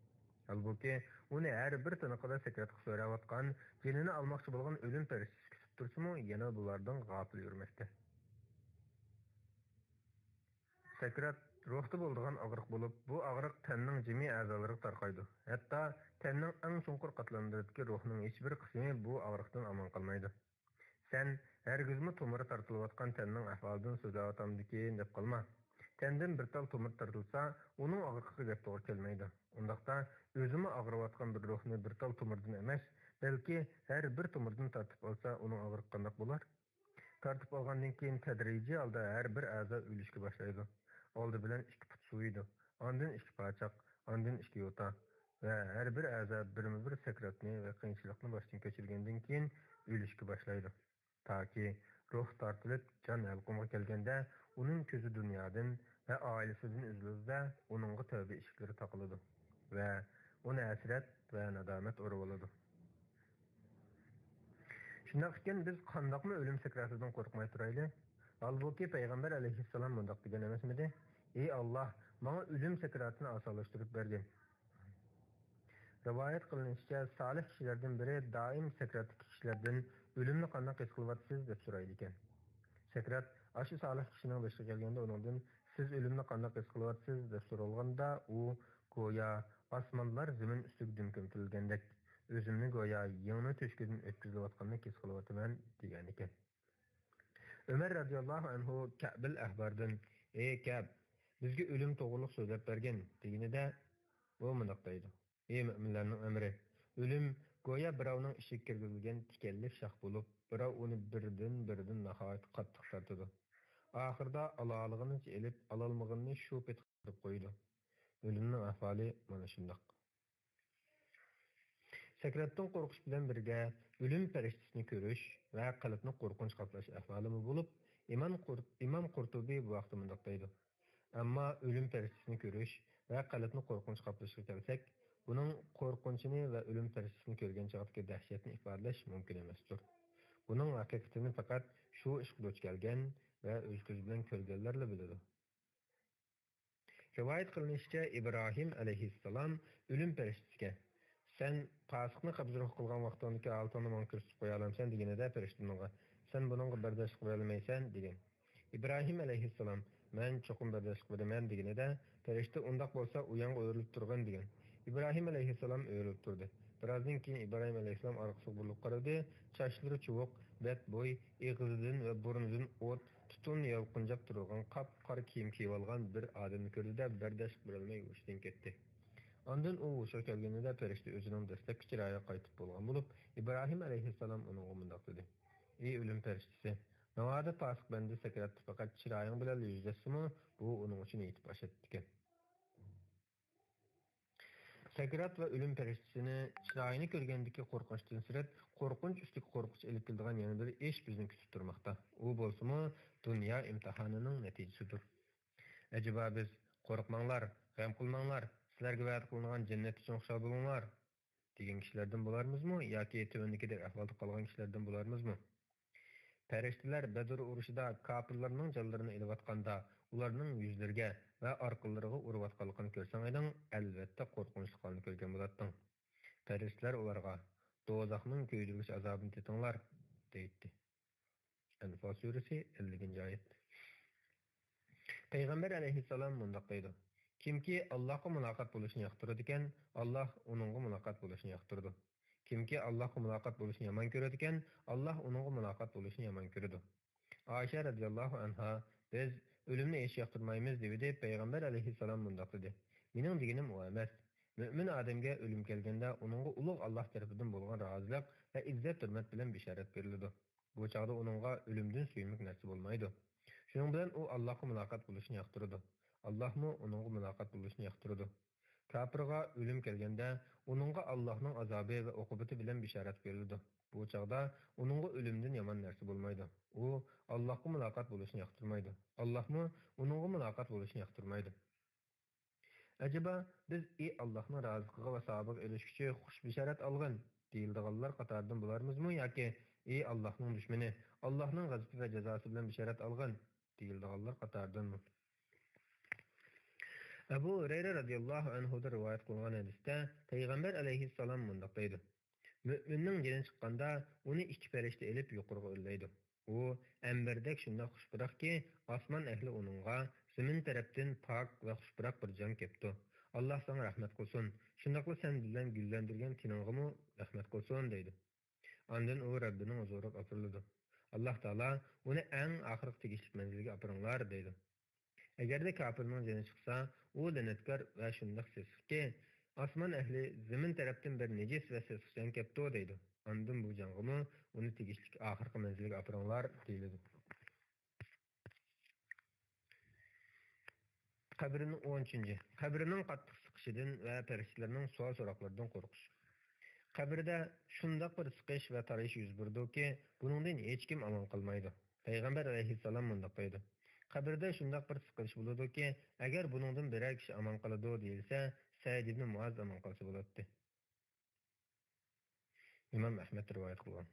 ھالبۇكى، ئۇنى ھەر بىر تىنىقىدا سەكراتقا سۆرەۋاتقان، جېنىنى ئالماقچى بولغان ئۆلۈم پەرىشتىسى كۈتۈپ تۇرسىمۇ، يەنە بۇلاردىن غاپىل يۈرمەكتە. سەكرات روھتا بولىدىغان ئاغرىق بولۇپ، بۇ ئاغرىق تەننىڭ جىمى ئەزالىرىغا تارقايدۇ. ھەتتا تەننىڭ ئەڭ چوڭقۇر قاتلاملىرىدىكى روھنىڭ ھېچبىر قىسمى بۇ ئاغرىقتىن ئامان قالمايدۇ. سەن ھەرگىزمۇ تومۇرى تارتىلىۋاتقان تەننىڭ ئەھۋالىدىن سۆزلەۋاتامدىكىن دەپ قالما. تەندىن بىر تال تومۇر تارتىلسا، ئۇنىڭ ئاغرىقىغا گەپ توغرا كەلمەيدۇ. ئۇنداقتا، ئۆزىمۇ ئاغرىۋاتقان بىر روھنى بىر تال تومۇردىن ئەمەس، بەلكى ھەر بىر تومۇردىن تارتىپ ئالسا، ئۇنىڭ ئاغرىقى قانداق بولار؟ تارتىپ ئالغاندىن كېيىن تەدرىجىي ھالدا ھەر بىر ئەزا ئۆلۈشكە باشلايدۇ. ئالدى بىلەن ئىككى پۇت سۇيىدۇ، ئاندىن ئىككى پاچاق، ئاندىن ئىككى يوتا ۋە ھەر بىر ئەزا بىرمۇ بىر سەكراتنى ۋە قىيىنچىلىقنى باشتىن كەچۈرگەندىن كېيىن ئۆلۈشكە باشلايدۇ. تاكى روھ تارتىلىپ جان ھەلقۇمغا كەلگەندە، ئۇنىڭ كۆزى دۇنيادىن ۋە ئائىلىسىدىن ئۈزۈلىدۇ-دە، ئۇنىڭغا تەۋبە ئىشىكلىرى تاقىلىدۇ ۋە ئۇنى ھەسرەت ۋە نادامەت ئورىۋالىدۇ. شۇنداق ئىكەن، بىز قانداقمۇ ئۆلۈم سەكراتىدىن قورقماي تۇرايلى؟ ھالبۇكى، پەيغەمبەر ئەلەيھىسسالام مۇنداق دېگەن ئەمەسمىدى: «ئى ئاللاھ، ماڭا ئۆلۈم سەكراتىنى ئاسانلاشتۇرۇپ بەرگىن.» رىۋايەت قىلىنىشىچە، سالىھ كىشىلەردىن بىرى دائىم سەكراتتىكى كىشىلەردىن: «ئۆلۈمنى قانداق ھېس قىلىۋاتىسىز؟» دەپ سورايدىكەن. سەكرات ئاشۇ سالىھ كىشىنىڭ بېشىغا كەلگەندە، ئۇنىڭدىن: «سىز ئۆلۈمنى قانداق ھېس قىلىۋاتىسىز؟» دەپ سورالغاندا، ئۇ: «گويا ئاسمانلار زېمىن ئۈستىگە دۈم كۆمتۈرۈلگەندەك، ئۆزۈمنى گويا يىڭنە تۆشۈكىدىن ئۆتكۈزۈلۈۋاتقاندەك ھېس قىلىۋاتىمەن» دېگەنىكەن. ئۆمەر رەزىياللاھۇ ئەنھۇ كەئبىل ئەھباردىن: «ئەي كەئب، بىزگە ئۆلۈم توغرۇلۇق سۆزلەپ بەرگىن» دېگىنىدە، ئۇ مۇنداق دەيدۇ: «ئەي مۆمىنلەرنىڭ ئەمىرى، ئۆلۈم گويا بىراۋنىڭ ئىچىگە كىرگۈزۈلگەن تىكەنلىك شاخ بولۇپ، بىراۋ ئۇنى بىردىن-بىردىن ناھايىتى قاتتىق تارتىدۇ. ئاخىرىدا ئالالىغىنىچە ئېلىپ، ئالالمىغىنىنى شۇ پېتى قىلىپ قويىدۇ. ئۆلۈمنىڭ ئەھۋالى مانا شۇنداق.» سەكراتتىن قورقۇش بىلەن بىرگە ئۆلۈم پەرىشتىسىنى كۆرۈش ۋە قەلبنى قورقۇنچ قاپلاش ئەھۋالىمۇ بولۇپ، ئىمام قۇر-، ئىمام قۇرتۇبى بۇ ھەقتە مۇنداق دەيدۇ: «ئەمما ئۆلۈم پەرىشتىسىنى كۆرۈش ۋە قەلبنى قورقۇنچ قاپلىشىغا كەلسەك، بۇنىڭ قورقۇنچىنى ۋە ئۆلۈم پەرىشتىسىنى كۆرگەن چاغدىكى دەھشەتنى ئىپادىلەش مۇمكىن ئەمەستۇر. بۇنىڭ ھەقىقىتىنى پەقەت شۇ ئىشقا دۇچ كەلگەن ۋە ئۆز كۆزى بىلەن كۆرگەنلەرلا بىلىدۇ.» رىۋايەت قىلىنىشىچە، ئىبراھىم ئەلەيھىسسالام ئۆلۈم پەرىشتىسىگە: «سەن پاسىقنى قەبزىروھ قىلغان ۋاقتىڭدىكى ھالىتىڭنى ماڭا كۆرسىتىپ قويالامسەن؟» دېگىنىدە، پەرىشتە ئۇنىڭغا: «سەن بۇنىڭغا بەرداشلىق بېرەلمەيسەن» دېگەن. ئىبراھىم ئەلەيھىسسالام: «مەن چوقۇم بەرداشلىق بېرىمەن» دېگىنىدە، پەرىشتە: «ئۇنداق بولسا، ئۇيانغا ئۆرۈلۈپ تۇرغىن» دېگەن. ئىبراھىم ئەلەيھىسسالام ئۆرۈلۈپ تۇردى. بىرازدىن كېيىن ئىبراھىم ئەلەيھىسسالام ئارقىسىغا بۇرۇلۇپ قارىدى، چاچلىرى چۇۋۇق، بەت بوي، ئېغىزىدىن ۋە بۇرنىدىن ئوت، تۈتۈن يالقۇنجاپ تۇرىدىغان قاپقارا كىيىم كىيىۋالغان بىر ئادەمنى كۆردى-دە، بەرداشلىق بېرەلمەي ھوشىدىن كەتتى. ئاندىن ئۇ ھوشىغا كەلگىنىدە، پەرىشتە ئۆزىنىڭ دەسلەپكى چىرايىغا قايتىپ بولغان بولۇپ، ئىبراھىم ئەلەيھىسسالام ئۇنىڭغا مۇنداق دېدى: «ئى ئۆلۈم پەرىشتىسى، ناۋادا پاسىق بەندە سەكراتتا پەقەت چىرايىڭ بىلەن يۈزلەشسىمۇ، بۇ ئۇنىڭ ئۈچۈن ھېيت ئاشاتتىكەن.» سەكرات ۋە ئۆلۈم پەرىشتىسىنى چىرايىنى كۆرگەندىكى قورقۇنچتىن سىرت، قورقۇنچ ئۈستىگە قورقۇنچ ئېلىپ كېلىدىغان يەنە بىر ئىش بىزنى كۈتۈپ تۇرماقتا. ئۇ بولسىمۇ دۇنيا ئىمتىھانىنىڭ نەتىجىسىدۇر. ئەجەبا بىز: «قورقماڭلار، غەم قىلماڭلار، سىلەرگە ۋەدە قىلىنغان جەننەت ئۈچۈن خۇشال بولۇڭلار» دېگەن كىشىلەردىن بولارمىزمۇ ياكى تۆۋەندىكىدەك ئەھۋالدا قالغان كىشىلەردىن بولارمىزمۇ؟ پەرىشتىلەر بەدر ئۇرۇشىدا كاپىرلارنىڭ جانلىرىنى ئېلىۋاتقاندا، ئۇلارنىڭ يۈزلىرىگە ۋە ئارقىلىرىغا ئۇرۇۋاتقانلىقىنى كۆرسەڭ ئىدىڭ، ئەلۋەتتە قورقۇنچلۇق ھالنى كۆرگەن بولاتتىڭ. پەرىشتىلەر ئۇلارغا، «دوزاخنىڭ كۆيدۈرگۈچ ئازابىنى تېتىڭلار» دەيتتى. ئەنفال سۈرىسى، ئەللىكىنچى ئايەت. پەيغەمبەر ئەلەيھىسسالام مۇنداق دەيدۇ: «كىمكى ئاللاھقا مۇلاقات بولۇشنى ياقتۇرىدىكەن، ئاللاھ ئۇنىڭغا مۇلاقات بولۇشنى ياقتۇرىدۇ. كىمكى ئاللاھقا مۇلاقات بولۇشنى يامان كۆرىدىكەن، ئاللاھ ئۇنىڭغا مۇلاقات بولۇشنى يامان كۆرىدۇ.» ئائىشە رەزىياللاھۇ ئەنھا: «بىز ئۆلۈمنى ھېچ ياقتۇرمايمىز» دېۋىدى. پەيغەمبەر ئەلەيھىسسالام مۇنداق دېدى: «مېنىڭ دېگىنىم ئۇ ئەمەس. مۆمىن ئادەمگە ئۆلۈم كەلگەندە ئۇنىڭغا ئۇلۇغ ئاللاھ تەرىپىدىن بولغان رازىلىق ۋە ئىززەت-ھۆرمەت بىلەن بېشارەت بېرىلىدۇ. بۇ چاغدا ئۇنىڭغا ئۆلۈمدىن سۆيۈملۈك نەرسە بولمايدۇ. شۇنىڭ بىلەن ئۇ ئاللاھقا مۇلاقات بولۇشنى ياقتۇرىدۇ. ئاللاھمۇ ئۇنىڭغا مۇلاقات بولۇشنى ياقتۇرىدۇ. كاپىرغا ئۆلۈم كەلگەندە، ئۇنىڭغا ئاللاھنىڭ ئازابى ۋە ئوقۇبىتى بىلەن بېشارەت بېرىلىدۇ. بۇ چاغدا ئۇنىڭغا ئۆلۈمدىن يامان نەرسە بولمايدۇ. ئۇ ئاللاھقا مۇلاقات بولۇشنى ياقتۇرمايدۇ. ئاللاھمۇ ئۇنىڭغا مۇلاقات بولۇشنى ياقتۇرمايدۇ.» ئەجەبا، بىز «ئى ئاللاھنىڭ رازىلىقىغا ۋە ساۋابىغا ئېرىشكۈچى، خۇش بېشارەت ئالغىن» دېيىلىدىغانلار قاتارىدىن بولارمىزمۇ ياكى «ئى ئاللاھنىڭ دۈشمىنى، ئاللاھنىڭ غەزىپى ۋە جازاسى بىلەن بېشارەت ئالغىن» دېيىلىدىغانلار قاتارىدىنمۇ؟ ئەبۇ ھۇرەيرە رەزىياللاھۇ ئەنھۇدىن رىۋايەت قىلىنغان ھەدىستە پەيغەمبەر ئەلەيھىسسالام مۇنداق دەيدۇ: «مۆمىننىڭ جېنى چىققاندا، ئۇنى ئىككى پەرىشتە ئېلىپ يۇقىرىغا ئۆرلەيدۇ. ئۇ ئەمبەردەك شۇنداق خۇش پۇراقكى، ئاسمان ئەھلى ئۇنىڭغا زېمىن تەرەپتىن پاك ۋە خۇش پۇراق بىر جان كەپتۇ. ئاللاھ ساڭا رەھمەت قىلسۇن، شۇنداقلا سەن بىلەن گۈللەندۈرگەن تېنىڭغىمۇ رەھمەت قىلسۇن» دەيدۇ. ئاندىن ئۇ رەببىنىڭ ھۇزۇرىغا ئاپىرىلىدۇ. ئاللاھ تائالا ئۇنى ئەڭ ئاخىرقى تېگىشلىك مەنزىلگە ئاپىرىڭلار دەيدۇ. ئەگەردە كاپىرنىڭ جېنى چىقسا، ئۇ لەنەتكار ۋە شۇنداق سېسىقكى، ئاسمان ئەھلى زېمىن تەرەپتىن بىر نىجىس ۋە سېسىق جان كەپتۇ دەيدۇ. ئاندىن بۇ جانغىمۇ ئۇنى تېگىشلىك ئاخىرقى مەنزىلگە ئاپىرىڭلار دېيىلىدۇ. قەبرىنىڭ، ئون ئۈچىنچى، قەبرىنىڭ قاتتىق سىقىشىدىن ۋە پەرىشتىلەرنىڭ سوئال-سوراقلىرىدىن قورقۇش. قەبرىدە شۇنداق بىر سىقىش ۋە تارىيىش يۈز بېرىدۇكى، بۇنىڭدىن ھېچكىم ئامان قالمايدۇ. پەيغەمبەر ئەلەيھىسسالام مۇنداق دەيدۇ: «قەبرىدە شۇنداق بىر سىقىلىش بولىدۇكى، ئەگەر بۇنىڭدىن بىرەر كىشى ئامان قالىدۇ دېيىلسە، سەئىد ئىبنى مۇئاز ئامان قالسا بولاتتى.» ئىمام ئەھمەد رىۋايەت قىلغان.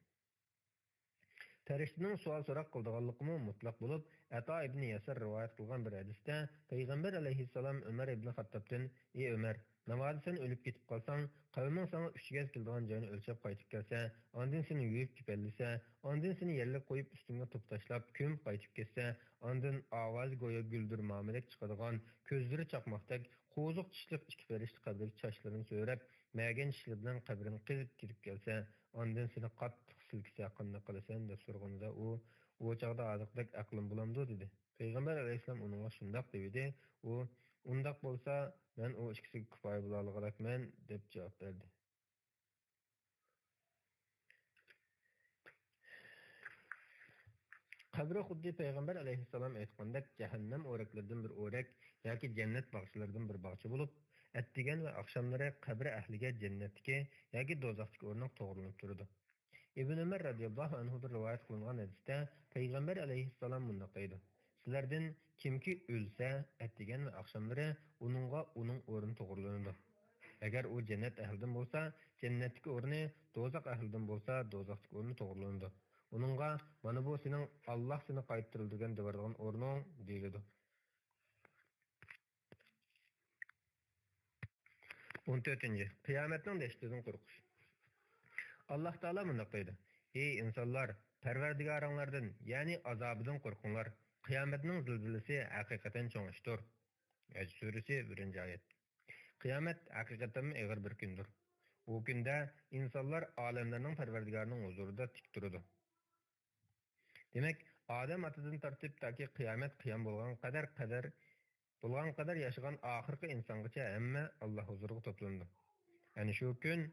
پەرىشتىنىڭ سوئال-سوراق قىلىدىغانلىقىمۇ مۇتلەق بولۇپ، ئەتا ئىبنى يەسەر رىۋايەت قىلغان بىر ھەدىستە پەيغەمبەر ئەلەيھىسسالام ئۆمەر ئىبنى خەتتابتىن: «ئى ئۆمەر، ناۋادا سەن ئۆلۈپ كېتىپ قالساڭ، قەۋمىڭ ساڭا ئۈچ گەز كېلىدىغان جاينى ئۆلچەپ قايتىپ كەلسە، ئاندىن سېنى يۇيۇپ كېپەنلىسە، ئاندىن سېنى يەرلىك قويۇپ، ئۈستۈڭگە توپا تاشلاپ، كۆمۈپ قايتىپ كەتسە، ئاندىن ئاۋازى گويا گۈلدۈرمامىدەك چىقىدىغان، كۆزلىرى چاقماقتەك، قوزۇق چىشلىق ئىككى پەرىشتە قەبرىگە چاچلىرىنى سۆرەپ، مەگەن چىشلىرى بىلەن قەبرىنى قېزىپ كىرىپ كەلسە، ئاندىن سېنى قاتتىق سىلكىسە قانداق قىلىسەن؟» دەپ سورىغىنىدا ئۇ، «ئۇ چاغدا ھازىرقىدەك ئەقلىم بولامدۇ؟» دېدى. پەيغەمبەر ئەلەيھىسسالام ئۇنىڭغا شۇنداق دېۋىدى. ئۇ، «ئۇنداق بولسا، مەن ئۇ ئىككىسىگە كۇپايە بولالىغۇدەكمەن» دەپ جاۋاب بەردى. قەبرە خۇددى پەيغەمبەر ئەلەيھىسسالام ئېيتقاندەك جەھەننەم ئورەكلىرىدىن بىر ئورەك ياكى جەننەت باغچىلىرىدىن بىر باغچە بولۇپ، ئەتىگەن ۋە ئاخشاملىرى قەبرە ئەھلىگە جەننەتتىكى ياكى دوزاختىكى ئورنى توغرىلىنىپ تۇرىدۇ. ئىبن ئۆمەر رەزىياللاھۇ ئەنھۇدىن رىۋايەت قىلىنغان ھەدىستە پەيغەمبەر ئەلەيھىسسالام مۇنداق دەيدۇ: «سىلەردىن كىمكى ئۆلسە، ئەتىگەن ۋە ئاخشاملىرى ئۇنىڭغا ئۇنىڭ ئورنى توغرىلىنىدۇ. ئەگەر ئۇ جەننەت ئەھلىدىن بولسا، جەننەتتىكى ئورنى، دوزاخ ئەھلىدىن بولسا، دوزاختىكى ئورنى توغرىلىنىدۇ. ئۇنىڭغا، مانا بۇ سېنىڭ ئاللاھ سېنى قايتۇرىدۇ دېگەن دەۋرىدىغان ئورنۇڭ» دېيىلىدۇ. ئون تۆتىنچى، قىيامەتنىڭ دەھشىتىدىن قورقۇش. ئاللاھ تائالا مۇنداق دەيدۇ: «ئى ئىنسانلار، پەرۋەردىگارىڭلاردىن، يەنى ئازابىدىن قورقۇڭلار. قىيامەتنىڭ زىلزىلىسى ھەقىقەتەن چوڭ ئىشتۇر.» ھەج سۈرىسى، بىرىنچى ئايەت. قىيامەت ھەقىقەتەنمۇ ئېغىر بىر كۈندۇر. ئۇ كۈندە ئىنسانلار ئالەملەرنىڭ پەرۋەردىگارىنىڭ ھۇزۇرىدا تىك تۇرىدۇ. دېمەك، ئادەم ئاتىدىن تارتىپ تاكى قىيامەت قىيام بولغان قەدەر، قەدەر، بولغان قەدەر ياشىغان ئاخىرقى ئىنسانغىچە ھەممە ئاللاھ ھۇزۇرىغا توپلىنىدۇ. ئەنە شۇ كۈن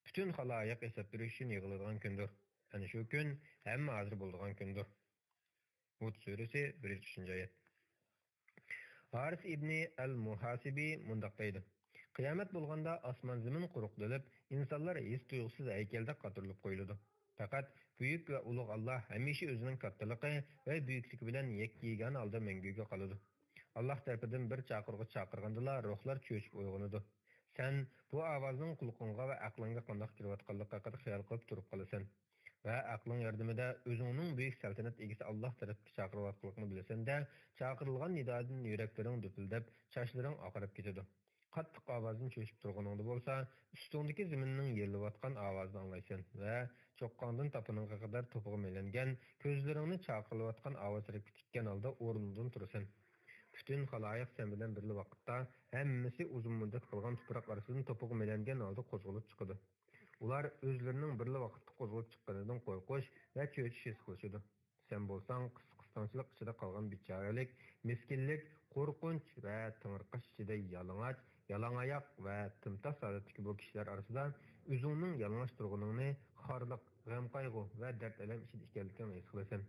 پۈتۈن خالايىق ھېساب بېرىش ئۈچۈن يىغىلىدىغان كۈندۇر. ئەنە شۇ كۈن ھەممە ھازىر بولىدىغان كۈندۇر. ھۇد سۈرىسى، بىر يۈز ئۈچىنچى ئايەت. ھارىس ئىبنى ئەل مۇھاسىبى مۇنداق دەيدۇ: «قىيامەت بولغاندا ئاسمان زېمىن قۇرۇقلىنىپ، ئىنسانلار ھېس تۇيغۇسىز ھەيكەلدەك قاتۇرۇلۇپ قويۇلىدۇ. پەقەت بۈيۈك ۋە ئۇلۇغ ئاللاھ ھەمىشە ئۆزىنىڭ كاتتىلىقى ۋە بۈيۈكلۈكى بىلەن يەككە يېگانە ھالدا مەڭگۈگە قالىدۇ. ئاللاھ تەرىپىدىن بىر چاقىرغۇ چاقىرغاندىلا روھلار چۆچۈپ ئويغىنىدۇ. سەن بۇ ئاۋازنىڭ قۇلىقىڭغا ۋە ئەقلىڭگە قانداق كىرىۋاتقانلىقى ھەققىدە خىيال قىلىپ تۇرۇپ قالىسەن. ۋە ئەقلىڭ ياردىمىدە ئۆزۈڭنىڭ بۈيۈك سەلتەنەت ئىگىسى ئاللاھ تەرەپكە چاقىرىۋاتقانلىقىنى بىلىسەن-دە، چاقىرىلغان نىدادىن يۈرەكلىرىڭ دۈپۈلدەپ، چاچلىرىڭ ئاقىرىپ كېتىدۇ. قاتتىق ئاۋازدىن چۆچۈپ تۇرغىنىڭدا بولسا، ئۈستۈڭدىكى زېمىننىڭ يېرىلىۋاتقان ئاۋازىنى ئاڭلايسەن ۋە چوققاڭدىن تاپىنىڭغا قەدەر توپىغا مىلەنگەن، كۆزلىرىڭنى چاقىرىلىۋاتقان ئاۋاز تەرەپكە تىككەن ھالدا ئورنۇڭدىن تۇرىسەن. پۈتۈن خالايىق سەن بىلەن بىرلا ۋاقىتتا، ھەممىسى ئۇزۇن مۇددەت قالغان تۇپراق ئارىسىدىن توپىغا مىلەنگەن ھالدا قوزغىلىپ چىقىدۇ. ئۇلار ئۆزلىرىنىڭ بىرلا ۋاقىتتا قوزغىلىپ چىققىنىدىن قورقۇش ۋە چۆچۈش ھېس قىلىشىدۇ. سەن بولساڭ قىس-، قىستاڭچىلىق ئىچىدە قالغان بىچارىلىك، مىسكىنلىك، قورقۇنچ ۋە تېڭىرقاش ئىچىدە يالىڭاچ، يالاڭاياق ۋە تىمتاس ھالەتتىكى بۇ كىشىلەر ئارىسىدا ئۆزۈڭنىڭ يالىڭاچ تۇرغىنىڭنى، خارلىق، غەم-قايغۇ ۋە دەرد-ئەلەم ئىچىدە ئىكەنلىكىڭنى ھېس قىلىسەن.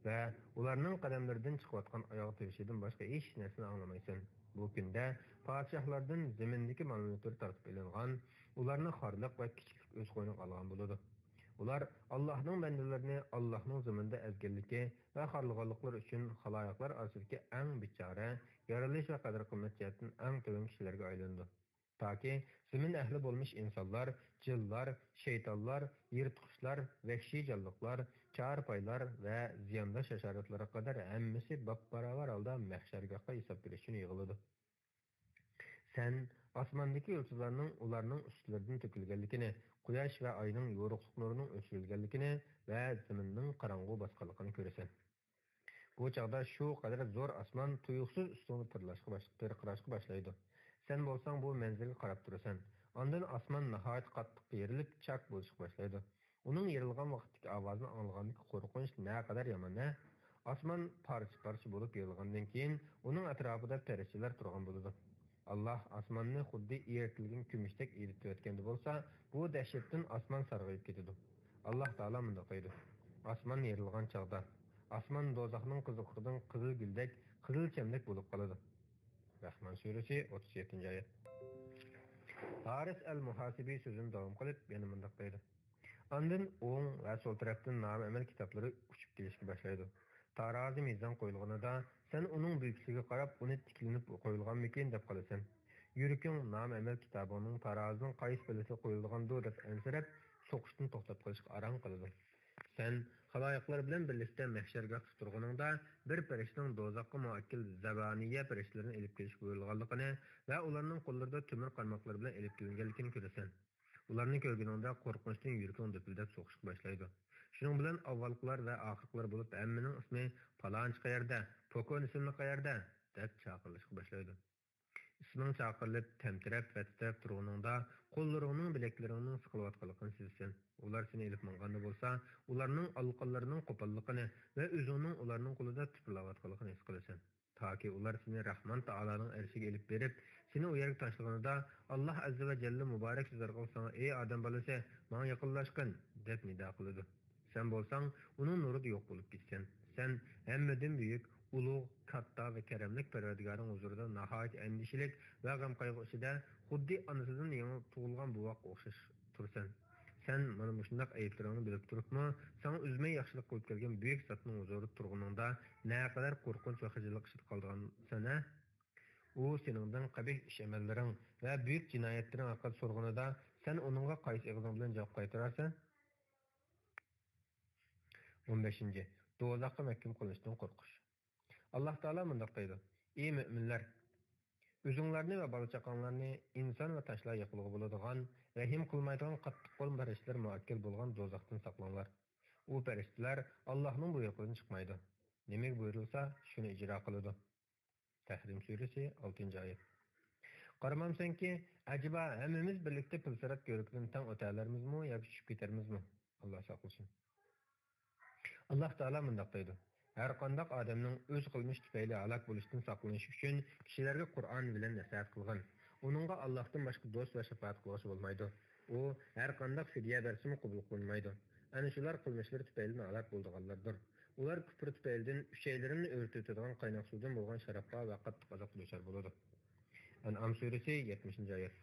ۋە ئۇلارنىڭ قەدەملىرىدىن چىقىۋاتقان ئاياغ تىۋىشىدىن باشقا ھېچ نەرسىنى ئاڭلىمايسەن. بۇ كۈندە پادىشاھلاردىن زېمىندىكى مال-مۈلۈكلىرى تارتىپ ئېلىنغان، ئۇلارنى خارلىق ۋە كىچىكلىك ئۆز قوينىغا ئالغان بولىدۇ. ئۇلار ئاللاھنىڭ بەندىلىرىنى ئاللاھنىڭ زېمىندا ئەزگەنلىكى ۋە خارلىغانلىقلىرى ئۈچۈن خالايىقلار ئارىسىدىكى ئەڭ بىچارە، يارىلىش ۋە قەدىر-قىممەت جەھەتتىن ئەڭ تۆۋەن كىشىلەرگە ئايلىنىدۇ. تاكى زېمىن ئەھلى بولمىش ئىنسانلار، جىنلار، شەيتانلار، يىرتقۇچلار، ۋەھشىي جانلىقلار، چارپايلار ۋە زىيانداش ھاشاراتلارغا قەدەر ھەممىسى باپباراۋەر ھالدا مەھشەرگاھقا ھېساب بېرىش ئۈچۈن يىغىلىدۇ. سەن ئاسماندىكى يۇلتۇزلارنىڭ ئۇلارنىڭ ئۈستلىرىدىن تۆكۈلگەنلىكىنى، قۇياش ۋە ئاينىڭ يورۇقلۇق نۇرىنىڭ ئۆچۈرۈلگەنلىكىنى ۋە زېمىننىڭ قاراڭغۇ باسقانلىقىنى كۆرىسەن. بۇ چاغدا شۇ قەدەر زور ئاسمان تۇيۇقسىز ئۈستۈڭدە پىرلاشقا باش-، پىرقىراشقا باشلايدۇ. سەن بولساڭ بۇ مەنزىرىگە قاراپ تۇرىسەن. ئاندىن ئاسمان ناھايىتى قاتتىق يېرىلىپ، چاك بولۇشقا باشلايدۇ. ئۇنىڭ يېرىلغان ۋاقتىدىكى ئاۋازىنى ئاڭلىغاندىكى قورقۇنچ نەقەدەر يامان-ھە! ئاسمان پارچە-پارچە بولۇپ يېرىلغاندىن كېيىن، ئۇنىڭ ئەتراپىدا پەرىشتىلەر تۇرغان بولىدۇ. ئاللاھ ئاسماننى خۇددى ئېرىتىلگەن كۈمۈشتەك ئېرىتىۋەتكەندە بولسا، بۇ دەھشەتتىن ئاسمان سارغىيىپ كېتىدۇ. ئاللاھ تائالا مۇنداق دەيدۇ: ئاسمان يېرىلغان چاغدا، ئاسمان دوزاخنىڭ قىزىقلىقىدىن قىزىل گۈلدەك، قىزىل چەمدەك بولۇپ قالىدۇ. رەھمان سۈرىسى، ئوتتۇز يەتتىنچى ئايەت. ھارىس ئەل مۇھاسىبى سۆزىنى داۋام قىلىپ يەنە مۇنداق دەيدۇ: ئاندىن ئوڭ ۋە سول تەرەپتىن نامە-ئەمەل كىتابلىرى ئۇچۇپ كېلىشكە باشلايدۇ. تارازى مىزان قويۇلغىنىدا، سەن ئۇنىڭ بۈيۈكلۈكىگە قاراپ، ئۇنى تىكلىنىپ قويۇلغانمىكىن دەپ قالىسەن. يۈرىكىڭ نامە-ئەمەل كىتابىڭنىڭ تارازىنىڭ قايسى پەللىسىگە قويۇلغاندۇ دەپ ئەنسىرەپ، سوقۇشتىن توختاپ قېلىشقا ئاران قالىدۇ. سەن خالايىقلار بىلەن بىرلىكتە مەھشەرگاھتا تۇرغىنىڭدا، بىر پەرىشتىنىڭ دوزاخقا مۇئەككىل زەبانىيە پەرىشتىلىرىنى ئېلىپ كېلىشكە بۇيرۇلغانلىقىنى ۋە ئۇلارنىڭ قوللىرىدا تۆمۈر قارماقلىرى بىلەن ئېلىپ كېلىنگەنلىكىنى كۆرىسەن. ئۇلارنى كۆرگىنىڭدە قورقۇنچتىن يۈرىكىڭ دۈپۈلدەپ سوقۇشقا باشلايدۇ. شۇنىڭ بىلەن ئاۋۋالقىلار ۋە ئاخىرقىلار بولۇپ ھەممىنىڭ ئىسمى پالانچى قەيەردە، پوكون ئىسىملىق قەيەردە دەپ چاقىرىلىشقا باشلايدۇ. ئىسمىڭ چاقىرىلىپ، تەمتىرەپ ۋە تىترەپ تۇرغىنىڭدا، قوللىرىڭنىڭ، بىلەكلىرىڭنىڭ سىقىلىۋاتقانلىقىنى سېزىسەن. ئۇلار سېنى ئېلىپ ماڭغاندا بولسا، ئۇلارنىڭ ئالىقانلىرىنىڭ قوپاللىقىنى ۋە ئۆزۈڭنىڭ ئۇلارنىڭ قولىدا تۇپرالاۋاتقانلىقىنى ھېس قىلىسەن. تاكى ئۇلار سېنى رەھمان تائالانىڭ ئەرشىگە ئېلىپ بېرىپ، سېنى ئۇ يەرگە تاشلىغىنىدا، ئاللاھ ئەززە ۋە جەللە مۇبارەك سۆز ئارقىلىق ساڭا: «ئەي ئادەم بالىسى، ماڭا يېقىنلاشقىن!» دەپ نىدا قىلىدۇ. سەن بولساڭ ئۇنىڭ نۇرىدا يوق بولۇپ كېتىسەن. سەن ھەممىدىن بۈيۈك، ئۇلۇغ، كاتتا ۋە كەرەملىك پەرۋەردىگارىڭ ھۇزۇرىدا ناھايىتى ئەندىشىلىك ۋە غەم-قايغۇ ئىچىدە، خۇددى ئانىسىدىن يېڭى تۇغۇلغان بوۋاققا ئوخشاش تۇرىسەن. سەن مانا مۇشۇنداق ئەيىبلىرىڭنى بىلىپ تۇرۇپمۇ، ساڭا ئۈزمەي ياخشىلىق قىلىپ كەلگەن بۈيۈك زاتنىڭ ھۇزۇرىدا تۇرغىنىڭدا نەقەدەر قورقۇنچ ۋە خىجىللىق ئىچىدە قالىدىغانسەن-ھە؟ ئۇ سېنىڭدىن قەبىھ ئىش-ئەمەللىرىڭ ۋە بۈيۈك جىنايەتلىرىڭ ھەققىدە سورىغىنىدا، سەن ئۇنىڭغا قايسى ئېغىزىڭ بىلەن جاۋاب قايتۇرارسەن؟ ئون بەشىنچى، دوزاخقا مەھكۇم قىلىنىشتىن قورقۇش. ئاللاھ تائالا مۇنداق دەيدۇ: «ئى مۆمىنلەر! ئۆزۈڭلارنى ۋە بالا-چاقاڭلارنى ئىنسان ۋە تاشلار يېقىلغا بولىدىغان، رەھىم قىلمايدىغان قاتتىق قول پەرىشتىلەر مۇئەككەل بولغان دوزاختىن ساقلاڭلار. ئۇ پەرىشتىلەر ئاللاھنىڭ بۇيرۇقىدىن چىقمايدۇ. نېمىگە بۇيرۇلسا، شۇنى ئىجرا قىلىدۇ.» تەھرىم سۈرىسى، ئالتىنچى ئايەت. قارىمامسەنكى، ئەجەبا ھەممىمىز بىرلىكتە پىلسىرات كۆۋرۈكىدىن تەڭ ئۆتەلەرمىزمۇ ياكى چۈشۈپ كېتەرمىزمۇ؟ ئاللاھ ساقلىسۇن. ئاللاھ تائالا مۇنداق دەيدۇ: «ھەرقانداق ئادەمنىڭ ئۆز قىلمىشى تۈپەيلى ھالاك بولۇشتىن ساقلىنىش ئۈچۈن كىشىلەرگە قۇرئان بىلەن نەسىھەت قىلغىن. ئۇنىڭغا ئاللاھتىن باشقا دوست ۋە شاپائەت قىلغۇچى بولمايدۇ. ئۇ ھەرقانداق فىدىيە بەرسىمۇ قوبۇل قىلىنمايدۇ. ئەنە شۇلار قىلمىشلىرى تۈپەيلىدىن ھالاك بولىدىغانلاردۇر. ئۇلار كۇپرى تۈپەيلىدىن ئۈچەيلىرىنى ئۆرتىۋېتىدىغان قايناق سۇدىن بولغان شارابقا ۋە قاتتىق ئازابقا دۇچار بولىدۇ.» ئەنئام سۈرىسى، يەتمىشىنچى ئايەت.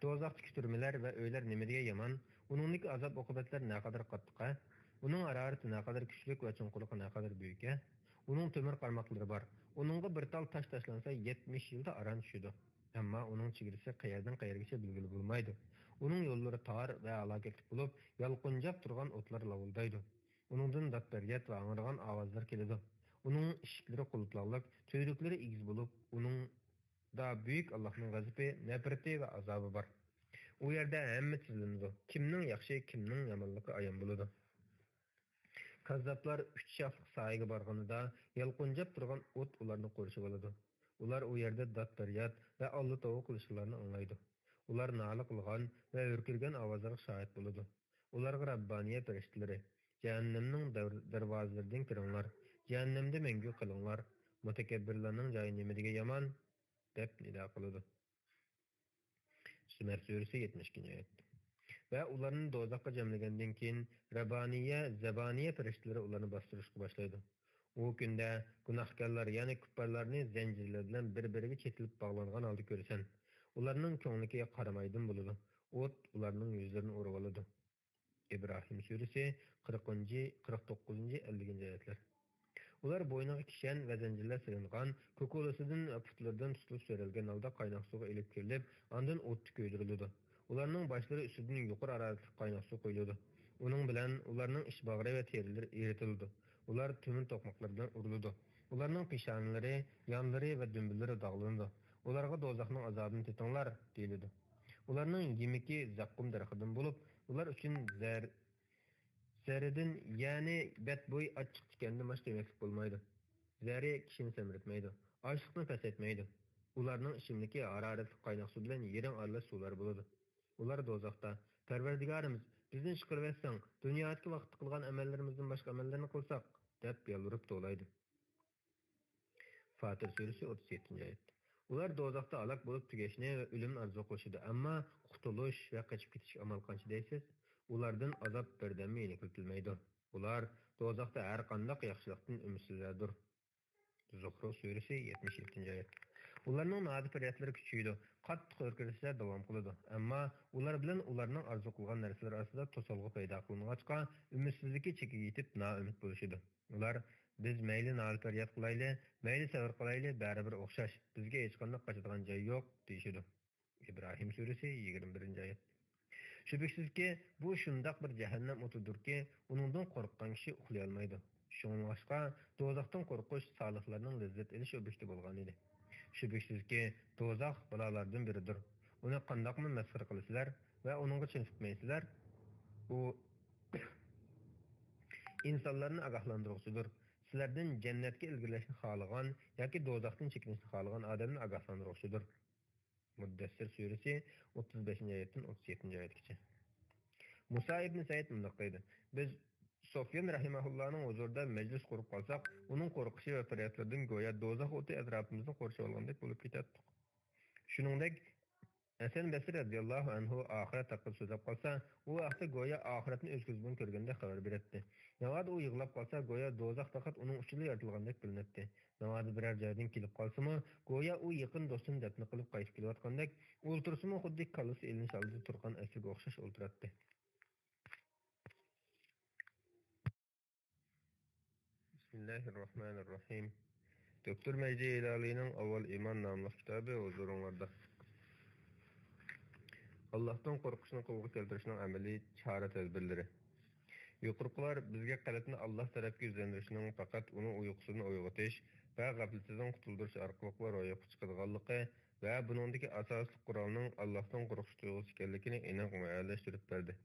دوزاختىكى تۈرمىلەر ۋە ئۆيلەر نېمىدېگەن يامان، ئۇنىڭدىكى ئازاب-ئوقۇبەتلەر نەقەدەر قاتتىق-ھە! ئۇنىڭ ھارارىتى نەقەدەر كۈچلۈك ۋە چوڭقۇرلۇقى نەقەدەر بۈيۈك-ھە! ئۇنىڭ تۆمۈر قارماقلىرى بار. ئۇنىڭغا بىر تال تاش تاشلانسا، يەتمىش يىلدا ئاران چۈشىدۇ. ئەمما ئۇنىڭ چېگرىسى قەيەردىن قەيەرگىچە بىلگىلى بولمايدۇ. ئۇنىڭ يوللىرى تار ۋە ھالاكەتلىك بولۇپ، يالقۇنجاپ تۇرغان ئوتلار لاۋۇلدايدۇ. ئۇنىڭدىن داد-پەرياد ۋە ھاڭرىغان ئاۋازلار كېلىدۇ. ئۇنىڭ ئىشىكلىرى قۇلۇپلاڭلىق، تۈۋرۈكلىرى ئېگىز بولۇپ، ئۇنىڭدا بۈيۈك ئاللاھنىڭ غەزىپى، نەپرىتى ۋە ئازابى بار. ئۇ يەردە ھەممە تىزلىنىدۇ. كىمنىڭ ياخشى، كىمنىڭ يامانلىقى ئايان بولىدۇ. كاززاپلار ئۈچ شاخلىق سايىگە بارغىنىدا، يالقۇنجاپ تۇرغان ئوت ئۇلارنى قورشىۋالىدۇ. ئۇلار ئۇ يەردە داد-پەرياد ۋە ئاللا-توۋا قىلىشلارنى ئاڭلايدۇ. ئۇلار نالە قىلغان ۋە ھۆركىرىگەن ئاۋازلارغا شاھىت بولىدۇ. ئۇلارغا رەببانىيە پەرىشتىلىرى، «جەھەننەمنىڭ دەر-، دەرۋازىلىرىدىن كىرىڭلار، جەھەننەمدە مەڭگۈ قېلىڭلار، مۇتەكەببىرلارنىڭ جايى نېمىدېگەن يامان!» دەپ نىدا قىلىدۇ. زۇمەر سۈرىسى، يەتمىش ئىككىنچى ئايەت. ۋە ئۇلارنى دوزاخقا جەملىگەندىن كېيىن، رەبانىيە، زەبانىيە پەرىشتىلىرى ئۇلارنى باستۇرۇشقا باشلايدۇ. ئۇ كۈندە گۇناھكارلار، يەنى كۇپپارلارنى زەنجىرلەر بىلەن بىر-بىرىگە چېتىلىپ باغلانغان ھالدا كۆرىسەن. ئۇلارنىڭ كۆڭلىكى قارامايدىن بولىدۇ. ئوت ئۇلارنىڭ يۈزلىرىنى ئورىۋالىدۇ. ئىبراھىم سۈرىسى، قىرىقىنچى، قىرىق توققۇزىنچى، ئەللىكىنچى ئايەتلەر. ئۇلار بوينىغا كىشەن ۋە زەنجىرلەر سېلىنغان، كوكۇلىسىدىن ۋە پۇتلىرىدىن تۇتۇپ سۆرەلگەن ھالدا قايناق سۇغا ئېلىپ كىرىلىپ، ئاندىن ئوتتا كۆيدۈرۈلىدۇ. ئۇلارنىڭ باشلىرى ئۈستىدىن يۇقىرى ھارارەتلىك قايناق سۇ قۇيۇلىدۇ. ئۇنىڭ بىلەن ئۇلارنىڭ ئىچ باغرى ۋە تېرىلىرى ئېرىتىلىدۇ. ئۇلار تۆمۈر توقماقلار بىلەن ئۇرۇلىدۇ. ئۇلارنىڭ پېشانىلىرى، يانلىرى ۋە دۈمبىلىرى داغلىنىدۇ. ئۇلارغا دوزاخنىڭ ئازابىنى تېتىڭلار، دېيىلىدۇ. ئۇلارنىڭ يېمىكى زەققۇم دەرىخىدىن بولۇپ، ئۇلار ئۈچۈن زەر-، زەرىدىن، يەنى بەتبۇي ئاچچىق تىكەندىن باشقا يېمەكلىك بولمايدۇ. زەرى كىشىنى سەمرىتمەيدۇ، ئاچلىقنى پەسەيتمەيدۇ. ئۇلارنىڭ ئىچىملىكى ھارارەتلىك قايناق سۇ بىلەن يىرىڭ ئارىلاش سۇلار بولىدۇ. ئۇلار دوزاختا، «پەرۋەردىگارىمىز، بىزنى چىقىرىۋەتسەڭ، دۇنيادىكى ۋاقىتتا قىلغان ئەمەللىرىمىزدىن باشقا ئەمەللەرنى قىلساق» دەپ يالۋۇرۇپ توۋلايدۇ. فاتىر سۈرىسى، ئوتتۇز يەتتىنچى ئايەت. ئۇلار دوزاختا ھالاك بولۇپ تۈگەشنى ۋە ئۆلۈمنى ئارزۇ قىلىشىدۇ، ئەمما قۇتۇلۇش ۋە قېچىپ كېتىشكە ئامال قانچە دەيسىز؟ ئۇلاردىن ئازاب بىردەممۇ يېنىكلىتىلمەيدۇ. ئۇلار دوزاختا ھەر قانداق ياخشىلىقتىن ئۈمىدسىزلەردۇر. زۇخرۇف سۈرىسى، يەتمىش يەتتىنچى ئايەت. ئۇلارنىڭ نادە-پەريادلىرى كۈچىيىدۇ، قاتتىق ھۆركىرىشلەر داۋام قىلىدۇ. ئەمما ئۇلار بىلەن ئۇلارنىڭ ئارزۇ قىلغان نەرسىلىرى ئارىسىدا توسالغۇ پەيدا قىلىنغاچقا، ئۈمىدسىزلىكى چېكىگە يېتىپ، نائۈمىد بولۇشىدۇ. ئۇلار، «بىز مەيلى نالە-پەرياد قىلايلى، مەيلى سەۋر قىلايلى، بەرىبىر ئوخشاش، بىزگە ھېچقانداق قاچىدىغان جاي يوق» دېيىشىدۇ. ئىبراھىم سۈرىسى، يىگىرمە بىرىنچى ئايەت. شۈبھىسىزكى، بۇ شۇنداق بىر جەھەننەم ئوتىدۇركى، ئۇنىڭدىن قورققان كىشى ئۇخلىيالمايدۇ. شۇڭلاشقا، دوزاختىن قورقۇش سالىھلارنىڭ لەززەت ئېلىش ئوبيېكتى بولغان ئىدى. شۈبھىسىزكى، دوزاخ بالالاردىن بىرىدۇر. ئۇنى قانداقمۇ مەسخىرە قىلىسىلەر ۋە ئۇنىڭغا چېنىقمايسىلەر؟ ئۇ ئىنسانلارنى ئاگاھلاندۇرغۇچىدۇر. سىلەردىن جەننەتكە ئىلگىرىلەشنى خالىغان ياكى دوزاختىن چېكىنىشنى خالىغان ئادەمنى ئاگاھلاندۇرغۇچىدۇر. مۇددەسسىر سۈرىسى، ئوتتۇز بەشىنچى ئايەتتىن ئوتتۇز يەتتىنچى ئايەتكىچە. مۇسا ئىبنى سەئىد مۇنداق دەيدۇ: «بىز سۇفيان رەھىمەھۇللانىڭ ھۇزۇرىدا مەجلىس قۇرۇپ قالساق، ئۇنىڭ قورقۇشى ۋە پەريادلىرىدىن گويا دوزاخ ئوتى ئەتراپىمىزنى قورشىۋالغاندەك بولۇپ كېتەتتۇق. شۇنىڭدەك ھەسەن بەسرى رەزىياللاھۇ ئەنھۇ ئاخىرەت ھەققىدە سۆزلەپ قالسا، ئۇ ۋاقىتتا گويا ئاخىرەتنى ئۆز كۆزى بىلەن كۆرگەندەك خەۋەر بېرەتتى. ناۋادا ئۇ يىغلاپ قالسا، گويا دوزاخ پەقەت ئۇنىڭ ئۈچۈنلا يارىتىلغاندەك بىلىنەتتى. ناۋادا بىرەر جايدىن كېلىپ قالسىمۇ، گويا ئۇ يېقىن دوستىنى دەپنە قىلىپ قايتىپ كېلىۋاتقاندەك، ئولتۇرسىمۇ خۇددى كاللىسى ئېلىنىش ئالدىدا تۇرغان ئەسلىگە ئوخشاش ئولتۇراتتى.» بىسمىللاھىررەھمانىررەھىم. دوكتور مەجدى ھىلالىينىڭ ئاۋۋال ئىمان ناملىق كىتابى ھۇزۇرۇڭلاردا. ئاللاھتىن قورقۇشنى قولغا كەلتۈرۈشنىڭ ئەمەلىي چارە-تەدبىرلىرى. يۇقىرىقىلار بىزگە قەلبنى ئاللاھ تەرەپكە يۈزلەندۈرۈشنىڭ پەقەت ئۇنى ئۇيقۇسىدىن ئويغىتىش ۋە غەپلىتىدىن قۇتۇلدۇرۇش ئارقىلىقلا روياپقا چىقىدىغانلىقى ۋە بۇنىڭدىكى ئاساسلىق قورالنىڭ ئاللاھتىن قورقۇش تۇيغۇسى ئىكەنلىكىنى ئېنىق مۇئەييەنلەشتۈرۈپ بەردى.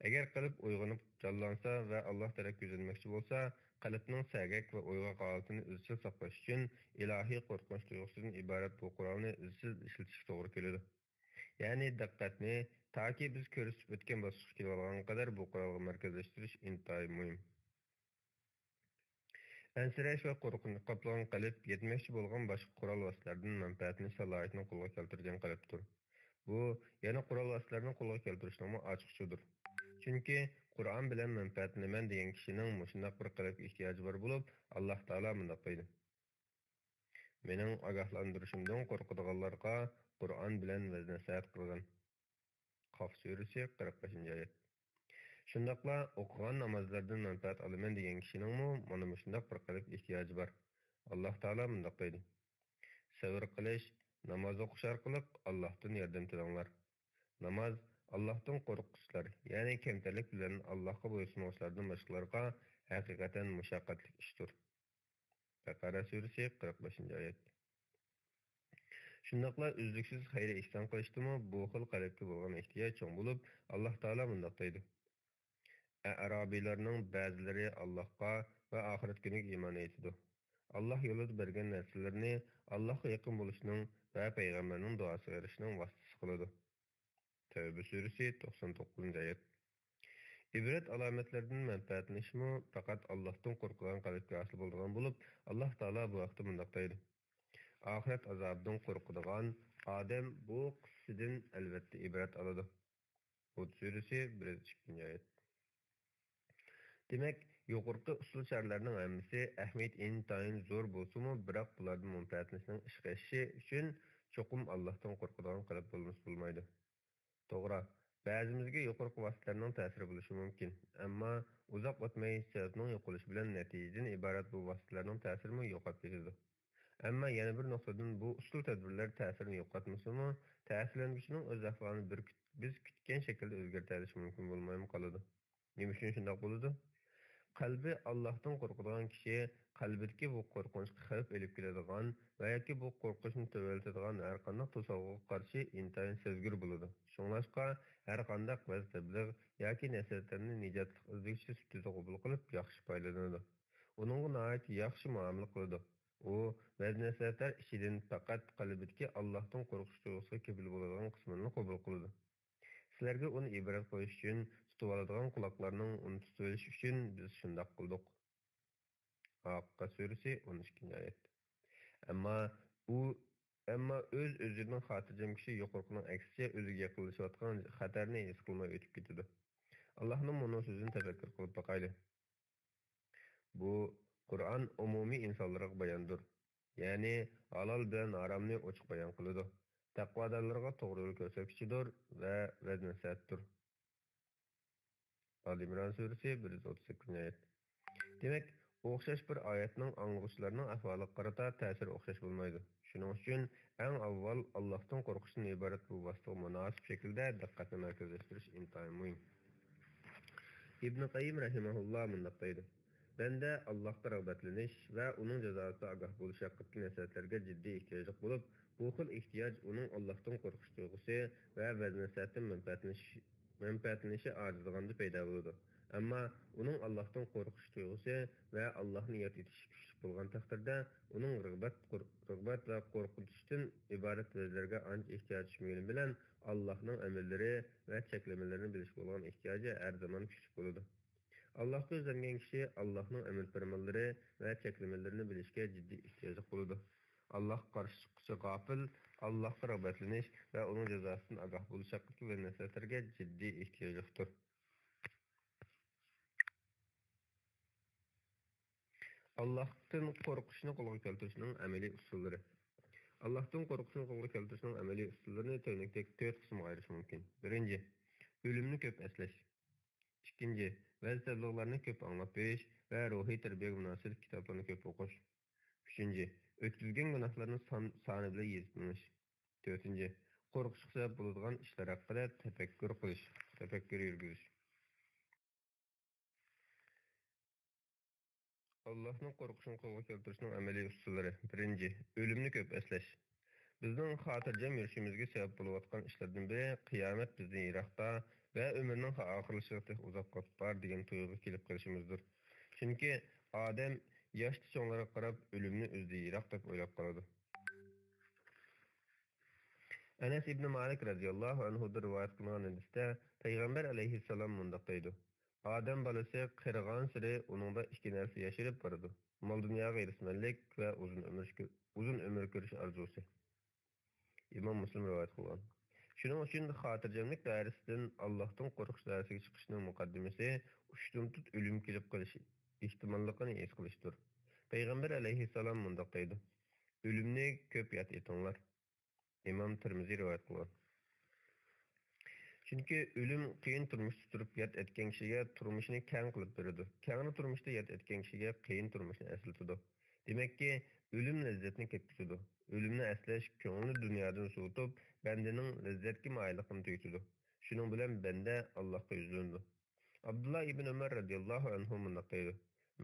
ئەگەر قەلب ئويغىنىپ جانلانسا ۋە ئاللاھ تەرەپكە يۈزلەنمەكچى بولسا، قەلبنىڭ سەگەك ۋە ئويغاق ھالىتىنى ئىزچىل ساقلاش ئۈچۈن، ئىلاھىي قورقۇنچ تۇيغۇسىدىن ئىبارەت بۇ قورالنى ئىزچىل ئىشلىتىشكە توغرا كېلىدۇ. يەنى دىققەتنى تاكى بىز كۆرسىتىپ ئۆتكەن باسقۇچقا كېلىۋالغانغا قەدەر بۇ قورالغا مەركەزلەشتۈرۈش ئىنتايىن مۇھىم. ئەنسىرەش ۋە قورقۇنچ قاپلىغان قەلب يەتمەكچى بولغان باشقا قورال ۋاسىتىلەردىن مەنپەئەتنى، سالاھىيىتىنى قولغا كەلتۈرگەن قەلبتۇر. بۇ يەنە قورال ۋاسىتىلەرنى قولغا كەلتۈرۈشنىڭمۇ ئاچقۇچىدۇر. چۈنكى، «قۇرئان بىلەن مەنپەئەتلىنىمەن» دېگەن كىشىنىڭ مۇشۇنداق بىر قەلبكە ئېھتىياجى بار بولۇپ، ئاللاھ تائالا مۇنداق دەيدۇ: «مېنىڭ ئاگاھلاندۇرۇشۇمدىن قورقىدىغانلارغا قۇرئان بىلەن ۋەز-نەسىھەت قىلغىن.» قاف سۈرىسى، قىرىق بەشىنچى ئايەت. شۇنداقلا ئوقۇغان نامازلىرىدىن مەنپەئەت ئالىمەن دېگەن كىشىنىڭمۇ مانا مۇشۇنداق بىر قەلب ئېھتىياجى بار. ئاللاھ تائالا مۇنداق دەيدۇ: سەۋر قىلىش، ناماز ئوقۇش ئارقىلىق ئاللاھتىن ياردەم تىلەڭلار. ناماز ئاللاھتىن قورققۇچىلار، يەنى كەمتەرلىك بىلەن ئاللاھقا بويسۇنغۇچىلاردىن باشقىلارغا ھەقىقەتەن مۇشەققەتلىك ئىشتۇر. بەقەرە سۈرىسى، قىرىق بەشىنچى ئايەت. شۇنداقلا ئۈزلۈكسىز خەير-ئېھسان قىلىشتىمۇ بۇ خىل قەلبكە بولغان ئېھتىياج چوڭ بولۇپ، ئاللاھ تائالا مۇنداق دەيدۇ: ئەئرابىيلارنىڭ بەزىلىرى ئاللاھقا ۋە ئاخىرەت كۈنىگە ئىمان ئېيتىدۇ. ئاللاھ يولىدا بەرگەن نەرسىلىرىنى ئاللاھقا يېقىن بولۇشنىڭ ۋە پەيغەمبەرنىڭ دۇئاسىغا ئېرىشىشنىڭ ۋاسىتىسى قىلىدۇ. تەۋبە سۈرىسى، توقسان توققۇزىنچى ئايەت. ئىبرەت ئالامەتلىرىدىن مەنپەئەتلىنىشمۇ پەقەت ئاللاھتىن قورقىدىغان قەلبكە ھاسىل بولىدىغان بولۇپ، ئاللاھ تائالا بۇ ھەقتە مۇنداق دەيدۇ: ئاخىرەت ئازابىدىن قورقىدىغان ئادەم بۇ قىسسىدىن ئەلۋەتتە ئىبرەت ئالىدۇ. ھۇد سۈرىسى، بىر يۈز ئىككىنچى ئايەت. دېمەك، يۇقىرىقى ئۇسۇل-چارىلەرنىڭ ھەممىسى ئەھمىيىتى ئىنتايىن زور بولسىمۇ، بىراق بۇلاردىن مەنپەئەتلىنىشنىڭ ئىشقا ئېشىشى ئۈچۈن چوقۇم ئاللاھتىن قورقىدىغان قەلب بولمىسا بولمايدۇ. توغرا، بەزىمىزگە يۇقىرىقى ۋاسىتىلەرنىڭ تەسىرى بولۇشى مۇمكىن. ئەمما ئۇزاق ئۆتمەي سەۋەبنىڭ يوقىلىشى بىلەن نەتىجىدىن ئىبارەت بۇ ۋاسىتىلەرنىڭ تەسىرىمۇ يوقاپ كېتىدۇ. ئەمما يەنە بىر نۇقتىدىن، بۇ ئۇسۇل-تەدبىرلەر تەسىرىنى يوقاتمىسىمۇ، تەسىرلەنگۈچىنىڭ ئۆز ئەھۋالىنى بىر كۈت-، بىز كۈتكەن شەكىلدە ئۆزگەرتەلىشى مۇمكىن بولمايمۇ قالىدۇ. نېمە ئۈچۈن شۇنداق بولىدۇ؟ قەلبى ئاللاھتىن قورقىدىغان كىشى قەلبىدىكى بۇ قورقۇنچقا خەۋپ ئېلىپ كېلىدىغان ۋە ياكى بۇ قورقۇنچنى تۆۋەنلىتىدىغان ھەرقانداق توسالغۇغا قارشى ئىنتايىن سەزگۈر بولىدۇ. شۇڭلاشقا، ھەرقانداق ۋەز-تەبلىغ ياكى نەسىھەتلەرنى نىجاتلىق ئىزدىگۈچى سۈپىتىدە قوبۇل قىلىپ، ياخشى پايدىلىنىدۇ. ئۇنىڭغا ناھايىتى ياخشى مۇئامىلە قىلىدۇ. ئۇ ۋەز-نەسىھەتلەر ئىچىدىن پەقەت قەلبىدىكى ئاللاھتىن قورقۇش تۇيغۇسىغا كېپىل بولىدىغان قىسمىنىلا قوبۇل قىلىدۇ. سىلەرگە ئۇنى ئىبرەت قىلىش ئۈچۈن تۇتۇۋالىدىغان قۇلاقلارنىڭ ئۇنى تۇتۇۋېلىش ئۈچۈن بىز شۇنداق قىلدۇق. ھاققە سۈرىسى، ئون ئىككىنچى ئايەت. ئەمما ئۇ، ئەمما ئۆز-ئۆزىدىن خاتىرجەم كىشى يۇقىرىقىنىڭ ئەكسىچە ئۆزىگە يېقىنلىشىۋاتقان خەتەرنى ھېس قىلماي ئۆتۈپ كېتىدۇ. ئاللاھنىڭ مۇنۇ سۆزىنى تەپەككۇر قىلىپ باقايلى. بۇ قۇرئان ئومۇمىي ئىنسانلارغا باياندۇر. يەنى ھالال بىلەن ھارامنى ئوچۇق بايان قىلىدۇ. تەقۋادارلارغا توغرا يول كۆرسەتكۈچىدۇر ۋە ۋەز-نەسىھەتتۇر. ئالى ئىمران سۈرىسى، بىر يۈز ئوتتۇز سەككىزىنچى ئايەت. دېمەك، ئوخشاش بىر ئايەتنىڭ ئاڭلىغۇچىلارنىڭ ئەھۋالىغا قارىتا تەسىرى ئوخشاش بولمايدۇ. شۇنىڭ ئۈچۈن ئەڭ ئاۋۋال ئاللاھتىن قورقۇشتىن ئىبارەت بۇ ۋاسىتىگە مۇناسىپ شەكىلدە دىققەتنى مەركەزلەشتۈرۈش ئىنتايىن مۇھىم. ئىبنى قەييىم رەھىمەھۇللا مۇنداق دەيدۇ: بەندە ئاللاھقا رىغبەتلىنىش ۋە ئۇنىڭ جازاسىدىن ئاگاھ بولۇش ھەققىدىكى نەسىھەتلەرگە جىددىي ئېھتىياجلىق بولۇپ، بۇ خىل ئېھتىياج ئۇنىڭ ئاللاھتىن قورقۇش تۇيغۇسى ۋە ۋەز-نەسىھەتتىن مەنپەئەتلىنىش، مەنپەئەتلىنىشى ئاجىزلىغاندا پەيدا بولىدۇ. ئەمما ئۇنىڭ ئاللاھتىن قورقۇش تۇيغۇسى ۋە ئاللاھنى ياد ئېتىشى كۈچلۈك بولغان تەقدىردە، ئۇنىڭ رىغبەت، قور-، رىغبەت ۋە قورقۇتۇشتىن ئىبارەت ۋەزلەرگە ئانچە ئېھتىياجى چۈشمىگىنى بىلەن، ئاللاھنىڭ ئەمىرلىرى ۋە چەكلىمىلىرىنى بىلىشكە بولغان ئېھتىياجى ھەر زامان كۈچلۈك بولىدۇ. ئاللاھقا يۈزلەنگەن كىشى ئاللاھنىڭ ئەمىر پەرمانلىرى ۋە چەكلىمىلىرىنى بىلىشكە جىددىي ئېھتىياجلىق بولىدۇ. ئاللاھقا قارشى چىققۇچى غاپىل، ئاللاھقا رىغبەتلىنىش ۋە ئۇنىڭ جازاسىدىن ئاگاھ بولۇش ھەققىدىكى ۋەز-نەسىھەتلەرگە جىددىي ئېھتىياجلىقتۇر. ئاللاھتىن قورقۇشنى قولغا كەلتۈرۈشنىڭ ئەمەلىي ئۇسۇللىرى. ئاللاھتىن قورقۇشنى قولغا كەلتۈرۈشنىڭ ئەمەلىي ئۇسۇللىرىنى تۆۋەندىكىدەك تۆت قىسىمغا ئايرىش مۇمكىن. بىرىنچى، ئۆلۈمنى كۆپ ئەسلەش. ئىككىنچى، ۋەز-تەبلىغلارنى كۆپ ئاڭلاپ بېرىش ۋە روھىي تەربىيەگە مۇناسىۋەتلىك كىتابلارنى كۆپ ئوقۇش. ئۈچىنچى، ئۆتكۈزگەن گۇناھلارنى سان-، سانى بىلەن يېزىپ مېڭىش. تۆتىنچى، قورقۇشقا سەۋەب بولىدىغان ئىشلار ھەققىدە تەپەككۇر قىلىش، تەپەككۇر يۈرگۈزۈش. ئاللاھنى قورقۇشنى قولغا كەلتۈرۈشنىڭ ئەمەلىي ئۇسۇللىرى. بىرىنچى، ئۆلۈمنى كۆپ ئەسلەش. بىزنىڭ خاتىرجەم يۈرۈشىمىزگە سەۋەب بولۇۋاتقان ئىشلاردىن بىرى، قىيامەت بىزدىن يىراقتا ۋە ئۆمۈرنىڭ ئاخىرلىشىشىغا تېخى ئۇزاق ۋاقىت بار دېگەن تۇيغۇغا كېلىپ قېلىشىمىزدۇر. چۈنكى ئادەم ياشتا چوڭلارغا قاراپ، ئۆلۈمنى ئۆزىدىن يىراق دەپ ئويلاپ قالىدۇ. ئەنەس ئىبنى مالىك رەزىياللاھۇ ئەنھۇدىن رىۋايەت قىلىنغان ھەدىستە پەيغەمبەر ئەلەيھىسسالام مۇنداق دەيدۇ: ئادەم بالىسى قېرىغانسېرى ئۇنىڭدا ئىككى نەرسە ياشىرىپ بارىدۇ، مال-دۇنياغا ھېرىسمەنلىك ۋە ئۇزۇن ئۆمۈر، ئۇزۇن ئۆمۈر كۆرۈش ئارزۇسى. ئىمام مۇسلىم رىۋايەت قىلغان. شۇنىڭ ئۈچۈن خاتىرجەملىك دائىرىسىدىن ئاللاھتىن قورقۇش دائىرىسىگە چىقىشنىڭ مۇقەددىمىسى ئۇشتۇمتۇت ئۆلۈم كېلىپ قېلىش ئېھتىماللىقىنى ھېس قىلىشتۇر. پەيغەمبەر ئەلەيھىسسالام مۇنداق دەيدۇ: ئۆلۈمنى كۆپ ياد ئېتىڭلار. ئىمام تىرمىزى رىۋايەت قىلغان. چۈنكى ئۆلۈم قىيىن تۇرمۇشتا تۇرۇپ ياد ئەتكەن كىشىگە تۇرمۇشنى كەڭ قىلىپ بېرىدۇ، كەڭرى تۇرمۇشتا ياد ئەتكەن كىشىگە قىيىن تۇرمۇشنى ئەسلىتىدۇ. دېمەككى، ئۆلۈم لەززەتنى كەتكۈزىدۇ. ئۆلۈمنى ئەسلەش كۆڭۈلنى دۇنيادىن سوۋۇتۇپ، بەندىنىڭ لەززەتكە مايىللىقىنى تۈگىتىدۇ. شۇنىڭ بىلەن بەندە ئاللاھقا يۈزلىنىدۇ. ئابدۇللا ئىبن ئۆمەر رەزىياللاھۇ ئەنھۇ مۇنداق دەيدۇ: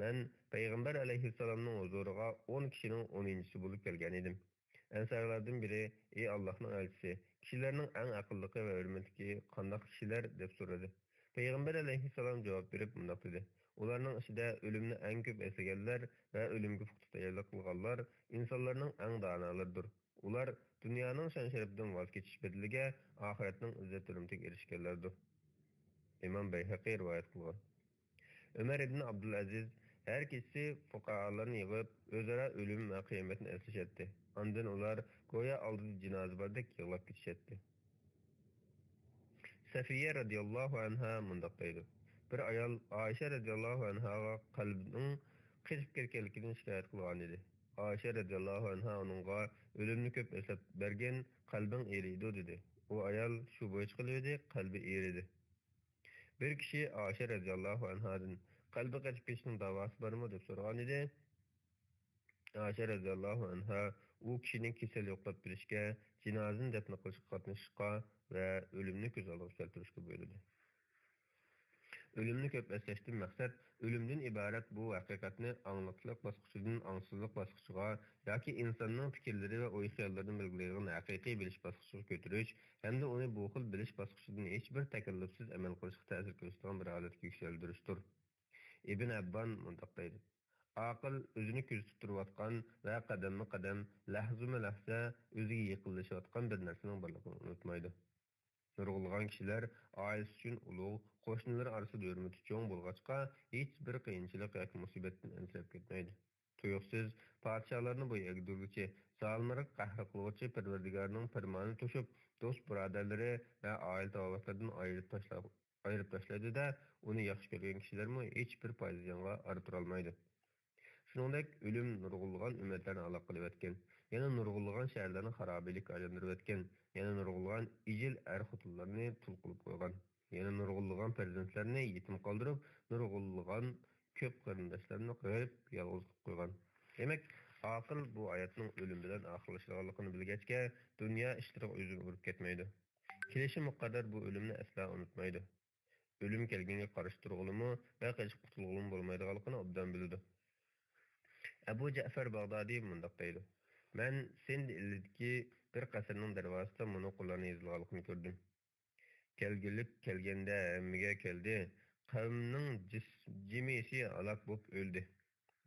مەن پەيغەمبەر ئەلەيھىسسالامنىڭ ھۇزۇرىغا ئون كىشىنىڭ ئونىنچىسى بولۇپ كەلگەن ئىدىم. ئەنسارلاردىن بىرى: ئى ئاللاھنىڭ ئەلچىسى، كىشىلەرنىڭ ئەڭ ئەقىللىقى ۋە ھۆرمەتلىكى قانداق كىشىلەر؟ دەپ سورىدى. پەيغەمبەر ئەلەيھىسسالام جاۋاب بېرىپ مۇنداق دېدى: ئۇلارنىڭ ئىچىدە ئۆلۈمنى ئەڭ كۆپ ئەسلىگەنلەر ۋە ئۆلۈمگە پۇختا تەييارلىق قىلغانلار ئىنسانلارنىڭ ئەڭ دانالىرىدۇر. ئۇلار دۇنيانىڭ شان-شەرىپىدىن ۋاز كېچىش بەدىلىگە ئاخىرەتنىڭ ئىززەت-ھۆرمىتىگە ئېرىشكەنلەردۇر. ئىمام بەيھەقى رىۋايەت قىلغان. ئۆمەر ئىبن ئابدۇلئەزىز ھەر كېچىسى فۇقاھالارنى يىغىپ، ئۆزئارا ئۆلۈم ۋە قىيامەتنى ئەسلىشەتتى. ئاندىن ئۇلار گويا ئالدىدا جىنازا باردەك يىغلاپ كېتىشەتتى. سەفىيە رەزىياللاھۇ ئەنھا مۇنداق دەيدۇ: بىر ئايال ئائىشە رەزىياللاھۇ ئەنھاغا قەلبىنىڭ قېچىپ كەتكەنلىكىنى شىكايەت قىلغان ئىدى. ئائىشە رەزىياللاھۇ ئەنھا ئۇنىڭغا: ئۆلۈمنى كۆپ ئەسلەپ بەرگىن، قەلبىڭ ئېرىيدۇ، دېدى. ئۇ ئايال شۇ بويىچە قىلىۋىدى، قەلبى ئېرىدى. بىر كىشى ئائىشە رەزىياللاھۇ ئەنھادىن: قەلبى قېچىپ كېتىشنىڭ داۋاسى بارمۇ؟ دەپ سورىغان ئىدى. ئائىشە رەزىياللاھۇ ئەنھا ئۇ كىشىنى كېسەل يوقلاپ بىلىشكە، جىنازىنى دەپنە قىلىشقا قاتنىشىشقا ۋە ئۆلۈمنى كۆز ئالدىغا كەلتۈرۈشكە بۇيرۇدى. ئۆلۈمنى كۆپ ئەسلەشتىن مەقسەت ئۆلۈمدىن ئىبارەت بۇ ھەقىقەتنى ئاڭلىقلىق باسقۇچىدىن ئاڭسىزلىق باسقۇچىغا ياكى ئىنساننىڭ پىكىرلىرى ۋە ئوي-خىياللىرىنى بەلگىلەيدىغان ھەقىقىي بىلىش باسقۇچىغا كۆتۈرۈش ھەمدە ئۇنى بۇ خىل بىلىش باسقۇچىدىن ھېچبىر تەكەللۇپسىز ئەمەل قىلىشقا تەسىر كۆرسىتىدىغان بىر ھالەتكە يۈكسەلدۈرۈشتۇر. ئىبن ئەببان مۇنداق دەيدۇ: ئاقىل ئۆزىنى كۆزىتىپ تۇرۇۋاتقان ۋە قەدەممۇ قەدەم، لەھزىمۇ لەھزە ئۆزىگە يېقىنلىشىۋاتقان بىر نەرسىنىڭ بارلىقىنى ئۇنتۇمايدۇ. نۇرغۇنلىغان كىشىلەر ئائىلىسى ئۈچۈن ئۇلۇغ، قوشنىلىرى ئارىسىدا ھۆرمىتى چوڭ بولغاچقا، ھېچبىر قىيىنچىلىق ياكى مۇسىبەتتىن ئەنسىرەپ كەتمەيدۇ. تۇيۇقسىز پادىشاھلارنى بوي ئەگدۈرگۈچى، زالىملارغا قەھر قىلغۇچى پەرۋەردىگارنىڭ پەرمانى توشۇپ، دوست-بۇرادەرلىرى ۋە ئائىلە-تاۋابىئاتلىرىدىن ئايرىپ تاشلاپ، ئايرىپ تاشلايدۇ-دە، ئۇنى ياخشى كۆرگەن كىشىلەرمۇ ھېچبىر پايدا زىيانغا ئارا تۇرالمايدۇ. شۇنىڭدەك ئۆلۈم نۇرغۇنلىغان ئۈممەتلەرنى ھالاك قىلىۋەتكەن، يەنە نۇرغۇنلىغان شەھەرلەرنى خارابىلىككە ئايلاندۇرۇۋەتكەن، يەنە نۇرغۇنلىغان ئىجىل ئەر-خوتۇنلارنى تۇل قىلىپ قويغان، يەنە نۇرغۇنلىغان پەرزەنتلەرنى يېتىم قالدۇرۇپ، نۇرغۇنلىغان كۆپ قېرىنداشلارنى غېرىب، يالغۇز قىلىپ قويغان. دېمەك، ئاقىل بۇ ھاياتنىڭ ئۆلۈم بىلەن ئاخىرلىشىدىغانلىقىنى بىلگەچكە، دۇنيا ئىشلىرىغا ئۆزىنى ئۇرۇپ كەتمەيدۇ. كېلىشى مۇقەررەر بۇ ئۆلۈمنى ئەسلا ئۇنتۇمايدۇ. ئۆلۈم كەلگەنگە قارشى تۇرغىلىمۇ ۋە قېچىپ قۇتۇلغىلىمۇ بولمايدىغانلىقىنى ئوبدان بىلىدۇ. ئەبۇ جەئفەر باغدادىي مۇنداق دەيدۇ: مەن سىند ئېلىدىكى بىر قەسىرنىڭ دەرۋازىسىدا مۇنۇ قۇرلارنى يېزىلغانلىقىنى كۆردۈم: كەلگۈلۈك كەلگەندە ھەممىگە كەلدى، قەۋمنىڭ جىس-، جىمىسى ھالاك بولۇپ ئۆلدى.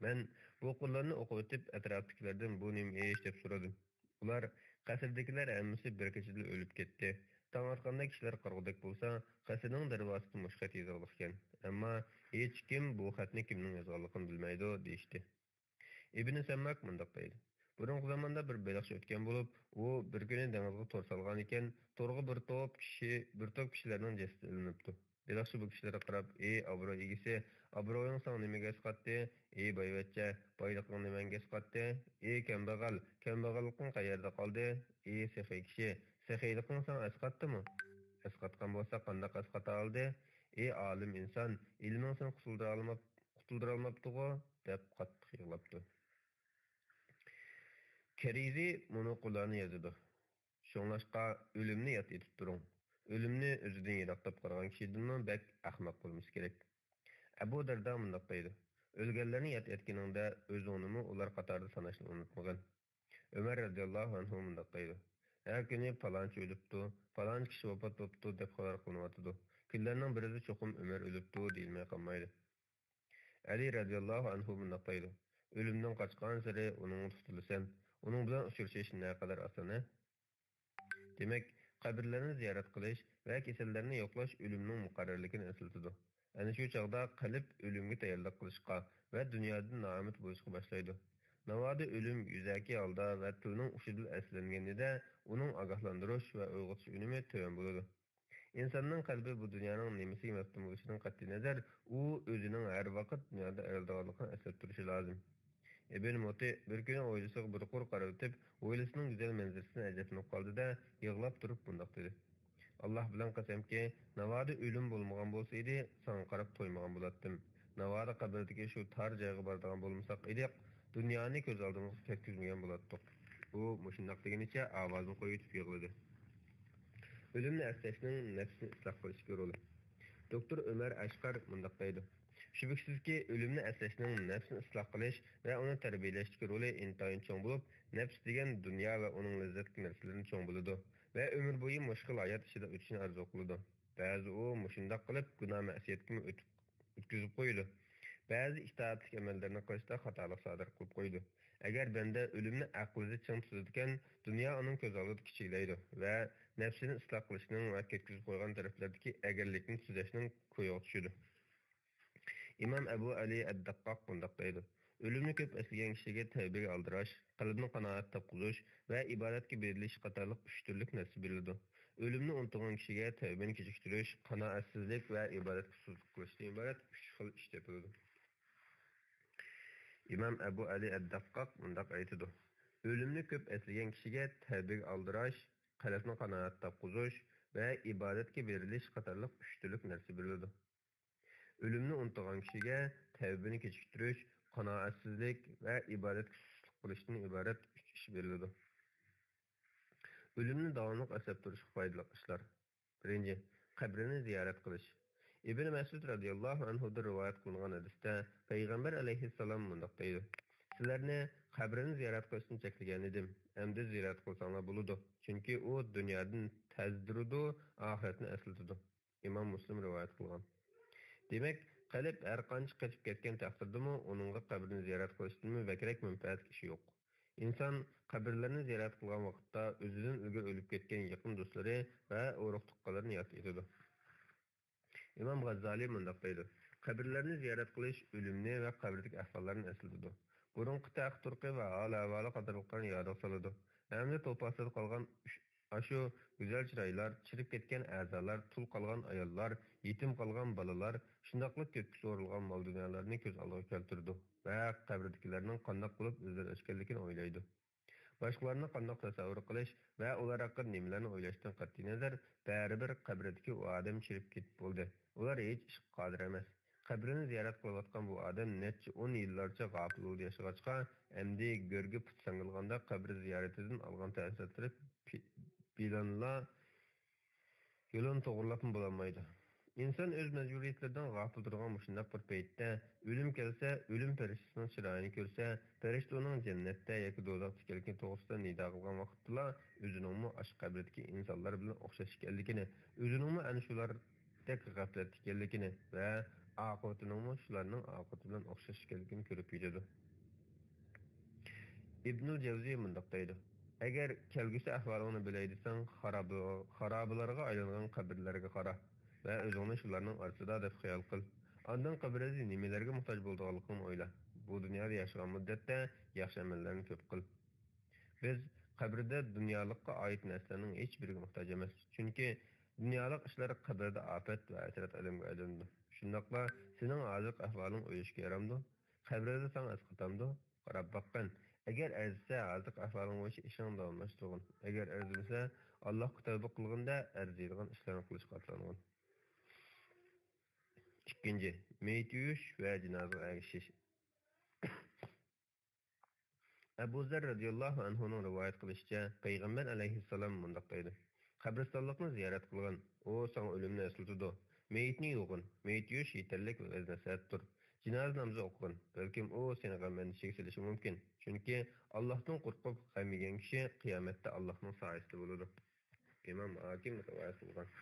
مەن بۇ قۇرلارنى ئوقۇۋېتىپ، ئەتراپتىكىلەردىن: «بۇ نېمە ئىش؟» دەپ سورىدىم. ئۇلار: «قەسىردىكىلەر ھەممىسى بىر كېچىدىلا ئۆلۈپ كەتتى. تاڭ ئاتقاندا كىشىلەر قارىغۇدەك بولسا، قەسىرنىڭ دەرۋازىسىدا مۇشۇ خەت يېزىلغان ئىكەن. ئەمما ھېچكىم بۇ خەتنى كىمنىڭ يازغانلىقىنى بىلمەيدۇ» دېيىشتى. ئىبنى سەمماك مۇنداق دەيدۇ: بۇرۇنقى زاماندا بىر بېلىقچى ئۆتكەن بولۇپ، ئۇ بىر كۈنى دېڭىزغا تور سالغانىكەن، تورغا بىر توپ كىشى، بىر توپ كىشىلەرنىڭ جەسىتى ئىلىنىپتۇ. بېلىقچى بۇ كىشىلەرگە قاراپ: «ئى ئابرۇي ئىگىسى، ئابرۇيۇڭ ساڭا نېمىگە ئەسقاتتى؟ ئى بايۋەچچە، بايلىقىڭ نېمەڭگە ئەسقاتتى؟ ئى كەمبەغەل، كەمبەغەللىقىڭ قەيەردە قالدى؟ ئى سېخىي كىشى، سېخىيلىقىڭ ساڭا ئەسقاتتىمۇ؟ ئەسقاتقان بولسا قانداق ئەسقاتالىدى؟ ئى ئالىم ئىنسان، ئىلمىڭ سېنى قۇتۇلدۇرالماپ-، قۇتۇلدۇرالماپتىغۇ؟» دەپ قاتتىق يىغلاپتۇ. كەرىزى مۇنۇ قۇرلارنى يازىدۇ: شۇڭلاشقا ئۆلۈمنى ياد ئېتىپ تۇرۇڭ. ئۆلۈمنى ئۆزىدىن يىراقلاپ قارىغان كىشىدىنمۇ بەك ئەخمەق بولمىسا كېرەك. ئەبۇ دەردا مۇنداق دەيدۇ: ئۆلگەنلەرنى ياد ئەتكىنىڭدە ئۆزۈڭنىمۇ ئۇلار قاتارىدا ساناشنى ئۇنتۇمىغىن. ئۆمەر رەزىياللاھۇ ئەنھۇ مۇنداق دەيدۇ: ھەر كۈنى پالانچى ئۆلۈپتۇ، پالانچى كىشى ۋاپات بوپتۇ دەپ خەۋەر قىلىنىۋاتىدۇ. كۈنلەرنىڭ بىرىدە چوقۇم ئۆمەر ئۆلۈپتۇ دېيىلمەي قالمايدۇ. ئەلى رەزىياللاھۇ ئەنھۇ مۇنداق دەيدۇ: ئۆلۈمدىن قاچقانسېرى ئۇنىڭغا تۇتۇلىسەن. ئۇنىڭ بىلەن ئۇچرىشىش نەقەدەر ئاسان، ھە؟ دېمەك، قەبرىلەرنى زىيارەت قىلىش ۋە كېسەللەرنى يوقلاش ئۆلۈمنىڭ مۇقەررەرلىكىنى ئەسلىتىدۇ. ئەنە شۇ چاغدا قەلب ئۆلۈمگە تەييارلىق قىلىشقا ۋە دۇنيادىن نائۈمىد بولۇشقا باشلايدۇ. ناۋادا ئۆلۈم يۈزەكى ھالدا ۋە تىلنىڭ ئۇچىدىلا ئەسلەنگىنىدە، ئۇنىڭ ئاگاھلاندۇرۇش ۋە ئويغىتىش ئۈنۈمى تۆۋەن بولىدۇ. ئىنساننىڭ قەلبى بۇ دۇنيانىڭ نېمىسىگە مەپتۇن بولۇشىدىن قەتئىينەزەر، ئۇ ئۆزىنىڭ ھەر ۋاقىت دۇنيادا ئەرلىدىغانلىقىنى ئەسلەپ تۇرۇشى لازىم. ئىبن مۇتى بىر كۈنى ھويلىسىغا بىر قۇر قارىۋېتىپ، ھويلىسىنىڭ گۈزەل مەنزىرىسىدىن ئەجەبلىنىپ قالدى-دە، يىغلاپ تۇرۇپ مۇنداق دېدى: ئاللاھ بىلەن قەسەمكى، ناۋادا ئۆلۈم بولمىغان بولسا ئىدى، ساڭا قاراپ تويمىغان بولاتتىم. ناۋادا قەبرىدىكى شۇ تار جايغا بارىدىغان بولمىساق ئىدۇق، دۇنيانى كۆز ئالدىمىزغا كەتكۈزمىگەن بولاتتۇق. ئۇ مۇشۇنداق دېگىنىچە ئاۋازىنى قويۇۋېتىپ يىغلىدى. ئۆلۈمنى ئەسلەشنىڭ نەپسنى ئىسلاھ قىلىشتىكى رولى. دوكتور ئۆمەر ئەشقەر مۇنداق دەيدۇ: شۈبھىسىزكى، ئۆلۈمنى ئەسلەشنىڭ نەپسنى ئىسلاھ قىلىش ۋە ئۇنى تەربىيەلەشتىكى رولى ئىنتايىن چوڭ بولۇپ، نەپس دېگەن دۇنيا ۋە ئۇنىڭ لەززەتلىك نەرسىلىرىدىن چوڭ بولىدۇ ۋە ئۆمۈر بويى مۇشۇ خىل ھايات ئىچىدە ئۆتۈشنى ئارزۇ قىلىدۇ. بەزى ئۇ مۇشۇنداق قىلىپ گۇناھ-مەسىيەتكىمۇ ئۆتۈپ، ئۆتكۈزۈپ قويىدۇ. بەزى ئىتائەتلىك ئەمەللەرنى قىلىشتا خاتالىق سادىر قىلىپ قويىدۇ. ئەگەر بەندە ئۆلۈمنى ئەقلىدە چىڭ تۇتىدىكەن، دۇنيا ئۇنىڭ كۆز ئالدىدا كىچىكلەيدۇ ۋە نەپسىنى ئىسلاھ قىلىشنىڭ ۋە كەتكۈزۈپ قويغان تەرەپلەردىكى ئەگەرلىكنى تۈزەشنىڭ كويىغا چۈشىدۇ. ئىمام ئەبۇ ئەلى ئەددەققاق مۇنداق دەيدۇ: ئۆلۈمنى كۆپ ئەسلىگەن كىشىگە تەۋبىگە ئالدىراش، قەلبنى قانائەت تاپقۇزۇش ۋە ئىبادەتكە بېرىلىش قاتارلىق ئۈچ تۈرلۈك نەرسە بېرىلىدۇ. ئۆلۈمنى ئۇنتۇغان كىشىگە تەۋبىنى كېچىكتۈرۈش، قانائەتسىزلىك ۋە ئىبادەتكە سۇسلۇق قىلىشتىن ئىبارەت ئۈچ خىل ئىش تېپىلىدۇ. ئىمام ئەبۇ ئەلى ئەددەققاق مۇنداق ئېيتىدۇ: ئۆلۈمنى كۆپ ئەسلىگەن كىشىگە تەۋبىگە ئالدىراش، قەلبنى قانائەت تاپقۇزۇش ۋە ئىبادەتكە بېرىلىش قاتارلىق ئۈچ تۈرلۈك نەرسە بېرىلىدۇ. ئۆلۈمنى ئۇنتۇغان كىشىگە تەۋبىنى كېچىكتۈرۈش، قانائەتسىزلىك ۋە ئىبادەتكە سۇسلۇق قىلىشتىن ئىبارەت ئۈچ ئىش بېرىلىدۇ. ئۆلۈمنى داۋاملىق ئەسلەپ تۇرۇشقا پايدىلىق ئىشلار. بىرىنچى، قەبرىنى زىيارەت قىلىش. ئىبن مەسئۇد رەزىياللاھۇ ئەنھۇدىن رىۋايەت قىلىنغان ھەدىستە پەيغەمبەر ئەلەيھىسسالام مۇنداق دەيدۇ: سىلەرنى قەبرىنى زىيارەت قىلىشتىن چەكلىگەن ئىدىم، ئەمدى زىيارەت قىلساڭلار بولىدۇ، چۈنكى ئۇ دۇنيادىن تەزدۈرىدۇ، ئاخىرەتنى ئەسلىتىدۇ. ئىمام مۇسلىم رىۋايەت قىلغان. دېمەك، قەلب ھەر قانچە قېچىپ كەتكەن تەقدىردىمۇ، ئۇنىڭغا قەبرىنى زىيارەت قىلىشتىنمۇ بەكرەك مەنپەئەتلىك ئىش يوق. ئىنسان قەبرىلەرنى زىيارەت قىلغان ۋاقىتتا ئۆزىدىن ئىلگىرى ئۆلۈپ كەتكەن يېقىن دوستلىرى ۋە ئۇرۇق-تۇغقانلىرىنى ياد ئېتىدۇ. ئىمام غاززالى مۇنداق دەيدۇ: قەبرىلەرنى زىيارەت قىلىش ئۆلۈمنى ۋە قەبرىدىكى ئەھۋاللارنى ئەسلىتىدۇ. بۇرۇنقى تەخت-تۇرقى ۋە ھال-ئەھۋالى قاتارلىقلارنى يادىغا سالىدۇ. ئەمدى توپا-ئاستىدا قالغان ئۇش-، ئاشۇ گۈزەل چىرايلار، چىرىپ كەتكەن ئەزالار، تۇل قالغان ئاياللار، يېتىم قالغان بالىلار، شۇنداقلا كۆككە سورۇلغان مال-دۇنيالارنى كۆز ئالدىغا كەلتۈرىدۇ ۋە قەبرىدىكىلەرنىڭ قانداق بولۇپ ئۆزلىرى ئۆچكەنلىكىنى ئويلايدۇ. باشقىلارنى قانداق تەسەۋۋۇر قىلىش ۋە ئۇلار ھەققىدە نېمىلەرنى ئويلاشتىن قەتئىينەزەر، بەرىبىر قەبرىدىكى ئۇ ئادەم چىرىپ كېتىپ بولدى. ئۇلار ھېچ ئىشقا قادىر ئەمەس. قەبرىنى زىيارەت قىلىۋاتقان بۇ ئادەم نەچچە ئون يىللارچە غاپىل ھالدا ياشىغاچقا، ئەمدى گۆرگە پۇت ساڭگىلىغاندا قەبرە زىيارىتىدىن ئالغان تەسىراتلىرى پى-، پىلانلا يولىنى توغرىلاپمۇ بولالمايدۇ. ئىنسان ئۆز مەجبۇرىيەتلىرىدىن غاپىل تۇرىدىغان مۇشۇنداق بىر پەيتتە، ئۆلۈم كەلسە، ئۆلۈم پەرىشتىسىنىڭ چىرايىنى كۆرسە، پەرىشتە ئۇنىڭ جەننەتتە ياكى دوزاختا ئىكەنلىكى توغرىسىدا نىدا قىلغان ۋاقىتتىلا، ئۆزىنىڭمۇ ئاشۇ قەبرىدىكى ئىنسانلار بىلەن ئوخشاش ئىكەنلىكىنى، ئۆزىنىڭمۇ ئەنە شۇلاردەك غەپلەتتە ئىكەنلىكىنى ۋە ئاقىۋىتىنىڭمۇ شۇلارنىڭ ئاقىۋىتى بىلەن ئوخشاش ئىكەنلىكىنى كۆرۈپ يېتىدۇ. ئىبنۇل جەۋزى مۇنداق دەيدۇ: ئەگەر كەلگۈسى ئەھۋالىڭنى بىلەي دېسەڭ، خارابە-، خارابىلارغا ئايلانغان قەبرىلەرگە قارا ۋە ئۆزۈڭنى شۇلارنىڭ ئارىسىدا دەپ خىيال قىل. ئاندىن قەبرىدە نېمىلەرگە موھتاج بولىدىغانلىقىڭنى ئويلا. بۇ دۇنيادا ياشىغان مۇددەتتە ياخشى ئەمەللەرنى كۆپ قىل. بىز قەبرىدە دۇنيالىققا ئائىت نەرسىلەرنىڭ ھېچبىرىگە موھتاج ئەمەس. چۈنكى دۇنيالىق ئىشلار قەبرىدە ئاپەت ۋە ھەسرەت ئالەمگە ئايلىنىدۇ. شۇنداقلا سېنىڭ ھازىرقى ئەھۋالىڭ ئويلىشىشقا يارامدۇ؟ قەبرىدە ساڭا ئەسقاتامدۇ؟ قاراپ باققىن. ئەگەر ئەرزىسە، ھازىرقى ئەھۋالىڭ بويىچە ئىشىڭنى داۋاملاشتۇرغىن. ئەگەر ئەرزىمىسە، ئاللاھقا تەۋبە قىلغىندا ئەرزىيدىغان ئىشلارنى قىلىشقا ئاتلانغىن. ئىككىنچى، مېيىت يۇيۇش ۋە جىنازىغا ئەگىشىش. ئەبۇ زەر رەزىياللاھۇ ئەنھۇنىڭ رىۋايەت قىلىشىچە، پەيغەمبەر ئەلەيھىسسالام مۇنداق دەيدۇ: قەبرىستانلىقنى زىيارەت قىلغىن، ئۇ ساڭا ئۆلۈمنى ئەسلىتىدۇ. مېيىتنى يۇغىن، مېيىت يۇيۇش يېتەرلىك ۋەز-نەسىھەتتۇر. جىنازا نامىزى ئوقۇغىن، بەلكىم ئۇ سېنى غەم-ئەندىشىگە سېلىشى مۇمكىن. چۈنكى ئاللاھتىن قورقۇپ غەم يېگەن كىشى قىيامەتتە ئاللاھنىڭ سايىسىدە بولىدۇ. ئىمام ھاكىم رىۋايەت قىلغان.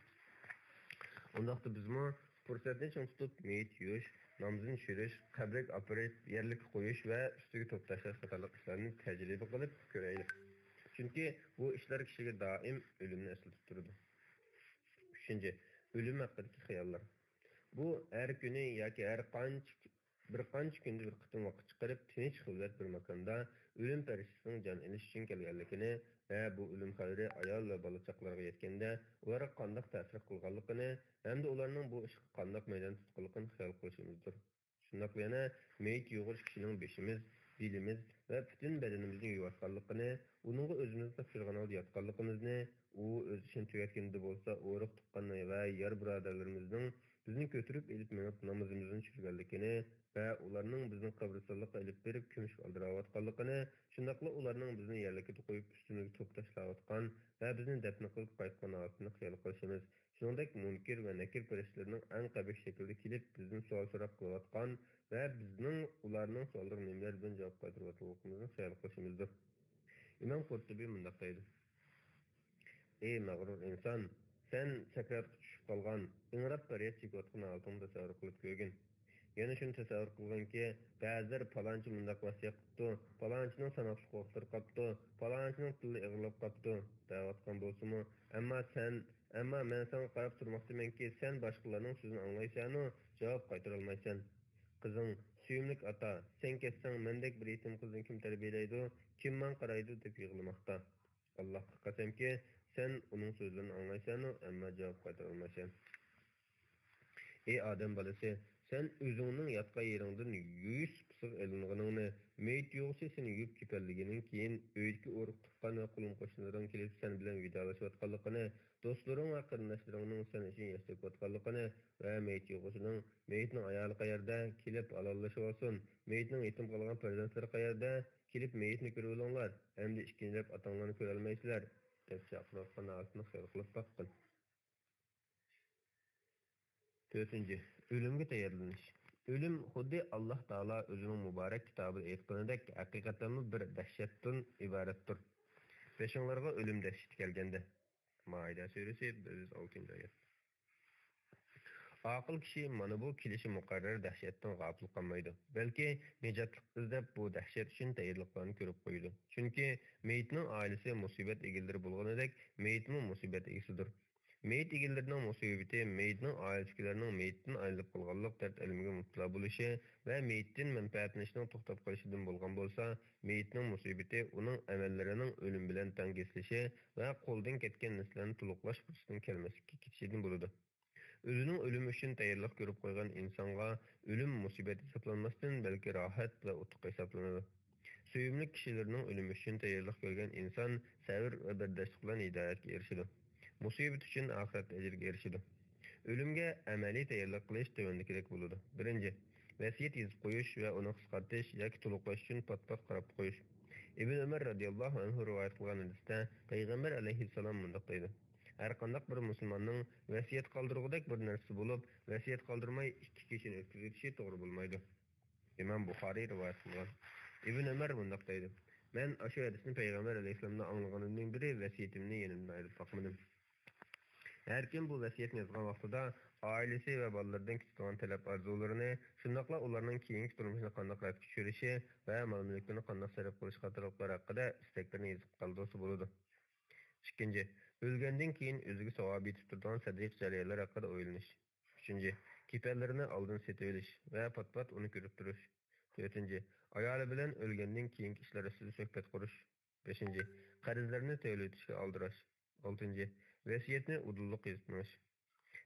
ئۇنداقتا بىزمۇ پۇرسەتنى چىڭ تۇتۇپ، مېيىت يۇيۇش، نامىزىنى چۈشۈرۈش، قەبرىگە ئاپىرىپ يەرلىككە قويۇش ۋە ئۈستىگە توپ تاشلاش قاتارلىق ئىشلارنى تەجرىبە قىلىپ كۆرەيلى. چۈنكى بۇ ئىشلار كىشىگە دائىم ئۆلۈمنى ئەسلىتىپ تۇرىدۇ. ئۈچىنچى، ئۆلۈم ھەققىدىكى خىياللار. بۇ ھەر كۈنى ياكى ھەر قانچە بىر قانچە كۈندە بىر قېتىم ۋاقىت چىقىرىپ، تىنچ خىلۋەت بىر ماكاندا ئۆلۈم پەرىشتىسىنىڭ جان ئېلىش ئۈچۈن كەلگەنلىكىنى ۋە بۇ ئۆلۈم خەۋىرى ئايال ۋە بالا-چاقىلارغا يەتكەندە، ئۇلارغا قانداق تەسىر قىلغانلىقىنى ھەمدە ئۇلارنىڭ بۇ ئىشقا قانداق مەيدان تۇتقانلىقىنى خىيال قىلىشىمىزدۇر. شۇنداقلا يەنە مېيىت يۇغۇرۇش كىشىنىڭ بېشىمىز، بېلىمىز، ۋە پۈتۈن بەدىنىمىزنى يۇيۇۋاتقانلىقىنى، ئۇنىڭغا ئۆزىمىزنى تاپشۇرغان ھالدا ياتقانلىقىمىزنى، ئۇ ئۆز ئىشىنى تۈگەتكىنىدە بولسا ئۇرۇق-تۇغقان ۋە يار بۇرادەرلىرىمىزنىڭ بىزنى كۆتۈرۈپ ئېلىپ مېڭىپ نامىزىمىزنى چۈشۈرگەنلىكىنى ۋە ئۇلارنىڭ بىزنى قەبرىستانلىققا ئېلىپ بېرىپ كۈمۈشكە ئالدىراۋاتقانلىقىنى، شۇنداقلا ئۇلارنىڭ بىزنى يەرلىكىدە قويۇپ ئۈستىمىزگە توپ تاشلاۋاتقان ۋە بىزنى دەپنە قىلىپ قايتقان ھالىتىنى خىيال قىلىشىمىز. شۇنىڭدەك مۇنكىر ۋە نەكىر پەرىشتىلىرىنىڭ ئەڭ قەبىھ شەكىلدە كېلىپ بىزدىن سوئال-سوراق قىلىۋاتقان ۋە بىزنىڭ ئۇلارنىڭ سوئاللىرىغا نېمىلەر بىلەن جاۋاب قايتۇرۇۋاتقانلىقىمىزنى خىيال قىلىشىمىزدۇر. ئىمام قۇرتۇبى مۇنداق دەيدۇ: ئى مەغرۇر ئىنسان! سەن سەكراتقا چۈشۈپ قالغان، ئىڭراپ پەرياد چېكىۋاتقان ھالىتىڭنى تەسەۋۋۇر قىلىپ كۆرگىن. يەنە شۇنى تەسەۋۋۇر قىلغىنكى، بەزىلەر پالانچى مۇنداق ۋەسىيەت قىپتۇ، پالانچىنىڭ ساناقلىق ۋاقىتلىرى قاپتۇ، پالانچىنىڭ تىلى ئېغىرلاپ قاپتۇ دەۋاتقان بولسىمۇ، ئەمما سەن، ئەمما مەن ساڭا قاراپ تۇرماقتىمەنكى، سەن باشقىلارنىڭ سۆزىنى ئاڭلايسەنۇ، جاۋاب قايتۇرالمايسەن. قىزىڭ، سۆيۈملۈك ئاتا، سەن كەتسەڭ، مەندەك بىر يېتىم قىزنى كىم تەربىيەلەيدۇ، كىم ماڭا قارايدۇ دەپ يىغلىماقتا. ئاللاھقا قەسەمكى، سەن ئۇنىڭ سۆزلىرىنى ئاڭلايسەنۇ، ئەمما جاۋاب قايتۇرالمايسەن. ئى ئادەم بالىسى، سەن ئۆزۈڭنىڭ ياتقان يېرىڭدىن يۇيۇش سۇپىسىغا ئېلىنغىنىڭنى، مېيىت يۇغىسى سېنى يۇيۇپ كېپەنلىگىنىڭ كېيىن، ئۆيدىكى ئۇرۇق-تۇغقان ۋە قولۇم-قوشنىلىرىڭ كېلىپ سەن بىلەن ۋىدالىشىۋاتقانلىقىنى، دوستلىرىڭ ۋە قېرىنداشلىرىڭنىڭ سەن ئۈچۈن ياش تۆكۈۋاتقانلىقىنى ۋە مېيىت يۇغىسىنىڭ، مېيىتنىڭ ئايالى قەيەردە، كېلىپ ھالاللىشىۋالسۇن، مېيىتنىڭ يېتىم قالغان پەرزەنتلىرى قەيەردە، كېلىپ مېيىتنى كۆرۈۋېلىڭلار، ئەمدى ئىككىنچىلەپ ئاتاڭلارنى كۆرەلمەيسىلەر، دەپ چاقىرىۋاتقان ھالىتىنى خىيال قىلىپ باققىن. تۆتىنچى، ئۆلۈمگە تەييارلىنىش. ئۆلۈم خۇددى ئاللاھ تائالا ئۆزىنىڭ مۇبارەك كىتابىدا ئېيتقىنىدەك ھەقىقەتەنمۇ بىر دەھشەتتىن ئىبارەتتۇر. بېشىڭلارغا ئۆلۈم دەھشىتى كەلگەندە. مائىدە سۈرىسى، بىر يۈز ئالتىنچى ئايەت. ئاقىل كىشى مانا بۇ كېلىشى مۇقەررەر دەھشەتتىن غاپىل قالمايدۇ، بەلكى نىجاتلىق ئىزدەپ بۇ دەھشەت ئۈچۈن تەييارلىقلارنى كۆرۈپ قويىدۇ. چۈنكى مېيىتنىڭ ئائىلىسى مۇسىبەت ئىگىلىرى بولغىنىدەك، مېيىتمۇ مۇسىبەت ئىگىسىدۇر. مېيىت ئىگىلىرىنىڭ مۇسىبىتى مېيىتنىڭ ئائىلىسىدىكىلەرنىڭ مېيىتتىن ئايرىلىپ قالغانلىق دەرد-ئەلىمىگە مۇپتىلا بولۇشى ۋە مېيىتتىن مەنپەئەتلىنىشنىڭ توختاپ قېلىشىدىن بولغان بولسا، مېيىتنىڭ مۇسىبىتى ئۇنىڭ ئەمەللىرىنىڭ ئۆلۈم بىلەن تەڭ كېسىلىشى ۋە قولدىن كەتكەن نەرسىلەرنى تولۇقلاش پۇرسىتىنىڭ كەلمەسلىككە كېتىشىدىن بولىدۇ. ئۆزىنىڭ ئۆلۈمى ئۈچۈن تەييارلىق كۆرۈپ قويغان ئىنسانغا ئۆلۈم مۇسىبەت ھېسابلانماستىن، بەلكى راھەت ۋە ئۇتۇق ھېسابلىنىدۇ. سۆيۈملۈك كىشىلىرىنىڭ ئۆلۈمى ئۈچۈن تەييارلىق كۆرگەن ئىنسان سەۋر ۋە بەرداشلىق بىلەن ھىدايەتكە ئېرىشىدۇ. مۇسىبەت ئۈچۈن ئاخىرەت ئەجرىگە ئېرىشىدۇ. ئۆلۈمگە ئەمەلىي تەييارلىق قىلىش تۆۋەندىكىدەك بولىدۇ. بىرىنچى، ۋەسىيەت يېزىپ قويۇش ۋە ئۇنى قىسقارتىش ياكى تولۇقلاش ئۈچۈن پات-پات قاراپ قويۇش. ئىبن ئۆمەر رەزىياللاھۇ ئەنھۇ رىۋايەت قىلغان ھەدىستە پەيغەمبەر ئەلەيھىسسالام مۇنداق دەيدۇ: ھەرقانداق بىر مۇسۇلماننىڭ ۋەسىيەت قالدۇرغۇدەك بىر نەرسىسى بولۇپ، ۋەسىيەت قالدۇرماي ئىككى كېچىنى ئۆتكۈزۈۋېتىشى توغرا بولمايدۇ. ئىمام بۇخارىي رىۋايەت قىلغان. ئىبن ئۆمەر مۇنداق دەيدۇ: مەن ئاشۇ ھەدىسنى پەيغەمبەر ئەلەيھىسسالامدىن ئاڭلىغىنىمدىن بېرى ۋەسىيىتىمنى يېنىمدىن ئايرىپ باقمىدىم. ھەركىم بۇ ۋەسىيەتنى يازغان ۋاقتىدا ئائىلىسى ۋە بالىلىرىدىن كۈتىدىغان تەلەپ-ئارزۇلىرىنى، شۇنداقلا ئۇلارنىڭ كېيىنكى تۇرمۇشىنى قانداق رەتكە چۈشۈرۈشى ۋە مال-مۈلۈكلىرىنى قانداق سەرپ قىلىشى قاتارلىقلار ھەققىدە ئىستەكلىرىنى يېزىپ قالدۇرسا بولىدۇ. ئىككىنچى، ئۆلگەندىن كېيىن ئۆزىگە ساۋابى يېتىپ تۇرىدىغان سەدىقە جارىيەلەر ھەققىدە ئويلىنىش. ئۈچىنچى، كېپەنلىرىنى ئالدىن سېتىۋېلىش ۋە پات-پات ئۇنى كۆرۈپ تۇرۇش. تۆتىنچى، ئايالى بىلەن ئۆلگەندىن كېيىنكى ئىشلار ئۈستىدە سۆھبەت قۇرۇش. بەشىنچى، قەرزلەرنى تۆلىۋېتىشكە ئالدىراش. ئالتىنچى، ۋەسىيەتنى ئۇدۇللۇق يېزىپ مېڭىش.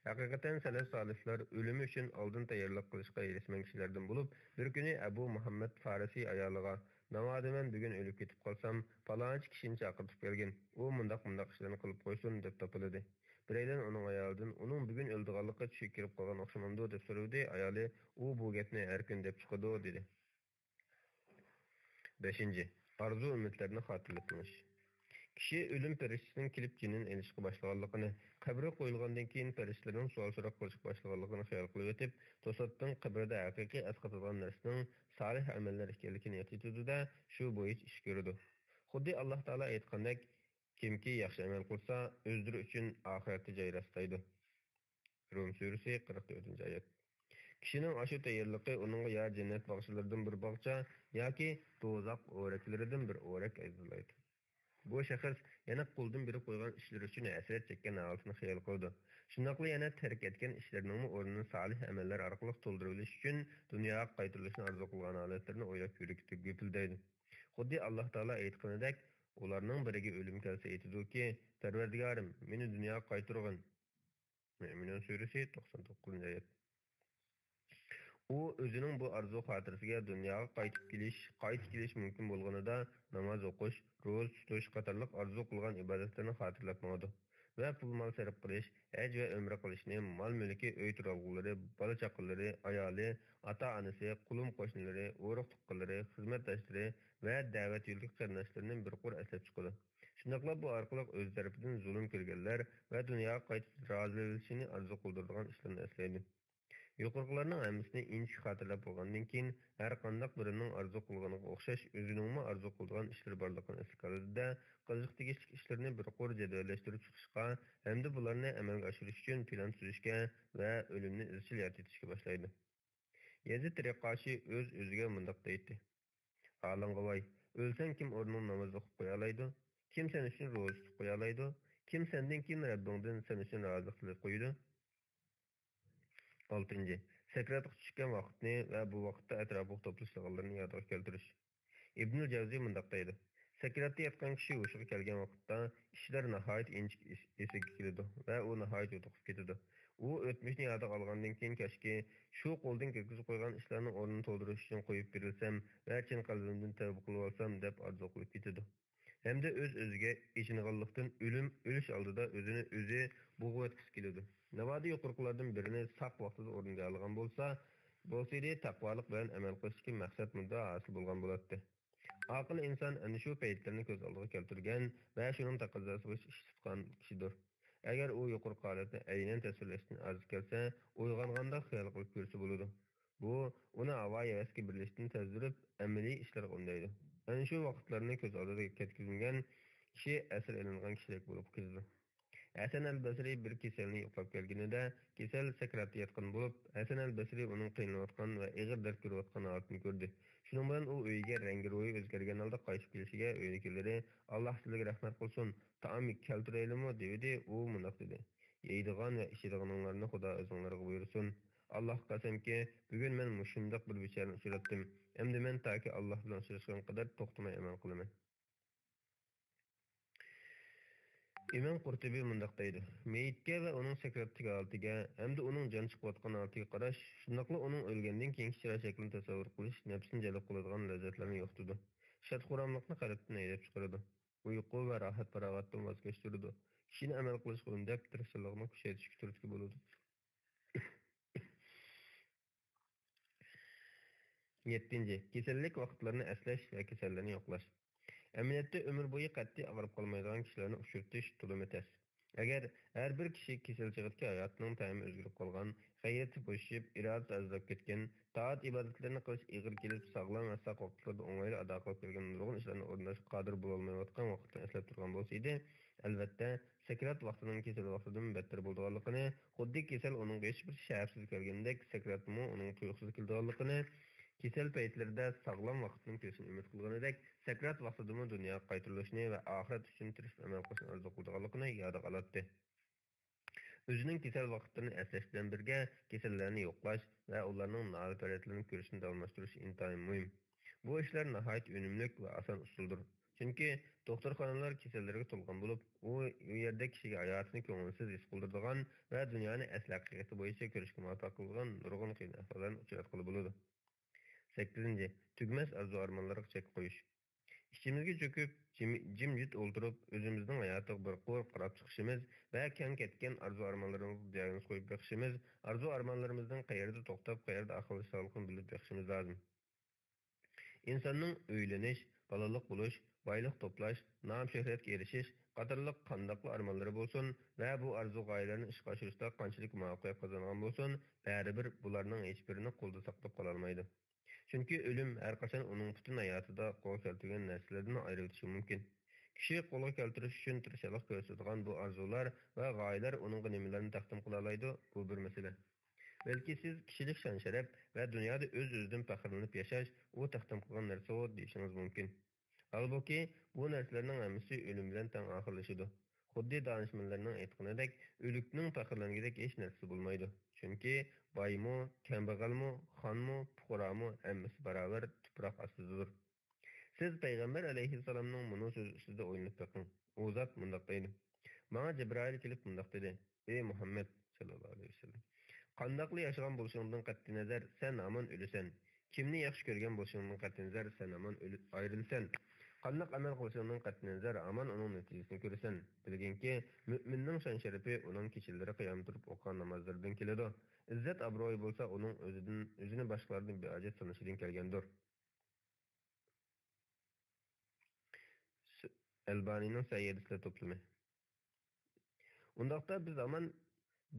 ھەقىقەتەن سەلەف سالىھلار ئۆلۈمى ئۈچۈن ئالدىن تەييارلىق قىلىشقا ھېرىسمەن كىشىلەردىن بولۇپ، بىر كۈنى ئەبۇ مۇھەممەد فارىسى ئايالىغا، ناۋادا مەن بۈگۈن ئۆلۈپ كېتىپ قالسام، پالانچى كىشىنى چاقىرتىپ كەلگىن، ئۇ مۇنداق مۇنداق ئىشلارنى قىلىپ قويسۇن دەپ تاپىلىدى. بىرەيلەن ئۇنىڭ ئايالىدىن ئۇنىڭ بۈگۈن ئۆلىدىغانلىقى چۈشىگە كىرىپ قالغان ئوخشىمامدۇ دەپ سورىدى. ئايالى ئۇ بۇ گەپنى ھەر كۈنى دەپ چىقىدۇ دېدى. بەشىنچى، ئارزۇ-ئۈمىدلەرنى خاتىرىلەپ مېڭىش. كىشى ئۆلۈم پەرىشتىسىنىڭ كېلىپ جېنىنى ئېلىشقا باشلىغانلىقىنى، قەبرىگە قويۇلغاندىن كېيىن پەرىشتىلەرنىڭ سوئال-سوراق قىلىشقا باشلىغانلىقىنى خىيال قىلىۋېتىپ، توساتتىن قەبرىدە ھەقىقىي ئەسقاتىدىغان نەرسىنىڭ سالىھ ئەمەللەر ئىكەنلىكىنى ياد ئېتىدۇ-دە، شۇ بويىچە ئىش كۆرىدۇ. خۇددى ئاللاھ تائالا ئېيتقاندەك، كىمكى ياخشى ئەمەل قىلسا، ئۆزلىرى ئۈچۈن ئاخىرەتتە جاي راسلايدۇ. روم سۈرىسى، قىرىق تۆتىنچى ئايەت. كىشىنىڭ ئاشۇ تەييارلىقى ئۇنىڭغا يا جەننەت باغچىلىرىدىن بىر باغچا ياكى دوزاخ ئورەكلىرىدىن بىر ئورەك ھازىرلايدۇ. بۇ شەخس يەنە قولدىن بېرىپ قويغان ئىشلىرى ئۈچۈن ھەسرەت چەككەن ھالىتىنى خىيال قىلىدۇ. شۇنداقلا يەنە تەرك ئەتكەن ئىشلىرىنىڭمۇ ئورنىنى سالىھ ئەمەللەر ئارقىلىق تولدۇرۇۋېلىش ئۈچۈن دۇنياغا قايتۇرۇلۇشنى ئارزۇ قىلغان ھالەتلىرىنى ئويلاپ يۈرىكى تۈگۈپ گۈپۈلدەيدۇ. خۇددى ئاللاھ تائالا ئېيتقىنىدەك، ئۇلارنىڭ بىرىگە ئۆلۈم كەلسە ئېيتىدۇكى، پەرۋەردىگارىم، مېنى دۇنياغا قايتۇرغىن. مۆمىنۇن سۈرىسى، توقسان توققۇزىنچى ئايەت. ئۇ ئۆزىنىڭ بۇ ئارزۇ خاتىرىسىگە دۇنياغا قايتىپ كېلىش، قايتا كېلىش مۇمكىن بولغىنىدا ناماز ئوقۇش، روزا تۇتۇش قاتارلىق ئارزۇ قىلغان ئىبادەتلەرنى خاتىرىلەپ ماڭىدۇ ۋە پۇل-مال سەرپ قىلىش، ھەج ۋە ئۆمرە قىلىشنى، مال-مۈلكى، ئۆي تۇرالغۇلىرى، بالا-چاقىلىرى، ئايالى، ئاتا-ئانىسى، قولۇم-قوشنىلىرى، ئۇرۇق-تۇغقانلىرى، خىزمەتداشلىرى ۋە دەۋەت يولىدىكى قېرىنداشلىرىنى بىر قۇر ئەسلەپ چىقىدۇ. شۇنداقلا بۇ ئارقىلىق ئۆزى تەرىپىدىن زۇلۇم كۆرگەنلەر ۋە دۇنياغا قايتىپ رازىلىنىشىنى ئارزۇ قىلدۇرىدىغان ئىشلارنى ئەسلەيدۇ. يۇقىرىقىلارنىڭ ھەممىسىنى ئىنچىكە خاتىرىلەپ بولغاندىن كېيىن، ھەر قانداق بىرىنىڭ ئارزۇ قىلغىنىغا ئوخشاش ئۆزىنىڭمۇ ئارزۇ قىلىدىغان ئىشلىرى بارلىقىنى ئەسكەردى-دە، قىلىشقا تېگىشلىك ئىشلىرىنى بىر قۇر جەدۋەللەشتۈرۈپ چىقىشقا ھەمدە بۇلارنى ئەمەلگە ئاشۇرۇش ئۈچۈن پىلان تۈزۈشكە ۋە ئۆلۈمنى ئىزچىل ياد ئېتىشكە باشلايدۇ. يەزىد رىقاشى ئۆز-ئۆزىگە مۇنداق دەيتتى: «ھالىڭغا ۋاي، ئۆلسەڭ كىم ئورنۇڭدا ناماز ئوقۇپ قويالايدۇ؟ كىم سەن ئۈچۈن روزا تۇتۇپ قويالايدۇ؟ كىم سەندىن كېيىن رەببىڭدىن سەن ئۈچۈن رازىلىق تىلەپ قويىدۇ؟» ئالتىنچى، سەكراتقا چۈشكەن ۋاقىتنى ۋە بۇ ۋاقىتتا ئەتراپىغا توپلىشىدىغانلارنى يادىغا كەلتۈرۈش. ئىبنۇل جەۋزى مۇنداق دەيدۇ: «سەكراتتا ياتقان كىشى ھوشىغا كەلگەن ۋاقىتتا ئىشلار ناھايىتى ئىنچىكە ئېس-، ئېسىگە كېلىدۇ ۋە ئۇ ناھايىتى ھودۇقۇپ كېتىدۇ. ئۇ ئۆتمۈشنى يادىغا ئالغاندىن كېيىن، كاشكى شۇ قولدىن كەتكۈزۈپ قويغان ئىشلارنىڭ ئورنىنى تولدۇرۇش ئۈچۈن قويۇپ بېرىلسەم ۋە چىن قەلبىمدىن تەۋبە قىلىۋالسام دەپ ئارزۇ قىلىپ كېتىدۇ. ھەمدە ئۆز-ئۆزىگە ئېچىنغانلىقتىن ئۆلۈم، ئۆلۈش ئالدىدا ئۆزىنى ئۆزى بوغۇۋەتكۈسى كېلىدۇ. ناۋادا يۇقىرىقىلاردىن بىرىنى ساق ۋاقتىدا ئورۇندىيالىغان بولسا، بولسىدى، تەقۋالىق بىلەن ئەمەل قىلىشتىكى مەقسەت مۇددىئا ھاسىل بولغان بولاتتى. ئاقىل ئىنسان ئەنە شۇ پەيتلەرنى كۆز ئالدىغا كەلتۈرگەن ۋە شۇنىڭ تەقەززاسى بويىچە ئىش تۇتقان كىشىدۇر. ئەگەر ئۇ يۇقىرىقى ھالەتنى ئەينەن تەسۋىرلەشتىن ئاجىز كەلسە، ئويغانغاندا خىيال قىلىپ كۆرسە بولىدۇ. بۇ ئۇنى ھاۋا-ھەۋەسكە بېرىلىشتىن تەزدۈرۈپ، ئەمەلىي ئىشلارغا ئۈندەيدۇ. ئەنە شۇ ۋاقىتلارنى كۆز ئالدىدا كەتكۈزمىگەن كىشى ئەسىر ئېلىنغان كىشىدەك بولۇپ كېتىدۇ. ھەسەن ئەل بەسرى بىر كېسەلنى يوقلاپ كەلگىنىدە، كېسەل سەكراتتا ياتقان بولۇپ، ھەسەن ئەل بەسرى ئۇنىڭ قىينىلىۋاتقان ۋە ئېغىر دەرد كۆرۈۋاتقان ھالىتىنى كۆردى. شۇنىڭ بىلەن ئۇ ئۆيىگە رەڭگى روھى ئۆزگەرگەن ھالدا قايتىپ كېلىشىگە ئۆيدىكىلىرى: «ئاللاھ سىلىگە رەھمەت قىلسۇن، تائام كەلتۈرەيلىمۇ؟» دېۋىدى. ئۇ مۇنداق دېدى: «يەيدىغان ۋە ئىچىدىغىنىڭلارنى خۇدا ئۆزۈڭلارغا بۇيرۇسۇن. ئاللاھقا قەسەمكى، بۈگۈن مەن مۇشۇنداق بىر بىچارىنى ئۇچراتتىم. ئەمدى مەن تاكى ئاللاھ بىلەن ئۇچراشقان قەدەر توختىماي ئەمەل قىلىمەن.» ئىمام قۇرتۇبى مۇنداق دەيدۇ: «مېيىتكە ۋە ئۇنىڭ سەكراتتىكى ھالىتىگە ھەمدە ئۇنىڭ جان چىقىۋاتقان ھالىتىگە قاراش، شۇنداقلا ئۇنىڭ ئۆلگەندىن كېيىنكى چىراي شەكلىنى تەسەۋۋۇر قىلىش نەپسنى جەلپ قىلىدىغان لەززەتلەرنى يوقىتىدۇ. شاد-خۇراملىقنى قەلبتىن ھەيدەپ چىقىرىدۇ. ئۇيقۇ ۋە راھەت-پاراغەتتىن ۋاز كەچتۈرىدۇ. كىشىنى ئەمەل قىلىشقا ئۈندەپ، تىرىشچانلىقنى كۈچەيتىشكە تۈرتكە بولىدۇ.» يەتتىنچى، كېسەللىك ۋاقىتلىرىنى ئەسلەش ۋە كېسەللەرنى يوقلاش. ئەمەلىيەتتە، ئۆمۈر بويى قەتئىي ئاغرىپ قالمايدىغان كىشىلەرنى ئۇچرىتىش تولىمۇ تەس. ئەگەر ھەر بىر كىشى كېسەل چېغىدىكى ھاياتىنىڭ تەمى ئۆزگىرىپ قالغان، غەيرىتى بوشىشىپ، ئىرادىسى ئازلاپ كەتكەن، تائەت-ئىبادەتلەرنى قىلىش ئېغىر كېلىپ، ساغلام ۋە ساق ۋاقىتلىرىدا ئوڭايلا ئادا قىلىپ كەلگەن نۇرغۇن ئىشلارنى ئورۇنداشقا قادىر بولالمايۋاتقان ۋاقىتنى ئەسلەپ تۇرغان بولسا ئىدى، ئەلۋەتتە، سەكرات ۋاقتىنىڭ كېسەل ۋاقتىدىن بەتتەر بولىدىغانلىقىنى، خۇددى كېسەل ئۇنىڭغا ھېچبىر شەرەپسىز كەلگەندەك، سەكراتمۇ ئۇنىڭغا تۇيۇقسىز كېلىدىغانلىقىنى، كېسەل پەيتلىرىدە ساغلام ۋاقىتنىڭ كېلىشىنى ئۈمىد قىلغىنىدەك، سەكرات ۋاقتىدىمۇ دۇنياغا قايتۇرۇلۇشنى ۋە ئاخىرەت ئۈچۈن تىرىشىپ ئەمەل قىلىشنى ئارزۇ قىلىدىغانلىقىنى يادىغا ئالاتتى. ئۆزىنىڭ كېسەل ۋاقىتلىرىنى ئەسلەش بىلەن بىرگە، كېسەللەرنى يوقلاش ۋە ئۇلارنىڭ نالە-پەريادلىرىنى كۆرۈشنى داۋاملاشتۇرۇش ئىنتايىن مۇھىم. بۇ ئىشلار ناھايىتى ئۈنۈملۈك ۋە ئاسان ئۇسۇلدۇر. چۈنكى دوختۇرخانىلار كېسەللەرگە تولغان بولۇپ، ئۇ، ئۇ يەردە كىشىگە ھاياتىنى كۆڭۈلسىز ھېس قىلدۇرىدىغان ۋە دۇنيانى ئەسلى ھەقىقىتى بويىچە كۆرۈشكە مۇۋەپپەق قىلىدىغان نۇرغۇن قىيىن ئەھۋاللارنى ئۇچراتقىلى بولىدۇ. سەككىزىنچى، تۈگىمەس ئارزۇ-ئارمانلارغا چەك قويۇش. ئىچىمىزگە چۆكۈپ، جىم-، جىمجىت ئولتۇرۇپ، ئۆزىمىزنىڭ ھاياتىغا بىر قۇر قاراپ چىقىشىمىز ۋە كەڭ كەتكەن ئارزۇ-ئارمانلىرىمىزغا دىياگنوز قويۇپ بېقىشىمىز، ئارزۇ-ئارمانلىرىمىزنىڭ قەيەردە توختاپ، قەيەردە ئاخىرلىشىدىغانلىقىنى بىلىپ بېقىشىمىز لازىم. ئىنساننىڭ ئۆيلىنىش، بالىلىق بولۇش، بايلىق توپلاش، نام-شۆھرەتكە ئېرىشىش قاتارلىق قانداقلا ئارمانلىرى بولسۇن ۋە بۇ ئارزۇ-غايىلەرنى ئىشقا ئاشۇرۇشتا قانچىلىك مۇۋەپپەقىيەت قازانغان بولسۇن، بەرىبىر بۇلارنىڭ ھېچبىرىنى قولدا ساقلاپ قالالمايدۇ. چۈنكى ئۆلۈم ھەرقاچان ئۇنىڭ پۈتۈن ھاياتىدا قولغا كەلتۈرگەن نەرسىلىرىدىن ئايرىۋېتىشى مۇمكىن. كىشى قولغا كەلتۈرۈش ئۈچۈن تىرىشچانلىق كۆرسىتىدىغان بۇ ئارزۇلار ۋە غايىلەر ئۇنىڭغا نېمىلەرنى تەقدىم قىلالايدۇ؟ بۇ بىر مەسىلە. بەلكى سىز كىشىلىك شان-شەرەپ ۋە دۇنيادا ئۆز-ئۆزىدىن پەخىرلىنىپ ياشاش ئۇ تەقدىم قىلغان نەرسىغۇ دېيىشىڭىز مۇمكىن. ھالبۇكى، بۇ نەرسىلەرنىڭ ھەممىسى ئۆلۈم بىلەن تەڭ ئاخىرلىشىدۇ. خۇددى دانىشمەنلەرنىڭ ئېيتقىنىدەك، ئۆلۈكنىڭ پەخىرلەنگۈدەك ھېچ نەرسىسى بولمايدۇ. چۈنكى بايمۇ، كەمبەغەلمۇ، خانمۇ، پۇقرامۇ، ھەممىسى باراۋەر تۇپراق ئاستىدىدۇر. سىز پەيغەمبەر ئەلەيھىسسالامنىڭ مۇنۇ سۆزى ئۈستىدە ئويلىنىپ بېقىڭ. ئۇ زات مۇنداق دەيدۇ: «ماڭا جەبرائىل كېلىپ مۇنداق دېدى: ئى مۇھەممەد ساللاللاھۇ ئەلەيھى ۋەسەللەم، قانداقلا ياشىغان بولۇشۇڭدىن قەتئىينەزەر، سەن ھامان ئۆلىسەن. كىمنى ياخشى كۆرگەن بولۇشۇڭدىن قەتئىينەزەر، سەن ھامان ئۆلۈپ ئايرىلىسەن. قانداق ئەمەل قىلىشىڭدىن قەتئىينەزەر، ھامان ئۇنىڭ نەتىجىسىنى كۆرىسەن. بىلگىنكى، مۆمىننىڭ شان-شەرىپى ئۇنىڭ كېچىلىرى قىيام تۇرۇپ ئوقۇغان نامازلىرىدىن كېلىدۇ. ئىززەت-ئابرۇيى بولسا ئۇنىڭ ئۆزىدىن، ئۆزىنى باشقىلاردىن بىھاجەت سانىشىدىن كەلگەندۇر. ئەلبانىنىڭ سەھىھ ھەدىسلەر توپلىمى. ئۇنداقتا بىز ھامان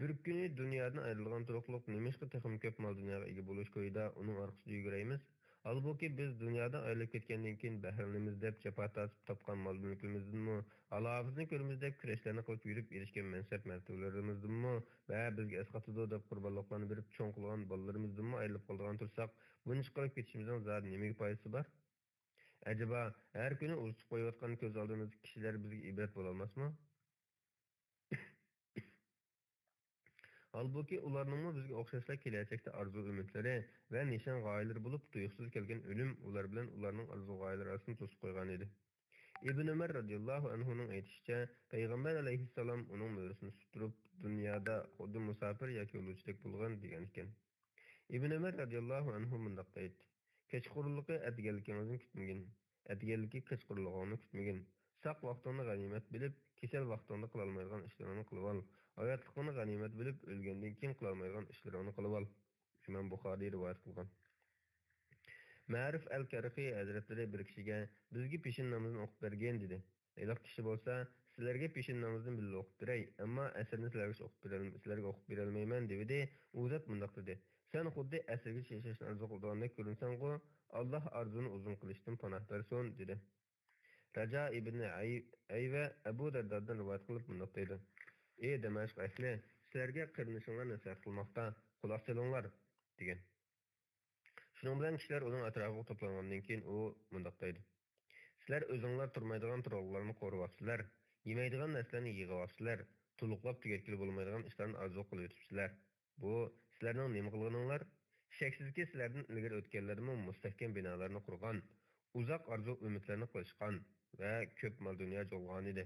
بىر كۈنى دۇنيادىن ئايرىلىدىغان تۇرۇقلۇق نېمىشقا تېخىمۇ كۆپ مال-دۇنياغا ئىگە بولۇش كويىدا ئۇنىڭ ئارقىسىدا يۈگۈرەيمىز؟ ھالبۇكى، بىز دۇنيادىن ئايرىلىپ كەتكەندىن كېيىن بەھرىلىنىمىز دەپ جاپا تارتىپ تاپقان مال-مۈلكىمىزدىنمۇ، ھالاۋىتىنى كۆرىمىز دەپ كۈرەشلەرنى قىلىپ يۈرۈپ ئېرىشكەن مەنسەپ-مەرتىۋىلىرىمىزدىنمۇ ۋە بىزگە ئەسقاتىدۇ دەپ قۇربانلىقلارنى بېرىپ چوڭ قىلغان بالىلىرىمىزدىنمۇ ئايرىلىپ قالىدىغان تۇرساق، بۇنچە قىلىپ كېتىشىمىزنىڭ زادى نېمىگە پايدىسى بار؟ ئەجەبا، ھەر كۈنى ئۇزىتىپ قويۇۋاتقان كۆز ئالدىمىزدىكى كىشىلەر بىزگە ئىبرەت بولالماسمۇ؟ ھالبۇكى، ئۇلارنىڭمۇ بىزگە ئوخشاشلا كېلەچەكتە ئارزۇ-ئۈمىدلىرى ۋە نىشان-غايىلىرى بولۇپ، تۇيۇقسىز كەلگەن ئۆلۈم ئۇلار بىلەن ئۇلارنىڭ ئارزۇ-غايىلىرى ئارىسىنى توسۇپ قويغانىدى. ئىبن ئۆمەر رەزىياللاھۇ ئەنھۇنىڭ ئېيتىشىچە، پەيغەمبەر ئەلەيھىسسالام ئۇنىڭ مۈرىسىنى سۈرۈپ تۇرۇپ، دۇنيادا خۇددى مۇساپىر ياكى يولۇچىدەك بولغان، دېگەنىكەن. ئىبن ئۆمەر رەزىياللاھۇ ئەنھۇ مۇنداق دەيتتى: «كەچقۇرۇنلۇقى ئەتىگەنلىكىڭىزنى كۈتمىگىن، ئەتىگەنلىكى كەچقۇرۇنلۇقۇڭنى كۈتمىگىن. ساق ۋاقتىڭنى غەنىيمەت بىلىپ، كېسەل ۋاقتىڭدا قىلالمايدىغان ئىشلىرىڭنى قىلىۋال. ھاياتلىقىڭنى غەنىيمەت بىلىپ، ئۆلگەندىن كېيىن قىلالمايدىغان ئىشلىرىڭنى قىلىۋال.» ئىمام بۇخارىي رىۋايەت قىلغان. مەرۇف ئەل كەرخى ھەزرەتلىرى بىر كىشىگە: «بىزگە پېشىن نامىزىنى ئوقۇپ بەرگىن» دېدى. ھېلىقى كىشى بولسا: «سىلەرگە پېشىن نامىزىنى بىللە ئوقۇپ بېرەي، ئەمما ئەسىرنى سىلەرگىچە ئوقۇپ بېرەل-، سىلەرگە ئوقۇپ بېرەلمەيمەن» دېۋىدى. ئۇ زات مۇنداق دېدى: «سەن خۇددى ئەسىرگىچە ياشاشنى ئارزۇ قىلىدىغاندەك كۆرۈنسەڭغۇ، ئاللاھ ئارزۇنى ئۇزۇن قىلىشتىن پاناھ بەرسۇن» دېدى. راجا ئىبنى ئەي-، ئەيۋە ئەبۇ دەردادىن رىۋايەت قىلىپ مۇنداق دەيدۇ: «ئى دەمەشق ئەھلى، سىلەرگە قېرىندىشىڭلار نەسىھەت قىلماقتا، قۇلاق سېلىڭلار» دېگەن. شۇنىڭ بىلەن كىشىلەر ئۇنىڭ ئەتراپىغا توپلانغاندىن كېيىن ئۇ مۇنداق دەيدۇ: «سىلەر ئۆزۈڭلار تۇرمايدىغان تۇرالغۇلارنى قورۇۋاپسىلەر، يېمەيدىغان نەرسىلەرنى يىغىۋاپسىلەر، تولۇقلاپ تۈگەتكىلى بولمايدىغان ئىشلارنى ئارزۇ قىلىۋېتىپسىلەر. بۇ سىلەرنىڭ نېمە قىلغىنىڭلار؟ شەكسىزكى، سىلەردىن ئىلگىرى ئۆتكەنلەرمۇ مۇستەھكەم بىنالارنى قۇرغان، ئۇزاق ئارزۇ-ئۈمىدلەرنى قىلىشقان ۋە كۆپ مال-دۇنيا جۇغلىغانىدى.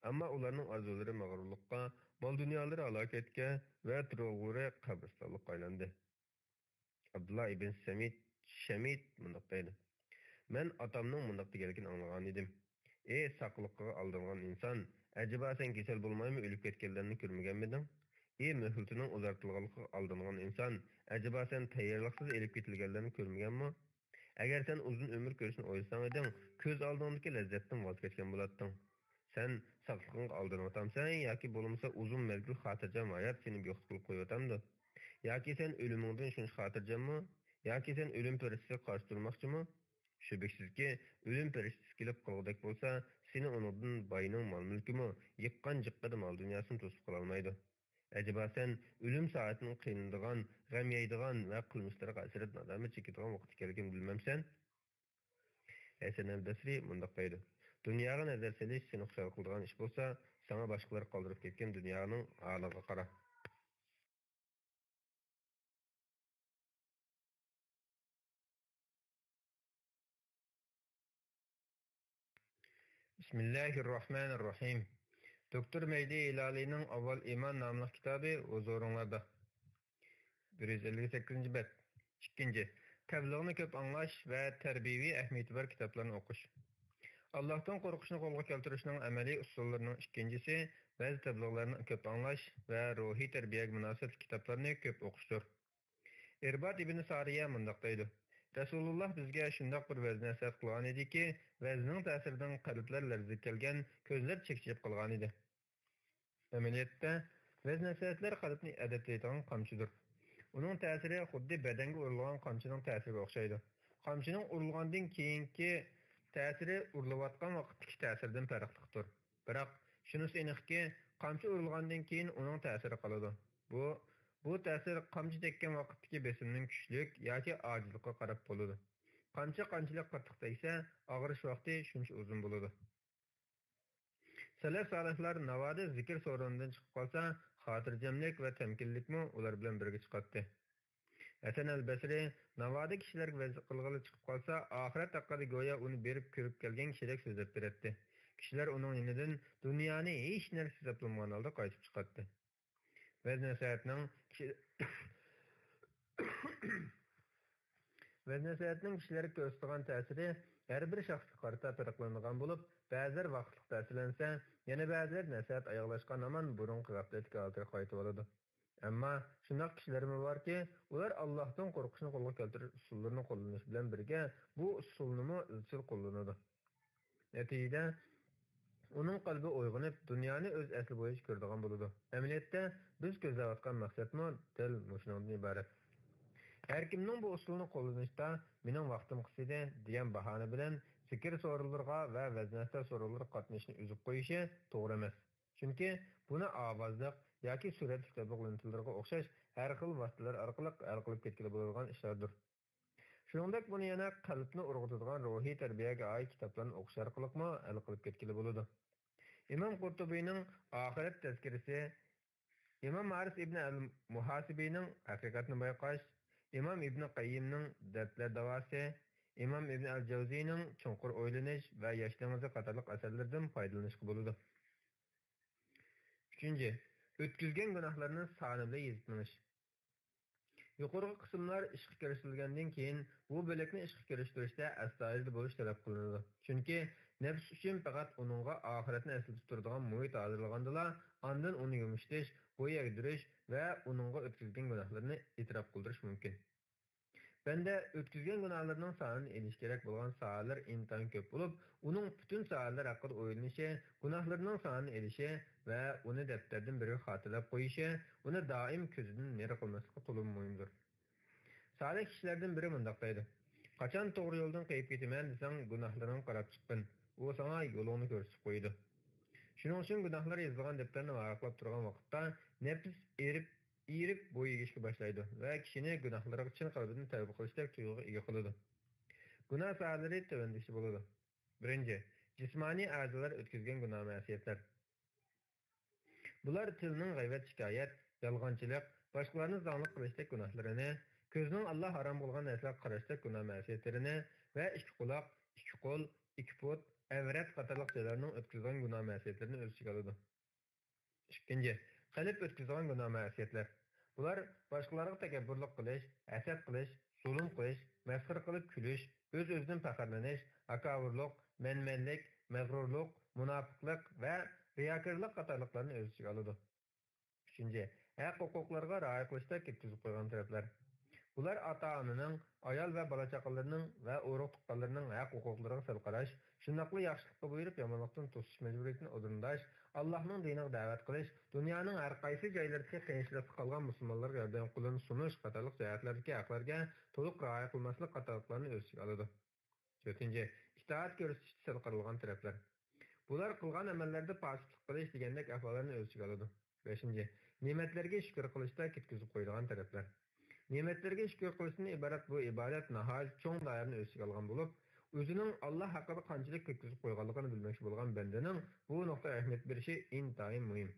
ئەمما ئۇلارنىڭ ئارزۇلىرى مەغرۇرلۇققا، مال-دۇنيالىرى ھالاكەتكە ۋە تۇرالغۇلىرى قەبرىستانلىققا ئايلاندى.» ئابدۇللا ئىبن سەمىت، شەمىت مۇنداق دەيدۇ: «مەن ئاتامنىڭ مۇنداق دېگەنلىكىنى ئاڭلىغانىدىم: ئى ساقلىقىغا ئالدانغان ئىنسان، ئەجەبا سەن كېسەل بولمايمۇ ئۆلۈپ كەتكەنلەرنى كۆرمىگەنمىدىڭ؟ ئى مۆھلىتىنىڭ ئۇزارتىلغانلىقىغا ئالدانغان ئىنسان، ئەجەبا سەن تەييارلىقسىز ئېلىپ كېتىلگەنلەرنى كۆرمىگەنمۇ؟ ئەگەر سەن ئۇزۇن ئۆمۈر كۆرۈشنى ئويلىساڭ ئىدىڭ، كۆز ئالدىڭدىكى لەززەتتىن ۋاز كەچكەن بولاتتىڭ. سەن ساقلىقىڭغا ئالدىنىۋاتامسەن ياكى بولمىسا ئۇزۇن مەزگىل خاتىرجەم ھايات سېنى بىخۇد قىلىپ قويۇۋاتامدۇ؟ ياكى سەن ئۆلۈمۈڭدىن شۇنچە خاتىرجەممۇ؟ ياكى سەن ئۆلۈم پەرىشتىسىگە قارشى تۇرماقچىمۇ؟ شۈبھىسىزكى، ئۆلۈم پەرىشتىسى كېلىپ قالغۇدەك بولسا، سېنى ئۇنىڭدىن باينىڭ مال-مۈلكىمۇ، يىغقان جىققىدە مال-دۇنياسىمۇ توسۇپ قالالمايدۇ. ئەجەبا سەن ئۆلۈم سائىتىنىڭ قىينىلىدىغان، غەم يەيدىغان ۋە قىلمىشلىرىغا ھەسرەت-نادامەت چېكىدىغان ۋاقىت ئىكەنلىكىنى بىلمەمسەن؟ ھەسەن ئەل بەسرى مۇنداق دەيدۇ: «دۇنياغا نەزەر سېلىش سېنى خۇشال قىلىدىغان ئىش بولسا، ساڭا باشقىلار قالدۇرۇپ كەتكەن دۇنيانىڭ ھالىغا قارا.» بىسمىللاھىررەھمانىررەھىم. دوكتور مەھدى ھىلالىينىڭ ئاۋۋال ئىمان ناملىق كىتابى ھۇزۇرۇڭلاردا. بىر يۈز ئەللىك سەككىزىنچى بەت. ئىككىنچى، تەبلىغنى كۆپ ئاڭلاش ۋە تەربىيىۋى ئەھمىيىتى بار كىتابلارنى ئوقۇش. ئاللاھتىن قورقۇشنى قولغا كەلتۈرۈشنىڭ ئەمەلىي ئۇسۇللىرىنىڭ ئىككىنچىسى، ۋەز-تەبلىغلارنى كۆپ ئاڭلاش ۋە روھىي تەربىيەگە مۇناسىۋەتلىك كىتابلارنى كۆپ ئوقۇشتۇر. ئىرباد ئىبنى سارىيە مۇنداق دەيدۇ: رەسۇلۇللاھ بىزگە شۇنداق بىر ۋەز-نەسىھەت قىلغانىدىكى، ۋەزنىڭ تەسىرىدىن قەلبلەر لەرزىگە كەلگەن، كۆزلەر چەكچىيىپ قالغانىدى. ئەمەلىيەتتە، ۋەز-نەسىھەتلەر قەلبنى ئەدەپلەيدىغان قامچىدۇر. ئۇنىڭ تەسىرى خۇددى بەدەنگە ئۇرۇلغان قامچىنىڭ تەسىرىگە ئوخشايدۇ. قامچىنىڭ ئۇرۇلغاندىن كېيىنكى تەسىرى ئۇرۇلۇۋاتقان ۋاقىتتىكى تەسىرىدىن پەرقلىقتۇر. بىراق، شۇنىسى ئېنىقكى، قامچا ئۇرۇلغاندىن كېيىن ئۇنىڭ تەسىرى قالىدۇ. بۇ، بۇ تەسىر قامچا تەگكەن ۋاقىتتىكى بېسىمنىڭ كۈچلۈك ياكى ئاجىزلىقىغا قاراپ بولىدۇ. قامچا قانچىلىك قاتتىق تەگسە، ئاغرىش ۋاقتى شۇنچە ئۇزۇن بولىدۇ. سەلەف سالىھلار ناۋادا زىكىر سورۇنىدىن چىقىپ قالسا، خاتىرجەملىك ۋە تەمكىنلىكمۇ ئۇلار بىلەن بىرگە چىقاتتى. ھەسەن ئەل بەسرى ناۋادا كىشىلەرگە ۋەز قىلغىلى چىقىپ قالسا، ئاخىرەت ھەققىدە گويا ئۇنى بېرىپ كۆرۈپ كەلگەن كىشىدەك سۆزلەپ بېرەتتى. كىشىلەر ئۇنىڭ يېنىدىن دۇنيانى ھېچ نەرسە ھېسابلىمىغان ھالدا قايتىپ چىقاتتى. ۋەز-نەسىھەتنىڭ كىشى-، ۋەز-نەسىھەتنىڭ كىشىلەرگە كۆرسىتىدىغان تەسىرى ھەر بىر شەخسكە قارىتا پەرقلىنىدىغان بولۇپ، بەزىلەر ۋاقىتلىق تەسىرلەنسە، يەنە بەزىلەر نەسىھەت ئاياغلاشقان ھامان بۇرۇنقى غەپلەتتىكى ھالىتىگە قايتىۋالىدۇ. ئەمما شۇنداق كىشىلەرمۇ باركى، ئۇلار ئاللاھتىن قورقۇشنى قولغا كەلتۈرۈش ئۇسۇللىرىنى قوللىنىش بىلەن بىرگە، بۇ ئۇسۇلنىمۇ ئىزچىل قوللىنىدۇ. نەتىجىدە، ئۇنىڭ قەلبى ئويغىنىپ، دۇنيانى ئۆز ئەسلى بويىچە كۆرىدىغان بولىدۇ. ئەمەلىيەتتە، بىز كۆزلەۋاتقان مەقسەتمۇ دەل مۇشۇنىڭدىن ئىبارەت. ھەركىمنىڭ بۇ ئۇسۇلنى قوللىنىشتا مېنىڭ ۋاقتىم قىس ئىدى دېگەن باھانە بىلەن زىكىر سورۇنلىرىغا ۋە ۋەز-نەسىھەت سورۇنلىرىغا قاتنىشىشنى ئۈزۈپ قويۇشى توغرا ئەمەس. چۈنكى بۇنى ئاۋازلىق ياكى سۈرەتلىك تەبلىغ لېنتىلىرىغا ئوخشاش ھەر خىل ۋاسىتىلەر ئارقىلىق ھەل قىلىپ كەتكىلى بولىدىغان ئىشلاردۇر. شۇنىڭدەك بۇنى يەنە قەلبنى ئۇرغۇتىدىغان روھىي تەربىيەگە ئائىت كىتابلارنى ئوقۇش ئارقىلىقمۇ ھەل قىلىپ كەتكىلى بولىدۇ. ئىمام قۇرتۇبىنىڭ ئاخىرەت تەزكىرىسى، ئىمام ھارىس ئىبن ئەل مۇھاسىبىنىڭ ھەقىقەتنى بايقاش، ئىمام ئىبن قەييىمنىڭ دەردلەر داۋاسى، ئىمام ئىبن ئەل جەۋزىنىڭ چوڭقۇر ئويلىنىش ۋە ياش دېڭىزى قاتارلىق ئەسەرلىرىدىن پايدىلىنىشقا بولىدۇ. ئۈچىنچى، ئۆتكۈزگەن گۇناھلىرىنى سانى بىلەن يېزىپ مېڭىش. يۇقىرىقى قىسىملار ئىشقا كىرىشتۈرۈلگەندىن كېيىن، بۇ بۆلەكنى ئىشقا كىرىشتۈرۈشتە ئەستايىدىل بولۇش تەلەپ قىلىنىدۇ. چۈنكى نەپس ئۈچۈن پەقەت ئۇنىڭغا ئاخىرەتنى ئەسلىتىپ تۇرىدىغان مۇھىت ھازىرلىغاندىلا، ئاندىن ئۇنى يۇمشىتىش، بوي ئەگدۈرۈش ۋە ئۇنىڭغا ئۆتكۈزگەن گۇناھلىرىنى ئېتىراپ قىلدۇرۇش مۇمكىن. بەندە ئۆتكۈزگەن گۇناھلىرىنىڭ سانىنى ئېلىش كېرەك بولغان ساھەلەر ئىنتايىن كۆپ بولۇپ، ئۇنىڭ پۈتۈن ساھەلەر ھەققىدە ئويلىنىشى، گۇناھلىرىنىڭ سانىنى ئېلىشى ۋە ئۇنى دەپتەردىن بىرگە خاتىرىلەپ قويۇشى، ئۇنى دائىم كۆزىدىن نېرى قىلماسلىقى تولىمۇ مۇھىمدۇر. سالىھ كىشىلەردىن بىرى مۇنداق دەيدۇ: «قاچان توغرا يولدىن قېيىپ كېتىمەن دېسەڭ، گۇناھلىرىڭغا قاراپ چىققىن، ئۇ ساڭا يولۇڭنى كۆرسىتىپ قويىدۇ.» شۇنىڭ ئۈچۈن گۇناھلار يېزىلغان دەپتەرنى ۋاراقلاپ تۇرغان ۋاقىتتا نەپس ئېرىپ، ئېرىپ بوي ئېگىشكە باشلايدۇ ۋە كىشىنى گۇناھلىرىغا چىن قەلبىدىن تەۋبە قىلىشتەك تۇيغۇغا ئىگە قىلىدۇ. گۇناھ ساھەلىرى تۆۋەندىكىچە بولىدۇ. بىرىنچى، جىسمانىي ئەزالار ئۆتكۈزگەن گۇناھ-مەسىيەتلەر. بۇلار تىلنىڭ غەيۋەت-شىكايەت، يالغانچىلىق، باشقىلارنى زاڭلىق قىلىشتەك گۇناھلىرىنى، كۆزنىڭ ئاللا ھارام قىلغان نەرسىلەرگە قاراشتەك گۇناھ-مەسىيەتلىرىنى ۋە ئىككى قۇلاق، ئىككى قول، ئىككى پۇت، ئەۋرەت قاتارلىق جايلارنىڭ ئۆتكۈزىدىغان گۇناھ-مەسىيەتلىرىنى ئۆز ئىچىگە ئالىدۇ. ئىككىنچى، قەلب ئۆتكۈزىدىغان گۇناھ-مەسىيەتلەر. بۇلار باشقىلارغا تەكەببۇرلۇق قىلىش، ھەسەت قىلىش، زۇلۇم قىلىش، مەسخىرە قىلىپ كۈلۈش، ئۆز-ئۆزىدىن پەخىرلىنىش، ھاكاۋۇرلۇق، مەنمەنلىك، مەغرۇرلۇق، مۇناپىقلىق ۋە رىياكارلىق قاتارلىقلارنى ئۆز ئىچىگە ئالىدۇ. ئۈچىنچى، ھەق-ھوقۇقلارغا رىئايە قىلىشتا كەتكۈزۈپ قويغان تەرەپلەر. بۇلار ئاتا-ئانىنىڭ، ئايال ۋە بالا-چاقىلىرىنىڭ ۋە ئۇرۇق-تۇغقانلىرىنىڭ ھەق-ھوقۇقلىرىغا سەل قاراش، شۇنداقلا ياخشىلىققا بۇيرۇپ، يامانلىقتىن توسۇش مەجبۇرىيىتىنى ئورۇنداش، ئاللاھنىڭ دىنىغا دەۋەت قىلىش، دۇنيانىڭ ھەر قايسى جايلىرىدىكى قىيىنچىلىقتا قالغان مۇسۇلمانلارغا ياردەم قولىنى سۇنۇش قاتارلىق جەھەتلەردىكى ھەقلەرگە تولۇق رىئايە قىلماسلىق قاتارلىقلارنى ئۆز ئىچىگە ئالىدۇ. تۆتىنچى، ئىتائەت كۆرسىتىشتە سەل قارىلىغان تەرەپلەر. بۇلار قىلغان ئەمەللەردە پاسىقلىق قىلىش دېگەندەك ئەھۋاللارنى ئۆز ئىچىگە ئالىدۇ. بەشىنچى، نېمەتلەرگە شۈكۈر قىلىشتا كەتكۈزۈپ قويىدىغان تەرەپلەر. نېمەتلەرگە شۈكۈر قىلىشتىن ئىبارەت بۇ ئىبادەت ناھايىتى چوڭ دائىرىنى ئۆز ئىچىگە ئالغان بولۇپ، ئۆزىنىڭ ئاللا ھەققىدە قانچىلىك كەتكۈزۈپ قويغانلىقىنى بىلمەكچى بولغان بەندىنىڭ بۇ نۇقتىغا ئەھمىيەت بېرىشى ئىنتايىن مۇھىم.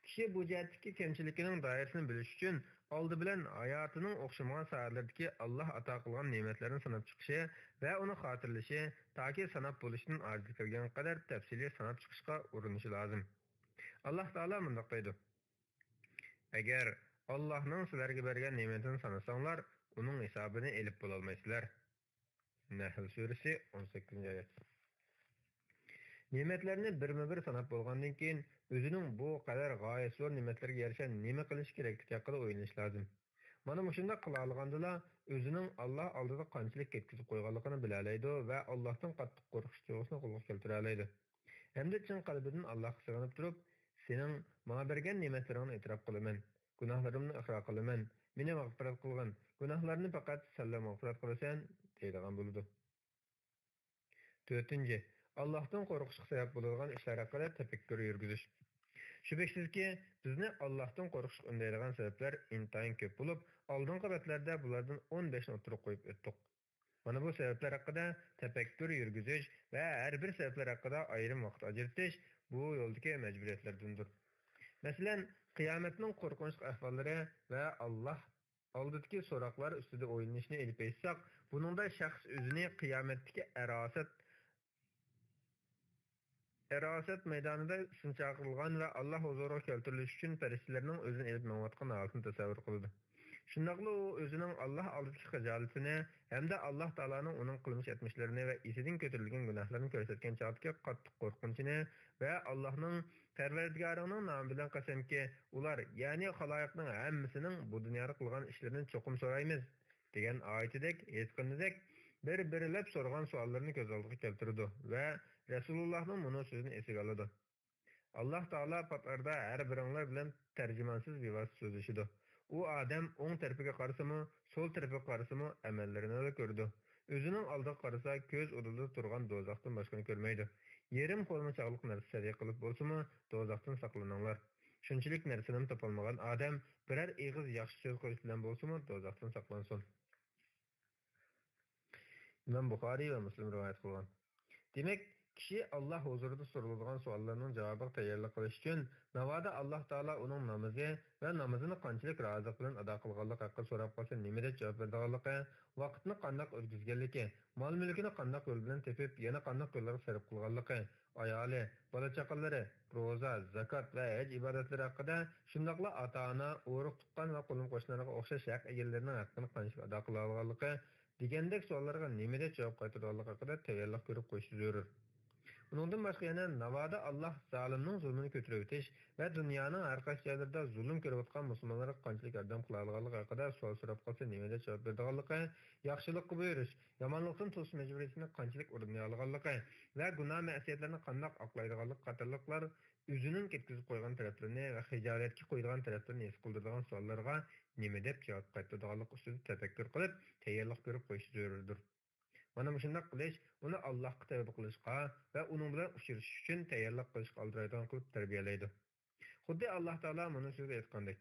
كىشى بۇ جەھەتتىكى كەمچىلىكىنىڭ دائىرىسىنى بىلىش ئۈچۈن، ئالدى بىلەن ھاياتىنىڭ ئوخشىمىغان ساھەلىرىدىكى ئاللا ئاتا قىلغان نېمەتلەرنى ساناپ چىقىشى ۋە ئۇنى خاتىرىلىشى، تاكى ساناپ بولۇشتىن ئاجىز كەلگەنگە قەدەر تەپسىلىي ساناپ چىقىشقا ئۇرۇنۇشى لازىم. ئاللا تائالا مۇنداق دەيدۇ: «ئەگەر ئاللانىڭ سىلەرگە بەرگەن نېمىتىنى سانىساڭلار، ئۇنىڭ ھېسابىنى ئېلىپ بولالمايسىلەر.» نەھل سۈرىسى، ئون سەككىزىنچى ئايەت. نېمەتلەرنى بىرمۇ بىر ساناپ بولغاندىن كېيىن، ئۆزىنىڭ بۇ قەدەر غايەت زور نېمەتلەرگە يارىشا نېمە قىلىشى كېرەكلىكى ھەققىدە ئويلىنىش لازىم. مانا مۇشۇنداق قىلالىغاندىلا، ئۆزىنىڭ ئاللا ئالدىدا قانچىلىك كەتكۈزۈپ قويغانلىقىنى بىلەلەيدۇ ۋە ئاللاھتىن قاتتىق قورقۇش تۇيغۇسىنى قولغا كەلتۈرەلەيدۇ. ھەمدە چىن قەلبىدىن ئاللاھقا سېغىنىپ تۇرۇپ، «سېنىڭ ماڭا بەرگەن نېمەتلىرىڭنى ئېتىراپ قىلىمەن، گۇناھلىرىمنى ئىقرار قىلىمەن، مېنى مەغپىرەت قىلغىن، گۇناھلارنى پەقەت سەنلا مەغپىرەت قىلىسەن» دەيدىغان بولىدۇ. تۆتىنچى، ئاللاھتىن قورقۇشقا سەۋەب بولىدىغان ئىشلار ھەققىدە تەپەككۇر يۈرگۈزۈش. شۈبھىسىزكى، بىزنى ئاللاھتىن قورقۇشقا ئۈندەيدىغان سەۋەبلەر ئىنتايىن كۆپ بولۇپ، ئالدىنقى بەتلەردە بۇلاردىن ئون بەشنى ئوتتۇرىغا قويۇپ ئۆتتۇق. مانا بۇ سەۋەبلەر ھەققىدە تەپەككۇر يۈرگۈزۈش ۋە ھەر بىر سەۋەبلەر ھەققىدە ئايرىم ۋاقىت ئاجرىتىش بۇ يولدىكى مەجبۇرىيەتلەردىندۇر. مەسىلەن، قىيامەتنىڭ قورقۇنچلۇق ئەھۋاللىرى ۋە ئاللاھ ئالدىدىكى سوراقلار ئۈستىدە ئويلىنىشنى ئېلىپ ئېيتساق، بۇنىڭدا شەخس ئۆزىنى قىيامەتتىكى ئەراسەت، ئەراسەت مەيدانىدا ئىسمى چاقىرىلغان ۋە ئاللاھ ھۇزۇرىغا كەلتۈرۈلۈش ئۈچۈن پەرىشتىلەرنىڭ ئۆزىنى ئېلىپ مېڭىۋاتقان ھالىتىنى تەسەۋۋۇر قىلىدۇ. شۇنداقلا ئۇ ئۆزىنىڭ ئاللاھ ئالدىدىكى خىجالىتىنى ھەمدە ئاللاھ تائالانىڭ ئۇنىڭ قىلمىش ئەتمىشلىرىنى ۋە ئېسىدىن كۆتۈرۈلگەن گۇناھلىرىنى كۆرسەتكەن چاغدىكى قاتتىق قورقۇنچىنى ۋە ئاللاھنىڭ، پەرۋەردىگارىڭنىڭ نامى بىلەن قەسەمكى، ئۇلار، يەنى خالايىقنىڭ ھەممىسىنىڭ بۇ دۇنيادا قىلغان ئىشلىرىنى چوقۇم سورايمىز، دېگەن ئايىتىدەك، ھېس قىلىنىدەك، بىر-بىرلەپ سورىغان سوئاللىرىنى كۆز ئالدىغا كەلتۈرىدۇ ۋە رەسۇلۇللاھنىڭ مۇنۇ سۆزىنى ئېسىگە ئالىدۇ. ئاللاھ تائالا پات ئارىدا ھەر بىرىڭلار بىلەن تەرجىمانسىز بىۋاسىتە سۆزلىشىدۇ. ئۇ ئادەم ئوڭ تەرىپىگە قارىسىمۇ، سول تەرىپىگە قارىسىمۇ ئەمەللىرىنىلا كۆرىدۇ. ئۆزىنىڭ ئالدىغا قارىسا، كۆز ئۇدۇلدا تۇرغان دوزاختىن باشقىنى كۆرمەيدۇ. يېرىم خورما چاغلىق نەرسە سەدىقە قىلىپ بولسىمۇ، دوزاختىن ساقلىنىڭلار. شۇنچىلىك نەرسىنىمۇ تاپالمىغان ئادەم بىرەر ئېغىز ياخشى سۆز قىلىش بىلەن بولسىمۇ دوزاختىن ساقلانسۇن. ئىمام بۇخارىي ۋە مۇسلىم رىۋايەت قىلغان. دېمەك، كىشى ئاللاھ ھۇزۇرىدا سورىلىدىغان سوئاللارنىڭ جاۋابىغا تەييارلىق قىلىش ئۈچۈن، ناۋادا ئاللاھ تائالا ئۇنىڭ نامىزى ۋە نامىزىنى قانچىلىك رازىلىق بىلەن ئادا قىلغانلىقى ھەققىدە سوراپ قالسا، نېمە دەپ جاۋاب بېرىدىغانلىقى، ۋاقىتنى قانداق ئۆتكۈزگەنلىكى، مال-مۈلكىنى قانداق يول بىلەن تېپىپ، يەنە قانداق يوللارغا سەرپ قىلغانلىقى، ئايالى، بالا-چاقىلىرى، روزا، زاكات ۋە ھەج ئىبادەتلىرى ھەققىدە، شۇنداقلا ئاتا-ئانا، ئۇرۇق-تۇغقان ۋە قولۇم-قوشنىلارغا ئوخشاش ھەق ئىگىلىرىنىڭ ھەققىنى قانچىلىك ئادا قىلالىغانلىقى دېگەندەك سوئاللارغا نېمە دەپ جاۋاب قايتۇرىدىغانلىقى ھەققىدە تەييارلىق كۆرۈپ قويۇشى زۆرۈر. ئۇنىڭدىن باشقا يەنە ناۋادا ئاللاھ زالىمنىڭ زۇلمىنى كۆتۈرۈۋېتىش ۋە دۇنيانىڭ ھەر قايسى جايلىرىدا زۇلۇم كۆرۈۋاتقان مۇسۇلمانلارغا قانچىلىك ياردەم قىلالىغانلىقى ھەققىدە سوئال سوراپ قالسا نېمە دەپ جاۋاب بېرىدىغانلىقى، ياخشىلىققا بۇيرۇش، يامانلىقتىن توسۇش مەجبۇرىيىتىنى قانچىلىك ئورۇندىيالىغانلىقى ۋە گۇناھ-مەسىيەتلەرنى قانداق ئاقلايدىغانلىقى قاتارلىقلار ئۆزىنىڭ كەتكۈزۈپ قويغان تەرەپلىرىنى ۋە خىجالەتكە قويىدىغان تەرەپلىرىنى ھېس قىلدۇرىدىغان سوئاللارغا نېمە دەپ جاۋاب قايتۇرىدىغانلىقى ئۈستىدە تەپەككۇر قىلىپ، تەييارلىق كۆرۈپ قويۇشى زۆرۈردۇر. مانا مۇشۇنداق قىلىش ئۇنى ئاللاھقا تەۋبە قىلىشقا ۋە ئۇنىڭ بىلەن ئۇچرىشىش ئۈچۈن تەييارلىق قىلىشقا ئالدىرايدىغان قىلىپ تەربىيەلەيدۇ. خۇددى ئاللاھ تائالا مۇنۇ سۆزدە ئېيتقاندەك،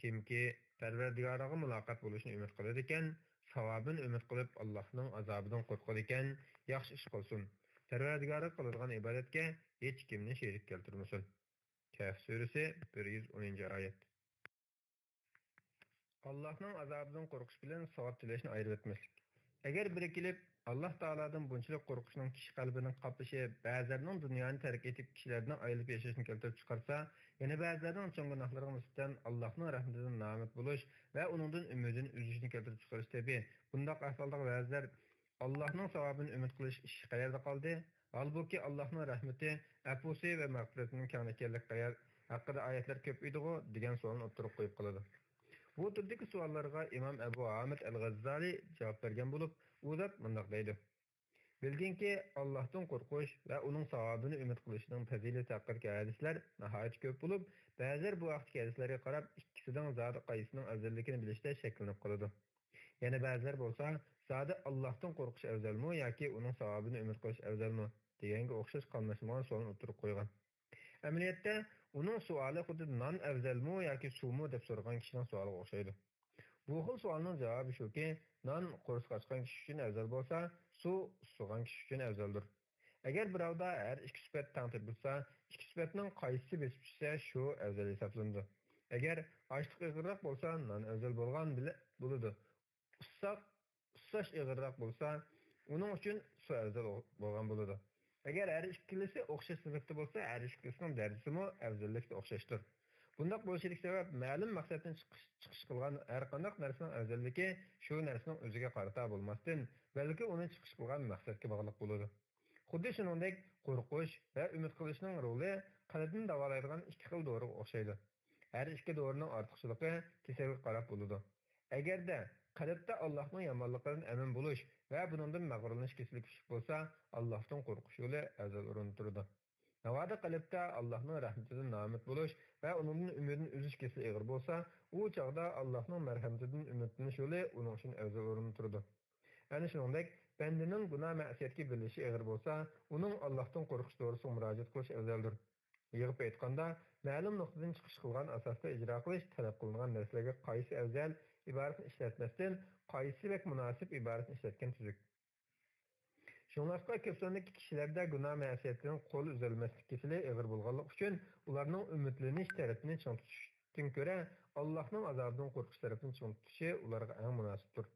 كىمكى پەرۋەردىگارىغا مۇلاقات بولۇشنى ئۈمىد قىلىدىكەن، ساۋابىنى ئۈمىد قىلىپ، ئاللاھنىڭ ئازابىدىن قورقىدىكەن، ياخشى ئىش قىلسۇن. پەرۋەردىگارىغا قىلىدىغان ئىبادەتكە ھېچكىمنى شېرىك كەلتۈرمىسۇن. كەھف سۈرىسى، بىر يۈز ئونىنچى ئايەت. ئاللاھنىڭ ئازابىدىن قورقۇش بىلەن ساۋاب تىلەشنى ئايرىۋەتمەسلىك. ئەگەر بىرى كېلىپ، ئاللاھ تائالادىن بۇنچىلىك قورقۇشنىڭ كىشى قەلبىنى قاپلىشى، بەزىلەرنىڭ دۇنيانى تەرك ئېتىپ، كىشىلەردىن ئايرىلىپ ياشاشنى كەلتۈرۈپ چىقارسا، يەنە بەزىلەرنىڭ چوڭ گۇناھلىرىغا نىسبەتەن ئاللاھنىڭ رەھمىتىدىن نائۈمىد بولۇش ۋە ئۇنىڭدىن ئۈمىدىنى ئۈزۈشنى كەلتۈرۈپ چىقىرىشى تەبىئىي. بۇنداق ئەھۋالدىغۇ بەزىلەر، ئاللاھنىڭ ساۋابىنى ئۈمىد قىلىش ئىشى قەيەردە قالدى؟ ھالبۇكى، ئاللاھنىڭ رەھمىتى، ئەپۇسى ۋە مەغپىرىتىنىڭ كەڭ ئىكەنلىكى ھەققىدە ئايەتلەر كۆپ ئىدىغۇ؟ دېگەن سوئالنى ئوتتۇرىغا قويۇپ قالىدۇ. بۇ تۈردىكى سوئاللارغا ئىمام ئەبۇ ھامىد ئەل-غەززالى جاۋاب بەرگەن بولۇپ، ئۇ زات مۇنداق دەيدۇ: بىلگىنكى، ئاللاھتىن قورقۇش ۋە ئۇنىڭ ساۋابىنى ئۈمىد قىلىشنىڭ پەزىلىتى ھەققىدىكى ھەدىسلەر ناھايىتى كۆپ بولۇپ، بەزىلەر بۇ ھەقتىكى ھەدىسلەرگە قاراپ، ئىككىسىنىڭ زادى قايسىسىنىڭ ئەۋزەللىكىنى بىلىشتە شەكلىنىپ قالىدۇ. يەنە بەزىلەر بولسا، زادى ئاللاھتىن قورقۇش ئەۋزەلمۇ ياكى ئۇنىڭ ساۋابىنى ئۈمىد قىلىش ئەۋزەلمۇ؟ دېگەنگە ئوخشاش قاملاشمىغان سوئالنى ئوتتۇرىغا قويغان. ئەمەلىيەتتە، ئۇنىڭ سوئالى خۇددى نان ئەۋزەلمۇ ياكى سۇمۇ دەپ سورىغان كىشىنىڭ سوئالىغا ئوخشايدۇ. بۇ خىل سوئالنىڭ جاۋابى شۇكى، نان قورسىقى ئاچقان كىشى ئۈچۈن ئەۋزەل بولسا، سۇ ئۇسسىغان كىشى ئۈچۈن ئەۋزەلدۇر. ئەگەر بىراۋدا ھەر ئىككى سۈپەت تەڭ تېپىلسا، ئىككى سۈپەتنىڭ قايسىسى بېسىپ چۈشسە، شۇ ئەۋزەل ھېسابلىنىدۇ. ئەگەر ئاشلىق ئېغىرراق بولسا، نان ئەۋزەل بولغان بىلە-، بولىدۇ. ئۇسساق، ئۇسساش ئېغىرراق بولسا، ئۇنىڭ ئۈچۈن سۇ ئەۋزەل بولغان بولىدۇ. ئەگەر ھەر ئىككىلىسى ئوخشاش سۈپەتتە بولسا، ھەر ئىككىلىسىنىڭ دەرىجىسىمۇ ئەۋزەللىكتە ئوخشاشتۇر. بۇنداق بولۇشىدىكى سەۋەب، مەلۇم مەقسەتتىن چىقىش، چىقىش قىلغان ھەر قانداق نەرسىنىڭ ئەۋزەللىكى شۇ نەرسىنىڭ ئۆزىگە قارىتا بولماستىن، بەلكى ئۇنى چىقىش قىلغان مەقسەتكە باغلىق بولىدۇ. خۇددى شۇنىڭدەك، قورقۇش ۋە ئۈمىد قىلىشنىڭ رولى قەلبنى داۋالايدىغان ئىككى خىل دورىغا ئوخشايدۇ. ھەر ئىككى دورىنىڭ ئارتۇقچىلىقى كېسەلگە قاراپ بولىدۇ. ئەگەردە قەلبتە ئاللاھنىڭ يامانلىقىدىن ئەمىن بولۇش ۋە بۇنىڭدىن مەغرۇرلىنىش كېسىلى كۈچلۈك بولسا، ئاللاھتىن قورقۇش يولى ئەۋزەل ئورۇندا تۇرىدۇ. ناۋادا قەلبتە ئاللاھنىڭ رەھمىتىدىن نائۈمىد بولۇش ۋە ئۇنىڭدىن ئۈمىدىنى ئۈزۈش كېسىلى ئېغىر بولسا، ئۇ چاغدا ئاللاھنىڭ مەرھەمىتىدىن ئۈمىدلىنىش يولى ئۇنىڭ ئۈچۈن ئەۋزەل ئورۇندا تۇرىدۇ. ئەنە شۇنىڭدەك، بەندىنىڭ گۇناھ-مەسىيەتكە بېرىلىشى ئېغىر بولسا، ئۇنىڭ ئاللاھتىن قورقۇش دورىسىغا مۇراجىئەت قىلىش ئەۋزەلدۇر. يىغىپ ئېيتقاندا، مەلۇم نۇقتىدىن چىقىش قىلغان ئاساستا ئىجرا قىلىش تەلەپ قىلىنغان نەرسىلەرگە قايسى ئەۋزەل ئىبارىتىنى ئىشلەتمەستىن، قايسى بەك مۇناسىپ ئىبارىتىنى ئىشلەتكەن تۈزۈك. شۇڭلاشقا، كۆپ ساندىكى كىشىلەردە گۇناھ-مەسىيەتتىن قول ئۈزەلمەسلىك كېسىلى ئېغىر بولغانلىقى ئۈچۈن، ئۇلارنىڭ ئۈمىدلىنىش تەرىپىنى چىڭ تۇتۇشتىن كۆرە، ئاللاھنىڭ ئازابىدىن قورقۇش تەرىپىنى چىڭ تۇتۇشى ئۇلارغا ئەڭ مۇناسىپتۇر.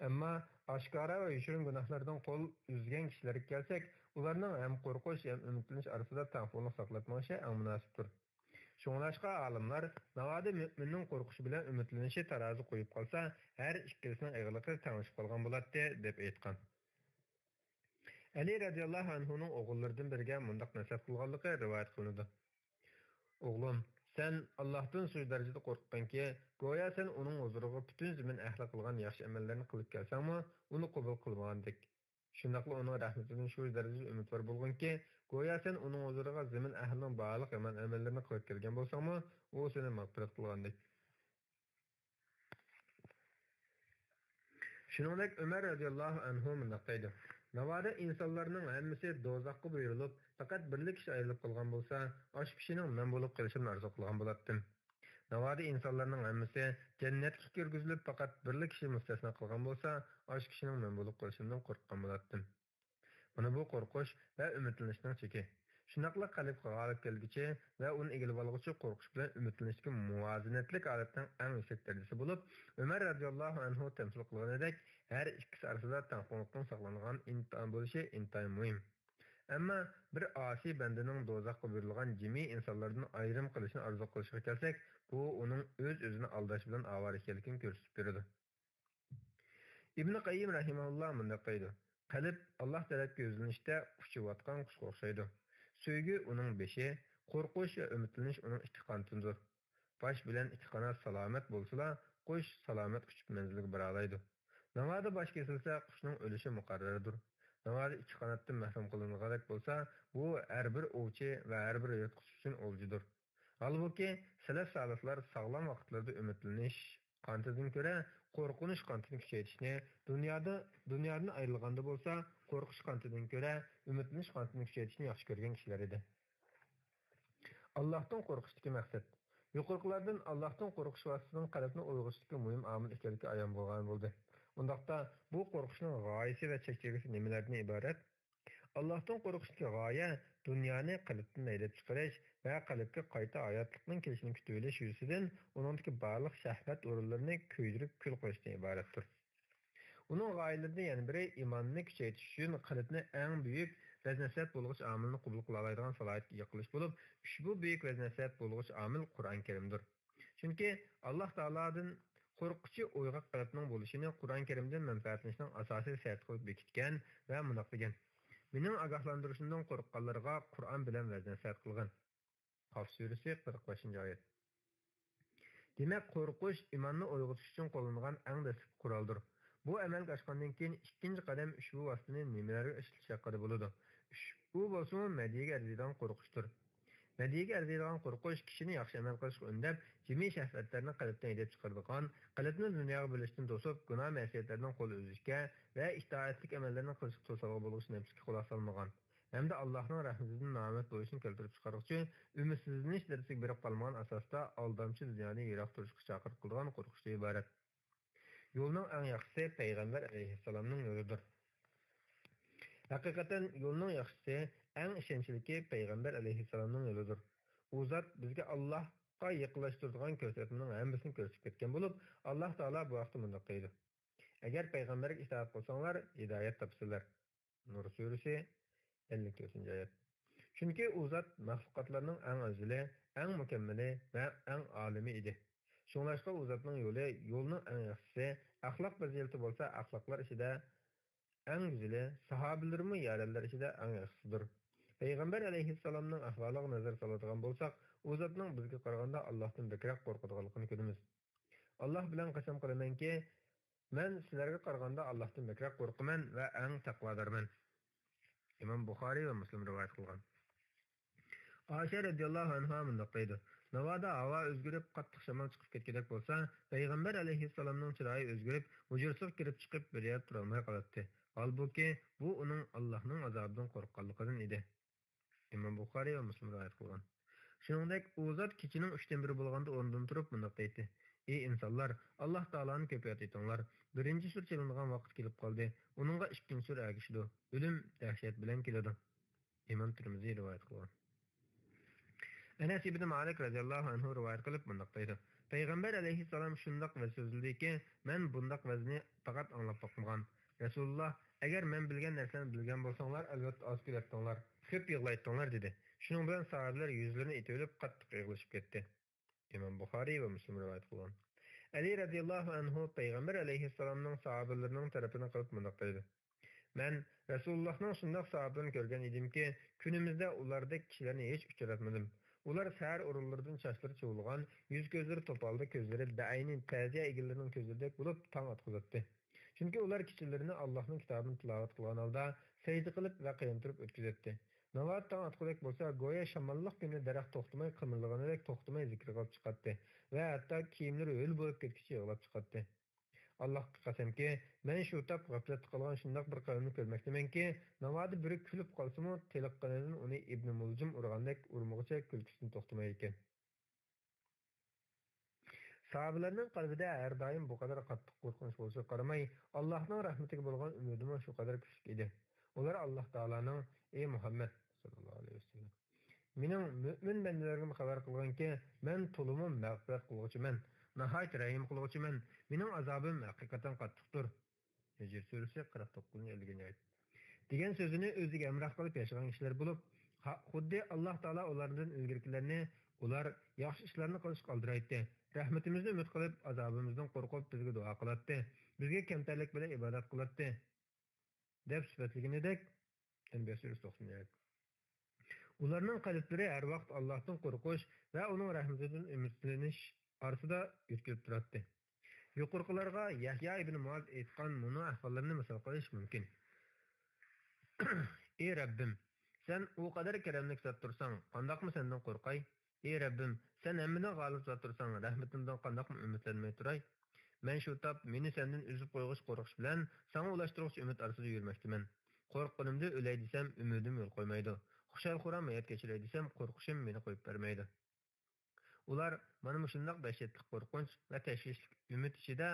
ئەمما ئاشكارا ۋە يوشۇرۇن گۇناھلاردىن قول ئۈزگەن كىشىلەرگە كەلسەك، ئۇلارنىڭ ھەم قورقۇش، ھەم ئۈمىدلىنىش ئارىسىدا تەڭپۇڭلۇق ساقلاپ مېڭىشى ئەڭ مۇناسىپتۇر. شۇڭلاشقا ئالىملار، ناۋادا مۆمىننىڭ قورقۇشى بىلەن ئۈمىدلىنىشى تارازا قويۇپ قالسا، ھەر ئىككىلىسىنىڭ ئېغىرلىقى تەڭلىشىپ قالغان بولاتتى، دەپ ئېيتقان. ئەلى رەزىياللاھۇ ئەنھۇنىڭ ئوغۇللىرىدىن بىرىگە مۇنداق نەسىھەت قىلغانلىقى رىۋايەت قىلىنىدۇ: ئوغلۇم، سەن ئاللاھتىن شۇ دەرىجىدە قورققىنكى، گويا سەن ئۇنىڭ ھۇزۇرىغا پۈتۈن زېمىن ئەھلى قىلغان ياخشى ئەمەللەرنى قىلىپ كەلسەڭمۇ، ئۇنى قوبۇل قىلمىغاندەك. شۇنداقلا ئۇنىڭ رەھمىتىدىن شۇ دەرىجىدە ئۈمىدۋار بولغىنكى، گويا سەن ئۇنىڭ ھۇزۇرىغا زېمىن ئەھلىنىڭ بارلىق يامان ئەمەللىرىنى قىلىپ كەلگەن بولساڭمۇ، ئۇ سېنى مەغپىرەت قىلغاندەك. شۇنىڭدەك ئۆمەر رەزىياللاھۇ ئەنھۇ مۇنداق دەيدۇ: ناۋادا ئىنسانلارنىڭ ھەممىسى دوزاخقا بۇيرۇلۇپ، پەقەت بىرلا كىشى ئايرىلىپ قالغان بولسا، ئاشۇ كىشىنىڭ مەن بولۇپ قېلىشىمنى ئارزۇ قىلغان بولاتتىم. ناۋادا ئىنسانلارنىڭ ھەممىسى جەننەتكە كىرگۈزۈلۈپ، پەقەت بىرلا كىشى مۇستەسنا قالغان بولسا، ئاشۇ كىشىنىڭ مەن بولۇپ قېلىشىمدىن قورققان بولاتتىم. مانا بۇ قورقۇش ۋە ئۈمىدلىنىشنىڭ چېكى. شۇنداقلا قەلبكە غالىب كەلگۈچى ۋە ئۇنى ئىگىلىۋالغۇچى قورقۇش بىلەن ئۈمىدلىنىشتىكى مۇۋازىنەتلىك ھالەتنىڭ ئەڭ يۈكسەك دەرىجىسى بولۇپ، ئۆمەر رەزىياللاھۇ ئەنھۇ تەمسىل قىلغىنىدەك، ھەر ئىككىسى ئارىسىدا تەڭپۇڭلۇقنىڭ ساقلانغان ئىمتىھان بولۇشى ئىنتايىن مۇھىم. ئەمما بىر ئاسىي بەندىنىڭ دوزاخقا بۇيرۇلغان جىمى ئىنسانلاردىن ئايرىم قىلىشنى ئارزۇ قىلىشىغا كەلسەك، بۇ ئۇنىڭ ئۆز-ئۆزىنى ئالداش بىلەن ئاۋارە ئىكەنلىكىنى كۆرسىتىپ بېرىدۇ. ئىبنى قەييىم رەھىمەھۇللا مۇنداق دەيدۇ: قەلب ئاللاھ تەرەپكە يۈزلىنىشتە ئۇچۇۋاتقان قۇشقا ئوخشايدۇ. سۆيگۈ ئۇنىڭ بېشى، قورقۇش ۋە ئۈمىدلىنىش ئۇنىڭ ئىككى قانىتىدۇر. باش بىلەن ئىككى قانات سالامەت بولسىلا، قۇش سالامەت ئۇچۇپ مەنزىلگە بارالايدۇ. ناۋادا باش كېسىلسە، قۇشنىڭ ئۆلۈشى مۇقەررەردۇر. ناۋادا ئىككى قاناتتىن مەھرۇم قىلىنغاندەك بولسا، بۇ ھەر بىر ئوۋچى ۋە ھەر بىر يىرتقۇچ ئۈچۈن ئولجىدۇر. ھالبۇكى، سەلەف سالىھلار ساغلام ۋاقىتلىرىدا ئۈمىدلىنىش قانىتىدىن كۆرە، قورقۇنۇش قانىتىنى كۈچەيتىشنى، دۇنيادا، دۇنيادىن ئايرىلغاندا بولسا، قورقۇش قانىتىدىن كۆرە، ئۈمىدلىنىش قانىتىنى كۈچەيتىشنى ياخشى كۆرگەن كىشىلەر ئىدى. ئاللاھتىن قورقۇشتىكى مەقسەت. يۇقىرىقىلاردىن ئاللاھتىن قورقۇش ۋاسىتىسىنىڭ قەلبنى ئويغىتىشتىكى مۇھىم ئامىل ئىكەنلىكى ئايان بولغان بولدى. ئۇنداقتا، بۇ قورقۇشنىڭ غايىسى ۋە چەك-چېگرىسى نېمىلەردىن ئىبارەت؟ ئاللاھتىن قورقۇشتىكى غايە دۇنيانى قەلبتىن ھەيدەپ چىقىرىش ۋە قەلبكە قايتا ھاياتلىقنىڭ كېلىشىنى كۈتۈۋېلىش يۈزىسىدىن ئۇنىڭدىكى بارلىق شەھۋەت ئورۇنلىرىنى كۆيدۈرۈپ كۈل قىلىشتىن ئىبارەتتۇر. ئۇنىڭ غايىلىرىدىن يەنە بىرى ئىماننى كۈچەيتىش ئۈچۈن قەلبنى ئەڭ بۈيۈك ۋەز-نەسىھەت بولغۇچ ئامىلنى قوبۇل قىلالايدىغان سالاھىيەتكە ئىگە قىلىش بولۇپ، ئۇشبۇ بۈيۈك ۋەز-نەسىھەت بولغۇچ ئامىل قۇرئان كەرىمدۇر. چۈنكى ئاللاھ تائالادىن قورققۇچى ئويغاق قەلبنىڭ بولۇشىنى قۇرئان كەرىمدىن مەنپەئەتلىنىشنىڭ ئاساسىي شەرتى قىلىپ بېكىتكەن ۋە مۇنداق دېگەن: مېنىڭ ئاگاھلاندۇرۇشۇمدىن قورققانلارغا قۇرئان بىلەن ۋەز-نەسىھەت قىلغىن. قاف سۈرىسى، قىرىق بەشىنچى ئايەت. دېمەك، قورقۇش ئىماننى ئويغىتىش ئۈچۈن قوللىنىلغان ئەڭ دەسلەپكى قورالدۇر. بۇ ئەمەلگە ئاشقاندىن كېيىن ئىككىنچى قەدەم ئۇشبۇ ۋاسىتىنى نېمىلەرگە ئىشلىتىش ھەققىدە بولىدۇ. ئۇشبۇ بولسىمۇ مەدھىيەگە ئەرزىيدىغان قورقۇشتۇر. مەدھىيەگە ئەرزىيدىغان قورقۇش كىشىنى ياخشى ئەمەل قىلىشقا ئۈندەپ، جىمى شەھۋەتلەرنى قەلبتىن ھەيدەپ چىقىرىدىغان، قەلبنى دۇنياغا بېرىلىشتىن توسۇپ، گۇناھ-مەسىيەتلەردىن قول ئۈزۈشكە ۋە ئىتائەتلىك ئەمەللەرنى قىلىشقا توسالغۇ بولغۇچى نەپسكە قۇلاق سالمىغان ھەمدە ئاللاھنىڭ رەھمىتىدىن نائۈمىد بولۇشنى كەلتۈرۈپ چىقارغۇچى، ئۈمىدسىزلىنىش دەرىجىسىگە بېرىپ قالمىغان ئاساستا ئالدامچى دۇنيادىن يىراق تۇرۇشقا چاقىرىق قىلىدىغان قورقۇشتىن ئىبارەت. يولنىڭ ئەڭ ياخشىسى پەيغەمبەر ئەلەيھىسسالامنىڭ يولىدۇر. ھەقىقەتەن، يولنىڭ ياخشىسى، ئەڭ ئىشەنچلىكى پەيغەمبەر ئەلەيھىسسالامنىڭ يولىدۇر. ئۇ زات بىزگە ئاللاھقا يېقىنلاشتۇرىدىغان كۆرسەتمىنىڭ ھەممىسىنى كۆرسىتىپ كەتكەن بولۇپ، ئاللاھ تائالا بۇ ھەقتە مۇنداق دەيدۇ: ئەگەر پەيغەمبەرگە ئىتائەت قىلساڭلار، ھىدايەت تاپىسىلەر. نۇر سۈرىسى، ئەللىك تۆتىنچى ئايەت. چۈنكى ئۇ زات مەخلۇقاتلارنىڭ ئەڭ ئەۋزىلى، ئەڭ مۇكەممىلى ۋە ئەڭ ئالىمى ئىدى. شۇڭلاشقا ئۇ زاتنىڭ يولى يولنىڭ ئەڭ ياخشىسى، ئەخلاق پەزىلىتى بولسا ئەخلاقلار ئىچىدە ئەڭ گۈزىلى، ساھابىلىرىمۇ يارەنلەر ئىچىدە ئەڭ ياخشىسىدۇر. پەيغەمبەر ئەلەيھىسسالامنىڭ ئەھۋالىغا نەزەر سالىدىغان بولساق، ئۇ زاتنىڭ بىزگە قارىغاندا ئاللاھتىن بەكرەك قورقىدىغانلىقىنى كۆرىمىز. ئاللاھ بىلەن قەسەم قىلىمەنكى، مەن سىلەرگە قارىغاندا ئاللاھتىن بەكرەك قورقىمەن ۋە ئەڭ تەقۋادارمەن. ئىمام بۇخارىي ۋە مۇسلىم رىۋايەت قىلغان. ئائىشە رەزىياللاھۇ ئەنھا مۇنداق دەيدۇ: ناۋادا ھاۋا ئۆزگىرىپ، قاتتىق شامال چىقىپ كەتكۈدەك بولسا، پەيغەمبەر ئەلەيھىسسالامنىڭ چىرايى ئۆزگىرىپ، ھۇجرىسىغا كىرىپ چىقىپ، بىر يەردە تۇرالماي قالاتتى. ھالبۇكى، بۇ ئۇنىڭ ئاللاھنىڭ ئازابىدىن قورققانلىقىدىن ئىدى. ئىمام بۇخارىي ۋە مۇسلىم رىۋايەت قىلغان. شۇنىڭدەك، ئۇ زات كېچىنىڭ ئۈچتىن بىرى بولغاندا ئورنىدىن تۇرۇپ مۇنداق دەيتتى: ئى ئىنسانلار، ئاللاھ تائالانى كۆپ ياد ئېتىڭلار. بىرىنچى سۈرە چېلىنىدىغان ۋاقىت كېلىپ قالدى. ئۇنىڭغا ئىككىنچى سۈرە ئەگىشىدۇ. ئۆلۈم دەھشەت بىلەن كېلىدۇ. ئىمام تىرمىزى رىۋايەت قىلغان. ئەنەس ئىبنى مالىك رەزىياللاھۇ ئەنھۇ رىۋايەت قىلىپ مۇنداق دەيدۇ: پەيغەمبەر ئەلەيھىسسالام شۇنداق ۋەز سۆزلىدىكى، مەن بۇنداق ۋەزنى پەقەت ئاڭلاپ باقمىغان. رەسۇلۇللاھ: ئەگەر مەن بىلگەن نەرسىلەرنى بىلگەن بولساڭلار، ئەلۋەتتە ئاز كۈلەتتىڭلار، كۆپ يىغلايتتىڭلار، دېدى. شۇنىڭ بىلەن ساھابىلەر يۈزلىرىنى ئېتىۋېلىپ، قاتتىق يىغلىشىپ كەتتى. ئىمام بۇخارىي ۋە مۇسلىم رىۋايەت قىلغان. ئەلى رەزىياللاھۇ ئەنھۇ پەيغەمبەر ئەلەيھىسسالامنىڭ ساھابىلىرىنىڭ تەرىپىنى قىلىپ مۇنداق دەيدۇ: مەن رەسۇلۇللاھنىڭ شۇنداق ساھابىلىرىنى كۆرگەن ئىدىمكى، كۈنىمىزدە ئۇلاردەك كىشىلەرنى ھېچ ئۇچراتمىدىم. ئۇلار سەھەر ئورۇنلىرىدىن چاچلىرى چۇۋۇلغان، يۈز-كۆزلىرى توپالدەك، كۆزلىرى بەئەينى تەزىيە ئىگىلىرىنىڭ كۆزلىرىدەك بولۇپ تاڭ ئاتقۇزاتتى. چۈنكى ئۇلار كېچىلىرىنى ئاللاھنىڭ كىتابىنى تىلاۋەت قىلغان ھالدا سەجدە قىلىپ ۋە قىيام تۇرۇپ ئۆتكۈزەتتى. ناۋادا تاڭ ئاتقۇدەك بولسا، گويا شاماللىق كۈندە دەرەخ توختىماي قىمىرلىغىنىدەك توختىماي زىكىر قىلىپ چىقاتتى ۋە ھەتتا كىيىملىرى ھۆل بولۇپ كەتكۈچە يىغلاپ چىقاتتى. ئاللاھقا قەسەمكى، مەن شۇ تاپ غەپلەتتە قالغان شۇنداق بىر قەۋمنى كۆرمەكتىمەنكى، ناۋادا بىرى كۈلۈپ قالسىمۇ، تېلىققىنىدىن ئۇنى ئىبنى مۇلجىم ئۇرغاندەك ئۇرمىغۇچە كۈلكىسىدىن توختىمايدىكەن. ساھابىلەرنىڭ قەلبىدە ھەر دائىم بۇ قەدەر قاتتىق قورقۇنچ بولۇشىغا قارىماي، ئاللاھنىڭ رەھمىتىگە بولغان ئۈمىدىمۇ شۇ قەدەر كۈچلۈك ئىدى. ئۇلار ئاللاھ تائالانىڭ، ئى مۇھەممەد ساللاللاھۇ ئەلەيھى ۋەسەللەم، مېنىڭ مۆمىن بەندىلىرىمگە خەۋەر قىلغىنكى، مەن تولىمۇ مەغپىرەت قىلغۇچىمەن، ناھايىتى رەھىم قىلغۇچىمەن، مېنىڭ ئازابىم ھەقىقەتەن قاتتىقتۇر. ھىجر سۈرىسى قىرىق توققۇزىنچى، ئەللىكىنچى ئايەت. دېگەن سۆزىنى ئۆزىگە ھەمراھ قىلىپ ياشىغان كىشىلەر بولۇپ، خا-، خۇددى ئاللاھ تائالا ئۇلاردىن ئىلگىرىكىلەرنى، ئۇلار ياخشى ئىشلارنى قىلىشقا ئالدىرايتتى، رەھمىتىمىزنى ئۈمىد قىلىپ، ئازابىمىزدىن قورقۇپ بىزگە دۇئا قىلاتتى، بىزگە كەمتەرلىك بىلەن ئىبادەت قىلاتتى، دەپ سۈپەتلىگىنىدەك، ئەنبىيا سۈرىسى توقسان ئايەت. ئۇلارنىڭ قەلبلىرى ھەر ۋاقىت ئاللاھتىن قورقۇش ۋە ئۇنىڭ رەھمىتىدىن ئۈمىدلىنىش ئارىسىدا يۆتكىلىپ تۇراتتى. يۇقىرىقىلارغا يەھيا ئىبن مۇئاز ئېيتقان مۇنۇ ئەھۋاللىرىنى مىسال قىلىش مۇمكىن. ئى رەببىم، سەن ئۇ قەدەر كەرەملىك زات تۇرساڭ، قانداقمۇ سەندىن قورقاي؟ ئى رەببىم، سەن ھەممىدىن غالىب زات تۇرساڭ، رەھمىتىڭدىن قانداقمۇ ئۈمىدلەنمەي تۇراي؟ مەن شۇ تاپ مېنى سەندىن ئۈزۈپ قويغۇچە قورقۇش بىلەن ساڭا ئۇلاشتۇرغۇچە ئۈمىد ئارىسىدا يۈرمەكتىمەن. قورققىنىمدا ئۆلەي دېسەم، ئۈمىدىم يول قويمايدۇ. خۇشال-خۇرام ھايات كەچۈرەي دېسەم، قورقۇشۇم مېنى قويۇپ بەرمەيدۇ. ئۇلار مانا مۇشۇنداق دەھشەتلىك قورقۇنچ ۋە تەشۋىشلىك ئۈمىد ئىچىدە،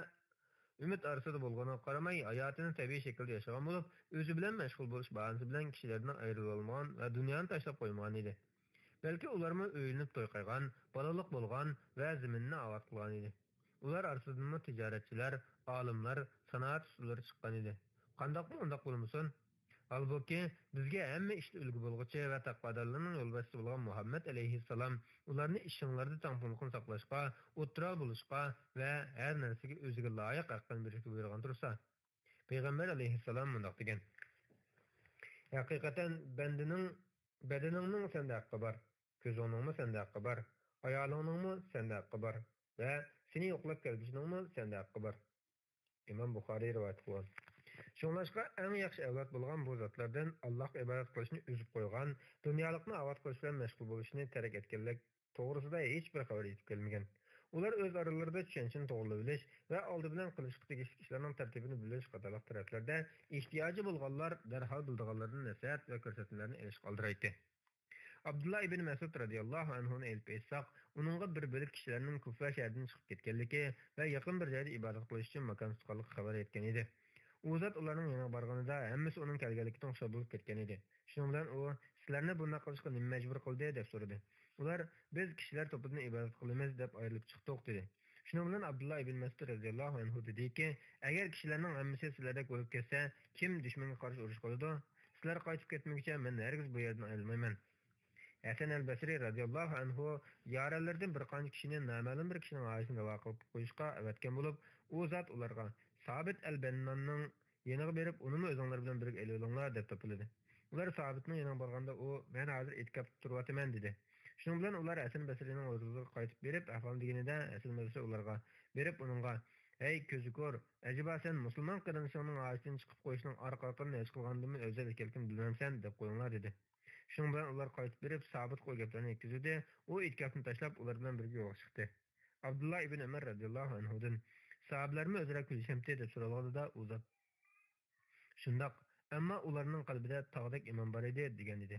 ئۈمىد ئارىسىدا بولغىنىغا قارىماي، ھاياتىنى تەبىئىي شەكىلدە ياشىغان بولۇپ، ئۆزى بىلەن مەشغۇل بولۇش باھانىسى بىلەن كىشىلەردىن ئايرىلالمىغان ۋە دۇنيانى تاشلاپ قويمىغان ئىدى. بەلكى ئۇلارمۇ ئۆيلىنىپ توي قىلغان، بالىلىق بولغان ۋە زېمىننى ئاۋات قىلغان ئىدى. ئۇلار ئارىسىدىنمۇ تىجارەتچىلەر، ئالىملار، سانائەت ئۇستىلىرى چىققان ئىدى. قانداقمۇ ئۇنداق بولمىسۇن؟ ھالبۇكى، بىزگە ھەممە ئىشتا ئۈلگە بولغۇچى ۋە تەقۋادارلارنىڭ يولباشچىسى بولغان مۇھەممەد ئەلەيھىسسالام ئۇلارنى ئىشىڭلاردا تەڭپۇڭلۇقنى ساقلاشقا، ئوتتۇرا بولۇشقا ۋە ھەر نەرسىگە ئۆزىگە لايىق ھەققىنى بېرىشكە بۇيرۇغان تۇرسا، پەيغەمبەر ئەلەيھىسسالام مۇنداق دېگەن: ھەقىقەتەن بەندىنىڭ، بەدىنىڭنىڭ سەندە ھەققى بار، كۆزۈڭنىڭمۇ سەندە ھەققى بار، ئايالىڭنىڭمۇ سەندە ھەققى بار ۋە سېنى يوقلاپ كەلگۈچىنىڭمۇ سەندە ھەققى بار. ئىمام بۇخارىي رىۋايەت قىلغان. شۇڭلاشقا، ئەڭ ياخشى ئەۋلاد بولغان بۇ زاتلاردىن ئاللاھقا ئىبادەت قىلىشنى ئۈزۈپ قويغان، دۇنيالىقنى ئاۋات قىلىش بىلەن مەشغۇل بولۇشنى تەرك ئەتكەنلىك توغرىسىدا ھېچبىر خەۋەر يېتىپ كەلمىگەن. ئۇلار ئۆز ئارىلىرىدا چۈشەنچىنى توغرىلىۋېلىش ۋە ئالدى بىلەن قىلىشقا تېگىشلىك ئىشلارنىڭ تەرتىپىنى بىلىش قاتارلىق تەرەپلەردە ئېھتىياجى بولغانلار دەرھال بىلىدىغانلاردىن نەسىھەت ۋە كۆرسەتمىلەرنى ئېلىشقا ئالدىرايتتى. ئابدۇللا ئىبن مەسئۇد رەزىياللاھۇ ئەنھۇنى ئېلىپ ئېيتساق، ئۇنىڭغا بىر بۆلەك كىشىلەرنىڭ كۇفە شەھىرىدىن چىقىپ كەتكەنلىكى ۋە يېقىن بىر جايدا ئىبادەت قىلىش ئۈچۈن ماكان تۇتقانلىقى خەۋەر يەتكەن ئىدى. ئۇ زات ئۇلارنىڭ يېنىغا بارغىنىدا، ھەممىسى ئۇنىڭ كەلگەنلىكىدىن خۇشال بولۇپ كەتكەن ئىدى. شۇنىڭ بىلەن ئۇ، سىلەرنى بۇنداق قىلىشقا نېمە مەجبۇر قىلدى؟ دەپ سورىدى. ئۇلار، بىز كىشىلەر توپىدىن ئىبادەت قىلىمىز دەپ ئايرىلىپ چىقتۇق، دېدى. شۇنىڭ بىلەن ئابدۇللا ئىبن مەسئۇد رەزىياللاھۇ ئەنھۇ دېدىكى، ئەگەر كىشىلەرنىڭ ھەممىسى سىلەردەك بولۇپ كەتسە، كىم دۈشمەنگە قارشى ئۇرۇش قىلىدۇ؟ سىلەر قايتىپ كەتمىگۈچە مەن ھەرگىز بۇ يەردىن ئايرىلمايمەن. ھەسەن ئەل بەسرى رەزىياللاھۇ ئەنھۇ يارەنلىرىدىن بىر قانچە كىشىنى نامەلۇم بىر كىشىنىڭ ھاجىتىنى راۋا قىلىپ قويۇشقا ئەۋەتكەن بولۇپ، ئۇ زات ئۇلارغا، سابىت ئەل بەنناننىڭ يېنىغا بېرىپ، ئۇنىمۇ ئۆزۈڭلار بىلەن بىرگە ئېلىۋېلىڭلار، دەپ توپلىدى. ئۇلار سابىتنىڭ يېنىغا بارغاندا ئۇ، مەن ھازىر ئېتىكاپتا تۇرۇۋاتىمەن، دېدى. شۇنىڭ بىلەن ئۇلار ھەسەن بەسرىنىڭ ھۇزۇرىغا قايتىپ بېرىپ، ئەھۋالنى دېگىنىدە، ھەسەن بەسرى ئۇلارغا بېرىپ ئۇنىڭغا، ھەي، كۆزى كور، ئەجەبا سەن مۇسۇلمان قېرىندىشىڭنىڭ ھاجىتىدىن چىقىپ قويۇشنىڭ ئارقا-ئارقىدىن ھېچ قىلغاندىنمۇ ئەۋزەل ئىكەنلىكىنى بىلمەمسەن؟ دەپ قويۇڭلار، دېدى. شۇنىڭ بىلەن ئۇلار قايتىپ بېرىپ، سابىتقا ئۇ گەپلەرنى يەتكۈزدى. ئۇ ئېتىكاپنى تاشلاپ، ئۇلار بىلەن بىرگە يولغا چىقتى. ئابدۇللا ئىبن ئۆمەر رەزىياللاھۇ ئەنھۇدىن، ساھابىلەرمۇ ئۆزئارا كۈلۈشەمتى؟ دەپ سورالغىنىدا، ئۇ زات، شۇنداق، ئەمما ئۇلارنىڭ قەلبىدە تاغدەك ئىمان بار ئىدى، دېگەن ئىدى.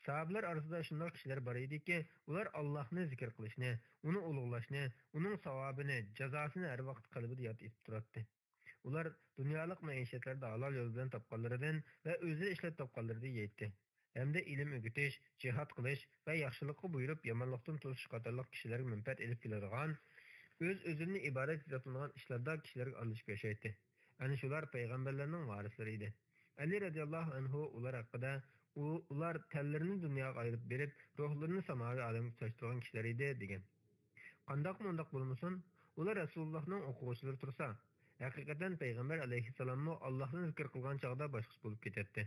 ساھابىلەر ئارىسىدا شۇنداق كىشىلەر بار ئىدىكى، ئۇلار ئاللاھنى زىكىر قىلىشنى، ئۇنى ئۇلۇغلاشنى، ئۇنىڭ ساۋابىنى، جازاسىنى ھەر ۋاقىت قەلبىدە ياد ئېتىپ تۇراتتى. ئۇلار دۇنيالىق مەئىشەتلەردە ھالال يول بىلەن تاپقانلىرىدىن ۋە ئۆزلىرى ئىشلەپ تاپقانلىرىدىن يەيتتى. ھەمدە ئىلىم ئۆگىتىش، جىھاد قىلىش ۋە ياخشىلىققا بۇيرۇپ، يامانلىقتىن توسۇش قاتارلىق كىشىلەرگە مەنپەئەت ئېلىپ كېلىدىغان، ئۆز-ئۆزىدىن ئىبارەت ھېسابلىنىدىغان ئىشلاردا كىشىلەرگە ئارىلىشىپ ياشايتتى. ئەنە شۇلار پەيغەمبەرلەرنىڭ ۋارىسلىرى ئىدى. ئەلى رەزىياللاھۇ ئەنھۇ ئۇلار ھەققىدە ئۇ، ئۇلار تەنلىرىنى دۇنياغا ئايرىپ بېرىپ، روھلىرىنى ساماۋىي ئالەمگە تاشلىغان كىشىلەر ئىدى، دېگەن. قانداقمۇ ئۇنداق بولمىسۇن، ئۇلار رەسۇلۇللاھنىڭ ئوقۇغۇچىلىرى تۇرسا، ھەقىقەتەن پەيغەمبەر ئەلەيھىسسالاممۇ ئاللاھنى زىكىر قىلغان چاغدا باشقىچە بولۇپ كېتەتتى.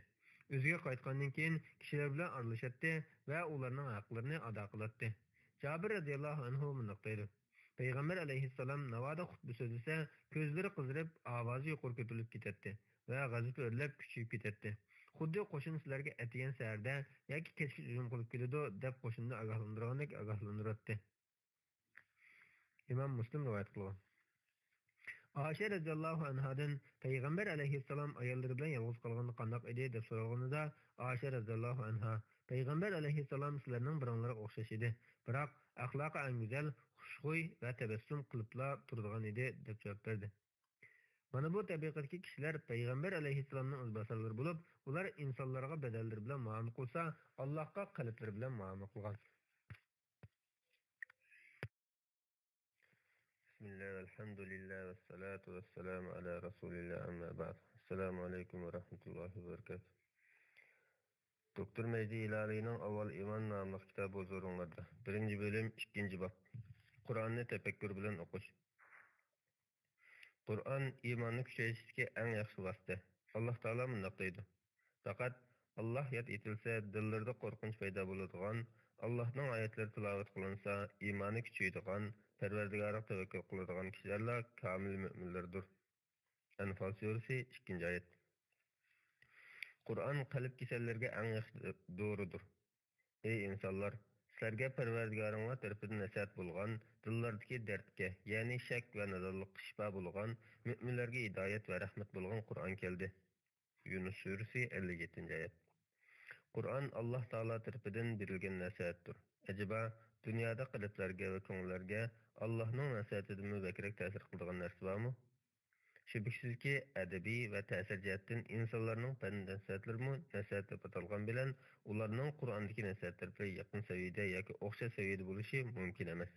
ئۆزىگە قايتقاندىن كېيىن كىشىلەر بىلەن ئارىلىشاتتى ۋە ئۇلارنىڭ ھەقلىرىنى ئادا قىلاتتى. جابىر رەزىياللاھۇ ئەنھۇ مۇنداق دەيدۇ: پەيغەمبەر ئەلەيھىسسالام ناۋادا خۇتبە سۆزلىسە، كۆزلىرى قىزىرىپ، ئاۋازى يۇقىرى كۆتۈرۈلۈپ كېتەتتى ۋە غەزىپى ئۆرلەپ، كۈچىيىپ كېتەتتى. خۇددى قوشۇن سىلەرگە ئەتىگەن سەھەردە ياكى كەچكىچە ھۇجۇم قىلىپ كېلىدۇ، دەپ قوشۇننى ئاگاھلاندۇرغاندەك ئاگاھلاندۇراتتى. ئىمام مۇسلىم رىۋايەت قىلغان. ئائىشە رەزىياللاھۇ ئەنھادىن پەيغەمبەر ئەلەيھىسسالام ئاياللىرى بىلەن يالغۇز قالغاندا قانداق ئىدى، دەپ سورالغىنىدا، ئائىشە رەزىياللاھۇ ئەنھا، پەيغەمبەر ئەلەيھىسسالام سىلەرنىڭ بىرىڭلارغا ئوخشاش ئىدى، بىراق ئەخلاقى ئەڭ گۈزەل، خۇشخۇي ۋە تەبەسسۇم قىلىپلا تۇرىدىغان ئىدى، دەپ جاۋاب بەردى. مانا بۇ تەبىقىدىكى كىشىلەر پەيغەمبەر ئەلەيھىسسالامنىڭ ئىزباسارلىرى بولۇپ، ئۇلار ئىنسانلارغا بەدەنلىرى بىلەن مۇئامىلە قىلسا، ئاللاھقا قەلبلىرى بىلەن مۇئامىلە قىلغان. بىسمىللا، ۋەلھەمدۇلىللا، ۋەسسالاتۇ ۋەسسالامۇ ئەلا رەسۇلىللا، ئەمما بەئد. ئەسسالامۇ ئەلەيكۇم ۋە رەھمەتۇللاھى ۋە بەرىكاتۇھ. دوكتور مەجدى ھىلالىينىڭ ئاۋۋال ئىمان ناملىق كىتابى ھۇزۇرۇڭلاردا. بىرىنچى بۆلۈم، ئىككىنچى باب. قۇرئاننى تەپەككۇر بىلەن ئوقۇش. قۇرئان ئىماننى كۈچەيتىشتىكى ئەڭ ياخشى ۋاسىتە. ئاللاھ تائالا مۇنداق دەيدۇ: پەقەت ئاللاھ ياد ئېتىلسە، دىللىرىدا قورقۇنچ پەيدا بولىدىغان، ئاللاھنىڭ ئايەتلىرى تىلاۋەت قىلىنسا، ئىمانى كۈچىيىدىغان، پەرۋەردىگارىغا تەۋەككۈل قىلىدىغان كىشىلەرلا كامىل مۆمىنلەردۇر. ئەنفال سۈرىسى، ئىككىنچى ئايەت. قۇرئان قەلب كېسەللىرىگە ئەڭ ياخشى دورىدۇر. ئەي ئىنسانلار، سىلەرگە پەرۋەردىگارىڭلار تەرىپىدىن نەسىھەت بولغان، دىللاردىكى دەردكە، يەنى شەك ۋە نادانلىققا شىپا بولغان، مۆمىنلەرگە ھىدايەت ۋە رەھمەت بولغان قۇرئان كەلدى. يۇنۇس سۈرىسى، ئەللىك يەتتىنچى ئايەت. قۇرئان ئاللاھ تائالا تەرىپىدىن بېرىلگەن نەسىھەتتۇر. ئەجەبا، دۇنيادا قەلبلەرگە ۋە كۆڭۈللەرگە ئاللاھنىڭ نەسىھەتىدىنمۇ بەكرەك تەسىر قىلىدىغان نەرسە بارمۇ؟ شۈبھىسىزكى، ئەدەبىي ۋە تەسىر جەھەتتىن ئىنسانلارنىڭ پەن نەسىھەتلىرىمۇ نەسىھەت دەپ ئاتالغان بىلەن، ئۇلارنىڭ قۇرئاندىكى نەسىھەتلەر بىلەن يېقىن سەۋىيەدە ياكى ئوخشاش سەۋىيەدە بولۇشى مۇمكىن ئەمەس.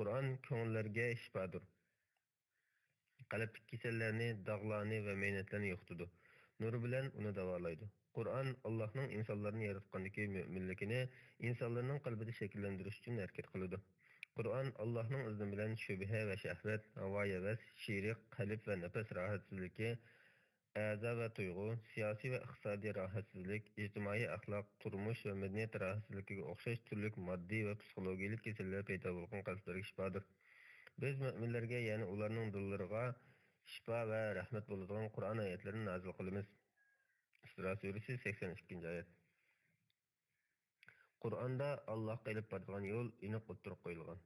قۇرئان كۆڭۈللەرگە شىپادۇر. قەلبتىكى كېسەللەرنى، داغلارنى ۋە مەينەتلەرنى يوقىتىدۇ. نۇرى بىلەن ئۇنى داۋالايدۇ. قۇرئان ئاللاھنىڭ ئىنسانلارنى ياراتقاندىكى مۆمىنلىكىنى ئىنسانلارنىڭ قەلبىدە شەكىللەندۈرۈش ئۈچۈن ھەرىكەت قىلىدۇ. قۇرئان ئاللاھنىڭ ئىزنى بىلەن شۈبھە ۋە شەھۋەت، ھاۋا-ھەۋەس، شېرىك، قەلب ۋە نەپەس راھەتسىزلىكى، ئەزا ۋە تۇيغۇ، سىياسىي ۋە ئىقتىسادىي راھەتسىزلىك، ئىجتىمائىي ئەخلاق، تۇرمۇش ۋە مەدەنىيەت راھەتسىزلىكىگە ئوخشاش تۈرلۈك ماددىي ۋە پسىخولوگىيەلىك كېسەللەر پەيدا بولغان قەلبلەرگە شىپادۇر. بىز مۆمىنلەرگە، يەنى ئۇلارنىڭ دىللىرىغا شىپا ۋە رەھمەت بولىدىغان قۇرئان ئايەتلىرىنى نازىل قىلىمىز. ئىسرا سۈرىسى، سەكسەن ئىككىنچى ئايەت. قۇرئاندا ئاللاھقا ئېلىپ بارىدىغان يول ئېنىق ئوتتۇرىغا قويۇلغان.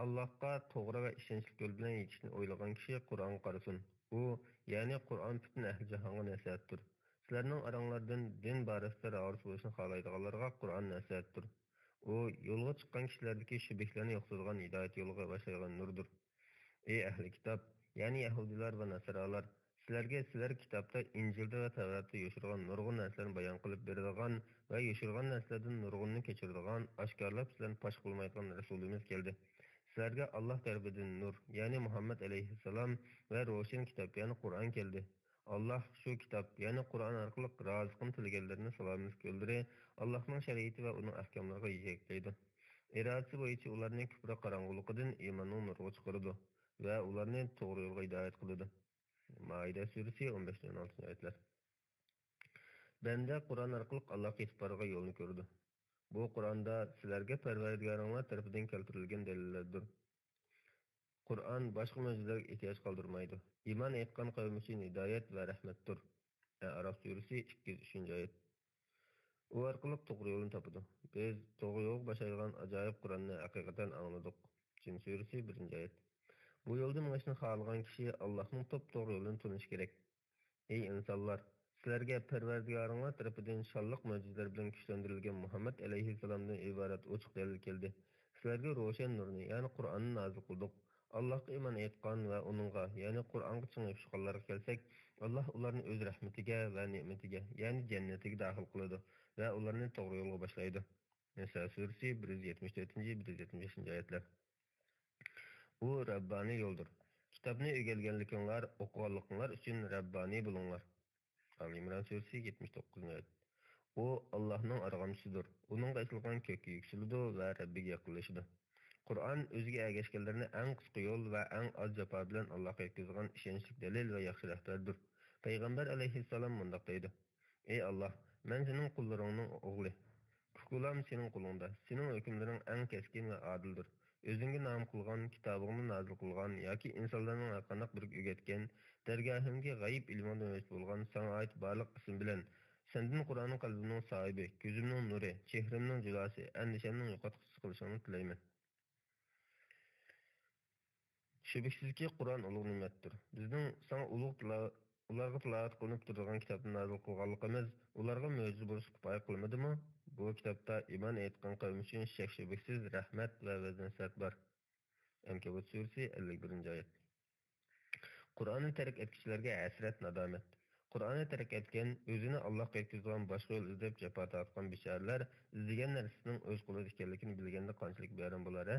ئاللاھقا توغرا ۋە ئىشەنچلىك يول بىلەن يېتىشنى ئويلىغان كىشى قۇرئانغا قارىسۇن. ئۇ، يەنى قۇرئان پۈتۈن ئەھلى جاھانغا نەسىھەتتۇر. سىلەرنىڭ ئاراڭلاردىن دىن بارىسىدا راۋۇرۇس بولۇشنى خالايدىغانلارغا قۇرئان نەسىھەتتۇر. ئۇ يولغا چىققان كىشىلەردىكى شۈبھىلەرنى يوقىتىدىغان ھىدايەت يولىغا باشلايدىغان نۇردۇر. ئەي ئەھلى كىتاب، يەنى يەھۇدىيلار ۋە ناسارالار، سىلەرگە سىلەر كىتابتا، ئىنجىلدا ۋە تەۋراتتا يوشۇرغان نۇرغۇن نەرسىلەرنى بايان قىلىپ بېرىدىغان ۋە يوشۇرغان نەرسىلەردىن نۇرغۇنىنى كەچۈرىدىغان، ئاشكارىلاپ سىلەرنى پاش قىلمايدىغان رەسۇلىمىز كەلدى. سىلەرگە ئاللاھ تەرىپىدىن نۇر، يەنى مۇھەممەد ئەلەيھىسسالام ۋە روشەن كىتاب، يەنى قۇرئان كەلدى. ئاللاھ شۇ كىتاب، يەنى قۇرئان ئارقىلىق رازىقىنى تىلىگەنلىرىنى سالامەتلىك يوللىرى، ئاللاھنىڭ شەرىئىتى ۋە ئۇنىڭ ئەھكاملىرىغا يېتەكلەيدۇ. ئىرادىسى بويىچە ئۇلارنى كۇپرى قاراڭغۇلۇقىدىن ئىماننىڭ نۇرىغا چىقىرىدۇ ۋە ئۇلارنى توغرا يولغا ھىدايەت قىلىدۇ. مائىدە سۈرىسى، ئون بەشىنچى، ئون ئالتىنچى ئايەتلەر. بەندە قۇرئان ئارقىلىق ئاللاھقا يېتىپ بارىدىغان يولنى كۆرىدۇ. بۇ قۇرئاندا سىلەرگە پەرۋەردىگارىڭلار تەرىپىدىن كەلتۈرۈلگەن دەلىللەردۇر. قۇرئان باشقا مۆجىزىلەرگە ئېھتىياج قالدۇرمايدۇ. ئىمان ئېيتقان قەۋم ئۈچۈن ھىدايەت ۋە رەھمەتتۇر. ئەئراف سۈرىسى، ئىككى يۈز ئۈچىنچى ئايەت. ئۇ ئارقىلىق توغرا يولنى تاپىدۇ. بىز توغرا يولغا باشلايدىغان ئاجايىپ قۇرئاننى ھەقىقەتەن ئاڭلىدۇق. جىن سۈرىسى، بىرىنچى ئايەت. بۇ يولدا مېڭىشنى خالىغان كىشى ئاللاھنىڭ توپتوغرا يولىنى تونۇشى كېرەك. ئەي ئىنسانلار! سىلەرگە پەرۋەردىگارىڭلار تەرىپىدىن شانلىق مۆجىزىلەر بىلەن كۈچلەندۈرۈلگەن مۇھەممەد ئەلەيھىسسالامدىن ئىبارەت ئوچۇق دەلىل كەلدى. سىلەرگە روشەن نۇرنى، يەنى قۇرئاننى نازىل قىلدۇق. ئاللاھقا ئىمان ئېيتقان ۋە ئۇنىڭغا، يەنى قۇرئانغا چىڭ يېپىشقانلارغا كەلسەك، ئاللاھ ئۇلارنى ئۆز رەھمىتىگە ۋە نېمىتىگە، يەنى جەننىتىگە داخىل قىلىدۇ ۋە ئۇلارنى توغرا يولغا باشلايدۇ. نىسا سۈرىسى، بىر يۈز يەتمىش تۆتىنچى، بىر يۈز يەتمىش بەشىنچى ئايەتلەر. ئۇ رەببانىي يولدۇر. كىتابنى ئۆگەنگەنلىكىڭلار، ئوقۇغانلىقىڭلار ئۈچۈن رەببانىي بولۇڭلار. ئال ئىمران سۈرىسى، يەتمىش توققۇزىنچى ئايەت. ئۇ ئاللاھنىڭ ئارغامچىسىدۇر. ئۇنىڭغا ئېسىلغان كۆككە يۈكسىلىدۇ ۋە رەببىگە يېقىنلىشىدۇ. قۇرئان ئۆزىگە ئەگەشكەنلەرنى ئەڭ قىسقا يول ۋە ئەڭ ئاز جاپا بىلەن ئاللاھقا يەتكۈزىدىغان ئىشەنچلىك دەلىل ۋە ياخشى رەھبەردۇر. پەيغەمبەر ئەلەيھىسسالام مۇنداق دەيدۇ: «ئەي ئاللاھ، مەن سېنىڭ قۇللىرىڭنىڭ ئوغلى. پۇكۇلام سېنىڭ قولۇڭدا، سېنىڭ ھۆكۈملىرىڭ ئەڭ كەسكىن ۋە ئادىلدۇر. ئۆزۈڭگە نام قىلغان، كىتابىڭنى نازىل قىلغان ياكى ئىنسانلارنىڭ ھەرقانداق بىرىگە ئۆگەتكەن، دەرگاھىمگە غەيىب ئىلمىڭدىن مەۋجۇت بولغان ساڭا ئائىت بارلىق ئىسىم بىلەن، سەندىن قۇرئاننىڭ قەلبىمنىڭ ساھىبى، كۆزۈمنىڭ نۇرى، چېھرىمنىڭ جۇلاسى، ئەندىشەمنىڭ يوقاتقۇچىسى قىلىشىڭنى تىلەيمەن.» شۈبھىسىزكى، قۇرئان ئۇلۇغ نېمەتتۇر. بىزنىڭ ساڭا ئۇلۇغ تىلا-، ئۇلارغا تىلاۋەت قىلىنىپ تۇرىدىغان كىتابنى نازىل قىلغانلىقىمىز ئۇلارغا مۆجىزە بولۇشقا كۇپايە قىلمىدىمۇ؟ بۇ كىتابتا ئىمان ئېيتقان قەۋم ئۈچۈن شەك-شۈبھىسىز رەھمەت ۋە ۋەز-نەسىھەت بار. ئەنكەبۇت سۈرىسى، ئەللىك بىرىنچى ئايەت. قۇرئاننى تەرك ئەتكۈچىلەرگە ھەسرەت، نادامەت. قۇرئاننى تەرك ئەتكەن، ئۆزىنى ئاللاھقا يەتكۈزىدىغان باشقا يول ئىزدەپ جاپا تارتقان بىچارىلەر ئىزدىگەن نەرسىسىنىڭ ئۆز قولىدا ئىكەنلىكىنى بىلگەندە قانچىلىك بىئارام بولار، ھە؟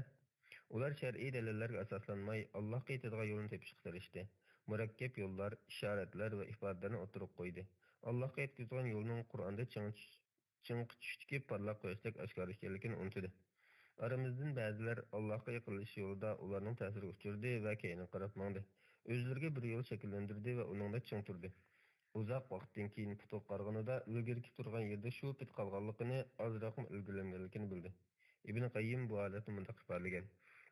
ئۇلار شەرئىي دەلىللەرگە ئاساسلانماي، ئاللاھقا يېتىدىغان يولنى تېپىشقا تىرىشتى. مۇرەككەپ يوللار، ئىشارەتلەر ۋە ئىپادىلەرنى ئوتتۇرىغا قويدى. ئاللاھقا يەتكۈزىدىغان يولنىڭ قۇرئاندا چىڭ چىڭقى چۈشتىكى پارلاق قۇياشتەك ئاشكارا ئىكەنلىكىنى ئۇنتۇدى. ئارىمىزدىن بەزىلەر ئاللاھقا يېقىنلىشىش يولىدا ئۇلارنىڭ تەسىرىگە ئۇچرىدى ۋە كەينىگە قاراپ ماڭدى. ئۆزلىرىگە بىر يول شەكىللەندۈردى ۋە ئۇنىڭدا چىڭ تۇردى. ئۇزاق ۋاقىتتىن كېيىن پۇتىغا قارىغىنىدا ئىلگىرىكى تۇرغان يېرىدە شۇ پېتى قالغانلىقىنى، ئازراقمۇ ئىلگىرىلەنگەنلىكىنى بىلدى. ئىبن قەييىم بۇ ھالەتنى مۇنداق ئىپادىلىگەن: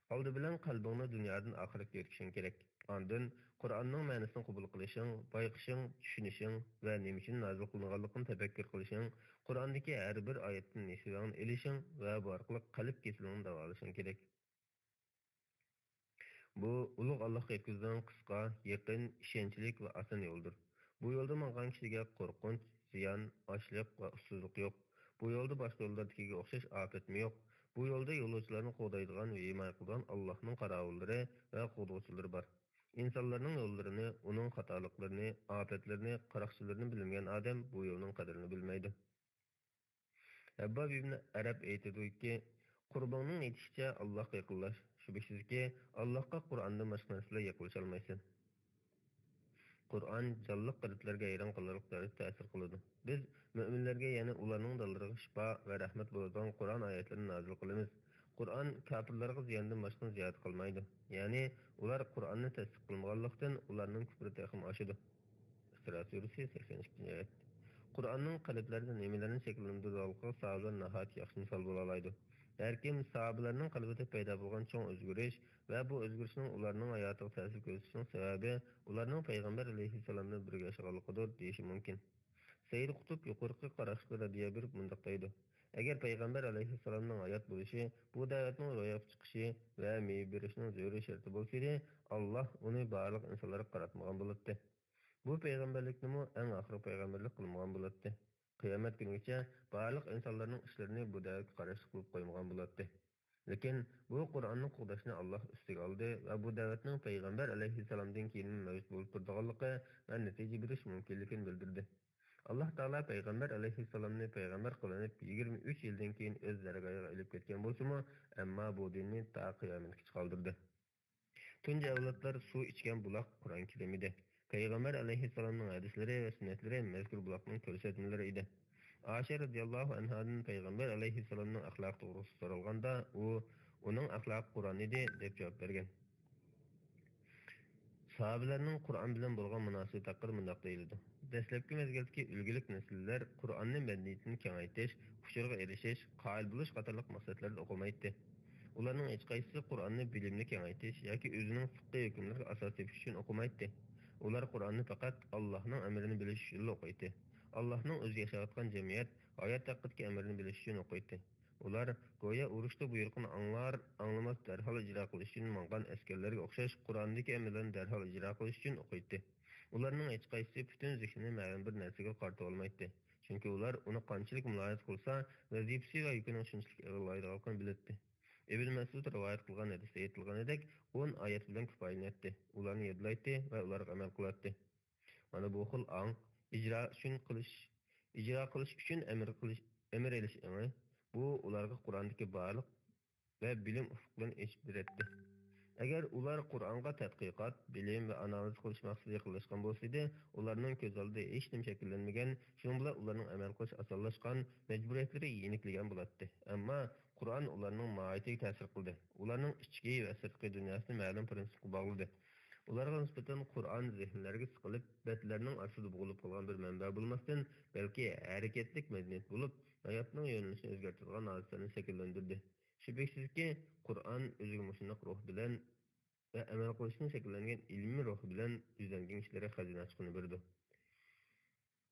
«ئالدى بىلەن قەلبىڭنى دۇنيادىن ئاخىرەتكە يۆتكىشىڭ كېرەك. ئاندىن قۇرئاننىڭ مەنىسىنى قوبۇل قىلىشىڭ، بايقىشىڭ، چۈشىنىشىڭ ۋە نېمە ئۈچۈن نازىل قىلىنغانلىقىنى تەپەككۇر قىلىشىڭ، قۇرئاندىكى ھەر بىر ئايەتتىن نېسىۋەڭنى ئېلىشىڭ ۋە بۇ ئارقىلىق قەلب كېسىلىڭنى داۋالىشىڭ كېرەك.» بۇ ئۇلۇغ ئاللاھقا يەتكۈزىدىغان قىسقا، يېقىن، ئىشەنچلىك ۋە ئاسان يولدۇر. بۇ يولدا ماڭغان كىشىگە قورقۇنچ، زىيان، ئاچلىق ۋە ئۇسسۇزلۇق يوق. بۇ يولدا باشقا يوللاردىكىگە ئوخشاش ئاپەتمۇ يوق. بۇ يولدا يولۇچىلارنى قوغدايدىغان ۋە ھىمايە قىلىدىغان ئاللاھنىڭ قاراۋۇللىرى ۋە قوغدىغۇچىلىرى بار. ئىنسانلارنىڭ يوللىرىنى، ئۇنىڭ خاتالىقلىرىنى، ئاپەتلىرىنى، قاراقچىلىرىنى بىلمىگەن ئادەم بۇ يولنىڭ قەدرىنى بىلمەيدۇ. ھەبباب ئىبن ئەرەب ئېيتىدۇكى، قۇربىڭنىڭ يېتىشىچە ئاللاھقا يېقىنلاش. شۈبھىسىزكى، ئاللاھقا قۇرئاندىن باشقا نەرسە بىلەن يېقىنلىشالمايسەن. قۇرئان جانلىق قەلبلەرگە ھەيران قالارلىق دەرىجىدە تەسىر قىلىدۇ. بىز مۆمىنلەرگە، يەنى ئۇلارنىڭ دانلىرىغا شىپا ۋە رەھمەت بولىدىغان قۇرئان ئايەتلىرىنى نازىل قىلىمىز. قۇرئان كاپىرلارغا زىياندىن باشقىنى زىيادە قىلمايدۇ. يەنى ئۇلار قۇرئاننى تەستىق قىلمىغانلىقتىن، ئۇلارنىڭ كۈپرى تېخىمۇ ئاشىدۇ. ئىسرا سۈرىسى، سەكسەن ئىككىنچى ئايەت. قۇرئاننىڭ قەلبلەردە نېمىلەرنى شەكىللەندۈرىدىغانلىقىغا ساھابىلەر ناھايىتى ياخشى مىسال بولالايدۇ. ھەركىم ساھابىلەرنىڭ قەلبىدە پەيدا بولغان چوڭ ئۆزگىرىش ۋە بۇ ئۆزگىرىشنىڭ ئۇلارنىڭ ھاياتىغا تەسىر كۆرسىتىشىنىڭ سەۋەبى ئۇلارنىڭ پەيغەمبەر ئەلەيھىسسالام بىلەن بىرگە ياشىغانلىقىدۇر دېيىشى مۇمكىن. سەيىد قۇتۇب يۇقىرىقى قاراشقا رەددىيە بېرىپ مۇنداق دەيدۇ: «ئەگەر پەيغەمبەر ئەلەيھىسسالامنىڭ ھايات بولۇشى بۇ دەۋەتنىڭ روياپقا چىقىشى ۋە مېۋە بېرىشىنىڭ زۆرۈر شەرتى بولسىدى، ئاللاھ ئۇنى بارلىق ئىنسانلارغا قاراتمىغان بولاتتى. بۇ پەيغەمبەرلىكنىمۇ ئەڭ ئاخىرقى پەيغەمبەرلىك قىلمىغان بولاتتى. قىيامەت كۈنىگىچە بارلىق ئىنسانلارنىڭ ئىشلىرىنى بۇ دەۋەتكە قاراشلىق قىلىپ قويمىغان بولاتتى.» لېكىن بۇ قۇرئاننى قوغداشنى ئاللاھ ئۈستىگە ئالدى ۋە بۇ دەۋەتنىڭ پەيغەمبەر ئەلەيھىسسالامدىن كېيىنمۇ مەۋجۇت بولۇپ تۇرىدىغانلىقى ۋە نەتىجە بېرىش مۇمكىنلىكىنى بىلدۈردى. ئاللاھ تائالا پەيغەمبەر ئەلەيھىسسالامنى پەيغەمبەر قىلىنىپ يىگىرمە ئۈچ يىلدىن كېيىن ئۆز دەرگاھىغا ئېلىپ كەتكەن بولسىمۇ، ئەمما بۇ دىننى تا قىيامەتكىچە قالدۇردى. تۇنجى ئەۋلادلار سۇ ئىچكەن بۇلاق قۇرئان كېلىمىدى. پەيغەمبەر ئەلەيھىسسالامنىڭ ھەدىسلىرى ۋە سۈننەتلىرى مەزكۇر بۇلاقنىڭ كۆرسەتمىلىرى ئىدى. ئائىشە رەزىياللاھۇ ئەنھادىن پەيغەمبەر ئەلەيھىسسالامنىڭ ئەخلاقى توغرىسىدا سورالغاندا، ئۇ، «ئۇنىڭ ئەخلاقى قۇرئان ئىدى» دەپ جاۋاب بەرگەن. ساھابىلەرنىڭ قۇرئان بىلەن بولغان مۇناسىۋىتى ھەققىدە مۇنداق دېيىلىدۇ: دەسلەپكى مەزگىلدىكى ئۈلگىلىك نەسىللەر قۇرئاننى مەدەنىيىتىنى كېڭەيتىش، ئۇچۇرغا ئېرىشىش، قايىل بولۇش قاتارلىق مەقسەتلەردە ئوقۇمايتتى. ئۇلارنىڭ ھېچقايسىسى قۇرئاننى بىلىمنى كېڭەيتىش ياكى ئۆزىنىڭ فىقھىي ھۆكۈملىرىگە ئاساس تېپىش ئۈچۈن ئوقۇمايتتى. ئۇلار قۇرئاننى پەقەت ئاللاھنىڭ ئەمرىنى بىلىش ئۈچۈنلا ئوقۇيتتى. ئاللاھنىڭ ئۆزى ياشاۋاتقان جەمئىيەت، ھايات ھەققىدىكى ئەمرىنى بىلىش ئۈچۈن ئوقۇيتتى. ئۇلار گويا ئۇرۇشتا بۇيرۇقنى ئاڭلار، ئاڭلىماس دەرھال ئىجرا قىلىش ئۈچۈن ماڭغان ئەسكەرلەرگە ئوخشاش قۇرئاندىكى ئەمىرلەرنى دەرھال ئىجرا قىلىش ئۈچۈن ئوقۇيتتى. ئۇلارنىڭ ھېچقايسىسى پۈتۈن زېھنىنى مەلۇم بىر نەرسىگە قارىتىۋالمايتتى. چۈنكى ئۇلار ئۇنى قانچىلىك مۇلاھىزە قىلسا، ۋەزىپىسى ۋە يۈكىنىڭ شۇنچىلىك ئېغىرلايدىغانلىقىنى بىلەتتى. ئىبن مەسئۇد رىۋايەت قىلغان ھەدىستە ئېيتىلغىنىدەك، ئون ئايەت بىلەن كۇپايىلىنەتتى، ئۇلارنى يادلايتتى ۋە ئۇلارغا ئەمەل قىلاتتى. مانا بۇ خىل ئاڭ، ئىجرا ئۈچۈن قىلىش، ئىجرا قىلىش ئۈچۈن ئەمر قىلىش، ئەمر ئېلىش ئېڭى، بۇ ئۇلارغا قۇرئاندىكى بارلىق ۋە بىلىم ئۇپۇقلىرىنى ئېچىپ بېرەتتى. ئەگەر ئۇلار قۇرئانغا تەتقىقات، بىلىم ۋە ئانالىز قىلىش مەقسىتىدە يېقىنلاشقان بولسىدى، ئۇلارنىڭ كۆز ئالدىدا ھېچنېمە شەكىللەنمىگەن، شۇنىڭ بىلەن ئۇلارنىڭ ئەمەل قىلىش ئاسانلاشقان، مەجبۇرىيەتلىرى يېنىكلىگەن بولاتتى. ئەمما قۇرئان ئۇلارنىڭ ماھىيىتىگە تەسىر قىلدى. ئۇلارنىڭ ئىچكى ۋە سىرتقى دۇنياسىنى مەلۇم پىرىنسىپقا باغلىدى. ئۇلارغا نىسبەتەن قۇرئان زېھىنلەرگە سىقىلىپ، بەتلەرنىڭ ئاستىدا بوغۇلۇپ قالغان بىر مەنبە بولماستىن، بەلكى ھەرىكەتلىك مەدەنىيەت بولۇپ، ھاياتنىڭ يۆنىلىشىنى ئۆزگەرتىدىغان ھادىسىلەرنى شەكىللەندۈردى. شۈبھىسىزكى، قۇرئان ئۆزىگە مۇشۇنداق روھ بىلەن ۋە ئەمەل قىلىشتىن شەكىللەنگەن ئىلمىي روھ بىلەن يۈزلەنگەن كىشىلەرگە خەزىنە ئاچقۇنى بېرىدۇ.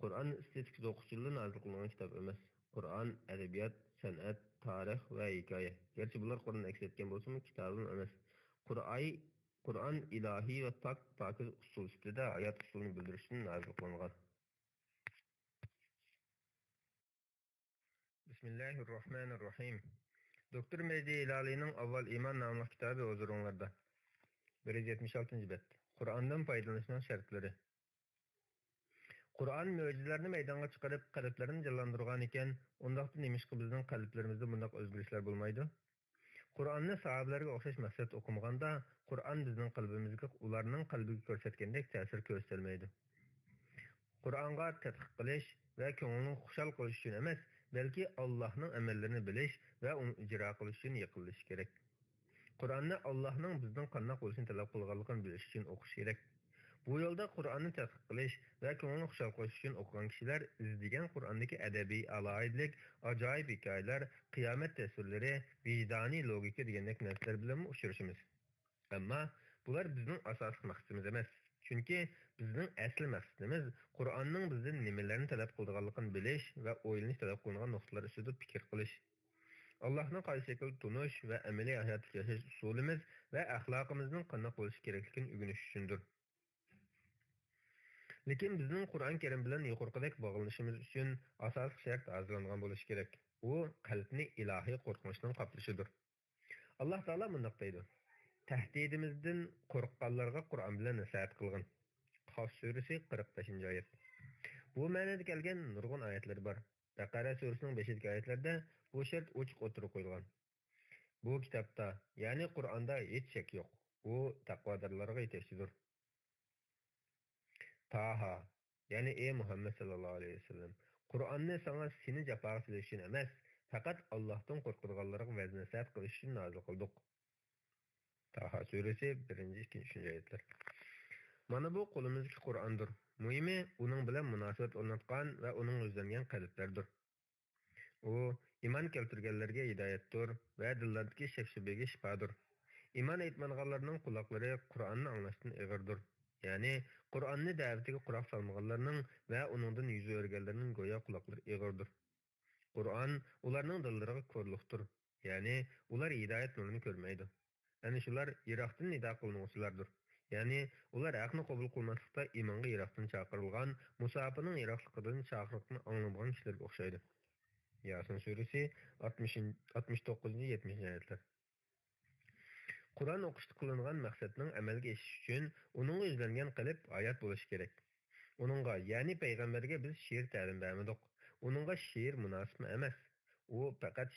قۇرئان ئېستېتىكىسى ئوقۇش ئۈچۈنلا نازىل قىلىنغان كىتاب ئەمەس. قۇرئان ئەدەبىيات، سەنئەت، تارىخ ۋە ھېكايە. گەرچە بۇلار قۇرئاندا ئەكس ئەتكەن بولسىمۇ، كىتابىم ئەمەس. قۇرئاي-، قۇرئان ئىلاھىي ۋە پاك، پاكىز ئۇسسۇل سۈپىتىدە ھايات ئۇسۇلىنى بىلدۈرۈشتىن نازىل قىلىنغان. بىسمىللاھىررەھمانىررەھىم. دوكتور مەھدى ھىلالىينىڭ ئاۋۋال ئىمان ناملىق كىتابى ھۇزۇرۇڭلاردا. بىر يۈز يەتمىش ئالتىنچى بەت. قۇرئاندىن پايدىلىنىشنىڭ شەرتلىرى. قۇرئان مۆجىزىلەرنى مەيدانغا چىقىرىپ، قەلبلەرنى جانلاندۇرغانىكەن، ئۇنداقتا نېمىشقا بىزنىڭ قەلبلىرىمىزدە بۇنداق ئۆزگىرىشلەر بولمايدۇ؟ قۇرئاننى ساھابىلەرگە ئوخشاش مەقسەتتە ئوقۇمىغاندا، قۇرئان بىزنىڭ قەلبىمىزگە ئۇلارنىڭ قەلبىگە كۆرسەتكەندەك تەسىر كۆرسىتەلمەيدۇ. قۇرئانغا تەتقىق قىلىش ۋە كۆڭۈلنى خۇشال قىلىش ئۈچۈن ئەمەس، بەلكى ئاللاھنىڭ ئەمەللىرىنى بىلىش ۋە ئۇنى ئىجرا قىلىش ئۈچۈن يېقىنلىشىش كېرەك. قۇرئاننى ئاللاھنىڭ بىزدىن قانداق بولۇشنى تەلەپ قىلغانلىقىنى بىلىش ئۈچۈن ئوقۇش كېرەك. بۇ يولدا قۇرئاننى تەتقىق قىلىش ۋە كۆڭۈلنى خۇشال قىلىش ئۈچۈن ئوقۇغان كىشىلەر ئىزدىگەن قۇرئاندىكى ئەدەبىي ئالاھىدىلىك، ئاجايىپ ھېكايىلەر، قىيامەت تەسۋىرلىرى، ۋىجدانىي لوگىكا دېگەندەك نەرسىلەر بىلەنمۇ ئۇچرىشىمىز. ئەمما بۇلار بىزنىڭ ئاساسلىق مەقسىتىمىز ئەمەس. چۈنكى بىزنىڭ ئەسلى مەقسىتىمىز قۇرئاننىڭ بىزدىن نېمىلەرنى تەلەپ قىلىدىغانلىقىنى بىلىش ۋە ئويلىنىش تەلەپ قىلىنغان نۇقتىلار ئۈستىدە پىكىر قىلىش. ئاللاھنى قايسى شەكىلدە تونۇش ۋە ئەمەلىي ھاياتلىق ياشاش ئۇسۇلىمىز ۋە ئەخلاقىمىزنىڭ قانداق بولۇشى كېرەكلىكىنى ئۆگىنىش ئۈچۈندۇر. لېكىن بىزنىڭ قۇرئان كەرىم بىلەن يۇقىرىقىدەك باغلىنىشىمىز ئۈچۈن ئاساسلىق شەرت ھازىرلانغان بولۇشى كېرەك. ئۇ قەلبنى ئىلاھىي قورقۇنچنىڭ قاپلىشىدۇر. ئاللاھ تائالا مۇنداق دەيدۇ: «تەھدىتىمىزدىن قورققانلارغا قۇرئان بىلەن نەسىھەت قىلغىن.» قاف سۈرىسى، قىرىق بەشىنچى ئايەت. بۇ مەنىدە كەلگەن نۇرغۇن ئايەتلەر بار. بەقەرە سۈرىسىنىڭ بېشىدىكى ئايەتلەردە بۇ شەرت ئوچۇق ئوتتۇرىغا قويۇلغان. بۇ كىتابتا، يەنى قۇرئاندا ھېچ شەك يوق. ئۇ تەقۋادارلارغا يېتەكچىدۇر. تاھا، يەنى ئى مۇھەممەد ساللاللاھۇ ئەلەيھى ۋەسەللەم، قۇرئاننى ساڭا سېنى جاپاغا سېلىش ئۈچۈن ئەمەس، پەقەت ئاللاھتىن قورقىدىغانلارغا ۋەز-نەسىھەت قىلىش ئۈچۈن نازىل قىلدۇق. تاھا سۈرىسى، بىرىنچى، ئىككىنچى، ئۈچىنچى ئايەتلەر. مانا بۇ قولىمىزدىكى قۇرئاندۇر. مۇھىمى ئۇنىڭ بىلەن مۇناسىۋەت ئورناتقان ۋە ئۇنىڭغا يۈزلەنگەن قەلبلەردۇر. ئۇ ئىمان كەلتۈرگەنلەرگە ھىدايەتتۇر ۋە دىللاردىكى شەك-شۈبھىگە شىپادۇر. ئىمان ئېيتمىغانلارنىڭ قۇلاقلىرى قۇرئاننى ئاڭلاشتىن ئېغىردۇر. يەنى قۇرئاننى دەۋىتىگە قۇلاق سالمىغانلارنىڭ ۋە ئۇنىڭدىن يۈز ئۆرۈگەنلەرنىڭ گويا قۇلاقلىرى ئېغىردۇر. قۇرئان ئۇلارنىڭ دىللىرىغا كورلۇقتۇر. يەنى ئۇلار ھىدايەت نۇرىنى كۆرمەيدۇ. ئەنە شۇلار يىراقتىن نىدا قىلىنغۇچىلاردۇر. يەنى ئۇلار ھەقنى قوبۇل قىلماسلىقتا ئىمانغا يىراقتىن چاقىرىلغان، مۇساپىنىڭ يىراقلىقىدىن چاقىرىقنى ئاڭلىمىغان كىشىلەرگە ئوخشايدۇ. ياسىن سۈرىسى، ئاتمىش، ئاتمىش توققۇزىنچى، يەتمىشىنچى ئايەتلەر. قۇرئان ئوقۇشتا قىلىنغان مەقسەتنىڭ ئەمەلگە ئېشىشى ئۈچۈن ئۇنىڭغا يۈزلەنگەن قەلب ھايات بولۇشى كېرەك. ئۇنىڭغا، يەنى پەيغەمبەرگە بىز شېئىر تەلىم بەرمىدۇق. ئۇنىڭغا شېئىر مۇناسىپمۇ ئەمەس. ئۇ پەقەت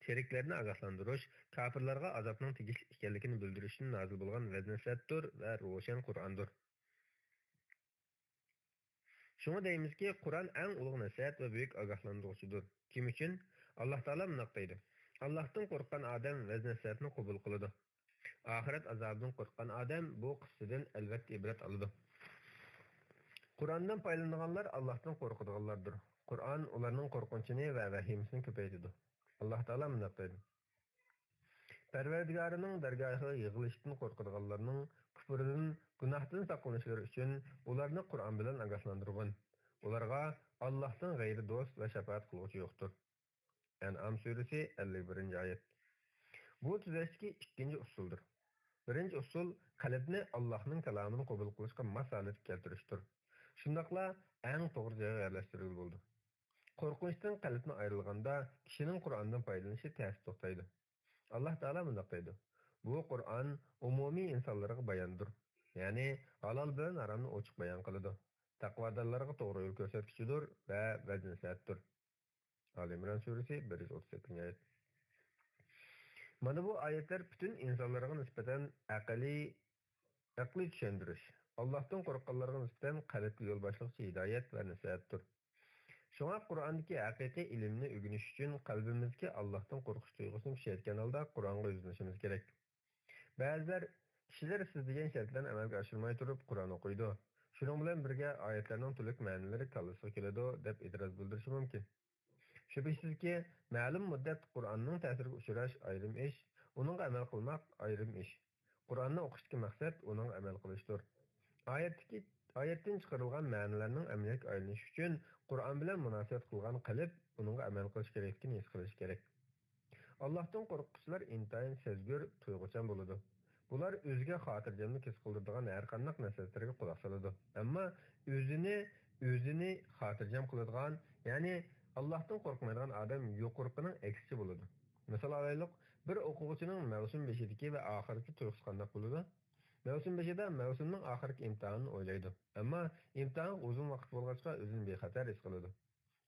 تىرىكلەرنى ئاگاھلاندۇرۇش، كاپىرلارغا ئازابنىڭ تېگىشلىك ئىكەنلىكىنى بىلدۈرۈش ئۈچۈن نازىل بولغان ۋەز-نەسىھەتتۇر ۋە روشەن قۇرئاندۇر. شۇڭا دەيمىزكى، قۇرئان ئەڭ ئۇلۇغ نەسىھەت ۋە بۈيۈك ئاگاھلاندۇرغۇچىدۇر. كىم ئۈچۈن؟ ئاللاھ تائالا مۇنداق دەيدۇ: «ئاللاھتىن قورققان ئادەم ۋەز-نەسىھەتنى قوبۇل قىلىدۇ. ئاخىرەت ئازابىدىن قورققان ئادەم بۇ قىسسىدىن ئەلۋەتتە ئىبرەت ئالىدۇ.» قۇرئاندىن پايدىلىنىدىغانلار ئاللاھتىن قورقىدىغانلاردۇر. قۇرئان ئۇلارنىڭ قورقۇنچىنى ۋە ۋەھىمىسىنى كۆپەيتىدۇ. ئاللاھ تائالا مۇنداق دەيدۇ: «پەرۋەردىگارىنىڭ دەرگاھىغا يىغىلىشتىن قورقىدىغانلارنىڭ كۇپرىدىن، گۇناھتىن ساقلىنىشلىرى ئۈچۈن ئۇلارنى قۇرئان بىلەن ئاگاھلاندۇرغىن. ئۇلارغا ئاللاھتىن غەيرى دوست ۋە شاپائەت قىلغۇچى يوقتۇر.» ئەنئام سۈرىسى، ئەللىك بىرىنچى ئايەت. بۇ تۈزەشتىكى ئىككىنچى ئۇسۇلدۇر. بىرىنچى ئۇسۇل قەلبنى ئاللاھنىڭ كالامىنى قوبۇل قىلىشقا ماس ھالەتكە كەلتۈرۈشتۇر. شۇنداقلا ئەڭ توغرا جايغا يەرلەشتۈرگىلى بولىدۇ. قورقۇنچتىن قەلبنى ئايرىلغاندا، كىشىنىڭ قۇرئاندىن پايدىلىنىشى تەستە توختايدۇ. ئاللاھ تائالا مۇنداق دەيدۇ: «بۇ قۇرئان ئومۇمىي ئىنسانلارغا باياندۇر.» يەنى ھالال بىلەن ھارامنى ئوچۇق بايان قىلىدۇ. تەقۋادارلارغا توغرا يول كۆرسەتكۈچىدۇر ۋە ۋەز-نەسىھەتتۇر. ئالى ئىمران سۈرىسى، بىر يۈز ئوتتۇز سەككىزىنچى ئايەت. مانا بۇ ئايەتلەر پۈتۈن ئىنسانلارغا نىسبەتەن ئەقلىي، ئەقلىي چۈشەندۈرۈش، ئاللاھتىن قورققانلارغا نىسبەتەن قەلبكە يول باشلىغۇچى ھىدايەت ۋە نەسىھەتتۇر. شۇڭا قۇرئاندىكى ھەقىقىي ئىلىمنى ئۆگىنىش ئۈچۈن قەلبىمىزدىكى ئاللاھتىن قورقۇش تۇيغۇسىنى كۈچەيتكەن ھالدا قۇرئانغا يۈزلىنىشىمىز كېرەك. بەزىلەر، كىشىلەر سىز دېگەن شەرتلەرنى ئەمەلگە ئاشۇرماي تۇرۇپ قۇرئان ئوقۇيدۇ. شۇنىڭ بىلەن بىرگە ئايەتلەرنىڭ تولۇق مەنىلىرى كاللىسىغا كېلىدۇ، دەپ ئېتىراز بىلدۈرۈشى مۇمكىن. شۈبھىسىزكى، مەلۇم مۇددەت قۇرئاننىڭ تەسىرىگە ئۇچراش ئايرىم ئىش، ئۇنىڭغا ئەمەل قىلماق ئايرىم ئىش. قۇرئاننى ئوقۇشتىكى مەقسەت ئۇنىڭغا ئەمەل قىلىشتۇر. ئايەتتىكى، ئايەتتىن چىقىرىلغان مەنىلەرنىڭ ئەمەلىيەتكە ئايلىنىشى ئۈچۈن قۇرئان بىلەن مۇناسىۋەت قىلغان قەلب ئۇنىڭغا ئەمەل قىلىش كېرەكلىكىنى ھېس قىلىشى كېرەك. ئاللاھتىن قورققۇچىلار ئىنتايىن سەزگۈر، تۇيغۇچان بولىدۇ. بۇلار ئۆزىگە خاتىرجەملىك ھېس قىلدۇرىدىغان ھەرقانداق نەسىھەتلەرگە قۇلاق سالىدۇ. ئەمما ئۆزىنى، ئۆزىنى خاتىرجەم قىلىدىغان، يەنى ئاللاھتىن قورقمايدىغان ئادەم يۇقىرىقىنىڭ ئەكسىچە بولىدۇ. مىسال ئالايلۇق، بىر ئوقۇغۇچىنىڭ مەۋسۇم بېشىدىكى ۋە ئاخىرقى تۇيغۇسى قانداق بولىدۇ؟ مەۋسۇم بېشىدا مەۋسۇمنىڭ ئاخىرقى ئىمتىھانىنى ئويلايدۇ. ئەمما ئىمتىھانغا ئۇزۇن ۋاقىت بولغاچقا ئۆزىنى بىخەتەر ھېس قىلىدۇ.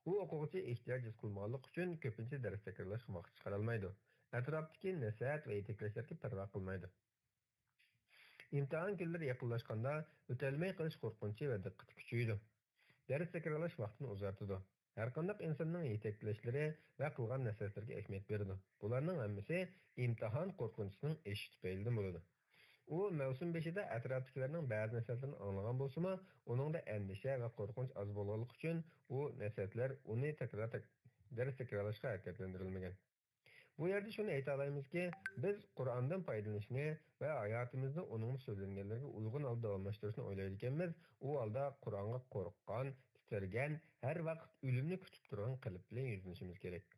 ئۇ ئوقۇغۇچى ئېھتىياج ھېس قىلمىغانلىقى ئۈچۈن كۆپىنچە دەرس تەكرارلاشقا ۋاقىت چىقىرالمايدۇ. ئەتراپتىكى نەسىھەت ۋە يېتەكلەشلەرگە پەرۋا قىلمايدۇ. ئىمتىھان كۈنلىرى يېقىنلاشقاندا ئۆتەلمەي قېلىش قورقۇنچى ۋە دىققىتى كۈچىيىدۇ. دەرس تەكرارلاش ۋاقتىنى ئۇزارتىدۇ. ھەرقانداق ئىنساننىڭ يېتەكلەشلىرى ۋە قىلغان نەسىھەتلىرىگە ئەھمىيەت بېرىدۇ. بۇلارنىڭ ھەممىسى ئىمتىھان قورقۇنچىسىنىڭ ئېشىش تۈپەيلىدىن بولىدۇ. ئۇ مەۋسۇم بېشىدا ئەتراپتىكىلەرنىڭ بەزى نەسىھەتلىرىنى ئاڭلىغان بولسىمۇ، ئۇنىڭدا ئەندىشە ۋە قورقۇنچ ئاز بولغانلىقى ئۈچۈن ئۇ نەسىھەتلەر ئۇنى تەكرار، دەرس تەكرارلاشقا ھەرىكەتلەندۈرۈلمىگەن. بۇ يەردە شۇنى ئېيتالايمىزكى، بىز قۇرئاندىن پايدىلىنىشنى ۋە ھاياتىمىزدا ئۇنىڭدا سۆزلەنگەنلەرگە ئۇيغۇن ھالدا داۋاملاشتۇرۇشنى ئويلايدىكەنمىز، ئۇ ھالدا قۇرئانغا قورققان، تىترىگەن، ھەر ۋاقىت ئۆلۈمنى كۈتۈپ تۇرغان قەلب بىلەن يۈزلىنىشىمىز كېرەك.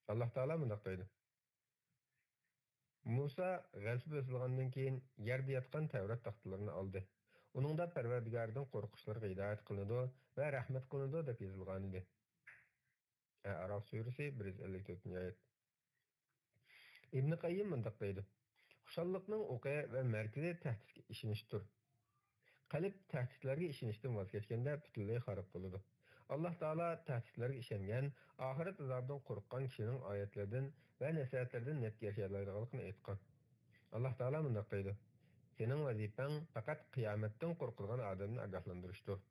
ئاللاھ تائالا مۇنداق دەيدۇ: مۇسا غەلىبە بېسىلغاندىن كېيىن يەردە ياتقان تەۋرات تاختىلىرىنى ئالدى. ئۇنىڭدا پەرۋەردىگارىدىن قورقۇشلارغا ھىدايەت قىلىنىدۇ ۋە رەھمەت قىلىنىدۇ دەپ يېزىلغانىدى. ئەئراف سۈرىسى، بىر يۈز ئەللىك تۆتىنچى ئايەت. ئىبنى قەييىم مۇنداق دەيدۇ: خۇشاللىقنىڭ ئوقى ۋە مەركىزى تەھدىتكە ئىشىنىشتۇر. قەلب تەھدىتلەرگە ئىشىنىشتىن ۋاز كەچكەندە پۈتۈنلەي خاراب بولىدۇ. ئاللاھ تائالا تەھدىتلەرگە ئىشەنگەن، ئاخىرەت ئازابىدىن قورققان كىشىنىڭ ئايەتلىرىدىن ۋە نەسىھەتلىرىدىن نەپ ياشىيالايدىغانلىقىنى ئېيتقان. ئاللاھ تائالا مۇنداق دەيدۇ: سېنىڭ ۋەزىپەڭ پەقەت قىيامەتتىن قورقىدىغان ئادەمنى ئاگاھلاندۇرۇشتۇر.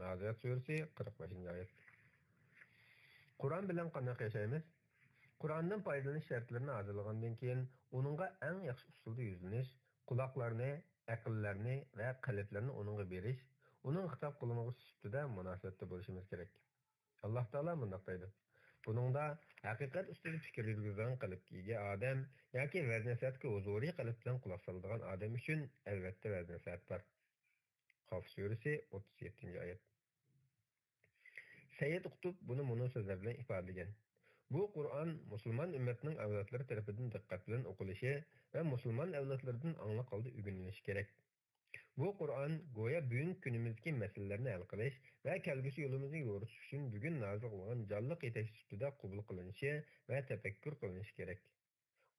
نازىئات سۈرىسى، قىرىق بەشىنچى ئايەت. قۇرئان بىلەن قانداق ياشايمىز؟ قۇرئاندىن پايدىلىنىش شەرتلىرىنى ھازىرلىغاندىن كېيىن، ئۇنىڭغا ئەڭ ياخشى ئۇسۇلدا يۈزلىنىش، قۇلاقلارنى، ئەقىللەرنى ۋە قەلبلەرنى ئۇنىڭغا بېرىش، ئۇنىڭ خىتاب قىلىنغۇچىسى سۈپىتىدە مۇناسىۋەتتە بولۇشىمىز كېرەك. ئاللاھ تائالا مۇنداق دەيدۇ: بۇنىڭدا ھەقىقەت ئۈستىدە پىكىر يۈرگۈزىدىغان قەلبكە ئىگە ئادەم ياكى ۋەز-نەسىھەتكە ھۇزۇرىي قەلب بىلەن قۇلاق سالىدىغان ئادەم ئۈچۈن ئەلۋەتتە ۋەز-نەسىھەت بار. قاف سۈرىسى، ئوتتۇز يەتتىنچى ئايەت. سەييىد قۇتۇب بۇنى مۇنۇ سۆزلەر بىلەن ئىپادىلىگەن: بۇ قۇرئان مۇسۇلمان ئۈممەتنىڭ ئەۋلادلىرى تەرىپىدىن دىققەت بىلەن ئوقۇلۇشى ۋە مۇسۇلمان ئەۋلادلىرىدىن ئاڭلىق ھالدا ئۆگىنىلىشى كېرەك. بۇ قۇرئان گويا بۈگۈنكى كۈنىمىزدىكى مەسىلىلەرنى ھەل قىلىش ۋە كەلگۈسى يولىمىزنى يورۇتۇش ئۈچۈن بۈگۈن نازىل قىلغان جانلىق يېتەكچى سۈپىتىدە قوبۇل قىلىنىشى ۋە تەپەككۇر قىلىنىشى كېرەك.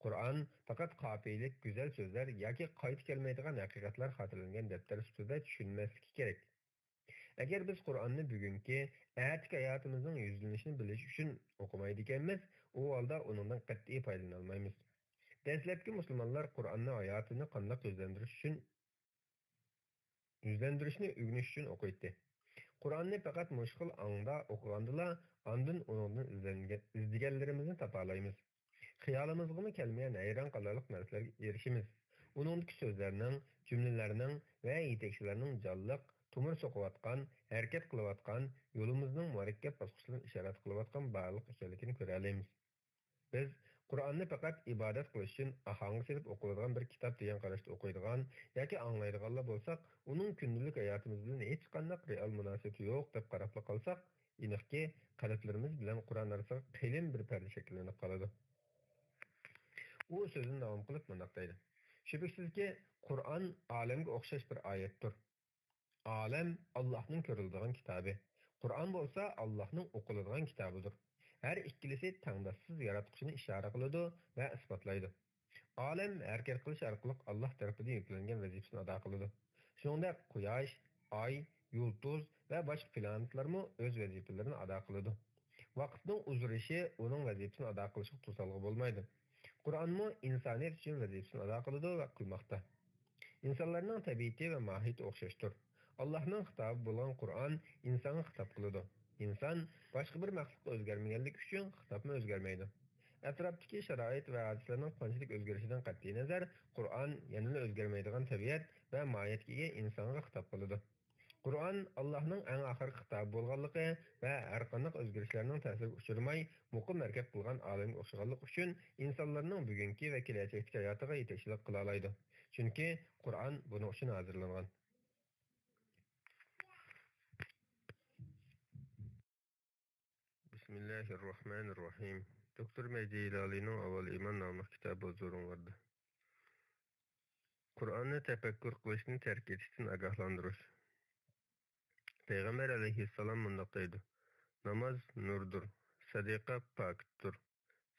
قۇرئان پەقەت قاپىيىلىك گۈزەل سۆزلەر ياكى قايتا كەلمەيدىغان ھەقىقەتلەر خاتىرىلەنگەن دەپتەر سۈپىتىدە چۈشىنىلمەسلىكى كېرەك. ئەگەر بىز قۇرئاننى بۈگۈنكى، ئەتىكى ھاياتىمىزنىڭ يۈزلىنىشىنى بىلىش ئۈچۈن ئوقۇمايدىكەنمىز، ئۇ ھالدا ئۇنىڭدىن قەتئىي پايدىلىنالمايمىز. دەسلەپكى مۇسۇلمانلار قۇرئاننى ھاياتىنى قانداق يۈزلەندۈرۈش ئۈچۈن، يۈزلەندۈرۈشنى ئۆگىنىش ئۈچۈن ئوقۇيتتى. قۇرئاننى پەقەت مۇشۇ خىل ئاڭدا ئوقۇغاندىلا، ئاندىن ئۇنىڭدىن ئىزدەنگەن، ئىزدىگەنلىرىمىزنى تاپالايمىز. خىيالىمىزغىمۇ كەلمىگەن ھەيران قالارلىق نەرسىلەرگە ئېرىشىمىز. ئۇنىڭدىكى سۆزلەرنىڭ، جۈملىلەرنىڭ ۋە يېتەكچىلەرنىڭ جانلىق، تومۇر سوقۇۋاتقان، ھەرىكەت قىلىۋاتقان، يولىمىزنىڭ مۇرەككەپ باسقۇچلىرىنى ئىشارەت قىلىۋاتقان بارلىق ئىكەنلىكىنى كۆرەلەيمىز. بىز قۇرئاننى پەقەت ئىبادەت قىلىش ئۈچۈن ئاھاڭغا سېلىپ ئوقۇلىدىغان بىر كىتاب دېگەن قاراشتا ئوقۇيدىغان ياكى ئاڭلايدىغانلا بولساق، ئۇنىڭ كۈندىلىك ھاياتىمىز بىلەن ھېچقانداق رېئال مۇناسىۋىتى يوق دەپ قاراپلا قالساق، ئېنىقكى، قەلبلىرىمىز بىلەن قۇرئان ئارىسىغا قېلىن بىر پەردە شەكىللىنىپ قالىدۇ. ئۇ سۆزىنى داۋام قىلىپ مۇنداق دەيدۇ: شۈبھىسىزكى، قۇرئان ئالەمگە ئوخشاش بىر ئايەتتۇر. ئالەم ئاللاھنىڭ كۆرۈلىدىغان كىتابى. قۇرئان بولسا ئاللاھنىڭ ئوقۇلىدىغان كىتابىدۇر. ھەر ئىككىلىسى تەڭداشسىز ياراتقۇچىنى ئىشارە قىلىدۇ ۋە ئىسپاتلايدۇ. ئالەم ھەرىكەت قىلىش ئارقىلىق ئاللاھ تەرىپىدىن يۈكلەنگەن ۋەزىپىسىنى ئادا قىلىدۇ. شۇنىڭدەك قۇياش، ئاي، يۇلتۇز ۋە باشقا پلانېتلارمۇ ئۆز ۋەزىپىلىرىنى ئادا قىلىدۇ. ۋاقىتنىڭ ئۇزىرىشى ئۇنىڭ ۋەزىپىسىنى ئادا قىلىشىغا توسالغۇ بولمايدۇ. قۇرئانمۇ ئىنسانىيەت ئۈچۈن ۋەزىپىسىنى ئادا قىلىدۇ ۋە قىلماقتا. ئىنسانلارنىڭ تەبىئىتى ۋە ماھىيىتى ئوخشاشتۇر. ئاللاھنىڭ خىتابى بولغان قۇرئان ئىنسانغا خىتاب قىلىدۇ. ئىنسان باشقا بىر مەخلۇققا ئۆزگەرمىگەنلىكى ئۈچۈن خىتابمۇ ئۆزگەرمەيدۇ. ئەتراپتىكى شارائىت ۋە ھادىسىلەرنىڭ قانچىلىك ئۆزگىرىشىدىن قەتئىينەزەر، قۇرئان يەنىلا ئۆزگەرمەيدىغان تەبىئەت ۋە ماھىيەتكە ئىگە ئىنسانغا خىتاب قىلىدۇ. قۇرئان ئاللاھنىڭ ئەڭ ئاخىرقى كىتابى بولغانلىقى ۋە ھەرقانداق ئۆزگىرىشلەرنىڭ تەسىرىگە ئۇچرىماي، مۇقىم ھەرىكەت قىلغان ئالەمگە ئوخشىغانلىقى ئۈچۈن، ئىنسانلارنىڭ بۈگۈنكى ۋە كېلەچەكتىكى ھاياتىغا يېتەكچىلىك قىلالايدۇ. چۈنكى قۇرئان بۇنىڭ ئۈچۈن ھازىرلانغان. بىسمىللاھىررەھمانىررەھىم. دوكتور مەھدى ھىلالىينىڭ ئاۋۋال ئىمان ناملىق كىتابى ھۇزۇرۇڭلاردا. قۇرئاننى تەپەككۇر قىلىشنى تەرك ئېتىشتىن ئاگاھلاندۇرۇش. پەيغەمبەر ئەلەيھىسسالام مۇنداق دەيدۇ: ناماز نۇردۇر، سەدىقە پاكىتتۇر،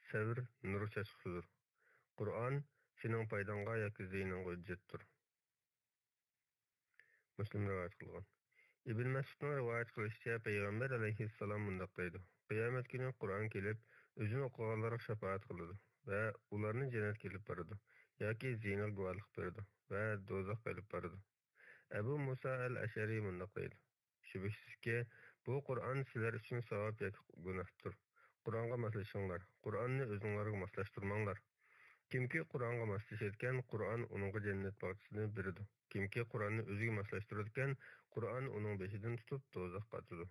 سەۋر نۇر چاچقۇسىدۇر. قۇرئان سېنىڭ پايداڭغا ياكى زىيىنىڭغا ھۆججەتتۇر. مۇسلىم رىۋايەت قىلغان. ئىبن مەسئۇدنىڭ رىۋايەت قىلىشىچە، پەيغەمبەر ئەلەيھىسسالام مۇنداق دەيدۇ: قىيامەت كۈنى قۇرئان كېلىپ، ئۆزىنى ئوقۇغانلارغا شاپائەت قىلىدۇ ۋە ئۇلارنى جەننەتكە ئېلىپ بارىدۇ ياكى زىيىنىغا گۇۋاھلىق بېرىدۇ ۋە دوزاخقا ئېلىپ بارىدۇ. ئەبۇ مۇسا ئەل ئەشئەرى مۇنداق دەيدۇ: شۈبھىسىزكى، بۇ قۇرئان سىلەر ئۈچۈن ساۋاب ياكى گۇناھتۇر. قۇرئانغا ماسلىشىڭلار، قۇرئاننى ئۆزۈڭلارغا ماسلاشتۇرماڭلار. كىمكى قۇرئانغا ماسلىشىدىكەن، قۇرئان ئۇنىڭغا جەننەت باغچىسىنى بېرىدۇ. كىمكى قۇرئاننى ئۆزىگە ماسلاشتۇرىدىكەن، قۇرئان ئۇنىڭ بېشىدىن تۇتۇپ دوزاخقا ئاتىدۇ.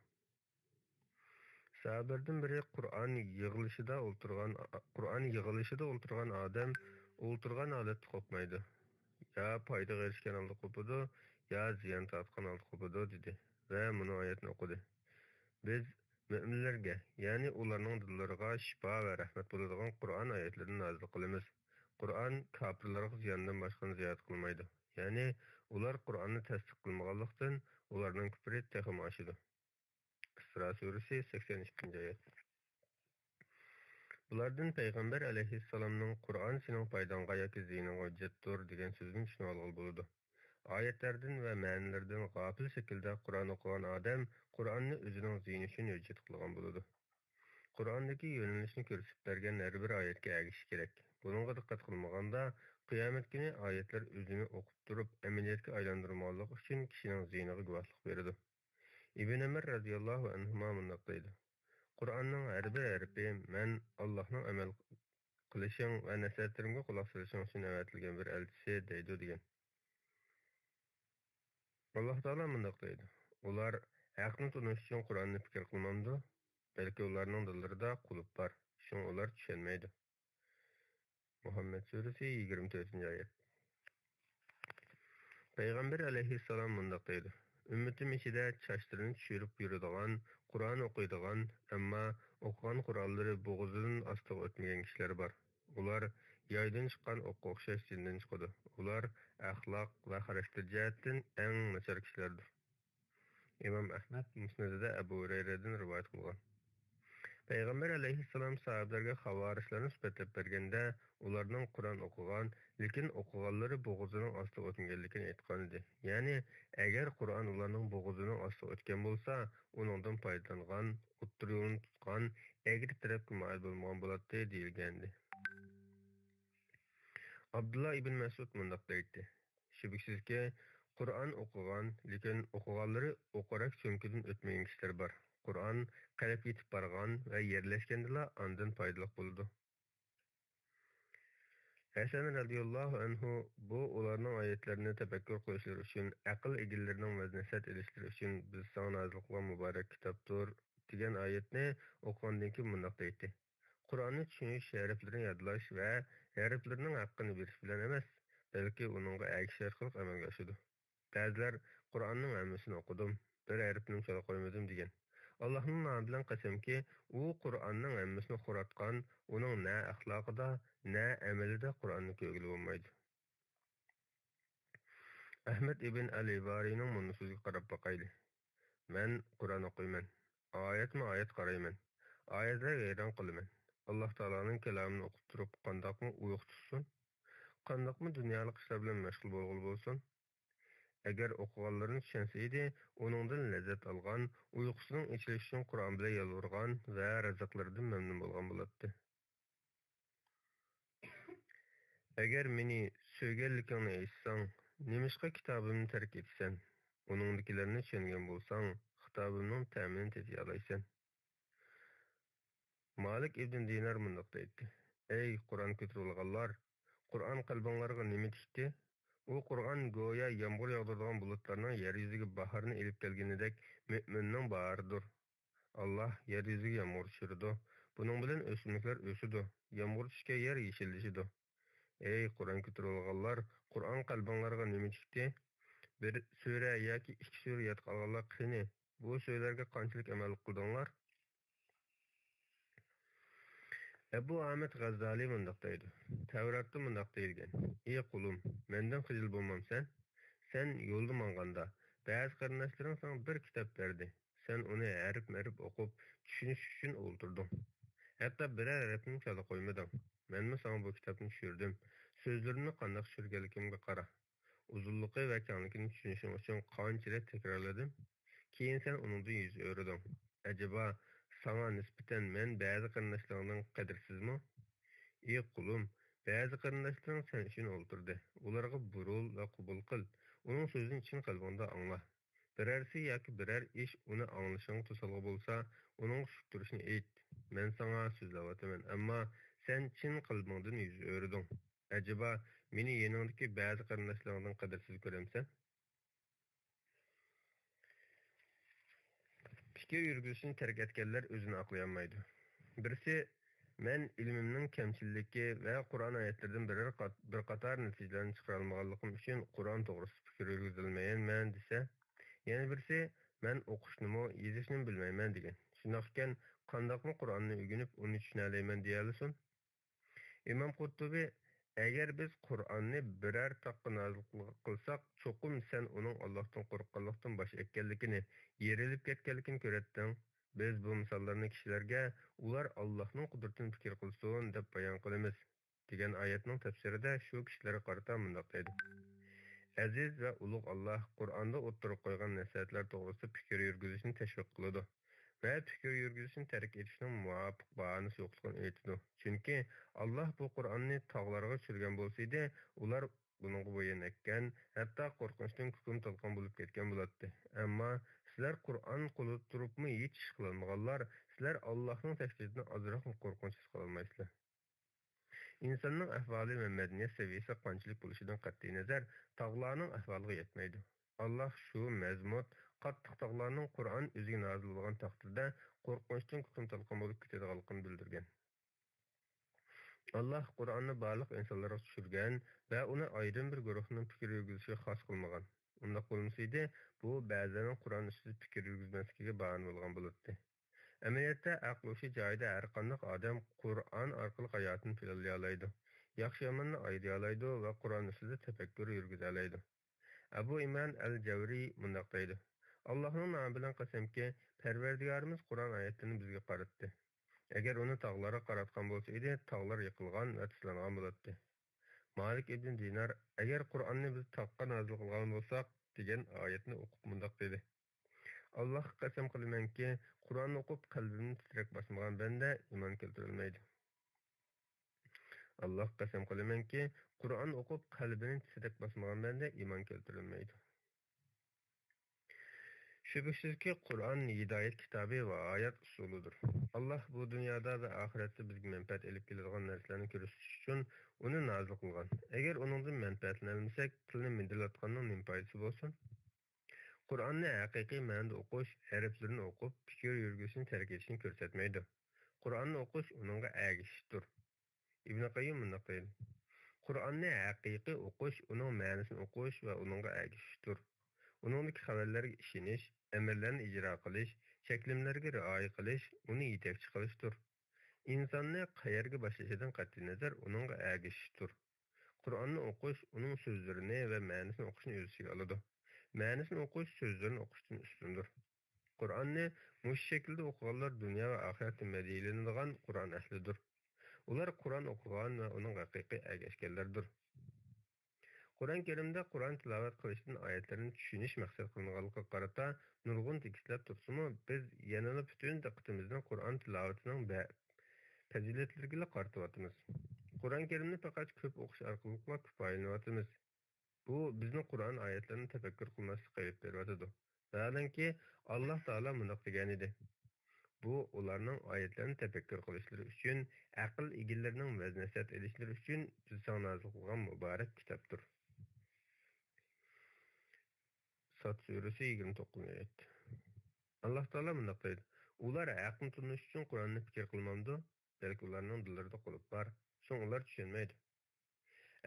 ساھابىلەردىن بىرى: قۇرئان يىغىلىشىدا ئولتۇرغان، قۇرئان يىغىلىشىدا ئولتۇرغان ئادەم ئولتۇرغان ھالەتتە قوپمايدۇ. يا پايدىغا ئېرىشكەن ھالدا قوپىدۇ، يا زىيان تارتقان ھالدا قوپىدۇ، دېدى ۋە مۇنۇ ئايەتنى ئوقۇدى: بىز مۆمىنلەرگە، يەنى ئۇلارنىڭ دىللىرىغا شىپا ۋە رەھمەت بولىدىغان قۇرئان ئايەتلىرىنى نازىل قىلىمىز. قۇرئان كاپىرلارغا زىياندىن باشقىنى زىيادە قىلمايدۇ. يەنى ئۇلار قۇرئاننى تەستىق قىلمىغانلىقتىن، ئۇلارنىڭ كۈپرى تېخىمۇ ئاشىدۇ. ئىسرا سۈرىسى، سەكسەن ئىككىنچى ئايەت. بۇلاردىن پەيغەمبەر ئەلەيھىسسالامنىڭ «قۇرئان سېنىڭ پايداڭغا ياكى زىيىنىڭغا ھۆججەتتۇر» دېگەن سۆزىدىن چۈشىنىۋالغىلى بولىدۇ. ئايەتلەردىن ۋە مەنىلىرىدىن غاپىل شەكىلدە قۇرئان ئوقۇغان ئادەم قۇرئاننى ئۆزىنىڭ زىيىنى ئۈچۈن ھۆججەت قىلغان بولىدۇ. قۇرئاندىكى يۆنىلىشنى كۆرسىتىپ بەرگەن ھەر بىر ئايەتكە ئەگىشىش كېرەك. بۇنىڭغا دىققەت قىلمىغاندا، قىيامەت كۈنى ئايەتلەر ئۆزىنى ئوقۇپ تۇرۇپ ئەمەلىيەتكە ئايلاندۇرمىغانلىقى ئۈچۈن كىشىنىڭ زىيىنىغا گۇۋاھلىق بېرىدۇ. ئىبن ئۆمەر رەزىياللاھۇ ئەنھۇما مۇنداق دەيدۇ: «قۇرئاننىڭ ھەر بىر ھەرپى مەن ئاللاھنىڭ ئەمەل قىلىشىڭ ۋە نەسىھەتلىرىمگە قۇلاق سېلىشىڭ ئۈچۈن ئەۋەتىلگەن بىر ئەلچىسى» دەيدۇ دېگەن. ئاللاھ تائالا مۇنداق دەيدۇ: «ئۇلار ھەقنى تونۇش ئۈچۈن قۇرئاننى پىكىر قىلمامدۇ؟ بەلكى ئۇلارنىڭ دىللىرىدا قۇلۇپ بار، شۇڭا ئۇلار چۈشەنمەيدۇ.» مۇھەممەد سۈرىسى، يىگىرمە تۆتىنچى ئايەت. پەيغەمبەر ئەلەيھىسسالام مۇنداق دەيدۇ: «ئۈممىتىم ئىچىدە چاچلىرىنى چۈشۈرۈپ يۈرىدىغان، قۇرئان ئوقۇيدىغان، ئەمما ئوقۇغان قۇرئانلىرى بوغۇزىدىن ئاستىغا ئۆتمىگەن كىشىلەر بار. ئۇلار يايدىن چىققان ئوققا ئوخشاش جىندىن چىقىدۇ. ئۇلار ئەخلاق ۋە خاراكتېر جەھەتتىن ئەڭ ناچار كىشىلەردۇر.» ئىمام ئەھمەد مۇسنىدىدا ئەبۇ ھۇرەيرەدىن رىۋايەت قىلغان. پەيغەمبەر ئەلەيھىسسالام ساھابىلەرگە خاۋارىجلارنى سۈپەتلەپ بەرگەندە، ئۇلارنىڭ قۇرئان ئوقۇغان، لېكىن ئوقۇغانلىرى بوغۇزىنىڭ ئاستىغا ئۆتمىگەنلىكىنى ئېيتقانىدى. يەنى، ئەگەر قۇرئان ئۇلارنىڭ بوغۇزىنىڭ ئاستىغا ئۆتكەن بولسا، ئۇنىڭدىن پايدىلانغان، ئوتتۇرا يولنى تۇتقان، ئەگرى تەرەپكە مايىل بولمىغان بولاتتى، دېيىلگەنىدى. ئابدۇللا ئىبن مەسئۇد مۇنداق دەيتتى: شۈبھىسىزكى، قۇرئان ئوقۇغان، لېكىن ئوقۇغانلىرى ئوقراك سۆڭىكىدىن ئۆتمىگەن كىشىلەر بار. قۇرئان قەلبكە يېتىپ بارغان ۋە يەرلەشكەندىلا ئاندىن پايدىلىق بولىدۇ. ھەسەن رەزىياللاھۇ ئەنھۇ بۇ ئۇلارنىڭ ئايەتلىرىنى تەپەككۇر قىلىشلىرى ئۈچۈن، ئەقىل ئىگىلىرىنىڭ ۋەز-نەسىھەت ئېلىشلىرى ئۈچۈن بىز ساڭا نازىل قىلغان مۇبارەك كىتابتۇر دېگەن ئايەتنى ئوقۇغاندىن كېيىن مۇنداق دەيتتى: قۇرئاننى چۈشىنىش، ھەرپلىرىنى يادلاش ۋە ھەرپلىرىنىڭ ھەققىنى بىلىش بىلەن ئەمەس، بەلكى ئۇنىڭغا ئەگىشىش ئارقىلىق ئەمەلگە ئاشىدۇ. بەزىلەر: «قۇرئاننىڭ ھەممىسىنى ئوقۇدۇم، بىر ھەرپىنىمۇ چالا قويمىدىم» دېگەن. ئاللاھنىڭ نامى بىلەن قەسەمكى، ئۇ قۇرئاننىڭ ھەممىسىنى خوراتقان، ئۇنىڭ نە ئەخلاقىدا، نە ئەمەلىدە قۇرئاننى كۆرگىلى بولمايدۇ. ئەھمەد ئىبن ئەلى ۋارىينىڭ مۇنداق سۆزىگە قاراپ باقايلى: «مەن قۇرئان ئوقۇيمەن، ئايەتمۇ ئايەت قارايمەن، ئايەتلەرگە ھەيران قالىمەن. ئاللاھ تائالانىڭ كالامىنى ئوقۇپ تۇرۇپ قانداقمۇ ئۇيقۇ تۇتسۇن؟ قانداقمۇ دۇنيالىق ئىشلار بىلەن مەشغۇل بولغىلى بولسۇن؟ ئەگەر ئوقۇغانلىرىنى چۈشەنسە ئىدى، ئۇنىڭدىن لەززەت ئالغان، ئۇيقۇسىنىڭ ئېچىلىشى ئۈچۈن قۇرئان بىلەن يالۋۇرغان ۋە رىزىقلىرىدىن مەمنۇن بولغان بولاتتى.» ئەگەر مېنى سۆيگەنلىكىڭنى ئېيتساڭ، نېمىشقا كىتابىمنى تەرك ئېتىسەن؟ ئۇنىڭدىكىلەرنى چۈشەنگەن بولساڭ، خىتابىمنىڭ تەمىنى تېتىيالايسەن. مالىك ئىبن دىنار مۇنداق دەيتتى: ئەي قۇرئان كۆتۈرۈۋالغانلار! قۇرئان قەلبىڭلارغا نېمە تىكتى؟ ئۇ قۇرئان گويا يامغۇر ياغدۇرىدىغان بۇلۇتلارنىڭ يەر يۈزىگە باھارنى ئېلىپ كەلگىنىدەك مۆمىننىڭ باھارىدۇر. ئاللاھ يەر يۈزىگە يامغۇر چۈشۈرىدۇ. بۇنىڭ بىلەن ئۆسۈملۈكلەر ئۆسىدۇ. يامغۇر چۈشكەن يەر يېشىللىشىدۇ. ئەي قۇرئان كۆتۈرۈۋالغانلار، قۇرئان قەلبىڭلارغا نېمە تىكتى؟ بىر سۈرە ياكى ئىككى سۈرە يادقا ئالغانلار قېنى؟ بۇ سۈرىلەرگە قانچىلىك ئەمەل قىلدىڭلار؟ ئەبۇ ئەھمەد غەززالى مۇنداق دەيدۇ: تەۋراتتا مۇنداق دېيىلگەن: ئى قۇلۇم، مەندىن خىجىل بولمامسەن؟ سەن يولدا ماڭغاندا، بەزى قېرىنداشلىرىڭ ساڭا بىر كىتاب بەردى. سەن ئۇنى ھەرپمۇ ھەرپ ئوقۇپ، چۈشىنىش ئۈچۈن ئولتۇردۇڭ. ھەتتا بىرەر ھەرپنىمۇ چالا قويمىدىڭ. مەنمۇ ساڭا بۇ كىتابنى چۈشۈردۈم. سۆزلىرىمنى قانداق چۈشۈرگەنلىكىمگە قارا. ئۇزۇنلۇقى ۋە كەڭلىكىنى چۈشىنىشىڭ ئۈچۈن قانچىلەپ تەكرارلىدىم. كېيىن سەن ئۇنىڭدىن يۈز ئۆرۈدۈڭ. ئەجەبا، ساڭا نىسبەتەن مەن بەزى قېرىنداشلىرىڭدىن قەدىرسىزمۇ؟ ئى قۇلۇم، بەزى قېرىنداشلىرىڭ سەن ئۈچۈن ئولتۇردى. ئۇلارغا بۇرۇل ۋە قوبۇل قىل. ئۇنىڭ سۆزىنى چىن قەلبىڭدە ئاڭلا. بىرەرسى ياكى بىرەر ئىش ئۇنى ئاڭلىشىڭغا توسالغۇ بولسا، ئۇنىڭغا شۈكۈر تۇرۇشنى ئېيت. مەن ساڭا سۆزلەۋاتىمەن، ئەمما سەن چىن قەلبىڭدىن يۈز ئۆرۈدۈڭ. ئەجەبا، مېنى يېنىڭدىكى بەزى قېرىنداشلىرىڭدىن قەدىرسىز كۆرەمسەن؟ پىكىر يۈرگۈزۈشنى تەرك ئەتكەنلەر ئۆزىنى ئاقلىيالمايدۇ. بىرسى، مەن ئىلمىمنىڭ كەمچىللىكى ۋە قۇرئان ئايەتلىرىدىن بىرەر قات-، بىر قاتار نەتىجىلەرنى چىقىرالمىغانلىقىم ئۈچۈن قۇرئان توغرىسىدا پىكىر يۈرگۈزەلمەيمەن دېسە، يەنە بىرسى، مەن ئوقۇشنىمۇ، يېزىشنىمۇ بىلمەيمەن دېگەن. شۇنداق ئىكەن، قانداقمۇ قۇرئاننى ئۆگىنىپ، ئۇنى چۈشىنەلەيمەن دېيەلىسۇن؟ ئىمام قۇرتۇبى، ئەگەر بىز قۇرئاننى بىرەر تاغقا نازىل قىل-، قىلساق، چوقۇم سەن ئۇنىڭ ئاللاھتىن قورققانلىقتىن باش ئەگكەنلىكىنى، يېرىلىپ كەتكەنلىكىنى كۆرەتتىڭ. بىز بۇ مىساللارنى كىشىلەرگە، ئۇلار ئاللاھنىڭ قۇدرىتىنى پىكىر قىلسۇن، دەپ بايان قىلىمىز، دېگەن ئايەتنىڭ تەپسىرىدە شۇ كىشىلەرگە قارىتا مۇنداق دەيدۇ: ئەزىز ۋە ئۇلۇغ ئاللاھ قۇرئاندا ئوتتۇرىغا قويغان نەسىھەتلەر توغرىسىدا پىكىر يۈرگۈزۈشنى تەشۋىق قىلىدۇ ۋە پىكىر يۈرگۈزۈشنى تەرك ئېتىشنىڭ مۇۋاپىق باھانىسى يوقلۇقىنى ئېيتىدۇ. چۈنكى ئاللاھ بۇ قۇرئاننى تاغلارغا چۈشۈرگەن بولسىدى، ئۇلار بۇنىڭغا بويۇن ئەگكەن، ھەتتا قورقۇنچتىن كۇكۇم تالقان بولۇپ كەتكەن بولاتتى. ئەمما سىلەر قۇرئان قولىدا تۇرۇپمۇ ھېچ ئىش قىلالمىغانلار، سىلەر ئاللاھنىڭ تەھدىتىدىن ئازراقمۇ قورقۇنچ ھېس قىلالمايسىلەر. ئىنساننىڭ ئەھۋالى ۋە مەدەنىيەت سەۋىيەسى قانچىلىك بولۇشىدىن قەتئىينەزەر، تاغلارنىڭ ئەھۋالىغا يەتمەيدۇ. ئاللاھ شۇ مەزمۇت، قاتتىق تاغلارنىڭ قۇرئان ئۆزىگە نازىل بولغان تەقدىردە قورقۇنچتىن كۇكۇم تالقان بولۇپ كېتىدىغانلىقىنى بىلدۈرگەن. ئاللاھ قۇرئاننى بارلىق ئىنسانلارغا چۈشۈرگەن ۋە ئۇنى ئايرىم بىر گۇرۇھنىڭ پىكىر يۈرگۈزۈشىگە خاس قىلمىغان. ئۇنداق بولمىسىدى، بۇ بەزىلەرنىڭ قۇرئان ئۈستىدە پىكىر يۈرگۈزمەسلىكىگە باھانە بولغان بولاتتى. ئەمەلىيەتتە، ئەقلى ھوشى جايىدا ھەرقانداق ئادەم قۇرئان ئارقىلىق ھاياتىنى پىلانلىيالايدۇ، ياخشى-ياماننى ئايرىيالايدۇ ۋە قۇرئان ئۈستىدە تەپەككۇر يۈرگۈزەلەيدۇ. ئەبۇ ئىمران ئەل جەۋرى مۇنداق دەيدۇ: ئاللاھنىڭ نامى بىلەن قەسەمكى، پەرۋەردىگارىمىز قۇرئان ئايەتلىرىنى بىزگە قاراتتى. ئەگەر ئۇنى تاغلارغا قاراتقان بولسا ئىدى، تاغلار يىقىلغان ۋە تۇزلانغان بولاتتى. مالىك ئىبن دىنار، ئەگەر قۇرئاننى بىز تاغقا نازىل قىلغان بولساق، دېگەن ئايەتنى ئوقۇپ مۇنداق دېدى: ئاللاھقا قەسەم قىلىمەنكى، قۇرئاننى ئوقۇپ قەلبىمنى تىترەك باسمىغان بەندە ئىمان كەلتۈرەلمەيدۇ. ئاللاھقا قەسەم قىلىمەنكى، قۇرئان ئوقۇپ قەلبىنى تىترەك باسمىغان بەندە ئىمان كەلتۈرەلمەيدۇ. شۈبھىسىزكى، قۇرئان ھىدايەت كىتابى ۋە ھايات ئۇسۇلىدۇر. ئاللاھ بۇ دۇنيادا ۋە ئاخىرەتتە بىزگە مەنپەئەت ئېلىپ كېلىدىغان نەرسىلەرنى كۆرسىتىش ئۈچۈن ئۇنى نازىل قىلغان. ئەگەر ئۇنىڭدىن مەنپەئەتلىنەلمىسەك، تىلنى مىدىرلاتقاننىڭ نېمە پايدىسى بولسۇن؟ قۇرئاننى ھەقىقىي مەنىدە ئوقۇش، ھەرپلىرىنى ئوقۇپ، پىكىر يۈرگۈزۈشنى تەرك ئېتىشنى كۆرسەتمەيدۇ. قۇرئاننى ئوقۇش ئۇنىڭغا ئەگىشىشتۇر. ئىبن قەييىم مۇنداق دەيدۇ: قۇرئاننى ھەقىقىي ئوقۇش، ئۇنىڭ مەنىسىنى ئوقۇش ۋە ئۇنىڭغا ئەگىشىشتۇر. ئۇنىڭدىكى خەۋەرلەرگە ئىشىنىش، ئەمىرلەرنى ئىجرا قىلىش، چەكلىمىلەرگە رىئايە قىلىش، ئۇنى يېتەكچى قىلىشتۇر. ئىنساننى قەيەرگە باشلىشىدىن قەتئىينەزەر، ئۇنىڭغا ئەگىشىشتۇر. قۇرئاننى ئوقۇش ئۇنىڭ سۆزلىرىنى ۋە مەنىسىنى ئوقۇشنى ئۆز ئىچىگە ئالىدۇ. مەنىسىنى ئوقۇش سۆزلىرىنى ئوقۇشتىن ئۈستۈندۇر. قۇرئاننى مۇشۇ شەكىلدە ئوقۇغانلار دۇنيا ۋە ئاخىرەتتە مەدھىيەلىنىدىغان قۇرئان ئەھلىدۇر. ئۇلار قۇرئان ئوقۇغان ۋە ئۇنىڭغا ھەقىقىي ئەگەشكەنلەردۇر. قۇرئان كەرىمدە قۇرئان تىلاۋەت قىلىشتىن ئايەتلەرنى چۈشىنىش مەقسەت قىلىنغانلىقىغا قارىتا نۇرغۇن تېكىستلەر تۇرسىمۇ، بىز يەنىلا پۈتۈن دىققىتىمىزنى قۇرئان تىلاۋىتىنىڭ بە-، پەزىلەتلىرىگىلا قارىتىۋاتىمىز. قۇرئان كەرىمنى پەقەت كۆپ ئوقۇش ئارقىلىقلا كۇپايىلىنىۋاتىمىز. بۇ بىزنى قۇرئان ئايەتلىرىنى تەپەككۇر قىلماسلىققا ئېلىپ بېرىۋاتىدۇ. ۋەھالەنكى، ئاللاھ تائالا مۇنداق دېگەنىدى: «بۇ ئۇلارنىڭ ئايەتلىرىنى تەپەككۇر قىلىشلىرى ئۈچۈن، ئەقىل ئىگىلىرىنىڭ ۋەز-نەسىھەت ئېلىشلىرى ئۈچۈن بىز ساڭا نازىل قىلغان مۇبارەك كىتابتۇر.» ساد سۈرىسى، يىگىرمە توققۇزىنچى ئايەت. ئاللاھ تائالا مۇنداق دەيدۇ: «ئۇلار ھەقنى تونۇش ئۈچۈن قۇرئاننى پىكىر قىلمامدۇ؟ بەلكى ئۇلارنىڭ دىللىرىدا قۇلۇپ بار. شۇڭا ئۇلار چۈشەنمەيدۇ.»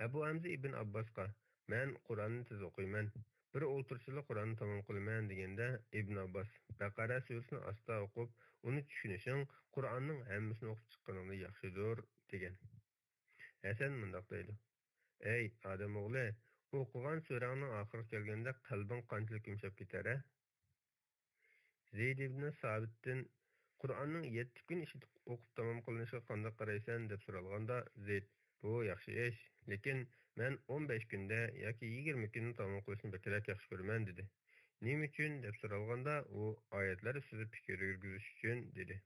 ئەبۇ ھەمزە ئىبن ئابباسقا: «مەن قۇرئاننى تېز ئوقۇيمەن. بىر ئولتۇرۇشتىلا قۇرئاننى تامام قىلىمەن» دېگەندە، ئىبن ئابباس بەقەرە سۈرىسىنى ئاستا ئوقۇپ، ئۇنى چۈشىنىشىڭ قۇرئاننىڭ ھەممىسىنى ئوقۇپ چىققىنىڭدىن ياخشىدۇر، دېگەن. ھەسەن مۇنداق دەيدۇ: «ئەي ئادەم ئوغلى، ئوقۇغان سۈرەڭنىڭ ئاخىرىغا كەلگەندە قەلبىڭ قانچىلىك يۇمشاپ كېتەر، ھە؟» زەيد ئىبنى سابىتتىن: «قۇرئاننىڭ يەتتە كۈن ئىچىدە ئوقۇپ تامام قىلىنىشىغا قانداق قارايسەن؟» دەپ سورالغاندا، زەيد: «بۇ ياخشى ئىش، لېكىن مەن ئون بەش كۈندە ياكى يىگىرمە كۈندە تامام قىلىشنى بەكرەك ياخشى كۆرىمەن» دېدى. «نېمە ئۈچۈن؟» دەپ سورالغاندا، ئۇ ئايەتلەر ئۈستىدە پىكىر يۈرگۈزۈش ئۈچۈن دېدى.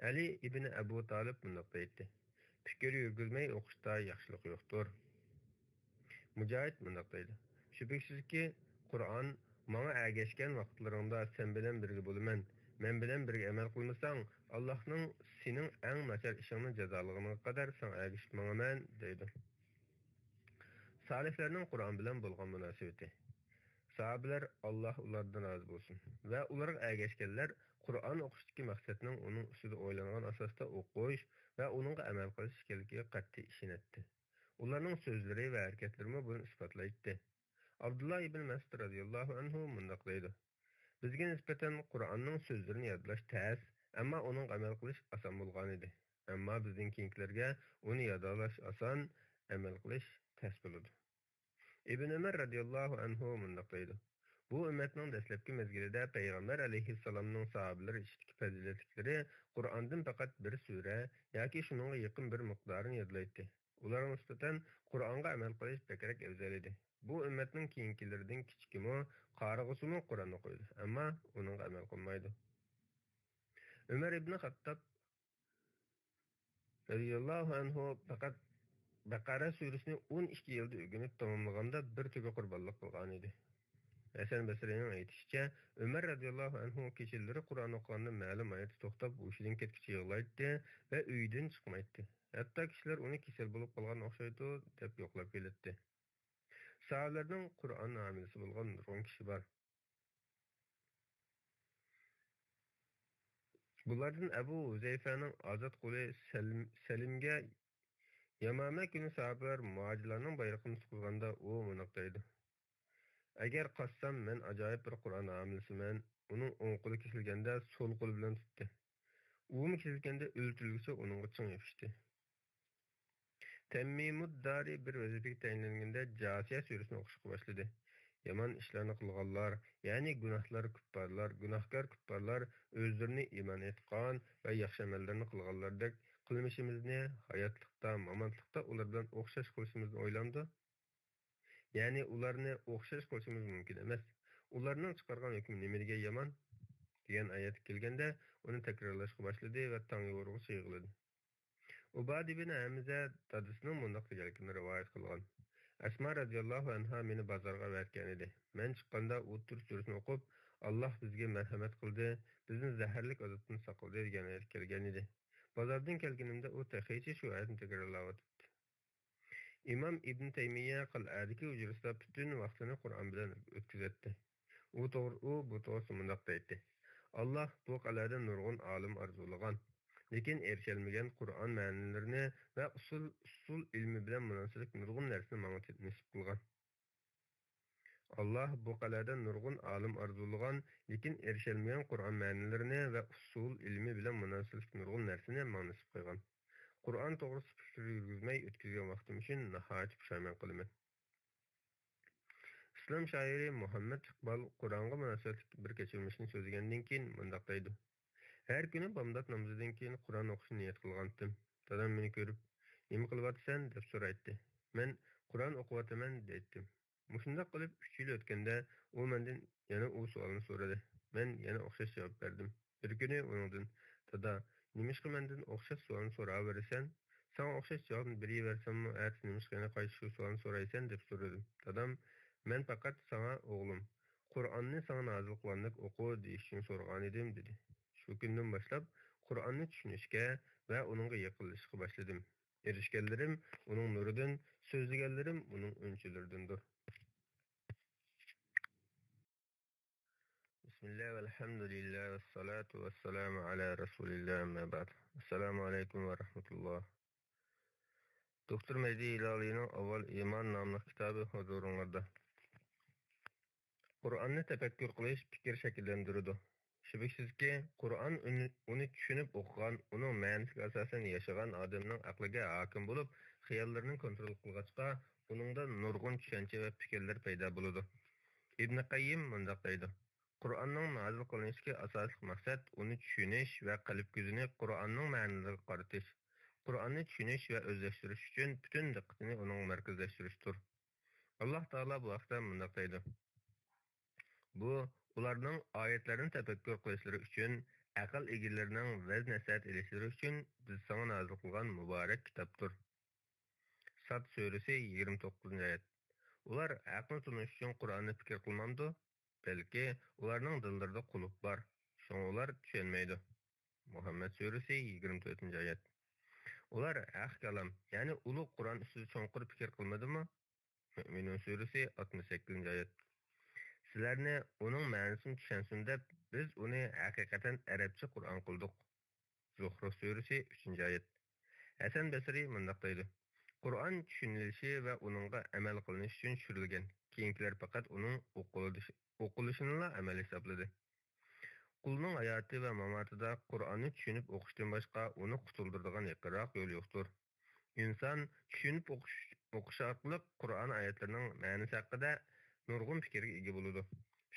ئەلى ئىبنى ئەبۇ تالىپ مۇنداق دەيتتى: «پىكىر يۈرگۈزمەي ئوقۇشتا ياخشىلىق يوقتۇر.» مۇجاھىد مۇنداق دەيدۇ: «شۈبھىسىزكى، قۇرئان: ماڭا ئەگەشكەن ۋاقىتلىرىڭدا سەن بىلەن بىرگە بولىمەن، مەن بىلەن بىرگە ئەمەل قىلمىساڭ، ئاللاھنىڭ سېنىڭ ئەڭ ناچار ئىشىڭنى جازالىغىنىغا قەدەر ساڭا ئەگىشىپ ماڭىمەن» دەيدۇ. سالىھلارنىڭ قۇرئان بىلەن بولغان مۇناسىۋىتى. ساھابىلەر، ئاللاھ ئۇلاردىن رازى بولسۇن، ۋە ئۇلارغا ئەگەشكەنلەر قۇرئان ئوقۇشتىكى مەقسەتنىڭ ئۇنىڭ ئۈستىدە ئويلانغان ئاساستا ئوقۇش ۋە ئۇنىڭغا ئەمەل قىلىش ئىكەنلىكىگە قەتئىي ئىشىنەتتى. ئۇلارنىڭ سۆزلىرى ۋە ھەرىكەتلىرىمۇ بۇنى ئىسپاتلايتتى. ئابدۇللا ئىبن مەسئۇد رەزىياللاھۇ ئەنھۇ مۇنداق دەيدۇ: «بىزگە نىسبەتەن قۇرئاننىڭ سۆزلىرىنى يادلاش تەس، ئەمما ئۇنىڭغا ئەمەل قىلىش ئاسان بولغانىدى. ئەمما بىزدىن كېيىنكىلەرگە ئۇنى يادلاش ئاسان، ئەمەل قىلىش تەس بولىدۇ.» ئىبن ئۆمەر رەزىياللاھۇ ئەنھۇ مۇنداق دەيدۇ: «بۇ ئۈممەتنىڭ دەسلەپكى مەزگىلىدە پەيغەمبەر ئەلەيھىسسالامنىڭ ساھابىلىرى ئىچىدىكى پەزىلەتلىكلىرى قۇرئاندىن پەقەت بىر سۈرە ياكى شۇنىڭغا يېقىن بىر مىقدارىنى يادلايتتى. ئۇلارغا نىسبەتەن قۇرئانغا ئەمەل قىلىش بەكرەك ئەۋزەل ئىدى. بۇ ئۈممەتنىڭ كېيىنكىلىرىدىن كىچىكىمۇ، قارىغۇسىمۇ قۇرئان ئوقۇيدۇ، ئەمما ئۇنىڭغا ئەمەل قىلمايدۇ.» ئۆمەر ئىبنى خەتتاب رەزىياللاھۇ ئەنھۇ پەقەت بەقەرە سۈرىسىنى ئون ئىككى يىلدا ئۆگىنىپ تاماملىغاندا بىر تۆگە قۇربانلىق قىلغانىدى. ھەسەن بەسرىنىڭ ئېيتىشىچە، ئۆمەر رەزىياللاھۇ ئەنھۇ كېچىلىرى قۇرئان ئوقۇغاندا مەلۇم ئايەتتە توختاپ ھوشىدىن كەتكۈچە يىغلايتتى ۋە ئۆيىدىن چىقمايتتى. ھەتتا كىشىلەر ئۇنى كېسەل بولۇپ قالغان ئوخشايدۇ دەپ يوقلاپ كېلەتتى. ساھابىلەرنىڭ قۇرئان ھامىلىسى بولغان نۇرغۇن كىشى بار. بۇلاردىن ئەبۇ ھۇزەيفەنىڭ ئازاد قۇلى سەلىم-، سەلىمگە يامامە كۈنى ساھابىلەر مۇھاجىرلارنىڭ بايرىقىنى تۇتقۇزغاندا ئۇ مۇنداق دەيدۇ: «ئەگەر قاچسام، مەن ئاجايىپ بىر قۇرئان ھامىلىسىمەن.» ئۇنىڭ ئوڭ قولى كېسىلگەندە سول قولى بىلەن تۇتتى. ئۇمۇ كېسىلگەندە ئۆلتۈرۈلگۈچە ئۇنىڭغا چىڭ يېپىشتى. تەمىمۇد دارى بىر ۋەزىپىگە تەيىنلەنگەندە جاسىيە سۈرىسىنى ئوقۇشقا باشلىدى. يامان ئىشلارنى قىلغانلار، يەنى گۇناھلار كۇپپارلار، گۇناھكار كۇپپارلار ئۆزلىرىنى ئىمان ئېيتقان ۋە ياخشى ئەمەللەرنى قىلغانلاردەك قىلمىشىمىزنى ھاياتلىقتا، ماماتلىقتا ئۇلار بىلەن ئوخشاش قىلىشىمىزنى ئويلامدۇ؟ يەنى ئۇلارنى ئوخشاش قىلىشىمىز مۇمكىن ئەمەس. ئۇلارنىڭ چىقارغان ھۆكمى نېمە دېگەن يامان؟ دېگەن ئايەتكە كەلگەندە ئۇنى تەكرارلاشقا باشلىدى ۋە تاڭ يورۇغىچە يىغلىدى. ئۇبادە بىن ھەمزە دادىسىنىڭ مۇنداق دېگەنلىكىنى رىۋايەت قىلغان: ئەسما رەزىياللاھۇ ئەنھا مېنى بازارغا ئەۋەتكەنىدى. مەن چىققاندا ئۇ تۇر سۈرىسىنى ئوقۇپ، «ئاللاھ بىزگە مەرھەمەت قىلدى، بىزنى زەھەرلىك ئازابتىن ساقلىدى» دېگەن ئايەت كەلگەنىدى. بازاردىن كەلگىنىمدە ئۇ تېخىچە شۇ ئايەتنى تەكرارلاۋاتاتتى. ئىمام ئىبن تەيمىيە قەلئەدىكى ھۇجرىسىدا پۈتۈن ۋاقتىنى قۇرئان بىلەن ئۆتكۈزەتتى. ئۇ توغرا، ئۇ بۇ توغرىسىدا مۇنداق دەيتتى: «ئاللاھ بۇ قەلئەدە نۇرغۇن ئالىم ئارزۇلىغان، لېكىن ئېرىشەلمىگەن قۇرئان مەنىلىرىنى ۋە ئۇسۇل، ئۇسۇل ئىلمى بىلەن مۇناسىۋەتلىك نۇرغۇن نەرسىنى ماڭا نېسىپ قىلغان.» ئاللاھ بۇ قەلئەدە نۇرغۇن ئالىم ئارزۇلىغان، لېكىن ئېرىشەلمىگەن قۇرئان مەنىلىرىنى ۋە ئۇسۇل ئىلمى بىلەن مۇناسىۋەتلىك نۇرغۇن نەرسىنى ماڭا نېسىپ قىلغان. قۇرئان توغرىسىدا پىكىر يۈرگۈزمەي ئۆتكۈزگەن ۋاقتىم ئۈچۈن ناھايىتى پۇشايمان قىلىمەن. ئىسلام شائىرى مۇھەممەد ئىقبال قۇرئانغا مۇناسىۋەتلىك بىر كەچۈرمىشىنى سۆزلىگەندىن كېيىن مۇنداق دەيدۇ: ھەر كۈنى بامدات نامىزىدىن كېيىن قۇرئان ئوقۇشنى نىيەت قىلغانتىم. دادام مېنى كۆرۈپ، «نېمە قىلىۋاتىسەن؟» دەپ سورايتتى. مەن، «قۇرئان ئوقۇۋاتىمەن» دەيتتىم. مۇشۇنداق قىلىپ ئۈچ يىل ئۆتكەندە، ئۇ مەندىن يەنە ئۇ سوئالنى سورىدى. مەن يەنە ئوخشاش جاۋاب بەردىم. بىر كۈنى ئۇنىڭدىن، «دادا، نېمىشقا مەندىن ئوخشاش سوئالنى سوراۋېرىسەن؟» ساڭا ئوخشاش جاۋابنى بېرىۋەرسەممۇ، ئەتىسى نېمىشقا يەنە قايتا شۇ سوئالنى سورايسەن؟» دەپ سورىدىم. دادام: «مەن پەقەت ساڭا، ئوغلۇم، قۇرئاننى ساڭا نازىل قىلغاندەك ئوقۇ دېيىش ئۈچۈن سورىغانىدىم» دېدى. شۇ كۈندىن باشلاپ قۇرئاننى چۈشىنىشكە ۋە ئۇنىڭغا يېقىنلىشىشقا باشلىدىم. ئېرىشكەنلىرىم ئۇنىڭ نۇرىدىن، سۆزلىگەنلىرىم ئۇنىڭ ئۈنچىلىرىدىندۇر. بىسمىللا، ۋەلھەمدۇلىللا، ۋەسسالاتۇ ۋەسسالامۇ ئەلا رەسۇلىللا، ئەمما بەئد. ئەسسالامۇ ئەلەيكۇم ۋە رەھمەتۇللا. دوكتور مەھدى ھىلالىنىڭ ئاۋۋال ئىمان ناملىق كىتابى ھۇزۇرۇڭلاردا. قۇرئاننى تەپەككۇر قىلىش پىكىر شەكىللەندۈرىدۇ. شۈبھىسىزكى، قۇرئان ئۈنى-، ئۇنى چۈشىنىپ ئوقۇغان، ئۇنىڭ مەنىسىگە ئاساسەن ياشىغان ئادەمنىڭ ئەقلىگە ھاكىم بولۇپ، خىياللىرىنى كونترول قىلغاچقا، ئۇنىڭدا نۇرغۇن چۈشەنچە ۋە پىكىرلەر پەيدا بولىدۇ. ئىبن قەييىم مۇنداق دەيدۇ: «قۇرئاننىڭ نازىل قىلىنىشىدىكى ئاساسلىق مەقسەت ئۇنى چۈشىنىش ۋە قەلب كۆزىنى قۇرئاننىڭ مەنىلىرىگە قارىتىش. قۇرئاننى چۈشىنىش ۋە ئۆزلەشتۈرۈش ئۈچۈن پۈتۈن دىققىتىنى ئۇنىڭغا مەركەزلەشتۈرۈشتۇر.» ئاللاھ تائالا بۇ ھەقتە مۇنداق دەيدۇ: «بۇ ئۇلارنىڭ ئايەتلەرنى تەپەككۇر قىلىشلىرى ئۈچۈن، ئەقىل ئىگىلىرىنىڭ ۋەز-نەسىھەت ئېلىشلىرى ئۈچۈن بىز ساڭا نازىل قىلغان مۇبارەك كىتابتۇر.» ساد سۈرىسى، يىگىرمە توققۇزىنچى ئايەت. ئۇلار ھەقنى تونۇش ئۈچۈن قۇرئاننى پىكىر قىلمامدۇ؟ بەلكى ئۇلارنىڭ دىللىرىدا قۇلۇپ بار، شۇڭا ئۇلار چۈشەنمەيدۇ. مۇھەممەد سۈرىسى، يىگىرمە تۆتىنچى ئايەت. ئۇلار ھەق كالام، يەنى ئۇلۇغ قۇرئان ئۈستىدە چوڭقۇر پىكىر قىلمىدىمۇ؟ مۆمىنۇن سۈرىسى، ئاتمىش سەككىزىنچى ئايەت. سىلەرنى ئۇنىڭ مەنىسىنى چۈشەنسۇن دەپ، بىز ئۇنى ھەقىقەتەن ئەرەبچە قۇرئان قىلدۇق. زۇخرۇف سۈرىسى، ئۈچىنچى ئايەت. ھەسەن بەسرى مۇنداق دەيدۇ: «قۇرئان چۈشىنىلىشى ۋە ئۇنىڭغا ئەمەل قىلىنىش ئۈچۈن چۈشۈرۈلگەن، كېيىنكىلەر پەقەت ئۇنىڭ ئوقۇلۇش-، ئوقۇلۇشىنىلا ئەمەل ھېسابلىدى.» قۇلنىڭ ھاياتى ۋە ماماتىدا قۇرئاننى چۈشىنىپ ئوقۇشتىن باشقا ئۇنى قۇتۇلدۇرىدىغان يېقىنراق يول يوقتۇر. ئىنسان چۈشىنىپ ئوقۇش، ئوقۇش ئارقىلىق قۇرئان ئايەتلىرىنىڭ مەنىسى ھەققىدە نۇرغۇن پىكىرگە ئىگە بولىدۇ.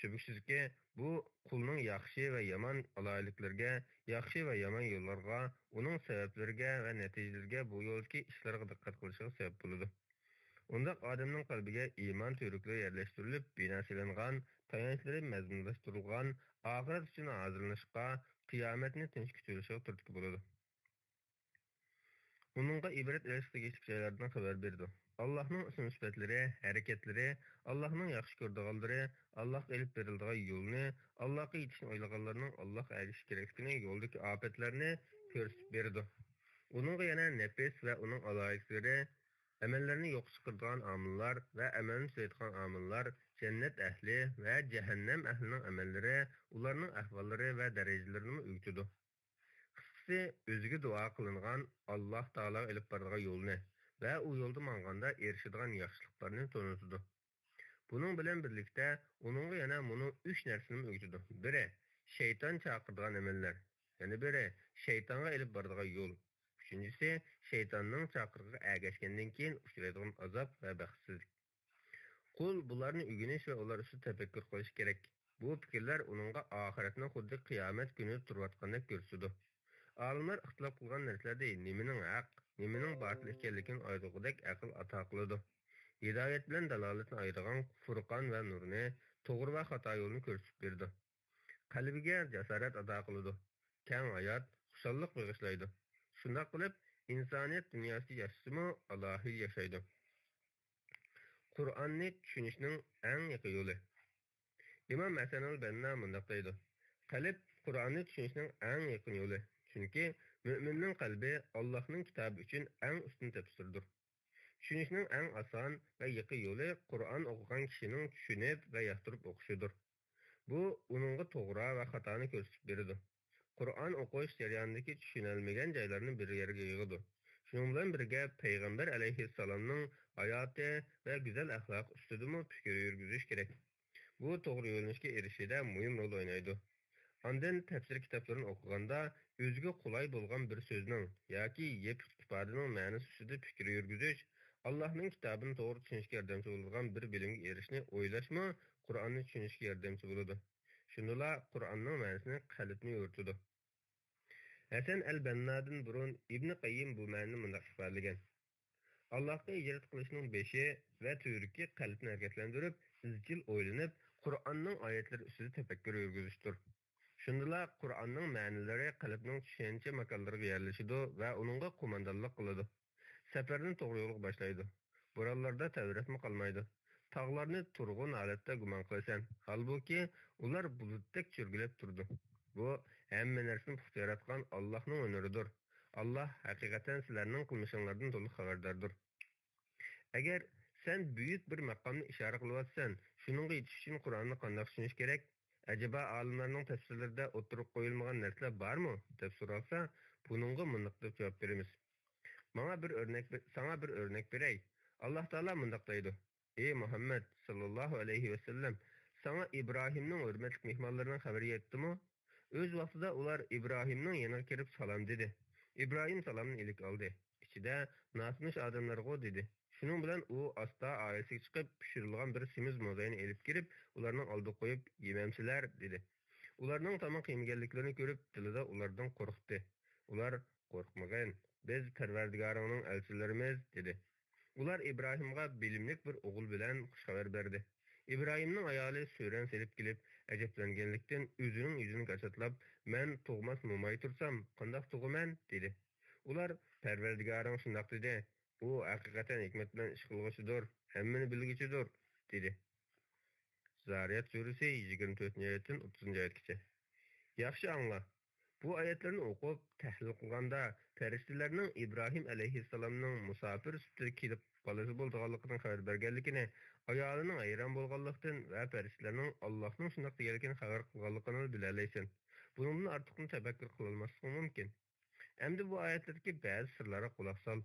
شۈبھىسىزكى، بۇ قۇلنىڭ ياخشى ۋە يامان ئالاھىدىلىكلىرىگە، ياخشى ۋە يامان يوللارغا، ئۇنىڭ سەۋەبلىرىگە ۋە نەتىجىلىرىگە، بۇ يولدىكى ئىشلارغا دىققەت قىلىشىغا سەۋەب بولىدۇ. ئۇنداق ئادەمنىڭ قەلبىگە ئىمان تۈۋرۈكلىرى يەرلەشتۈرۈلۈپ، بىنا سېلىنغان، تايانچلىرى مەزمۇنلاشتۇرۇلغان، ئاخىرەت ئۈچۈن ھازىرلىنىشقا، قىيامەتنى تىنچ كۈتۈۋېلىشىغا تۈرتكە بولىدۇ. ئۇنىڭغا ئىبرەت ئېلىشقا تېگىشلىك جايلاردىن خەۋەر بېرىدۇ. ئاللاھنىڭ ئىسىم-سۈپەتلىرى، ھەرىكەتلىرى، ئاللاھنىڭ ياخشى كۆرىدىغانلىرى، ئاللاھقا ئېلىپ بېرىلىدىغان يولنى، ئاللاھقا يېتىشنى ئويلىغانلارنىڭ ئاللاھقا ئەگىشىش كېرەكلىكىنى، يولدىكى ئاپەتلەرنى كۆرسىتىپ بېرىدۇ. ئۇنىڭغا يەنە نەپس ۋە ئۇنىڭ ئالاھىدىلىكلىرى، ئەمەللەرنى يوققا چىقىرىدىغان ئامىللار ۋە ئەمەلنى تۈزەيدىغان ئامىللار، جەننەت ئەھلى ۋە جەھەننەم ئەھلىنىڭ ئەمەللىرى، ئۇلارنىڭ ئەھۋاللىرى ۋە دەرىجىلىرىنىمۇ ئۆگىتىدۇ. قىسقىسى، ئۆزىگە دۇئا قىلىنغان، ئاللاھ تائالاغا ئېلىپ بارىدىغان يولنى ۋە ئۇ يولدا ماڭغاندا ئېرىشىدىغان ياخشىلىقلارنى تونۇتىدۇ. بۇنىڭ بىلەن بىرلىكتە، ئۇنىڭغا يەنە مۇنۇ ئۈچ نەرسىنىمۇ ئۆگىتىدۇ. بىرى، شەيتان چاقىرىدىغان ئەمەللەر. يەنە بىرى، شەيتانغا ئېلىپ بارىدىغان يول. ئۈچىنچىسى، شەيتاننىڭ چاقىرىقىغا ئەگەشكەندىن كېيىن ئۇچرايدىغان ئازاب ۋە بەختسىزلىك. قۇل بۇلارنى ئۆگىنىش ۋە ئۇلار ئۈستىدە تەپەككۇر قىلىشى كېرەك. بۇ پىكىرلەر ئۇنىڭغا ئاخىرەتنىڭ خۇددى قىيامەت كۈنىدە تۇرۇۋاتقاندەك كۆرسىتىدۇ. ئالىملار ئىختىلاپ قىلغان نەرسىلەردە نېمىنىڭ ھەق، نېمىنىڭ باتىل ئىكەنلىكىنى ئايرىغۇدەك ئەقىل ئاتا قىلىدۇ. ھىدايەت بىلەن دالالەتنى ئايرىغان فۇرقان ۋە نۇرنى، توغرا ۋە خاتا يولنى كۆرسىتىپ بېرىدۇ. قەلبىگە جاسارەت ئاتا قىلىدۇ. كەڭ ھايات، خۇشاللىق بېغىشلايدۇ. شۇنداق قىلىپ، ئىنسانىيەت دۇنياسىدا ياشىسىمۇ، ئالاھىدە ياشايدۇ. قۇرئاننى چۈشىنىشنىڭ ئەڭ يېقىن يولى. ئىمام ھەسەنۇل بەننا مۇنداق دەيدۇ: «قەلب قۇرئاننى چۈشىنىشنىڭ ئەڭ يېقىن يولى. چۈنكى مۆمىننىڭ قەلبى ئاللاھنىڭ كىتابى ئۈچۈن ئەڭ ئۈستۈن تەپسىردۇر.» چۈشىنىشنىڭ ئەڭ ئاسان ۋە يېقىن يولى قۇرئان ئوقۇغان كىشىنىڭ چۈشىنىپ ۋە ياقتۇرۇپ ئوقۇشىدۇر. بۇ ئۇنىڭغا توغرا ۋە خاتانى كۆرسىتىپ بېرىدۇ. قۇرئان ئوقۇش جەريانىدىكى چۈشىنەلمىگەن جايلارنى بىر يەرگە يىغىدۇ. شۇنىڭ بىلەن بىرگە، پەيغەمبەر ئەلەيھىسسالامنىڭ ھاياتى ۋە گۈزەل ئەخلاقى ئۈستىدىمۇ پىكىر يۈرگۈزۈش كېرەك. بۇ توغرا يۆنىلىشكە ئېرىشىشىدە مۇھىم رول ئوينايدۇ. ئاندىن تەپسىر كىتابلىرىنى ئوقۇغاندا، ئۆزىگە قولاي بولغان بىر سۆزنىڭ ياكى يېپىق ئىپادىنىڭ مەنىسى ئۈستىدە پىكىر يۈرگۈزۈش، ئاللاھنىڭ كىتابىنى توغرا چۈشىنىشكە ياردەمچى بولىدىغان بىر بىلىمگە ئېرىشىشنى ئويلاشمۇ قۇرئاننى چۈشىنىشكە ياردەمچى بولىدۇ. شۇندىلا قۇرئاننىڭ مەنىسىنى قەلبنى يورۇتىدۇ. ھەسەن ئەل بەننادىن بۇرۇن ئىبنى قەييىم بۇ مەنىنى مۇنداق ئىپادىلىگەن: ئاللاھقا ھىجرەت قىلىشنىڭ بېشى ۋە تۈۋرۈكى قەلبنى ھەرىكەتلەندۈرۈپ، ئىزچىل ئويلىنىپ، قۇرئاننىڭ ئايەتلىرى ئۈستىدە تەپەككۇر يۈرگۈزۈشتۇر. شۇندىلا قۇرئاننىڭ مەنىلىرى قەلبنىڭ چۈشەنچە ماكانلىرىغا يەرلىشىدۇ ۋە ئۇنىڭغا قوماندانلىق قىلىدۇ. سەپەرنى توغرا يولغا باشلايدۇ. بورانلاردا تەۋرەتمۇ قالمايدۇ. تاغلارنى تۇرغۇن ھالەتتە گۇمان قىلىسەن، ھالبۇكى، ئۇلار بۇلۇتتەك چۆرگىلەپ تۇرىدۇ. بۇ، ھەممە نەرسىنى پۇختا ياراتقان ئاللاھنىڭ ھۈنىرىدۇر. ئاللاھ ھەقىقەتەن سىلەرنىڭ قىلمىشىڭلاردىن تولۇق خەۋەرداردۇر. ئەگەر سەن بۈيۈك بىر مەقامنى ئىشارە قىلىۋاتىسەن، شۇنىڭغا يېتىش ئۈچۈن قۇرئاننى قانداق چۈشىنىش كېرەك؟ ئەجەبا ئالىملارنىڭ تەپسىرلىرىدە ئوتتۇرىغا قويۇلمىغان نەرسىلەر بارمۇ؟ دەپ سورالسا، بۇنىڭغا مۇنداق دەپ جاۋاب بېرىمىز. ماڭا بىر ئۆرنەك بېر-، ساڭا بىر ئۆرنەك بېرەي. ئاللاھ تائالا مۇنداق دەيدۇ: ئى مۇھەممەد ساللاللاھۇ ئەلەيھى ۋەسەللەم، ساڭا ئىبراھىمنىڭ ھۆرمەتلىك مېھمانلىرىنىڭ خەۋىرى يەتتىمۇ؟ ئۆز ۋاقتىدا ئۇلار ئىبراھىمنىڭ يېنىغا كىرىپ سالام دېدى. ئىبراھىم سالامنى ئىلىك ئالدى. ئىچىدە، ناتونۇش ئادەملەرغۇ دېدى. شۇنىڭ بىلەن ئۇ ئاستا ئائىلىسىگە چىقىپ، پىشۇرۇلغان بىر سېمىز موزاينى ئېلىپ كىرىپ، ئۇلارنىڭ ئالدىغا قويۇپ، يېمەمسىلەر؟ دېدى. ئۇلارنىڭ تاماق يېمىگەنلىكلىرىنى كۆرۈپ، دىلىدا ئۇلاردىن قورقتى. ئۇلار، قورقمىغىن، بىز پەرۋەردىگارىڭنىڭ ئەلچىلىرىمىز، دېدى. ئۇلار ئىبراھىمغا بىلىملىك بىر ئوغۇل بىلەن خۇش خەۋەر بەردى. ئىبراھىمنىڭ ئايالى سۆرەن سېلىپ كېلىپ، ئەجەبلەنگەنلىكتىن، ئۆزىنىڭ يۈزىنى كاساتلاپ، مەن تۇغماس موماي تۇرسام، قانداق تۇغىمەن؟ دېدى. ئۇلار، پەرۋەردىگارىڭ شۇنداق دېدى، ئۇ ھەقىقەتەن ھېكمەت بىلەن ئىش قىلغۇچىدۇر، ھەممىنى بىلگۈچىدۇر، دېدى. زارىيات سۈرىسى يىگىرمە تۆتىنچى ئايەتتىن ئوتتۇزىنچى ئايەتكىچە. ياخشى ئاڭلا. بۇ ئايەتلەرنى ئوقۇپ، تەھلىل قىلغاندا، پەرىشتىلەرنىڭ ئىبراھىم ئەلەيھىسسالامنىڭ مۇساپىر سۈپىتىدە كېلىپ، بالىسى بولىدىغانلىقىدىن خەۋەر بەرگەنلىكىنى، ئايالىنىڭ ھەيران بولغانلىقتىن ۋە پەرىشتىلەرنىڭ ئاللاھنىڭ شۇنداق دېگەنلىكىنى خەۋەر قىلغانلىقىنى بىلەلەيسەن. بۇنىڭدىن ئارتۇقىنى تەپەككۇر قىلالماسلىقىڭ مۇمكىن. ئەمدى بۇ ئايەتلەردىكى بەزى سىرلارغا قۇلاق سال.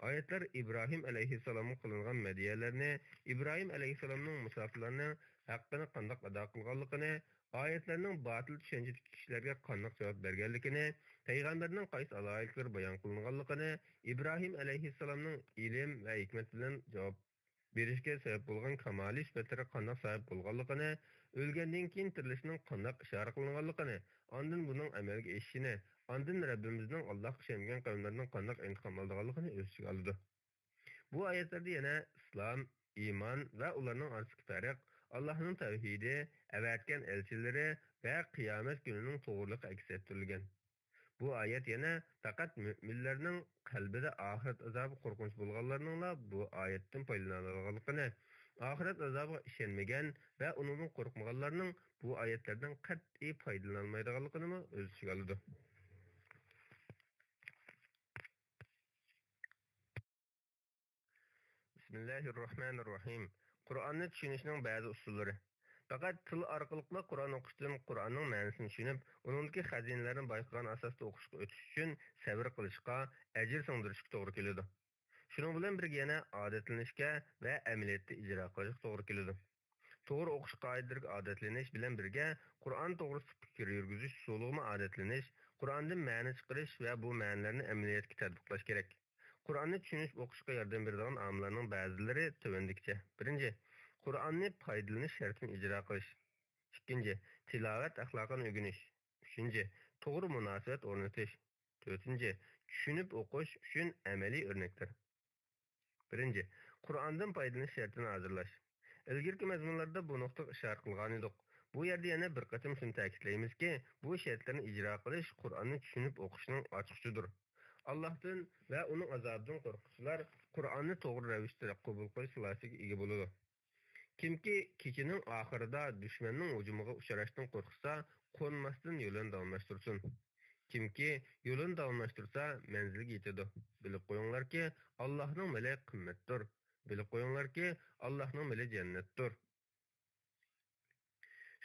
ئايەتلەر ئىبراھىم ئەلەيھىسسالامغا قىلىنغان مەدھىيەلەرنى، ئىبراھىم ئەلەيھىسسالامنىڭ مۇساپىرلارنىڭ ھەققىنى قانداق ئادا قىلغانلىقىنى، ئايەتلەرنىڭ باتىل چۈشەنچىدىكى كىشىلەرگە قانداق جاۋاب بەرگەنلىكىنى، پەيغەمبەرنىڭ قايسى ئالاھىدىلىكلىرى بايان قىلىنغانلىقىنى، ئىبراھىم ئەلەيھىسسالامنىڭ ئىلىم ۋە ھېكمەت بىلەن جاۋاب بېرىشكە سەۋەب بولغان كامالىي سۈپەتلەرگە قانداق ساھىب بولغانلىقىنى، ئۆلگەندىن كېيىن تىرىلىشنىڭ قانداق ئىشارە قىلىنغانلىقىنى، ئاندىن بۇنىڭ ئەمەلگە ئېشىشىنى، ئاندىن رەببىمىزنىڭ ئاللاھقا ئىشەنمىگەن قەۋملەردىن قانداق ئىنتىقام ئالىدىغانلىقىنى ئۆز ئىچىگە ئالىدۇ. بۇ ئايەتلەردە يەنە ئىسلام، ئىمان ۋە ئۇلارنىڭ ئارىسىدىكى پەرق، ئاللاھنىڭ تەۋھىدى، ئەۋەتكەن ئەلچىلىرى ۋە قىيامەت كۈنىنىڭ توغرىلىقى ئەكس ئەتتۈرۈلگەن. بۇ ئايەت يەنە پەقەت مۆمىنلەرنىڭ قەلبىدە ئاخىرەت ئازابى قورقۇنچ بولغانلارنىڭلا بۇ ئايەتتىن پايدىلىنالىدىغانلىقىنى، ئاخىرەت ئازابىغا ئىشەنمىگەن ۋە ئۇنىڭدىن قورقمىغانلارنىڭ بۇ ئايەتلەردىن قەتئىي پايدىلىنالمايدىغانلىقىنىمۇ ئۆز ئىچىگە ئالىدۇ. بىسمىللاھىررەھمانىررەھىم. قۇرئاننى چۈشىنىشنىڭ بەزى ئۇسۇللىرى. پەقەت تىل ئارقىلىقلا قۇرئان ئوقۇشتىن، قۇرئاننىڭ مەنىسىنى چۈشىنىپ، ئۇنىڭدىكى خەزىنىلەرنى بايقىغان ئاساستا ئوقۇشقا ئۆتۈش ئۈچۈن سەۋر قىلىشقا، ئەجىر سىڭدۈرۈشكە توغرا كېلىدۇ. شۇنىڭ بىلەن بىرگە يەنە ئادەتلىنىشكە ۋە ئەمەلىيەتتە ئىجرا قىلىشقا توغرا كېلىدۇ. توغرا ئوقۇش قائىدىلىرىگە ئادەتلىنىش بىلەن بىرگە، قۇرئان توغرىسىدا پىكىر يۈرگۈزۈش ئۇسۇلىغىمۇ ئادەتلىنىش، قۇرئاندىن مەنە چىقىرىش ۋە بۇ مەنىلەرنى ئەمەلىيەتكە تەتبىقلاش كېرەك. قۇرئاننى چۈشىنىش ئوقۇشقا ياردەم بېرىدىغان ئامىللارنىڭ بەزىلىرى تۆۋەندىكىچە. بىرىنچى، قۇرئاننى پايدىلىنىش شەرتىنى ئىجرا قىلىش. ئىككىنچى، تىلاۋەت ئەخلاقىنى ئۆگىنىش. ئۈچىنچى، توغرا مۇناسىۋەت ئورنىتىش. تۆتىنچى، چۈشىنىپ ئوقۇش ئۈچۈن ئەمەلىي ئۆرنەكلەر. بىرىنچى، قۇرئاندىن پايدىلىنىش شەرتىنى ھازىرلاش. ئىلگىرىكى مەزمۇنلاردا بۇ نۇقتىغا ئىشارە قىلغانىدۇق. بۇ يەردە يەنە بىر قېتىم شۇنى تەكىتلەيمىزكى، بۇ شەرتلەرنى ئىجرا قىلىش قۇرئاننى چۈشىنىپ ئوقۇشنىڭ ئاچقۇچىدۇر. ئاللاھتىن ۋە ئۇنىڭ ئازابىدىن قورققۇچىلار قۇرئاننى توغرا رەۋىشتە قوبۇل قىلىش سالاھىيىتىگە ئىگە بولىدۇ. كىمكى كېچىنىڭ ئاخىرىدا دۈشمەننىڭ ھۇجۇمىغا ئۇچراشتىن قورقسا، قونماستىن يولىنى داۋاملاشتۇرسۇن. كىمكى يولىنى داۋاملاشتۇرسا، مەنزىلگە يېتىدۇ. بىلىپ قويۇڭلاركى، ئاللاھنىڭ مېلى قىممەتتۇر. بىلىپ قويۇڭلاركى، ئاللاھنىڭ مېلى جەننەتتۇر.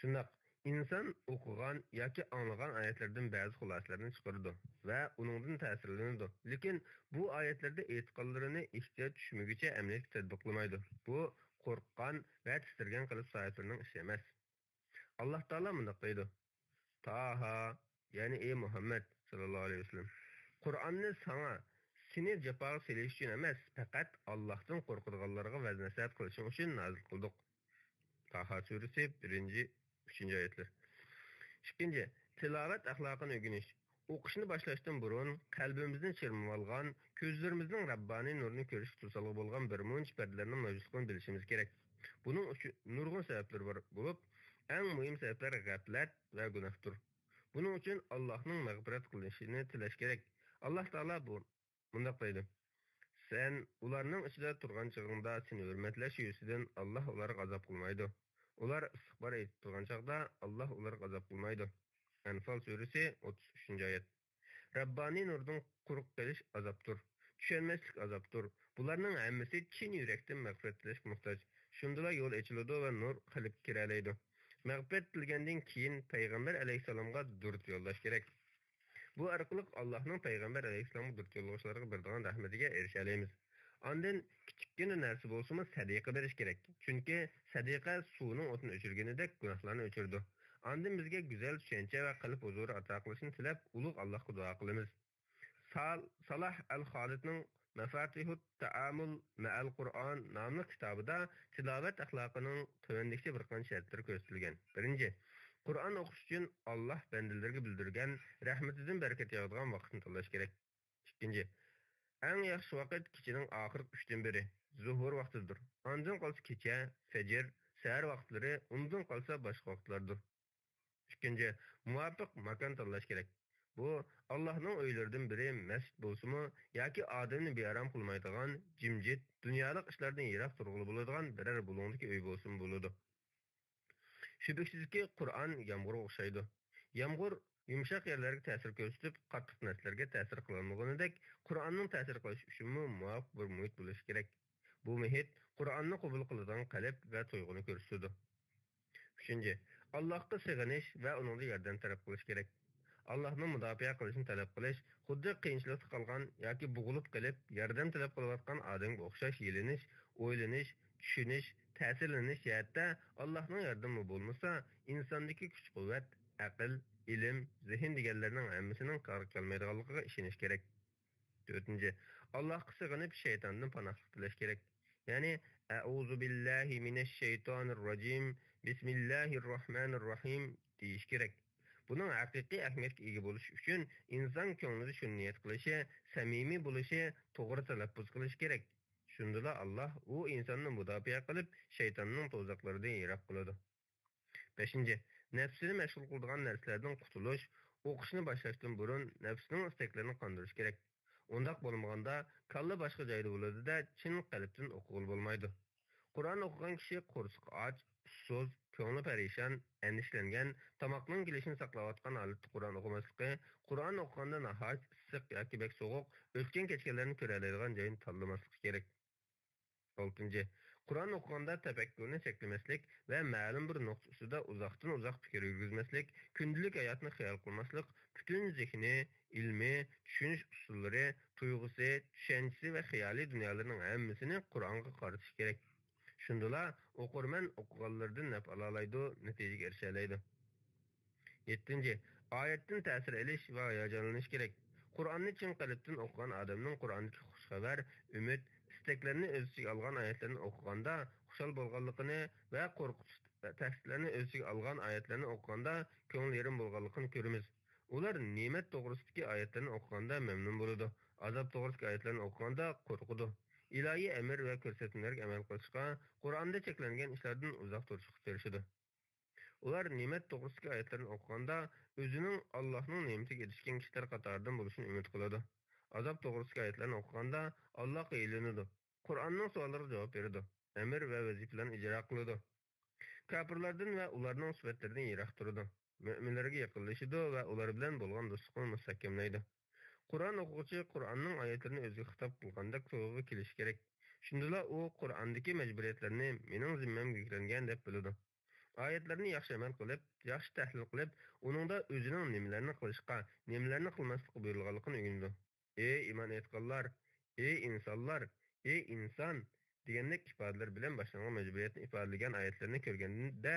شۇنداق، ئىنسان ئوقۇغان ياكى ئاڭلىغان ئايەتلەردىن بەزى خۇلاسىلەرنى چىقىرىدۇ ۋە ئۇنىڭدىن تەسىرلىنىدۇ. لېكىن بۇ ئايەتلەردە ئېيتقانلىرىنى ئېھتىيات چۈشمىگۈچە ئەمەلىيەتكە تەتبىقلىمايدۇ. بۇ قورققان ۋە تىترىگەن قەلب ساھىبلىرىنىڭ ئىشى ئەمەس. ئاللاھ تائالا مۇنداق دەيدۇ: تاھا، يەنى ئى مۇھەممەد ساللاللاھۇ ئەلەيھى ۋەسەللەم، قۇرئاننى ساڭا، سېنى جاپاغا سېلىش ئۈچۈن ئەمەس، پەقەت ئاللاھتىن قورقىدىغانلارغا ۋەز-نەسىھەت قىلىشىڭ ئۈچۈن نازىل قىلدۇق. تاھا سۈرىسى، بىرىنچى، ئۈچىنچى ئايەتلەر. ئىككىنچى، تىلاۋەت ئەخلاقىنى ئۆگىنىش. ئوقۇشنى باشلاشتىن بۇرۇن، قەلبىمىزنى چىرمىۋالغان، كۆزلىرىمىزنىڭ رەببانىي نۇرىنى كۆرۈشكە توسالغۇ بولغان بىر مۇنچە پەردىلەرنىڭ مەۋجۇتلۇقىنى بىلىشىمىز كېرەك. بۇنىڭ ئۈچۈن نۇرغۇن سەۋەبلەر بار بولۇپ، ئەڭ مۇھىم سەۋەبلەر غەپلەت ۋە گۇناھتۇر. بۇنىڭ ئۈچۈن ئاللاھنىڭ مەغپىرەت قىلىشىنى تىلەش كېرەك. ئاللاھ تائالا بۇ، مۇنداق دەيدۇ: سەن ئۇلارنىڭ ئىچىدە تۇرغان چېغىڭدا سېنى ھۆرمەتلەش يۈزىسىدىن ئاللاھ ئۇلارغا ئازاب قىلمايدۇ. ئۇلار ئىستىغپار ئېيتىپ تۇرغان چاغدا ئاللاھ ئۇلارغا ئازاب قىلمايدۇ. ئەنفال سۈرىسى، ئوتتۇز ئۈچىنچى ئايەت. رەببانىي نۇردىن قۇرۇق قېلىش ئازابتۇر. چۈشەنمەسلىك ئازابتۇر. بۇلارنىڭ ھەممىسى چىن يۈرەكتىن مەغپىرەت تىلەشكە موھتاج. شۇندىلا يول ئېچىلىدۇ ۋە نۇر قەلبكە كىرەلەيدۇ. مەغپىرەت تىلىگەندىن كېيىن پەيغەمبەر ئەلەيھىسسالامغا دۇرۇت يوللاش كېرەك. بۇ ئارقىلىق ئاللاھنىڭ پەيغەمبەر ئەلەيھىسسالامغا دۇرۇت يوللىغۇچىلارغا بېرىدىغان رەھمىتىگە ئېرىشەلەيمىز. ئاندىن كىچىككىنە نەرسە بولسىمۇ سەدىقە بېرىش كېرەك. چۈنكى سەدىقە سۇنىڭ ئوتىنى ئۆچۈرگىنىدەك گۇناھلارنى ئۆچۈرىدۇ. ئاندىن بىزگە گۈزەل چۈشەنچە ۋە قەلب ھۇزۇرى ئاتا قىلىشنى تىلەپ، ئۇلۇغ ئاللاھقا دۇئا قىلىمىز. سال-، سالاھ ئەل خالىدنىڭ مەفاتىھۇت تەئامۇل مەئەل قۇرئان ناملىق كىتابىدا تىلاۋەت ئەخلاقىنىڭ تۆۋەندىكىچە بىر قانچە شەرتلىرى كۆرسىتىلگەن. بىرىنچى، قۇرئان ئوقۇش ئۈچۈن ئاللاھ بەندىلىرىگە بىلدۈرگەن رەھمىتىدىن بەرىكەت ياغىدىغان ۋاقىتنى تاللاش كېرەك. ئىككىنچى، ئەڭ ياخشى ۋاقىت كېچىنىڭ ئاخىرقى ئۈچتىن بىرى، زۇھۇر ۋاقتىدۇر. ئاندىن قالسا كېچە، فەجر، سەھەر ۋاقىتلىرى، ئۇندىن قالسا باشقا ۋاقىتلاردۇر. ئىككىنچى، مۇۋاپىق ماكان تاللاش كېرەك. بۇ ئاللاھنىڭ ئۆيلىرىدىن بىرى مەسچىت بولسىمۇ ياكى ئادەمنى بىئارام قىلمايدىغان، جىمجىت، دۇنيالىق ئىشلاردىن يىراق تۇرغىلى بولىدىغان بىرەر بۇلۇڭدىكى ئۆي بولسىمۇ بولىدۇ. شۈبھىسىزكى، قۇرئان يامغۇرغا ئوخشايدۇ. يامغۇر يۇمشاق يەرلەرگە تەسىر كۆرسىتىپ، قاتتىق نەرسىلەرگە تەسىر قىلالمىغىنىدەك، قۇرئاننىڭ تەسىر قىلىش ئۈچۈنمۇ مۇۋاپىق بىر مۇھىت بولۇشى كېرەك. بۇ مۇھىت قۇرئاننى قوبۇل قىلىدىغان قەلب ۋە تۇيغۇنى كۆرسىتىدۇ. ئۈچىنچى، ئاللاھقا سېغىنىش ۋە ئۇنىڭدىن ياردەم تەلەپ قىلىش كېرەك. ئاللاھنىڭ مۇداپىئە قىلىشىنى تەلەپ قىلىش، خۇددى قىيىنچىلىقتا قالغان ياكى بوغۇلۇپ قېلىپ، ياردەم تەلەپ قىلىۋاتقان ئادەمگە ئوخشاش يېلىنىش، ئويلىنىش، چۈشىنىش، تەسىرلىنىش جەھەتتە ئاللاھنىڭ ياردىمى بولمىسا، ئىنساندىكى كۈچ-قۇۋۋەت، ئەقىل، ئىلىم، زېھىن دېگەنلەرنىڭ ھەممىسىنىڭ كارغا كەلمەيدىغانلىقىغا ئىشىنىش كېرەك. تۆتىنچى، ئاللاھقا سېغىنىپ، شەيتاندىن پاناھلىق تىلەش كېرەك. يەنى، «ئەئۇزۇ بىللاھى مىنەششەيتانىرراجىم، بىسمىللاھىرراھمانىرراھىم» دېيىش كېرەك. بۇنىڭ ھەقىقىي ئەھمىيەتكە ئىگە بولۇش ئۈچۈن، ئىنسان كۆڭلىدە شۇنى نىيەت قىلىشى، سەمىمىي بولۇشى، توغرا تەلەپپۇز قىلىشى كېرەك. شۇندىلا ئاللاھ ئۇ ئىنساننى مۇداپىئە قىلىپ، شەيتاننىڭ تۇزاقلىرىدىن يىراق قىلىدۇ. بەشىنچى، نەپسىنى مەشغۇل قىلىدىغان نەرسىلەردىن قۇتۇلۇش، ئوقۇشنى باشلاشتىن بۇرۇن نەپسىنىڭ ئىستەكلىرىنى قاندۇرۇش كېرەك. ئۇنداق بولمىغاندا، كاللا باشقا جايدا بولىدۇ-دە، چىن قەلبتىن ئوقۇغىلى بولمايدۇ. قۇرئان ئوقۇغان كىشى قورسىقى ئاچ، ئۇسسۇز، كۆڭلى پەرىشان، ئەندىشىلەنگەن، تاماقنىڭ كېلىشىنى ساقلاۋاتقان ھالەتتە قۇرئان ئوقۇماسلىقى، قۇرئان ئوقۇغاندا ناھايىتى ئىسسىق ياكى بەك سوغۇق، ئۆتكەن-كەچكەنلەرنى كۆرەلەيدىغان جاينى تاللىماسلىقى كېرەك. ئالتىنچى، قۇرئان ئوقۇغاندا تەپەككۇرنى چەكلىمەسلىك ۋە مەلۇم بىر نۇقتا ئۈستىدە ئۇزاقتىن ئۇزاق پىكىر يۈرگۈزمەسلىك، كۈندىلىك ھاياتنى خىيال قىلماسلىق، پۈتۈن زېھنى، ئىلمى، چۈشىنىش ئۇسۇللىرى، تۇيغۇسى، چۈشەنچىسى ۋە خىيالىي دۇنيالىرىنىڭ ھەممىسىنى قۇرئانغا قارىتىش كېرەك. شۇندىلا ئوقۇرمەن ئوقۇغانلىرىدىن نەپ ئالالايدۇ، نەتىجىگە ئېرىشەلەيدۇ. يەتتىنچى، ئايەتتىن تەسىر ئېلىش ۋە ھاياجانلىنىش كېرەك. قۇرئاننى چىن قەلبتىن ئوقۇغان ئادەمنىڭ قۇرئاندىكى خۇش خەۋەر، ئۈمىد، ئىستەكلەرنى ئۆز ئىچىگە ئالغان ئايەتلەرنى ئوقۇغاندا خۇشال بولغانلىقىنى ۋە قورقۇتۇش، تەھدىتلەرنى ئۆز ئىچىگە ئالغان ئايەتلەرنى ئوقۇغاندا كۆڭلى يېرىم بولغانلىقىنى كۆرىمىز. ئۇلار نېمەت توغرىسىدىكى ئايەتلەرنى ئوقۇغاندا مەمنۇن بولىدۇ، ئازاب توغرىسىدىكى ئايەتلەرنى ئوقۇغاندا قورقىدۇ. ئىلاھىي ئەمىر ۋە كۆرسەتمىلەرگە ئەمەل قىلىشقا، قۇرئاندا چەكلەنگەن ئىشلاردىن ئۇزاق تۇرۇشقا تىرىشىدۇ. ئۇلار نېمەت توغرىسىدىكى ئايەتلەرنى ئوقۇغاندا، ئۆزىنىڭ ئاللاھنىڭ نېمىتىگە ئېرىشكەن كىشىلەر قاتارىدىن بولۇشىنى ئۈمىد قىلىدۇ. ئازاب توغرىسىدىكى ئايەتلەرنى ئوقۇغاندا، ئاللاھقا ئېلىنىدۇ، قۇرئاننىڭ سوئاللىرىغا جاۋاب بېرىدۇ، ئەمىر ۋە ۋەزىپىلەرنى ئىجرا قىلىدۇ. كاپىرلاردىن ۋە ئۇلارنىڭ سۈپەتلىرىدىن يىراق تۇرىدۇ. مۆمىنلەرگە يېقىنلىشىدۇ ۋە ئۇلار بىلەن بولغان دوستلۇقىنى مۇستەھكەملەيدۇ. قۇرئان ئوقۇغۇچى قۇرئاننىڭ ئايەتلىرىنى ئۆزىگە خىتاب قىلغاندەك تۇيغۇغا كېلىشى كېرەك. شۇندىلا ئۇ قۇرئاندىكى مەجبۇرىيەتلەرنى مېنىڭ زىممەمگە يۈكلەنگەن دەپ بىلىدۇ. ئايەتلەرنى ياخشى ئەمەل قىلىپ، ياخشى تەھلىل قىلىپ، ئۇنىڭدا ئۆزىنىڭ نېمىلەرنى قىلىشقا، نېمىلەرنى قىلماسلىققا بۇيرۇلغانلىقىنى ئۆگىنىدۇ. «ئەي ئىمان ئېيتقانلار! ئەي ئىنسانلار! ئەي ئىنسان!» دېگەندەك ئىپادىلەر بىلەن باشلانغان مەجبۇرىيەتنى ئىپادىلىگەن ئايەتلەرنى كۆرگەندە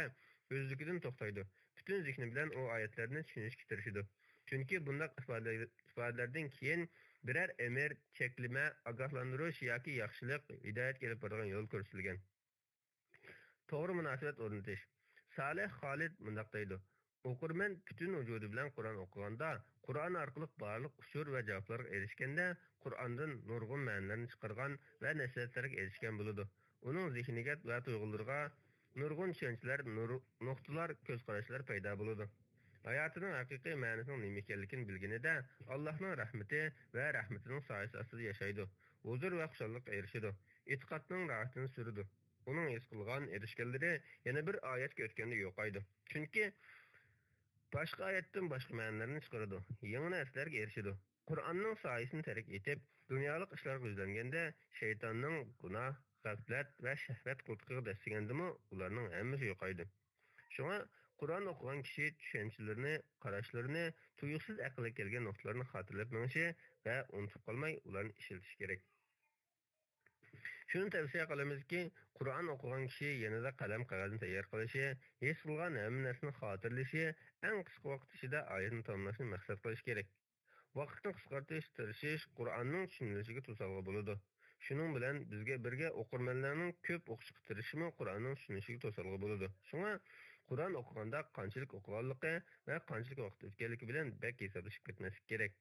ئۆزلۈكىدىن توختايدۇ. پۈتۈن زېھنى بىلەن ئۇ ئايەتلەرنى چۈشىنىشكە تىرىشىدۇ. چۈنكى بۇنداق ئىپادىلە-، ئىپادىلەردىن كېيىن بىرەر ئەمىر، چەكلىمە، ئاگاھلاندۇرۇش ياكى ياخشىلىق، ھىدايەتكە ئېلىپ بارىدىغان يول كۆرسىتىلگەن. توغرا مۇناسىۋەت ئورنىتىش. سالىھ خالىد مۇنداق دەيدۇ: «ئوقۇرمەن پۈتۈن ۋۇجۇدى بىلەن قۇرئان ئوقۇغاندا، قۇرئان ئارقىلىق بارلىق ئۇچۇر ۋە جاۋابلارغا ئېرىشكەندە، قۇرئاندىن نۇرغۇن مەنىلەرنى چىقارغان ۋە نەسىھەتلەرگە ئېرىشكەن بولىدۇ. ئۇنىڭ زېھنىگە ۋە تۇيغۇلىرىغا نۇرغۇن چۈشەنچىلەر، نۇر-، نۇقتىلار، كۆز قاراشلار پەيدا بولىدۇ. ھاياتىنىڭ ھەقىقىي مەنىسىنىڭ نېمە ئىكەنلىكىنى بىلگىنىدە، ئاللاھنىڭ رەھمىتى ۋە رەھمىتىنىڭ سايىسى ئاستىدا ياشايدۇ. ھۇزۇر ۋە خۇشاللىققا ئېرىشىدۇ. ئېتىقادنىڭ راھىتىنى سۈرىدۇ. ئۇنىڭ ھېس قىلغان، ئېرىشكەنلىرى يەنە بىر ئايەتكە ئۆتكەندە يوقايدۇ. چۈنكى باشقا ئايەتتىن باشقا مەنىلەرنى چىقىرىدۇ، يېڭى نەرسىلەرگە ئېرىشىدۇ. قۇرئاننىڭ سايىسىنى تەرك ئېتىپ، دۇنيالىق ئىشلارغا يۈزلەنگەندە، شەيتاننىڭ گۇناھ، غەپلەت ۋە شەھۋەت قولتۇقىغا دەسسىگەندىمۇ، ئۇلارنىڭ ھەممىسى يوقايدۇ. شۇڭا قۇرئان ئوقۇغان كىشى چۈشەنچىلىرىنى، قاراشلىرىنى، تۇيۇقسىز ئەقلىگە كەلگەن نۇقتىلارنى خاتىرىلەپ مېڭىشى ۋە ئۇنتۇپ قالماي ئۇلارنى ئىشلىتىشى كېرەك. شۇنى تەۋسىيە قىلىمىزكى، قۇرئان ئوقۇغان كىشى يېنىدا قەلەم قەغەزنى تەييار قىلىشى، ھېس قىلغان ھەممە نەرسىنى خاتىرىلىشى، ئەڭ قىسقا ۋاقىت ئىچىدە ئايەتنى تاماملاشنى مەقسەت قىلىشى كېرەك. ۋاقىتنى قىسقارتىش، تىرىشىش قۇرئاننىڭ چۈشىنىلىشىگە توسالغۇ بولىدۇ. شۇنىڭ بىلەن بىزگە بىرگە ئوقۇرمەنلەرنىڭ كۆپ ئوقۇشقا تىرىشىشىمۇ قۇرئاننىڭ چۈشىنىلىشىگە توسالغۇ بولىدۇ. شۇڭا قۇرئان ئوقۇغاندا قانچىلىك ئوقۇغانلىقى ۋە قانچىلىك ۋاقىت ئۆتكەنلىكى بىلەن بەك ھېسابلىشىپ كەتمەسلىك كېرەك.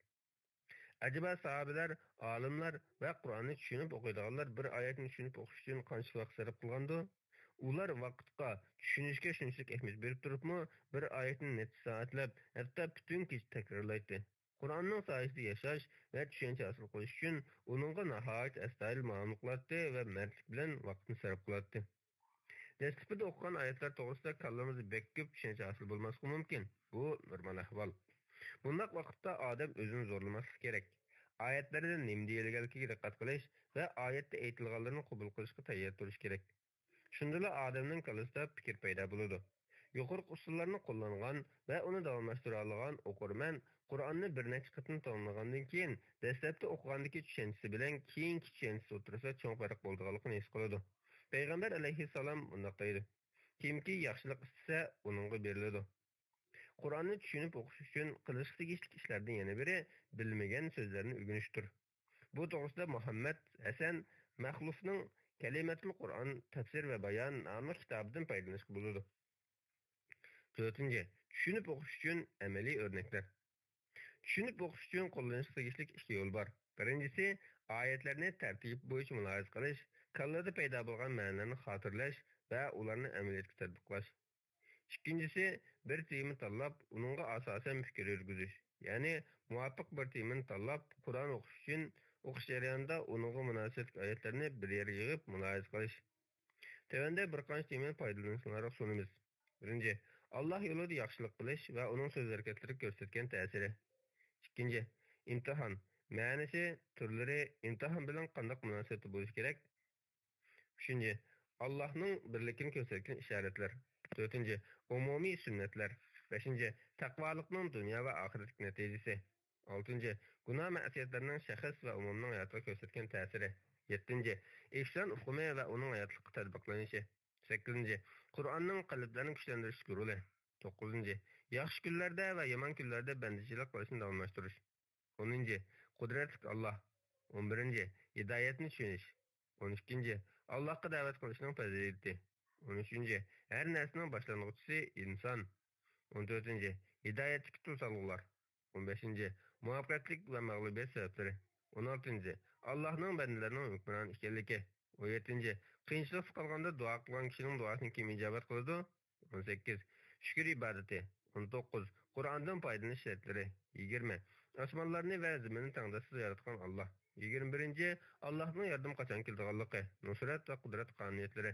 ئەجەبا ساھابىلەر، ئالىملار ۋە قۇرئاننى چۈشىنىپ ئوقۇيدىغانلار بىر ئايەتنى چۈشىنىپ ئوقۇش ئۈچۈن قانچىلىك ۋاقىت سەرپ قىلغاندۇ؟ ئۇلار ۋاقىتقا، چۈشىنىشكە شۇنچىلىك ئەھمىيەت بېرىپ تۇرۇپمۇ، بىر ئايەتنى نەچچە سائەتلەپ، ھەتتا پۈتۈن كېچە تەكرارلايتتى. قۇرئاننىڭ سايىسىدا ياشاش ۋە چۈشەنچە ھاسىل قىلىش ئۈچۈن ئۇنىڭغا ناھايىتى ئەستايىدىل مۇئامىلە قىلاتتى ۋە مەردلىك بىلەن ۋاقتىنى سەرپ قىلاتتى. دەسلىپىدە ئوقۇغان ئايەتلەر توغرىسىدا كاللىمىزدا بەك كۆپ چۈشەنچە ھاسىل بولماسلىقى مۇمكىن. بۇ نورمال ئەھۋال. بۇنداق ۋاقىتتا ئادەم ئۆزىنى زورلىماسلىقى كېرەك. ئايەتلەردە نېمە دېيىلگەنلىكىگە دىققەت قىلىش ۋە ئايەتتە ئېيتىلغانلىرىنى قوبۇل قىلىشقا تەييار تۇرۇش كېرەك. شۇندىلا ئادەمنىڭ كاللىسىدا پىكىر پەيدا بولىدۇ. يۇقىرىقى ئۇسۇللارنى قوللانغان ۋە ئۇنى داۋاملاشتۇرالىغان ئوقۇرمەن قۇرئاننى بىر نەچچە قېتىم تاماملىغاندىن كېيىن، دەسلەپتە ئوقۇغاندىكى چۈشەنچىسى بىلەن كېيىنكى چۈشەنچىسى ئوتتۇرىسىدا چوڭ پەرق بولىدىغانلىقىنى ھېس قىلىدۇ. پەيغەمبەر ئەلەيھىسسالام مۇنداق دەيدۇ: «كىمكى ياخشىلىق ئىستىسە، ئۇنىڭغا بېرىلىدۇ.» قۇرئاننى چۈشىنىپ ئوقۇش ئۈچۈن قىلىشقا تېگىشلىك ئىشلاردىن يەنە بىرى بىلمىگەن سۆزلەرنى ئۆگىنىشتۇر. بۇ توغرىسىدا مۇھەممەد ھەسەن مەخلۇفنىڭ كەلىمەتۇل قۇرئان تەپسىر ۋە بايان ناملىق كىتابىدىن پايدىلىنىشقا بولىدۇ. تۆتىنچى، چۈشىنىپ ئوقۇش ئۈچۈن ئەمەلىي ئۆرنەكلەر. چۈشىنىپ ئوقۇش ئۈچۈن قوللىنىشقا تېگىشلىك ئىككى يول بار. بىرىنچىسى، ئايەتلەرنى تەرتىپ بويىچە مۇلاھىزە قىلىش، كاللىدا پەيدا بولغان مەنىلەرنى خاتىرىلەش ۋە ئۇلارنى ئەمەلىيەتكە تەتبىقلاش. ئىككىنچىسى، بىر تېما تاللاپ، ئۇنىڭغا ئاساسەن پىكىر يۈرگۈزۈش. يەنى، مۇۋاپىق بىر تېمىنى تاللاپ، قۇرئان ئوقۇش ئۈچۈن، ئوقۇش جەريانىدا ئۇنىڭغا مۇناسىۋەتلىك ئايەتلەرنى بىر يەرگە يىغىپ، مۇلاھىزە قىلىش. تۆۋەندە بىر قانچە تېمىنى پايدىلىنىشىڭلارغا سۇنىمىز. بىرىنچى، ئاللاھ يولىدا ياخشىلىق قىلىش ۋە ئۇنىڭ سۆز-ھەرىكەتلىرىگە كۆرسەتكەن تەسىرى. ئىككىنچى، ئىمتىھان. مەنىسى، تۈرلىرى، ئىمتىھان بىلەن قانداق مۇناسىۋەتتە بولۇشى كېرەك؟ ئۈچىنچى، ئاللاھنىڭ بىرلىكىنى كۆرسەتكەن ئىشارەتلەر. تۆتىنچى، ئومۇمىي سۈننەتلەر. بەشىنچى، تەقۋالىقنىڭ دۇنيا ۋە ئاخىرەتلىك نەتىجىسى. ئالتىنچى، گۇناھ-مەسىيەتلەرنىڭ شەخس ۋە ئومۇمنىڭ ھاياتىغا كۆرسەتكەن تەسىرى. يەتتىنچى، ئىھسان ئۇقۇمى ۋە ئۇنىڭ ھاياتلىققا تەتبىقلىنىشى. سەككىزىنچى، قۇرئاننىڭ قەلبلەرنى كۈچلەندۈرۈشتىكى رولى. توققۇزىنچى، ياخشى كۈنلەردە ۋە يامان كۈنلەردە بەندىچىلىك قىلىشنى داۋاملاشتۇرۇش. ئونىنچى، قۇدرەتلىك ئاللاھ. ئون بىرىنچى، ھىدايەتنى چۈشىنىش. ئون ئىككىنچى، ئاللاھقا دەۋەت قىلىشنىڭ پەزىلىتى. ئون ئۈچىنچى، ھەر نەرسىنىڭ باشلانغۇچىسى ئىنسان. ئون تۆتىنچى، ھىدايەتتىكى توسالغۇلار. ئون بەشىنچى، مۇۋەپپەقىيەتلىك ۋە مەغلۇبىيەت سەۋەبلىرى. ئون ئالتىنچى، ئاللاھنىڭ بەندىلەرنىڭ ھۆكۈمرانى ئىكەنلىكى. ئون يەتتىنچى، قىيىنچىلىقتا قالغاندا دۇئا قىلغان كىشىنىڭ دۇئاسىنى كىم ئىجابەت قىلىدۇ؟ ئون سەككىز، شۈكۈر ئىبادىتى. ئون توققۇز، قۇرئاندىن پايدىلىنىش شەرتلىرى. يىگىرمە، ئاسمانلارنى ۋە زېمىننى تەڭداشسىز ياراتقان ئاللاھ. يىگىرمە بىرىنچى، ئاللاھنىڭ ياردىمى قاچان كېلىدىغانلىقى، نۇسرەت ۋە قۇدرەت قانۇنىيەتلىرى.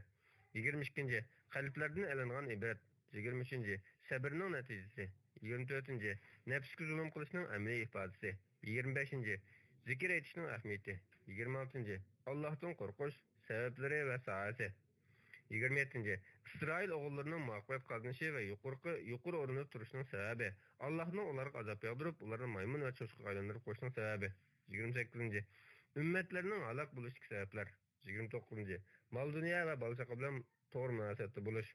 يىگىرمە ئىككىنچى، قەلبلەردىن ئېلىنغان ئىبرەت. يىگىرمە ئۈچىنچى، سەبرنىڭ نەتىجىسى. يىگىرمە تۆتىنچى، نەپسكە زۇلۇم قىلىشنىڭ ئەمەلىي ئىپادىسى. يىگىرمە بەشىنچى، زىكىر ئېيتىشنىڭ ئەھمىيىتى. يىگىرمە ئالتىنچى، ئاللاھتىن قورقۇش، سەۋەبلىرى ۋە ساھەسى. يىگىرمە يەتتىنچى، ئىسرائىل ئوغۇللىرىنىڭ مۇۋەپپەقىيەت قازىنىشى ۋە يۇقىرىقى، يۇقىرى ئورۇندا تۇرۇشىنىڭ سەۋەبى، ئاللاھنىڭ ئۇلارغا ئازاب ياغدۇرۇپ، ئۇلارنى مايمۇن ۋە چوشقىغا ئايلاندۇرۇپ قويۇشىنىڭ سەۋەبى. يىگىرمە سەككىزىنچى، ئۈممەتلەرنىڭ ھالاك بولۇشتىكى سەۋەبلەر. يىگىرمە توققۇزىنچى، مال-دۇنيا ۋە بالا-چاقا بىلەن توغرا مۇناسىۋەتتە بولۇش.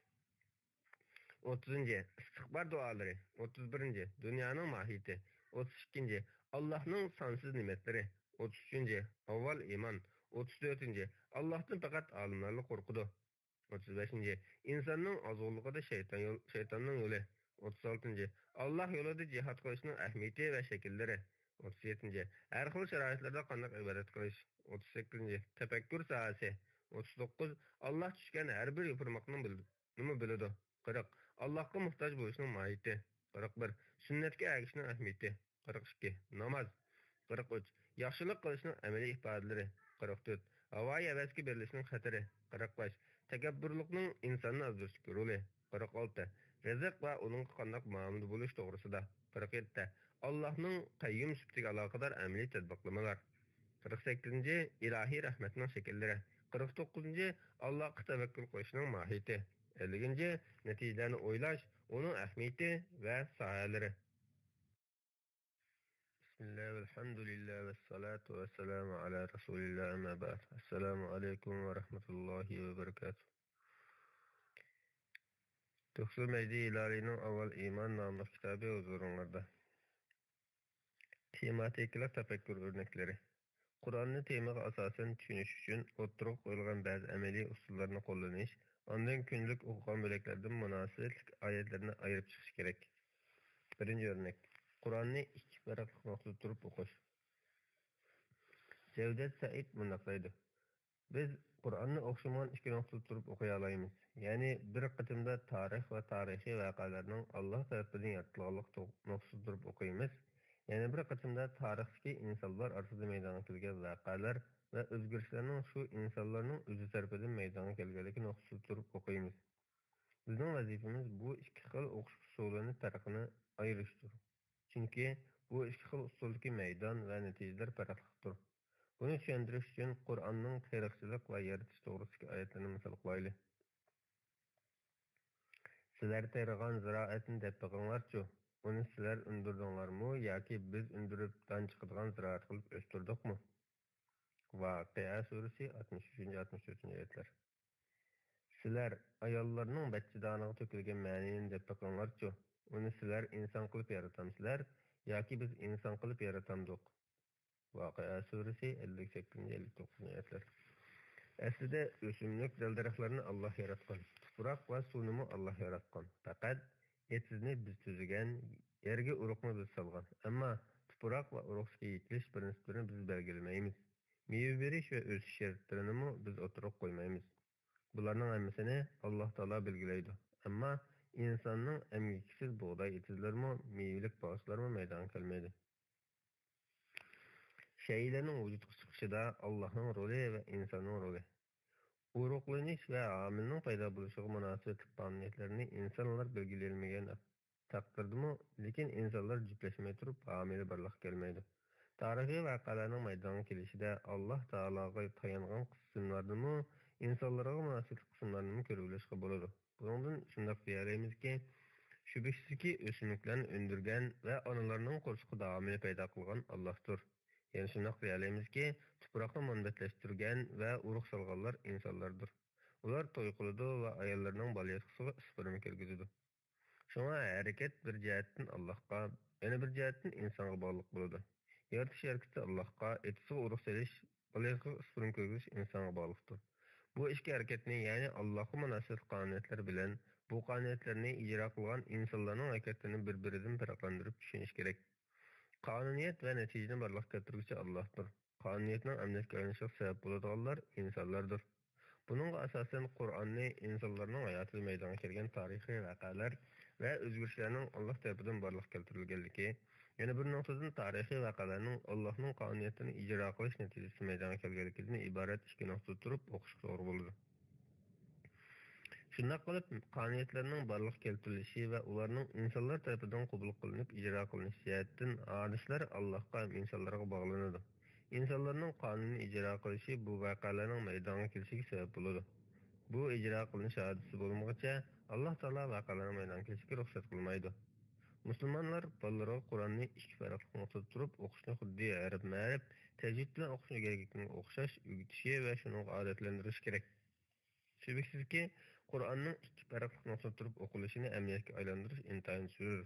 ئوتتۇزىنچى، ئىستىغپار دۇئالىرى. ئوتتۇز بىرىنچى، دۇنيانىڭ ماھىيىتى. ئوتتۇز ئىككىنچى، ئاللاھنىڭ سانسىز نېمەتلىرى. ئوتتۇز ئۈچىنچى، ئاۋۋال ئىمان. ئوتتۇز تۆتىنچى، ئاللاھتىن پەقەت ئالىملارلا قورقىدۇ. ئوتتۇز بەشىنچى، ئىنساننىڭ ئازغۇنلۇقىدا شەيتان يول-، شەيتاننىڭ يولى. ئوتتۇز ئالتىنچى، ئاللاھ يولىدا جىھاد قىلىشنىڭ ئەھمىيىتى ۋە شەكىللىرى. ئوتتۇز يەتتىنچى، ھەر خىل شارائىتلاردا قانداق ئىبادەت قىلىش. ئوتتۇز سەككىزىنچى، تەپەككۇر ساھەسى. ئوتتۇز توققۇز، ئاللاھ چۈشكەن ھەر بىر يوپۇرماقنىڭ بىل-، نىمۇ بىلىدۇ. قىرىق، ئاللاھقا موھتاج بولۇشنىڭ ماھىيىتى. قىرىق بىر، سۈننەتكە ئەگىشىشنىڭ ئەھمىيىتى. قىرىق ئىككى، ناماز. قىرىق ئۈچ، ياخشىلىق قىلىشنىڭ ئەمەلىي ئىپادىلىرى. قىرىق تۆت، ھاۋايى ھەۋەسكە بېرىلىشنىڭ خەتىرى. قىرىق بەش، تەكەببۇرلۇقنىڭ ئىنساننى ئازدۇرۇشتىكى رولى. قىرىق ئالتە، رىزىق ۋە ئۇنىڭغا قانداق مۇئامىلىدە بولۇش توغرىسىدا. قىرىق يەتتە، ئاللاھنىڭ قەييۇم سۈپىتىگە ئالاقىدار ئەمەلىي تەتبىقلىمىلەر. قىرىق سەككىزىنچى، ئىلاھىي رەھمەتنىڭ شەكىللىرى. قىرىق توققۇزىنچى، ئاللاھقا تەۋەككۈل قىلىشنىڭ ماھىيىتى. ئەللىكىنچى، نەتىجىلەرنى ئويلاش، ئۇنىڭ ئەھمىيىتى ۋە ساھەلىرى. بىسمىللا، ۋەلھەمدۇلىللا، ۋەسسالاتۇ ۋەسسالامۇ ئالا رەسۇلىللا، ئەمما بەئد. ئەسسالامۇ ئەلەيكۇم ۋە رەھمەتۇللاھى ۋە بەرىكاتۇھ. تۆھپىتۇل مەجدى ھىلالىنىڭ ئاۋۋال ئىمان ناملىق كىتابى ھۇزۇرۇڭلاردا. تېماتىكىلىق تەپەككۇر ئۆرنەكلىرى. قۇرئاننى تېمىغا ئاساسەن چۈشىنىش ئۈچۈن ئوتتۇرىغا قويۇلغان بەزى ئەمەلىي ئۇسۇللارنى قوللىنىش، ئاندىن كۈندىلىك ئوقۇغان بۆلەكلەردىن مۇناسىۋەتلىك ئايەتلەرنى ئايرىپ چىقىش كېرەك. بىرىنچى ئۆرنەك. قۇرئاننى ئىككى پەرقلىق نۇقتىدا تۇرۇپ ئوقۇش. جەۋدەت سەئىد مۇنداق دەيدۇ: بىز قۇرئاننى ئوخشىمىغان ئىككى نۇقتىدا تۇرۇپ ئوقۇيالايمىز. يەنى بىر قېتىمدا تارىخ ۋە تارىخىي ۋەقەلەرنىڭ ئاللاھ تەرىپىدىن يارىتىلغانلىق تو-، نۇقتىسىدا تۇرۇپ ئوقۇيمىز. يەنە بىر قېتىمدا تارىختىكى ئىنسانلار ئارىسىدا مەيدانغا كەلگەن ۋەقەلەر ۋە ئۆزگىرىشلەرنىڭ شۇ ئىنسانلارنىڭ ئۆزى تەرىپىدىن مەيدانغا كەلگەنلىكى نۇقتىسىدا تۇرۇپ ئوقۇيمىز. بىزنىڭ ۋەزىپىمىز بۇ ئىككى خىل ئوقۇش ئۇسۇلىنى پەرقىنى ئايرىشتۇر. چۈنكى بۇ ئىككى خىل ئۇسۇلدىكى مەيدان ۋە نەتىجىلەر پەرقلىقتۇر. بۇنى چۈشەندۈرۈش ئۈچۈن قۇرئاننىڭ تېرىقچىلىق ۋە يارىتىش توغرىسىدىكى ئايەتلىرىنى مىسال قىلايلى. سىلەر تېرىغان زىرائەتنى دەپ بېقىڭلارچۇ، ئۇنى سىلەر ئۈندۈردۈڭلارمۇ ياكى بىز ئۈندۈرۈپ دان چىقىدىغان زىرائەت قىلىپ ئۆستۈردۇقمۇ؟ ۋەقىئە سۈرىسى، ئاتمىش ئۈچىنچى، ئاتمىش تۆتىنچى ئايەتلەر. سىلەر ئاياللارنىڭ بەچچىدانىغا تۆكۈلگەن مەنىنى دەپ بېقىڭلارچۇ، ئۇنى سىلەر ئىنسان قىلىپ يارىتامسىلەر ياكى بىز ئىنسان قىلىپ يارىتامدۇق؟ ۋەقىئە سۈرىسى، ئەللىك سەككىزىنچى، ئەللىك توققۇزىنچى ئايەتلەر. ئەسلىدە ئۆسۈملۈك، دەل-دەرەخلەرنى ئاللاھ ياراتقان، تۇپراق ۋە سۇنىمۇ ئاللاھ ياراتقان. پەقەت ئېتىزنى بىز تۈزگەن، يەرگە ئۇرۇقنى بىز سالغان. ئەمما تۇپراق ۋە ئۇرۇقتىكى يېتىلىش پىرىنسىپلىرىنى بىز بەلگىلىمەيمىز. مېۋە بېرىش ۋە ئۆسۈش شەرتلىرىنىمۇ بىز ئوتتۇرىغا قويمايمىز. بۇلارنىڭ ھەممىسىنى ئاللاھ تائالا بەلگىلەيدۇ. ئەمما ئىنساننىڭ ئەمگىكىسىز بۇغداي ئېتىزلىرىمۇ، مېۋىلىك باغچىلارمۇ مەيدانغا كەلمەيدۇ. شەيئىلەرنىڭ ۋۇجۇدقا چىقىشىدا ئاللاھنىڭ رولى ۋە ئىنساننىڭ رولى. ئۇرۇقلىنىش ۋە ھامىلىنىڭ پەيدا بولۇشىغا مۇناسىۋەتلىك قانۇنىيەتلەرنى ئىنسانلار بەلگىلىيەلمىگەن تەقدىردىمۇ، لېكىن ئىنسانلار جۈپلەشمەي تۇرۇپ ھامىلە بارلىققا كەلمەيدۇ. تارىخىي ۋەقەلەرنىڭ مەيدانغا كېلىشىدە ئاللاھ تائالاغا تايانغان قىسىملاردىنمۇ، ئىنسانلارغا مۇناسىۋەتلىك قىسىملاردىنمۇ كۆرۈۋېلىشقا بولىدۇ. بۇنىڭدىن شۇنداق دېيەلەيمىزكى، شۈبھىسىزكى، ئۆسۈملۈكلەرنى ئۈندۈرگەن ۋە ئانىلارنىڭ قورسىقىدا ھامىلە پەيدا قىلغان ئاللاھتۇر. يەنە شۇنداق دېيەلەيمىزكى، تۇپراقنى مۇنبەتلەشتۈرگەن ۋە ئۇرۇق سالغانلار ئىنسانلاردۇر. ئۇلار توي قىلىدۇ ۋە ئاياللىرىنىڭ بالىياتقۇسىغا ئىسپېرما كىرگۈزىدۇ. شۇڭا ھەرىكەت بىر جەھەتتىن ئاللاھقا، يەنە بىر جەھەتتىن ئىنسانغا باغلىق بولىدۇ. يارىتىش ھەرىكىتى ئاللاھقا، ئېتىزغا ئۇرۇق سېلىش، بالىياتقۇسىغا ئىسپېرما كىرگۈزۈش ئىنسانغا باغلىقتۇر. بۇ ئىككى ھەرىكەتنى، يەنى ئاللاھقا مۇناسىۋەتلىك قانۇنىيەتلەر بىلەن بۇ قانۇنىيەتلەرنى ئىجرا قىلغان ئىنسانلارنىڭ ھەرىكەتلىرىنى بىر-بىرىدىن پەرقلەندۈرۈپ چۈشىنىش كېرەك. قانۇنىيەت ۋە نەتىجىنى بارلىققا كەلتۈرگۈچى ئاللاھتۇر. قانۇنىيەتنىڭ ئەمەلىيەتكە ئايلىنىشىغا سەۋەب بولىدىغانلار ئىنسانلاردۇر. بۇنىڭغا ئاساسەن، قۇرئاننى ئىنسانلارنىڭ ھاياتىدا مەيدانغا كەلگەن تارىخىي ۋەقەلەر ۋە ئۆزگىرىشلەرنىڭ ئاللاھ تەرىپىدىن بارلىققا كەلتۈرۈلگەنلىكى، يەنە بىر نۇقتىدىن تارىخىي ۋەقەلەرنىڭ ئاللاھنىڭ قانۇنىيەتلىرىنى ئىجرا قىلىش نەتىجىسىدە مەيدانغا كەلگەنلىكىدىن ئىبارەت ئىككى نۇقتىدا تۇرۇپ ئوقۇشقا توغرا بولىدۇ. شۇنداق قىلىپ، قانۇنىيەتلەرنىڭ بارلىققا كەلتۈرۈلۈشى ۋە ئۇلارنىڭ ئىنسانلار تەرىپىدىن قوبۇل قىلىنىپ ئىجرا قىلىنىش جەھەتتىن ھادىسىلەر ئاللاھقا ھەم ئىنسانلارغا باغلىنىدۇ. ئىنسانلارنىڭ قانۇننى ئىجرا قىلىشى بۇ ۋەقەلەرنىڭ مەيدانغا كېلىشىگە سەۋەب بولىدۇ. بۇ ئىجرا قىلىنىش ھادىسىسى بولمىغۇچە، ئاللاھ تائالا ۋەقەلەرنىڭ مەيدانغا كېلىشىگە رۇخسەت قىلمايدۇ. مۇسۇلمانلار بالىلىرىغا قۇرئاننى ئىككى پەرقلىق نۇقتىدا تۇرۇپ ئوقۇشنى خۇددى ھەرپ-مەرپ، تەجۋىد بىلەن ئوقۇشنى ئۆگەتكەنگە ئوخشاش ئۆگىتىشى ۋە شۇنىڭغا ئادەتلەندۈرۈشى كېرەك. شۈبھىسىزكى، قۇرئاننىڭ ئىككى پەرقلىق نۇقتىدا تۇرۇپ ئوقۇلۇشىنى ئەمەلىيەتكە ئايلاندۇرۇش ئىنتايىن زۆرۈر.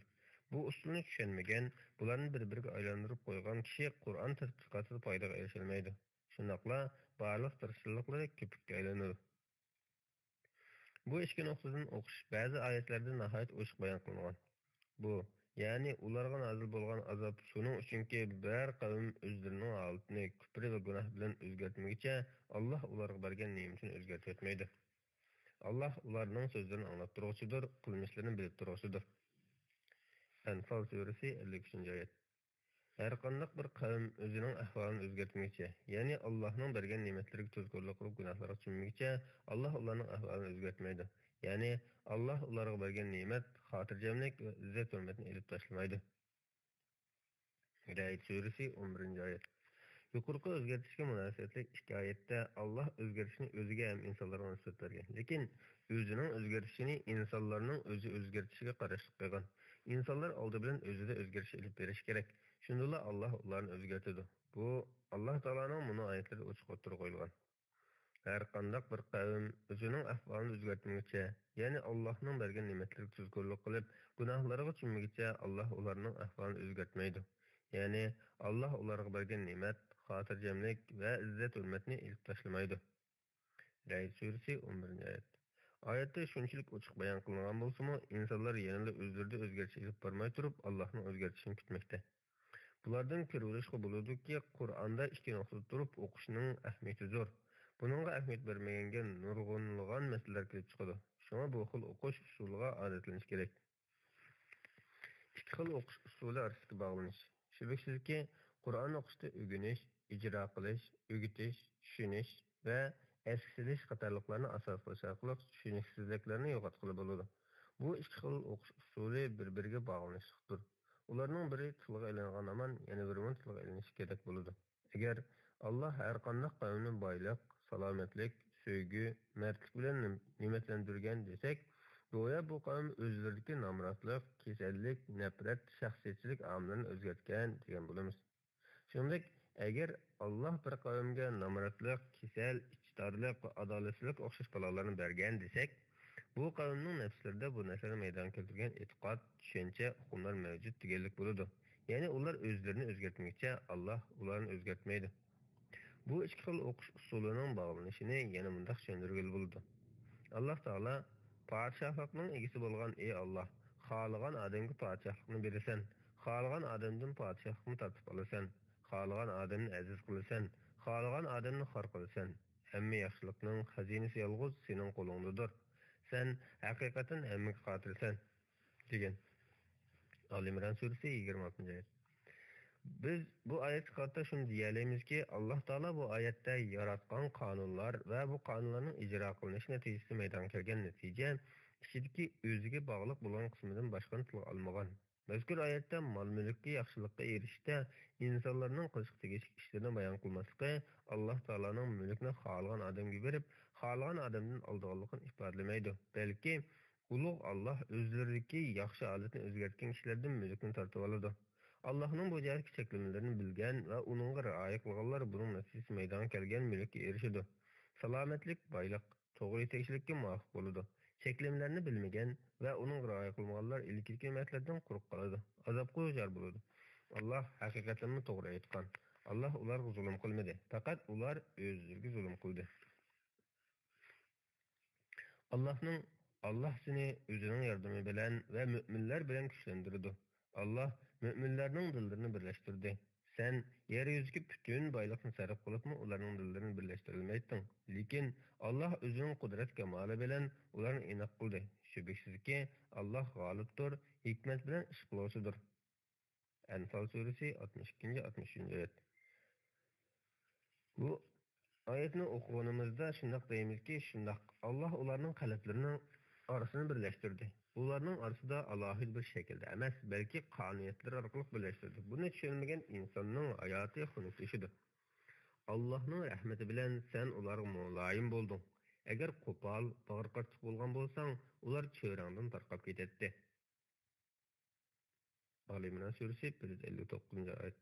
بۇ ئۇسۇلنى چۈشەنمىگەن، بۇلارنى بىر-بىرىگە ئايلاندۇرۇپ قويغان كىشى قۇرئان تەتبىقاتىدا پايدىغا ئېرىشەلمەيدۇ. شۇنداقلا بارلىق تىرىشچانلىقلىرى كۆپۈككە ئايلىنىدۇ. بۇ ئىككى نۇقتىدىن ئوقۇش بەزى ئايەتلەردە ناھايىتى ئوچۇق بايان قىلىنغان. بۇ، يەنى ئۇلارغا نازىل بولغان ئازاب شۇنىڭ ئۈچۈنكى، بىرەر قەۋم ئۆزلىرىنىڭ ھالىتىنى كۈپرى ۋە گۇناھ بىلەن ئۆزگەرتمىگۈچە، ئاللاھ ئۇلارغا بەرگەن نېمىتىنى ئۆزگەرتىۋەتمەيدۇ. ئاللاھ ئۇلارنىڭ سۆزلىرىنى ئاڭلاپ تۇرغۇچىدۇر، قىلمىشلىرىنى بىلىپ تۇرغۇچىدۇر. ئەنفال سۈرىسى، ئەللىك ئۈچىنچى ئايەت. ھەرقانداق بىر قەۋم ئۆزىنىڭ ئەھۋالىنى ئۆزگەرتمىگۈچە، يەنى ئاللاھنىڭ بەرگەن نېمەتلىرىگە تۇزكورلۇق قىلىپ گۇناھلارغا چۆممىگۈچە، ئاللاھ ئۇلارنىڭ ئەھۋالىنى ئۆزگەرتمەيدۇ. يەنى ئاللاھ ئۇلارغا بەرگەن نېمەت، خاتىرجەملىك ۋە ئىززەت-ھۆرمەتنى ئېلىپ تاشلىمايدۇ. رەئد سۈرىسى، ئون بىرىنچى ئايەت. يۇقىرىقى ئۆزگەرتىشكە مۇناسىۋەتلىك ئىككى ئايەتتە ئاللاھ ئۆزگەرتىشنى ئۆزىگە ھەم ئىنسانلارغا نىسبەت بەرگەن. لېكىن ئۆزىنىڭ ئۆزگەرتىشىنى ئىنسانلارنىڭ ئۆزى ئۆزگەرتىشىگە قاراشلىق قىلغان. ئىنسانلار ئالدى بىلەن ئۆزىدە ئۆزگەرتىش ئېلىپ بېرىشى كېرەك. شۇندىلا ئاللاھ ئۇلارنى ئۆزگەرتىدۇ. بۇ ئاللاھ تائالانىڭ مۇنۇ ئايەتلىرىدە ئوچۇق ئوتتۇرىغا قويۇلغان. ھەرقانداق بىر قەۋم ئۆزىنىڭ ئەھۋالىنى ئۆزگەرتمىگۈچە، يەنى ئاللاھنىڭ بەرگەن نېمەتلىرىگە تۇزكورلۇق قىلىپ، گۇناھلىرىغا چۆممىگۈچە، ئاللاھ ئۇلارنىڭ ئەھۋالىنى ئۆزگەرتمەيدۇ. يەنى ئاللاھ ئۇلارغا بەرگەن نېمەت، خاتىرجەملىك ۋە ئىززەت-ھۆرمەتنى ئېلىپ تاشلىمايدۇ. رەئد سۈرىسى، ئون بىرىنچى ئايەت. ئايەتتە شۇنچىلىك ئوچۇق بايان قىلىنغان بولسىمۇ، ئىنسانلار يەنىلا ئۆزلىرىدە ئۆزگەرتىش ئېلىپ بارماي تۇرۇپ، ئاللاھنىڭ ئۆزگەرتىشىنى كۈتمەكتە. بۇلاردىن كۆرۈۋېلىشقا بولىدۇكى، قۇرئاندا ئىككى نۇقتىدا تۇرۇپ ئوقۇشنىڭ ئەھمىيىتى زور. بۇنىڭغا ئەھمىيەت بەرمىگەنگە نۇرغۇنلىغان مەسىلىلەر كېلىپ چىقىدۇ. شۇڭا بۇ خىل ئوقۇش ئۇسۇلىغا ئادەتلىنىش كېرەك. ئىككى خىل ئوقۇش ئۇسۇلى ئارىسىدىكى باغلىنىش. شۈبھىسىزكى، قۇرئان ئوقۇشتا ئۆگىنىش، ئىجرا قىلىش، ئۆگىتىش، چۈشىنىش ۋە ئەسكە سېلىش قاتارلىقلارنى ئاساس قىلىش ئارقىلىق چۈشىنىكسىزلىكلەرنى يوقاتقىلى بولىدۇ. بۇ ئىككى خىل ئوقۇش ئۇسۇلى بىر-بىرىگە باغلىنىشلىقتۇر. ئۇلارنىڭ بىرى تىلغا ئېلىنغان ھامان يەنە بىرىمۇ تىلغا ئېلىنىشى كېرەك بولىدۇ. ئەگەر ئاللاھ ھەرقانداق قەۋمنى بايلىق، سالامەتلىك، سۆيگۈ، مەردلىك بىلەن نېمەتلەندۈرگەن دېسەك، گويا بۇ قەۋم ئۆزلىرىدىكى نامراتلىق، كېسەللىك، نەپرەت، شەخسىيەتچىلىك ئامىللىرىنى ئۆزگەرتكەن دېگەن بولىمىز. شۇنىڭدەك، ئەگەر ئاللاھ بىر قەۋمگە نامراتلىق، كېسەل، ئىچدارلىق ۋە ئادالەتسىزلىك ئوخشاش بالايلارنى بەرگەن دېسەك، بۇ قەۋمنىڭ نەپسلىرىدە بۇ نەرسىلەرنى مەيدانغا كەلتۈرگەن ئېتىقاد، چۈشەنچە، ئۇقۇملار مەۋجۇت دېگەنلىك بولىدۇ. يەنى ئۇلار ئۆزلىرىنى ئۆزگەرتمىگۈچە، ئاللاھ ئۇلارنى ئۆزگەرتمەيدۇ. بۇ ئىككى خىل ئوقۇش ئۇسۇلىنىڭ باغلىنىشىنى يەنە مۇنداق چۈشەندۈرگىلى بولىدۇ. ئاللاھ تائالا، پادىشاھلىقنىڭ ئىگىسى بولغان ئى ئاللاھ، خالىغان ئادەمگە پادىشاھلىقنى بېرىسەن، خالىغان ئادەمدىن پادىشاھلىقنى تارتىپ ئالىسەن، خالىغان ئادەمنى ئەزىز قىلىسەن، خالىغان ئادەمنى خار قىلىسەن. ھەممە ياخشىلىقنىڭ خەزىنىسى يالغۇز سېنىڭ قولۇڭدىدۇر. سەن ھەقىقەتەن ھەممىگە قادىرسەن. دېگەن. ئال ئىمران سۈرىسى، يىگىرمە ئالتىنچى ئايەت. بىز بۇ ئايەتكە قارىتا شۇنى دېيەلەيمىزكى، ئاللاھ تائالا بۇ ئايەتتە ياراتقان قانۇنلار ۋە بۇ قانۇنلارنىڭ ئىجرا قىلىنىشى نەتىجىسىدە مەيدانغا كەلگەن نەتىجە ئىچىدىكى ئۆزىگە باغلىق بولغان قىسمىدىن باشقىنى تىلغا ئالمىغان. مەزكۇر ئايەتتە مال-مۈلۈككە ياخشىلىققا ئېرىشىشتە ئىنسانلارنىڭ قىلىشقا تېگىشلىك ئىشلىرىنى بايان قىلماسلىقى، ئاللاھ تائالانىڭ مۈلۈكنى خالىغان ئادەمگە بېرىپ، خالىغان ئادەمدىن ئالىدىغانلىقىنى ئىپادىلىمەيدۇ، بەلكى ئۇلۇغ ئاللاھ ئۆزلىرىدىكى ياخشى ھالەتنى ئۆزگەرتكەن كىشىلەردىن مۈلۈكنى تارتىۋالىدۇ. ئاللاھنىڭ بۇ جەھەتتىكى چەكلىمىلىرىنى بىلگەن ۋە ئۇنىڭغا رىئايە قىلغانلار بۇنىڭ نەتىجىسىدە مەيدانغا كەلگەن مۈلۈككە ئېرىشىدۇ. سالامەتلىك، بايلىق، توغرا يېتەكچىلىككە مۇۋاپىق بولىدۇ. چەكلىمىلەرنى بىلمىگەن ۋە ئۇنىڭغا رىئايە قىلمىغانلار ئىلگىرىكى نېمەتلەردىن قۇرۇق قالىدۇ، ئازابقا دۇچار بولىدۇ. ئاللاھ ھەقىقەتەنمۇ توغرا ئېيتقان. ئاللاھ ئۇلارغا زۇلۇم قىلمىدى، پەقەت ئۇلار ئۆزلىرىگە زۇلۇم قىلدى. ئاللاھنىڭ، ئاللاھ سېنى ئۆزىنىڭ ياردىمى بىلەن ۋە مۆمىنلەر بىلەن كۈچلەندۈرىدۇ. ئاللاھ مۆمىنلەرنىڭ دىللىرىنى بىرلەشتۈردى. سەن يەر يۈزىدىكى پۈتۈن بايلىقنى سەرپ قىلىپمۇ ئۇلارنىڭ دىللىرىنى بىرلەشتۈرەلمەيتتىڭ. لېكىن ئاللاھ ئۆزىنىڭ قۇدرەت كامالى بىلەن ئۇلارنى ئىناق قىلدى. شۈبھىسىزكى، ئاللاھ غالىبتۇر، ھېكمەت بىلەن ئىش قىلغۇچىدۇر. ئەنفال سۈرىسى، ئاتمىش ئىككىنچى، ئاتمىش ئۈچىنچى ئايەت. بۇ ئايەتنى ئوقۇغىنىمىزدا شۇنداق دەيمىزكى، شۇنداق، ئاللاھ ئۇلارنىڭ قەلبلىرىنىڭ ئارىسىنى بىرلەشتۈردى. ئۇلارنىڭ ئارىسىدا ئالاھىدە بىر شەكىلدە ئەمەس، بەلكى قانۇنىيەتلىرى ئارقىلىق بىرلەشتۈردى. بۇنى چۈشەنمىگەن ئىنساننىڭ ھاياتى خۇنۈكلىشىدۇ. ئاللاھنىڭ رەھمىتى بىلەن سەن ئۇلارغا مۇلايىم بولدۇڭ. ئەگەر قوپال، باغرى قاتتىق بولغان بولساڭ، ئۇلار چۆرەڭدىن تارقاپ كېتەتتى. ئالى ئىمران سۈرىسى، بىر يۈز ئەللىك توققۇزىنچى ئايەت.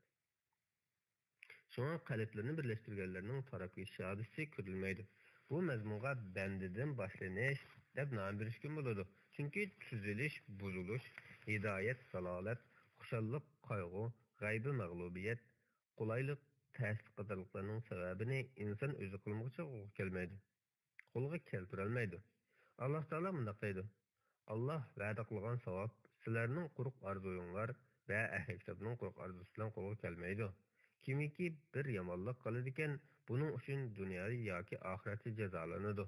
شۇڭا قەلبلىرىنى بىرلەشتۈرگەنلەرنىڭ تاراپ كېتىش ھادىسىسى كۆرۈلمەيدۇ. بۇ مەزمۇنغا بەندىدىن باشلىنىش دەپ نام بېرىشكىمۇ بولىدۇ. چۈنكى تۈزۈلۈش، بۇزۇلۇش، ھىدايەت، زالالەت، خۇشاللىق، قايغۇ، غەيبە، مەغلۇبىيەت، قولايلىق، تەسلىك قاتارلىقلارنىڭ سەۋەبىنى ئىنسان ئۆزى قىلمىغۇچە قولغا كەلمەيدۇ. قولغا كەلتۈرەلمەيدۇ. ئاللاھ تائالا مۇنداق دەيدۇ، ئاللاھ ۋەدە قىلغان ساۋاب سىلەرنىڭ قۇرۇق ئارزۇيۇڭلار ۋە ئەھلى كىتابنىڭ قۇرۇق ئارزۇسى بىلەن قولغا كەلمەيدۇ. كىمكى بىر يامانلىق قىلىدىكەن، بۇنىڭ ئۈچۈن دۇنيادا ياكى ئاخىرەتتە جازالىنىدۇ.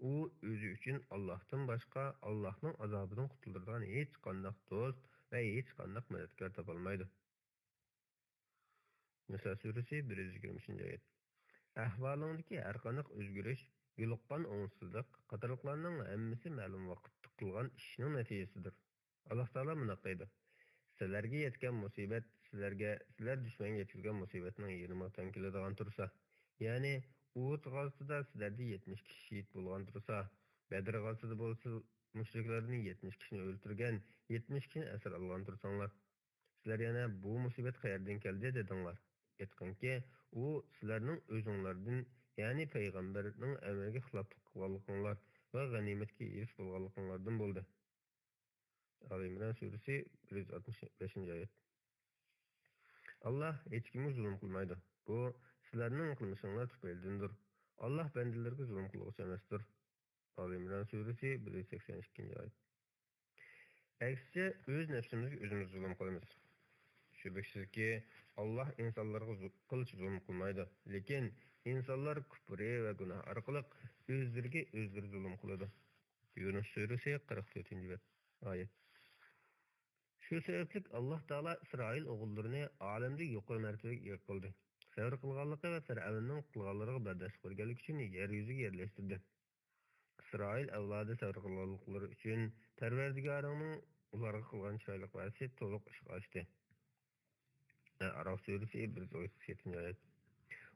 ئۇ ئۆزى ئۈچۈن ئاللاھتىن باشقا ئاللاھنىڭ ئازابىدىن قۇتۇلدۇرىدىغان ھېچقانداق دوست ۋە ھېچقانداق مەدەتكار تاپالمايدۇ. نىسا سۈرىسى، بىر يۈز يىگىرمە ئۈچىنچى ئايەت. ئەھۋالىڭدىكى ھەرقانداق ئۆزگىرىش، يولۇققان ئوڭۇشسىزلىق قاتارلىقلارنىڭ ھەممىسى مەلۇم ۋاقىتتا قىلغان ئىشنىڭ نەتىجىسىدۇر. ئاللاھ تائالا مۇنداق دەيدۇ: سىلەرگە يەتكەن مۇسىبەت سىلەرگە سىلەر دۈشمەنگە يەتكۈزگەن مۇسىبەتنىڭ يېرىمىغا تەڭ كېلىدىغان تۇرسا، يەنى ئۇھۇد غازىتىدا سىلەردىن يەتمىش كىشى شېھىت بولغان تۇرسا، بەدر غازىتىدا بولسا مۇشرىكلاردىن يەتمىش كىشىنى ئۆلتۈرگەن، يەتمىش كىشىنى ئەسىر ئالغان تۇرساڭلار، سىلەر يەنە بۇ مۇسىبەت قەيەردىن كەلدى دېدىڭلار. ئېيتقىنكى، ئۇ سىلەرنىڭ ئۆزۈڭلاردىن، يەنى پەيغەمبەرنىڭ ئەمرىگە خىلاپلىق قىلغانلىقىڭلار ۋە غەنىيمەتكە ھېرىس بولغانلىقىڭلاردىن بولدى. ئال ئىمران سۈرىسى، بىر يۈز ئاتمىش بەشىنچى ئايەت. ئاللاھ ھېچكىمگە زۇلۇم قىلمايدۇ. بۇ سىلەرنىڭ قىلمىشىڭلار تۈپەيلىدىندۇر. ئاللاھ بەندىلىرىگە زۇلۇم قىلغۇچى ئەمەستۇر. ئال ئىمران سۈرىسى، بىر يۈز سەكسەن ئىككىنچى ئايەت. ئەكسىچە، ئۆز نەپسىمىزگە ئۆزىمىز زۇلۇم قىلىمىز. شۈبھىسىزكى، ئاللاھ ئىنسانلارغا زۇ-، قىلچە زۇلۇم قىلمايدۇ، لېكىن ئىنسانلار كۇپرى ۋە گۇناھ ئارقىلىق ئۆزلىرىگە ئۆزلىرى زۇلۇم قىلىدۇ. يۇنۇس سۈرىسى، قىرىق تۆتىنچى بەت، ئايەت. شۇ سەۋەبلىك ئاللاھ تائالا ئىسرائىل ئوغۇللىرىنى ئالەمدە يۇقىرى مەرتىۋىگە ئىگە قىلدى. سەۋر قىلغانلىقى ۋە پىرئەۋننىڭ قىلغانلىرىغا بەرداشلىق بەرگەنلىكى ئۈچۈن يەر يۈزىگە يەرلەشتۈردى. ئىسرائىل ئەۋلادى سەۋر قىلغانلىقلىرى ئۈچۈن پەرۋەردىگارىڭنىڭ ئۇلارغا قىلغان چىرايلىق ۋەدىسى تولۇق ئىشقا ئاشتى. ئەئراف سۈرىسى، بىر يۈز ئوتتۇز يەتتىنچى ئايەت.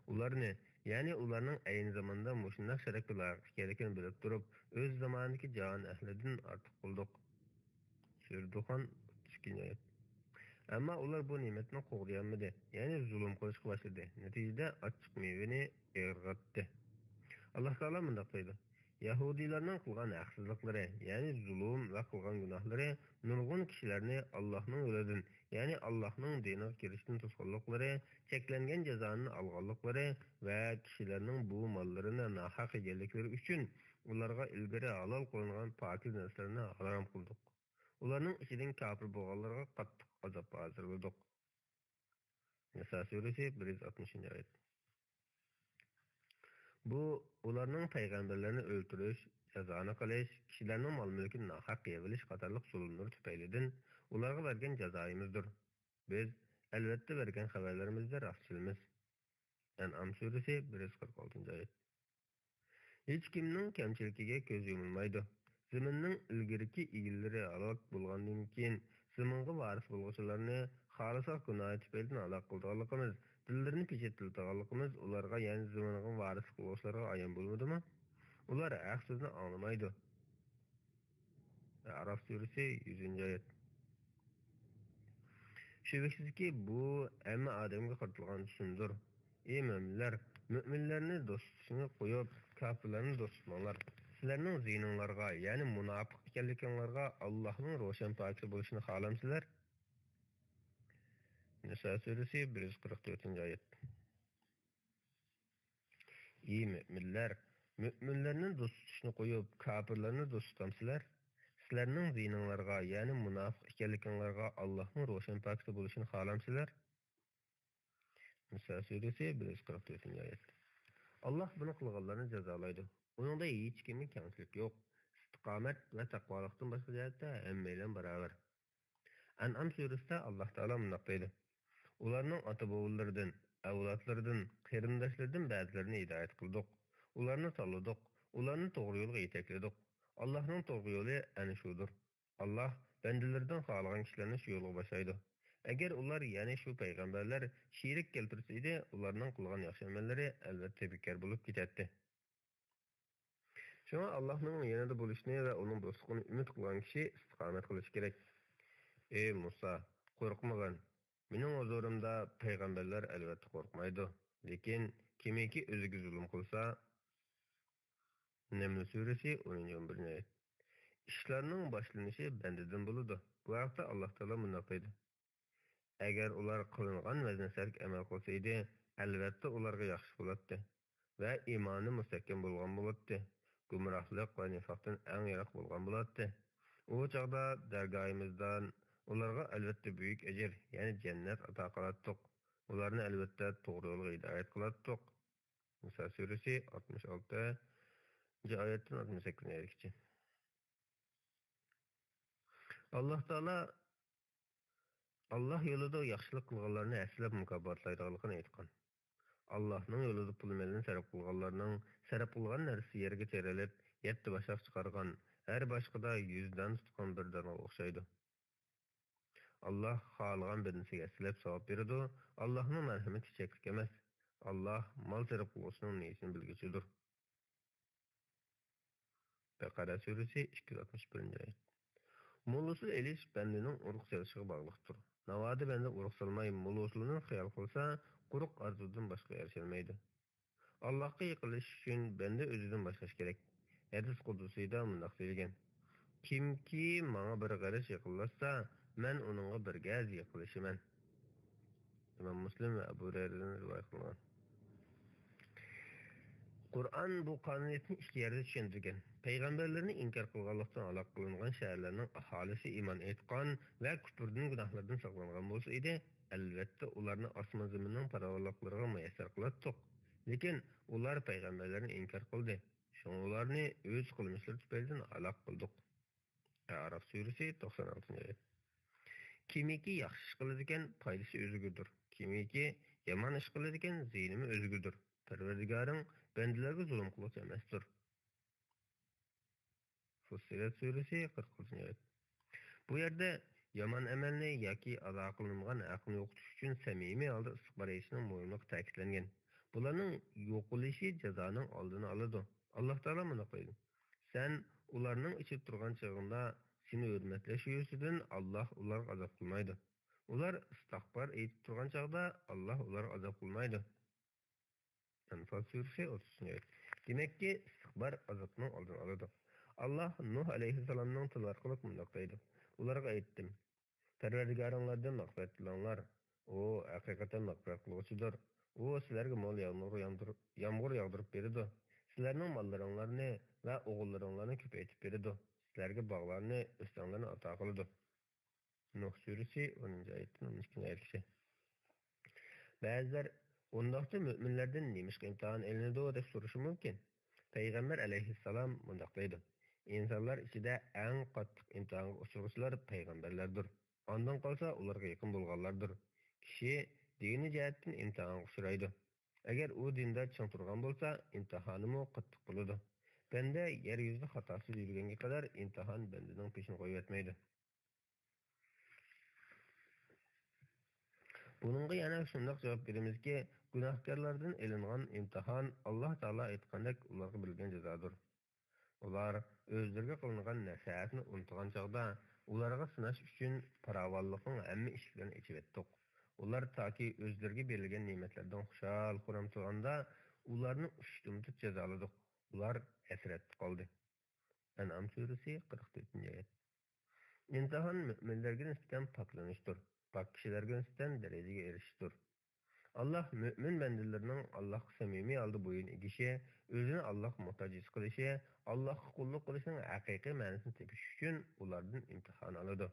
ئۇلارنى، يەنى ئۇلارنىڭ ئەينى زاماندا مۇشۇنداق شەرەپكە لايىق ئىكەنلىكىنى بىلىپ تۇرۇپ، ئۆز زامانىدىكى جاھان ئەھلىدىن ئارتۇق قىلدۇق. سۈرە دۇخان، ئوتتۇز ئىككىنچى ئايەت. ئەمما ئۇلار بۇ نېمەتنى قوغدىيالمىدى، يەنى زۇلۇم قىلىشقا باشلىدى. نەتىجىدە ئاچچىق مېۋىنى ئېغىرغا ئاتتى. ئاللاھ تائالا مۇنداق دەيدۇ: يەھۇدىيلارنىڭ قىلغان ھەقسىزلىقلىرى، يەنى زۇلۇم ۋە قىلغان گۇناھلىرى نۇرغۇن كىشىلەرنى ئاللاھنىڭ يولىدىن، يەنى ئاللاھنىڭ دىنىغا كىرىشتىن توسقانلىقلىرى، چەكلەنگەن جازانى ئالغانلىقلىرى ۋە كىشىلەرنىڭ بۇ ماللىرىنى ناھەق يېگەنلىكلىرى ئۈچۈن ئۇلارغا ئىلگىرى ھالال قىلىنغان پاكىز نەرسىلەرنى ھارام قىلدۇق. ئۇلارنىڭ ئىچىدىن كاپىر بولغانلارغا قاتتىق ئازاب ھازىرلىدۇق. نىسا سۈرىسى، بىر يۈز ئاتمىشىنچى ئايەت. بۇ ئۇلارنىڭ پەيغەمبەرلەرنى ئۆلتۈرۈش، جازانى قىلىش، كىشىلەرنىڭ مال-مۈلكىنى ناھەق يەۋېلىش قاتارلىق زۇلۇملىرى تۈپەيلىدىن ئۇلارغا بەرگەن جازايىمىزدۇر. بىز، ئەلۋەتتە، بەرگەن خەۋەرلىرىمىزدە راستچىلمىز. ئەنئام سۈرىسى، بىر يۈز قىرىق ئالتىنچى ئايەت. ھېچكىمنىڭ كەمچىلىكىگە كۆز يۇمۇلمايدۇ. زېمىننىڭ ئىلگىرىكى ئىگىلىرى ھالاك بولغاندىن كېيىن، زېمىنغا ۋارىس بولغۇچىلارنى خالىساق گۇناھى تۈپەيلىدىن ھالاك قىلىدىغانلىقىمىز، دىللىرىنى پېچەتلىتىدىغانلىقىمىز ئۇلارغا، يەنى زېمىنغا ۋارىسلىق قىلغۇچىلارغا ئايان بولمىدىمۇ؟ ئۇلار ھەق سۆزنى ئاڭلىمايدۇ. ئەئراف سۈرىسى، يۈزىنچى ئايەت. شۈبھىسىزكى، بۇ ھەممە ئادەمگە قارىتىلغان چۈشۈمدۇر. ئى مۆمىنلەر، مۆمىنلەرنى دوست تۇتۇشنى قويۇپ، كاپىرلارنى دوست تۇتماڭلار. سىلەرنىڭ زىيىنىڭلارغا، يەنى مۇناپىق ئىكەنلىكىڭلارغا ئاللاھنىڭ روشەن پاكىتى بولۇشىنى خالامسىلەر؟ نىسا سۈرىسى، بىر يۈز قىرىق تۆتىنچى ئايەت. ئى مۆمىنلەر، مۆمىنلەرنى دوست تۇتۇشنى قويۇپ، كاپىرلارنى دوست تۇتامسىلەر؟ سىلەرنىڭ زىيىنىڭلارغا، يەنى مۇناپىق ئىكەنلىكىڭلارغا ئاللاھنىڭ روشەن پاكىتى بولۇشىنى خالامسىلەر؟ نىسا سۈرىسى، بىر يۈز قىرىق تۆتىنچى ئايەت. ئاللاھ بۇنى قىلغانلارنى جازالايدۇ. ئۇنىڭدا ھېچكىمگە كەڭچىلىك يوق. ئىستىقامەت ۋە تەقۋالىقتىن باشقا جەھەتتە ھەممەيلەن باراۋەر. ئەنئام سۈرىسىدە ئاللاھ تائالا مۇنداق دەيدۇ: ئۇلارنىڭ ئاتا-بوۋىلىرىدىن، ئەۋلادلىرىدىن، قېرىنداشلىرىدىن بەزىلىرىنى ھىدايەت قىلدۇق. ئۇلارنى تاللىدۇق. ئۇلارنى توغرا يولغا يېتەكلىدۇق. ئاللاھنىڭ توغرا يولى ئەنە شۇدۇر. ئاللاھ بەندىلىرىدىن خالىغان كىشىلەرنى شۇ يولغا باشلايدۇ. ئەگەر ئۇلار، يەنى شۇ پەيغەمبەرلەر شېرىك كەلتۈرسە ئىدى، ئۇلارنىڭ قىلغان ياخشى ئەمەللىرى ئەلۋەتتە بىكار بولۇپ كېتەتتى. شۇڭا ئاللاھنىڭ يېنىدا بولۇشنى ۋە ئۇنىڭ دوستلۇقىنى ئۈمىد قىلغان كىشى ئىستىقامەت قىلىشى كېرەك. ئى مۇسا، قورقمىغىن. مېنىڭ ھۇزۇرۇمدا پەيغەمبەرلەر ئەلۋەتتە قورقمايدۇ. لېكىن كىمكى ئۆزىگە زۇلۇم قىلسا، نەمل سۈرىسى، ئونىنچى، ئون بىرىنچى ئايەت. ئىشلارنىڭ باشلىنىشى بەندىدىن بولىدۇ. بۇ ھەقتە ئاللاھ تائالا مۇنداق دەيدۇ: ئەگەر ئۇلار قىلىنغان ۋەزنە سەرگە ئەمەل قىلسا ئىدى، ئەلۋەتتە ئۇلارغا ياخشى بولاتتى ۋە ئىمانى مۇستەھكەم بولغان بولاتتى، گۇمراھلىق ۋە نىفاقتىن ئەڭ يىراق بولغان بولاتتى. ئۇ چاغدا دەرگاھىمىزدىن ئۇلارغا ئەلۋەتتە بۈيۈك ئەجىر، يەنى جەننەت ئاتا قىلاتتۇق. ئۇلارنى ئەلۋەتتە توغرا يولغا ھىدايەت قىلاتتۇق. نىسا سۈرىسى، ئاتمىش ئالتىنچى ئايەتتىن ئاتمىش سەككىزىنچى ئايەتكىچە. ئاللاھ تائالا ئاللاھ يولىدا ياخشىلىق قىلغانلارنى ھەسسىلەپ مۇكاپاتلايدىغانلىقىنى ئېيتقان. ئاللاھنىڭ يولىدا پۇل-مېلىنى سەرپ قىلغانلارنىڭ سەرپ قىلغان نەرسىسى يەرگە تېرىلىپ، يەتتە باشاق چىقارغان، ھەر باشقىدا يۈز دانە تۇتقان بىر دانىغا ئوخشايدۇ. ئاللاھ خالىغان بەندىسىگە ھەسسىلەپ ساۋاب بېرىدۇ. ئاللاھنىڭ مەرھىمىتى چەكلىك ئەمەس. ئاللاھ مال سەرپ قىلغۇچىنىڭ نىيىتىنى بىلگۈچىدۇر. بەقەرە سۈرىسى، ئىككى يۈز ئاتمىش بىرىنچى ئايەت. مول ھوسۇل ئېلىش بەندىنىڭ ئۇرۇق سېلىشىغا باغلىقتۇر. ناۋادا بەندە ئۇرۇق سالماي، مول ھوسۇلنى خىيال قىلسا، قۇرۇق ئارزۇدىن باشقا ئېرىشەلمەيدۇ. ئاللاھقا يېقىنلىشىش ئۈچۈن بەندە ئۆزىدىن باشلاش كېرەك. ھەدىس قۇدسىيدا مۇنداق دېيىلگەن: «كىمكى ماڭا بىر غېرىش يېقىنلاشسا، مەن ئۇنىڭغا بىر گەز يېقىنلىشىمەن.» ئىمام مۇسلىم ۋە ئەبۇ ھۇرەيرىدىن رىۋايەت قىلىنغان. قۇرئان بۇ قانۇنىيەتنى ئىككى يەردە چۈشەندۈرگەن. پەيغەمبەرلىرىنى ئىنكار قىلغانلىقتىن ھالاك قىلىنغان شەھەرلەرنىڭ ئاھالىسى ئىمان ئېيتقان ۋە كۇپۇردىن، گۇناھلاردىن ساقلانغان بولسا ئىدى، ئەلۋەتتە ئۇلارنى ئاسمان-زېمىننىڭ پاراۋانلىقلىرىغا مۇيەسسەر قىلاتتۇق. لېكىن ئۇلار پەيغەمبەرلەرنى ئىنكار قىلدى. شۇڭا ئۇلارنى ئۆز قىلمىشلىرى تۈپەيلىدىن ھالاك قىلدۇق. ئەئراف سۈرىسى، توقسان ئالتىنچى ئايەت. كىمكى ياخشى ئىش قىلىدىكەن، پايدىسى ئۆزىگىدۇر. كىمكى يامان ئىش قىلىدىكەن، زىيىنىمۇ ئۆزىگىدۇر. پەرۋەردىگارىڭ بەندىلەرگە زۇلۇم قىلغۇچى ئەمەستۇر. فۇسسىلەت سۈرىسى، قىرىق ئالتىنچى ئايەت. بۇ يەردە يامان ئەمەلنى ياكى ئادا قىلىنمىغان ھەقنى يوقىتىش ئۈچۈن سەمىمىي ھالدا ئىستىغپار ئېيتىشنىڭ مۇھىملىقى تەكىتلەنگەن. بۇلارنىڭ يوقىلىشى جازانىڭ ئالدىنى ئالىدۇ. ئاللاھ تائالا مۇنداق دەيدۇ: «سەن ئۇلارنىڭ ئىچىدە تۇرغان چېغىڭدا سېنى ھۆرمەتلەش يۈزىسىدىن ئاللاھ ئۇلارغا ئازاب قىلمايدۇ. ئۇلار ئىستىغپار ئېيتىپ تۇرغان چاغدا ئاللاھ ئۇلارغا ئازاب قىلمايدۇ.» ئەنفال سۈرىسى، ئوتتۇزىنچى ئايەت. دېمەككى، ئىستىغپار ئازابنىڭ ئالدىنى ئالىدۇ. ئاللاھ نۇھ ئەلەيھىسسالامنىڭ تىلى ئارقىلىق مۇنداق دەيدۇ: «ئۇلارغا ئېيتتىم، پەرۋەردىگارىڭلاردىن مەغپىرەت تىلەڭلار. ئۇ ھەقىقەتەن مەغپىرەت قىلغۇچىدۇر. ئۇ سىلەرگە مول يامغۇر ياغدۇر-، يامغۇر ياغدۇرۇپ بېرىدۇ. سىلەرنىڭ ماللىرىڭلارنى ۋە ئوغۇللىرىڭلارنى كۆپەيتىپ بېرىدۇ. سىلەرگە باغلارنى، ئۆستەڭلەرنى ئاتا قىلىدۇ.» نۇھ سۈرىسى، ئونىنچى ئايەتتىن ئون ئىككىنچى ئايەتكىچە. بەزىلەر: «ئۇنداقتا مۆمىنلەردىن نېمىشقا ئىمتىھان ئېلىنىدۇ؟» دەپ سورىشى مۇمكىن. پەيغەمبەر ئەلەيھىسسالام مۇنداق دەيدۇ: «ئىنسانلار ئىچىدە ئەڭ قاتتىق ئىمتىھانغا ئۇچرىغۇچىلار پەيغەمبەرلەردۇر. ئاندىن قالسا ئۇلارغا يېقىن بولغانلاردۇر. كىشى دىنىي جەھەتتىن ئىمتىھانغا ئۇچرايدۇ. ئەگەر ئۇ دىندا چىڭ تۇرغان بولسا، ئىمتىھانىمۇ قاتتىق بولىدۇ. بەندە يەر يۈزىدە خاتاسىز يۈرگەنگە قەدەر ئىمتىھان بەندىنىڭ پېشىنى قويۇۋەتمەيدۇ.» بۇنىڭغا يەنە شۇنداق جاۋاب بېرىمىزكى، گۇناھكارلاردىن ئېلىنغان ئىمتىھان، ئاللاھ تائالا ئېيتقاندەك، ئۇلارغا بېرىلگەن جازادۇر. ئۇلار ئۆزلىرىگە قىلىنغان نەسىھەتنى ئۇنتۇغان چاغدا، ئۇلارغا سىناش ئۈچۈن پاراۋانلىقنىڭ ھەممە ئىشىكلىرىنى ئېچىۋەتتۇق. ئۇلار تاكى ئۆزلىرىگە بېرىلگەن نېمەتلەردىن خۇشال-خۇرام تۇرغاندا، ئۇلارنى ئۇشتۇمتۇت جازالىدۇق. ئۇلار ھەسرەتتە قالدى. ئەنئام سۈرىسى، قىرىق تۆتىنچى ئايەت. ئىمتىھان مۆمىنلەرگە نىسبەتەن پاكلىنىشتۇر، پاك كىشىلەرگە نىسبەتەن دەرىجىگە ئېرىشىشتۇر. ئاللاھ مۆمىن بەندىلىرىنىڭ ئاللاھقا سەمىمىي ھالدا بويۇن ئېگىشى، ئۆزىنى ئاللاھقا موھتاج ھېس قىلىشى، ئاللاھقا قۇللۇق قىلىشنىڭ ھەقىقىي مەنىسىنى تېپىش ئۈچۈن ئۇلاردىن ئىمتىھان ئالىدۇ.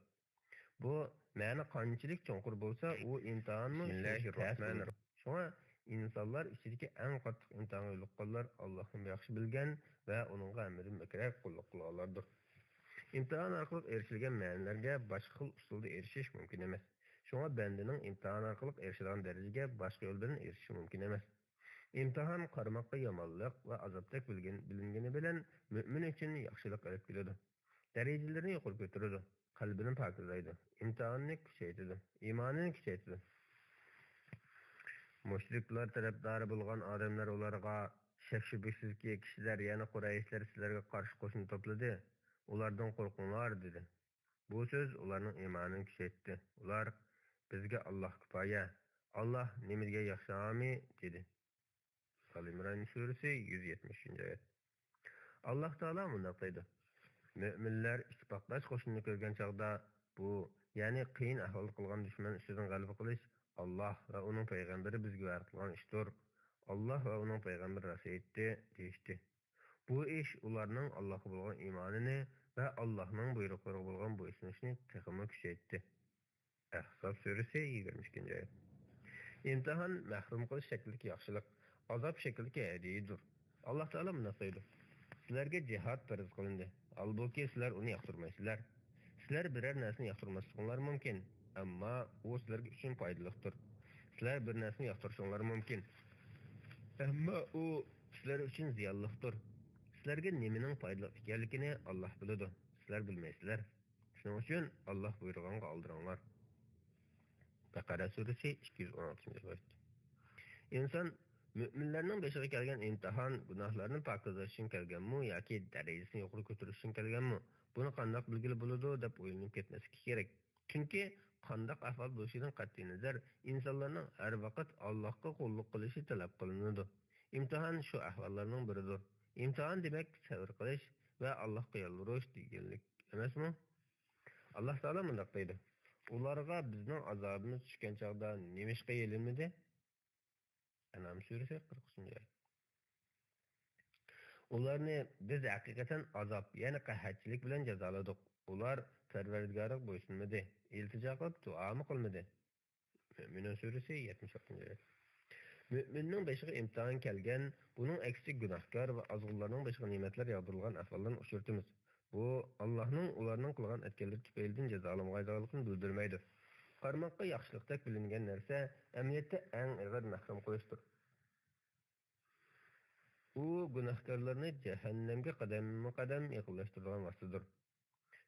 بۇ مەنە قانچىلىك چوڭقۇر بولسا، ئۇ ئىمتىھانمۇ شۇنچىلىك تەس بولىدۇ. شۇڭا ئىنسانلار ئىچىدىكى ئەڭ قاتتىق ئىمتىھانغا يولۇققانلار ئاللاھنى ياخشى بىلگەن ۋە ئۇنىڭغا ھەممىدىن بەكرەك قۇللۇق قىلغانلاردۇر. ئىمتىھان ئارقىلىق ئېرىشىلگەن مەنىلەرگە باشقا خىل ئۇسۇلدا ئېرىشىش مۇمكىن ئەمەس. شۇڭا بەندىنىڭ ئىمتىھان ئارقىلىق ئېرىشىدىغان دەرىجىگە باشقا يول بىلەن ئېرىشىشى مۇمكىن ئەمەس. ئىمتىھان قارىماققا يامانلىق ۋە ئازابتەك بىلگەن، بىلىنگىنى بىلەن مۆمىن ئۈچۈن ياخشىلىق ئېلىپ كېلىدۇ. دەرىجىلىرىنى يۇقىرى كۆتۈرىدۇ، قەلبىنى پاكىزلايدۇ، ئىمتىھاننى كۈچەيتىدۇ، ئىمانىنى كۈچەيتىدۇ. مۇشرىكلار تەرەپدارى بولغان ئادەملەر ئۇلارغا: «شەك-شۈبھىسىزكى، كىشىلەر، يەنى قۇرەيشلەر سىلەرگە قارشى قوشۇن توپلىدى، ئۇلاردىن قورقۇڭلار» دېدى. بۇ سۆز ئۇلارنىڭ ئىمانىنى كۈچەيتتى. ئۇلار: «بىزگە ئاللاھ كۇپايە، ئاللاھ نېمە دېگەن ياخشى ھامىي» دېدى. ئال ئىمران سۈرىسى، يۈز يەتمىش ئۈچىنچى ئايەت. ئاللاھ تائالا مۇنداق دەيدۇ: مۆمىنلەر ئىتتىپاقداش قوشۇننى كۆرگەن چاغدا، بۇ، يەنى قىيىن ئەھۋالدا قالغان دۈشمەن ئۈستىدىن غەلىبە قىلىش ئاللاھ ۋە ئۇنىڭ پەيغەمبىرى بىزگە ۋەدە قىلغان ئىشتۇر. ئاللاھ ۋە ئۇنىڭ پەيغەمبىرى راست ئېيتتى، دېيىشتى. بۇ ئىش ئۇلارنىڭ ئاللاھقا بولغان ئىمانىنى ۋە ئاللاھنىڭ بۇيرۇقلىرىغا بولغان بويسۇنۇشىنى تېخىمۇ كۈچەيتتى. ئەھزاب سۈرىسى، يىگىرمە ئىككىنچى ئايەت. ئىمتىھان مەھرۇم قىلىش شەكلىدىكى ياخشىلىق، ئازاب شەكلىدىكى ھەدىيىدۇر. ئاللاھ تائالا مۇنداق دەيدۇ: سىلەرگە جىھاد پەرز قىلىندى، ھالبۇكى، سىلەر ئۇنى ياقتۇرمايسىلەر. سىلەر بىرەر نەرسىنى ياقتۇرماسلىقىڭلار مۇمكىن، ئەمما ئۇ سىلەر ئۈچۈن پايدىلىقتۇر. سىلەر بىر نەرسىنى ياقتۇرۇشۇڭلار مۇمكىن. ئەمما ئۇ سىلەر ئۈچۈن زىيانلىقتۇر. سىلەرگە نېمىنىڭ پايدىلىق ئىكەنلىكىنى ئاللاھ بىلىدۇ. سىلەر بىلمەيسىلەر. شۇنىڭ ئۈچۈن ئاللاھ بۇيرۇغانغا ئالدىراڭلار. بەقەرە سۈرىسى، ئىككى يۈز ئون ئالتىنچى ئايەت. ئىنسان مۆمىنلەرنىڭ بېشىغا كەلگەن ئىمتىھان گۇناھلارنى پاكىزلاش ئۈچۈن كەلگەنمۇ ياكى دەرىجىسىنى يۇقىرى كۆتۈرۈش ئۈچۈن كەلگەنمۇ؟ بۇنى قانداق بىلگىلى بولىدۇ دەپ ئويلىنىپ كەتمەسلىكى كېرەك. چۈنكى قانداق ئەھۋال بولۇشىدىن قەتئىينەزەر، ئىنسانلارنىڭ ھەر ۋاقىت ئاللاھقا قۇللۇق قىلىشى تەلەپ قىلىنىدۇ. ئىمتىھان شۇ ئەھۋاللارنىڭ بىرىدۇر. ئىمتىھان دېمەك سەۋر قىلىش ۋە ئاللاھقا يالۋۇرۇش دېگەنلىك ئەمەسمۇ؟ ئاللاھ تائالا مۇنداق دەيدۇ: ئۇلارغا بىزنىڭ ئازابىمىز چۈشكەن چاغدا نېمىشقا يېلىنمىدى؟ ئەنئام سۈرىسى، قىرىق ئۈچىنچى ئايەت. ئۇلارنى بىز ھەقىقەتەن ئازاب، يەنى قەھەتچىلىك بىلەن جازالىدۇق. ئۇلار پەرۋەردىگارىغا بويسۇنمىدى، ئىلتىجا قىلىپ دۇئامۇ قىلمىدى. مۆمىنۇن سۈرىسى، يەتمىش ئالتىنچى ئايەت. مۆمىننىڭ بېشىغا ئىمتىھان كەلگەن، بۇنىڭ ئەكسىچە گۇناھكار ۋە ئازغۇنلارنىڭ بېشىغا نېمەتلەر ياغدۇرۇلغان ئەھۋاللارنى ئۇچرىتىمىز. بۇ ئاللاھنىڭ ئۇلارنىڭ قىلغان ئەتكەنلىرى تۈپەيلىدىن جازالىمىغايدىغانلىقىنى بىلدۈرمەيدۇ. قارىماققا ياخشىلىقتەك بىلىنگەن نەرسە ئەمەلىيەتتە ئەڭ ئېغىر مەھرۇم قىلىشتۇر. ئۇ گۇناھكارلارنى جەھەننەمگە قەدەممۇ قەدەم يېقىنلاشتۇرىدىغان ۋاسىتىدۇر.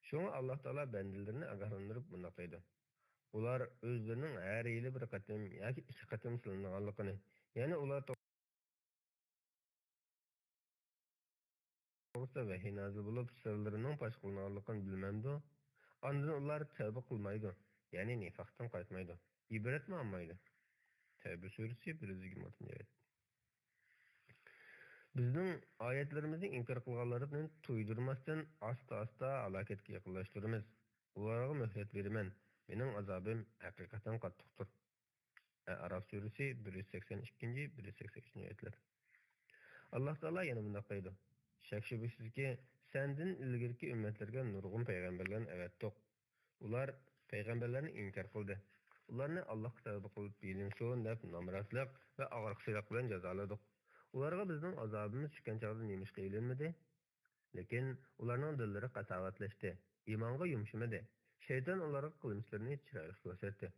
شۇڭا ئاللاھ تائالا بەندىلىرىنى ئاگاھلاندۇرۇپ مۇنداق دەيدۇ: ئۇلار ئۆزلىرىنىڭ ھەر يىلى بىر قېتىم ياكى ئىككى قېتىم سىنىلىدىغانلىقىنى، يەنى ئۇلار توغرىسىدا ۋەھىي نازىل بولۇپ، سىرلىرىنىڭ پاش قىلىنغانلىقىنى بىلمەمدۇ؟ ئاندىن ئۇلار تەۋبە قىلمايدۇ، يەنى نىفاقتىن قايتمايدۇ، ئىبرەتمۇ ئالمايدۇ. تەۋبە سۈرىسى، بىر يۈز يىگىرمە ئالتىنچى ئايەت. بىزنىڭ ئايەتلىرىمىزنى ئىنكار قىلغانلارنى تۇيدۇرماستىن ئاستا-ئاستا ھالاكەتكە يېقىنلاشتۇرىمىز. ئۇلارغا مۆھلەت بېرىمەن، مېنىڭ ئازابىم ھەقىقەتەن قاتتىقتۇر. ئەئراف سۈرىسى، بىر يۈز سەكسەن ئىككىنچى، بىر يۈز سەكسەن ئۈچىنچى ئايەتلەر. ئاللاھ تائالا يەنە مۇنداق دەيدۇ: شەك-شۈبھىسىزكى، سەندىن ئىلگىرىكى ئۈممەتلەرگە نۇرغۇن پەيغەمبەرلەرنى ئەۋەتتۇق. ئۇلار پەيغەمبەرلەرنى ئىنكار قىلدى. ئۇلارنى ئاللاھقا تەۋبە قىلىپ يېلىنسۇن دەپ نامراتلىق ۋە ئاغرىقچىلىق بىلەن جازالىدۇق. ئۇلارغا بىزنىڭ ئازابىمىز چۈشكەن چاغدا نېمىشقا يېلىنمىدى؟ لېكىن ئۇلارنىڭ دىللىرى قاساۋەتلەشتى، ئىمانغا يۇمشىمىدى. شەيتان ئۇلارغا قىلمىشلىرىنى چىرايلىق كۆرسەتتى.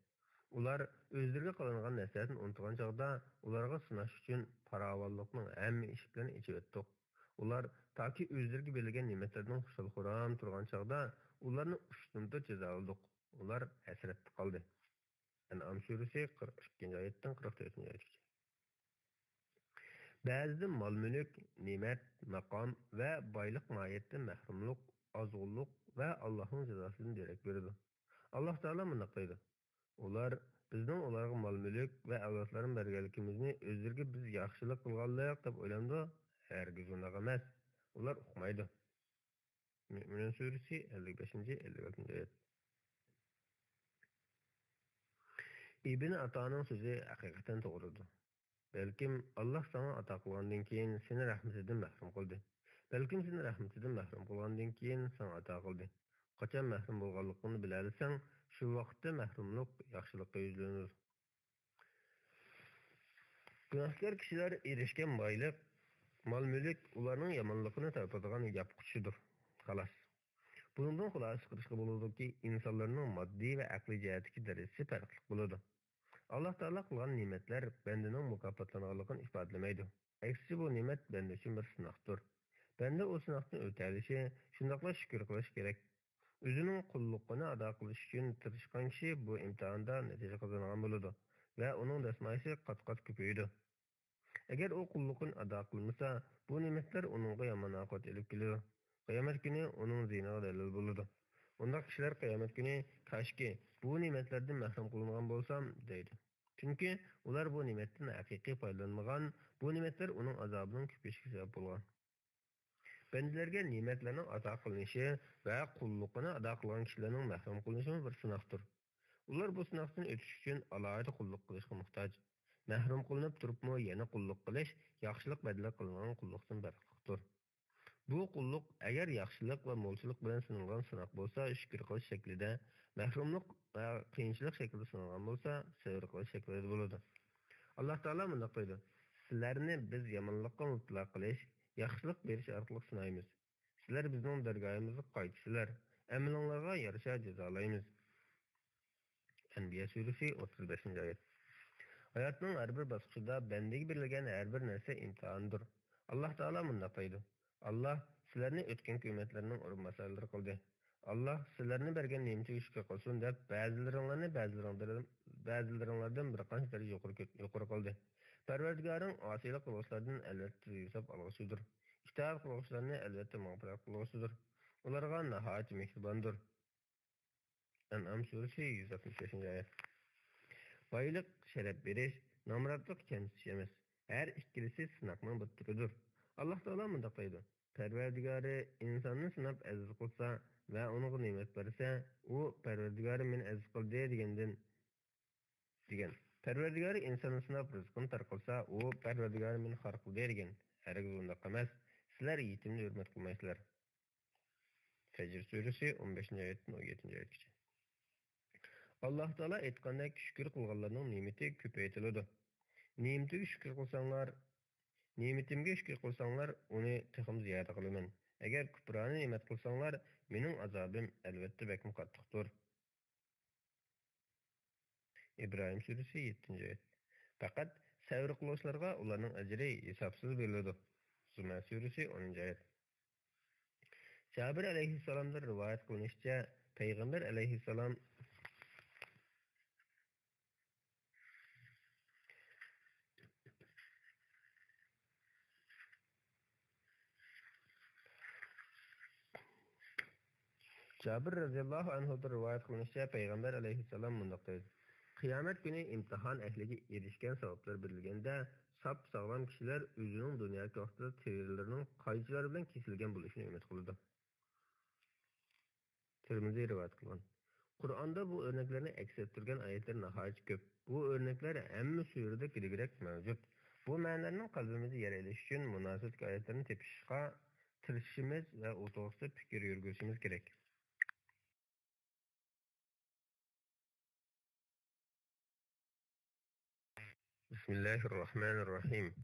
ئۇلار ئۆزلىرىگە قىلىنغان نەسىھەتنى ئۇنتۇغان چاغدا، ئۇلارغا سىناش ئۈچۈن پاراۋانلىقنىڭ ھەممە ئىشىكلىرىنى ئېچىۋەتتۇق. ئۇلار تاكى ئۆزلىرىگە بېرىلگەن نېمەتلەردىن خۇشال-خۇرام تۇرغان چاغدا، ئۇلارنى ئۇشتۇمتۇت جازالىدۇق. ئۇلار ھەسرەتتە قالدى. ئەنئام سۈرىسى، قىرىق ئىككىنچى ئايەتتىن قىرىق تۆتىنچى ئايەتكىچە. بەزىدە مال-مۈلۈك، نېمەت، ماقام ۋە بايلىق ماھىيەتتە مەھرۇملۇق، ئازغۇنلۇق ۋە ئاللاھنىڭ جازاسىدىن دېرەك بېرىدۇ. ئاللاھ تائالا مۇنداق دەيدۇ: ئۇلار بىزنىڭ ئۇلارغا مال-مۈلۈك ۋە ئەۋلادلارنى بەرگەنلىكىمىزنى ئۆزلىرىگە بىز ياخشىلىق قىلغانلىق دەپ ئويلامدۇ؟ ھەرگىز ئۇنداق ئەمەس. ئۇلار ئۇقمايدۇ. مۆمىنۇن سۈرىسى، ئەللىك بەشىنچى، ئەللىك ئالتىنچى ئايەت. ئىبن ئاتانىڭ سۆزى ھەقىقەتەن توغرىدۇر. بەلكىم ئاللاھ ساڭا ئاتا قىلغاندىن كېيىن سېنى رەھمىتىدىن مەھرۇم قىلدى. بەلكىم سېنى رەھمىتىدىن مەھرۇم قىلغاندىن كېيىن ساڭا ئاتا قىلدى. قاچان مەھرۇم بولغانلىقىڭنى بىلەلىسەڭ، شۇ ۋاقىتتا مەھرۇملۇق ياخشىلىققا يۈزلىنىدۇ. گۇناھكار كىشىلەر ئېرىشكەن بايلىق، مال-مۈلۈك ئۇلارنىڭ يامانلىقىنى تارتىدىغان ياپقۇچىدۇر. خالاس. بۇنىڭدىن خۇلاسە چىقىرىشقا بولىدۇكى، ئىنسانلارنىڭ ماددىي ۋە ئەقلىي جەھەتتىكى دەرىجىسى پەرقلىق بولىدۇ. ئاللاھ تائالا قىلغان نېمەتلەر بەندىنىڭ مۇكاپاتلانغانلىقىنى ئىپادىلىمەيدۇ. ئەكسىچە، بۇ نېمەت بەندە ئۈچۈن بىر سىناقتۇر. بەندە ئۇ سىناقتىن ئۆتەلىشى، شۇنداقلا شۈكۈر قىلىشى كېرەك. ئۆزىنىڭ قۇللۇقىنى ئادا قىلىش ئۈچۈن تىرىشقان كىشى بۇ ئىمتىھاندا نەتىجە قازانغان بولىدۇ ۋە ئۇنىڭ دەسمايىسى قات-قات كۆپىيىدۇ. ئەگەر ئۇ قۇللۇقىنى ئادا قىلمىسا، بۇ نېمەتلەر ئۇنىڭغا يامان ئاقىۋەت ئېلىپ كېلىدۇ. قىيامەت كۈنى ئۇنىڭ زىيىنىغا دەلىل بولىدۇ. ئۇنداق كىشىلەر قىيامەت كۈنى، كاشكى، بۇ نېمەتلەردىن مەھرۇم قىلىنغان بولسام، دەيدۇ. چۈنكى ئۇلار بۇ نېمەتتىن ھەقىقىي پايدىلانمىغان، بۇ نېمەتلەر ئۇنىڭ ئازابىنىڭ كۆپىيىشىگە سەۋەب بولغان. بەندىلەرگە نېمەتلەرنىڭ ئاتا قىلىنىشى ۋە قۇللۇقىنى ئادا قىلغان كىشىلەرنىڭ مەھرۇم قىلىنىشىمۇ بىر سىناقتۇر. ئۇلار بۇ سىناقتىن ئۆتۈش ئۈچۈن ئالاھىدە قۇللۇق قىلىشقا موھتاج. مەھرۇم قىلىنىپ تۇرۇپمۇ يەنە قۇللۇق قىلىش ياخشىلىق بەدىلى قىلىنغان قۇللۇقتىن پەرقلىقتۇر. بۇ قۇللۇق ئەگەر ياخشىلىق ۋە مولچىلىق بىلەن سىنالغان سىناق بولسا، شۈكۈر قىلىش شەكلىدە، مەھرۇملۇق ۋە قىيىنچىلىق شەكلىدە سىنالغان بولسا، سەۋر قىلىش شەكلىدە بولىدۇ. ئاللاھ تائالا مۇنداق دەيدۇ: سىلەرنى بىز يامانلىققا مۇپتىلا قىلىش، ياخشىلىق بېرىش ئارقىلىق سىنايمىز. سىلەر بىزنىڭ دەرگاھىمىزغا قايتىسىلەر، ئەمىلىڭلارغا يارىشا جازالايمىز. ئەنبىيا سۈرىسى، ئوتتۇز بەشىنچى ئايەت. ھاياتنىڭ ھەر بىر باسقۇچىدا بەندىگە بېرىلگەن ھەر بىر نەرسە ئىمتىھاندۇر. ئاللاھ تائالا مۇنداق دەيدۇ: «ئاللاھ سىلەرنى ئۆتكەنكى ئۈممەتلەرنىڭ ئورۇنباسارلىرى قىلدى. ئاللاھ سىلەرنى بەرگەن نېمىتىگە شۈكۈر قىلسۇن» دەپ، بەزىلىرىڭلارنى بەزىلىرىڭدىن، بەزىلىرىڭلاردىن بىر قانچە دەرىجە يۇقىرى كۆت-، يۇقىرى قىلدى. پەرۋەردىگارىڭ ئاسىيلىق قىلغۇچىلاردىن ئەلۋەتتە ھېساب ئالغۇچىدۇر. ئىتائەت قىلغۇچىلارنى ئەلۋەتتە مەغپىرەت قىلغۇچىدۇر. ئۇلارغا ناھايىتى مېھرىباندۇر. ئەنئام سۈرىسى، يۈز ئاتمىش بەشىنچى ئايەت. بايلىق شەرەپ بېرىش، نامراتلىق كەمسىتىش ئەمەس. ھەر ئىككىلىسى سىناقنىڭ بىر تۈرىدۇر. ئاللاھ تائالا مۇنداق دەيدۇ: «پەرۋەردىگارى ئىنساننى سىناپ ئەزىز قىلسا ۋە ئۇنىڭغا نېمەت بەرسە، ئۇ پەرۋەردىگارى مېنى ئەزىز قىلدى دېگەندىن، دېگەن. پەرۋەردىگارى ئىنساننى سىناپ رىزقىنى تار قىلسا، ئۇ پەرۋەردىگارى مېنى خار قىلدى دېگەن. ھەرگىز ئۇنداق ئەمەس. سىلەر يېتىمنى ھۆرمەت قىلمايسىلەر.» فەجر سۈرىسى، ئون بەشىنچى ئايەتتىن ئون يەتتىنچى ئايەتكىچە. ئاللاھ تائالا ئېيتقاندەك، شۈكۈر قىلغانلارنىڭ نېمىتى كۆپەيتىلىدۇ. نېمىتىگە شۈكۈر قىلساڭلار، نېمىتىمگە شۈكۈر قىلساڭلار، ئۇنى تېخىمۇ زىيادە قىلىمەن. ئەگەر كۇپرانە نېمەت قىلساڭلار، مېنىڭ ئازابىم ئەلۋەتتە بەكمۇ قاتتىقتۇر. ئىبراھىم سۈرىسى، يەتتىنچى ئايەت. پەقەت سەۋر قىلغۇچىلارغا ئۇلارنىڭ ئەجرى ھېسابسىز بېرىلىدۇ. زۇمەر سۈرىسى، ئونىنچى ئايەت. جابىر ئەلەيھىسسالامدىن رىۋايەت قىلىنىشىچە، پەيغەمبەر ئەلەيھىسسالام، جابىر رەزىياللاھۇ ئەنھۇدىن رىۋايەت قىلىنىشىچە، پەيغەمبەر ئەلەيھىسسالام مۇنداق دەيدۇ: «قىيامەت كۈنى ئىمتىھان ئەھلىگە ئېرىشكەن ساۋابلار بېرىلگەندە، ساپ ساغلام كىشىلەر ئۆزىنىڭ دۇنيادىكى ۋاقتىدا تېرىلىرىنىڭ قايچىلار بىلەن كېسىلگەن بولۇشىنى ئۈمىد قىلىدۇ.» تىرمىزى رىۋايەت قىلغان. قۇرئاندا بۇ ئۆرنەكلەرنى ئەكس ئەتتۈرگەن ئايەتلەر ناھايىتى كۆپ. بۇ ئۆرنەكلەر ھەممە سۈرىدە دېگۈدەك مەۋجۇت. بۇ مەنىلەرنىڭ قەلبىمىزدە يەر ئېلىشى ئۈچۈن مۇناسىۋەتلىك ئايەتلەرنى تېپىشقا تىرىشىشىمىز ۋە ئۇ توغرىسىدا پىكىر يۈرگۈزۈشىمىز كېرەك. بسم الله الرحمن الرحيم.